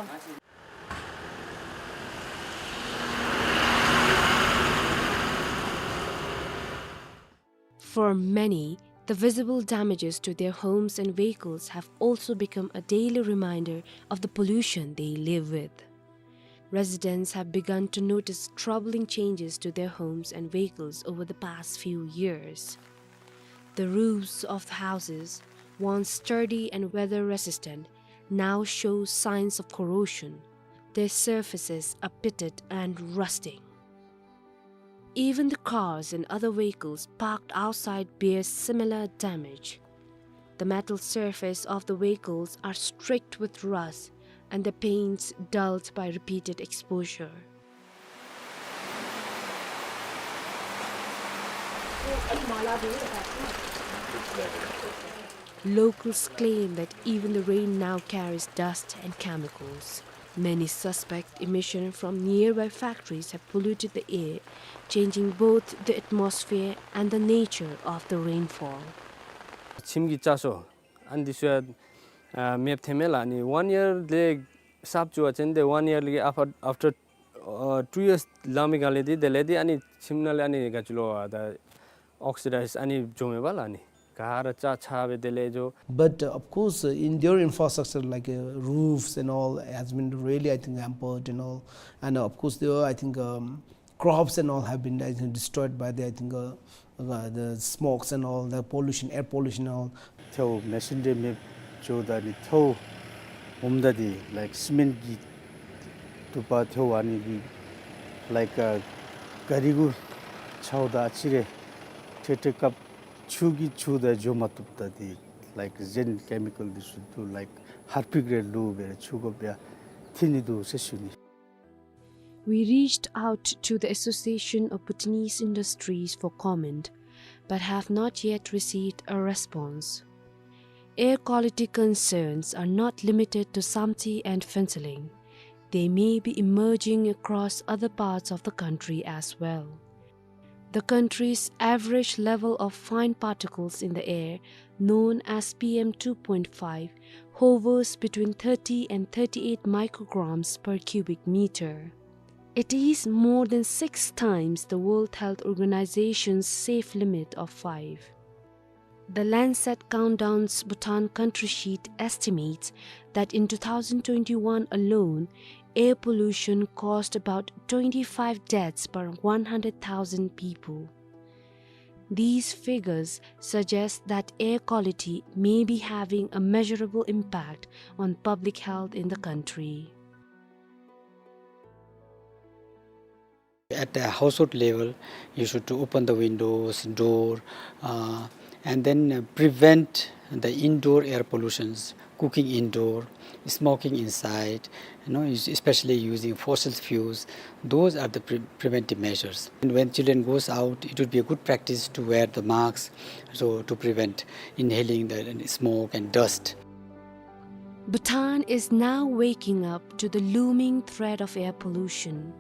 For many, the visible damages to their homes and vehicles have also become a daily reminder of the pollution they live with. Residents have begun to notice troubling changes to their homes and vehicles over the past few years. The roofs of the houses, once sturdy and weather-resistant, now show signs of corrosion. Their surfaces are pitted and rusting. Even the cars and other vehicles parked outside bear similar damage. The metal surface of the vehicles are streaked with rust and the paints dulled by repeated exposure. Locals claim that even the rain now carries dust and chemicals. Many suspect emission from nearby factories have polluted the air, changing both the atmosphere and the nature of the rainfall. ཁྱིམ་གྱི་ལྕགས་སོ་ཨ་ནི་འདི་ཚུ་ཡང་ཨ་མེདཔ་ཐོནམ་མས་ལགས། ཨ་ནི་one year ལས་གསརཔ་བཙུགས་པ་ཅིན་ཏེ་one year ལས་after, after, uh, two years ལང་པའི་སྒང་ལས་འདི་དེ་ལས་འདི་ཨ་ནི་ཁྱིམ་ནང་ལས་ཨ་ནི་ག་ཅི་ལོ་ཨ་ད་oxidize ཨ་ནི་འགྱོཝ་མས་པ་ལགས། ཨ་ནི་ག་ར་ཆག་ཆག་སྦེ་དེ་ལས་འགྱོ། But, uh, of course, uh, in their infrastructure, like, uh, roofs and all, has been really, I think, hampered and all. And, uh, of course, there are, I think, um, crops and all have been, I think, destroyed by the, I think, uh, uh, the smokes and all, the pollution, air pollution and all. ཐལཝ་མེ་ཤིན་རི་མེདཔ་འགྱོཝ་ད་ཨ་ནི་ཐལཝ་ངོམ་ད་འདི་like cement གི་དུ་པ་ཐལཝ་ཨ་ནི་འདི་like, uh, ག་རི་གུ་འཕྱརཝ་ད་ཨ་ཙི་རེ་ཁྲེ་ཁྲེ་བཀབ། ཆུ་གིས་འཁྱུ་ད་འགྱོ་མ་བཏུབ། ད་འདི་like གཞན་chemical འདི་ཚུ་འདུག like ཧར་པིག་རེ་བླུགས་སྦེ་ཆུ་ཁོག་ཡང་འཐིང་ནི་འདུག་ཟེར་ཞུ་ནི། We reached out to the Association of Bhutanese Industries for comment, but have not yet received a response. Air quality concerns are not limited to Samtse and Phuentsholing. They may be emerging across other parts of the country as well. The country's average level of fine particles in the air, known as P M two point five, hovers between thirty and thirty-eight micrograms per cubic meter. It is more than six times the World Health Organization's safe limit of five. The Lancet Countdown's Bhutan Country Sheet estimates that in two thousand twenty-one alone, air pollution caused about twenty-five deaths per one hundred thousand people. These figures suggest that air quality may be having a measurable impact on public health in the country. At the household level, you should open the windows, door, uh, and then, uh, prevent the indoor air pollutions, cooking indoor, smoking inside, you know, es-, especially using fossil fuels. Those are the pre-, preventive measures. And when children goes out, it would be a good practice to wear the masks, so to prevent inhaling the smoke and dust. Bhutan is now waking up to the looming threat of air pollution.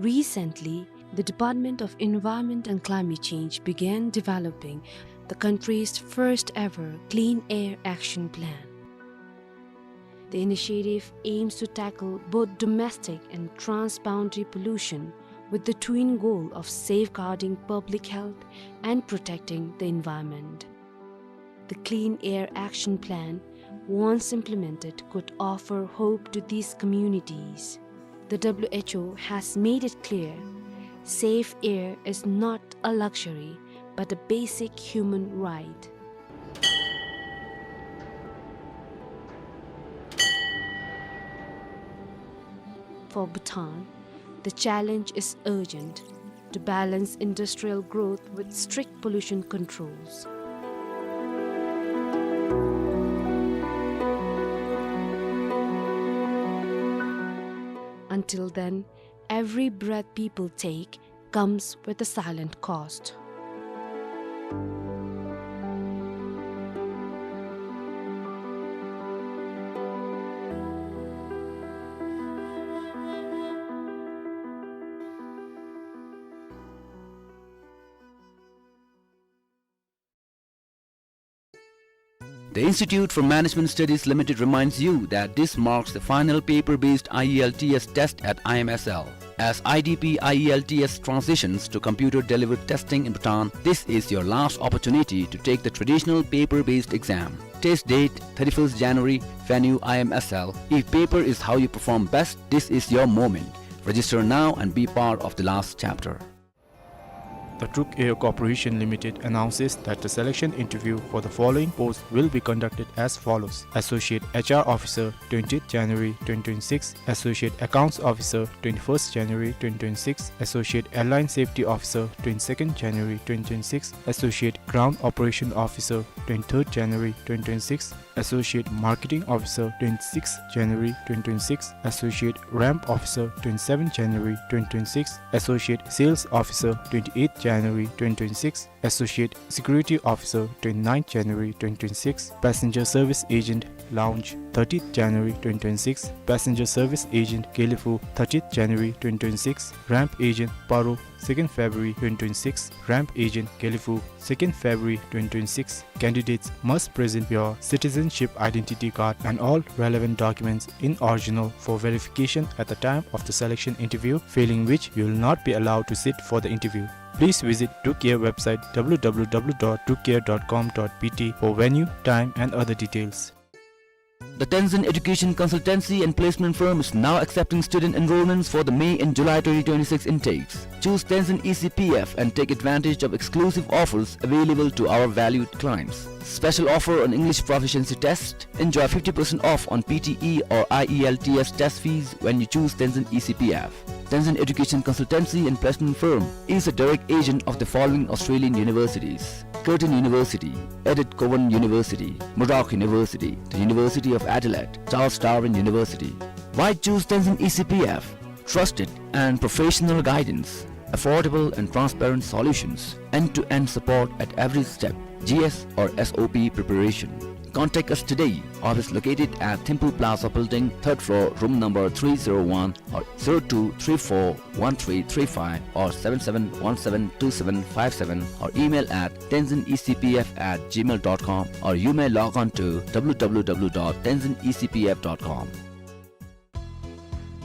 Recently, the Department of Environment and Climate Change began developing the country's first ever Clean Air Action Plan. The initiative aims to tackle both domestic and transboundary pollution with the twin goal of safeguarding public health and protecting the environment. The Clean Air Action Plan, once implemented, could offer hope to these communities. The W H O has made it clear, safe air is not a luxury, but a basic human right. For Bhutan, the challenge is urgent: to balance industrial growth with strict pollution controls. Until then, every breath people take comes with a silent cost. The Institute for Management Studies Limited reminds you that this marks the final paper-based I E L T S test at I M S L. As I D P I E L T S transitions to computer-delivered testing in Bhutan, this is your last opportunity to take the traditional paper-based exam. Test date, thirty-first January, venue I M S L. If paper is how you perform best, this is your moment. Register now and be part of the last chapter. The Druk Air Corporation Limited announces that the selection interview for the following posts will be conducted as follows: Associate H R Officer, twentieth January twenty twenty-six, Associate Accounts Officer, twenty-first January twenty twenty-six, Associate Airline Safety Officer, twenty-second January twenty twenty-six, Associate Ground Operation Officer, twenty-third January twenty twenty-six, Associate Marketing Officer, twenty-sixth January twenty twenty-six, Associate Ramp Officer, twenty-seventh January twenty twenty-six, Associate Sales Officer, twenty-eighth January twenty twenty-six, Associate Security Officer, twenty-ninth January twenty twenty-six, Passenger Service Agent, Lounge, thirtieth January twenty twenty-six, Passenger Service Agent, Gelephu, thirtieth January twenty twenty-six, Ramp Agent, Paro, second February twenty twenty-six, Ramp Agent, Gelephu, second February twenty twenty-six. Candidates must present your citizenship identity card and all relevant documents in original for verification at the time of the selection interview, failing which you will not be allowed to sit for the interview. Please visit Druk Air website, W W W dot druk air dot com dot B T, for venue, time and other details. The Tenzin Education Consultancy and Placement Firm is now accepting student enrollments for the May and July twenty twenty-six intakes. Choose Tenzin E C P F and take advantage of exclusive offers available to our valued clients. Special offer on English proficiency test. Enjoy fifty percent off on P T E or I E L T S test fees when you choose Tenzin E C P F. Tenzin Education Consultancy and Placement Firm is a direct agent of the following Australian universities: Curtin University, Edith Cowan University, Murdoch University, the University of Adelaide, Charles Darwin University. Why choose Tenzin E C P F? Trusted and professional guidance, affordable and transparent solutions, end-to-end support at every step, G S or S O P preparation. Contact us today. Office located at Thimphu Plaza Building, third floor, room number three zero one, or zero two three four one three three five or seven seven one seven two seven five seven, or email at tenzin E C P F at gmail dot com, or you may log on to W W W dot tenzin E C P F dot com.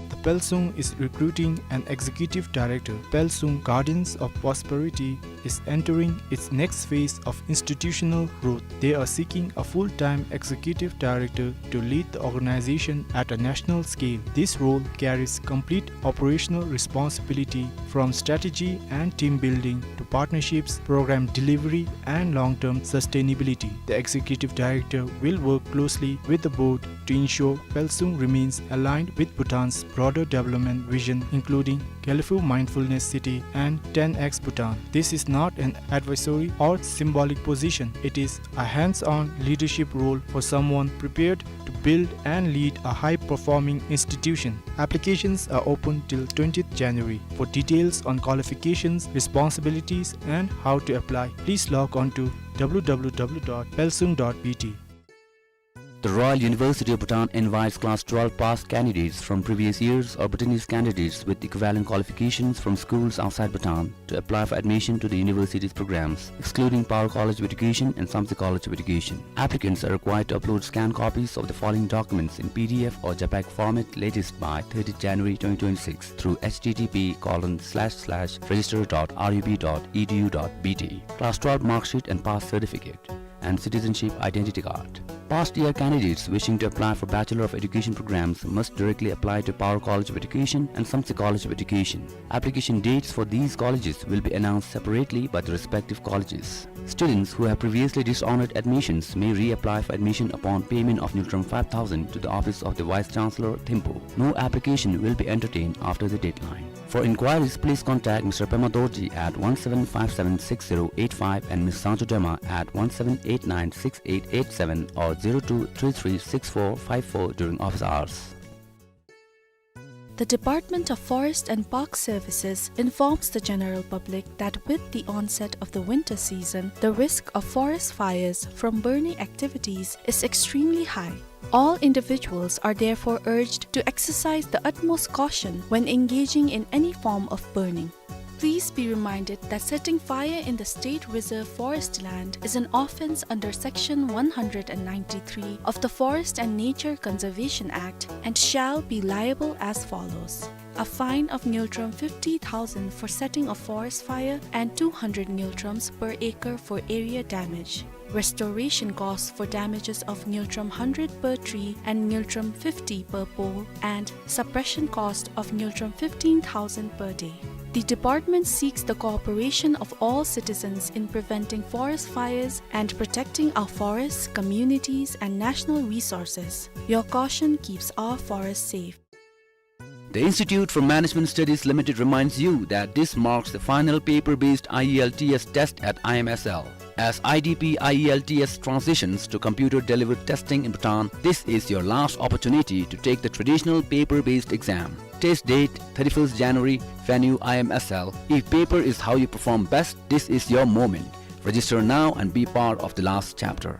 The Pelsung is recruiting an executive director. Pelsung Guardians of Prosperity is entering its next phase of institutional growth. They are seeking a full-time executive director to lead the organization at a national scale. This role carries complete operational responsibility, from strategy and team building to partnerships, program delivery, and long-term sustainability. The executive director will work closely with the board to ensure Pelsung remains aligned with Bhutan's broader development vision, including Gelephu Mindfulness City and ten X Bhutan. This is not an advisory or symbolic position. It is a hands-on leadership role for someone prepared to build and lead a high-performing institution. Applications are open till twentieth January. For details on qualifications, responsibilities, and how to apply, please log on to W W W dot pelsung dot B T. The Royal University of Bhutan invites class twelve pass candidates from previous years or Bhutanese candidates with equivalent qualifications from schools outside Bhutan to apply for admission to the university's programs, excluding Paro College of Education and Samtse College of Education. Applicants are required to upload scanned copies of the following documents in P D F or JPEG format latest by thirtieth January twenty twenty-six through H T T P colon slash slash register dot R U B dot E D U dot B T. Class twelve mark sheet and pass certificate and citizenship identity card. Past year candidates wishing to apply for Bachelor of Education programs must directly apply to Paro College of Education and Samtse College of Education. Application dates for these colleges will be announced separately by the respective colleges. Students who have previously dishonored admissions may reapply for admission upon payment of ngultrum five thousand to the office of the Vice Chancellor, Thimphu. No application will be entertained after the deadline. For inquiries, please contact Mister Pema Dorji at one seven five seven six zero eight five and Miss Sangcho Dema at one seven eight nine six eight eight seven or zero two three three six four five four during office hours. The Department of Forest and Park Services informs the general public that with the onset of the winter season, the risk of forest fires from burning activities is extremely high. All individuals are therefore urged to exercise the utmost caution when engaging in any form of burning. Please be reminded that setting fire in the State Reserve Forest land is an offense under Section one hundred ninety-three of the Forest and Nature Conservation Act and shall be liable as follows. A fine of ngultrum fifty thousand for setting a forest fire and two hundred ngultrums per acre for area damage. Restoration costs for damages of ngultrum hundred per tree and ngultrum fifty per pole, and suppression cost of ngultrum fifteen thousand per day. The department seeks the cooperation of all citizens in preventing forest fires and protecting our forests, communities, and national resources. Your caution keeps our forests safe. The Institute for Management Studies Limited reminds you that this marks the final paper-based I E L T S test at I M S L. As I D P I E L T S transitions to computer-delivered testing in Bhutan, this is your last opportunity to take the traditional paper-based exam. Test date, thirty-first January, venue I M S L. If paper is how you perform best, this is your moment. Register now and be part of the last chapter.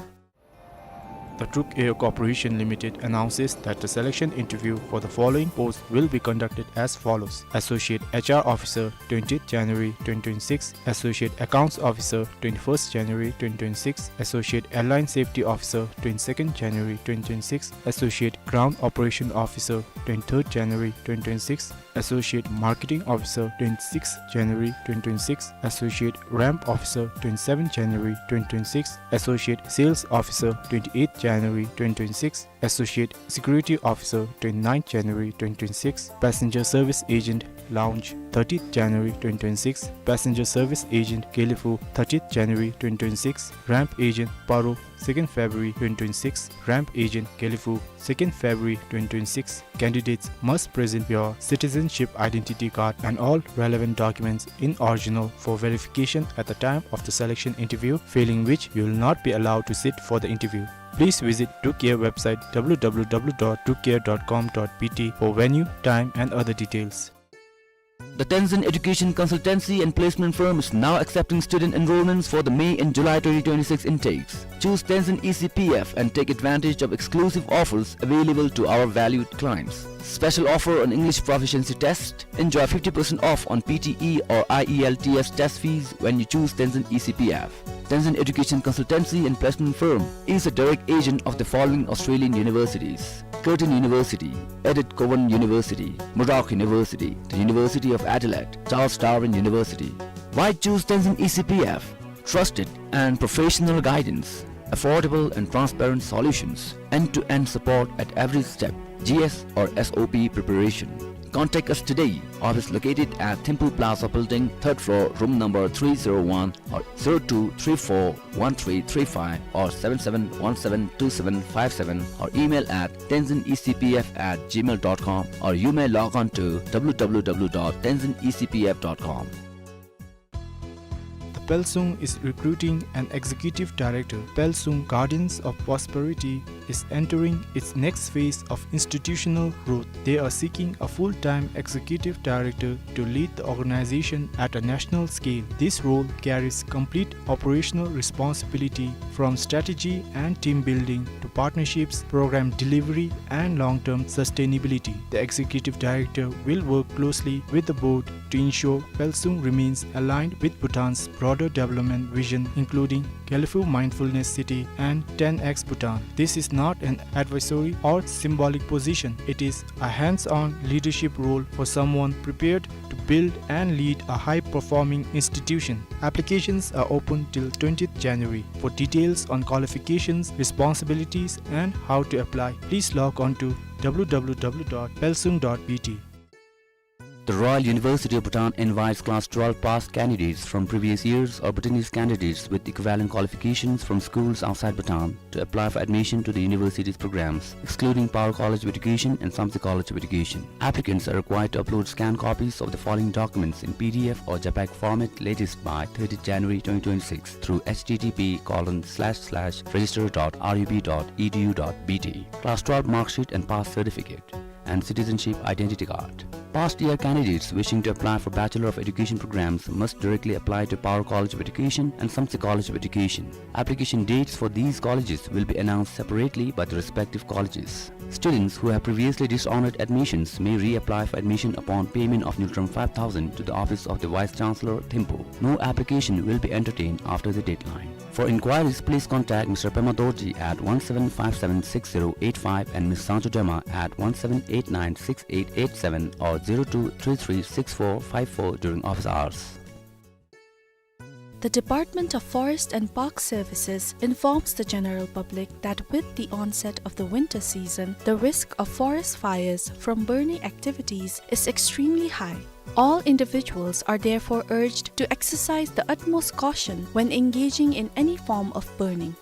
The Druk Air Corporation Limited announces that the selection interview for the following posts will be conducted as follows: Associate H R Officer, twentieth January twenty twenty-six; Associate Accounts Officer, twenty-first January twenty twenty-six; Associate Airline Safety Officer, twenty-second January twenty twenty-six; Associate Ground Operation Officer, twenty-third January twenty twenty-six; Associate Marketing Officer, twenty-sixth January twenty twenty-six; Associate Ramp Officer, twenty-seventh January twenty twenty-six; Associate Sales Officer, twenty-eighth January twenty twenty-six; Associate Security Officer, twenty-ninth January twenty twenty-six; Passenger Service Agent, Lounge, thirtieth January twenty twenty-six; Passenger Service Agent, Gelephu, thirtieth January twenty twenty-six; Ramp Agent, Paro, second February twenty twenty-six; Ramp Agent, Gelephu, second February twenty twenty-six. Candidates must present your citizenship identity card and all relevant documents in original for verification at the time of the selection interview, failing which you will not be allowed to sit for the interview. Please visit Druk Air website, W W W dot druk air dot com dot B T, for venue, time and other details. The Tenzin Education Consultancy and Placement Firm is now accepting student enrollments for the May and July twenty twenty-six intakes. Choose Tenzin E C P F and take advantage of exclusive offers available to our valued clients. Special offer on English proficiency test. Enjoy fifty percent off on P T E or I E L T S test fees when you choose Tenzin E C P F. Tenzin Education Consultancy and Placement Firm is a direct agent of the following Australian universities: Curtin University, Edith Cowan University, Murdoch University, the University of Adelaide, Charles Darwin University. Why choose Tenzin E C P F? Trusted and professional guidance, affordable and transparent solutions, end-to-end support at every step, G S or S O P preparation. Contact us today. Office located at Thimphu Plaza Building, third floor, room number three zero one, or zero two three four one three three five, or seven seven one seven two seven five seven, or email at tenzin E C P F at gmail dot com, or you may log on to W W W dot tenzin E C P F dot com. The Pelsung is recruiting an executive director. Pelsung Guardians of Prosperity is entering its next phase of institutional growth. They are seeking a full-time executive director to lead the organization at a national scale. This role carries complete operational responsibility, from strategy and team building to partnerships, program delivery, and long-term sustainability. The executive director will work closely with the board to ensure Pelsung remains aligned with Bhutan's broader development vision, including Gelephu Mindfulness City and ten X Bhutan. This is not an advisory or symbolic position. It is a hands-on leadership role for someone prepared to build and lead a high-performing institution. Applications are open till twentieth January. For details on qualifications, responsibilities, and how to apply, please log on to w w w dot pelsung dot b t. The Royal University of Bhutan invites class twelve pass candidates from previous years or Bhutanese candidates with equivalent qualifications from schools outside Bhutan to apply for admission to the university's programs, excluding Paro College of Education and Samtse College of Education. Applicants are required to upload scanned copies of the following documents in P D F or JPEG format latest by thirtieth January twenty twenty-six through h t t p colon slash slash register dot r u b dot e d u dot b t, class twelve mark sheet and pass certificate, and citizenship identity card. Past year candidates wishing to apply for Bachelor of Education programs must directly apply to Paro College of Education and Samtse College of Education. Application dates for these colleges will be announced separately by the respective colleges. Students who have previously dishonored admissions may reapply for admission upon payment of Ngultrum five thousand to the office of the Vice Chancellor, Thimphu. No application will be entertained after the deadline. For inquiries, please contact Mister Pema Dorji at one seven five seven six zero eight five and Miss Sancho Dema at one seven eight nine six eight eight seven or zero two three three six four five four during office hours. The Department of Forest and Park Services informs the general public that with the onset of the winter season, the risk of forest fires from burning activities is extremely high. All individuals are therefore urged to exercise the utmost caution when engaging in any form of burning.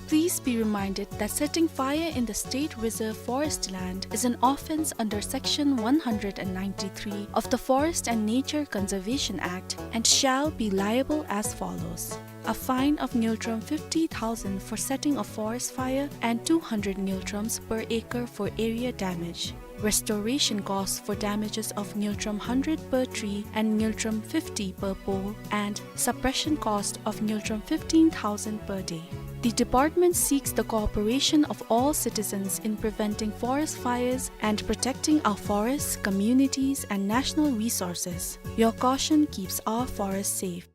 Please be reminded that setting fire in the state reserve forest land is an offence under Section one hundred and ninety-three of the Forest and Nature Conservation Act and shall be liable as follows: a fine of Ngultrum fifty thousand for setting a forest fire and two hundred Ngultrums per acre for area damage. Restoration cost for damages of Ngultrum hundred per tree and Ngultrum fifty per pole, and suppression cost of Ngultrum fifteen thousand per day. The department seeks the cooperation of all citizens in preventing forest fires and protecting our forests, communities, and national resources. Your caution keeps our forests safe.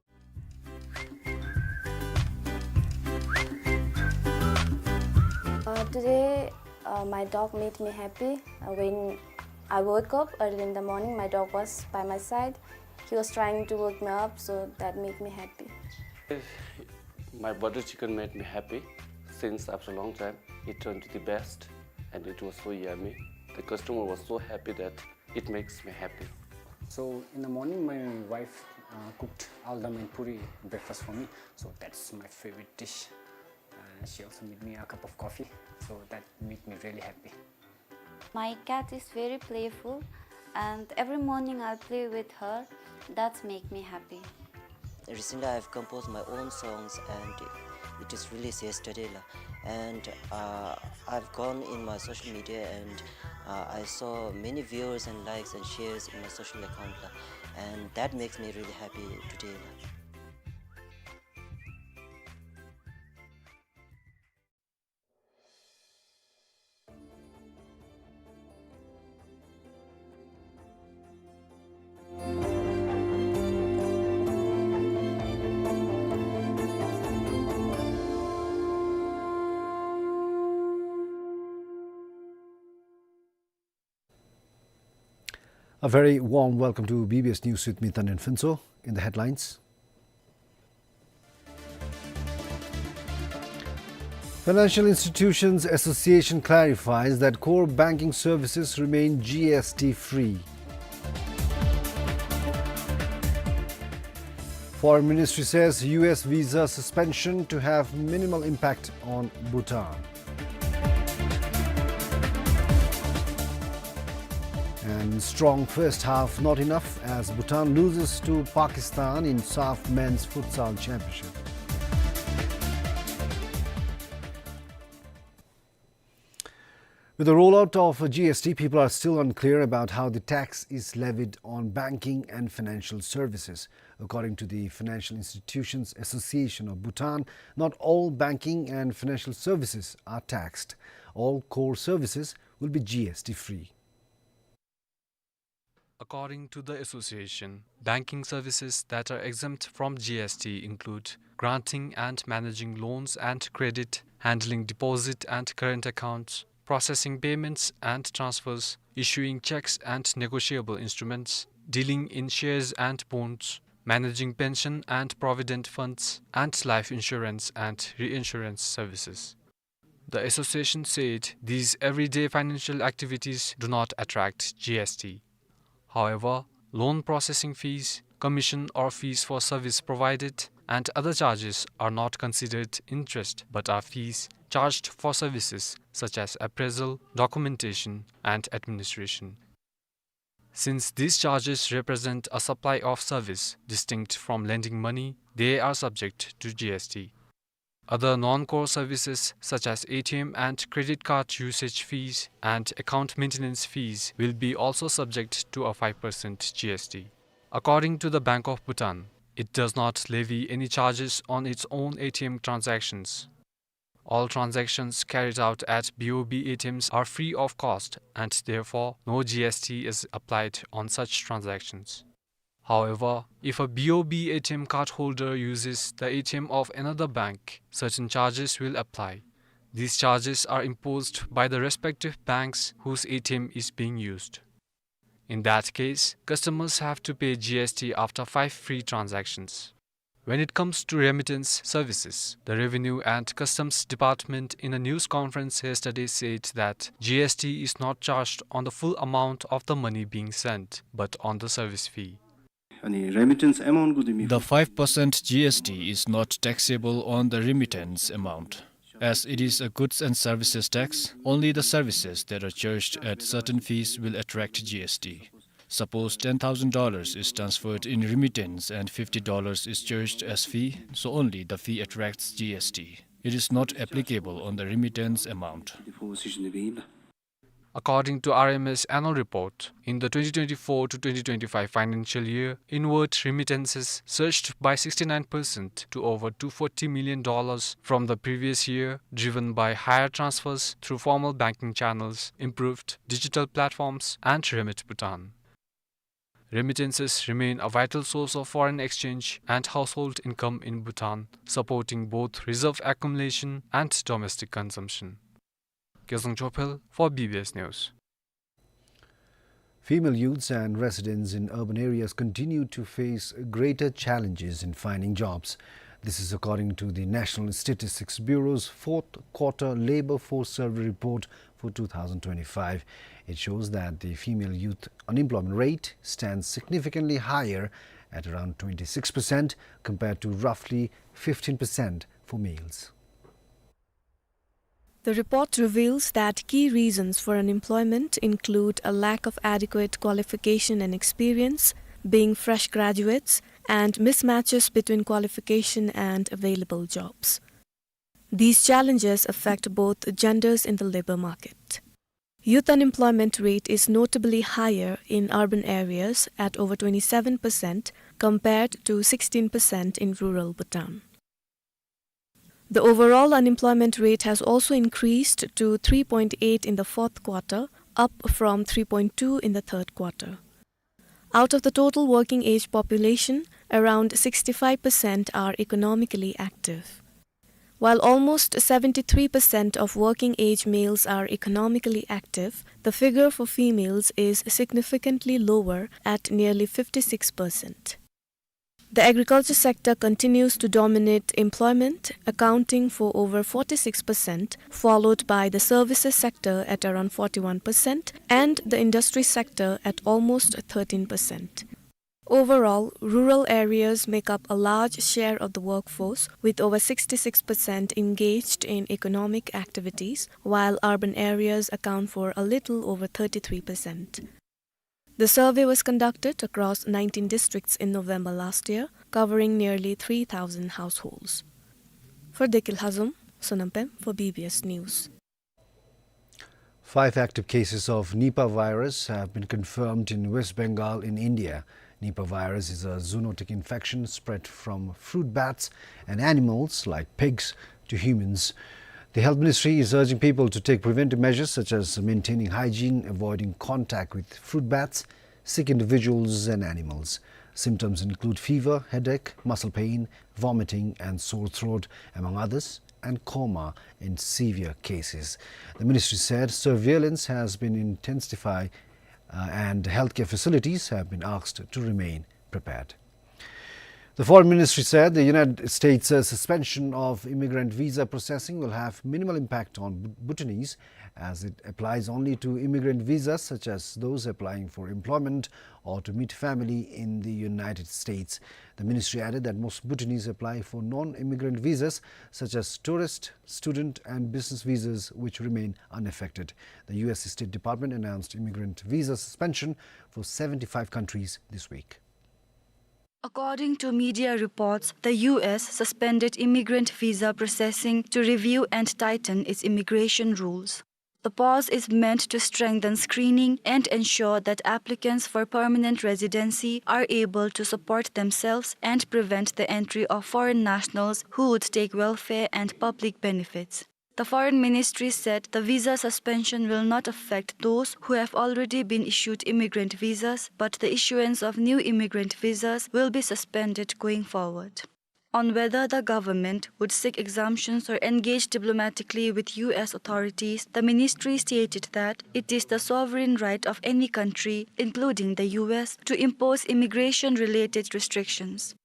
Uh, today, uh, my dog made me happy. Uh, when I woke up early in the morning, my dog was by my side. He was trying to wake me up, so that made me happy. My butter chicken made me happy since after a long time. It turned to the best, and it was so yummy. The customer was so happy that it makes me happy. So in the morning, my wife, uh, cooked aldam and puri breakfast for me. So that's my favorite dish. Uh, she also made me a cup of coffee. So that made me really happy. My cat is very playful, and every morning I play with her. That's make me happy. Recently, I've composed my own songs, and it is released yesterday, la. And, uh, I've gone in my social media, and, uh, I saw many viewers and likes and shares in my social account, la. And that makes me really happy today, la. A very warm welcome to B B S News with me, Tandin Phuntsho. In the headlines, Financial Institutions Association clarifies that core banking services remain G S T free. Foreign Ministry says U S visa suspension to have minimal impact on Bhutan. And strong first half not enough as Bhutan loses to Pakistan in SAFF Men's Futsal Championship. With the rollout of G S T, people are still unclear about how the tax is levied on banking and financial services. According to the Financial Institutions Association of Bhutan, not all banking and financial services are taxed. All core services will be G S T free. According to the association, banking services that are exempt from G S T include granting and managing loans and credit, handling deposit and current accounts, processing payments and transfers, issuing checks and negotiable instruments, dealing in shares and bonds, managing pension and provident funds, and life insurance and reinsurance services. The association said these everyday financial activities do not attract G S T. However, loan processing fees, commission or fees for service provided, and other charges are not considered interest but are fees charged for services such as appraisal, documentation, and administration. Since these charges represent a supply of service distinct from lending money, they are subject to G S T. Other non-core services such as A T M and credit card usage fees and account maintenance fees will be also subject to a five percent G S T. According to the Bank of Bhutan, it does not levy any charges on its own A T M transactions. All transactions carried out at B O B A T Ms are free of cost, and therefore no G S T is applied on such transactions. However, if a B O B A T M cardholder uses the A T M of another bank, certain charges will apply. These charges are imposed by the respective banks whose A T M is being used. In that case, customers have to pay G S T after five free transactions. When it comes to remittance services, the Revenue and Customs Department in a news conference yesterday said that G S T is not charged on the full amount of the money being sent, but on the service fee. अनि रेमिटेन्स एमाउन्टको दिमी The five percent G S T is not taxable on the remittance amount. As it is a goods and services tax, only the services that are charged at certain fees will attract G S T. Suppose ten thousand dollars is transferred in remittance and fifty dollars is charged as fee, so only the fee attracts G S T. It is not applicable on the remittance amount. According to R M S annual report, in the twenty twenty-four to twenty twenty-five financial year, inward remittances surged by sixty-nine percent to over two forty million dollars from the previous year, driven by higher transfers through formal banking channels, improved digital platforms, and Remit Bhutan. Remittances remain a vital source of foreign exchange and household income in Bhutan, supporting both reserve accumulation and domestic consumption. Gyaltsang Chophel for B B S News. Female youths and residents in urban areas continue to face greater challenges in finding jobs. This is according to the National Statistics Bureau's fourth quarter labor force survey report for two thousand twenty-five. It shows that the female youth unemployment rate stands significantly higher at around twenty-six percent compared to roughly fifteen percent for males. The report reveals that key reasons for unemployment include a lack of adequate qualification and experience, being fresh graduates, and mismatches between qualification and available jobs. These challenges affect both genders in the labor market. Youth unemployment rate is notably higher in urban areas at over twenty-seven percent compared to sixteen percent in rural Bhutan. The overall unemployment rate has also increased to three point eight in the fourth quarter, up from three point two in the third quarter. Out of the total working age population, around sixty-five percent are economically active. While almost seventy-three percent of working age males are economically active, the figure for females is significantly lower at nearly fifty-six percent. The agriculture sector continues to dominate employment, accounting for over forty-six percent, followed by the services sector at around forty-one percent and the industry sector at almost thirteen percent. Overall, rural areas make up a large share of the workforce, with over sixty-six percent engaged in economic activities, while urban areas account for a little over thirty-three percent. The survey was conducted across nineteen districts in November last year, covering nearly three thousand households. For Deki Lhazom, Sonam Pem for B B S News. Five active cases of Nipah virus have been confirmed in West Bengal in India. Nipah virus is a zoonotic infection spread from fruit bats and animals like pigs to humans. The Health Ministry is urging people to take preventive measures such as maintaining hygiene, avoiding contact with fruit bats, sick individuals and animals. Symptoms include fever, headache, muscle pain, vomiting and sore throat, among others, and coma in severe cases. The ministry said surveillance has been intensified, uh, and healthcare facilities have been asked to remain prepared. The Foreign Ministry said the United States' uh, suspension of immigrant visa processing will have minimal impact on Bhu-, Bhutanese, as it applies only to immigrant visas such as those applying for employment or to meet family in the United States. The ministry added that most Bhutanese apply for non-immigrant visas such as tourist, student and business visas, which remain unaffected. The U S State Department announced immigrant visa suspension for seventy-five countries this week. According to media reports, the U S suspended immigrant visa processing to review and tighten its immigration rules. The pause is meant to strengthen screening and ensure that applicants for permanent residency are able to support themselves and prevent the entry of foreign nationals who would take welfare and public benefits. The Foreign Ministry said the visa suspension will not affect those who have already been issued immigrant visas, but the issuance of new immigrant visas will be suspended going forward. On whether the government would seek exemptions or engage diplomatically with U S authorities, the ministry stated that it is the sovereign right of any country, including the U S, to impose immigration-related restrictions.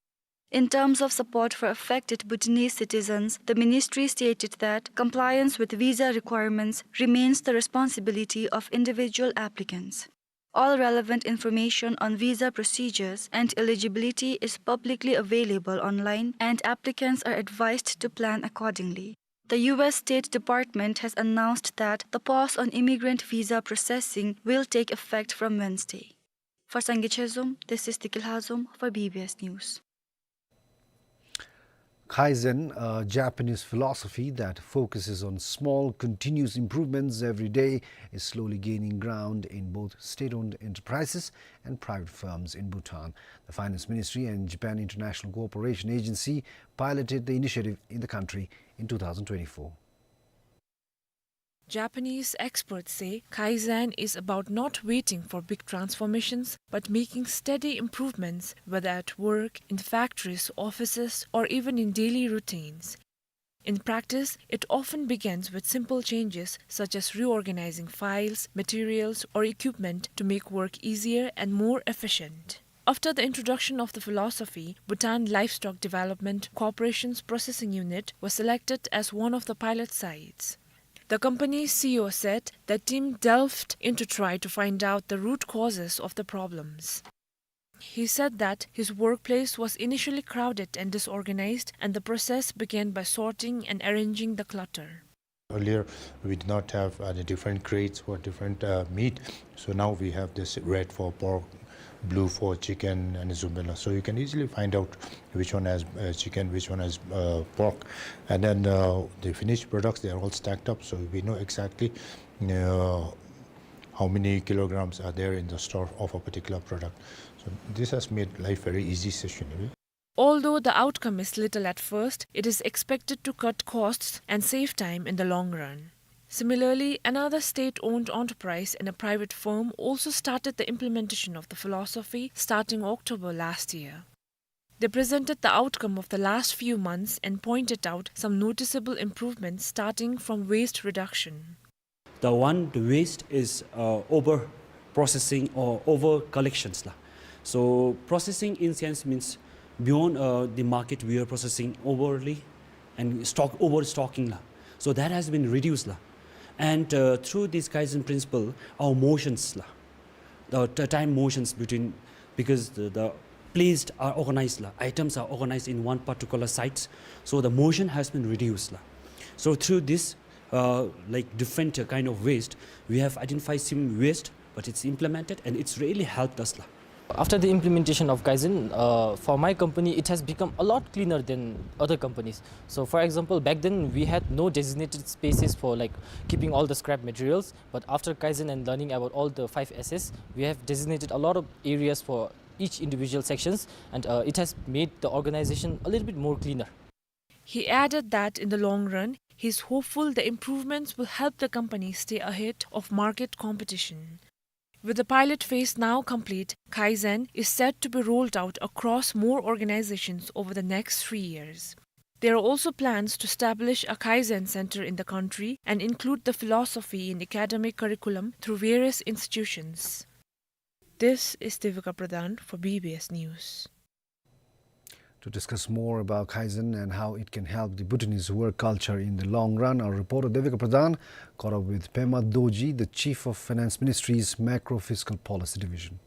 In terms of support for affected Bhutanese citizens, the ministry stated that compliance with visa requirements remains the responsibility of individual applicants. All relevant information on visa procedures and eligibility is publicly available online, and applicants are advised to plan accordingly. The U S State Department has announced that the pause on immigrant visa processing will take effect from Wednesday. For Sangay Chezom, this is Deki Lhazom for B B S News. Kaizen, a Japanese philosophy that focuses on small, continuous improvements every day, is slowly gaining ground in both state-owned enterprises and private firms in Bhutan. The Finance Ministry and Japan International Cooperation Agency piloted the initiative in the country in two thousand twenty-four. Japanese experts say Kaizen is about not waiting for big transformations, but making steady improvements, whether at work, in factories, offices, or even in daily routines. In practice, it often begins with simple changes, such as reorganizing files, materials, or equipment to make work easier and more efficient. After the introduction of the philosophy, Bhutan Livestock Development Corporation's processing unit was selected as one of the pilot sites. The company's C E O said the team delved in to try to find out the root causes of the problems. He said that his workplace was initially crowded and disorganized, and the process began by sorting and arranging the clutter. Earlier, we did not have, uh, the different crates for different, uh, meat. So now we have this red for pork, blue for chicken, and zumbela. So you can easily find out which one has, uh, chicken, which one has, uh, pork. And then, uh, the finished products, they are all stacked up, so we know exactly, uh, how many kilograms are there in the store of a particular product. So this has made life very easy, essentially. Although the outcome is little at first, it is expected to cut costs and save time in the long run. Similarly, another state-owned enterprise and a private firm also started the implementation of the philosophy starting October last year. They presented the outcome of the last few months and pointed out some noticeable improvements, starting from waste reduction. The one, the waste is, uh, over processing or over collections la. So processing in sense means beyond, uh, the market we are processing overly and stock, overstocking la. So that has been reduced la. And, uh, through this Kaizen principle, our motions la, the, the time motions between, because the, the placed are organized la, items are organized in one particular sites, so the motion has been reduced la. So through this, uh, like, different kind of waste, we have identified some waste but it's implemented and it's really helped us la. After the implementation of Kaizen, uh, for my company, it has become a lot cleaner than other companies. So, for example, back then we had no designated spaces for, like, keeping all the scrap materials. But after Kaizen and learning about all the five S's, we have designated a lot of areas for each individual sections, and uh, it has made the organization a little bit more cleaner. He added that in the long run, he's hopeful the improvements will help the company stay ahead of market competition. With the pilot phase now complete, Kaizen is set to be rolled out across more organizations over the next three years. There are also plans to establish a Kaizen center in the country and include the philosophy in academic curriculum through various institutions. This is Devika Pradhan for B B S News. To discuss more about Kaizen and how it can help the Bhutanese work culture in the long run, our reporter Devika Pradhan caught up with Pema Dorji, the Chief of Finance Ministry's Macro Fiscal Policy Division.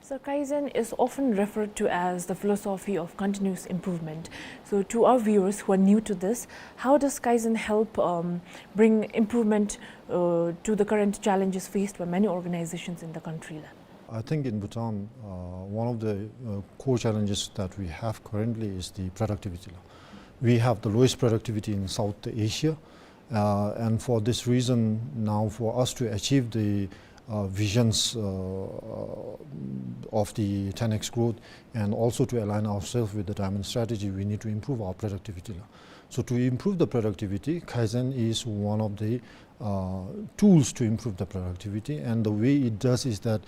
So Kaizen is often referred to as the philosophy of continuous improvement. So to our viewers who are new to this, how does Kaizen help, um, bring improvement, uh, to the current challenges faced by many organizations in the country? I think in Bhutan, uh, one of the, uh, core challenges that we have currently is the productivity. We have the lowest productivity in South Asia, uh, and for this reason, now for us to achieve the, uh, visions, uh, of the ten X growth and also to align ourselves with the Diamond Strategy, we need to improve our productivity. So to improve the productivity, Kaizen is one of the uh, tools to improve the productivity. And the way it does is that,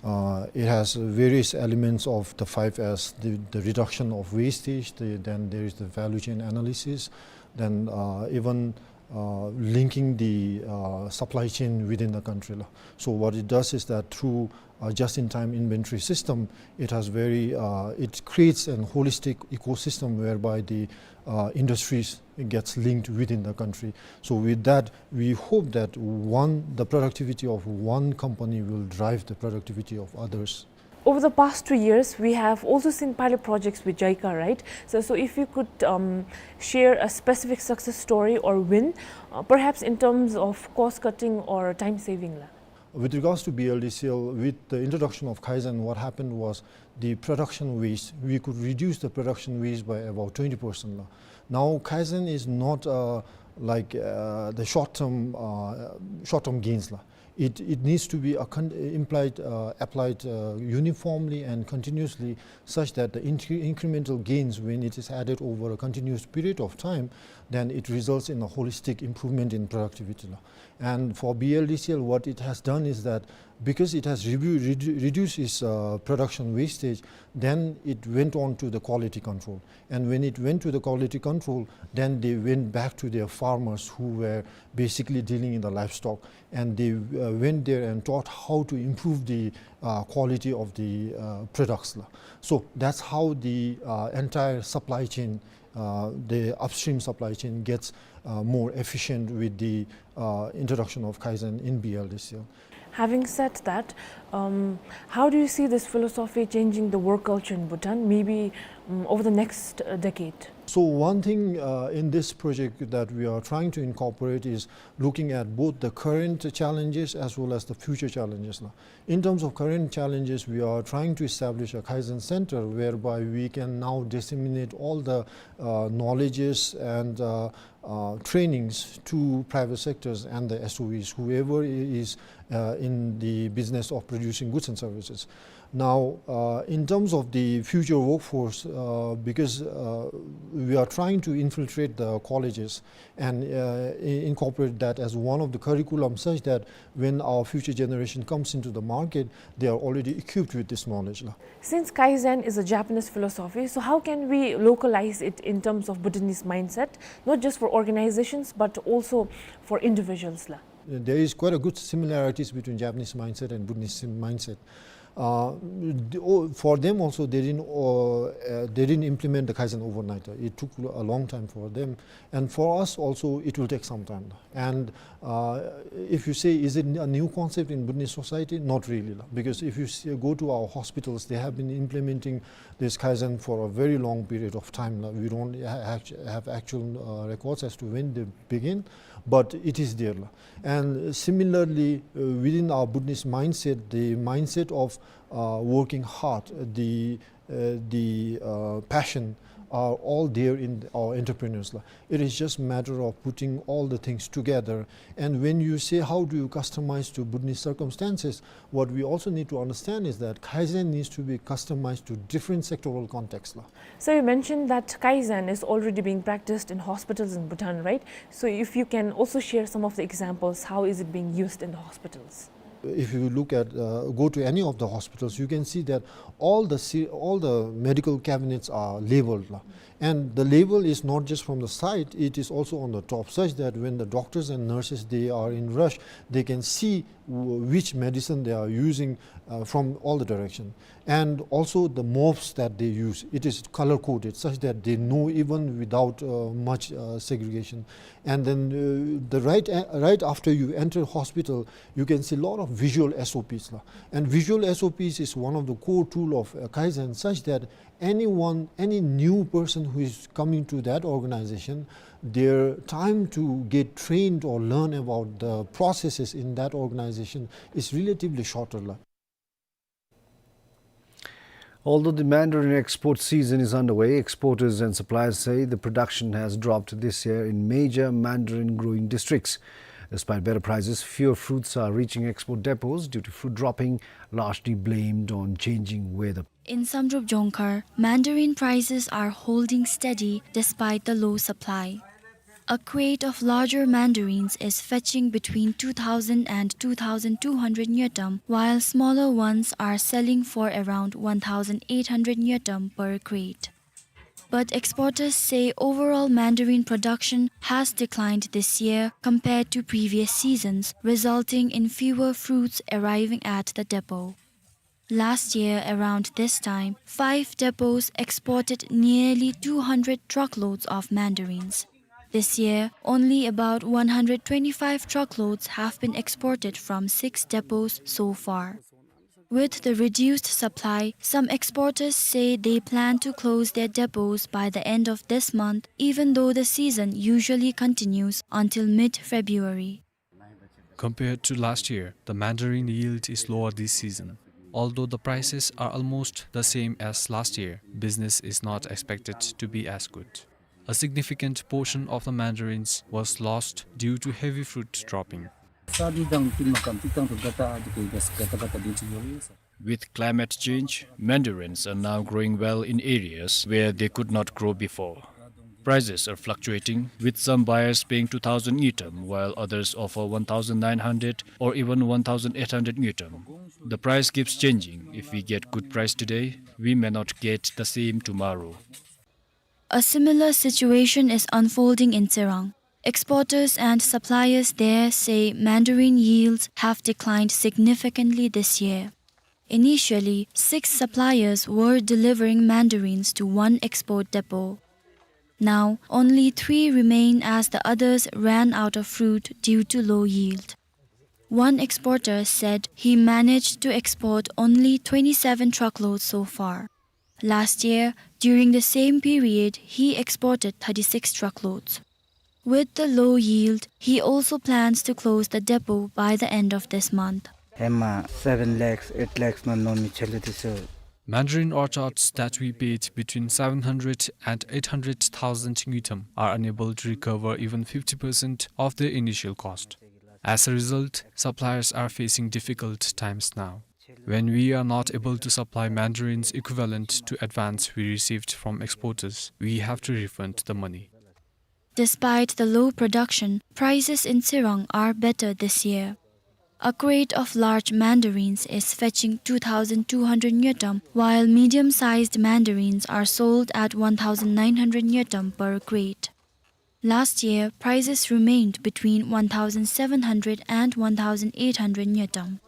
uh, it has various elements of the five S, the, the reduction of wastage, the, then there is the value chain analysis, then, uh, even, uh, linking the, uh, supply chain within the country la. So what it does is that through, uh, just-in-time inventory system, it has very, uh, it creates an holistic ecosystem whereby the, uh, industries gets linked within the country. So with that, we hope that one, the productivity of one company will drive the productivity of others. Over the past two years, we have also seen pilot projects with JICA, right? So, so if you could, um, share a specific success story or win, uh, perhaps in terms of cost cutting or time saving la. With regards to B L D C L, with the introduction of Kaizen, what happened was the production waste, we could reduce the production waste by about twenty percent la. Now, Kaizen is not, uh, like, uh, the short-term, uh, short-term gains la. It, it needs to be a con-, implied, uh, applied, uh, uniformly and continuously, such that the incre-, incremental gains, when it is added over a continuous period of time, then it results in a holistic improvement in productivity la. And for B L D C L, what it has done is that because it has rebu-, redu-, reduced its, uh, production wastage, then it went on to the quality control. And when it went to the quality control, then they went back to their farmers who were basically dealing in the livestock. And they, uh, went there and taught how to improve the, uh, quality of the, uh, products la. So that's how the, uh, entire supply chain, uh, the upstream supply chain gets, uh, more efficient with the, uh, introduction of Kaizen in B L D C L. Having said that, um, how do you see this philosophy changing the work culture in Bhutan, maybe, um, over the next, uh, decade? So one thing, uh, in this project that we are trying to incorporate is looking at both the current challenges as well as the future challenges la. In terms of current challenges, we are trying to establish a Kaizen center whereby we can now disseminate all the, uh, knowledges and, uh, uh, trainings to private sectors and the S O Es, whoever i-, is, uh, in the business of producing goods and services. Now, uh, in terms of the future workforce, uh, because, uh, we are trying to infiltrate the colleges and, uh, i-, incorporate that as one of the curriculum, such that when our future generation comes into the market, they are already equipped with this knowledge la. Since Kaizen is a Japanese philosophy, so how can we localize it in terms of Bhutanese mindset, not just for organizations, but also for individuals la? There is quite a good similarities between Japanese mindset and Bhutanese mindset. Uh, the, oh, for them also, they didn't, uh, uh, they didn't implement the Kaizen overnight. It took a long time for them. And for us also, it will take some time. And, uh, if you say, is it a new concept in Bhutanese society? Not really, la. Because if you see, go to our hospitals, they have been implementing this Kaizen for a very long period of time, la. We don't ha-, actu-, have actual, uh, records as to when they begin, but it is there, la. And similarly, uh, within our Bhutanese mindset, the mindset of, uh, working hard, the, uh, the, uh, passion are all there in our entrepreneurs, la. It is just matter of putting all the things together. And when you say, "How do you customize to Bhutanese circumstances?" What we also need to understand is that Kaizen needs to be customized to different sectoral contexts, la. So you mentioned that Kaizen is already being practiced in hospitals in Bhutan, right? So if you can also share some of the examples, how is it being used in the hospitals? If you look at, uh, go to any of the hospitals, you can see that all the se-, all the medical cabinets are labeled, la. And the label is not just from the side, it is also on the top, such that when the doctors and nurses, they are in rush, they can see w-, which medicine they are using, uh, from all the direction. And also the mops that they use, it is color coded such that they know even without, uh, much, uh, segregation. And then, uh, the right a-, right after you enter hospital, you can see a lot of visual S O Ps, la. And visual S O Ps is one of the core tool of, uh, Kaizen, such that anyone, any new person who is coming to that organization, their time to get trained or learn about the processes in that organization is relatively shorter, la. Although the mandarin export season is underway, exporters and suppliers say the production has dropped this year in major mandarin growing districts. Despite better prices, fewer fruits are reaching export depots due to fruit dropping, largely blamed on changing weather. In Samdrup Jongkhar, mandarin prices are holding steady despite the low supply. A crate of larger mandarins is fetching between two thousand and two thousand two hundred ngultrum, while smaller ones are selling for around one thousand eight hundred ngultrum per crate. But exporters say overall mandarin production has declined this year compared to previous seasons, resulting in fewer fruits arriving at the depot. Last year, around this time, five depots exported nearly two hundred truckloads of mandarins. This year, only about one hundred twenty-five truckloads have been exported from six depots so far. With the reduced supply, some exporters say they plan to close their depots by the end of this month, even though the season usually continues until mid-February. Compared to last year, the mandarin yield is lower this season. Although the prices are almost the same as last year, business is not expected to be as good. A significant portion of the mandarins was lost due to heavy fruit dropping. With climate change, mandarins are now growing well in areas where they could not grow before. Prices are fluctuating, with some buyers paying two thousand ngultrum, while others offer one thousand nine hundred or even one thousand eight hundred ngultrum. The price keeps changing. If we get good price today, we may not get the same tomorrow. A similar situation is unfolding in Tsirang. Exporters and suppliers there say mandarin yields have declined significantly this year. Initially, six suppliers were delivering mandarins to one export depot. Now, only three remain as the others ran out of fruit due to low yield. One exporter said he managed to export only twenty-seven truckloads so far. Last year, during the same period, he exported thirty-six truckloads. With the low yield, he also plans to close the depot by the end of this month. Hema seven lakhs, eight lakhs man nomi chele diso. Mandarin orchards that we paid between seven hundred and eight hundred thousand ngultrum are unable to recover even fifty percent of their initial cost. As a result, suppliers are facing difficult times now. When we are not able to supply mandarins equivalent to advance we received from exporters, we have to refund the money. Despite the low production, prices in Tsirang are better this year. A crate of large mandarins is fetching two thousand two hundred ngultrum, while medium-sized mandarins are sold at one thousand nine hundred ngultrum per crate. Last year, prices remained between one thousand seven hundred and one thousand eight hundred ngultrum.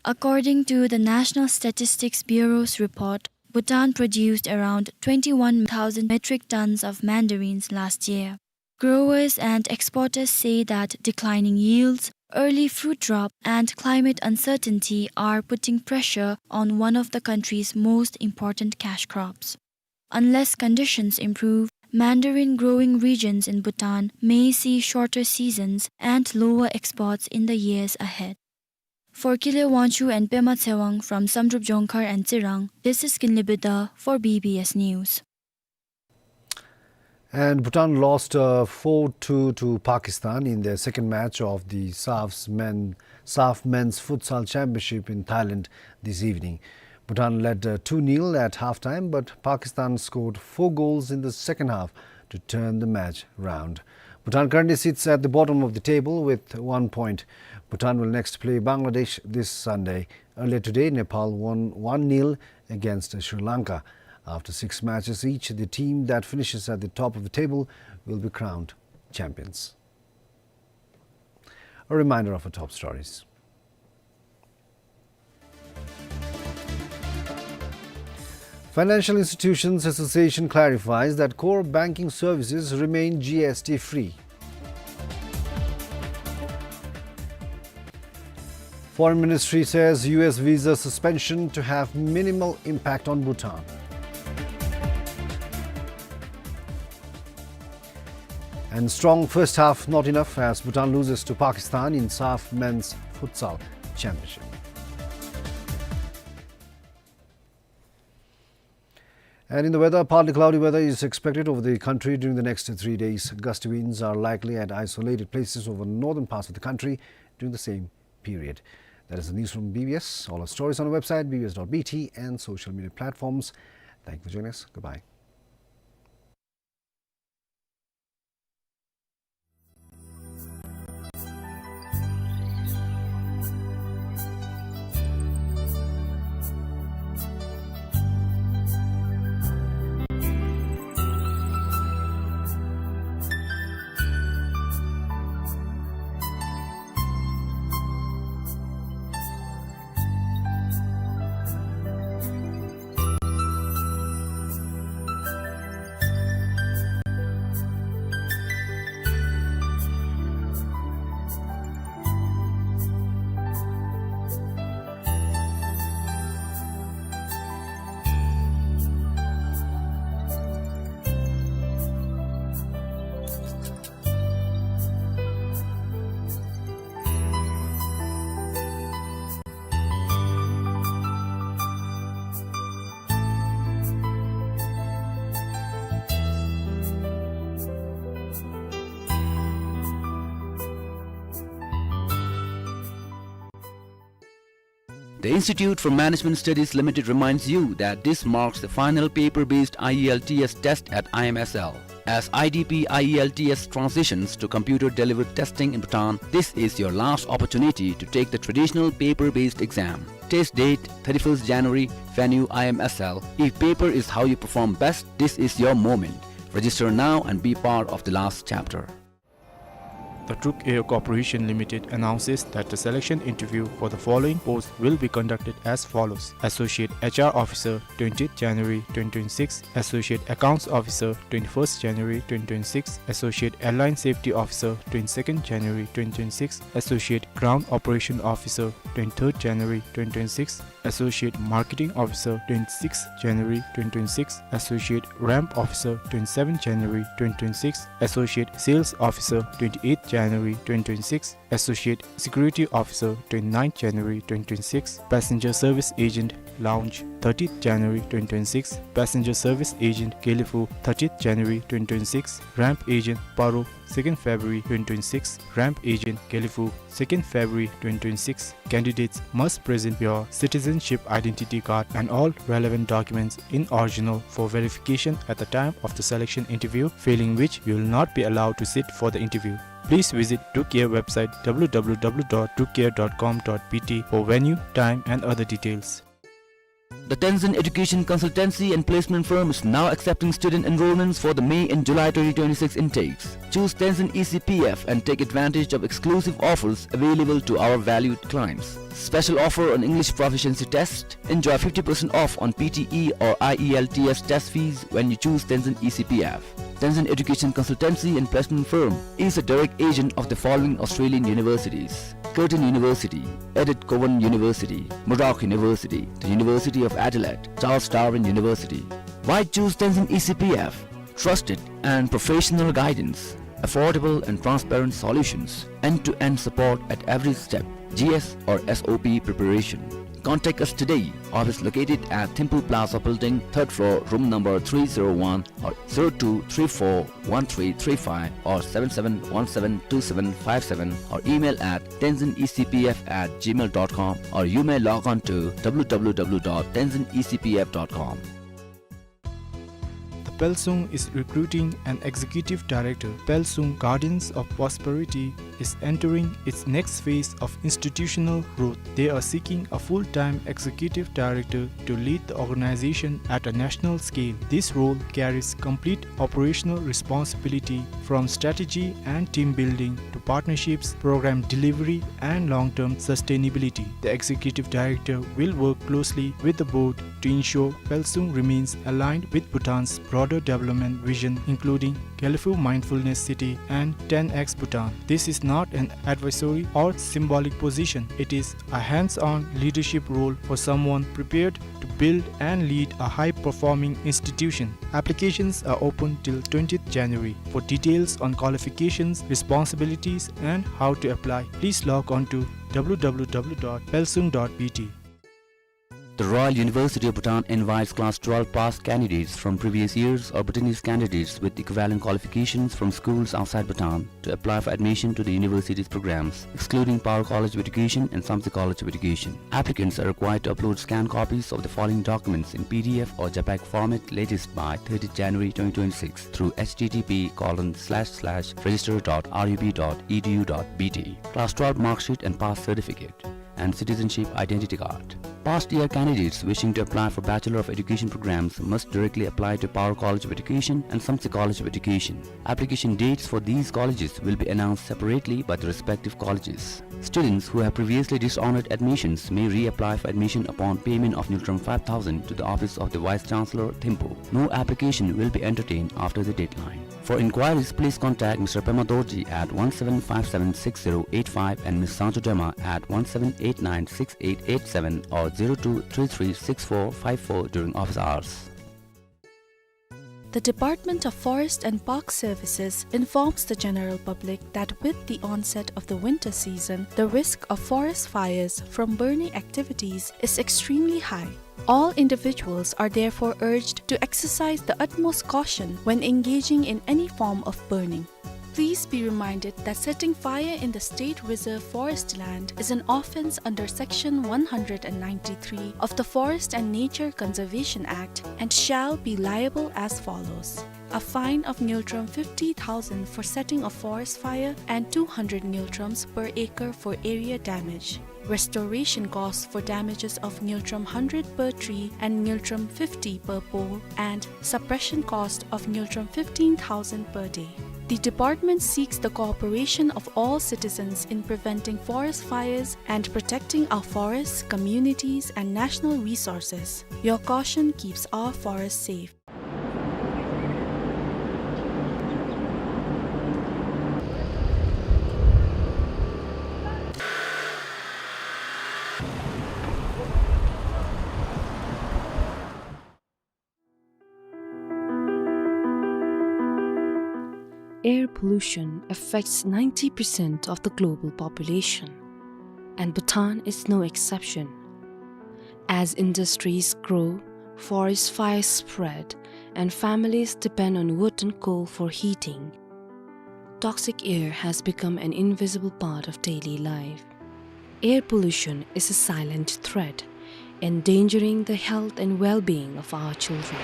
According to the National Statistics Bureau's report, Bhutan produced around twenty-one thousand metric tons of mandarins last year. Growers and exporters say that declining yields, early fruit drop, and climate uncertainty are putting pressure on one of the country's most important cash crops. Unless conditions improve, mandarin growing regions in Bhutan may see shorter seasons and lower exports in the years ahead. For Kile Wangchuk and Pema Tsewang from Samdrup Jongkhar and Tsirang, this is Kinley Bidha for B B S News. And Bhutan lost, uh, four two to Pakistan in their second match of the SAF's men, SAF Men's Futsal Championship in Thailand this evening. Bhutan led, uh, two nil at halftime, but Pakistan scored four goals in the second half to turn the match round. Bhutan currently sits at the bottom of the table with one point. Bhutan will next play Bangladesh this Sunday. Earlier today, Nepal won one nil against Sri Lanka. After six matches each, the team that finishes at the top of the table will be crowned champions. A reminder of our top stories. Financial Institutions Association clarifies that core banking services remain G S T free. Foreign Ministry says U S visa suspension to have minimal impact on Bhutan. And strong first half not enough as Bhutan loses to Pakistan in SAF Men's Futsal Championship. And in the weather, partly cloudy weather is expected over the country during the next three days. Gusty winds are likely at isolated places over northern parts of the country during the same period. That is the news from B B S. All our stories on our website, B B S dot B T, and social media platforms. Thank you for joining us. Goodbye. The Institute for Management Studies Limited reminds you that this marks the final paper-based I E L T S test at I M S L. As I D P I E L T S transitions to computer-delivered testing in Bhutan, this is your last opportunity to take the traditional paper-based exam. Test date, thirty-first January, venue I M S L. If paper is how you perform best, this is your moment. Register now and be part of the last chapter. The Druk Air Corporation Limited announces that the selection interview for the following posts will be conducted as follows: Associate H R Officer, twentieth January twenty twenty-six, Associate Accounts Officer, twenty-first January twenty twenty-six, Associate Airline Safety Officer, twenty-second January twenty twenty-six, Associate Ground Operation Officer, twenty-third January twenty twenty-six, Associate Marketing Officer, twenty-sixth January twenty twenty-six, Associate Ramp Officer, twenty-seventh January twenty twenty-six, Associate Sales Officer, twenty-eighth January twenty twenty-six, Associate Security Officer, twenty-ninth January twenty twenty-six, Passenger Service Agent, Lounge, thirtieth January twenty twenty-six, Passenger Service Agent, Gelephu, thirtieth January twenty twenty-six, Ramp Agent, Paro, second February twenty twenty-six, Ramp Agent, Gelephu, second February twenty twenty-six. Candidates must present your citizenship identity card and all relevant documents in original for verification at the time of the selection interview, failing which you will not be allowed to sit for the interview. Please visit Druk Air website, W W W dot druk air dot com dot B T, for venue, time and other details. The Tenzin Education Consultancy and Placement Firm is now accepting student enrollments for the May and July twenty twenty-six intakes. Choose Tenzin E C P F and take advantage of exclusive offers available to our valued clients. Special offer on English proficiency test. Enjoy fifty percent off on P T E or I E L T S test fees when you choose Tenzin E C P F. Tenzin Education Consultancy and Placement Firm is a direct agent of the following Australian universities: Curtin University, Edith Cowan University, Murdoch University, the University of Adelaide, Charles Darwin University. Why choose Tenzin E C P F? Trusted and professional guidance, affordable and transparent solutions, end-to-end support at every step, G S or S O P preparation. Contact us today. Office located at Thimphu Plaza Building, third floor, room number three zero one, or zero two three four one three three five or seven seven one seven two seven five seven, or email at tenzin E C P F at gmail dot com, or you may log on to w w w dot tenzin E C P F dot com. The Pelsung is recruiting an executive director. Pelsung Guardians of Prosperity is entering its next phase of institutional growth. They are seeking a full-time executive director to lead the organization at a national scale. This role carries complete operational responsibility, from strategy and team building to partnerships, program delivery, and long-term sustainability. The executive director will work closely with the board to ensure Pelsung remains aligned with Bhutan's broader development vision, including Gelephu Mindfulness City and ten X Bhutan. This is not an advisory or symbolic position. It is a hands-on leadership role for someone prepared to build and lead a high-performing institution. Applications are open till twentieth January. For details on qualifications, responsibilities, and how to apply, please log on to w w w dot pelsung dot b t. The Royal University of Bhutan invites class twelve pass candidates from previous years or Bhutanese candidates with equivalent qualifications from schools outside Bhutan to apply for admission to the university's programs, excluding Paro College of Education and Samtse College of Education. Applicants are required to upload scanned copies of the following documents in P D F or JPEG format latest by thirtieth January twenty twenty-six through h t t p colon slash slash register dot r u b dot e d u dot b t. Class twelve mark sheet and pass certificate and citizenship identity card. Past year candidates wishing to apply for Bachelor of Education programs must directly apply to Paro College of Education and Samtse College of Education. Application dates for these colleges will be announced separately by the respective colleges. Students who have previously dishonored admissions may reapply for admission upon payment of ngultrum five thousand to the office of the Vice Chancellor, Thimphu. No application will be entertained after the deadline. For inquiries, please contact Mister Pema Dorji at one seven five seven six zero eight five and Miss Sangcho Dema at one seven eight nine six eight eight seven or zero two three three six four five four during office hours. The Department of Forest and Park Services informs the general public that with the onset of the winter season, the risk of forest fires from burning activities is extremely high. All individuals are therefore urged to exercise the utmost caution when engaging in any form of burning. Please be reminded that setting fire in the State Reserve Forest land is an offence under Section one hundred and ninety-three of the Forest and Nature Conservation Act and shall be liable as follows: a fine of ngultrum fifty thousand for setting a forest fire and two hundred ngultrums per acre for area damage. Restoration costs for damages of ngultrum hundred per tree and ngultrum fifty per pole, and suppression cost of ngultrum fifteen thousand per day. The department seeks the cooperation of all citizens in preventing forest fires and protecting our forests, communities, and national resources. Your caution keeps our forests safe. Air pollution affects ninety percent of the global population, and Bhutan is no exception. As industries grow, forest fires spread, and families depend on wood and coal for heating, toxic air has become an invisible part of daily life. Air pollution is a silent threat, endangering the health and well-being of our children.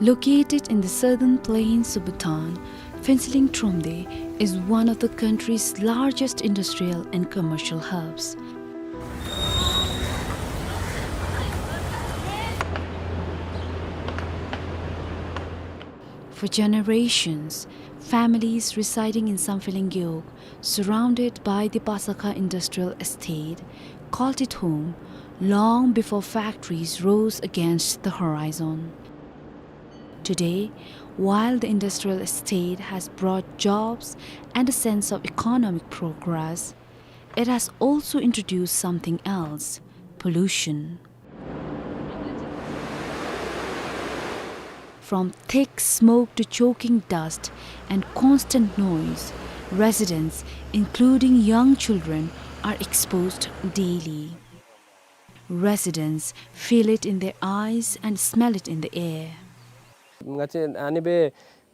Located in the southern plains of Bhutan, Phuentsholing Thromde is one of the country's largest industrial and commercial hubs. For generations, families residing in Samphehleng Gewog, surrounded by the Pasakha Industrial Estate, called it home long before factories rose against the horizon. Today, while the industrial estate has brought jobs and a sense of economic progress, it has also introduced something else: pollution. From thick smoke to choking dust and constant noise, residents, including young children, are exposed daily. Residents feel it in their eyes and smell it in the air. ང་བཅས་ཨ་ནི་སྦེ་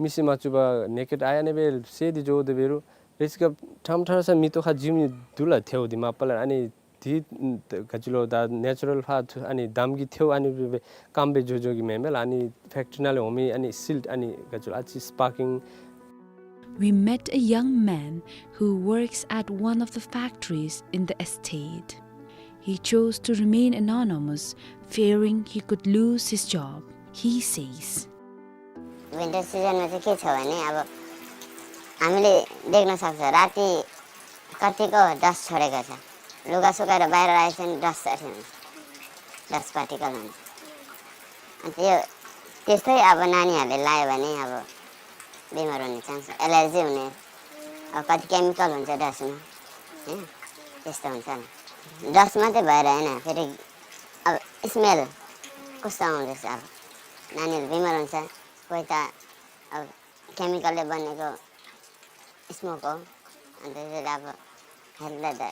མིག་གིས་མ་བཅུག་པར་ནེ་ཀེཌ་ཨའི་ཨ་ནི་སྦེ་གསལ་ཏེ་འགྱོ་དེ་འབད་རུང་རེས་ཅིག་ཁར་ཁྲམ་ཁྲ་ས་མེ་ཏོག་ཁར་འཛུལ་མི་འདི་ལུ་ཐལཝ་འདི་མ་པ་ལས་ཨ་ནི་འདི་ག་ཅི་ལོ་ད་ནེ་ཅུ་རཱལ་ཕར་ཨ་ནི་འདམ་གྱི་ཐལཝ་ཨ་ནི་སྦེ་སྦེ་སྐམ་སྦེ་འགྱོ་འགྱོ་གི་མེན་མས་ལགས། ཨ་ནི་ཕེཀ་ཊི་རི་ནང་ལས་འོང་མི་ཨ་ནི་སིལཊ་ཨ་ནི་ག་ཅི་ལོ་ཨ་ཙི་སི་པར་ཀིང། We met a young man who works at one of the factories in the estate. He chose to remain anonymous, fearing he could lose his job. He says, winter सिजनमा चाहिँ के छ भने, अब हामीले देख्न सक्छ, राति कतिको डस्ट छोडेको छ। लुगा सुकाएर बाहिर राखेको छ भने डस्ट अथवा हुन्छ, डस्ट पार्टिकल हुन्छ। अनि त्यो, त्यस्तै अब नानीहरूले लायो भने अब बिमार हुने चान्स, एलर्जी हुने, अब कति केमिकल हुन्छ डस्टमा, होइन? त्यस्तो हुन्छ नि। डस्ट मात्रै भएर होइन, फेरि अब स्मेल कस्तो आउँदैछ, अब नानीहरू बिमार हुन्छ, कोही त अब केमिकलले बनेको स्मोक हो, अनि त्यसले अब हेल्थलाई त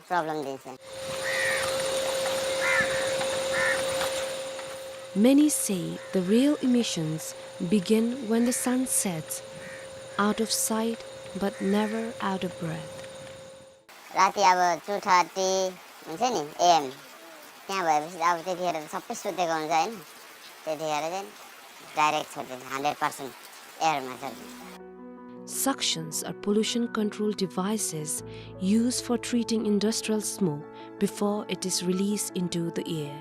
प्रब्लम दिन्छ। Many say the real emissions begin when the sun sets, out of sight but never out of breath. राति अब टू थर्टी हुन्छ नि एएम, त्यहाँ भएपछि अब त्यतिखेर त सबै सुतेको हुन्छ, होइन? त्यतिखेर चाहिँ डाइरेक्ट छोडिदिन्छ, हन्ड्रेड पर्सेन्ट एयरमा छोडिदिन्छ। Suctions are pollution control devices used for treating industrial smoke before it is released into the air.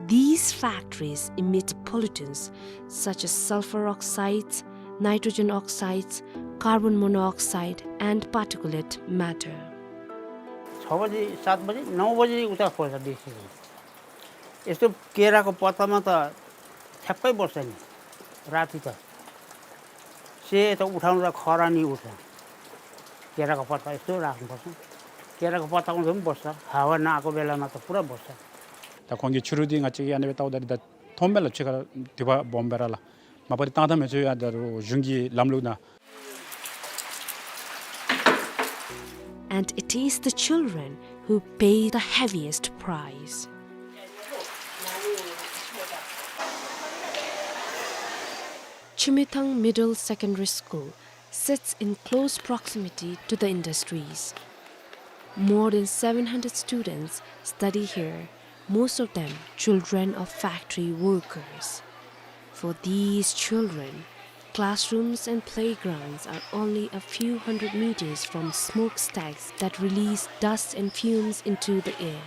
These factories emit pollutants such as sulfur oxides, nitrogen oxides, carbon monoxide, and particulate matter. छ बजी, सात बजी, नौ बजी उता खोज्छ बेसी हुन्छ। यस्तो केराको पत्तामा त ठ्याक्कै बस्छ नि, राति त। से त उठाउँदा खरानी उठ्छ। केराको पत्ता यस्तो राख्नुपर्छ। केराको पत्ता उठ्दा पनि बस्छ, हावा नआएको बेलामा त पुरा बस्छ। ད་ཁོང་གིས་ཆུ་རུད་འདི་ང་བཅས་ཀྱིས་ཨ་ནི་སྦེ་བལྟཝ་ད་ད་མཐོངམ་མས་ལགས། ཕྱི་ཁར་དུད་པ་སྦོམ་སྦེ་ར་ལགས། མ་པ་འདི་བཏང་ད་མི་ཚུགས་ཡ། ད་རུང་གཞུང་གི་ལམ་ལུགས་ནང་། And it is the children who pay the heaviest price. Chumethang Middle Secondary School sits in close proximity to the industries. More than seven hundred students study here, most of them children of factory workers. For these children, classrooms and playgrounds are only a few hundred meters from smokestacks that release dust and fumes into the air.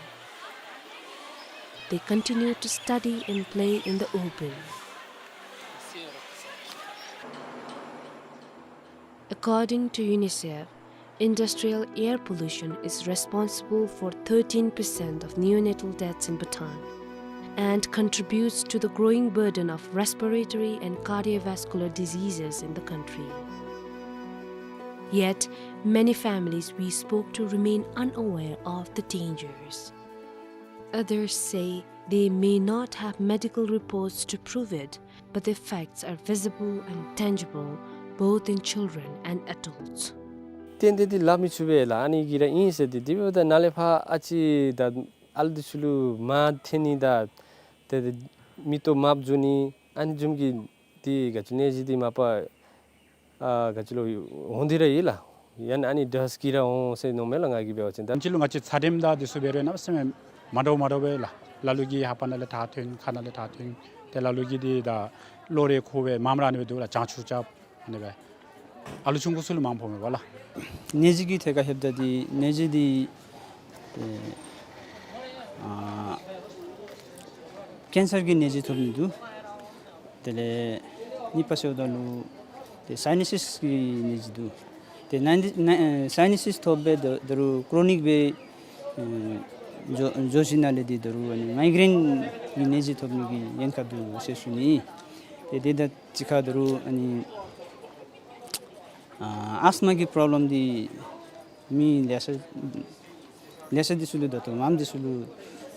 They continue to study and play in the open. According to UNICEF, industrial air pollution is responsible for thirteen percent of neonatal deaths in Bhutan and contributes to the growing burden of respiratory and cardiovascular diseases in the country. Yet, many families we spoke to remain unaware of the dangers. Others say they may not have medical reports to prove it, but the effects are visible and tangible, both in children and adults. ཏན་ཏན་འདི་སླབ་མི་ཚུགས་པས་ལགས། ཨ་ནི་གི་ར་ཨིན་ཟེར་ཏེ། དེ་འབདཝ་ད་ནཱ་ལས་ཕར་ཨ་ཙི་ད་ཨ་ལུ་འདི་ཚུ་ལུ་མར་འཐེན་ནི་དང་ཏེ་མེ་ཏོག་མར་བཙུགས་ནི་ཨ་ནི་བཟུམ་གྱི་འདི་ག་ཅི་ནད་གཞི་འདི་མ་པ་ཨ་ག་ཅི་ལོ་འོང་སྟེ་ར་ཡོད་ལགས། ཡང་ན་ཨ་ནི་ཌསཊ་གིས་ར་འོང་ཟེར་མནོཝ་མས་ལགས། ང་གིས་འབད་བ་ཅིན་ད་ཕྱི་ལུ་ང་བཅས་ཚ་དྲོད་དང་འདི་ཚུ་འབད་རུང་གནམ་མེད་ས་མེད་མ་འདྲཝ་མ་འདྲཝ་སྦེ་ལགས། ལ་ལུ་གིས་ལྷ་པ་ནང་ལས་ཐག་འཐེན། ཁ་ནང་ལས་ཐག་འཐེན། ཏེ་ལ་ལུ་གིས་འདི་ད་གློ་རེ་ཁུ་སྦེ་མངམ་ར་ཨ་ནི་སྦེ་འདུག་ལགས། བྱང་ཆུབ་རྐྱབ་ཨ་ནི་སྦེ། ཨ་ལུ་ཆུང་ཀུ་ཚུ་ལུ་མངམ་ཕོག་མས་པ་ལགས། ནད་གཞི་གི་ཐད་ཁར་ལྷོདཔ་ད་འདི་ནད་གཞི་འདི་ཏེ་ཨ་ཀེན་སར་གྱི་ནད་གཞི་ཐོབ་ནི་འདུག། དེ་ལས་གཉིས་པ་ཟེརཝ་ད་ལུ་ཏེ་སའི་ནཱ་སིས་ཀྱི་ནད་གཞི་འདུག། ཏེ་ནཱ་ནཱ་ཨེ་སའི་ནཱ་སིས་ཐོབ་སྦེ་ད་ད་རུང་ཀྲོ་ནིག་སྦེ་ཨེ་འགྱོ་འགྱོ་ཞིནམ་ལས་འདི་ད་རུང་ཨ་ནི་མའི་གྲེན་གྱི་ནད་གཞི་ཐོབ་ནི་གི་ཉེན་ཁ་འདུག་ཟེར་ཞུ་ནི། ཏེ་དེ་དང་གཅིག་ཁར་ད་རུང་ཨ་ནི་ཨ་ཨས་མ་གི་པྲོབ་ལེམ་འདི་མི་ལེ་ཤ་ལེ་ཤ་འདི་ཚུ་ལུ་ད་ལྟོ་མངམ་འདི་ཚུ་ལུ་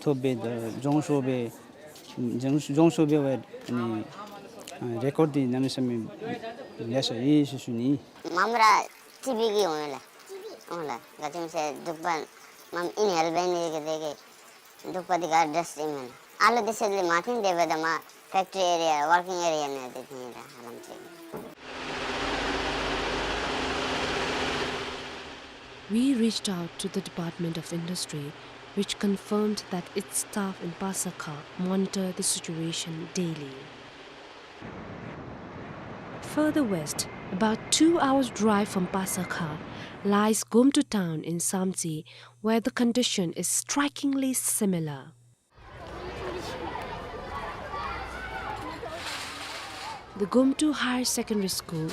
ཐོབ་སྦེ་ད་རྫོང་ཤོར་སྦེ་རྫོང་རྫོང་ཤོར་སྦེ་འབད་ནི་ཨ་རེ་ཀོཌ་འདི་གནམ་མེད་ས་མེད་ལེ་ཤ་ཡོད་ཟེར་ཞུ་ནི། མངམ་ར་ཊི་བི་གིས་འོང་ལགས། འོང་ལགས། ག་ཅི་སྨོ་ཟེར་སྡུག་པ་མངམ་ཨིན་ཧེལ་འབད་ནི་གི་དེ་གིས་སྡུག་པ་འདི་ག་ཌསཊ་ཨིན་མས་ལགས། ཨ་ལུ་འདི་ཚུ་ལས་མ་ཐོན་ཏེ་འབདཝ་ད་མར་ཕེཀ་ཊི་རི་ཨེ་རི་ཡ་ཝར་ཀིང་ཨེ་རི་ཡ་ནང་འདི་ཐོན་ཡི་ལགས་ཧ་ལམ་ཅིག། We reached out to the Department of Industry, which confirmed that its staff in Pasakha monitor the situation daily. Further west, about two hours' drive from Pasakha, lies Gomtu town in Samtse, where the condition is strikingly similar. The Gomtu Higher Secondary School,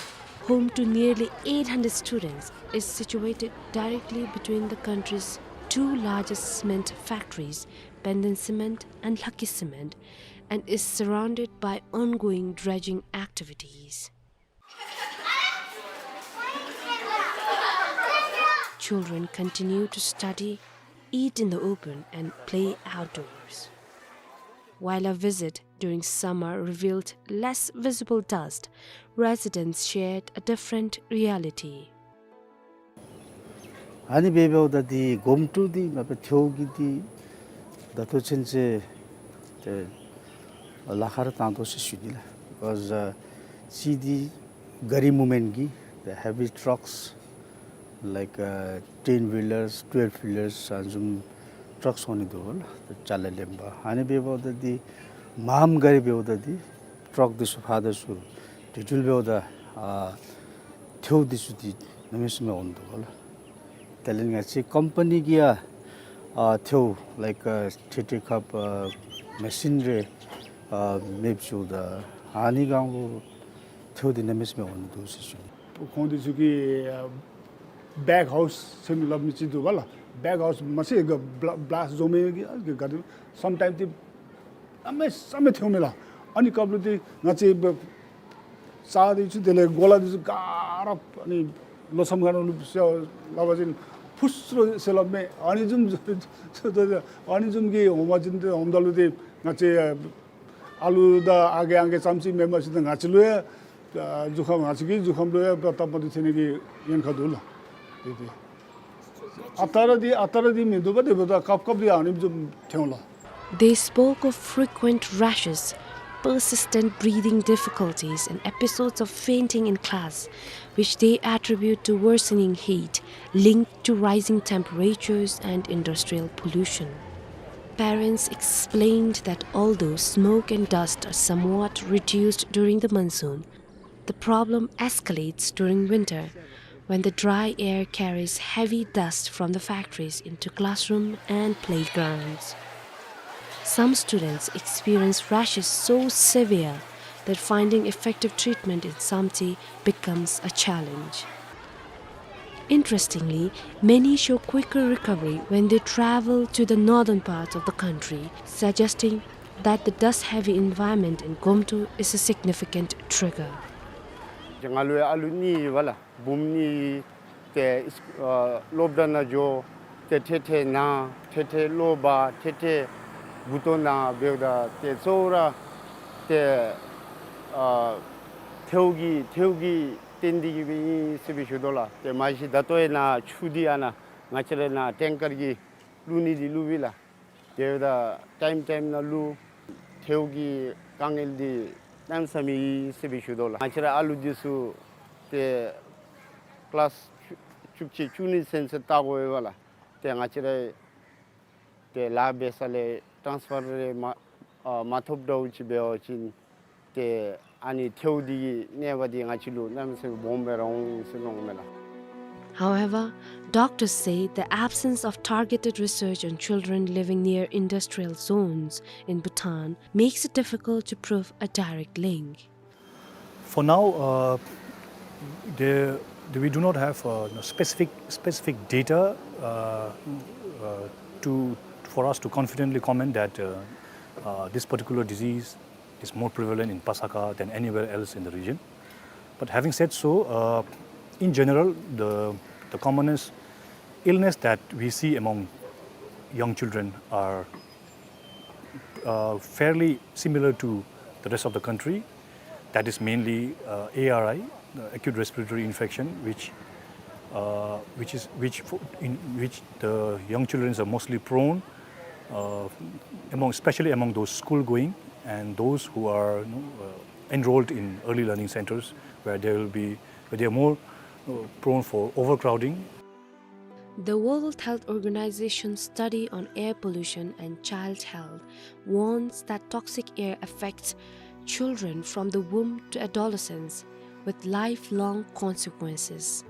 home to nearly eight hundred students, is situated directly between the country's two largest cement factories, Penden Cement and Lhakki Cement, and is surrounded by ongoing dredging activities. Children continue to study, eat in the open, and play outdoors. While our visit during summer revealed less visible dust, residents shared a different reality. ཨ་ནི་འབདཝ་ད་འདི་གོམ་ཀྲུ་འདི་མ་པ་ཐེའུ་གི་འདི་ད་ལྟོ་ཚུན་ཚོད་ཏེ་ལཱ་ཁག་ར་བཏང་དོ་ཟེར་ཞུ་ནི་ལགས། Because uh, གཅིག་འདི་ག་རི་མུབ་མེནཊ་གི་the heavy trucks like uh, ten wheelers, twelve wheelers ཨ་ནི་བཟུམ་ཊགས་འོང་ནི་འདུག་ལགས། ཏེ་ཅ་ལ་ལེན་པར་ཨ་ནི་འབདཝ་ད་འདི་མངམ་ག་རི་འབདཝ་ད་འདི་ཊགས་འདི་ཚུ་ཕར་དང་ཚུར་དེ་འགྱོ་འབདཝ་ད་ཨ་ཐེའུ་འདི་ཚུ་འདི་གནམ་མེད་ས་མེད་འོང་འདུག་ལགས། དེ་ལས་ང་བཅས་ཀམ་པ་ནི་གིས་ཡང་ཨ་ཐེའུ་like uh, ཐེ་ཐེ་ཁབ་ཨ་མེ་ཤིན་རེ་ཨ་མེདཔ་བཟོཝ་ད་ཨ་ནི་སྒང་ལུ་ཐེའུ་འདི་གནམ་མེད་ས་མེད་འོང་ནི་འདུག་ཟེར་ཞུ་ནི། ཁོང་འདི་ཚུ་གིས་ཨ་བེག་ཧའུསི་ཟེར་མི་སླབ་མི་ཅིག་འདུག་པ་ལགས། བེག་ཧའུསི་མ་ཚད་ག་བླ་བླཱསཊ་བཟོ་མི་གི་ཨ་ག་ག་དེ་སམ་ཊའིམ་འདི་གནམ་མེད་ས་མེད་ཐེའུ་མས་ལགས། ཨ་ནི་སྐབས་ལུ་འདི་ང་བཅས་བ་རྩྭ་འདི་ཚུ་དེ་ལས་གོ་ལ་འདི་ཚུ་ག་ར་ཨ་ནི་ལོ་མཚམས་ཁ་ནང་ལུ་ཟེར་སླབ་པ་ཅིན་ཕུ་སུ་རུ་ཟེར་སླབ་མས། ཨ་ནི་བཟུམ་ཨ་ནི་བཟུམ་གྱི་འོང་པ་ཅིན་འདི་འོངམ་ད་ལུ་འདི་ང་བཅས་ཨ་ལུ་དང་ཨ་རྒས་ཨང་རྒས་ཙམ་ཅིག་མེན་པར་ཅིག་ད་ང་བཅས་ལུ་ཡང་ཨ་གཟུགས་ཁམས་ང་བཅས་ཀྱི་གཟུགས་ཁམས་ལུ་ཡང་སྟབས་མ་བདེཝ་ཐོན་ནི་གི་ཉེན་ཁ་འདུག་ལགས། དེ་དེ་ཨ་རྟག་ར་འདི་ཨ་རྟག་ར་འདི་མིན་འདུག་པ། དེ་འབདཝ་ད་སྐབས་སྐབས་འདི་ཨ་ནི་བཟུམ་ཐོན་ལགས། They spoke of frequent rashes, persistent breathing difficulties, and episodes of fainting in class, which they attribute to worsening heat linked to rising temperatures and industrial pollution. Parents explained that although smoke and dust are somewhat reduced during the monsoon, the problem escalates during winter, when the dry air carries heavy dust from the factories into classroom and playgrounds. Some students experience rashes so severe that finding effective treatment in Samtse becomes a challenge. Interestingly, many show quicker recovery when they travel to the northern parts of the country, suggesting that the dust-heavy environment in Gomtu is a significant trigger. ང་ལུ་ཡང་ཨ་ལུ་གཉིས་ཡོད་པ་ལགས། བུམོ་གཉིས་ཏེ་ཨ་སློབ་གྲྭ་ནང་འགྱོ། ཏེ་ཐེ་ཐེ་ན་ཐེ་ཐེ་གློ་བ་ཐེ་ཐེ་མགུ་ཏོ་ན་འབདཝ་ད་ཏེ་གཙོ་བོ་ར་ཏེ་ཨ་ཐེའུ་གི་ཐེའུ་གིས་བརྟེན་ཏེ་གིས་སྦེ་ཨིན་ཟེར་སྦེ་ཞུ་དོ་ལགས། ཏེ་མ་གཞི་ད་ལྟོ་ཡང་ནཱ་ཆུ་འདི་ཨ་ནཱ་ང་བཅས་ར་ནཱ་ཊེང་ཀར་གྱིས་བླུག་ནི་འདི་བླུག་པས་ལགས། དེ་འབདཝ་ད་ཊའིམ་ཊའིམ་ནང་བླུག། ཐེའུ་གི་དཀའ་ངལ་འདི་གནམ་མེད་ས་མེད་ཨིན་ཟེར་སྦེ་ཞུ་དོ་ལགས། ང་བཅས་ར་ཨ་ལུ་འདི་ཚུ་ཏེ་ཀི་ལཱསི་བཅུ་བཅུ་གཅིག་བཅུ་གཉིས་ཚུན་ཚོད་ལྟ་དགོ་པས་ལགས། ཏེ་ང་བཅས་ར་ཏེ་ལཱ་འབད་ས་ལས་ཊཱནསི་ཕར་རེ་མ་ ཨ་མ་ཐོབ་འདྲཝ་ཅིག་འབད་བ་ཅིན་ཏེ་ཨ་ནི་ཐལཝ་འདི་གིས་གནོད་པ་འདི་ང་བཅས་ལུ་གནམ་མེད་ས་མེད་སྦོམ་སྦེ་ར་འོང་ཟེར་མནོཝ་མས་ལགས། However, doctors say the absence of targeted research on children living near industrial zones in Bhutan makes it difficult to prove a direct link. For now, uh, there, we do not have, uh, specific, specific data, uh, uh, to, for us to confidently comment that, uh, uh, this particular disease is more prevalent in Pasakha than anywhere else in the region. But having said so, uh, in general, the, the commonest illness that we see among young children are, uh, fairly similar to the rest of the country. That is mainly, uh, A R I, uh, acute respiratory infection, which, uh, which is, which fo-, in which the young children are mostly prone, uh, among, especially among those school going and those who are, you know, uh, enrolled in early learning centers, where they will be, where they are more, uh, prone for overcrowding. The World Health Organization study on air pollution and child health warns that toxic air affects children from the womb to adolescence with lifelong consequences.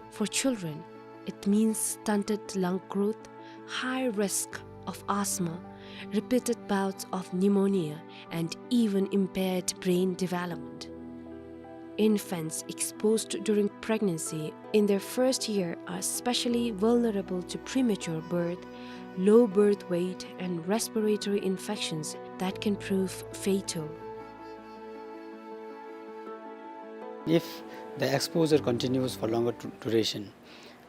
For children, it means stunted lung growth, high risk of asthma, repeated bouts of pneumonia, and even impaired brain development. Infants exposed during pregnancy in their first year are especially vulnerable to premature birth, low birth weight, and respiratory infections that can prove fatal. If the exposure continues for longer du-, duration,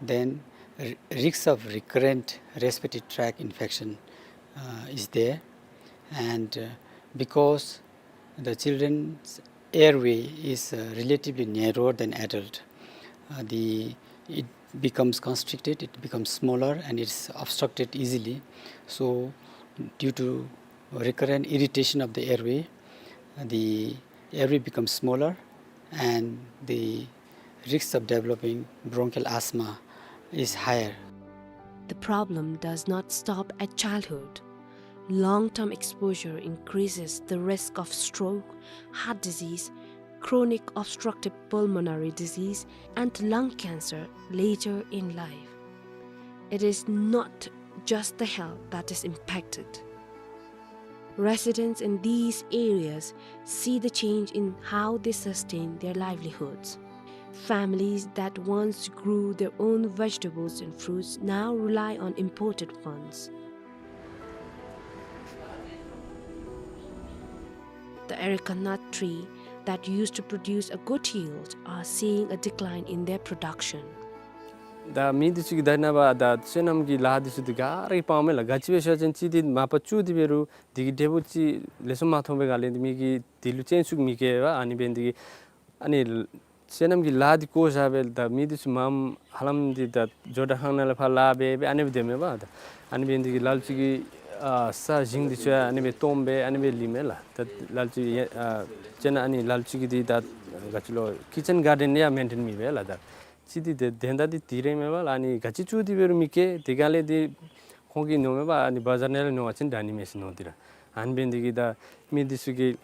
then r-, risks of recurrent respiratory tract infection, uh, is there. And, uh, because the children's airway is, uh, relatively narrower than adult, uh, the, it becomes constricted, it becomes smaller, and it's obstructed easily. So, due to recurrent irritation of the airway, the airway becomes smaller, and the risk of developing bronchial asthma is higher. The problem does not stop at childhood. Long-term exposure increases the risk of stroke, heart disease, chronic obstructive pulmonary disease, and lung cancer later in life. It is not just the health that is impacted. Residents in these areas see the change in how they sustain their livelihoods. Families that once grew their own vegetables and fruits now rely on imported ones. The areca nut tree that used to produce a good yield are seeing a decline in their production. ད་མི་འདི་ཚུ་གིས་ད་ནངས་པ་ད་སོ་ནམ་གྱི་ལཱ་འདི་ཚུ་འདི་ག་ར་སྤང་མས་ལགས། ག་ཅི་སྦེ་ཟེར་བ་ཅིན་ཅིག་འདི་མ་པ་བཙུགས་ཏེ་འབད་རུང་འདི་གི་འབྲས་བུ་ཅིག་ལེགས་ཤོམ་མ་ཐོབ་པའི་སྒང་ལས་འདི་མི་གིས་འདི་ལུ་སྤྱན་ཟུག་མི་བཀལ་བས། ཨ་ནི་འབད་ནི་འདི་གིས་ཨ་ནི་སོ་ནམ་གྱི་ལཱ་འདི་བཀོ་བཞག་སྦེ་ད་མི་འདི་ཚུ་མངམ་ཧ་ལམ་འདི་ད་ཇོ་བདག་ཁང་ནང་ལས་ཕར་ལཱ་འབད་འབད་ཨ་ནི་སྦེ་སྡོདཔ་མས་པ། ད་ཨ་ནི་འབད་ནི་འདི་གིས་ལ་ལུ་ཅིག་གིས་ཨ་ས་ཞིང་འདི་ཚུ་ཡང་ཨ་ནི་སྦེ་སྟོངམ་སྦེ་ཨ་ནི་སྦེ་ལུས་མས་ལགས། ད་ལ་ལུ་ཅིག་ཨ་དཔེར་ན་ཨ་ནི་ལ་ལུ་ཅིག་གིས་འདི་ད་ག་ཅི་ལོ་ཀི་ཅན་གཱར་ཌེན་ཡང་མེན་ཊེན་མི་འབད་ལགས། ད་ཅིག་འདི་དེ་དོན་དག་འདི་འདི་ར་མས་པ་ལགས། ཨ་ནི་ག་ཅི་བཙུགས་ཏེ་འབད་རུང་མི་སྐྱེ། དེ་སྒང་ལས་འདི་ཁོང་གིས་མནོཝ་མས་པ། ཨ་ནི་བ་ཛར་ནང་ལས་ཉོ་བ་ཅིན་དྲག་ནི་མས་ཟེར་མནོ་སྟེ་ར། ཨ་ནི་འབད་ནི་འདི་གིས་ད་མི་འདི་ཚུ་གིས་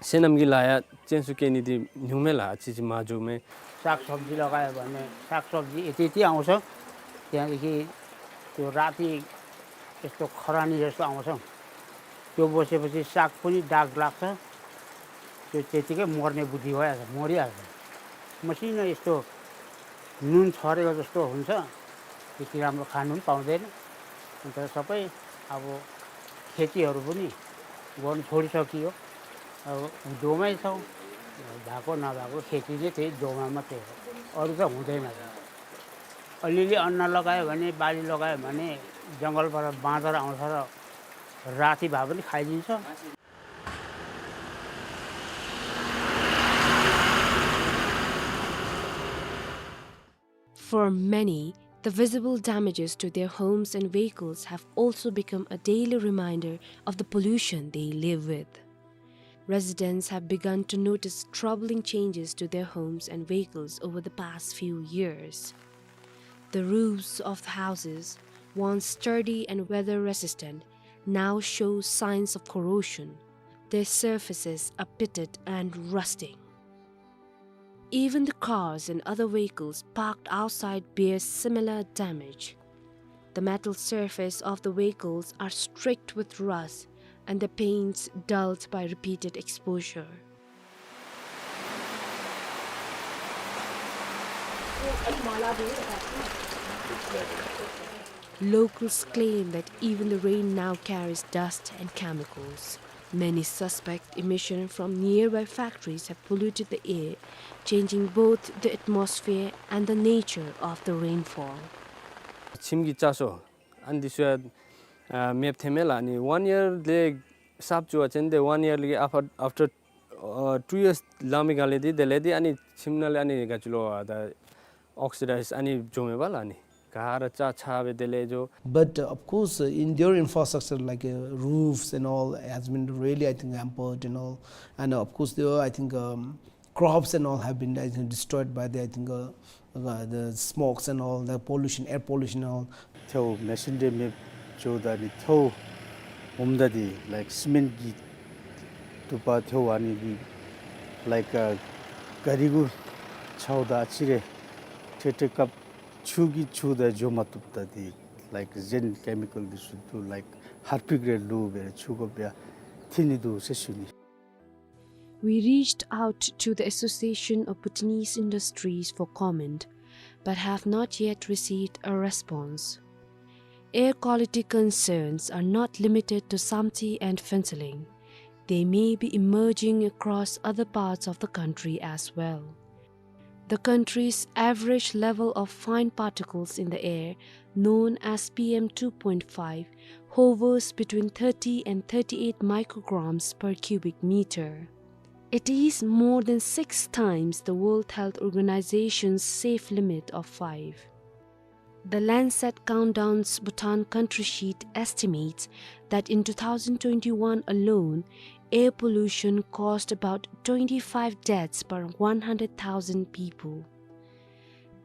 སོ་ནམ་གྱི་ལཱ་ཡང་སྤྱན་ཟུག་བཀལ་ནི་འདི་ཉུང་མས་ལགས། ཨ་ཙི་ཙི་མར་འགྱོཝ་མས། सागसब्जी लगायो भने सागसब्जी यति यति आउँछ। त्यहाँदेखि त्यो राति यस्तो खरानी जस्तो आउँछ। त्यो बसेपछि साग पनि दाग लाग्छ। त्यो त्यतिकै मर्ने बुद्धि भइहाल्छ, मरिहाल्छ। मसिनो यस्तो नुन छरेको जस्तो हुन्छ, त्यति राम्रो खानु पनि पाउँदैन। अन्त सबै अब खेतीहरू पनि गर्नु छोडिसकियो। अब हिउँदोमै छौँ, भएको नभएको खेती चाहिँ त्यही हिउँदोमा मात्रै हो, अरू त हुँदैन। अलिअलि अन्न लगायो भने, बाली लगायो भने जङ्गलबाट बाँदर आउँछ र राति भए पनि खाइदिन्छ। For many, the visible damages to their homes and vehicles have also become a daily reminder of the pollution they live with. Residents have begun to notice troubling changes to their homes and vehicles over the past few years. The roofs of the houses, once sturdy and weather-resistant, now show signs of corrosion. Their surfaces are pitted and rusting. Even the cars and other vehicles parked outside bear similar damage. The metal surface of the vehicles are streaked with rust and the paints dulled by repeated exposure. Locals claim that even the rain now carries dust and chemicals. Many suspect emission from nearby factories have polluted the air, changing both the atmosphere and the nature of the rainfall. ཁྱིམ་གྱི་ལྕགས་ཤོག་ཨ་ནི་འདི་ཚུ་ཡང་ཨ་མེདཔ་ཐལ་མས་ལགས། ཨ་ནི་ཝན་ཡར་ལས་གསརཔ་བཙུགས་པ་ཅིན་ཏེ་ཝན་ཡར་ལས་ཨ་ཕར་ཨཕ་ཊར་ཨ་ཊུ་ཡརསི་ལང་མི་ག་ལས་འདི་དེ་ལས་འདི་ཨ་ནི་ཁྱིམ་ནང་ལས་ཨ་ནི་ག་ཅི་ལོ་ཨ་ད་ཨོག་སི་ཌའིཛ་ཨ་ནི་འགྱོཝ་མས་པ་ལགས། ཨ་ནི་ག་ར་ཆག་ཆག་སྦེ་དེ་ལས་འགྱོ། But, uh, of course, uh, in their infrastructure, like, uh, roofs and all, has been really, I think, hampered and all. And, uh, of course, there are, I think, um, crops and all have been, I think, destroyed by the, I think, uh, uh, the smokes and all, the pollution, air pollution and all. ཐལཝ་མེ་ཤིན་འདྲེས་མེདཔ་འགྱོཝ་ད་ཨ་ནི་ཐལཝ་ཧོངམ་ད་འདི་ལའིཀ་སི་མེནཊ་གི་དུ་པ་ཐལཝ་ཨ་ནི་འདི་ལའིཀ་ཨ་ག་རི་གུ་འཕྱཝ་ད་ཨ་ཙི་རེ་ཏེ་ཏེ་སྐབས་ཆུ་གིས་འཁྱུ་ད་འགྱོ་མ་བཏུབ། ད་འདི་ལའིཀ་གཞན་ཀེ་མི་ཀཱལ་འདི་ཚུ་འདུག། ལའིཀ་ཧར་པིག་རེ་བླུག་སྦེ་འཁྱུ་དགོཔ་ཡང་ཐོན་ནི་འདུག་ཟེར་ཞུ་ནི། We reached out to the Association of Bhutanese Industries for comment, but have not yet received a response. Air quality concerns are not limited to Samtse and Phuentsholing. They may be emerging across other parts of the country as well. The country's average level of fine particles in the air, known as P M two point five, hovers between thirty and thirty-eight micrograms per cubic meter. It is more than six times the World Health Organization's safe limit of five. The Lancet Countdown's Bhutan Country Sheet estimates that in two thousand twenty-one alone, air pollution caused about twenty-five deaths per one hundred thousand people.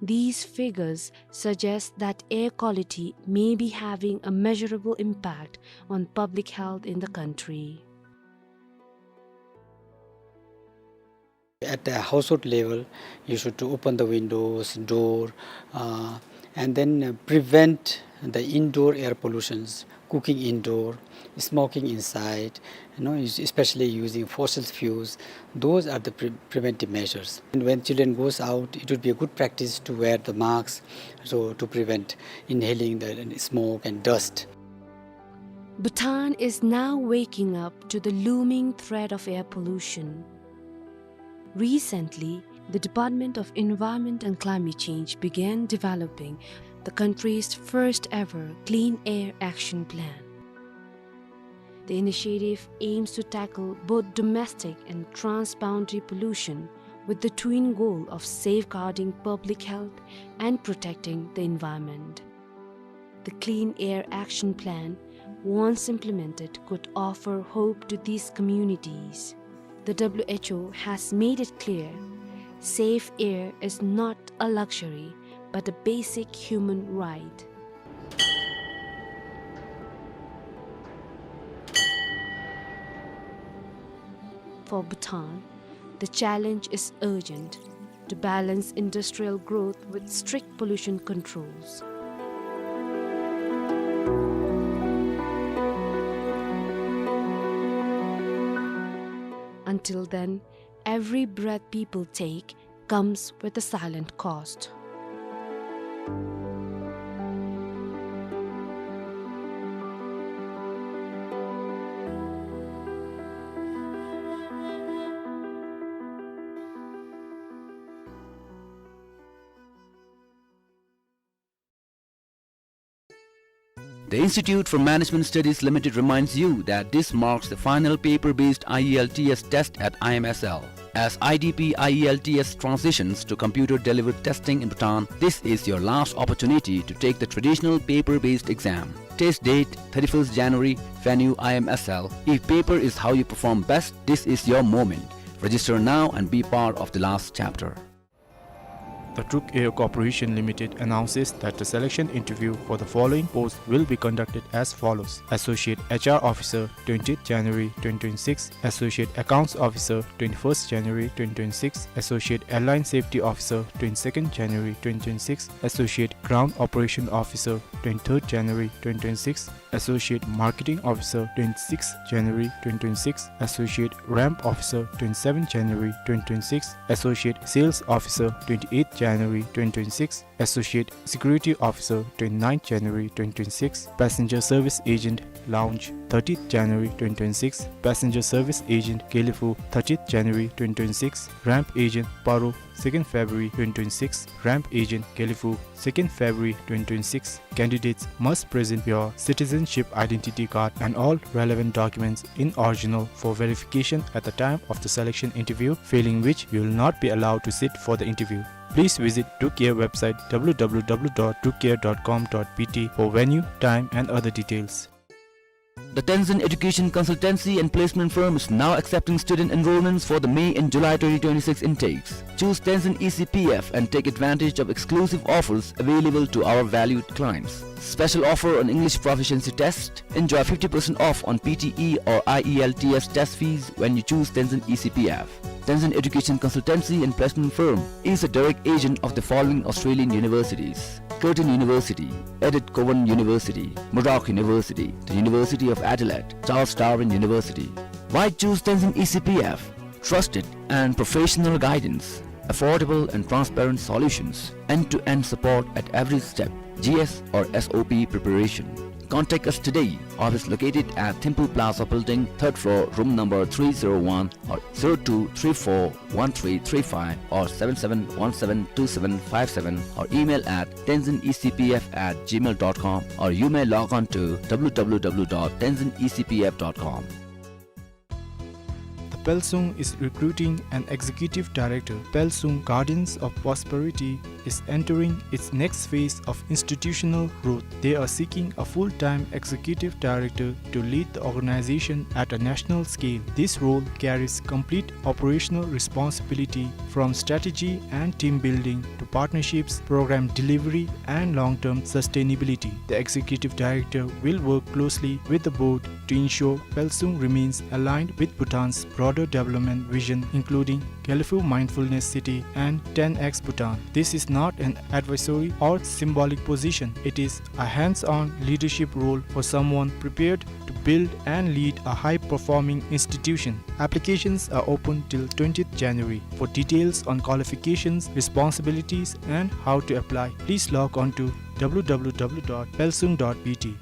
These figures suggest that air quality may be having a measurable impact on public health in the country. At the household level, you should to open the windows, door, uh, and then, uh, prevent the indoor air pollutions, cooking indoor, smoking inside, you know, es-, especially using fossil fuels. Those are the pre-, preventive measures. And when children goes out, it would be a good practice to wear the masks, so to prevent inhaling the smoke and dust. Bhutan is now waking up to the looming threat of air pollution. Recently, the Department of Environment and Climate Change began developing the country's first ever Clean Air Action Plan. The initiative aims to tackle both domestic and transboundary pollution with the twin goal of safeguarding public health and protecting the environment. The Clean Air Action Plan, once implemented, could offer hope to these communities. The W H O has made it clear, safe air is not a luxury, but a basic human right. For Bhutan, the challenge is urgent to balance industrial growth with strict pollution controls. Until then, every breath people take comes with a silent cost. The Institute for Management Studies Limited reminds you that this marks the final paper-based I E L T S test at I M S L. As I D P I E L T S transitions to computer-delivered testing in Bhutan, this is your last opportunity to take the traditional paper-based exam. Test date, thirty-first January, venue I M S L. If paper is how you perform best, this is your moment. Register now and be part of the last chapter. The Druck Air Corporation Limited announces that the selection interview for the following posts will be conducted as follows: Associate H R Officer, twentieth January twenty twenty-six; Associate Accounts Officer, twenty-first January twenty twenty-six; Associate Airline Safety Officer, twenty-second January twenty twenty-six; Associate Ground Operation Officer, twenty-third January twenty twenty-six; Associate Marketing Officer, twenty-sixth January twenty twenty-six; Associate Ramp Officer, twenty-seventh January twenty twenty-six; Associate Sales Officer, twenty-eighth January twenty twenty-six; Associate Security Officer, twenty-ninth January twenty twenty-six; Passenger Service Agent, Lounge, thirtieth January twenty twenty-six; Passenger Service Agent, Gelephu, thirtieth January twenty twenty-six; Ramp Agent, Paro, second February twenty twenty-six; Ramp Agent, Gelephu, second February twenty twenty-six. Candidates must present your citizenship identity card and all relevant documents in original for verification at the time of the selection interview, failing which you will not be allowed to sit for the interview. Please visit Druck Air website, W W W dot druck air dot com dot B T, for venue, time and other details. The Tenzin Education Consultancy and Placement Firm is now accepting student enrollments for the May and July twenty twenty-six intakes. Choose Tenzin E C P F and take advantage of exclusive offers available to our valued clients. Special offer on English proficiency test. Enjoy fifty percent off on P T E or I E L T S test fees when you choose Tenzin E C P F. Tenzin Education Consultancy and Placement Firm is a direct agent of the following Australian universities: Curtin University, Edith Cowan University, Murdoch University, the University of Adelaide, Charles Darwin University. Why choose Tenzin E C P F? Trusted and professional guidance, affordable and transparent solutions, end-to-end support at every step, G S or S O P preparation. Contact us today. Office located at Thimphu Plaza Building, third floor, room number three zero one, or zero two three four one three three five or seven seven one seven two seven five seven, or email at tenzin E C P F at gmail dot com, or you may log on to W W W dot tenzin E C P F dot com. The Pelsung is recruiting an executive director. Pelsung Guardians of Prosperity is entering its next phase of institutional growth. They are seeking a full-time executive director to lead the organization at a national scale. This role carries complete operational responsibility, from strategy and team building to partnerships, program delivery, and long-term sustainability. The executive director will work closely with the board to ensure Pelsung remains aligned with Bhutan's broader development vision, including Gelephu Mindfulness City and ten X Bhutan. This is not an advisory or symbolic position. It is a hands-on leadership role for someone prepared to build and lead a high-performing institution. Applications are open till twentieth January. For details on qualifications, responsibilities, and how to apply, please log on to W W W dot pelsung dot B T.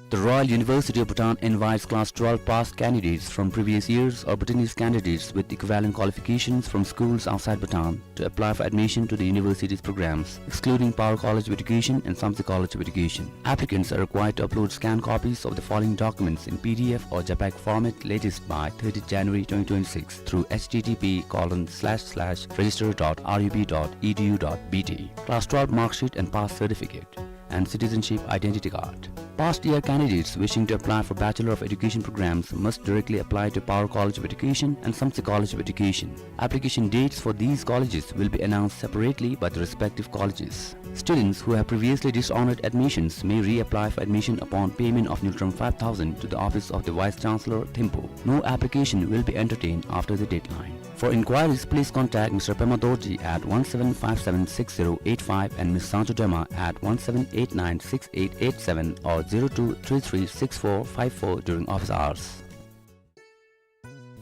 The Royal University of Bhutan invites class twelve pass candidates from previous years or Bhutanese candidates with equivalent qualifications from schools outside Bhutan to apply for admission to the university's programs, excluding Paro College of Education and Samtse College of Education. Applicants are required to upload scanned copies of the following documents in P D F or JPEG format latest by thirtieth January twenty twenty-six through H T T P colon slash slash register dot R U B dot E D U dot B T. Class twelve mark sheet and pass certificate and citizenship identity card. Past year candidates wishing to apply for Bachelor of Education programs must directly apply to Paro College of Education and Samtse College of Education. Application dates for these colleges will be announced separately by the respective colleges. Students who have previously dishonored admissions may reapply for admission upon payment of Ngultrum five thousand to the office of the Vice Chancellor, Thimphu. No application will be entertained after the deadline. For inquiries, please contact Mister Pema Dorji at one seven five seven six zero eight five and Miss Sancho Dema at one seven eight nine six eight eight seven or zero two three three six four five four during office hours.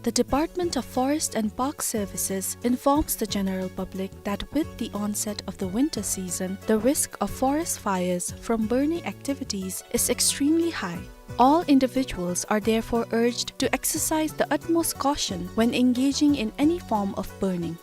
The Department of Forest and Park Services informs the general public that with the onset of the winter season, the risk of forest fires from burning activities is extremely high. All individuals are therefore urged to exercise the utmost caution when engaging in any form of burning.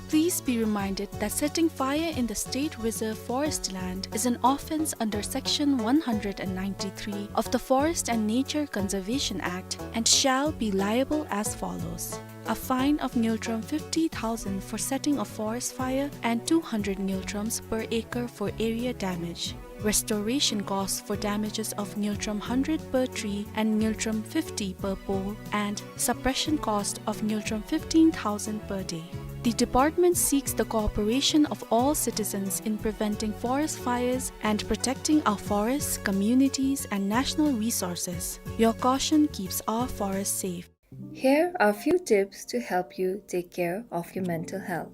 Please be reminded that setting fire in the state reserve forest land is an offence under Section one hundred and ninety-three of the Forest and Nature Conservation Act and shall be liable as follows: a fine of Ngultrum fifty thousand for setting a forest fire and two hundred Ngultrums per acre for area damage. Restoration costs for damages of Ngultrum hundred per tree and Ngultrum fifty per pole, and suppression cost of Ngultrum fifteen thousand per day. The department seeks the cooperation of all citizens in preventing forest fires and protecting our forests, communities, and national resources. Your caution keeps our forests safe. Here are few tips to help you take care of your mental health.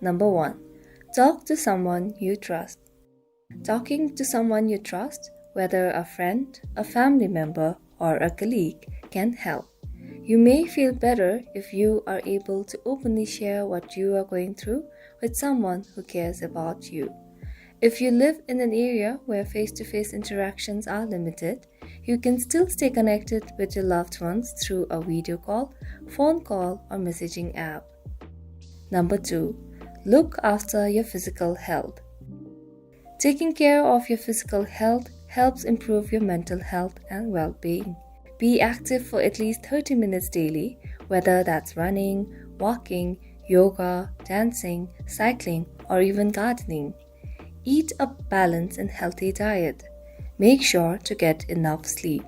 Number one, talk to someone you trust. Talking to someone you trust, whether a friend, a family member, or a colleague, can help. You may feel better if you are able to openly share what you are going through with someone who cares about you. If you live in an area where face-to-face interactions are limited, you can still stay connected with your loved ones through a video call, phone call, or messaging app. Number two, look after your physical health. Taking care of your physical health helps improve your mental health and well-being. Be active for at least thirty minutes daily, whether that's running, walking, yoga, dancing, cycling, or even gardening. Eat a balanced and healthy diet. Make sure to get enough sleep.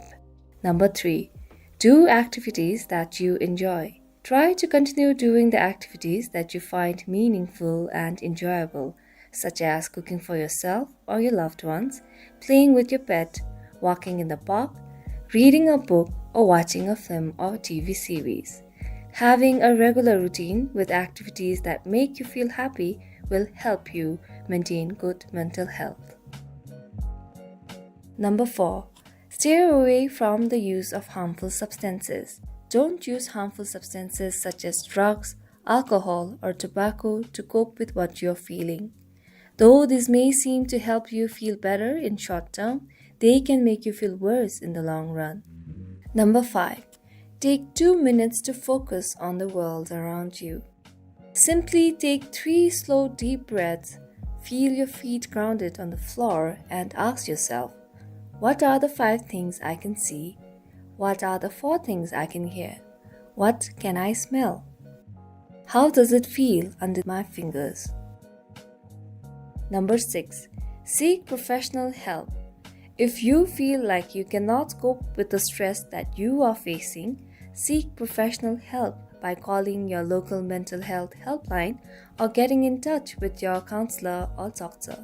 Number three, do activities that you enjoy. Try to continue doing the activities that you find meaningful and enjoyable, such as cooking for yourself or your loved ones, playing with your pet, walking in the park, reading a book, or watching a film or T V series. Having a regular routine with activities that make you feel happy will help you maintain good mental health. Number four, stay away from the use of harmful substances. Don't use harmful substances such as drugs, alcohol, or tobacco to cope with what you're feeling. Though these may seem to help you feel better in short term, they can make you feel worse in the long run. Number five, take two minutes to focus on the world around you. Simply take three slow, deep breaths, feel your feet grounded on the floor, and ask yourself, "What are the five things I can see? What are the four things I can hear? What can I smell? How does it feel under my fingers?" Number six, seek professional help. If you feel like you cannot cope with the stress that you are facing, seek professional help by calling your local mental health helpline or getting in touch with your counselor or doctor.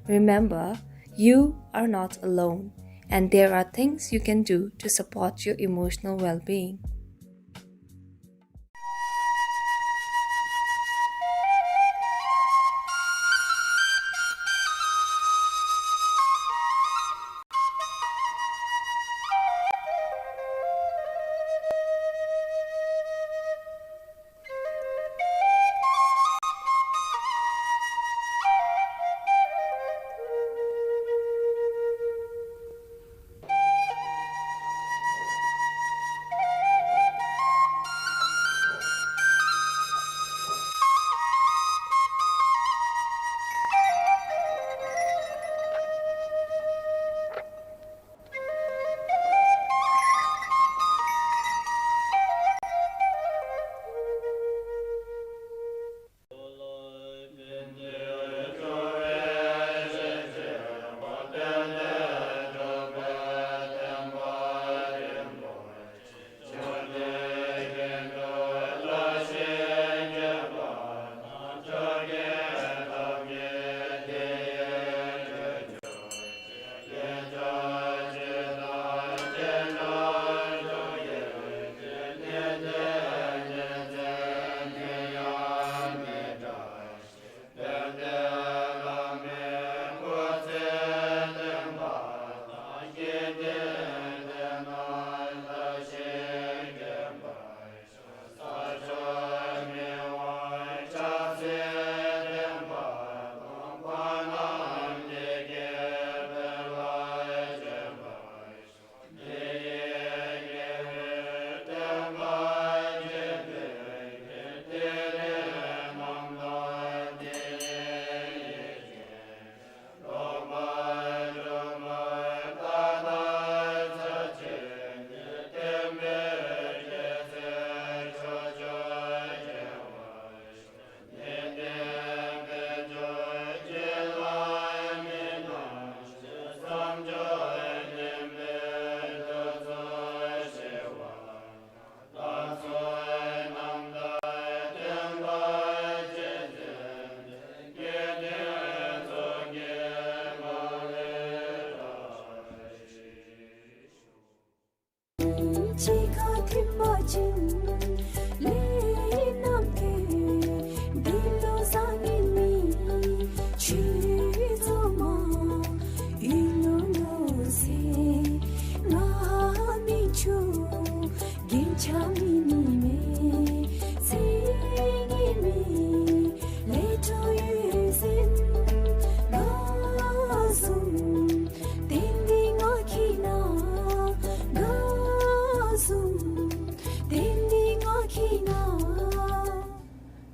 Remember, you are not alone, and there are things you can do to support your emotional well-being.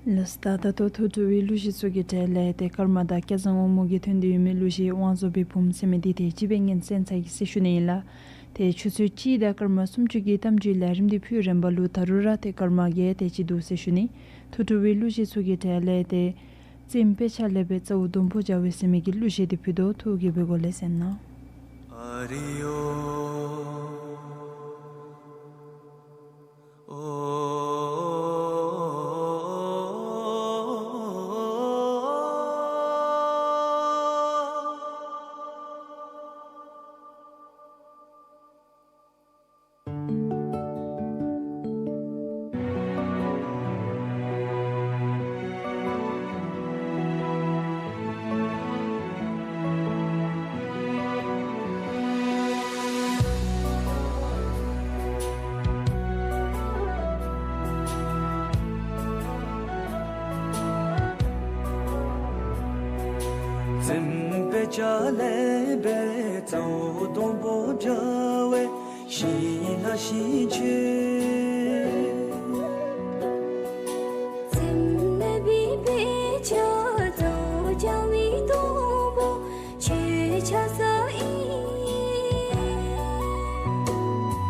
ལགས་སོ། ད་ད་ལྟོ་ཐུགས་སྤྲོ་བའི་གླུ་གཞས་ཚུ་གི་གྲས་ལས་ཏེ་ཀརྨ་དང་སྐལ་བཟང་དབང་མོ་གིས་ཐོན་ཏེ་ཡོད་མི་གླུ་གཞས་དབང་རྫོང་པའི་བུམོ་ཟེར་མི་འདི་ཏེ་སྤྱི་དཔལ་ངན་སེང་ཚ་གིས་གསན་ཞུ་ནི་ཨིན་ལགས། ཏེ་ཆུ་ཚོད་གཅིག་དང་སྐར་མ་སུམ་ཅུ་གི་གཏམ་རྒྱུད་ལས་རིམ་འདི་ཕུལ་རན་པ་ལུ་ད་རུང་ར་ཏེ་ཀརྨ་གིས་ཏེ་ཅིག་འདུག་ཟེར་ཞུ་ནི། ཐུགས་སྤྲོ་བའི་གླུ་གཞས་ཚུ་གི་གྲས་ལས་ཏེ་བཙན་དཔེ་ཆ་ལས་སྦེ་རྩ་བོ་སྡོང་པོ་རྒྱ་བོ་ཟེར་མི་གི་གླུ་གཞས་འདི་ཕུལ་དོ། ཐུགས་དགྱེས་པའི་སྒོ་ལས་གསན་གནང་། བཙན་དཔེ་ཆ་ལས་སྦེ་རྩ་བོ་སྡོང་པོ་རྒྱ་བོ་ཞིང་ལ་ཞིང་ཆེ།